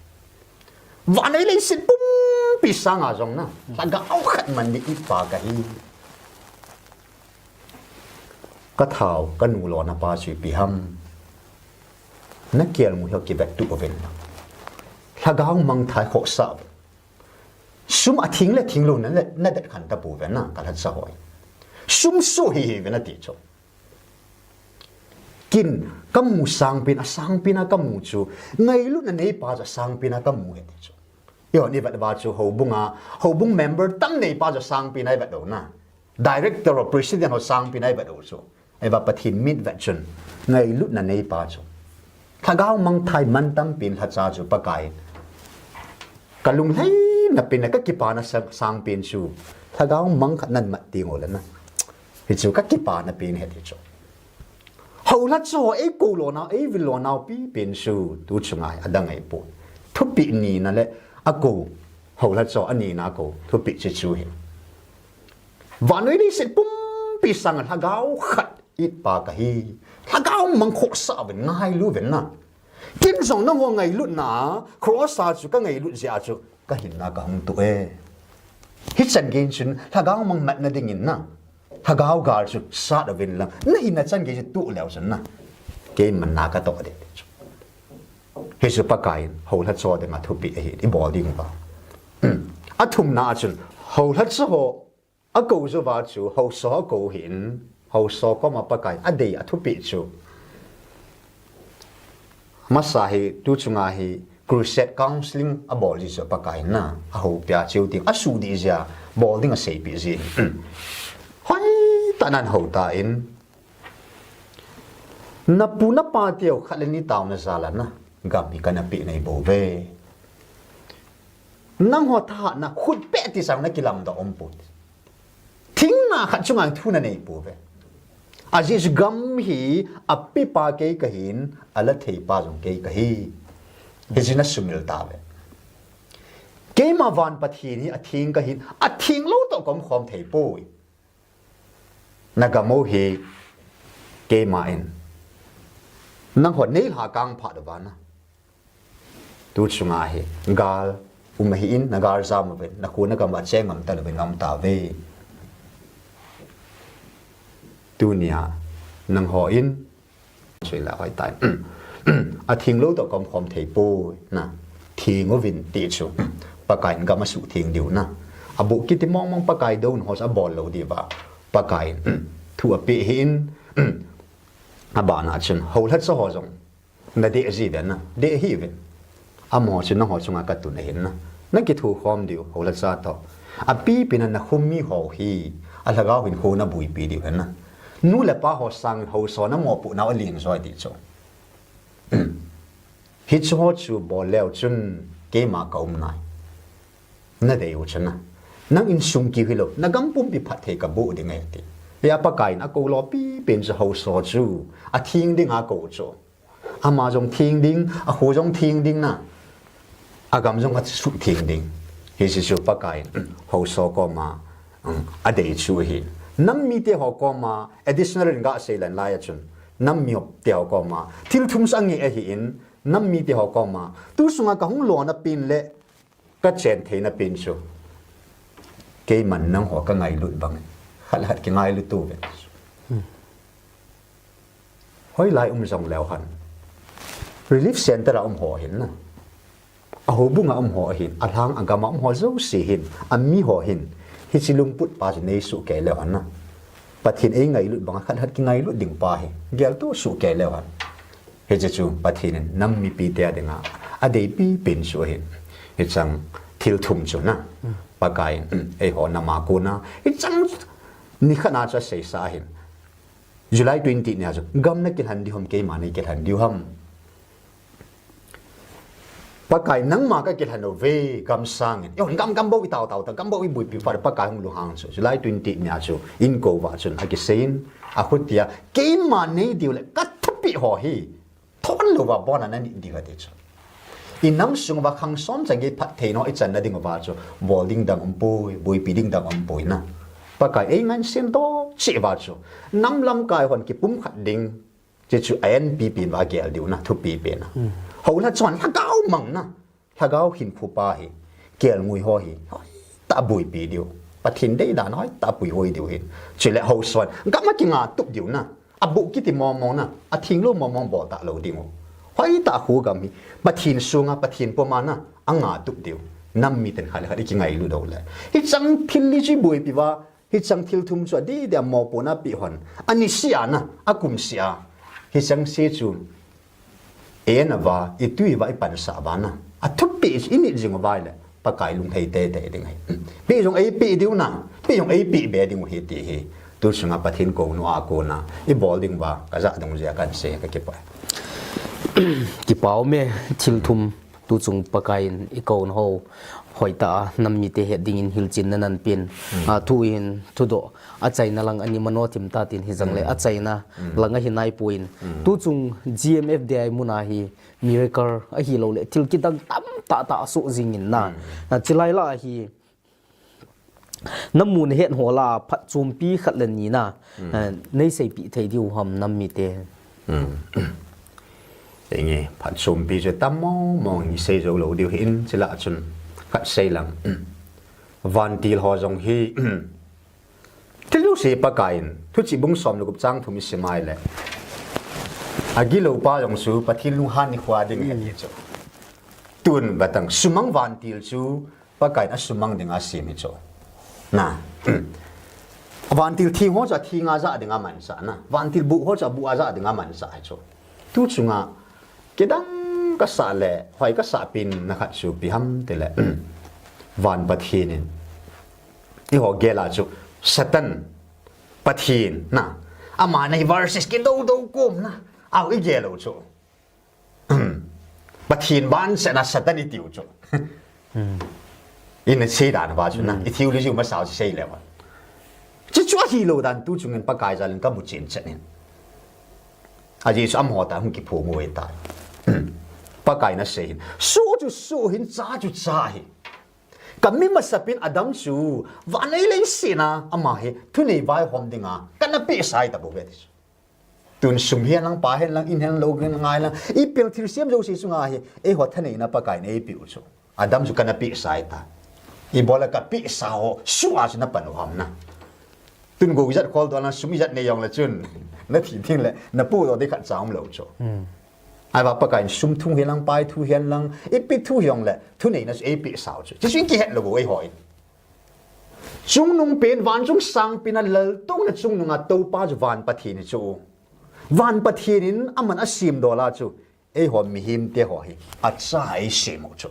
Vannoi leiset pumpi sanga jong na, lhagao khat man ding itpa kahi. Kathao, kanu lona pa chu ipi ham? Nakelngoi ho kivettuh uvin lang, lhagao mangthai khohsah uvin. Sum atheng le thenglou na, nadet khen tapouve na, kalhacha ho. Sum soh hih hih uvin ati chu. Ken kamu sangpen, asangpen a kamu chu, ngailutna neipa chu asangpen a kamu ahi ti chu. Eihon ivet uva chu houbung a, houbung member tam neipa chu asangpen a ivet u na, Director ho, President ho sangpen a ivet u chu. Ahivang Pathen mit vet chun, ngailutna neipa chu, lhagao mangthai mantam pen lhacha chu Pakaiyin, kalungleina pen le kakipana sa-, sangpen chu, lhagao mang khat namat tenguleh na, hichu kakipana pen ahi ti chu. Houlhacha ho eikou lonau, eivil lonau pipen chu tu chunga hi adang ahipoi. Thupeh nina le akou, Houlhacha anina akou thupeh chu chu hi, vannoi leiset pumpi sanga lhagao khat itpa kahi. Lhagao mang khohsah uvin, ngailu uvin na. Ken jong nangho ngailutna a, cross a chu kangailut jeh a chu kahinna kahung toh e. Hichan geiyin chun lhagao mang matna dingin na, lhagao gal chu sat uvin lang, nahinna chan gei chu toh leu chun na, keiman na katoh ding ti chu. Hichu Pakaiyin Houlhacha dinga thupeh ahin, ibol diuva. Athumna a chun, Houlhacha ho akou jouva chu, haosa ho akou hin, haosa koma Pakaiyin adei athupeh chu, masa hi, tu chunga hi, crusade counseling abol ji chu Pakaiyin na, ahoupi a cheu ding, asuh ding jeh a bol ding aseipeh ji. Hoitah nan hou tan, napu napa teu khat le ni taona jal a na, gam hi kana peh nahi bouve. Nangho thahatna khut peh ti sang nakilamdoh umpoi. Thingna khat chunga thu nanei pouve. Ajeh chu gam hi apepa kei kahin, alatheipa jong kei kahi. Hichu nasumil tauve. Keima van Pathen hi atheng kahin, atheng lou toh kaumkhom theipoi. Nagam u hi keiman, nangho neilhakang phat uva na, tu chunga hi gal um ahin, nagal jam uvin, nakho nagam uva che ngam talouvin naum tauve. Tunia Nangho in, sui la hoi tai. A thing lou toh kom khom thei poi na. Thing uvin ti chu. Pakai in gam a suh thing diu na. A bu kiti mong mong Pakai dou na ho sa bol lou diu va. Pakai in thu a pe hi in. A ba na chun. Ho lhat sa ho jong. Na deh ji ve na. Deh hi ve. Amaho chu nangho chunga ka tun ahin na. Na kithu khom diu, ho lhat sa toh. A pipi na na khum mi ho hi. A lhagao hin khu na buipi diu ahin na. Nu le pa ho sang ho so na mo pu na o ling zoi ti chu. Hi chu ho chu bol leu chun keima ka um nai. Na dei u chu na. Nang insung ki hi lo. Na gam pumpi phat thei ka bu ding e ti. Ya Pakai in a ko lo pipi in chu ho so chu. A thing ding a ko chu. Ama jong thing ding, a khu jong thing ding na. A gam jong a suh thing ding. Hi si su Pakai in, ho so koma, um, a dei chu hi. Nam mite ho koma, additional in ga sei lan lai a chun. Nam mite ho koma, thil thum sa nge ahi in, nam mite ho koma. Tu sunga ka hung lo na pin le, ka chen theina pin chu. Keiman nangho ka ngailut bang. Khat le khat ki ngailut tu ve. Hoilai um jong leu hen. Relief center a um ho hin na. A houbung a um ho hin. A lhang a gam a um ho jouse hin. A mi ho hin. Hichi lungput pa chu nei suh kei leu hen na. Pathen ei ngailut bang a khat le khat ki ngailut ding pa hi. Gel tu suh kei leu hen. Hiche chu Pathen in nam mipi te a dinga a deipi pin chu ahin. Hichang thil thum chu na. Pakai in, eiho nam a kona. Hichang ni khat na chu a sei sa ahin. July twenty nia chu gam na kilhen diu ham keima nei kilhen diu ham. Pakai nangma ka kilhen uve gam sangin. Eiho gam gam bou i tao tao ta gam bou i buipi fa Pakai hung lunghang chu. July twenty nia chu in ko va chun a kisei in a khutia keima nei diu le ka thupi ho hi. Thon lo va bon a na ni diu ati chu. I nam sung va khang som chang ge phat thei no i chan na ding va chu. Bol ding dang um poi, buipi ding dang um poi na. Pakai ei ngan sin to chi va chu. Nam lam kai hon ki pum khat ding. Che chu a en pi pin va gel diu na, thupi pin na. Ho la chon lhagao mang na. Lhagao hin khu pa hi. Kel ngui ho hi. Hoi ta buipi diu. Pathen dei dan hoi ta pui hoi diu hin. Chule ho son. Gam a ki nga tup diu na. A bu kiti mong mong na. A thing lo mong mong bol ta lo ding u. Hoi ta khu gam hi. Pathen sunga, Pathen poma na. A nga tup diu. Nam mi ten khat le khat i ki ngailu do le. Hichang thil li chi buipi va. Hichang thil thum chu a di di a mopo na pi hon. A ni sia na, a kum sia. Hichang se chu. E na va, i tui va, i pan sa va na. A thupi i ni jing va le. Pakai lung thei te te ding ai. Pi jong ei pi diu na. Pi jong ei pi be ding hi ti hi. Tu sunga Pathen ko nu a ko na. I bol ding va. Ka ja dong jia kan se ka kipa. Kipau me thil thum. Tu chung Pakai in i kon ho, hoi ta a, nam mite het dingin hilchin na nan pin. A, thu in, thudoh, a chaina lang ani mano thim ta tin hi jang le, a chaina lang ahi nai puin. Tu chung G M F D I mun a hi, miracle ahi lo le, thil kidang tam ta ta a suh jing in na. A, chilai la hi, Na mun het ho la phatchompi khat le ni na, eh, nei seipi thei diu ham nam mite. Enge, phatchompi chu tam mong mong i sei jou lou diu hin chila chun khat sei lang. Vantil ho jong hi, thil jouse Pakai in, Thuchih bung som le gup chang thum i sim a le. Agilou pa jong chu Pathen lunghan ni khua ding ahi chu. Tun batang sumang vantil chu Pakai in a sumang dinga sem hi chu. Na. Vantil thing ho chu a thinga ja dinga mansa na. Vantil bu ho chu a bu a ja dinga mansa hi chu. Tu chunga kidang ka sa le, hoi ka sa pin na khat chu pi ham ti le. Van Pathen in. I ho gel a chu Satan Pathen na. Ama nei versus kido do kom na. Au i gel u chu. Pathen ban sena Satan i tiu chu. I na sei dan ba chu na. I theology ma sao sei le ba. Chu chu ahi lo dan tu chungin Pakai jal in ka mu chen chen in. A Jesu am ho ta hung ki phu mu ta. Pakai na sei hin. Su chu su hin cha chu cha hi. Ka mi masapin Adam chu. Vanei lei sina ama hi. Thunei vaihom dinga. Ka na pe sai ta bo ve ti chu. Tun sum hian lang, pa hian lang, in hian lo, ngai lang. I pel thil siam jouse chunga hi, eiho thaneina Pakai in ei pe u chu. Adam chu ka na pe sai ta. I bola ka pe sa ho, sua chu na pan u ham na. Tun go ijat khol doh lang sum ijat nei jongle chun, na thi ding le, na pu doh ding khat cha um lou chu. Ahivang Pakaiyin sum thu hihen lang, pai thu hihen lang, ipi thu hijongle, thuneina chu eipeh sau chu. Chuche chu kihet lou u eiho in. Chungnung pen, van chung sang pen a laltouna chungnung a toupa chu van Pathen chu. Van Pathen in aman asem dola chu. Eiho mihem te ho hi, acha a eisem u chu.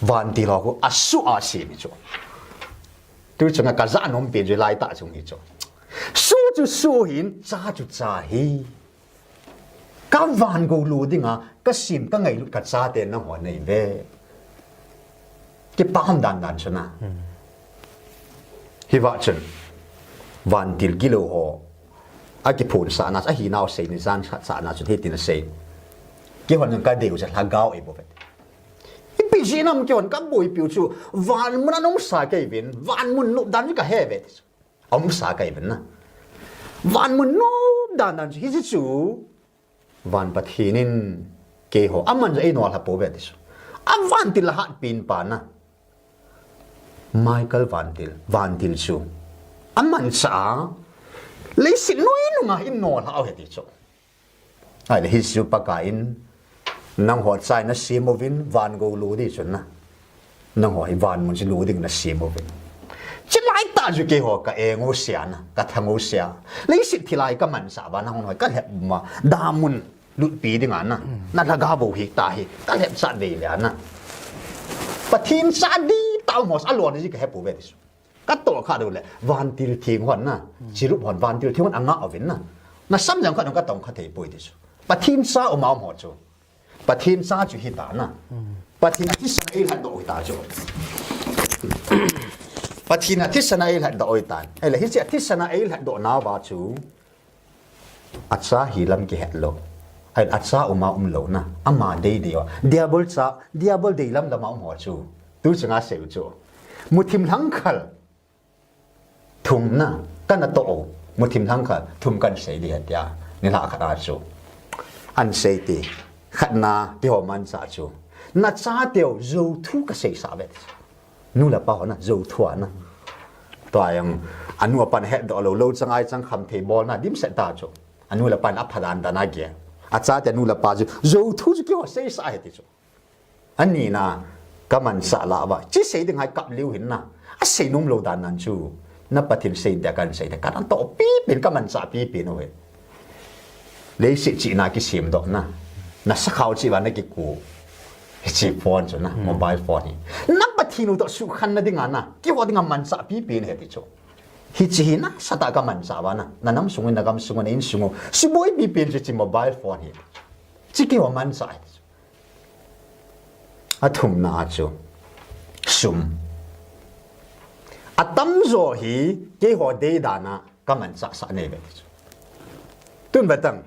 Vantil ho khu, asu a sem u chu. Tu chunga kaja nom pen chu laitah chung hi chu. Su chu su hin, cha chu cha hi. Ka van gou lu dinga, kasem kangailut kachate nangho nei ve. Kipah dan dan chu na. Hivang chun. Vantil gilou ho. Akiphonsah na, ahinau sei ni jan sah na chun hitin asei. Kihon kadeiu chu lhagao eibol ve. Ipi jeh ham kihon kaboipiu chu. Van mun a nungsa kei uvin. Van mun nop dan chu kahe ve. Aumsa kei uvin na. Van mun nop dan dan chu hiche chu. Van Pathen in keiho, aman chu einolha pouve ti chu. A vantil a hatpen pa na. Michael vantil, vantil chu. Aman cha a, leiset noi nunga einolha u ahi ti chu. Ahile hiche chu Pakaiyin, nangho cha in nasem uvin, van gou lu ding chun na. Nangho hi van mun chu lu ding nasem uvin. Chulai tah chu keiho ka eng u sia na, ka thang u sia. Leiset thilha kamanchah uva nangho hi kalhep ma, damun lutpi dinga na. Na lhagao bou hi tah hi, kalhep chat vei le na. Pathen cha ding tah u mos alon ji kahe pouve ti chu. Katoh kha dou le, vantil theng hon na. Chirup hon, vantil theng hon anga uvin na. Na samjang khat dong katong kha thei poi ti chu. Pathen cha u ma um ho chu. Pathen cha chu hita na. Pathen a thisan a eilhatdoh u hita chu. Pathen a thisan a eilhatdoh u hita. Ahile hiche a thisan a eilhatdoh nauva chu. Acha hilam kihet lou. Ahile acha u ma um lou na. Ama deidei u. Diabol cha, diabol deilam lama um ho chu. Tu chunga sei u chu. Muthim lhangkhal. Thum na, kana toh u, muthim lhangkhal, thum kahin sei ding ahi tia, nilhah khat a chu. Ahin sei ti, khatna, keiho manchah chu. Nachateu, jou thu kaseisah uve. Nu le pa ho na, jou thu a na. Tua jong, anu apan hetdoh lou, lou chang ai chang khamthei bol na, dimset ta chu. Anu le pan apha dan dan a gel. Achate nu le pa chu, jou thu chu keiho seisah ahi ti chu. Anina, kamanchah lah uva. Hiche sei ding hi kap leu hin na. Asei nom lou dan nan chu. Na Pathen sei ding kahin sei ding. Kahin toh pipen kamanchah pipen uve. Leiset chihna kisemdoh na. Na sakhao cheh uva na kikou. Hiche phone chu na. Mobile phone hi. Na Pathen u toh sukhen na dinga na. Keiho dinga manchah pipen ahi ti chu. Hiche hi nasatah kamanchah uva na. Na nam sung u, na gam sung u, na insung u. Suboi pipen chu hiche mobile phone hi. Hiche keiho manchah ahi ti chu. Athumna a chu sum. Atamjo hi keiho deidan a kamanchah sah nei uve ti chu. Tun vetang,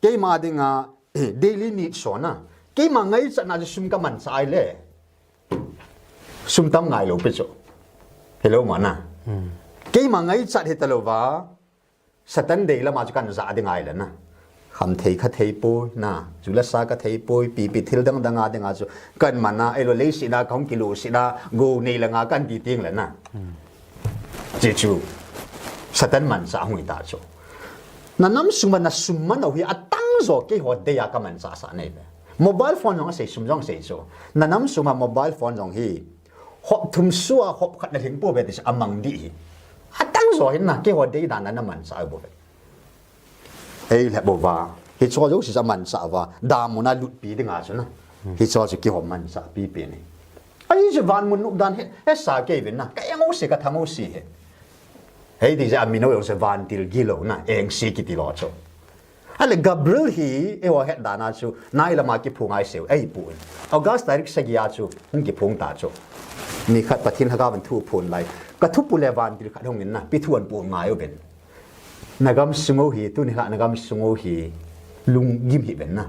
keima dinga, eh, daily needs ho na. Keima ngaichatna chu sum kamanchah ahile. Sum tam ngailou pi chu. Hello ma na. Keima ngaichat hita louva. Satan dei lama chu kahin jah ding ahile na. Khamthei kathei poi na, ju le sa kathei poi, pipi thil dang dang a dinga chu kahin man a, ahilou leiset a kahung kiluhset a, gou nei langa kahin ti teng le na. Hiche chu Satan manchah hung hita chu. Na nam sung uva na sum man u hi atangjo keiho dei a kamanchah sah nei uve. Mobile phone jong asei, sum jong asei chu. Na nam sung uva mobile phone jong hi Hop thum sua, hop khat na lhing pouve ti chu amang ding ahi. Atangjo hin na, keiho deidan a na manchah u bou ve. Eilhep uva. Hicho jouse chu amanchah uva. Damun a lutpi dinga chu na. Hicho chu keiho manchah pipen ahi. Ahi chu van mun nop dan hi, hesa kei uvin na. Ka eng u si, ka thang u si hi. Hiti jeh a min u jong chu vantil gilou na. Engse kiti lou chu. Ahile Gabriel hi, eiho het dan a chu, nai lama kiphong ahi seh u, eipu in. August tarik sagi a chu, hung kiphong ta chu. Nikhat Pathen lhagao in thu aphon lai. Ka thupu le vantil khat hung in na, pi thu ahin po ngai uvin. Na gam sung u hi, tuni lha na gam sung u hi, lunggim hih uvin na.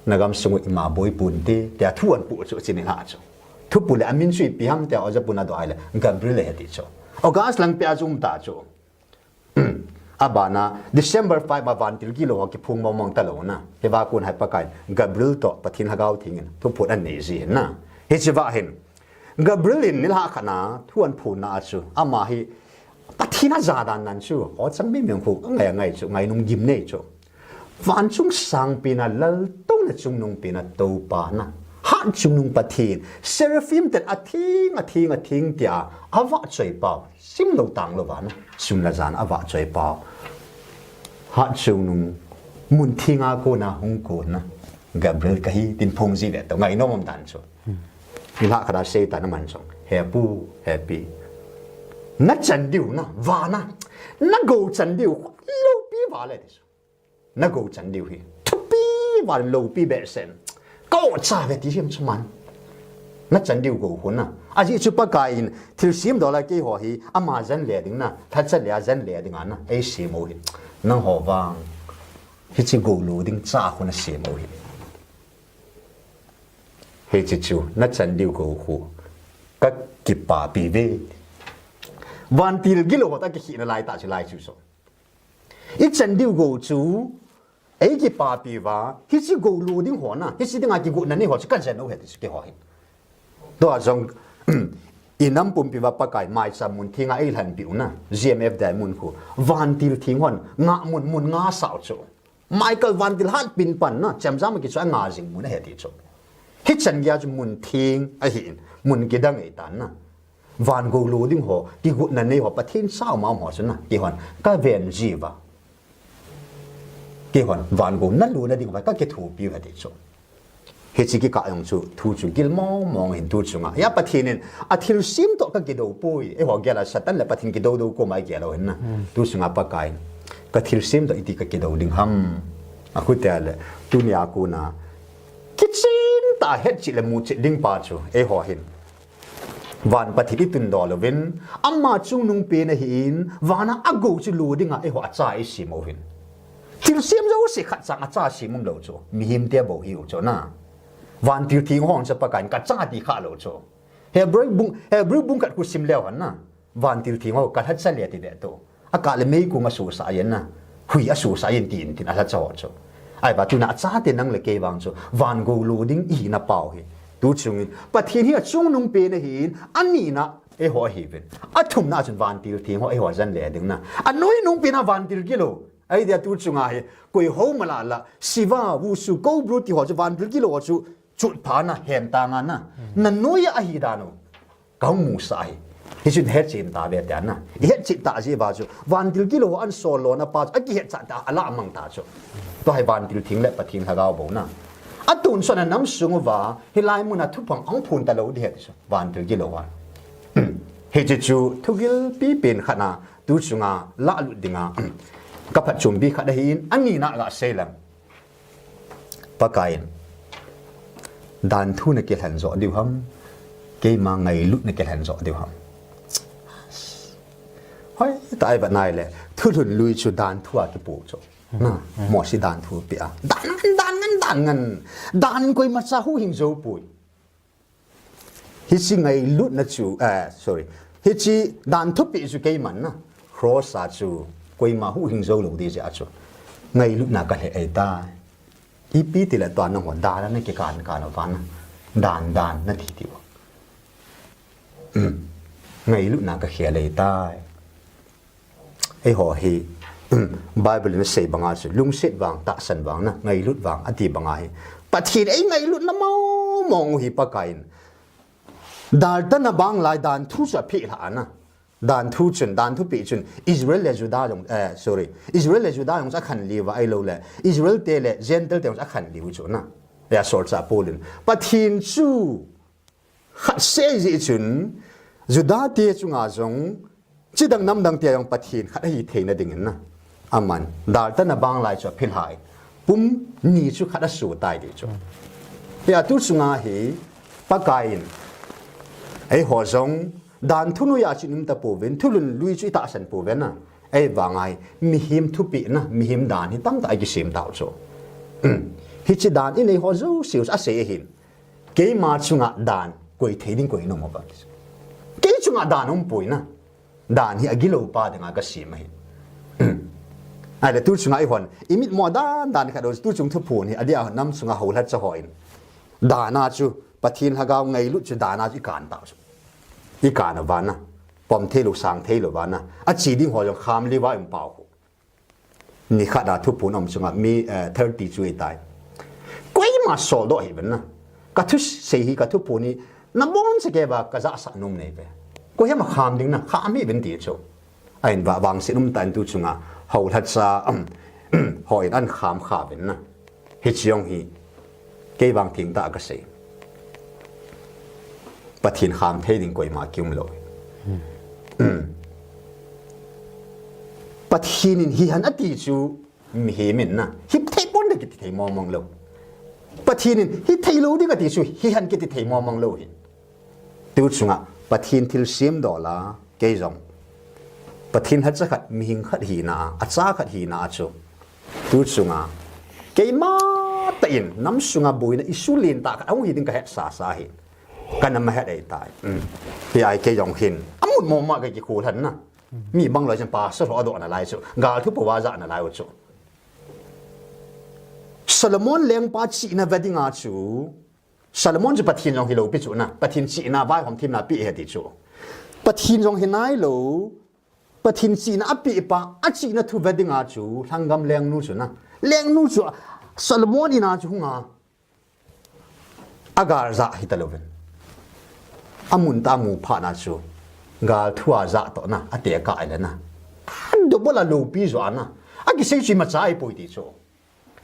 Na gam sung u ima boi pon te, tia thu ahin po chu, chuni lha chu. Thupu le amin chu ipi ham tia, oja pun adoh ahile, Gabriel ahi ti chu. August lang peh a chu um ta chu. Abana, December five a vantil gilou ho kiphong mong mong talou na. Hiva kon hi Pakai in, Gabriel toh Pathen Lhagao Theng in, thuphon anei ji hin na. Hiche va hin, Gabriel in nilhah khat na, thu ahin phon na a chu, ama hi, Thina ja dan nan chu, o chang mi mi khu, ngai ngai chu, ngai nung gim nei chu. Van chung sang pina lal to na chung nung pina to pa na. Hat chung nung Pathen. Seraphim ten a thing, a thing, a thing tia. A va choi pau. Sim lo tang lo va na. Sum la jan a va choi pau. Hat chung nung mun thing a ko na hung ko na. Gabriel ka hi tin phong ji ve to ngai nom dan chu. Ni la ka da sei ta na man chung. He pu, he pi. Na chan diu na, va na. Na go chan diu. Lo pi va le ti chu. Na go chan diu hi. Thupi va lo pi be sen. Ko cha ve ti hiam chu man. Na chan diu go khu na. A ji chu Pakai in thil sim do la kei ho hi. Ama jan le ding na. Tha cha le a jan le ding a na. Ei sim o hi. Nang ho vang. Hi chi go lo ding cha khu na sim o hi. Hei chi chu, na chan diu ko khu. Ka kipa pi ve. Vantil gilo ta ki khina lai ta chu lai chu so. I chan diu ko chu, ei kipa pi va, hi chi go lu ding ho na, hi chi dinga ki gu na ni ho chu ka jan o he ti chu ki ho hi. To a jong, i nam pum pi va Pakai mai cha mun thinga ei lhan pi u na, G M F dai mun khu. Vantil thing hon, nga mun mun nga sao chu. Michael Vantil hat pin pan na, chemjam ki chu a nga jing mun a he ti chu. Hi chan gei chu mun thing a hi in, mun ki dang ei tan na. Van go lo ding ho, ki gut na nei ho, Pathen sao ma ho chu na, ki hon, ka ven ji va. Ki hon, van go na lo na ding va, ka ki thu pi va ti chu. Hi chi ki ka yong chu, thu chu gil mong mong hin tu chunga. Ya Pathen in, a thil sim to ka ki do pui. E ho gel a Satan le Pathen ki do do ko mai gel lo hin na. Tu chunga Pakai. Ka thil sim to iti ka ki do ding ham. A khu te le. Tu ni a ku na. Ki chin ta het chi le mu chi ding pa chu. E ho hin. Van Pathen i tun do lo vin. Ama chung nung pe na hi in. Van a a go chu lo ding a e ho a cha i sim o hin. Thil sim zo si khat chang a cha sim um lo chu. Mi him te bo hi u chu na. Vantil thing hong cha Pakai in ka cha ti kha lo chu. Hebrew bung, Hebrew bung khat khu sim leo han na. Vantil thing ho ka lha cha le ti de to. A ka le mei ku nga su sa yen na. Hui a su sa yen ti in tin a lha cha ho chu. Ai ba tu na cha te nang le kei vang chu. Van go lo ding i na pau hi. Tu chung in. Pathen hi a chung nung pe na hi in. A ni na e ho hi vin. A thum na chun vantil thing ho e ho jan le ding na. A noi nung pe na vantil gilo. Ai dia tu chunga hi. Koi ho ma la la. Siva, Wusu, Cobra ti ho chu vantil gilo ho chu. Chut pha na, hen ta nga na. Na noi a hi dan u. Ka hung mu sa hi. Hi chun het chin ta ve ta na. I het chin ta ji va chu. Vantil gilo an sol lo na pa chu. A ki het cha ta a la mang ta chu. To hai vantil thing le Pathen lhagao bo na. A tun so na nam sung va. Hi lai mun a thu phang ang phun ta lo di het chu. Vantil gilo va. Hi chi chu thu gil pi pen khat na. Tu chunga la lut dinga. Ka phat chum bi khat a hi in. A ni na ga sei lang. Pakai in, dan thu na kilhen zo diu ham, keima ngailut na kilhen zo diu ham. Hoi, ta ai va nai le, thu lhun lui chu dan thu a kipu chu. Na, mo si dan thu pi a. Dan ngan, dan ngan, dan ngan. Dan koi ma cha hu hing zo pui. Hi chi ngailut na chu, eh, sorry. Hi chi dan thupi chu keiman na. Cross a chu koima hu hing zo lo di ja chu. Ngailut na ka he ai ta. Ipi ti le to na ho dan na ki kan kan va na. Dan dan na ti ti wa. Ngailut na ka he le ta. Ei ho hi, Bible in a sei banga chu, lungset vang, tahsan vang na, ngailut vang, ati banga hi. Pathen ei ngailut na mong mong hi Pakai in. Daltana bang lai dan thu chu a phi hla na. Dan thu chun, dan thupi chun, Israel le Judah jong, eh, sorry, Israel le Judah jong chu a khan liu va ai lo le, Israel te le Gentile te jong chu a khan liu chu na. Ya sol cha Paul in. Pathen chu, khat sei ji chun, Judah te chunga jong, chidang namdang te jong Pathen khat ahi theina dingin na. Aman, daltana bang lai chu a phi lai. Pum ni chu khat a su tai di chu. Ya tu chunga hi, Pakai in. Ei ho jong, dan thu noi a chu nim ta po ven, thu lhun lui chu i tahsan po ven na. Ei vang ai, mihem thupi na, mihem dan hi tam ta ai ki sim tau chu. Hi chi dan i nei ho zo siu a sei hin. Keima chunga dan, koi thei ding koi nom ba. Kei chunga dan um poi na. Dan hi a gilo pa dinga ka sim ahi. Ai le tu chunga i hon, i mit mo dan, dan khat do tu chung thu phun hi, a dia nam chunga ho hlat cha ho in. Dan a chu, Pathen lhagao ngailut chu dan a chu i kan ta chu. I kan a va na. pom thei lou, sang thei lou vana. A chi ding ho jong kham li va um pau. Nikhat a thuphon um chunga mi, eh, thirty chu i tai. Koima soldoh hih uvin na. Ka thusei hi, ka thuphon hi, nabonchauva ka jahsah nom nei ve. Koi ham a kham ding na, kham hih uvin ti chu. Ahin va vangset um tan tu chunga, hou lhacha, um, hou in an kham kha uvin na. Hiche jong hi, kei vang thengtah a ka sei. Pathen kham thei ding koima kium lou. Hmm. Pathen in hihen ati chu mihem in na. Hithei pon ding kiti thei mong mong lou. Pathen in hithei lou ding ati chu hihen kiti thei mong mong lou hi. Tu chunga Pathen thilsem dola. Kei jong Pathen lhacha khat, mihing khat hina a, acha khat hina a chu. Tu chunga, keima tah in, nam sunga boina issue lentah khat ahung hi ding ka hetsasa hi. Ka na mahet ei tai. Um. Hiai kei jong hin, amun mong mong a ka kikhol lhon na. Mi bang loi chun pastor ho adoh nalai chu. Gal thu po va ja nalai u chu. Solomon lengpa chihna ve dinga chu. Solomon chu Pathen jong hilou pi chu na. Pathen chihna vaihom themna pi ahi ti chu. Pathen jong hi nailou. Pathen chihna api pa, achihna thu ve dinga chu, lhanggam lengnu chu na. Lengnu chu, Solomon in a chu hunga. Agal ja hita louvin. Amun tah a mu phat na chu. Gal thu a ja toh na, ate ka ai le na. Double a loupi jo a na. Akisei chu imacha ahipoi ti chu.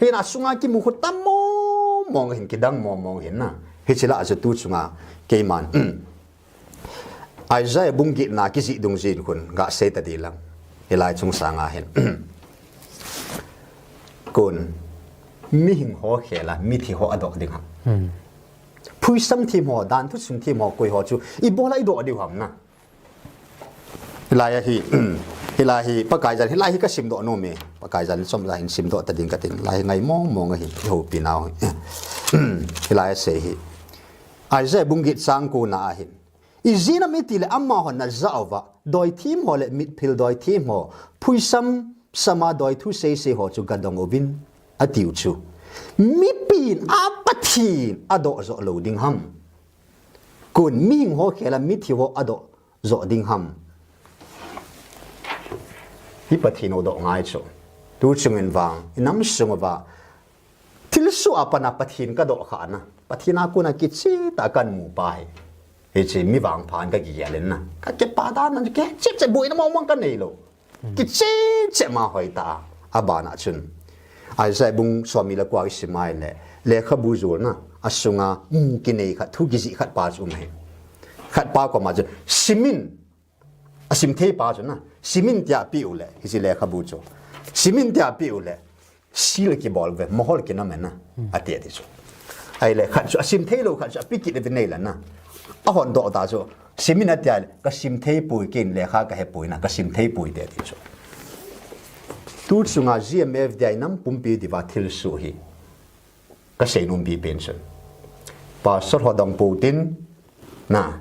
Hina sunga kimu khu tam mong mong hin, kidang mong mong hin na. Hiche lah a chu tu chunga keiman. Isaiah bung get na kijih dungjuiyin khun gasei ta ding lang. Hilai chungchang a hin. Kon mihing ho khel a mithi ho adoh ding ham. Hmm. Phuisam them ho, danthu sun them ho, koi ho chu ibola idoh diu ham na. Hilai a hi, hilai hi, Pakai jal, hilai hi ka simdoh nom e. Pakai jal chom jal hin simdoh ta ding ka tin. Hilai hi ngai mong mong ahi, i houpi nau hi. Hilai a sei hi. Isaiah bung get chang ko na a hin. Ijeh inem itile amahon ana jah uva, doithem ho le mitphil doithem ho, phuisam sama doithu seisei ho chu gadong uvin, atiu chu. Mipin a Pathen adoh joh lou ding ham. Kon mihing ho khel a mithi ho adoh joh ding ham. Hi Pathen u doh ngai chu. Tu chungin vang, i nam sung uva. Thilsoh a pat a Pathen ka doh kha na. Pathen a kona kicheh tah a ka mu pa hi. Hiche mi vangpha in ka kigel in na. Ka kipa dan na kicheh cheh boina mong mong ka nei lou. Kicheh cheh ma hoitah a. Abana chun. Isaiah bung somni le ko a i sim a ahile. Lekhabu jolna. Asunga mu kinei khat, thu kijih khat pa chu um ahi. Khat pa koma chu. Simin. Asim thei pa chu na. Simin tia pe u le. Hiche lekhabu chu. Simin tia pe u le. Seal kibol ve, mohor kinam e na. Ati ati chu. Ahile khat chu asim thei lou, khat chu ape kit le ve nei la na. Ahon doh ta chu. Simin atia le, ka sim thei poi ken lekha ka he poi na, ka sim thei poi te ati chu. Tu chunga G M F D I nam pumpi diuva thilsoh hi. Ka sei nom pi pen chun. Pastor ho dang pou tin, na.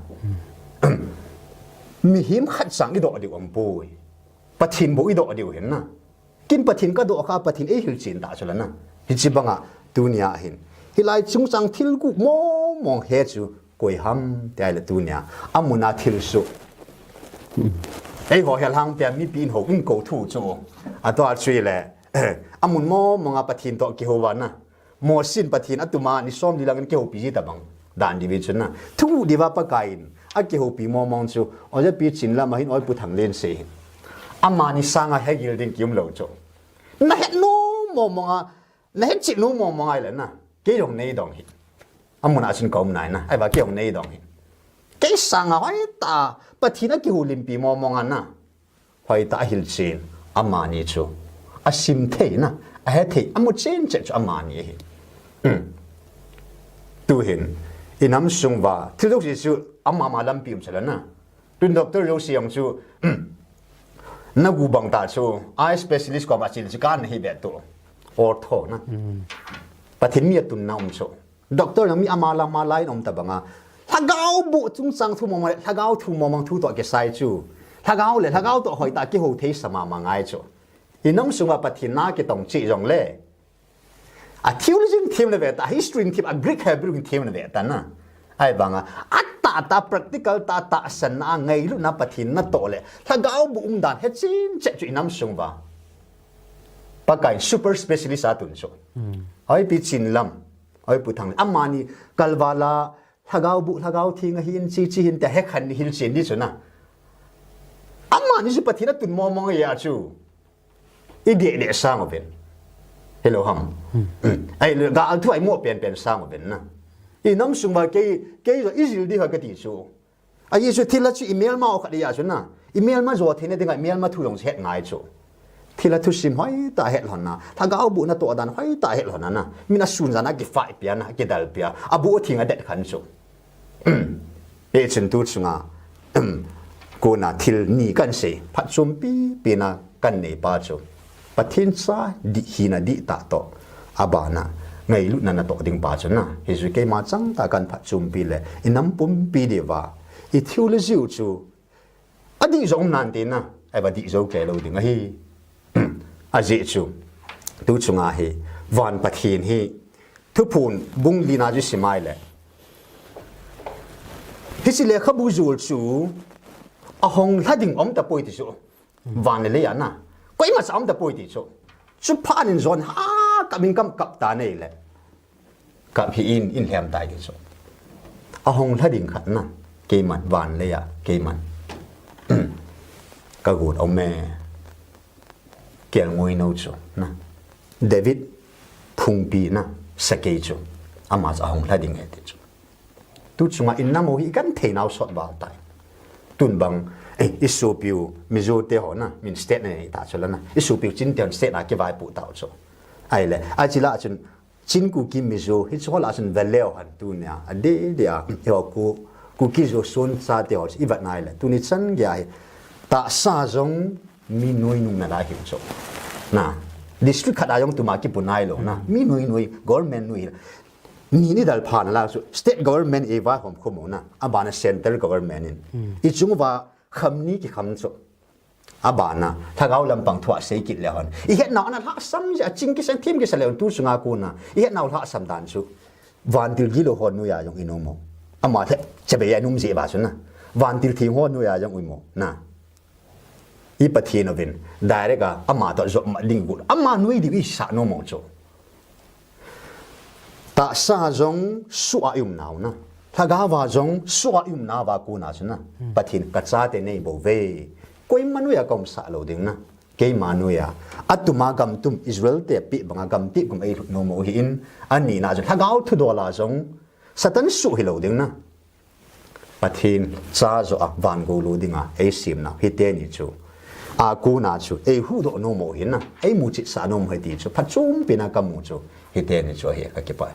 Mihem khat sang i doh diu aum poi. Pathen bou i doh diu hin na. Ken Pathen ka doh kha Pathen ei hilchen ta chu la na. Hiche banga tunia hin. Hilai chungchang thil guh mong mong hi chu koi ham ti ahile tunia. Amun a thilsoh. Eiho hel hang pia mipi in hou in kou thu chu. Atua chu ile. Amun mong mong a Pathen toh kihou va na. Mosi in Pathen atuma ni somli lang in kihoupi ji tabang. Dan diu ve chu na. Thu diuva Pakai in. Akihoupi mong mong chu. Oja pi chin lama hin oi Pu Thanglen sei hin. Amani sanga hegil ding kium lou chu. Na het nom mong mong a. Na het cheh nom mong mong a ile na. Kei jong nei dong hi. Amun a chun ka um nai na. Ahivang kei jong nei dong hi. Kei sanga hoitah. Pathen akihoulimpi mong mong a na. Hoitah a hilchen, amani chu. Asim thei na, ahe thei, amu chen cheh chu amani ahi. Um. Tu hin, i nam sung uva, thil jouse chu ama ma lampi um chu la na. Tun doctor jouse jong chu, um, na gu bang ta chu, eye specialist koma chil chu kan na hi be tu. Ortho na. Pathen mi atunna um chu. Doctor na mi ama la ama la in um tabanga. Lhagao boh chungchang thu mong mong le, lhagao thu mong mong thu toh kisai chu. Lhagao le, lhagao toh hoitah kihou thei sa mama ngai chu. I nam sunga Pathen na kitong cheh jong le. A theology in them le ve ta, history in them, a Greek Hebrew in them le ve ta na. Ahivanga, atahtah practical tahtah tahsanna ngailutna Pathen natoh le, Lhagao boh umdan hetchen chet chu inam sung uva Pakai super specialist atun chu. Oi Pi Chinlam, oi Pu Thang, amani kalvala Lhagao boh, Lhagao Theng ahin, chi chi hin tia hekhen ni hilchen di chu na. Amani chu Pathen atun mong mong ahi a chu. Ideh deh sang uvin. Hello ham. Ai le ga thu ai mo pen pen sang uvin na. Inam sung uva kei, kei jong ijil di ha kati chu. Ajeh chu thilha chu imelma u khat ahi a chu na. Imelma jo theina dinga imelma thu jong het ngai chu. Thilha thusim hoitah het lhon na. Lhagao boh natoh dan hoitah het lhon na. Min asun jan a kifai pia na, kidal pia. Aboh theng adet khan chu. Hichun tu chunga, kona thil ni kan sei, phatchompi pina kan nei pa chu. Pathen cha dih hina dihtah toh, abana ngailutna natoh ding pa chu na. Hichu keima changtah kan phatchompi le, inam pumpi diuva, i theology u chu, adih jong um nante na, ava dih jou kei lou ding ahi. Ajeh chu, tu chunga hi, van Pathen hi, Thuphon bung lina chu sim a ahile. Hiche lekhabu jol chu, ahung lha ding um tapoi ti chu. Van le lei a na. Koima cha um tapoi ti chu. Chuphat in jon ha kap in kam kap ta nei le. Kap hih in, in lhem tai ti chu. Ahung lha ding khat na. Keiman, van le a, keiman. Ka got um e. Kelngoi nou chu, na. David Phungpi na, sakei chu. Ama chu ahung lha ding e ti chu. Tu chunga inam u hi kan thei nau sot val tai. Tun bang, eh, i sopiu Mizo te ho na, min state nei ta chu la na. I sopiu Chin te hon state a kivaipoh tau chu. Ahile, achi la chun, Chin Kuki Mizo, hichu ho la chun veleu han tunia, adeh deh a, eiho Ku, Kuki Zo son cha te ho, i vet nai le, tuni chan gei a hi, tahsa jong mi nuinung nalai hi chu. Na, district khat a jong tuma kipu nai lou na, mi nui nui, government nui, ni ni dal pha nalai chu, state government ei vaihom khom u na, abana central government in. I chung uva kham ni kikham chu. Abana, lhagao lampang thu a sei kit le hon. I hetnau ana lhahsam jeh a ching kisa, thim kisa le hon tu chunga kona. I hetnau lhahsam dan chu. Vantil gilou ho noiya jong i nom u. Ama le, chabei a i nom jeh uva chu na. Vantil theng ho noiya jong i um u, na. I Pathen uvin, direct a, ama toh jop mat ding got. Ama noi diu i sah nom u chu. Tahsa jong soh a i um nau na. Lhagao va jong soh a i um nauva kona chu na. Pathen ka chate nei bou ve. Koima noiya ka um sah lou ding na. Keima noiya. Atuma gam tum Israel te peh banga gam peh gum ei lhut nom u hi in. Ani na jong lhagao thudol a jong Satan soh hi lou ding na. Pathen cha joh a van gou lou dinga ei sem nau hi teni chu. A kona chu ei huhdoh nom u hi na, ei muchit sah nom u hi ti chu phatchompi na ka mu chu hi teni chu ahi ka kipah.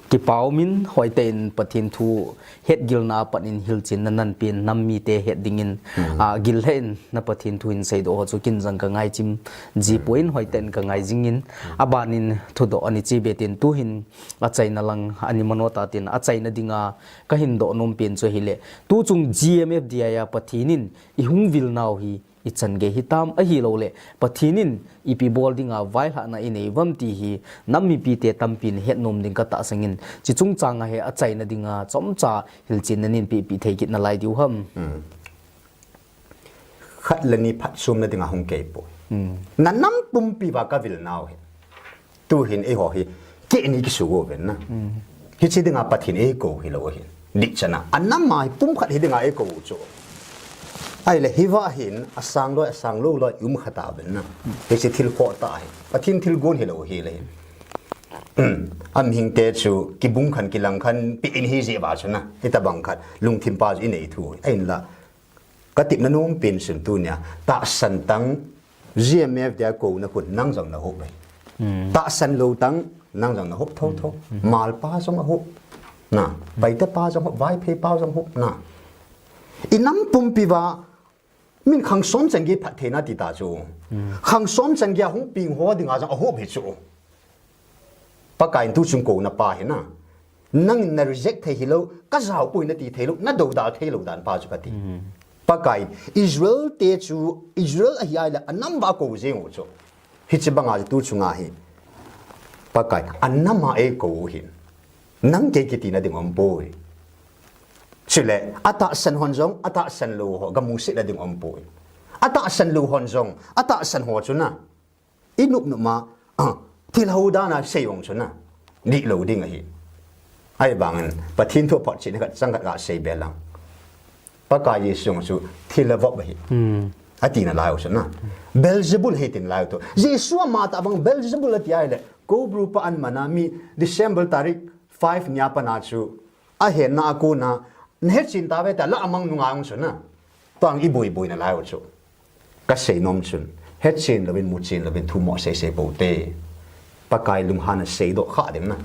Kipah um in hoitah in Pathen thu hetgilna a pat in hilchenna nahin pen nam mite het dingin, a, gil lheh in na Pathen thu hin seidoh ho chu kin jong ka ngai chim ji poi in hoitah in ka ngai jing in aban in thudoh ani chi be tin tu hin achaina lang ani mano ta tin achaina dinga Ka hin doh nom pen chu ahile, tu chung G M F D I a Pathen in i hung vil nau hi i chan gei hitam ahilou le, Pathen in ipi bol dinga vaihahna i nei uvam ti hi nam mipite tampin het nom ding ka tahsan in, chi chungchang a hi achaina dinga chomcha hilchenna nahin pehpeh thei kit nalai diu ham. Khat le ni phatchomna dinga hung kei poi. Na nam pumpi uva ka vil nau hi. Tu hin eiho hi, kei ni kisu go ven na. Hiche dinga Pathen eikou hilou hin. Dihchan a, anam a hi pumkhat hi dinga eikou u chu. Ahile hiva hin, asang loi, asang lou loi, um khat a ven na. Hiche thil khoh tah hi. Pathen thil gon hilou hi le hin. Amihing te chu, kibung khan, kilang khan, peh in hi jeh uva chu na. Hitabang khat, lungthim pa chu i nei thu. Ahinla, Ka tepna nom pen chun tunia, tahsan tang G M F D I a kouna khun nang jong na hop e. Tahsan lou tang nang jong na hop thotho. Malpa jong ahop. Na, Paite pa jong hop, Vaiphei pa jong hop na. I nam pumpi uva, min khang som chan gei phattheina ti ta chu. Khang som chan gei a hung peng ho dinga jong ahop hi chu. Pakai in tu chung kouna pa hi na. Nangin na reject thei hilou, ka jao poi na ti theilou, na doudal theilou dan pa chu ka ti. Pakai in Israel te chu, Israel ahi ahile, anam uva kou jeng u chu. Hiche banga chu tu chunga hi. Pakai in, anam a eikou u hin. Nang kei kiti na ding um poi. Chule, atahsan hon jong, atahsan lou ho, gamu sih la ding umpoi. Atahsan lou hon jong, atahsan ho chu na. Inop nop ma, ah, thil ho dan a sei ong chu na. Dihlou ding ahi. Ahivangin, Pathen thu photchetna khat chang khat gasei be lang. Pakai Jesu chu thil a vop ahi. Hmm. Ati nalai u chu na. Beelzebul ahi ti nalai u chu. Jesu ama tah bang Beelzebul ati ahile. Cobra pa an man a mi December tarik five nia pat a chu. Ahenna a kona, nahechen tave tia, la amang nunga ong chu na. Tuang iboi boi nalai u chu. Kasei nom chun, hechen louvin, muchen louvin, thu mo sei sei pou te. Pakai lunghan a seidoh kha ding na.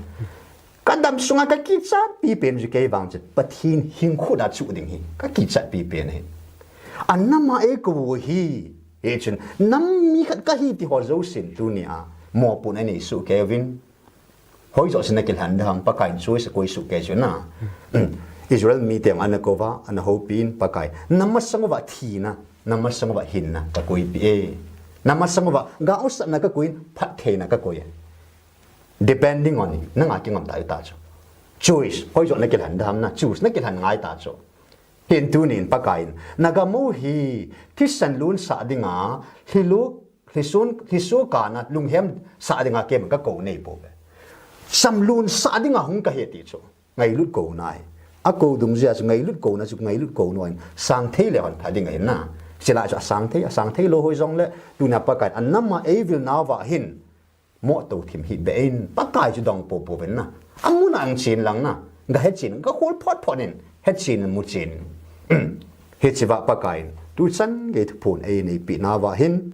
Kadam sunga kakichat pipen chu kei vang chu, Pathen hing khut a chu ding hi. Kakichat pipen hi. Anam a eikou u hi. Hichun, nam mi khat kahi ti ho jousen tunia. Mopohna nei soh kei uvin. Hoijoh chu nakilhen dam, Pakaiyin choice akoi soh kei chu na. Israel mite ana kouva, ana houpin Pakai. Namasang uva thina, namasang uva hinna kakoipeh e. Namasang uva gaosapna kakoi in, phattheina kakoi e. Depending on you, nanga kingam tah chu. Choice, hoijoh nakilhen dam na, choice nakilhen ngai tah chu. Hin tunin Pakaiyin, nagam u hi, thisan lun sah dinga, lhilu, lhisun, lhisu kana, lunghem sah dinga keiman kakou nei pouve. Sam lun sah dinga hung kahi ti chu. Ngailut kouna hi. Akou dungjuia chu ngailut kouna chu, ngailut kouna in. Sang thei le hon pha ding ahi na. Chule chu asang thei, asang thei lou hoi jongle, tunia Pakaiyin, anam a eivil nauva hin. Moh tou thim hih beh in, Pakai chu dong popo ven na. Amun a ang chen lang na. Gahechen, gakhol phot phot in. Hechen, muchen. Hichea Pakaiyin. Tuchan gei thuphon eineipi nauva hin.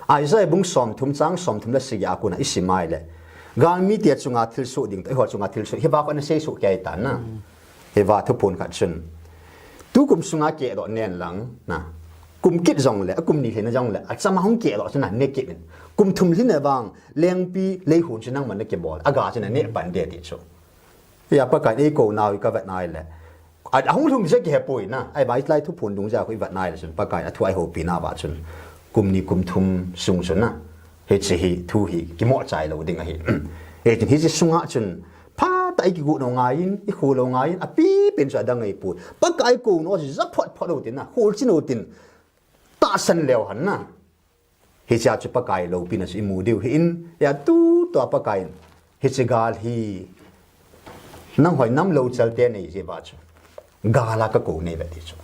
Isaiah bung somthum chang somthum le sagi a kona isim a ahile. Galmite chunga thilsoh ding, eiho chunga thilsoh. Hiva kona seisoh kei ta na. Hiva thuphon khat chun. Tukum sunga kehdoh nen lang na. Kum kit jongle, akum ni lhin jongle, achama hung kehdoh chu na, ne kit in. Kum thum lhin vang, lengpi, leihun chu nangman nakibol. Aga chu nane pan de ti chu. Hia Pakaiyin eikou nau hi kavet nai le. A, ahung lhung jeh kihepoi na. Ahivang lai thuphon dungjuia khu ivet nai le chun Pakaiyin athu a eihoupina uva chun. Kum ni kum thum sung chun na. Hiche hi thu hi kimoh chai lou ding ahi. Hichun hiche sunga chun. Phatah a ikigu nau ngaiyin, ikhu lou ngaiyin, apipen chu adang eipoi. Pakai kouna chu ja phot phot utin na, holchin utin. Tahsan leu hen na. Hichea chu Pakai loupina chu imu diu ahin, hia tutua Pakaiyin. Hiche gal hi. Nangho nam lou chalte nei jeh uva chu. Gal a kakou nei ve ti chu.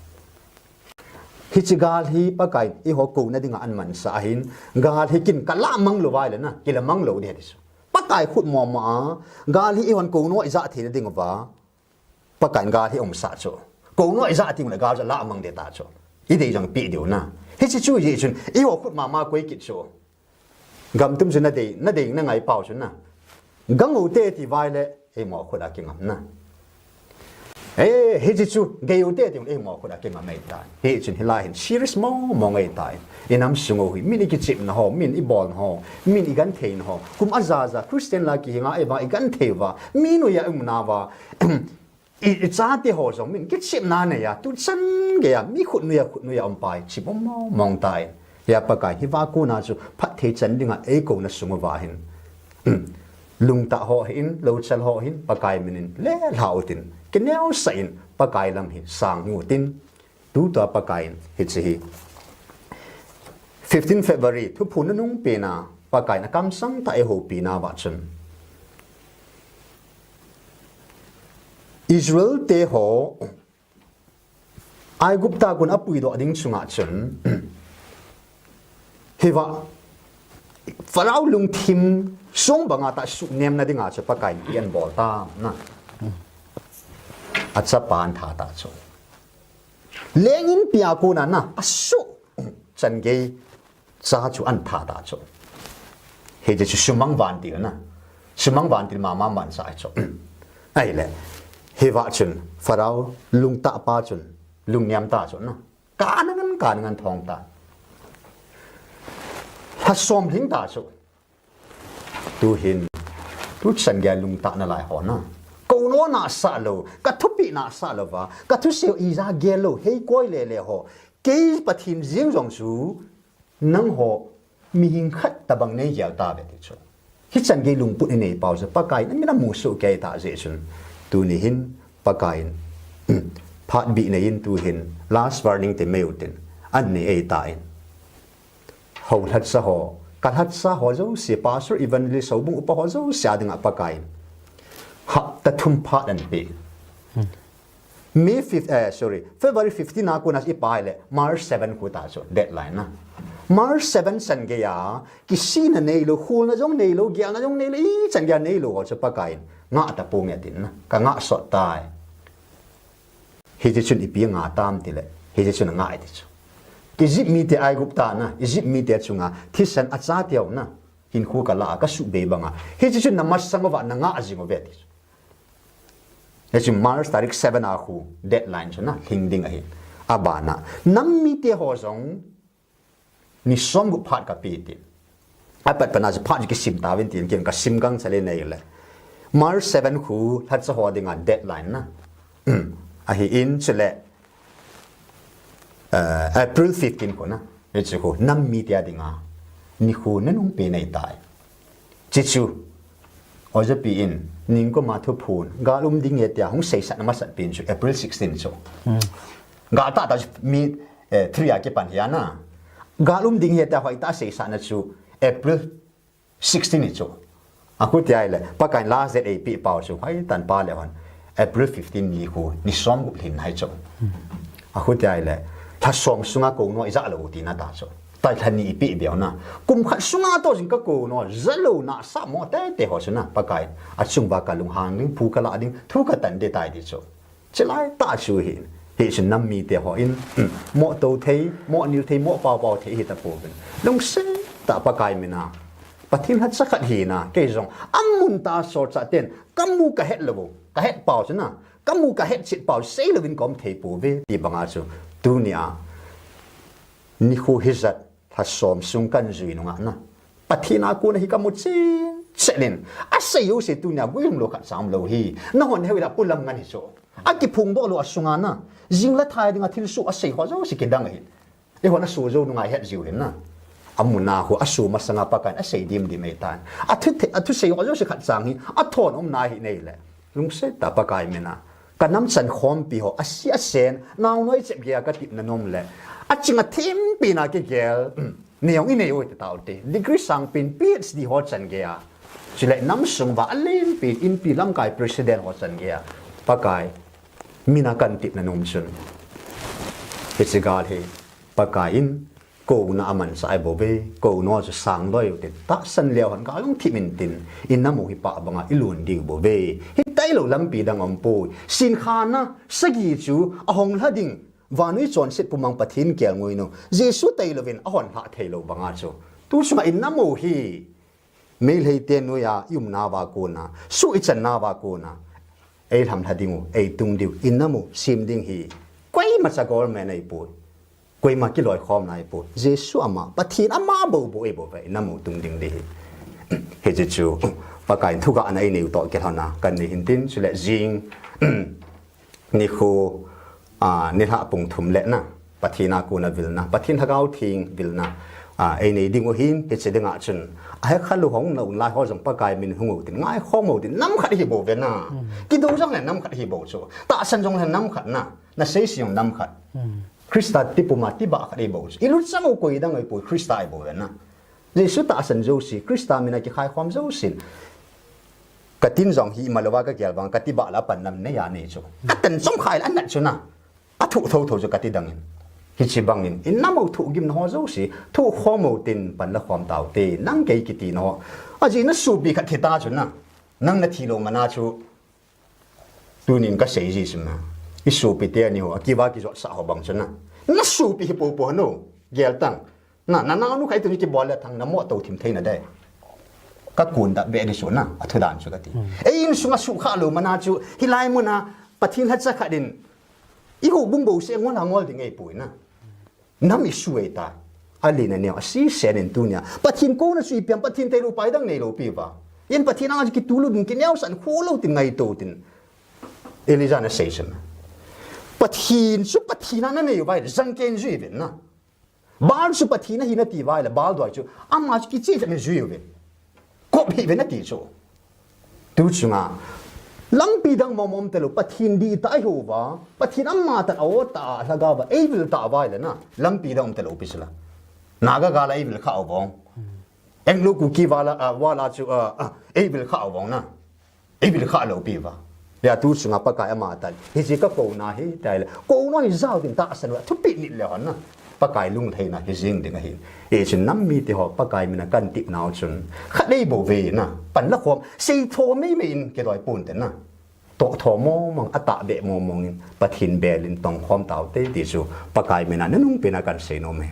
Hiche gal hi Pakaiyin eiho kouna dinga ahin mansah ahin. Gal hi kin kalamang lou uva ahile na, kilamang lou ding ahi ti chu. Pakai khut mama a, gal hi eihon kouna ijah theina diuva. Pakaiyin gal hi umsah chu. Kouna ijah teng le gal chu alamang ding ta chu. Idei jong peh diu na. Hiche chu jeh chun, eiho khut mama koi kit chu. Gam tum chu nadei, nadei nangai pau chu na. Gang u te ti uva ahile, eimo khut a kingam na. Eh, hiche chu, gei u te ti, eimo khut a kingam ahitai. Hichun hilai hin serious mong mong ahitai. Inam sung u hi, min ikichepna ho, min ibolna ho, min igentheina ho. Kum aja ja, Christian la kihinga, eiva igenthei uva, mi noiya umna uva. I, ichate ho jong min kichepna neiya, tuchan geiya, mi khut noiya, khut noiya um pai, chep mong mong tai. Hia Pakai, hiva kona chu, phatthei chan dinga, eikouna sung uva hin. Lungtah ho hin, louchal ho hin, Pakai minin, lelha utin, kineosah in, Pakai lam hi, sang utin. Tutua Pakaiyin, hiche hi. Fifteen February, thuphon nunung pena, Pakaiyin akamsang tah a eihoupina uva chun. Israel te ho, Aigupta gun apuidoh ding chunga chun. Hiva, Pharaoh lungthim sung banga tah suhnemna dinga chu Pakaiyin ahin bol tan na. Achapa ahin that tah chu. Leng inpi a kona na, asuh chan gei cha chu ahin that tah chu. Hiche chu sumang vantil na. Sumang vantil mama mansa chu. Ahile. Hiva chun Pharaoh lungtah pa chun lungnem ta chu na. Kanangan, kanangan thong ta. Lha som lhing ta chu. Tuhin, tuchan geiya lungtah nalai ho na. Kouna nasah lou, kathupeh nasah louva, kathusei ija gel lou, hei koi lele ho. Kei Pathen jeng jong chu, nangho, mihing khat tabang nei gel tave ti chu. Hichan gei lungput inei pau chu, Pakaiyin amin amu soh kei tah jeh chun. Tuni hin, Pakaiyin, Phat bih nei in tu hin last warning ti mai u tin. An nei ei ta in. Ho lhatsa ho, ka lhatsa ho jouse, pastor, evangelist, houbung upa ho jouse a dinga Pakaiyin hapta thum phat an pe. May fifth, eh, sorry, February fifteen a kona i pai le, March seven khu ta chu deadline na. March seven chan geiya, kisihna neilou, khulna jong neilou, gelna jong neilou, ichan geiya neilou ho chu Pakaiyin ngah ta ponge tin na. Ka ngah sot tai. Hiche chun ipi ngah tam ti le, hiche chun ngah e ti chu. Egypt mite Aigupta na, Egypt mite chunga thisan a cha teu na, hinkho ka la a ka subei banga. Hiche chun na masang uva na ngah jing uve ti chu. Hiche March tarik seven a khu deadline chu na lhing ding ahi. Abana, nam mite ho jong ni som gup phat ka pe tin. Apat pana chu phat chu kisim tauvin tin kin ka sim gang chale nei le. March seven khu lhatsa ho dinga deadline na. Ahi in chule, eh, April fifteen khu na. Hiche khu nam mite a dinga nikho nanung pe nei tai. Hiche chu Oja pi in, ningkuma thuphon, gal um ding e tia hung seisah na masat pen chu April sixteen chu. Gal tah tah chu mi, eh, three a kipan hi ana. Gal um ding e tia hoitah seisah na chu April sixteen hi chu. Akhu tia ile, Pakaiyin last date eipeh pau chu, hoitan pa le hon. April fifteen ni khu, ni som gup lhin hai chu. Akhu tia ile, lha som sunga kou no ija lou tina ta chu. Tai lha ni ipeh beu na. Kum khat sunga to jing ka kou no, ja lou na sa mo te te ho chu na, Pakai. Achung uva ka lunghang ding, phu ka la ding, thu ka tan ding tai ti chu. Chilai tah chu hi, hichu nam mite ho in, mo to thei, mo nil thei, mo pao pao thei hi ta pouvin. Lungset tah Pakai mina. Pathen lhatsa khat hi na, kei jong, amun ta sor cha ten, ka mu ka het lou, ka het pau chu na, ka mu ka het chit pau, sei louvin ka um thei pouve, ti banga chu, tunia, nikho hijat, lha som sung kan jui nunga na. Pathen a kona hi ka mu chen chen in. Asei jouse tunia guilhung lou khat cha um lou hi. Nahon heu ila pulam ngan hi chu. Akiphong doh lou asunga na. Jing le thai dinga thilsoh asei ho jouse kidang ahi. Eihon asoh jou nunga het jiu hin na. Amun a khu asoh masanga Pakaiyin asei dim dim ei tan. Athu the, athusei ho jouse khat chang hi. Athon um na hi nei le. Lungset tah Pakai mina. Ka namchan khompi ho, asi asen, naonoi chep geiya ka tipna nom le. Aching athempi na kigel, nei jong inei u hita ute. Degree sangpen, P H D ho chan geiya. Chule namsung uva alenpen, inpi lamkai president ho chan geiya. Pakai, mina kan tipna nom chun. Hiche gal hi, Pakaiyin, Kouna amanchah ahi bouve, kouna chu sang loi u tin, tahsan leo hon ka lungthim in tin, i nam u hi pah banga i lun diu bouve. Hitai lou lampi dang um poi. Sin kha na, sagi chu ahong lha ding, vannoi chonset pumang Pathen kelngoi nu, Jesu tai louvin ahon lha thei lou banga chu. Tu chunga i nam u hi, Meitei te noiya i umna uva kona, su i channa uva kona, ei lhamlha ding u, ei tung diu, i nam u, sim ding hi, koima cha government ahi poi, koima kiloikhomna ahi poi, Jesu ama, Pathen ama bou bou ahi bouve, i nam u tung ding ding hi. Hiche chu, Pakaiyin thugahna i neiu toh kilhona, kan nei hin tin, chule jing, Nikho, a, nilhah pung thum le na, Pathen a kona vilna, Pathen Lhagao Theng vilna, a, ei nei ding u hin, hiche dinga chun, a hekha lou hung na un lai ho jong Pakai min hung u tin, ngaikhom u tin, nam khat hi bouve na. Kidou jong le nam khat hi bou chu. Tahsan jong le nam khat na, na seise jong nam khat. Christa tipuma tibah khat hi bou chu. I lut chang u koi dang ahi poi, Christa ahi bouve na. Jesu tahsan jouse, Christa mina kikhaikhom jousen. Ka tin jong hi ima louva ka gel vang, ka tibah la pan nam neiya nei chu. Ka tan chom khai la nat chu na. A thuh thotho chu ka ti dangin. Hiche bangin, i nam u thuhgimna ho jouse, thuhkhom u tin pan la khom tau te, nang kei kiti na ho. Ajeh na sopi khat thi ta chu na. Nang na thi lou mana chu. Tunin ka sei ji chu na. I sopi te ani ho, akiva kijotsah ho bang chu na. Na sopi hi popo hano, gel tang. Na, na naonu khat tuni kibol le thang na mo to thim thei na dei. Ka kun da be ni chu na, athu dan chu ka ti. Ei insunga sukha lou mana chu, hilai muna, Pathen lhacha khat in, i houbung bouseh ngol ha ngol ding ahi poi na. Nam i su ei ta. Alina neo, asisen in tunia. Pathen kouna chu ipi ham, Pathen tailou pai dang neilou pi va. Yen Pathen anga chu kitu lou ding, kineosan kho lou tin ngaito tin. Elijah na sei chu na. Pathen chu Pathen a na nei u vai, jangkei in jui uvin na. Baal chu Pathen ahi na ti vai le, Baal doi chu. Ama chu kicheh cheh in jui uvin. Kop hih uvin na ti chu. Tu chunga, Lampi dang mong mong talou, Pathen dihtah ihiuva, Pathen amatah a o tah a lhagao va eivil tah uva ahile na, lampi dang um talou pi sela. Naga gal a eivil kha uvong. Anglo Kuki val a, a, val a chu, a, a, eivil kha uvong na. Eivil kha lou pi uva. Ya tu sunga Pakai amatah in. Hiche kakouna hi, tia ahile. Kouna hi jao ding tahsan uva, thupeh nit leu hen na. Pakai lunglhaina hi jing ding ahi. Hichun nam mite ho, Pakai mina kan tep nau chun. Khat nei bou ve na. Pan la khom, sei tho mei mei in kidoi ponte na. Toh tho mong mong, atahbeh mong mong in, Pathen bel in tong khom taute ti chu, Pakai mina nanung pena kan sei nom e.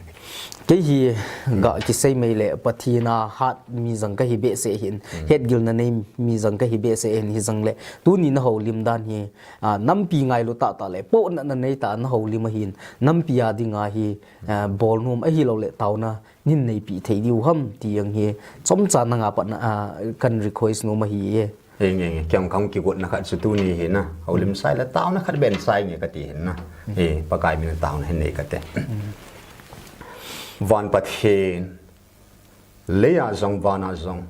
Kei hi, ga kisei mei le, Pathen a hat mi jang kahi behseh hin, hetgilna nei mi jang kahi behseh hin, hijong le, tuni na houlim dan hi, a, nampi ngailu tah tah le, pohnatna nei tah a na houlim ahin, nampi a dinga hi, a, bol nom ahilou le, taona, nin neipi thei diu ham, ti jong hi, chomcha nanga pat na, a, kan request nom ahi e. Henge, henge. Kei jong kahung kigotna khat chu tuni hi na. Houlim sai le taona khat beh sai nge kati hin na. He, Pakai mina taona hin nei kate. Van Pathen, lei a jong, van a jong.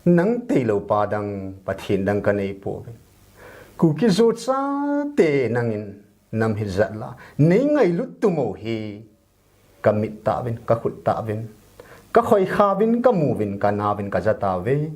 Nang tilou pa dang, Pathen dang kanei pouve. Kuki-Zo chate nangin nam hi jat la. Nei ngailut tumo hi. Ka mit tah uvin, ka khut tah uvin, ka khoikha uvin, ka mu uvin, ka na uvin, ka ja tauve.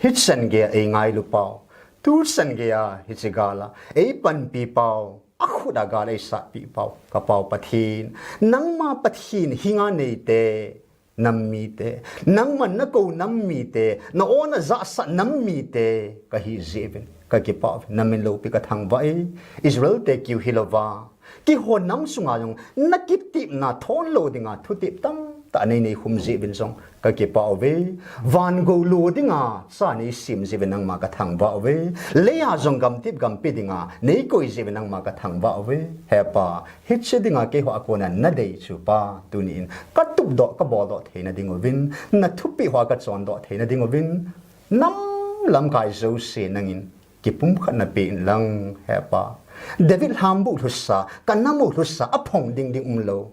Hichan geiya eingailu pau, tuchan geiya hiche gal a eipanpi pau, akhut a gal eisatpi pau, ka Pau Pathen, nangma Pathen hinga neite, nam mite, nangman nakou nam mite, na-o najahsah nam mite, kahi jeh uvin, kakipah uvin, namin loupi kathangvah e, Israel te kiu hilouva, Keiho nam sunga jong, nakitepna thon lou dinga, thutep tamtah nei neikhum jeh uvin jong, kakipah uve. Van gou lou dinga, cha neisem jeh uvin nangma kathangvah uve. Lei a jong gamtep gampe dinga, neikoi jeh uvin nangma kathangvah uve. He Pa, hiche dinga keiho a kona nadei chu Pa, tuni in, katupdoh, kaboldoh theina diuvin, nathupeh hoa kachondoh theina diuvin, nam lamkai jouse nangin, Kipumkhatna pe inlang, he Pa. David lhambu lhusa, kanam u lhusa, aphong ding ding umlou.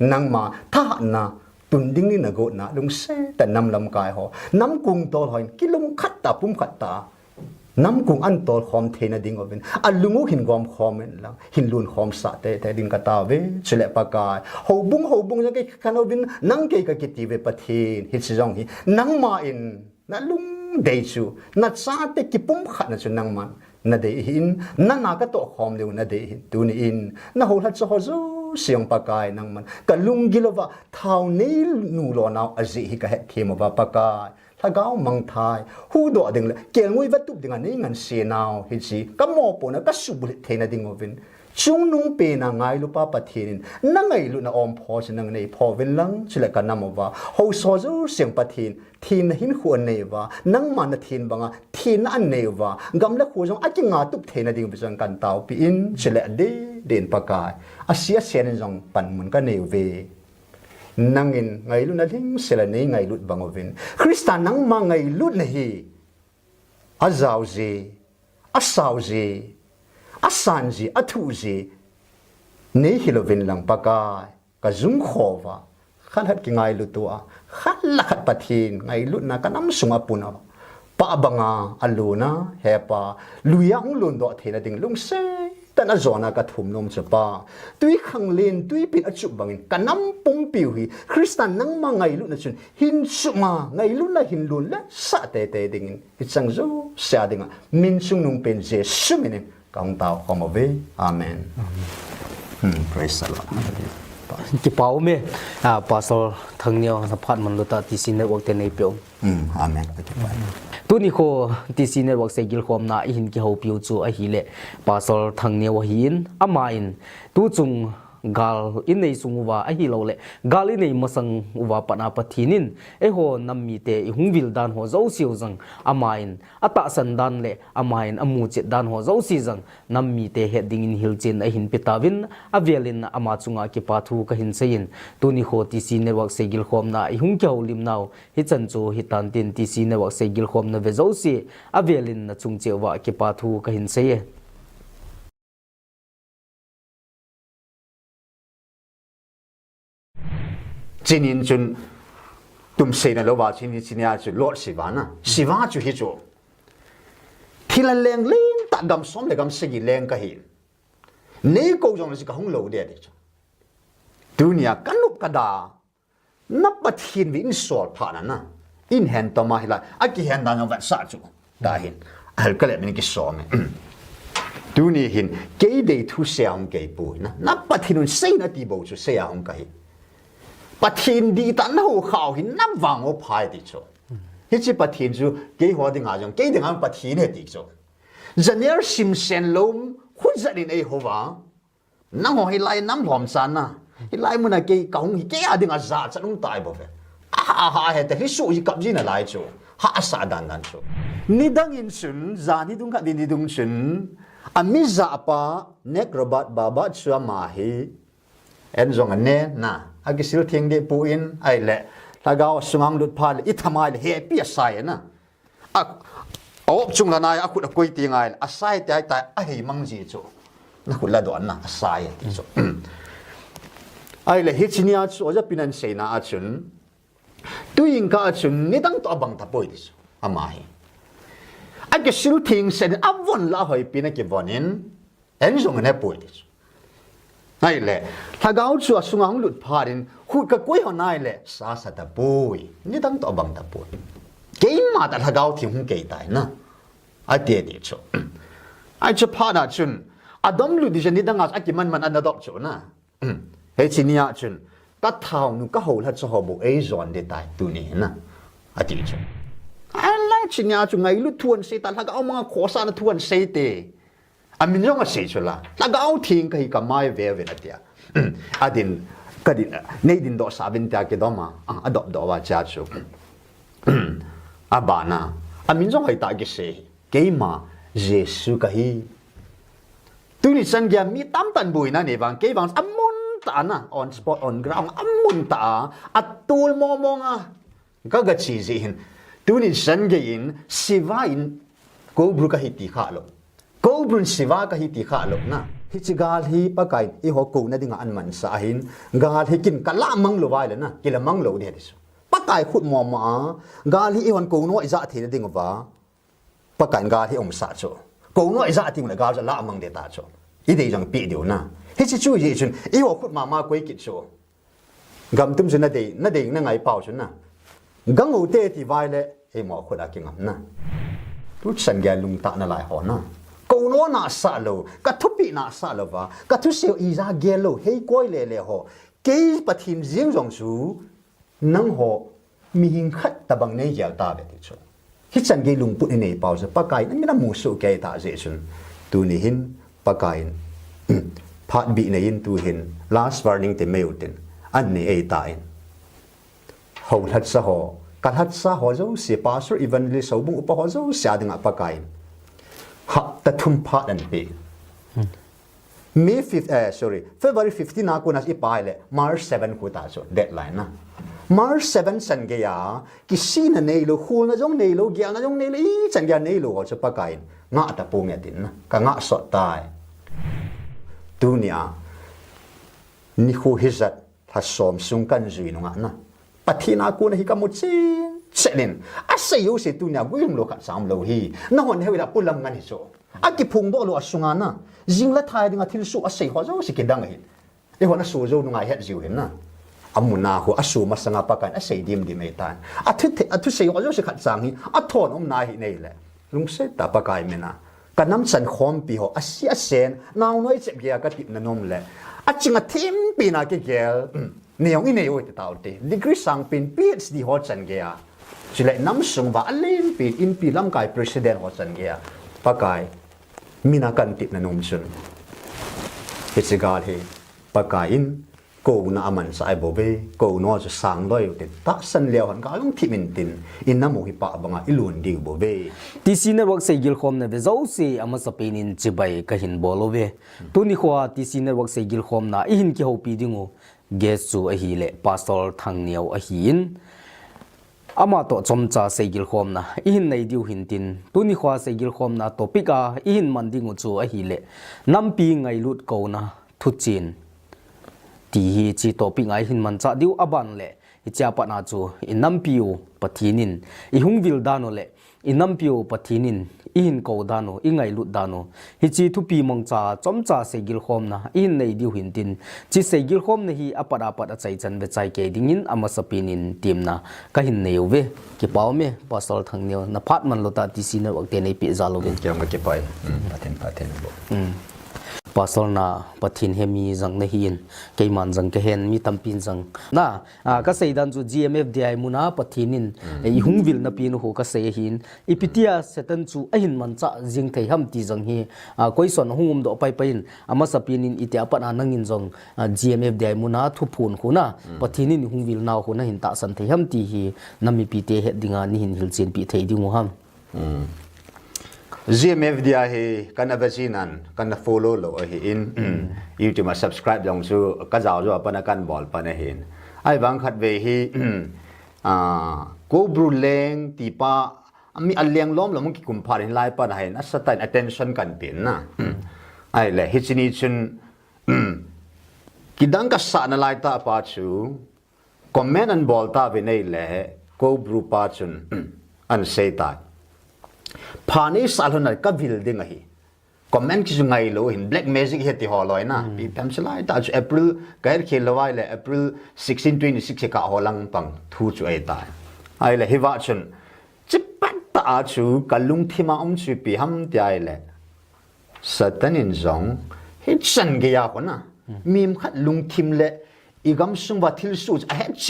Nangma, thahatna, tun ding ni nagotna, lungset tah nam lamkai ho. Namkong tol hon, kilungkhat tah, pumkhat tah. Namkong an tolkhom theina diuvin. Alung u hin gomkhom inlang, hin lunkhom sah teitei ding katao ve. Chule Pakai. Houbung, houbung jong kei kakhen uvin, nang kei kakiti ve Pathen. Hiche jong hi, nangma in. Nalungdei chu, nachate kipumkhatna chu nangman nadei ahin, nana katohkhom diu nadei ahin, tuni in, nahoulhacha ho jouse jong Pakai nangman, kalunggil uva, thao neinu lou nau ajeh hi kahetthem uva Pakai, lhagao mangthai, huhdoh ding le, kelngoi vatup dinga neingansei nau, hiche, kamopohna, kasuhbulhit theina diuvin, Chungnungpena ngailupa Pathen in, nangailutna ompho chu nang neipho uvin lang, chule kanam uva. Haosa jouse Pathen, thenna hinkho anei uva, nangma nathen banga, thenna anei uva, gam le kho jong akingatup theina diuva jong kataopi in, chule adeh deh in Pakai. Ase asen in jong panmun kanei uve. Nangin ngailutna lhingsel a neingailut bang uvin. Christa nangma ngailutna hi. Ajaoji, asaoji, asanji, athuji, neihil uvin lang Pakai, kajumkho uva, khat khat kingailut tua, khat le khat Pathen, ngailutna kanam sunga puna, pah banga, aluna, hepa, luia hung lundoh theina ding lungset tah in ajona kathum nom chu Pa. Tuikhanglen, tuipin achup bangin, kanam pumpiu hi, Christa nangma ngailutna chun, hin chupma, ngailutna hin lun le sah teitei dingin, Hicheng jouse a dinga, min chungnungpen Jesu minin kahung taokhom uve. Amen. Amen. Hmm, praise the Lord. Hallelujah. Kipa um e, ah, Pastor Thangneo, naphat manlutah T C Network te neipeh u. Hmm, amen. Kipa. Tuni kho T C Network seigilkhomna ihin kihoupiu chu ahile, Pastor Thangneo ahin, amahin, tuchung gal inei sung uva ahilouleh, gal inei masang uva pat a Pathen in, eiho nam mite ihung vil dan ho jouseu jong, amahin atahsan dan le, amahin amuchet dan ho jouse jong, nam mite het dingin hilchen ahin pe tauvin, avelin ama chunga kipa thu kahin seiyin, tuni kho T C Network seigilkhomna ihung kihoulim nau, hichan chu hitan tin T C Network seigilkhomna ve jouse, avelin nachung cheh uva kipa thu kahin seiye. Chinin chun tumseina louva chinin chinia chu Lord Shiva na. Shiva chu hichu. Thil a leng leng ta gam som le gam sagi leng kahi. Nei kou jong le chu kahung lou ding ati chu. Tunia kanop kada. Na Pathen vin sol phat na na. In hen toma hilai. Akihen dan jong vetsah chu. Tahin. Ahal kale min kisom e. Tuni hin. Kei dei thu seiyang kei pui na. Na Pathen un seina ti bou chu seiyang kahi. Pathen dihtah na hou khau hin na vang o phai ti chu. Hiche Pathen chu keiho dinga jong, kei dinga Pathen ahi ti chu. Janer simsen lou, khut jat in eihou va. Nangho hilai nam lhom chan na. Hilai muna kei kahung hi kei a dinga jachat um tai bou ve. Aha, aha, hete, hisu hi kap jing nalai chu. Hahsa dan dan chu. Nidang in chun, jan hi dung khat ding nidang chun. Ami japa, Nek Robert Baba chu ama hi. En jong ane na, akisil theng deh poi, ahile, lhagao sunga lut phat le, i thamai le, hepi asai na. A, a op chung la nai, akhut akoi ti ngai, asai ti ai tai, ahei mang ji chu. Na khut la don na, asai ti chu. Ahile, hiche nia chu, oja pinan seina a chun. Tuin ka chun nidang toh abang tapoi ti chu. Ama hi. Akisil theng sen, avon la hoipi na kivon in. En jong ane poi ti chu. Ahile, lhagao chu asunga hung lut phat in, khut kakoi ho nai le, sa sa tapoi. Nidang toh abang tapoi. Keima tah lhagao theng hung kei tai na. Ati ti chu. Ahi chu phat na chun, adom lut di chu nidang a chu akiman man ana dop chu na. Hiche nia chun, ka thao nu ka hou lha chu ho bou ei jon ding tai tuni na. Ati chu. Ahile hiche nia chu ngailut thu asei ta lhagao manga khosa na thu asei te. Amin jong asei chu la. Lhagao theng kahi kamai ve ve na tia. Adin, kadin, nei din doh sa vin tia kidom a. A, adop doh va cha chu. Abana. Amin jong hoi ta kisei. Keima Jesu kahi. Tuni chan geiya mi tamtah in buina nei vang, kei vang amun tah a na, on spot, on ground, amun tah a, atol mong mong a, ka ga chi jeh hin. Tuni chan gei in, Shiva in, Kobru kahi ti kha lou. Kobru in Shiva kahi ti kha lou na. Hiche gal hi Pakai in, eiho kouna dinga ahin mansah ahin, gal hi kin kala mang lou vai le na, kila mang lou ding ahi ti chu. Pakai khut mong mong a, gal hi eihon kou noi ijat theina ding uva. Pakai in gal hi umsah chu. Kou noi ijat teng le gal chu alah mang ding ta chu. Idei jong pe diu na. Hiche chu jeh chun, eiho khut mama koi kit chu. Gam tum chu nadei, nadei nangai pau chu na. Gang u te ti vai le, eimo khut a kingam na. Tu chan geiya lungtah nalai ho na. Kou noi nasah lou, ka thupeh nasah lou va, ka thusei ija gel lou, hei koi le le ho. Kei Pathen jeng jong chu, nangho, Mihing khat tabang nei gel tave ti chu. Hichan gei lungput inei pau chu Pakai in amin amu soh kei ta jeh chun. Tuni hin Pakai in phat bih nei in tu hin last warning ti mai u tin. An nei ei ta in. Hou lhatsa ho, ka lhatsa ho jouse, pastor, evangelist, houbung upa ho jouse a dinga Pakai in. Hapta thum phat ahin pe. May fifth, eh, sorry, February fifteen a kona i pai le, March seven khu ta chu, deadline na. March seven chan geiya, kisihna neilou, khulna jong neilou, gelna jong neilou, ichan geiya neilou ho chu Pakai in, ngah ta ponge tin na, ka ngah sot tai. Tunia, nikho hijat, Lha som sung kan jui nunga na. Pathen a kona hi kamu chen chen in. Asei jouse tunia guilhung lou khat cha umlou hi. Nahon heu ila polam ngan hi chu. Akiphongdoh lou asunga na. Jing le thai dinga thilsoh asei ho jouse kidang ahi. Eihon aso jou nunga het jiu hin na. Amuna khu aso masanga Pakai in asei dim dim ei tan. Athu the, athusei ho jouse khat chang hi. Athon umna hi nei le. Lungset tah Pakai mina. Ka namchan khompi ho, asi asen, naonoi chep geiya ka tipna nom le. Aching athempi na kigel, nei jong inei u hite taute. Degree sangpen, P H D ho chan geiya. Chule namsung uva alenpi, inpi lamkai president ho chan geiya. Pakai, mina kan tipna nom chun. Hiche gal hi, Pakai in, Kouna amanchah ahi bouve, kouna chu sang loi u tin, tahsan leu hen ka jong thip in tin, i nam u hi pah banga i lun diu bouve. T C Network seigilkhomna ve jouse amasapen in chibai kahin bol uve. Tuni khoa T C Network seigilkhomna i hin kihoupi ding u guest chu ahile Pastor Thangneo ahin. Ama toh chomcha seigilkhomna i hin nei diu hin tin, tuni khoa seigilkhomna topic a i hin man ding u chu ahile, nampi ngailut kouna thuchen. Ti hi hiche topic a i hin manchah diu aban le, hichea pat a chu i nampi u Pathen in i hung vil dan u le, I nampiu Pathen in i hin kou dan u, i ngailut dan u, hiche thupi mangcha chomcha seigilkhomna i hin nei diu hin tin, hiche seigilkhomna hi apat apat a chaichan ve chai kei dingin amasapen in temna ka hin nei uve. Kipa ume, Pastor Thangneo, na phat man lou tah T C Network te nei peh jal uvin. Kei jong ka kipah e. Hmm, Pathen, Pathen bo. Hmm. Pastor na Pathen he mi jang na hin, keiman jang ka hen, mi tampin jang. Na, a, ka sei dan chu G M F D I muna Pathen in, eh, i hung vilna pen u ho ka sei hin, ipi tia Satan chu ahin manchah jing thei ham ti jang hi, a, question hung um doh pai pai in, amasapen in iti apat a nangin jong, a, G M F D I muna thuphon khu na, Pathen in i hung vilna u khu na hin tahsan thei ham ti hi, na mipite het dinga nei hin hilchenpi thei diu ham. Hmm. G M F D I hi kana vejin an, kana follow lou ahin, YouTube a subscribe jong chu ka jao jou a pat a kana bol pan ahin. Ahivang khatvei hi, ah, Koubru leng tipa, mi aleng lom lom kikum phat hin lai pan ahin, a Satan attention kana pe na. Ahile, hiche ni chun, kidang ka sah nalai tah pa chu, comment ana bol tauvin ahile, Koubru pa chun, ana sei tai. Pha nei sah lhon a ka vil ding ahi. Comment kisu ngai lou hin, black magic ahi ti ho loi na. Pi pem se lai tah chu April, ka het khel lou ahile, April sixteen, twenty-six hi ka ho lang pang thu chu ahi tai. Ahile, hiva chun, chipat tah a chu ka lungthim a um chu ipi ham ti ahile, Satan in jong, hichan geiya kona. Mi khat lungthim le, i gamsung uva thilsoh chu ahet che